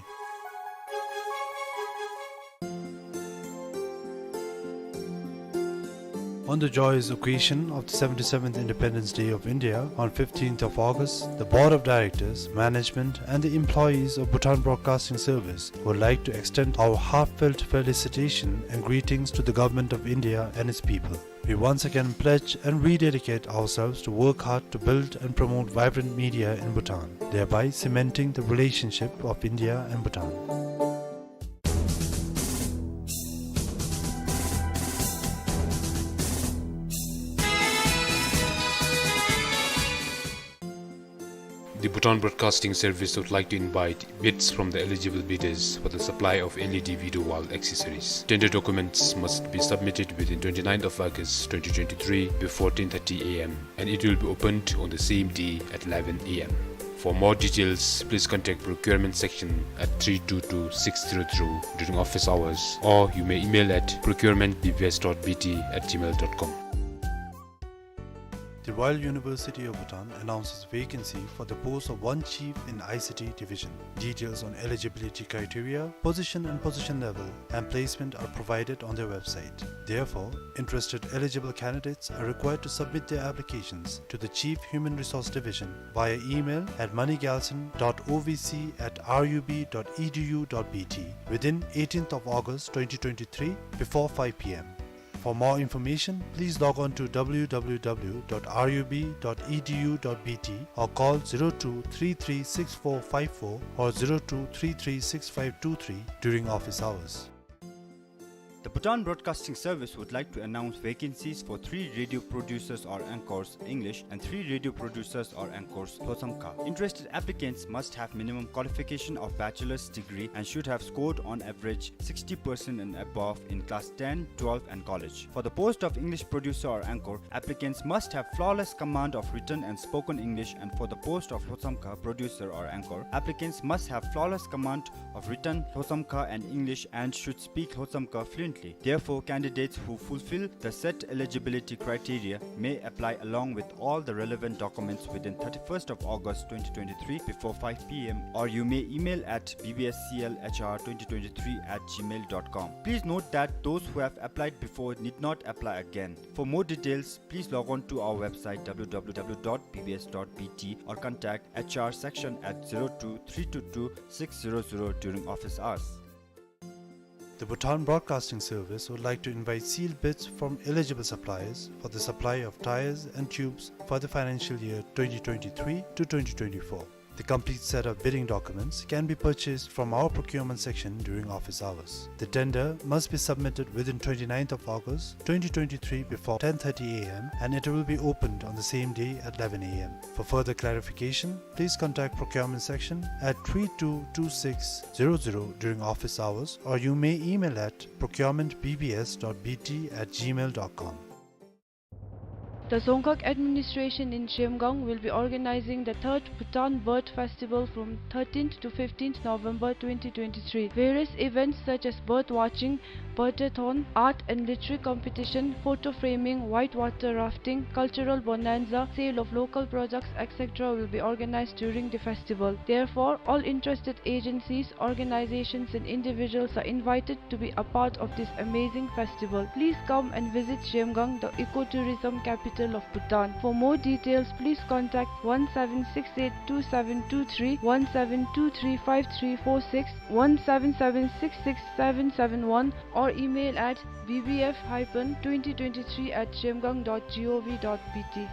On the joyous occasion of the seventy-seventh Independence Day of India, on fifteenth of August, the Board of Directors, management, and the employees of Bhutan Broadcasting Service would like to extend our heartfelt felicitation and greetings to the Government of India and its people. We once again pledge and rededicate ourselves to work hard to build and promote vibrant media in Bhutan, thereby cementing the relationship of India and Bhutan. The Bhutan Broadcasting Service would like to invite bids from the eligible bidders for the supply of L E D video wall accessories. Tender documents must be submitted within twenty-ninth of August twenty twenty-three before ten thirty A M, and it will be opened on the same day at eleven A M. For more details, please contact procurement section at three two two six zero zero during office hours, or you may email at procurement B B S dot B T at gmail dot com. The Royal University of Bhutan announces vacancy for the post of one chief in I C T division. Details on eligibility criteria, position and position level, and placement are provided on their website. Therefore, interested eligible candidates are required to submit their applications to the Chief Human Resource Division via email at moneygalson dot O V C at R U B dot E D U dot B T within eighteenth of August twenty twenty-three before five P M. For more information, please log on to W W W dot R U B dot E D U dot B T or call zero two three three six four five four or zero two three three six five two three during office hours. The Bhutan Broadcasting Service would like to announce vacancies for three radio producers or anchors, English, and three radio producers or anchors, Lhotshamkha. Interested applicants must have minimum qualification of bachelor's degree and should have scored on average sixty percent and above in class ten, twelve, and college. For the post of English producer or anchor, applicants must have flawless command of written and spoken English, and for the post of Lhotshamkha producer or anchor, applicants must have flawless command of written Lhotshamkha and English and should speak Lhotshamkha fluently. Therefore, candidates who fulfill the set eligibility criteria may apply along with all the relevant documents within thirty-first of August twenty twenty-three before five P M, or you may email at B B S C L H R twenty twenty-three at gmail dot com. Please note that those who have applied before need not apply again. For more details, please log on to our website W W W dot B B S dot B T or contact H R section at zero two three two two six zero zero during office hours. The Bhutan Broadcasting Service would like to invite sealed bids from eligible suppliers for the supply of tyres and tubes for the financial year twenty twenty-three to twenty twenty-four. The complete set of bidding documents can be purchased from our procurement section during office hours. The tender must be submitted within twenty-ninth of August twenty twenty-three before ten thirty A M and it will be opened on the same day at eleven A M. For further clarification, please contact procurement section at three two two six zero zero during office hours, or you may email at procurement B B S dot B T at gmail dot com. The Dzongkhag administration in Zhemgang will be organizing the third Bhutan Bird Festival from thirteenth to fifteenth November twenty twenty-three. Various events such as bird watching, birdathon, art and literary competition, photo framing, whitewater rafting, cultural bonanza, sale of local products, et cetera will be organized during the festival. Therefore, all interested agencies, organizations and individuals are invited to be a part of this amazing festival. Please come and visit Zhemgang, the ecotourism capital of Bhutan. For more details, please contact one seven six eight two seven two three, one seven two three five three four six, one seven seven six six seven seven one, or email at B B F hyphen twenty twenty-three at zhemgang dot gov dot B T.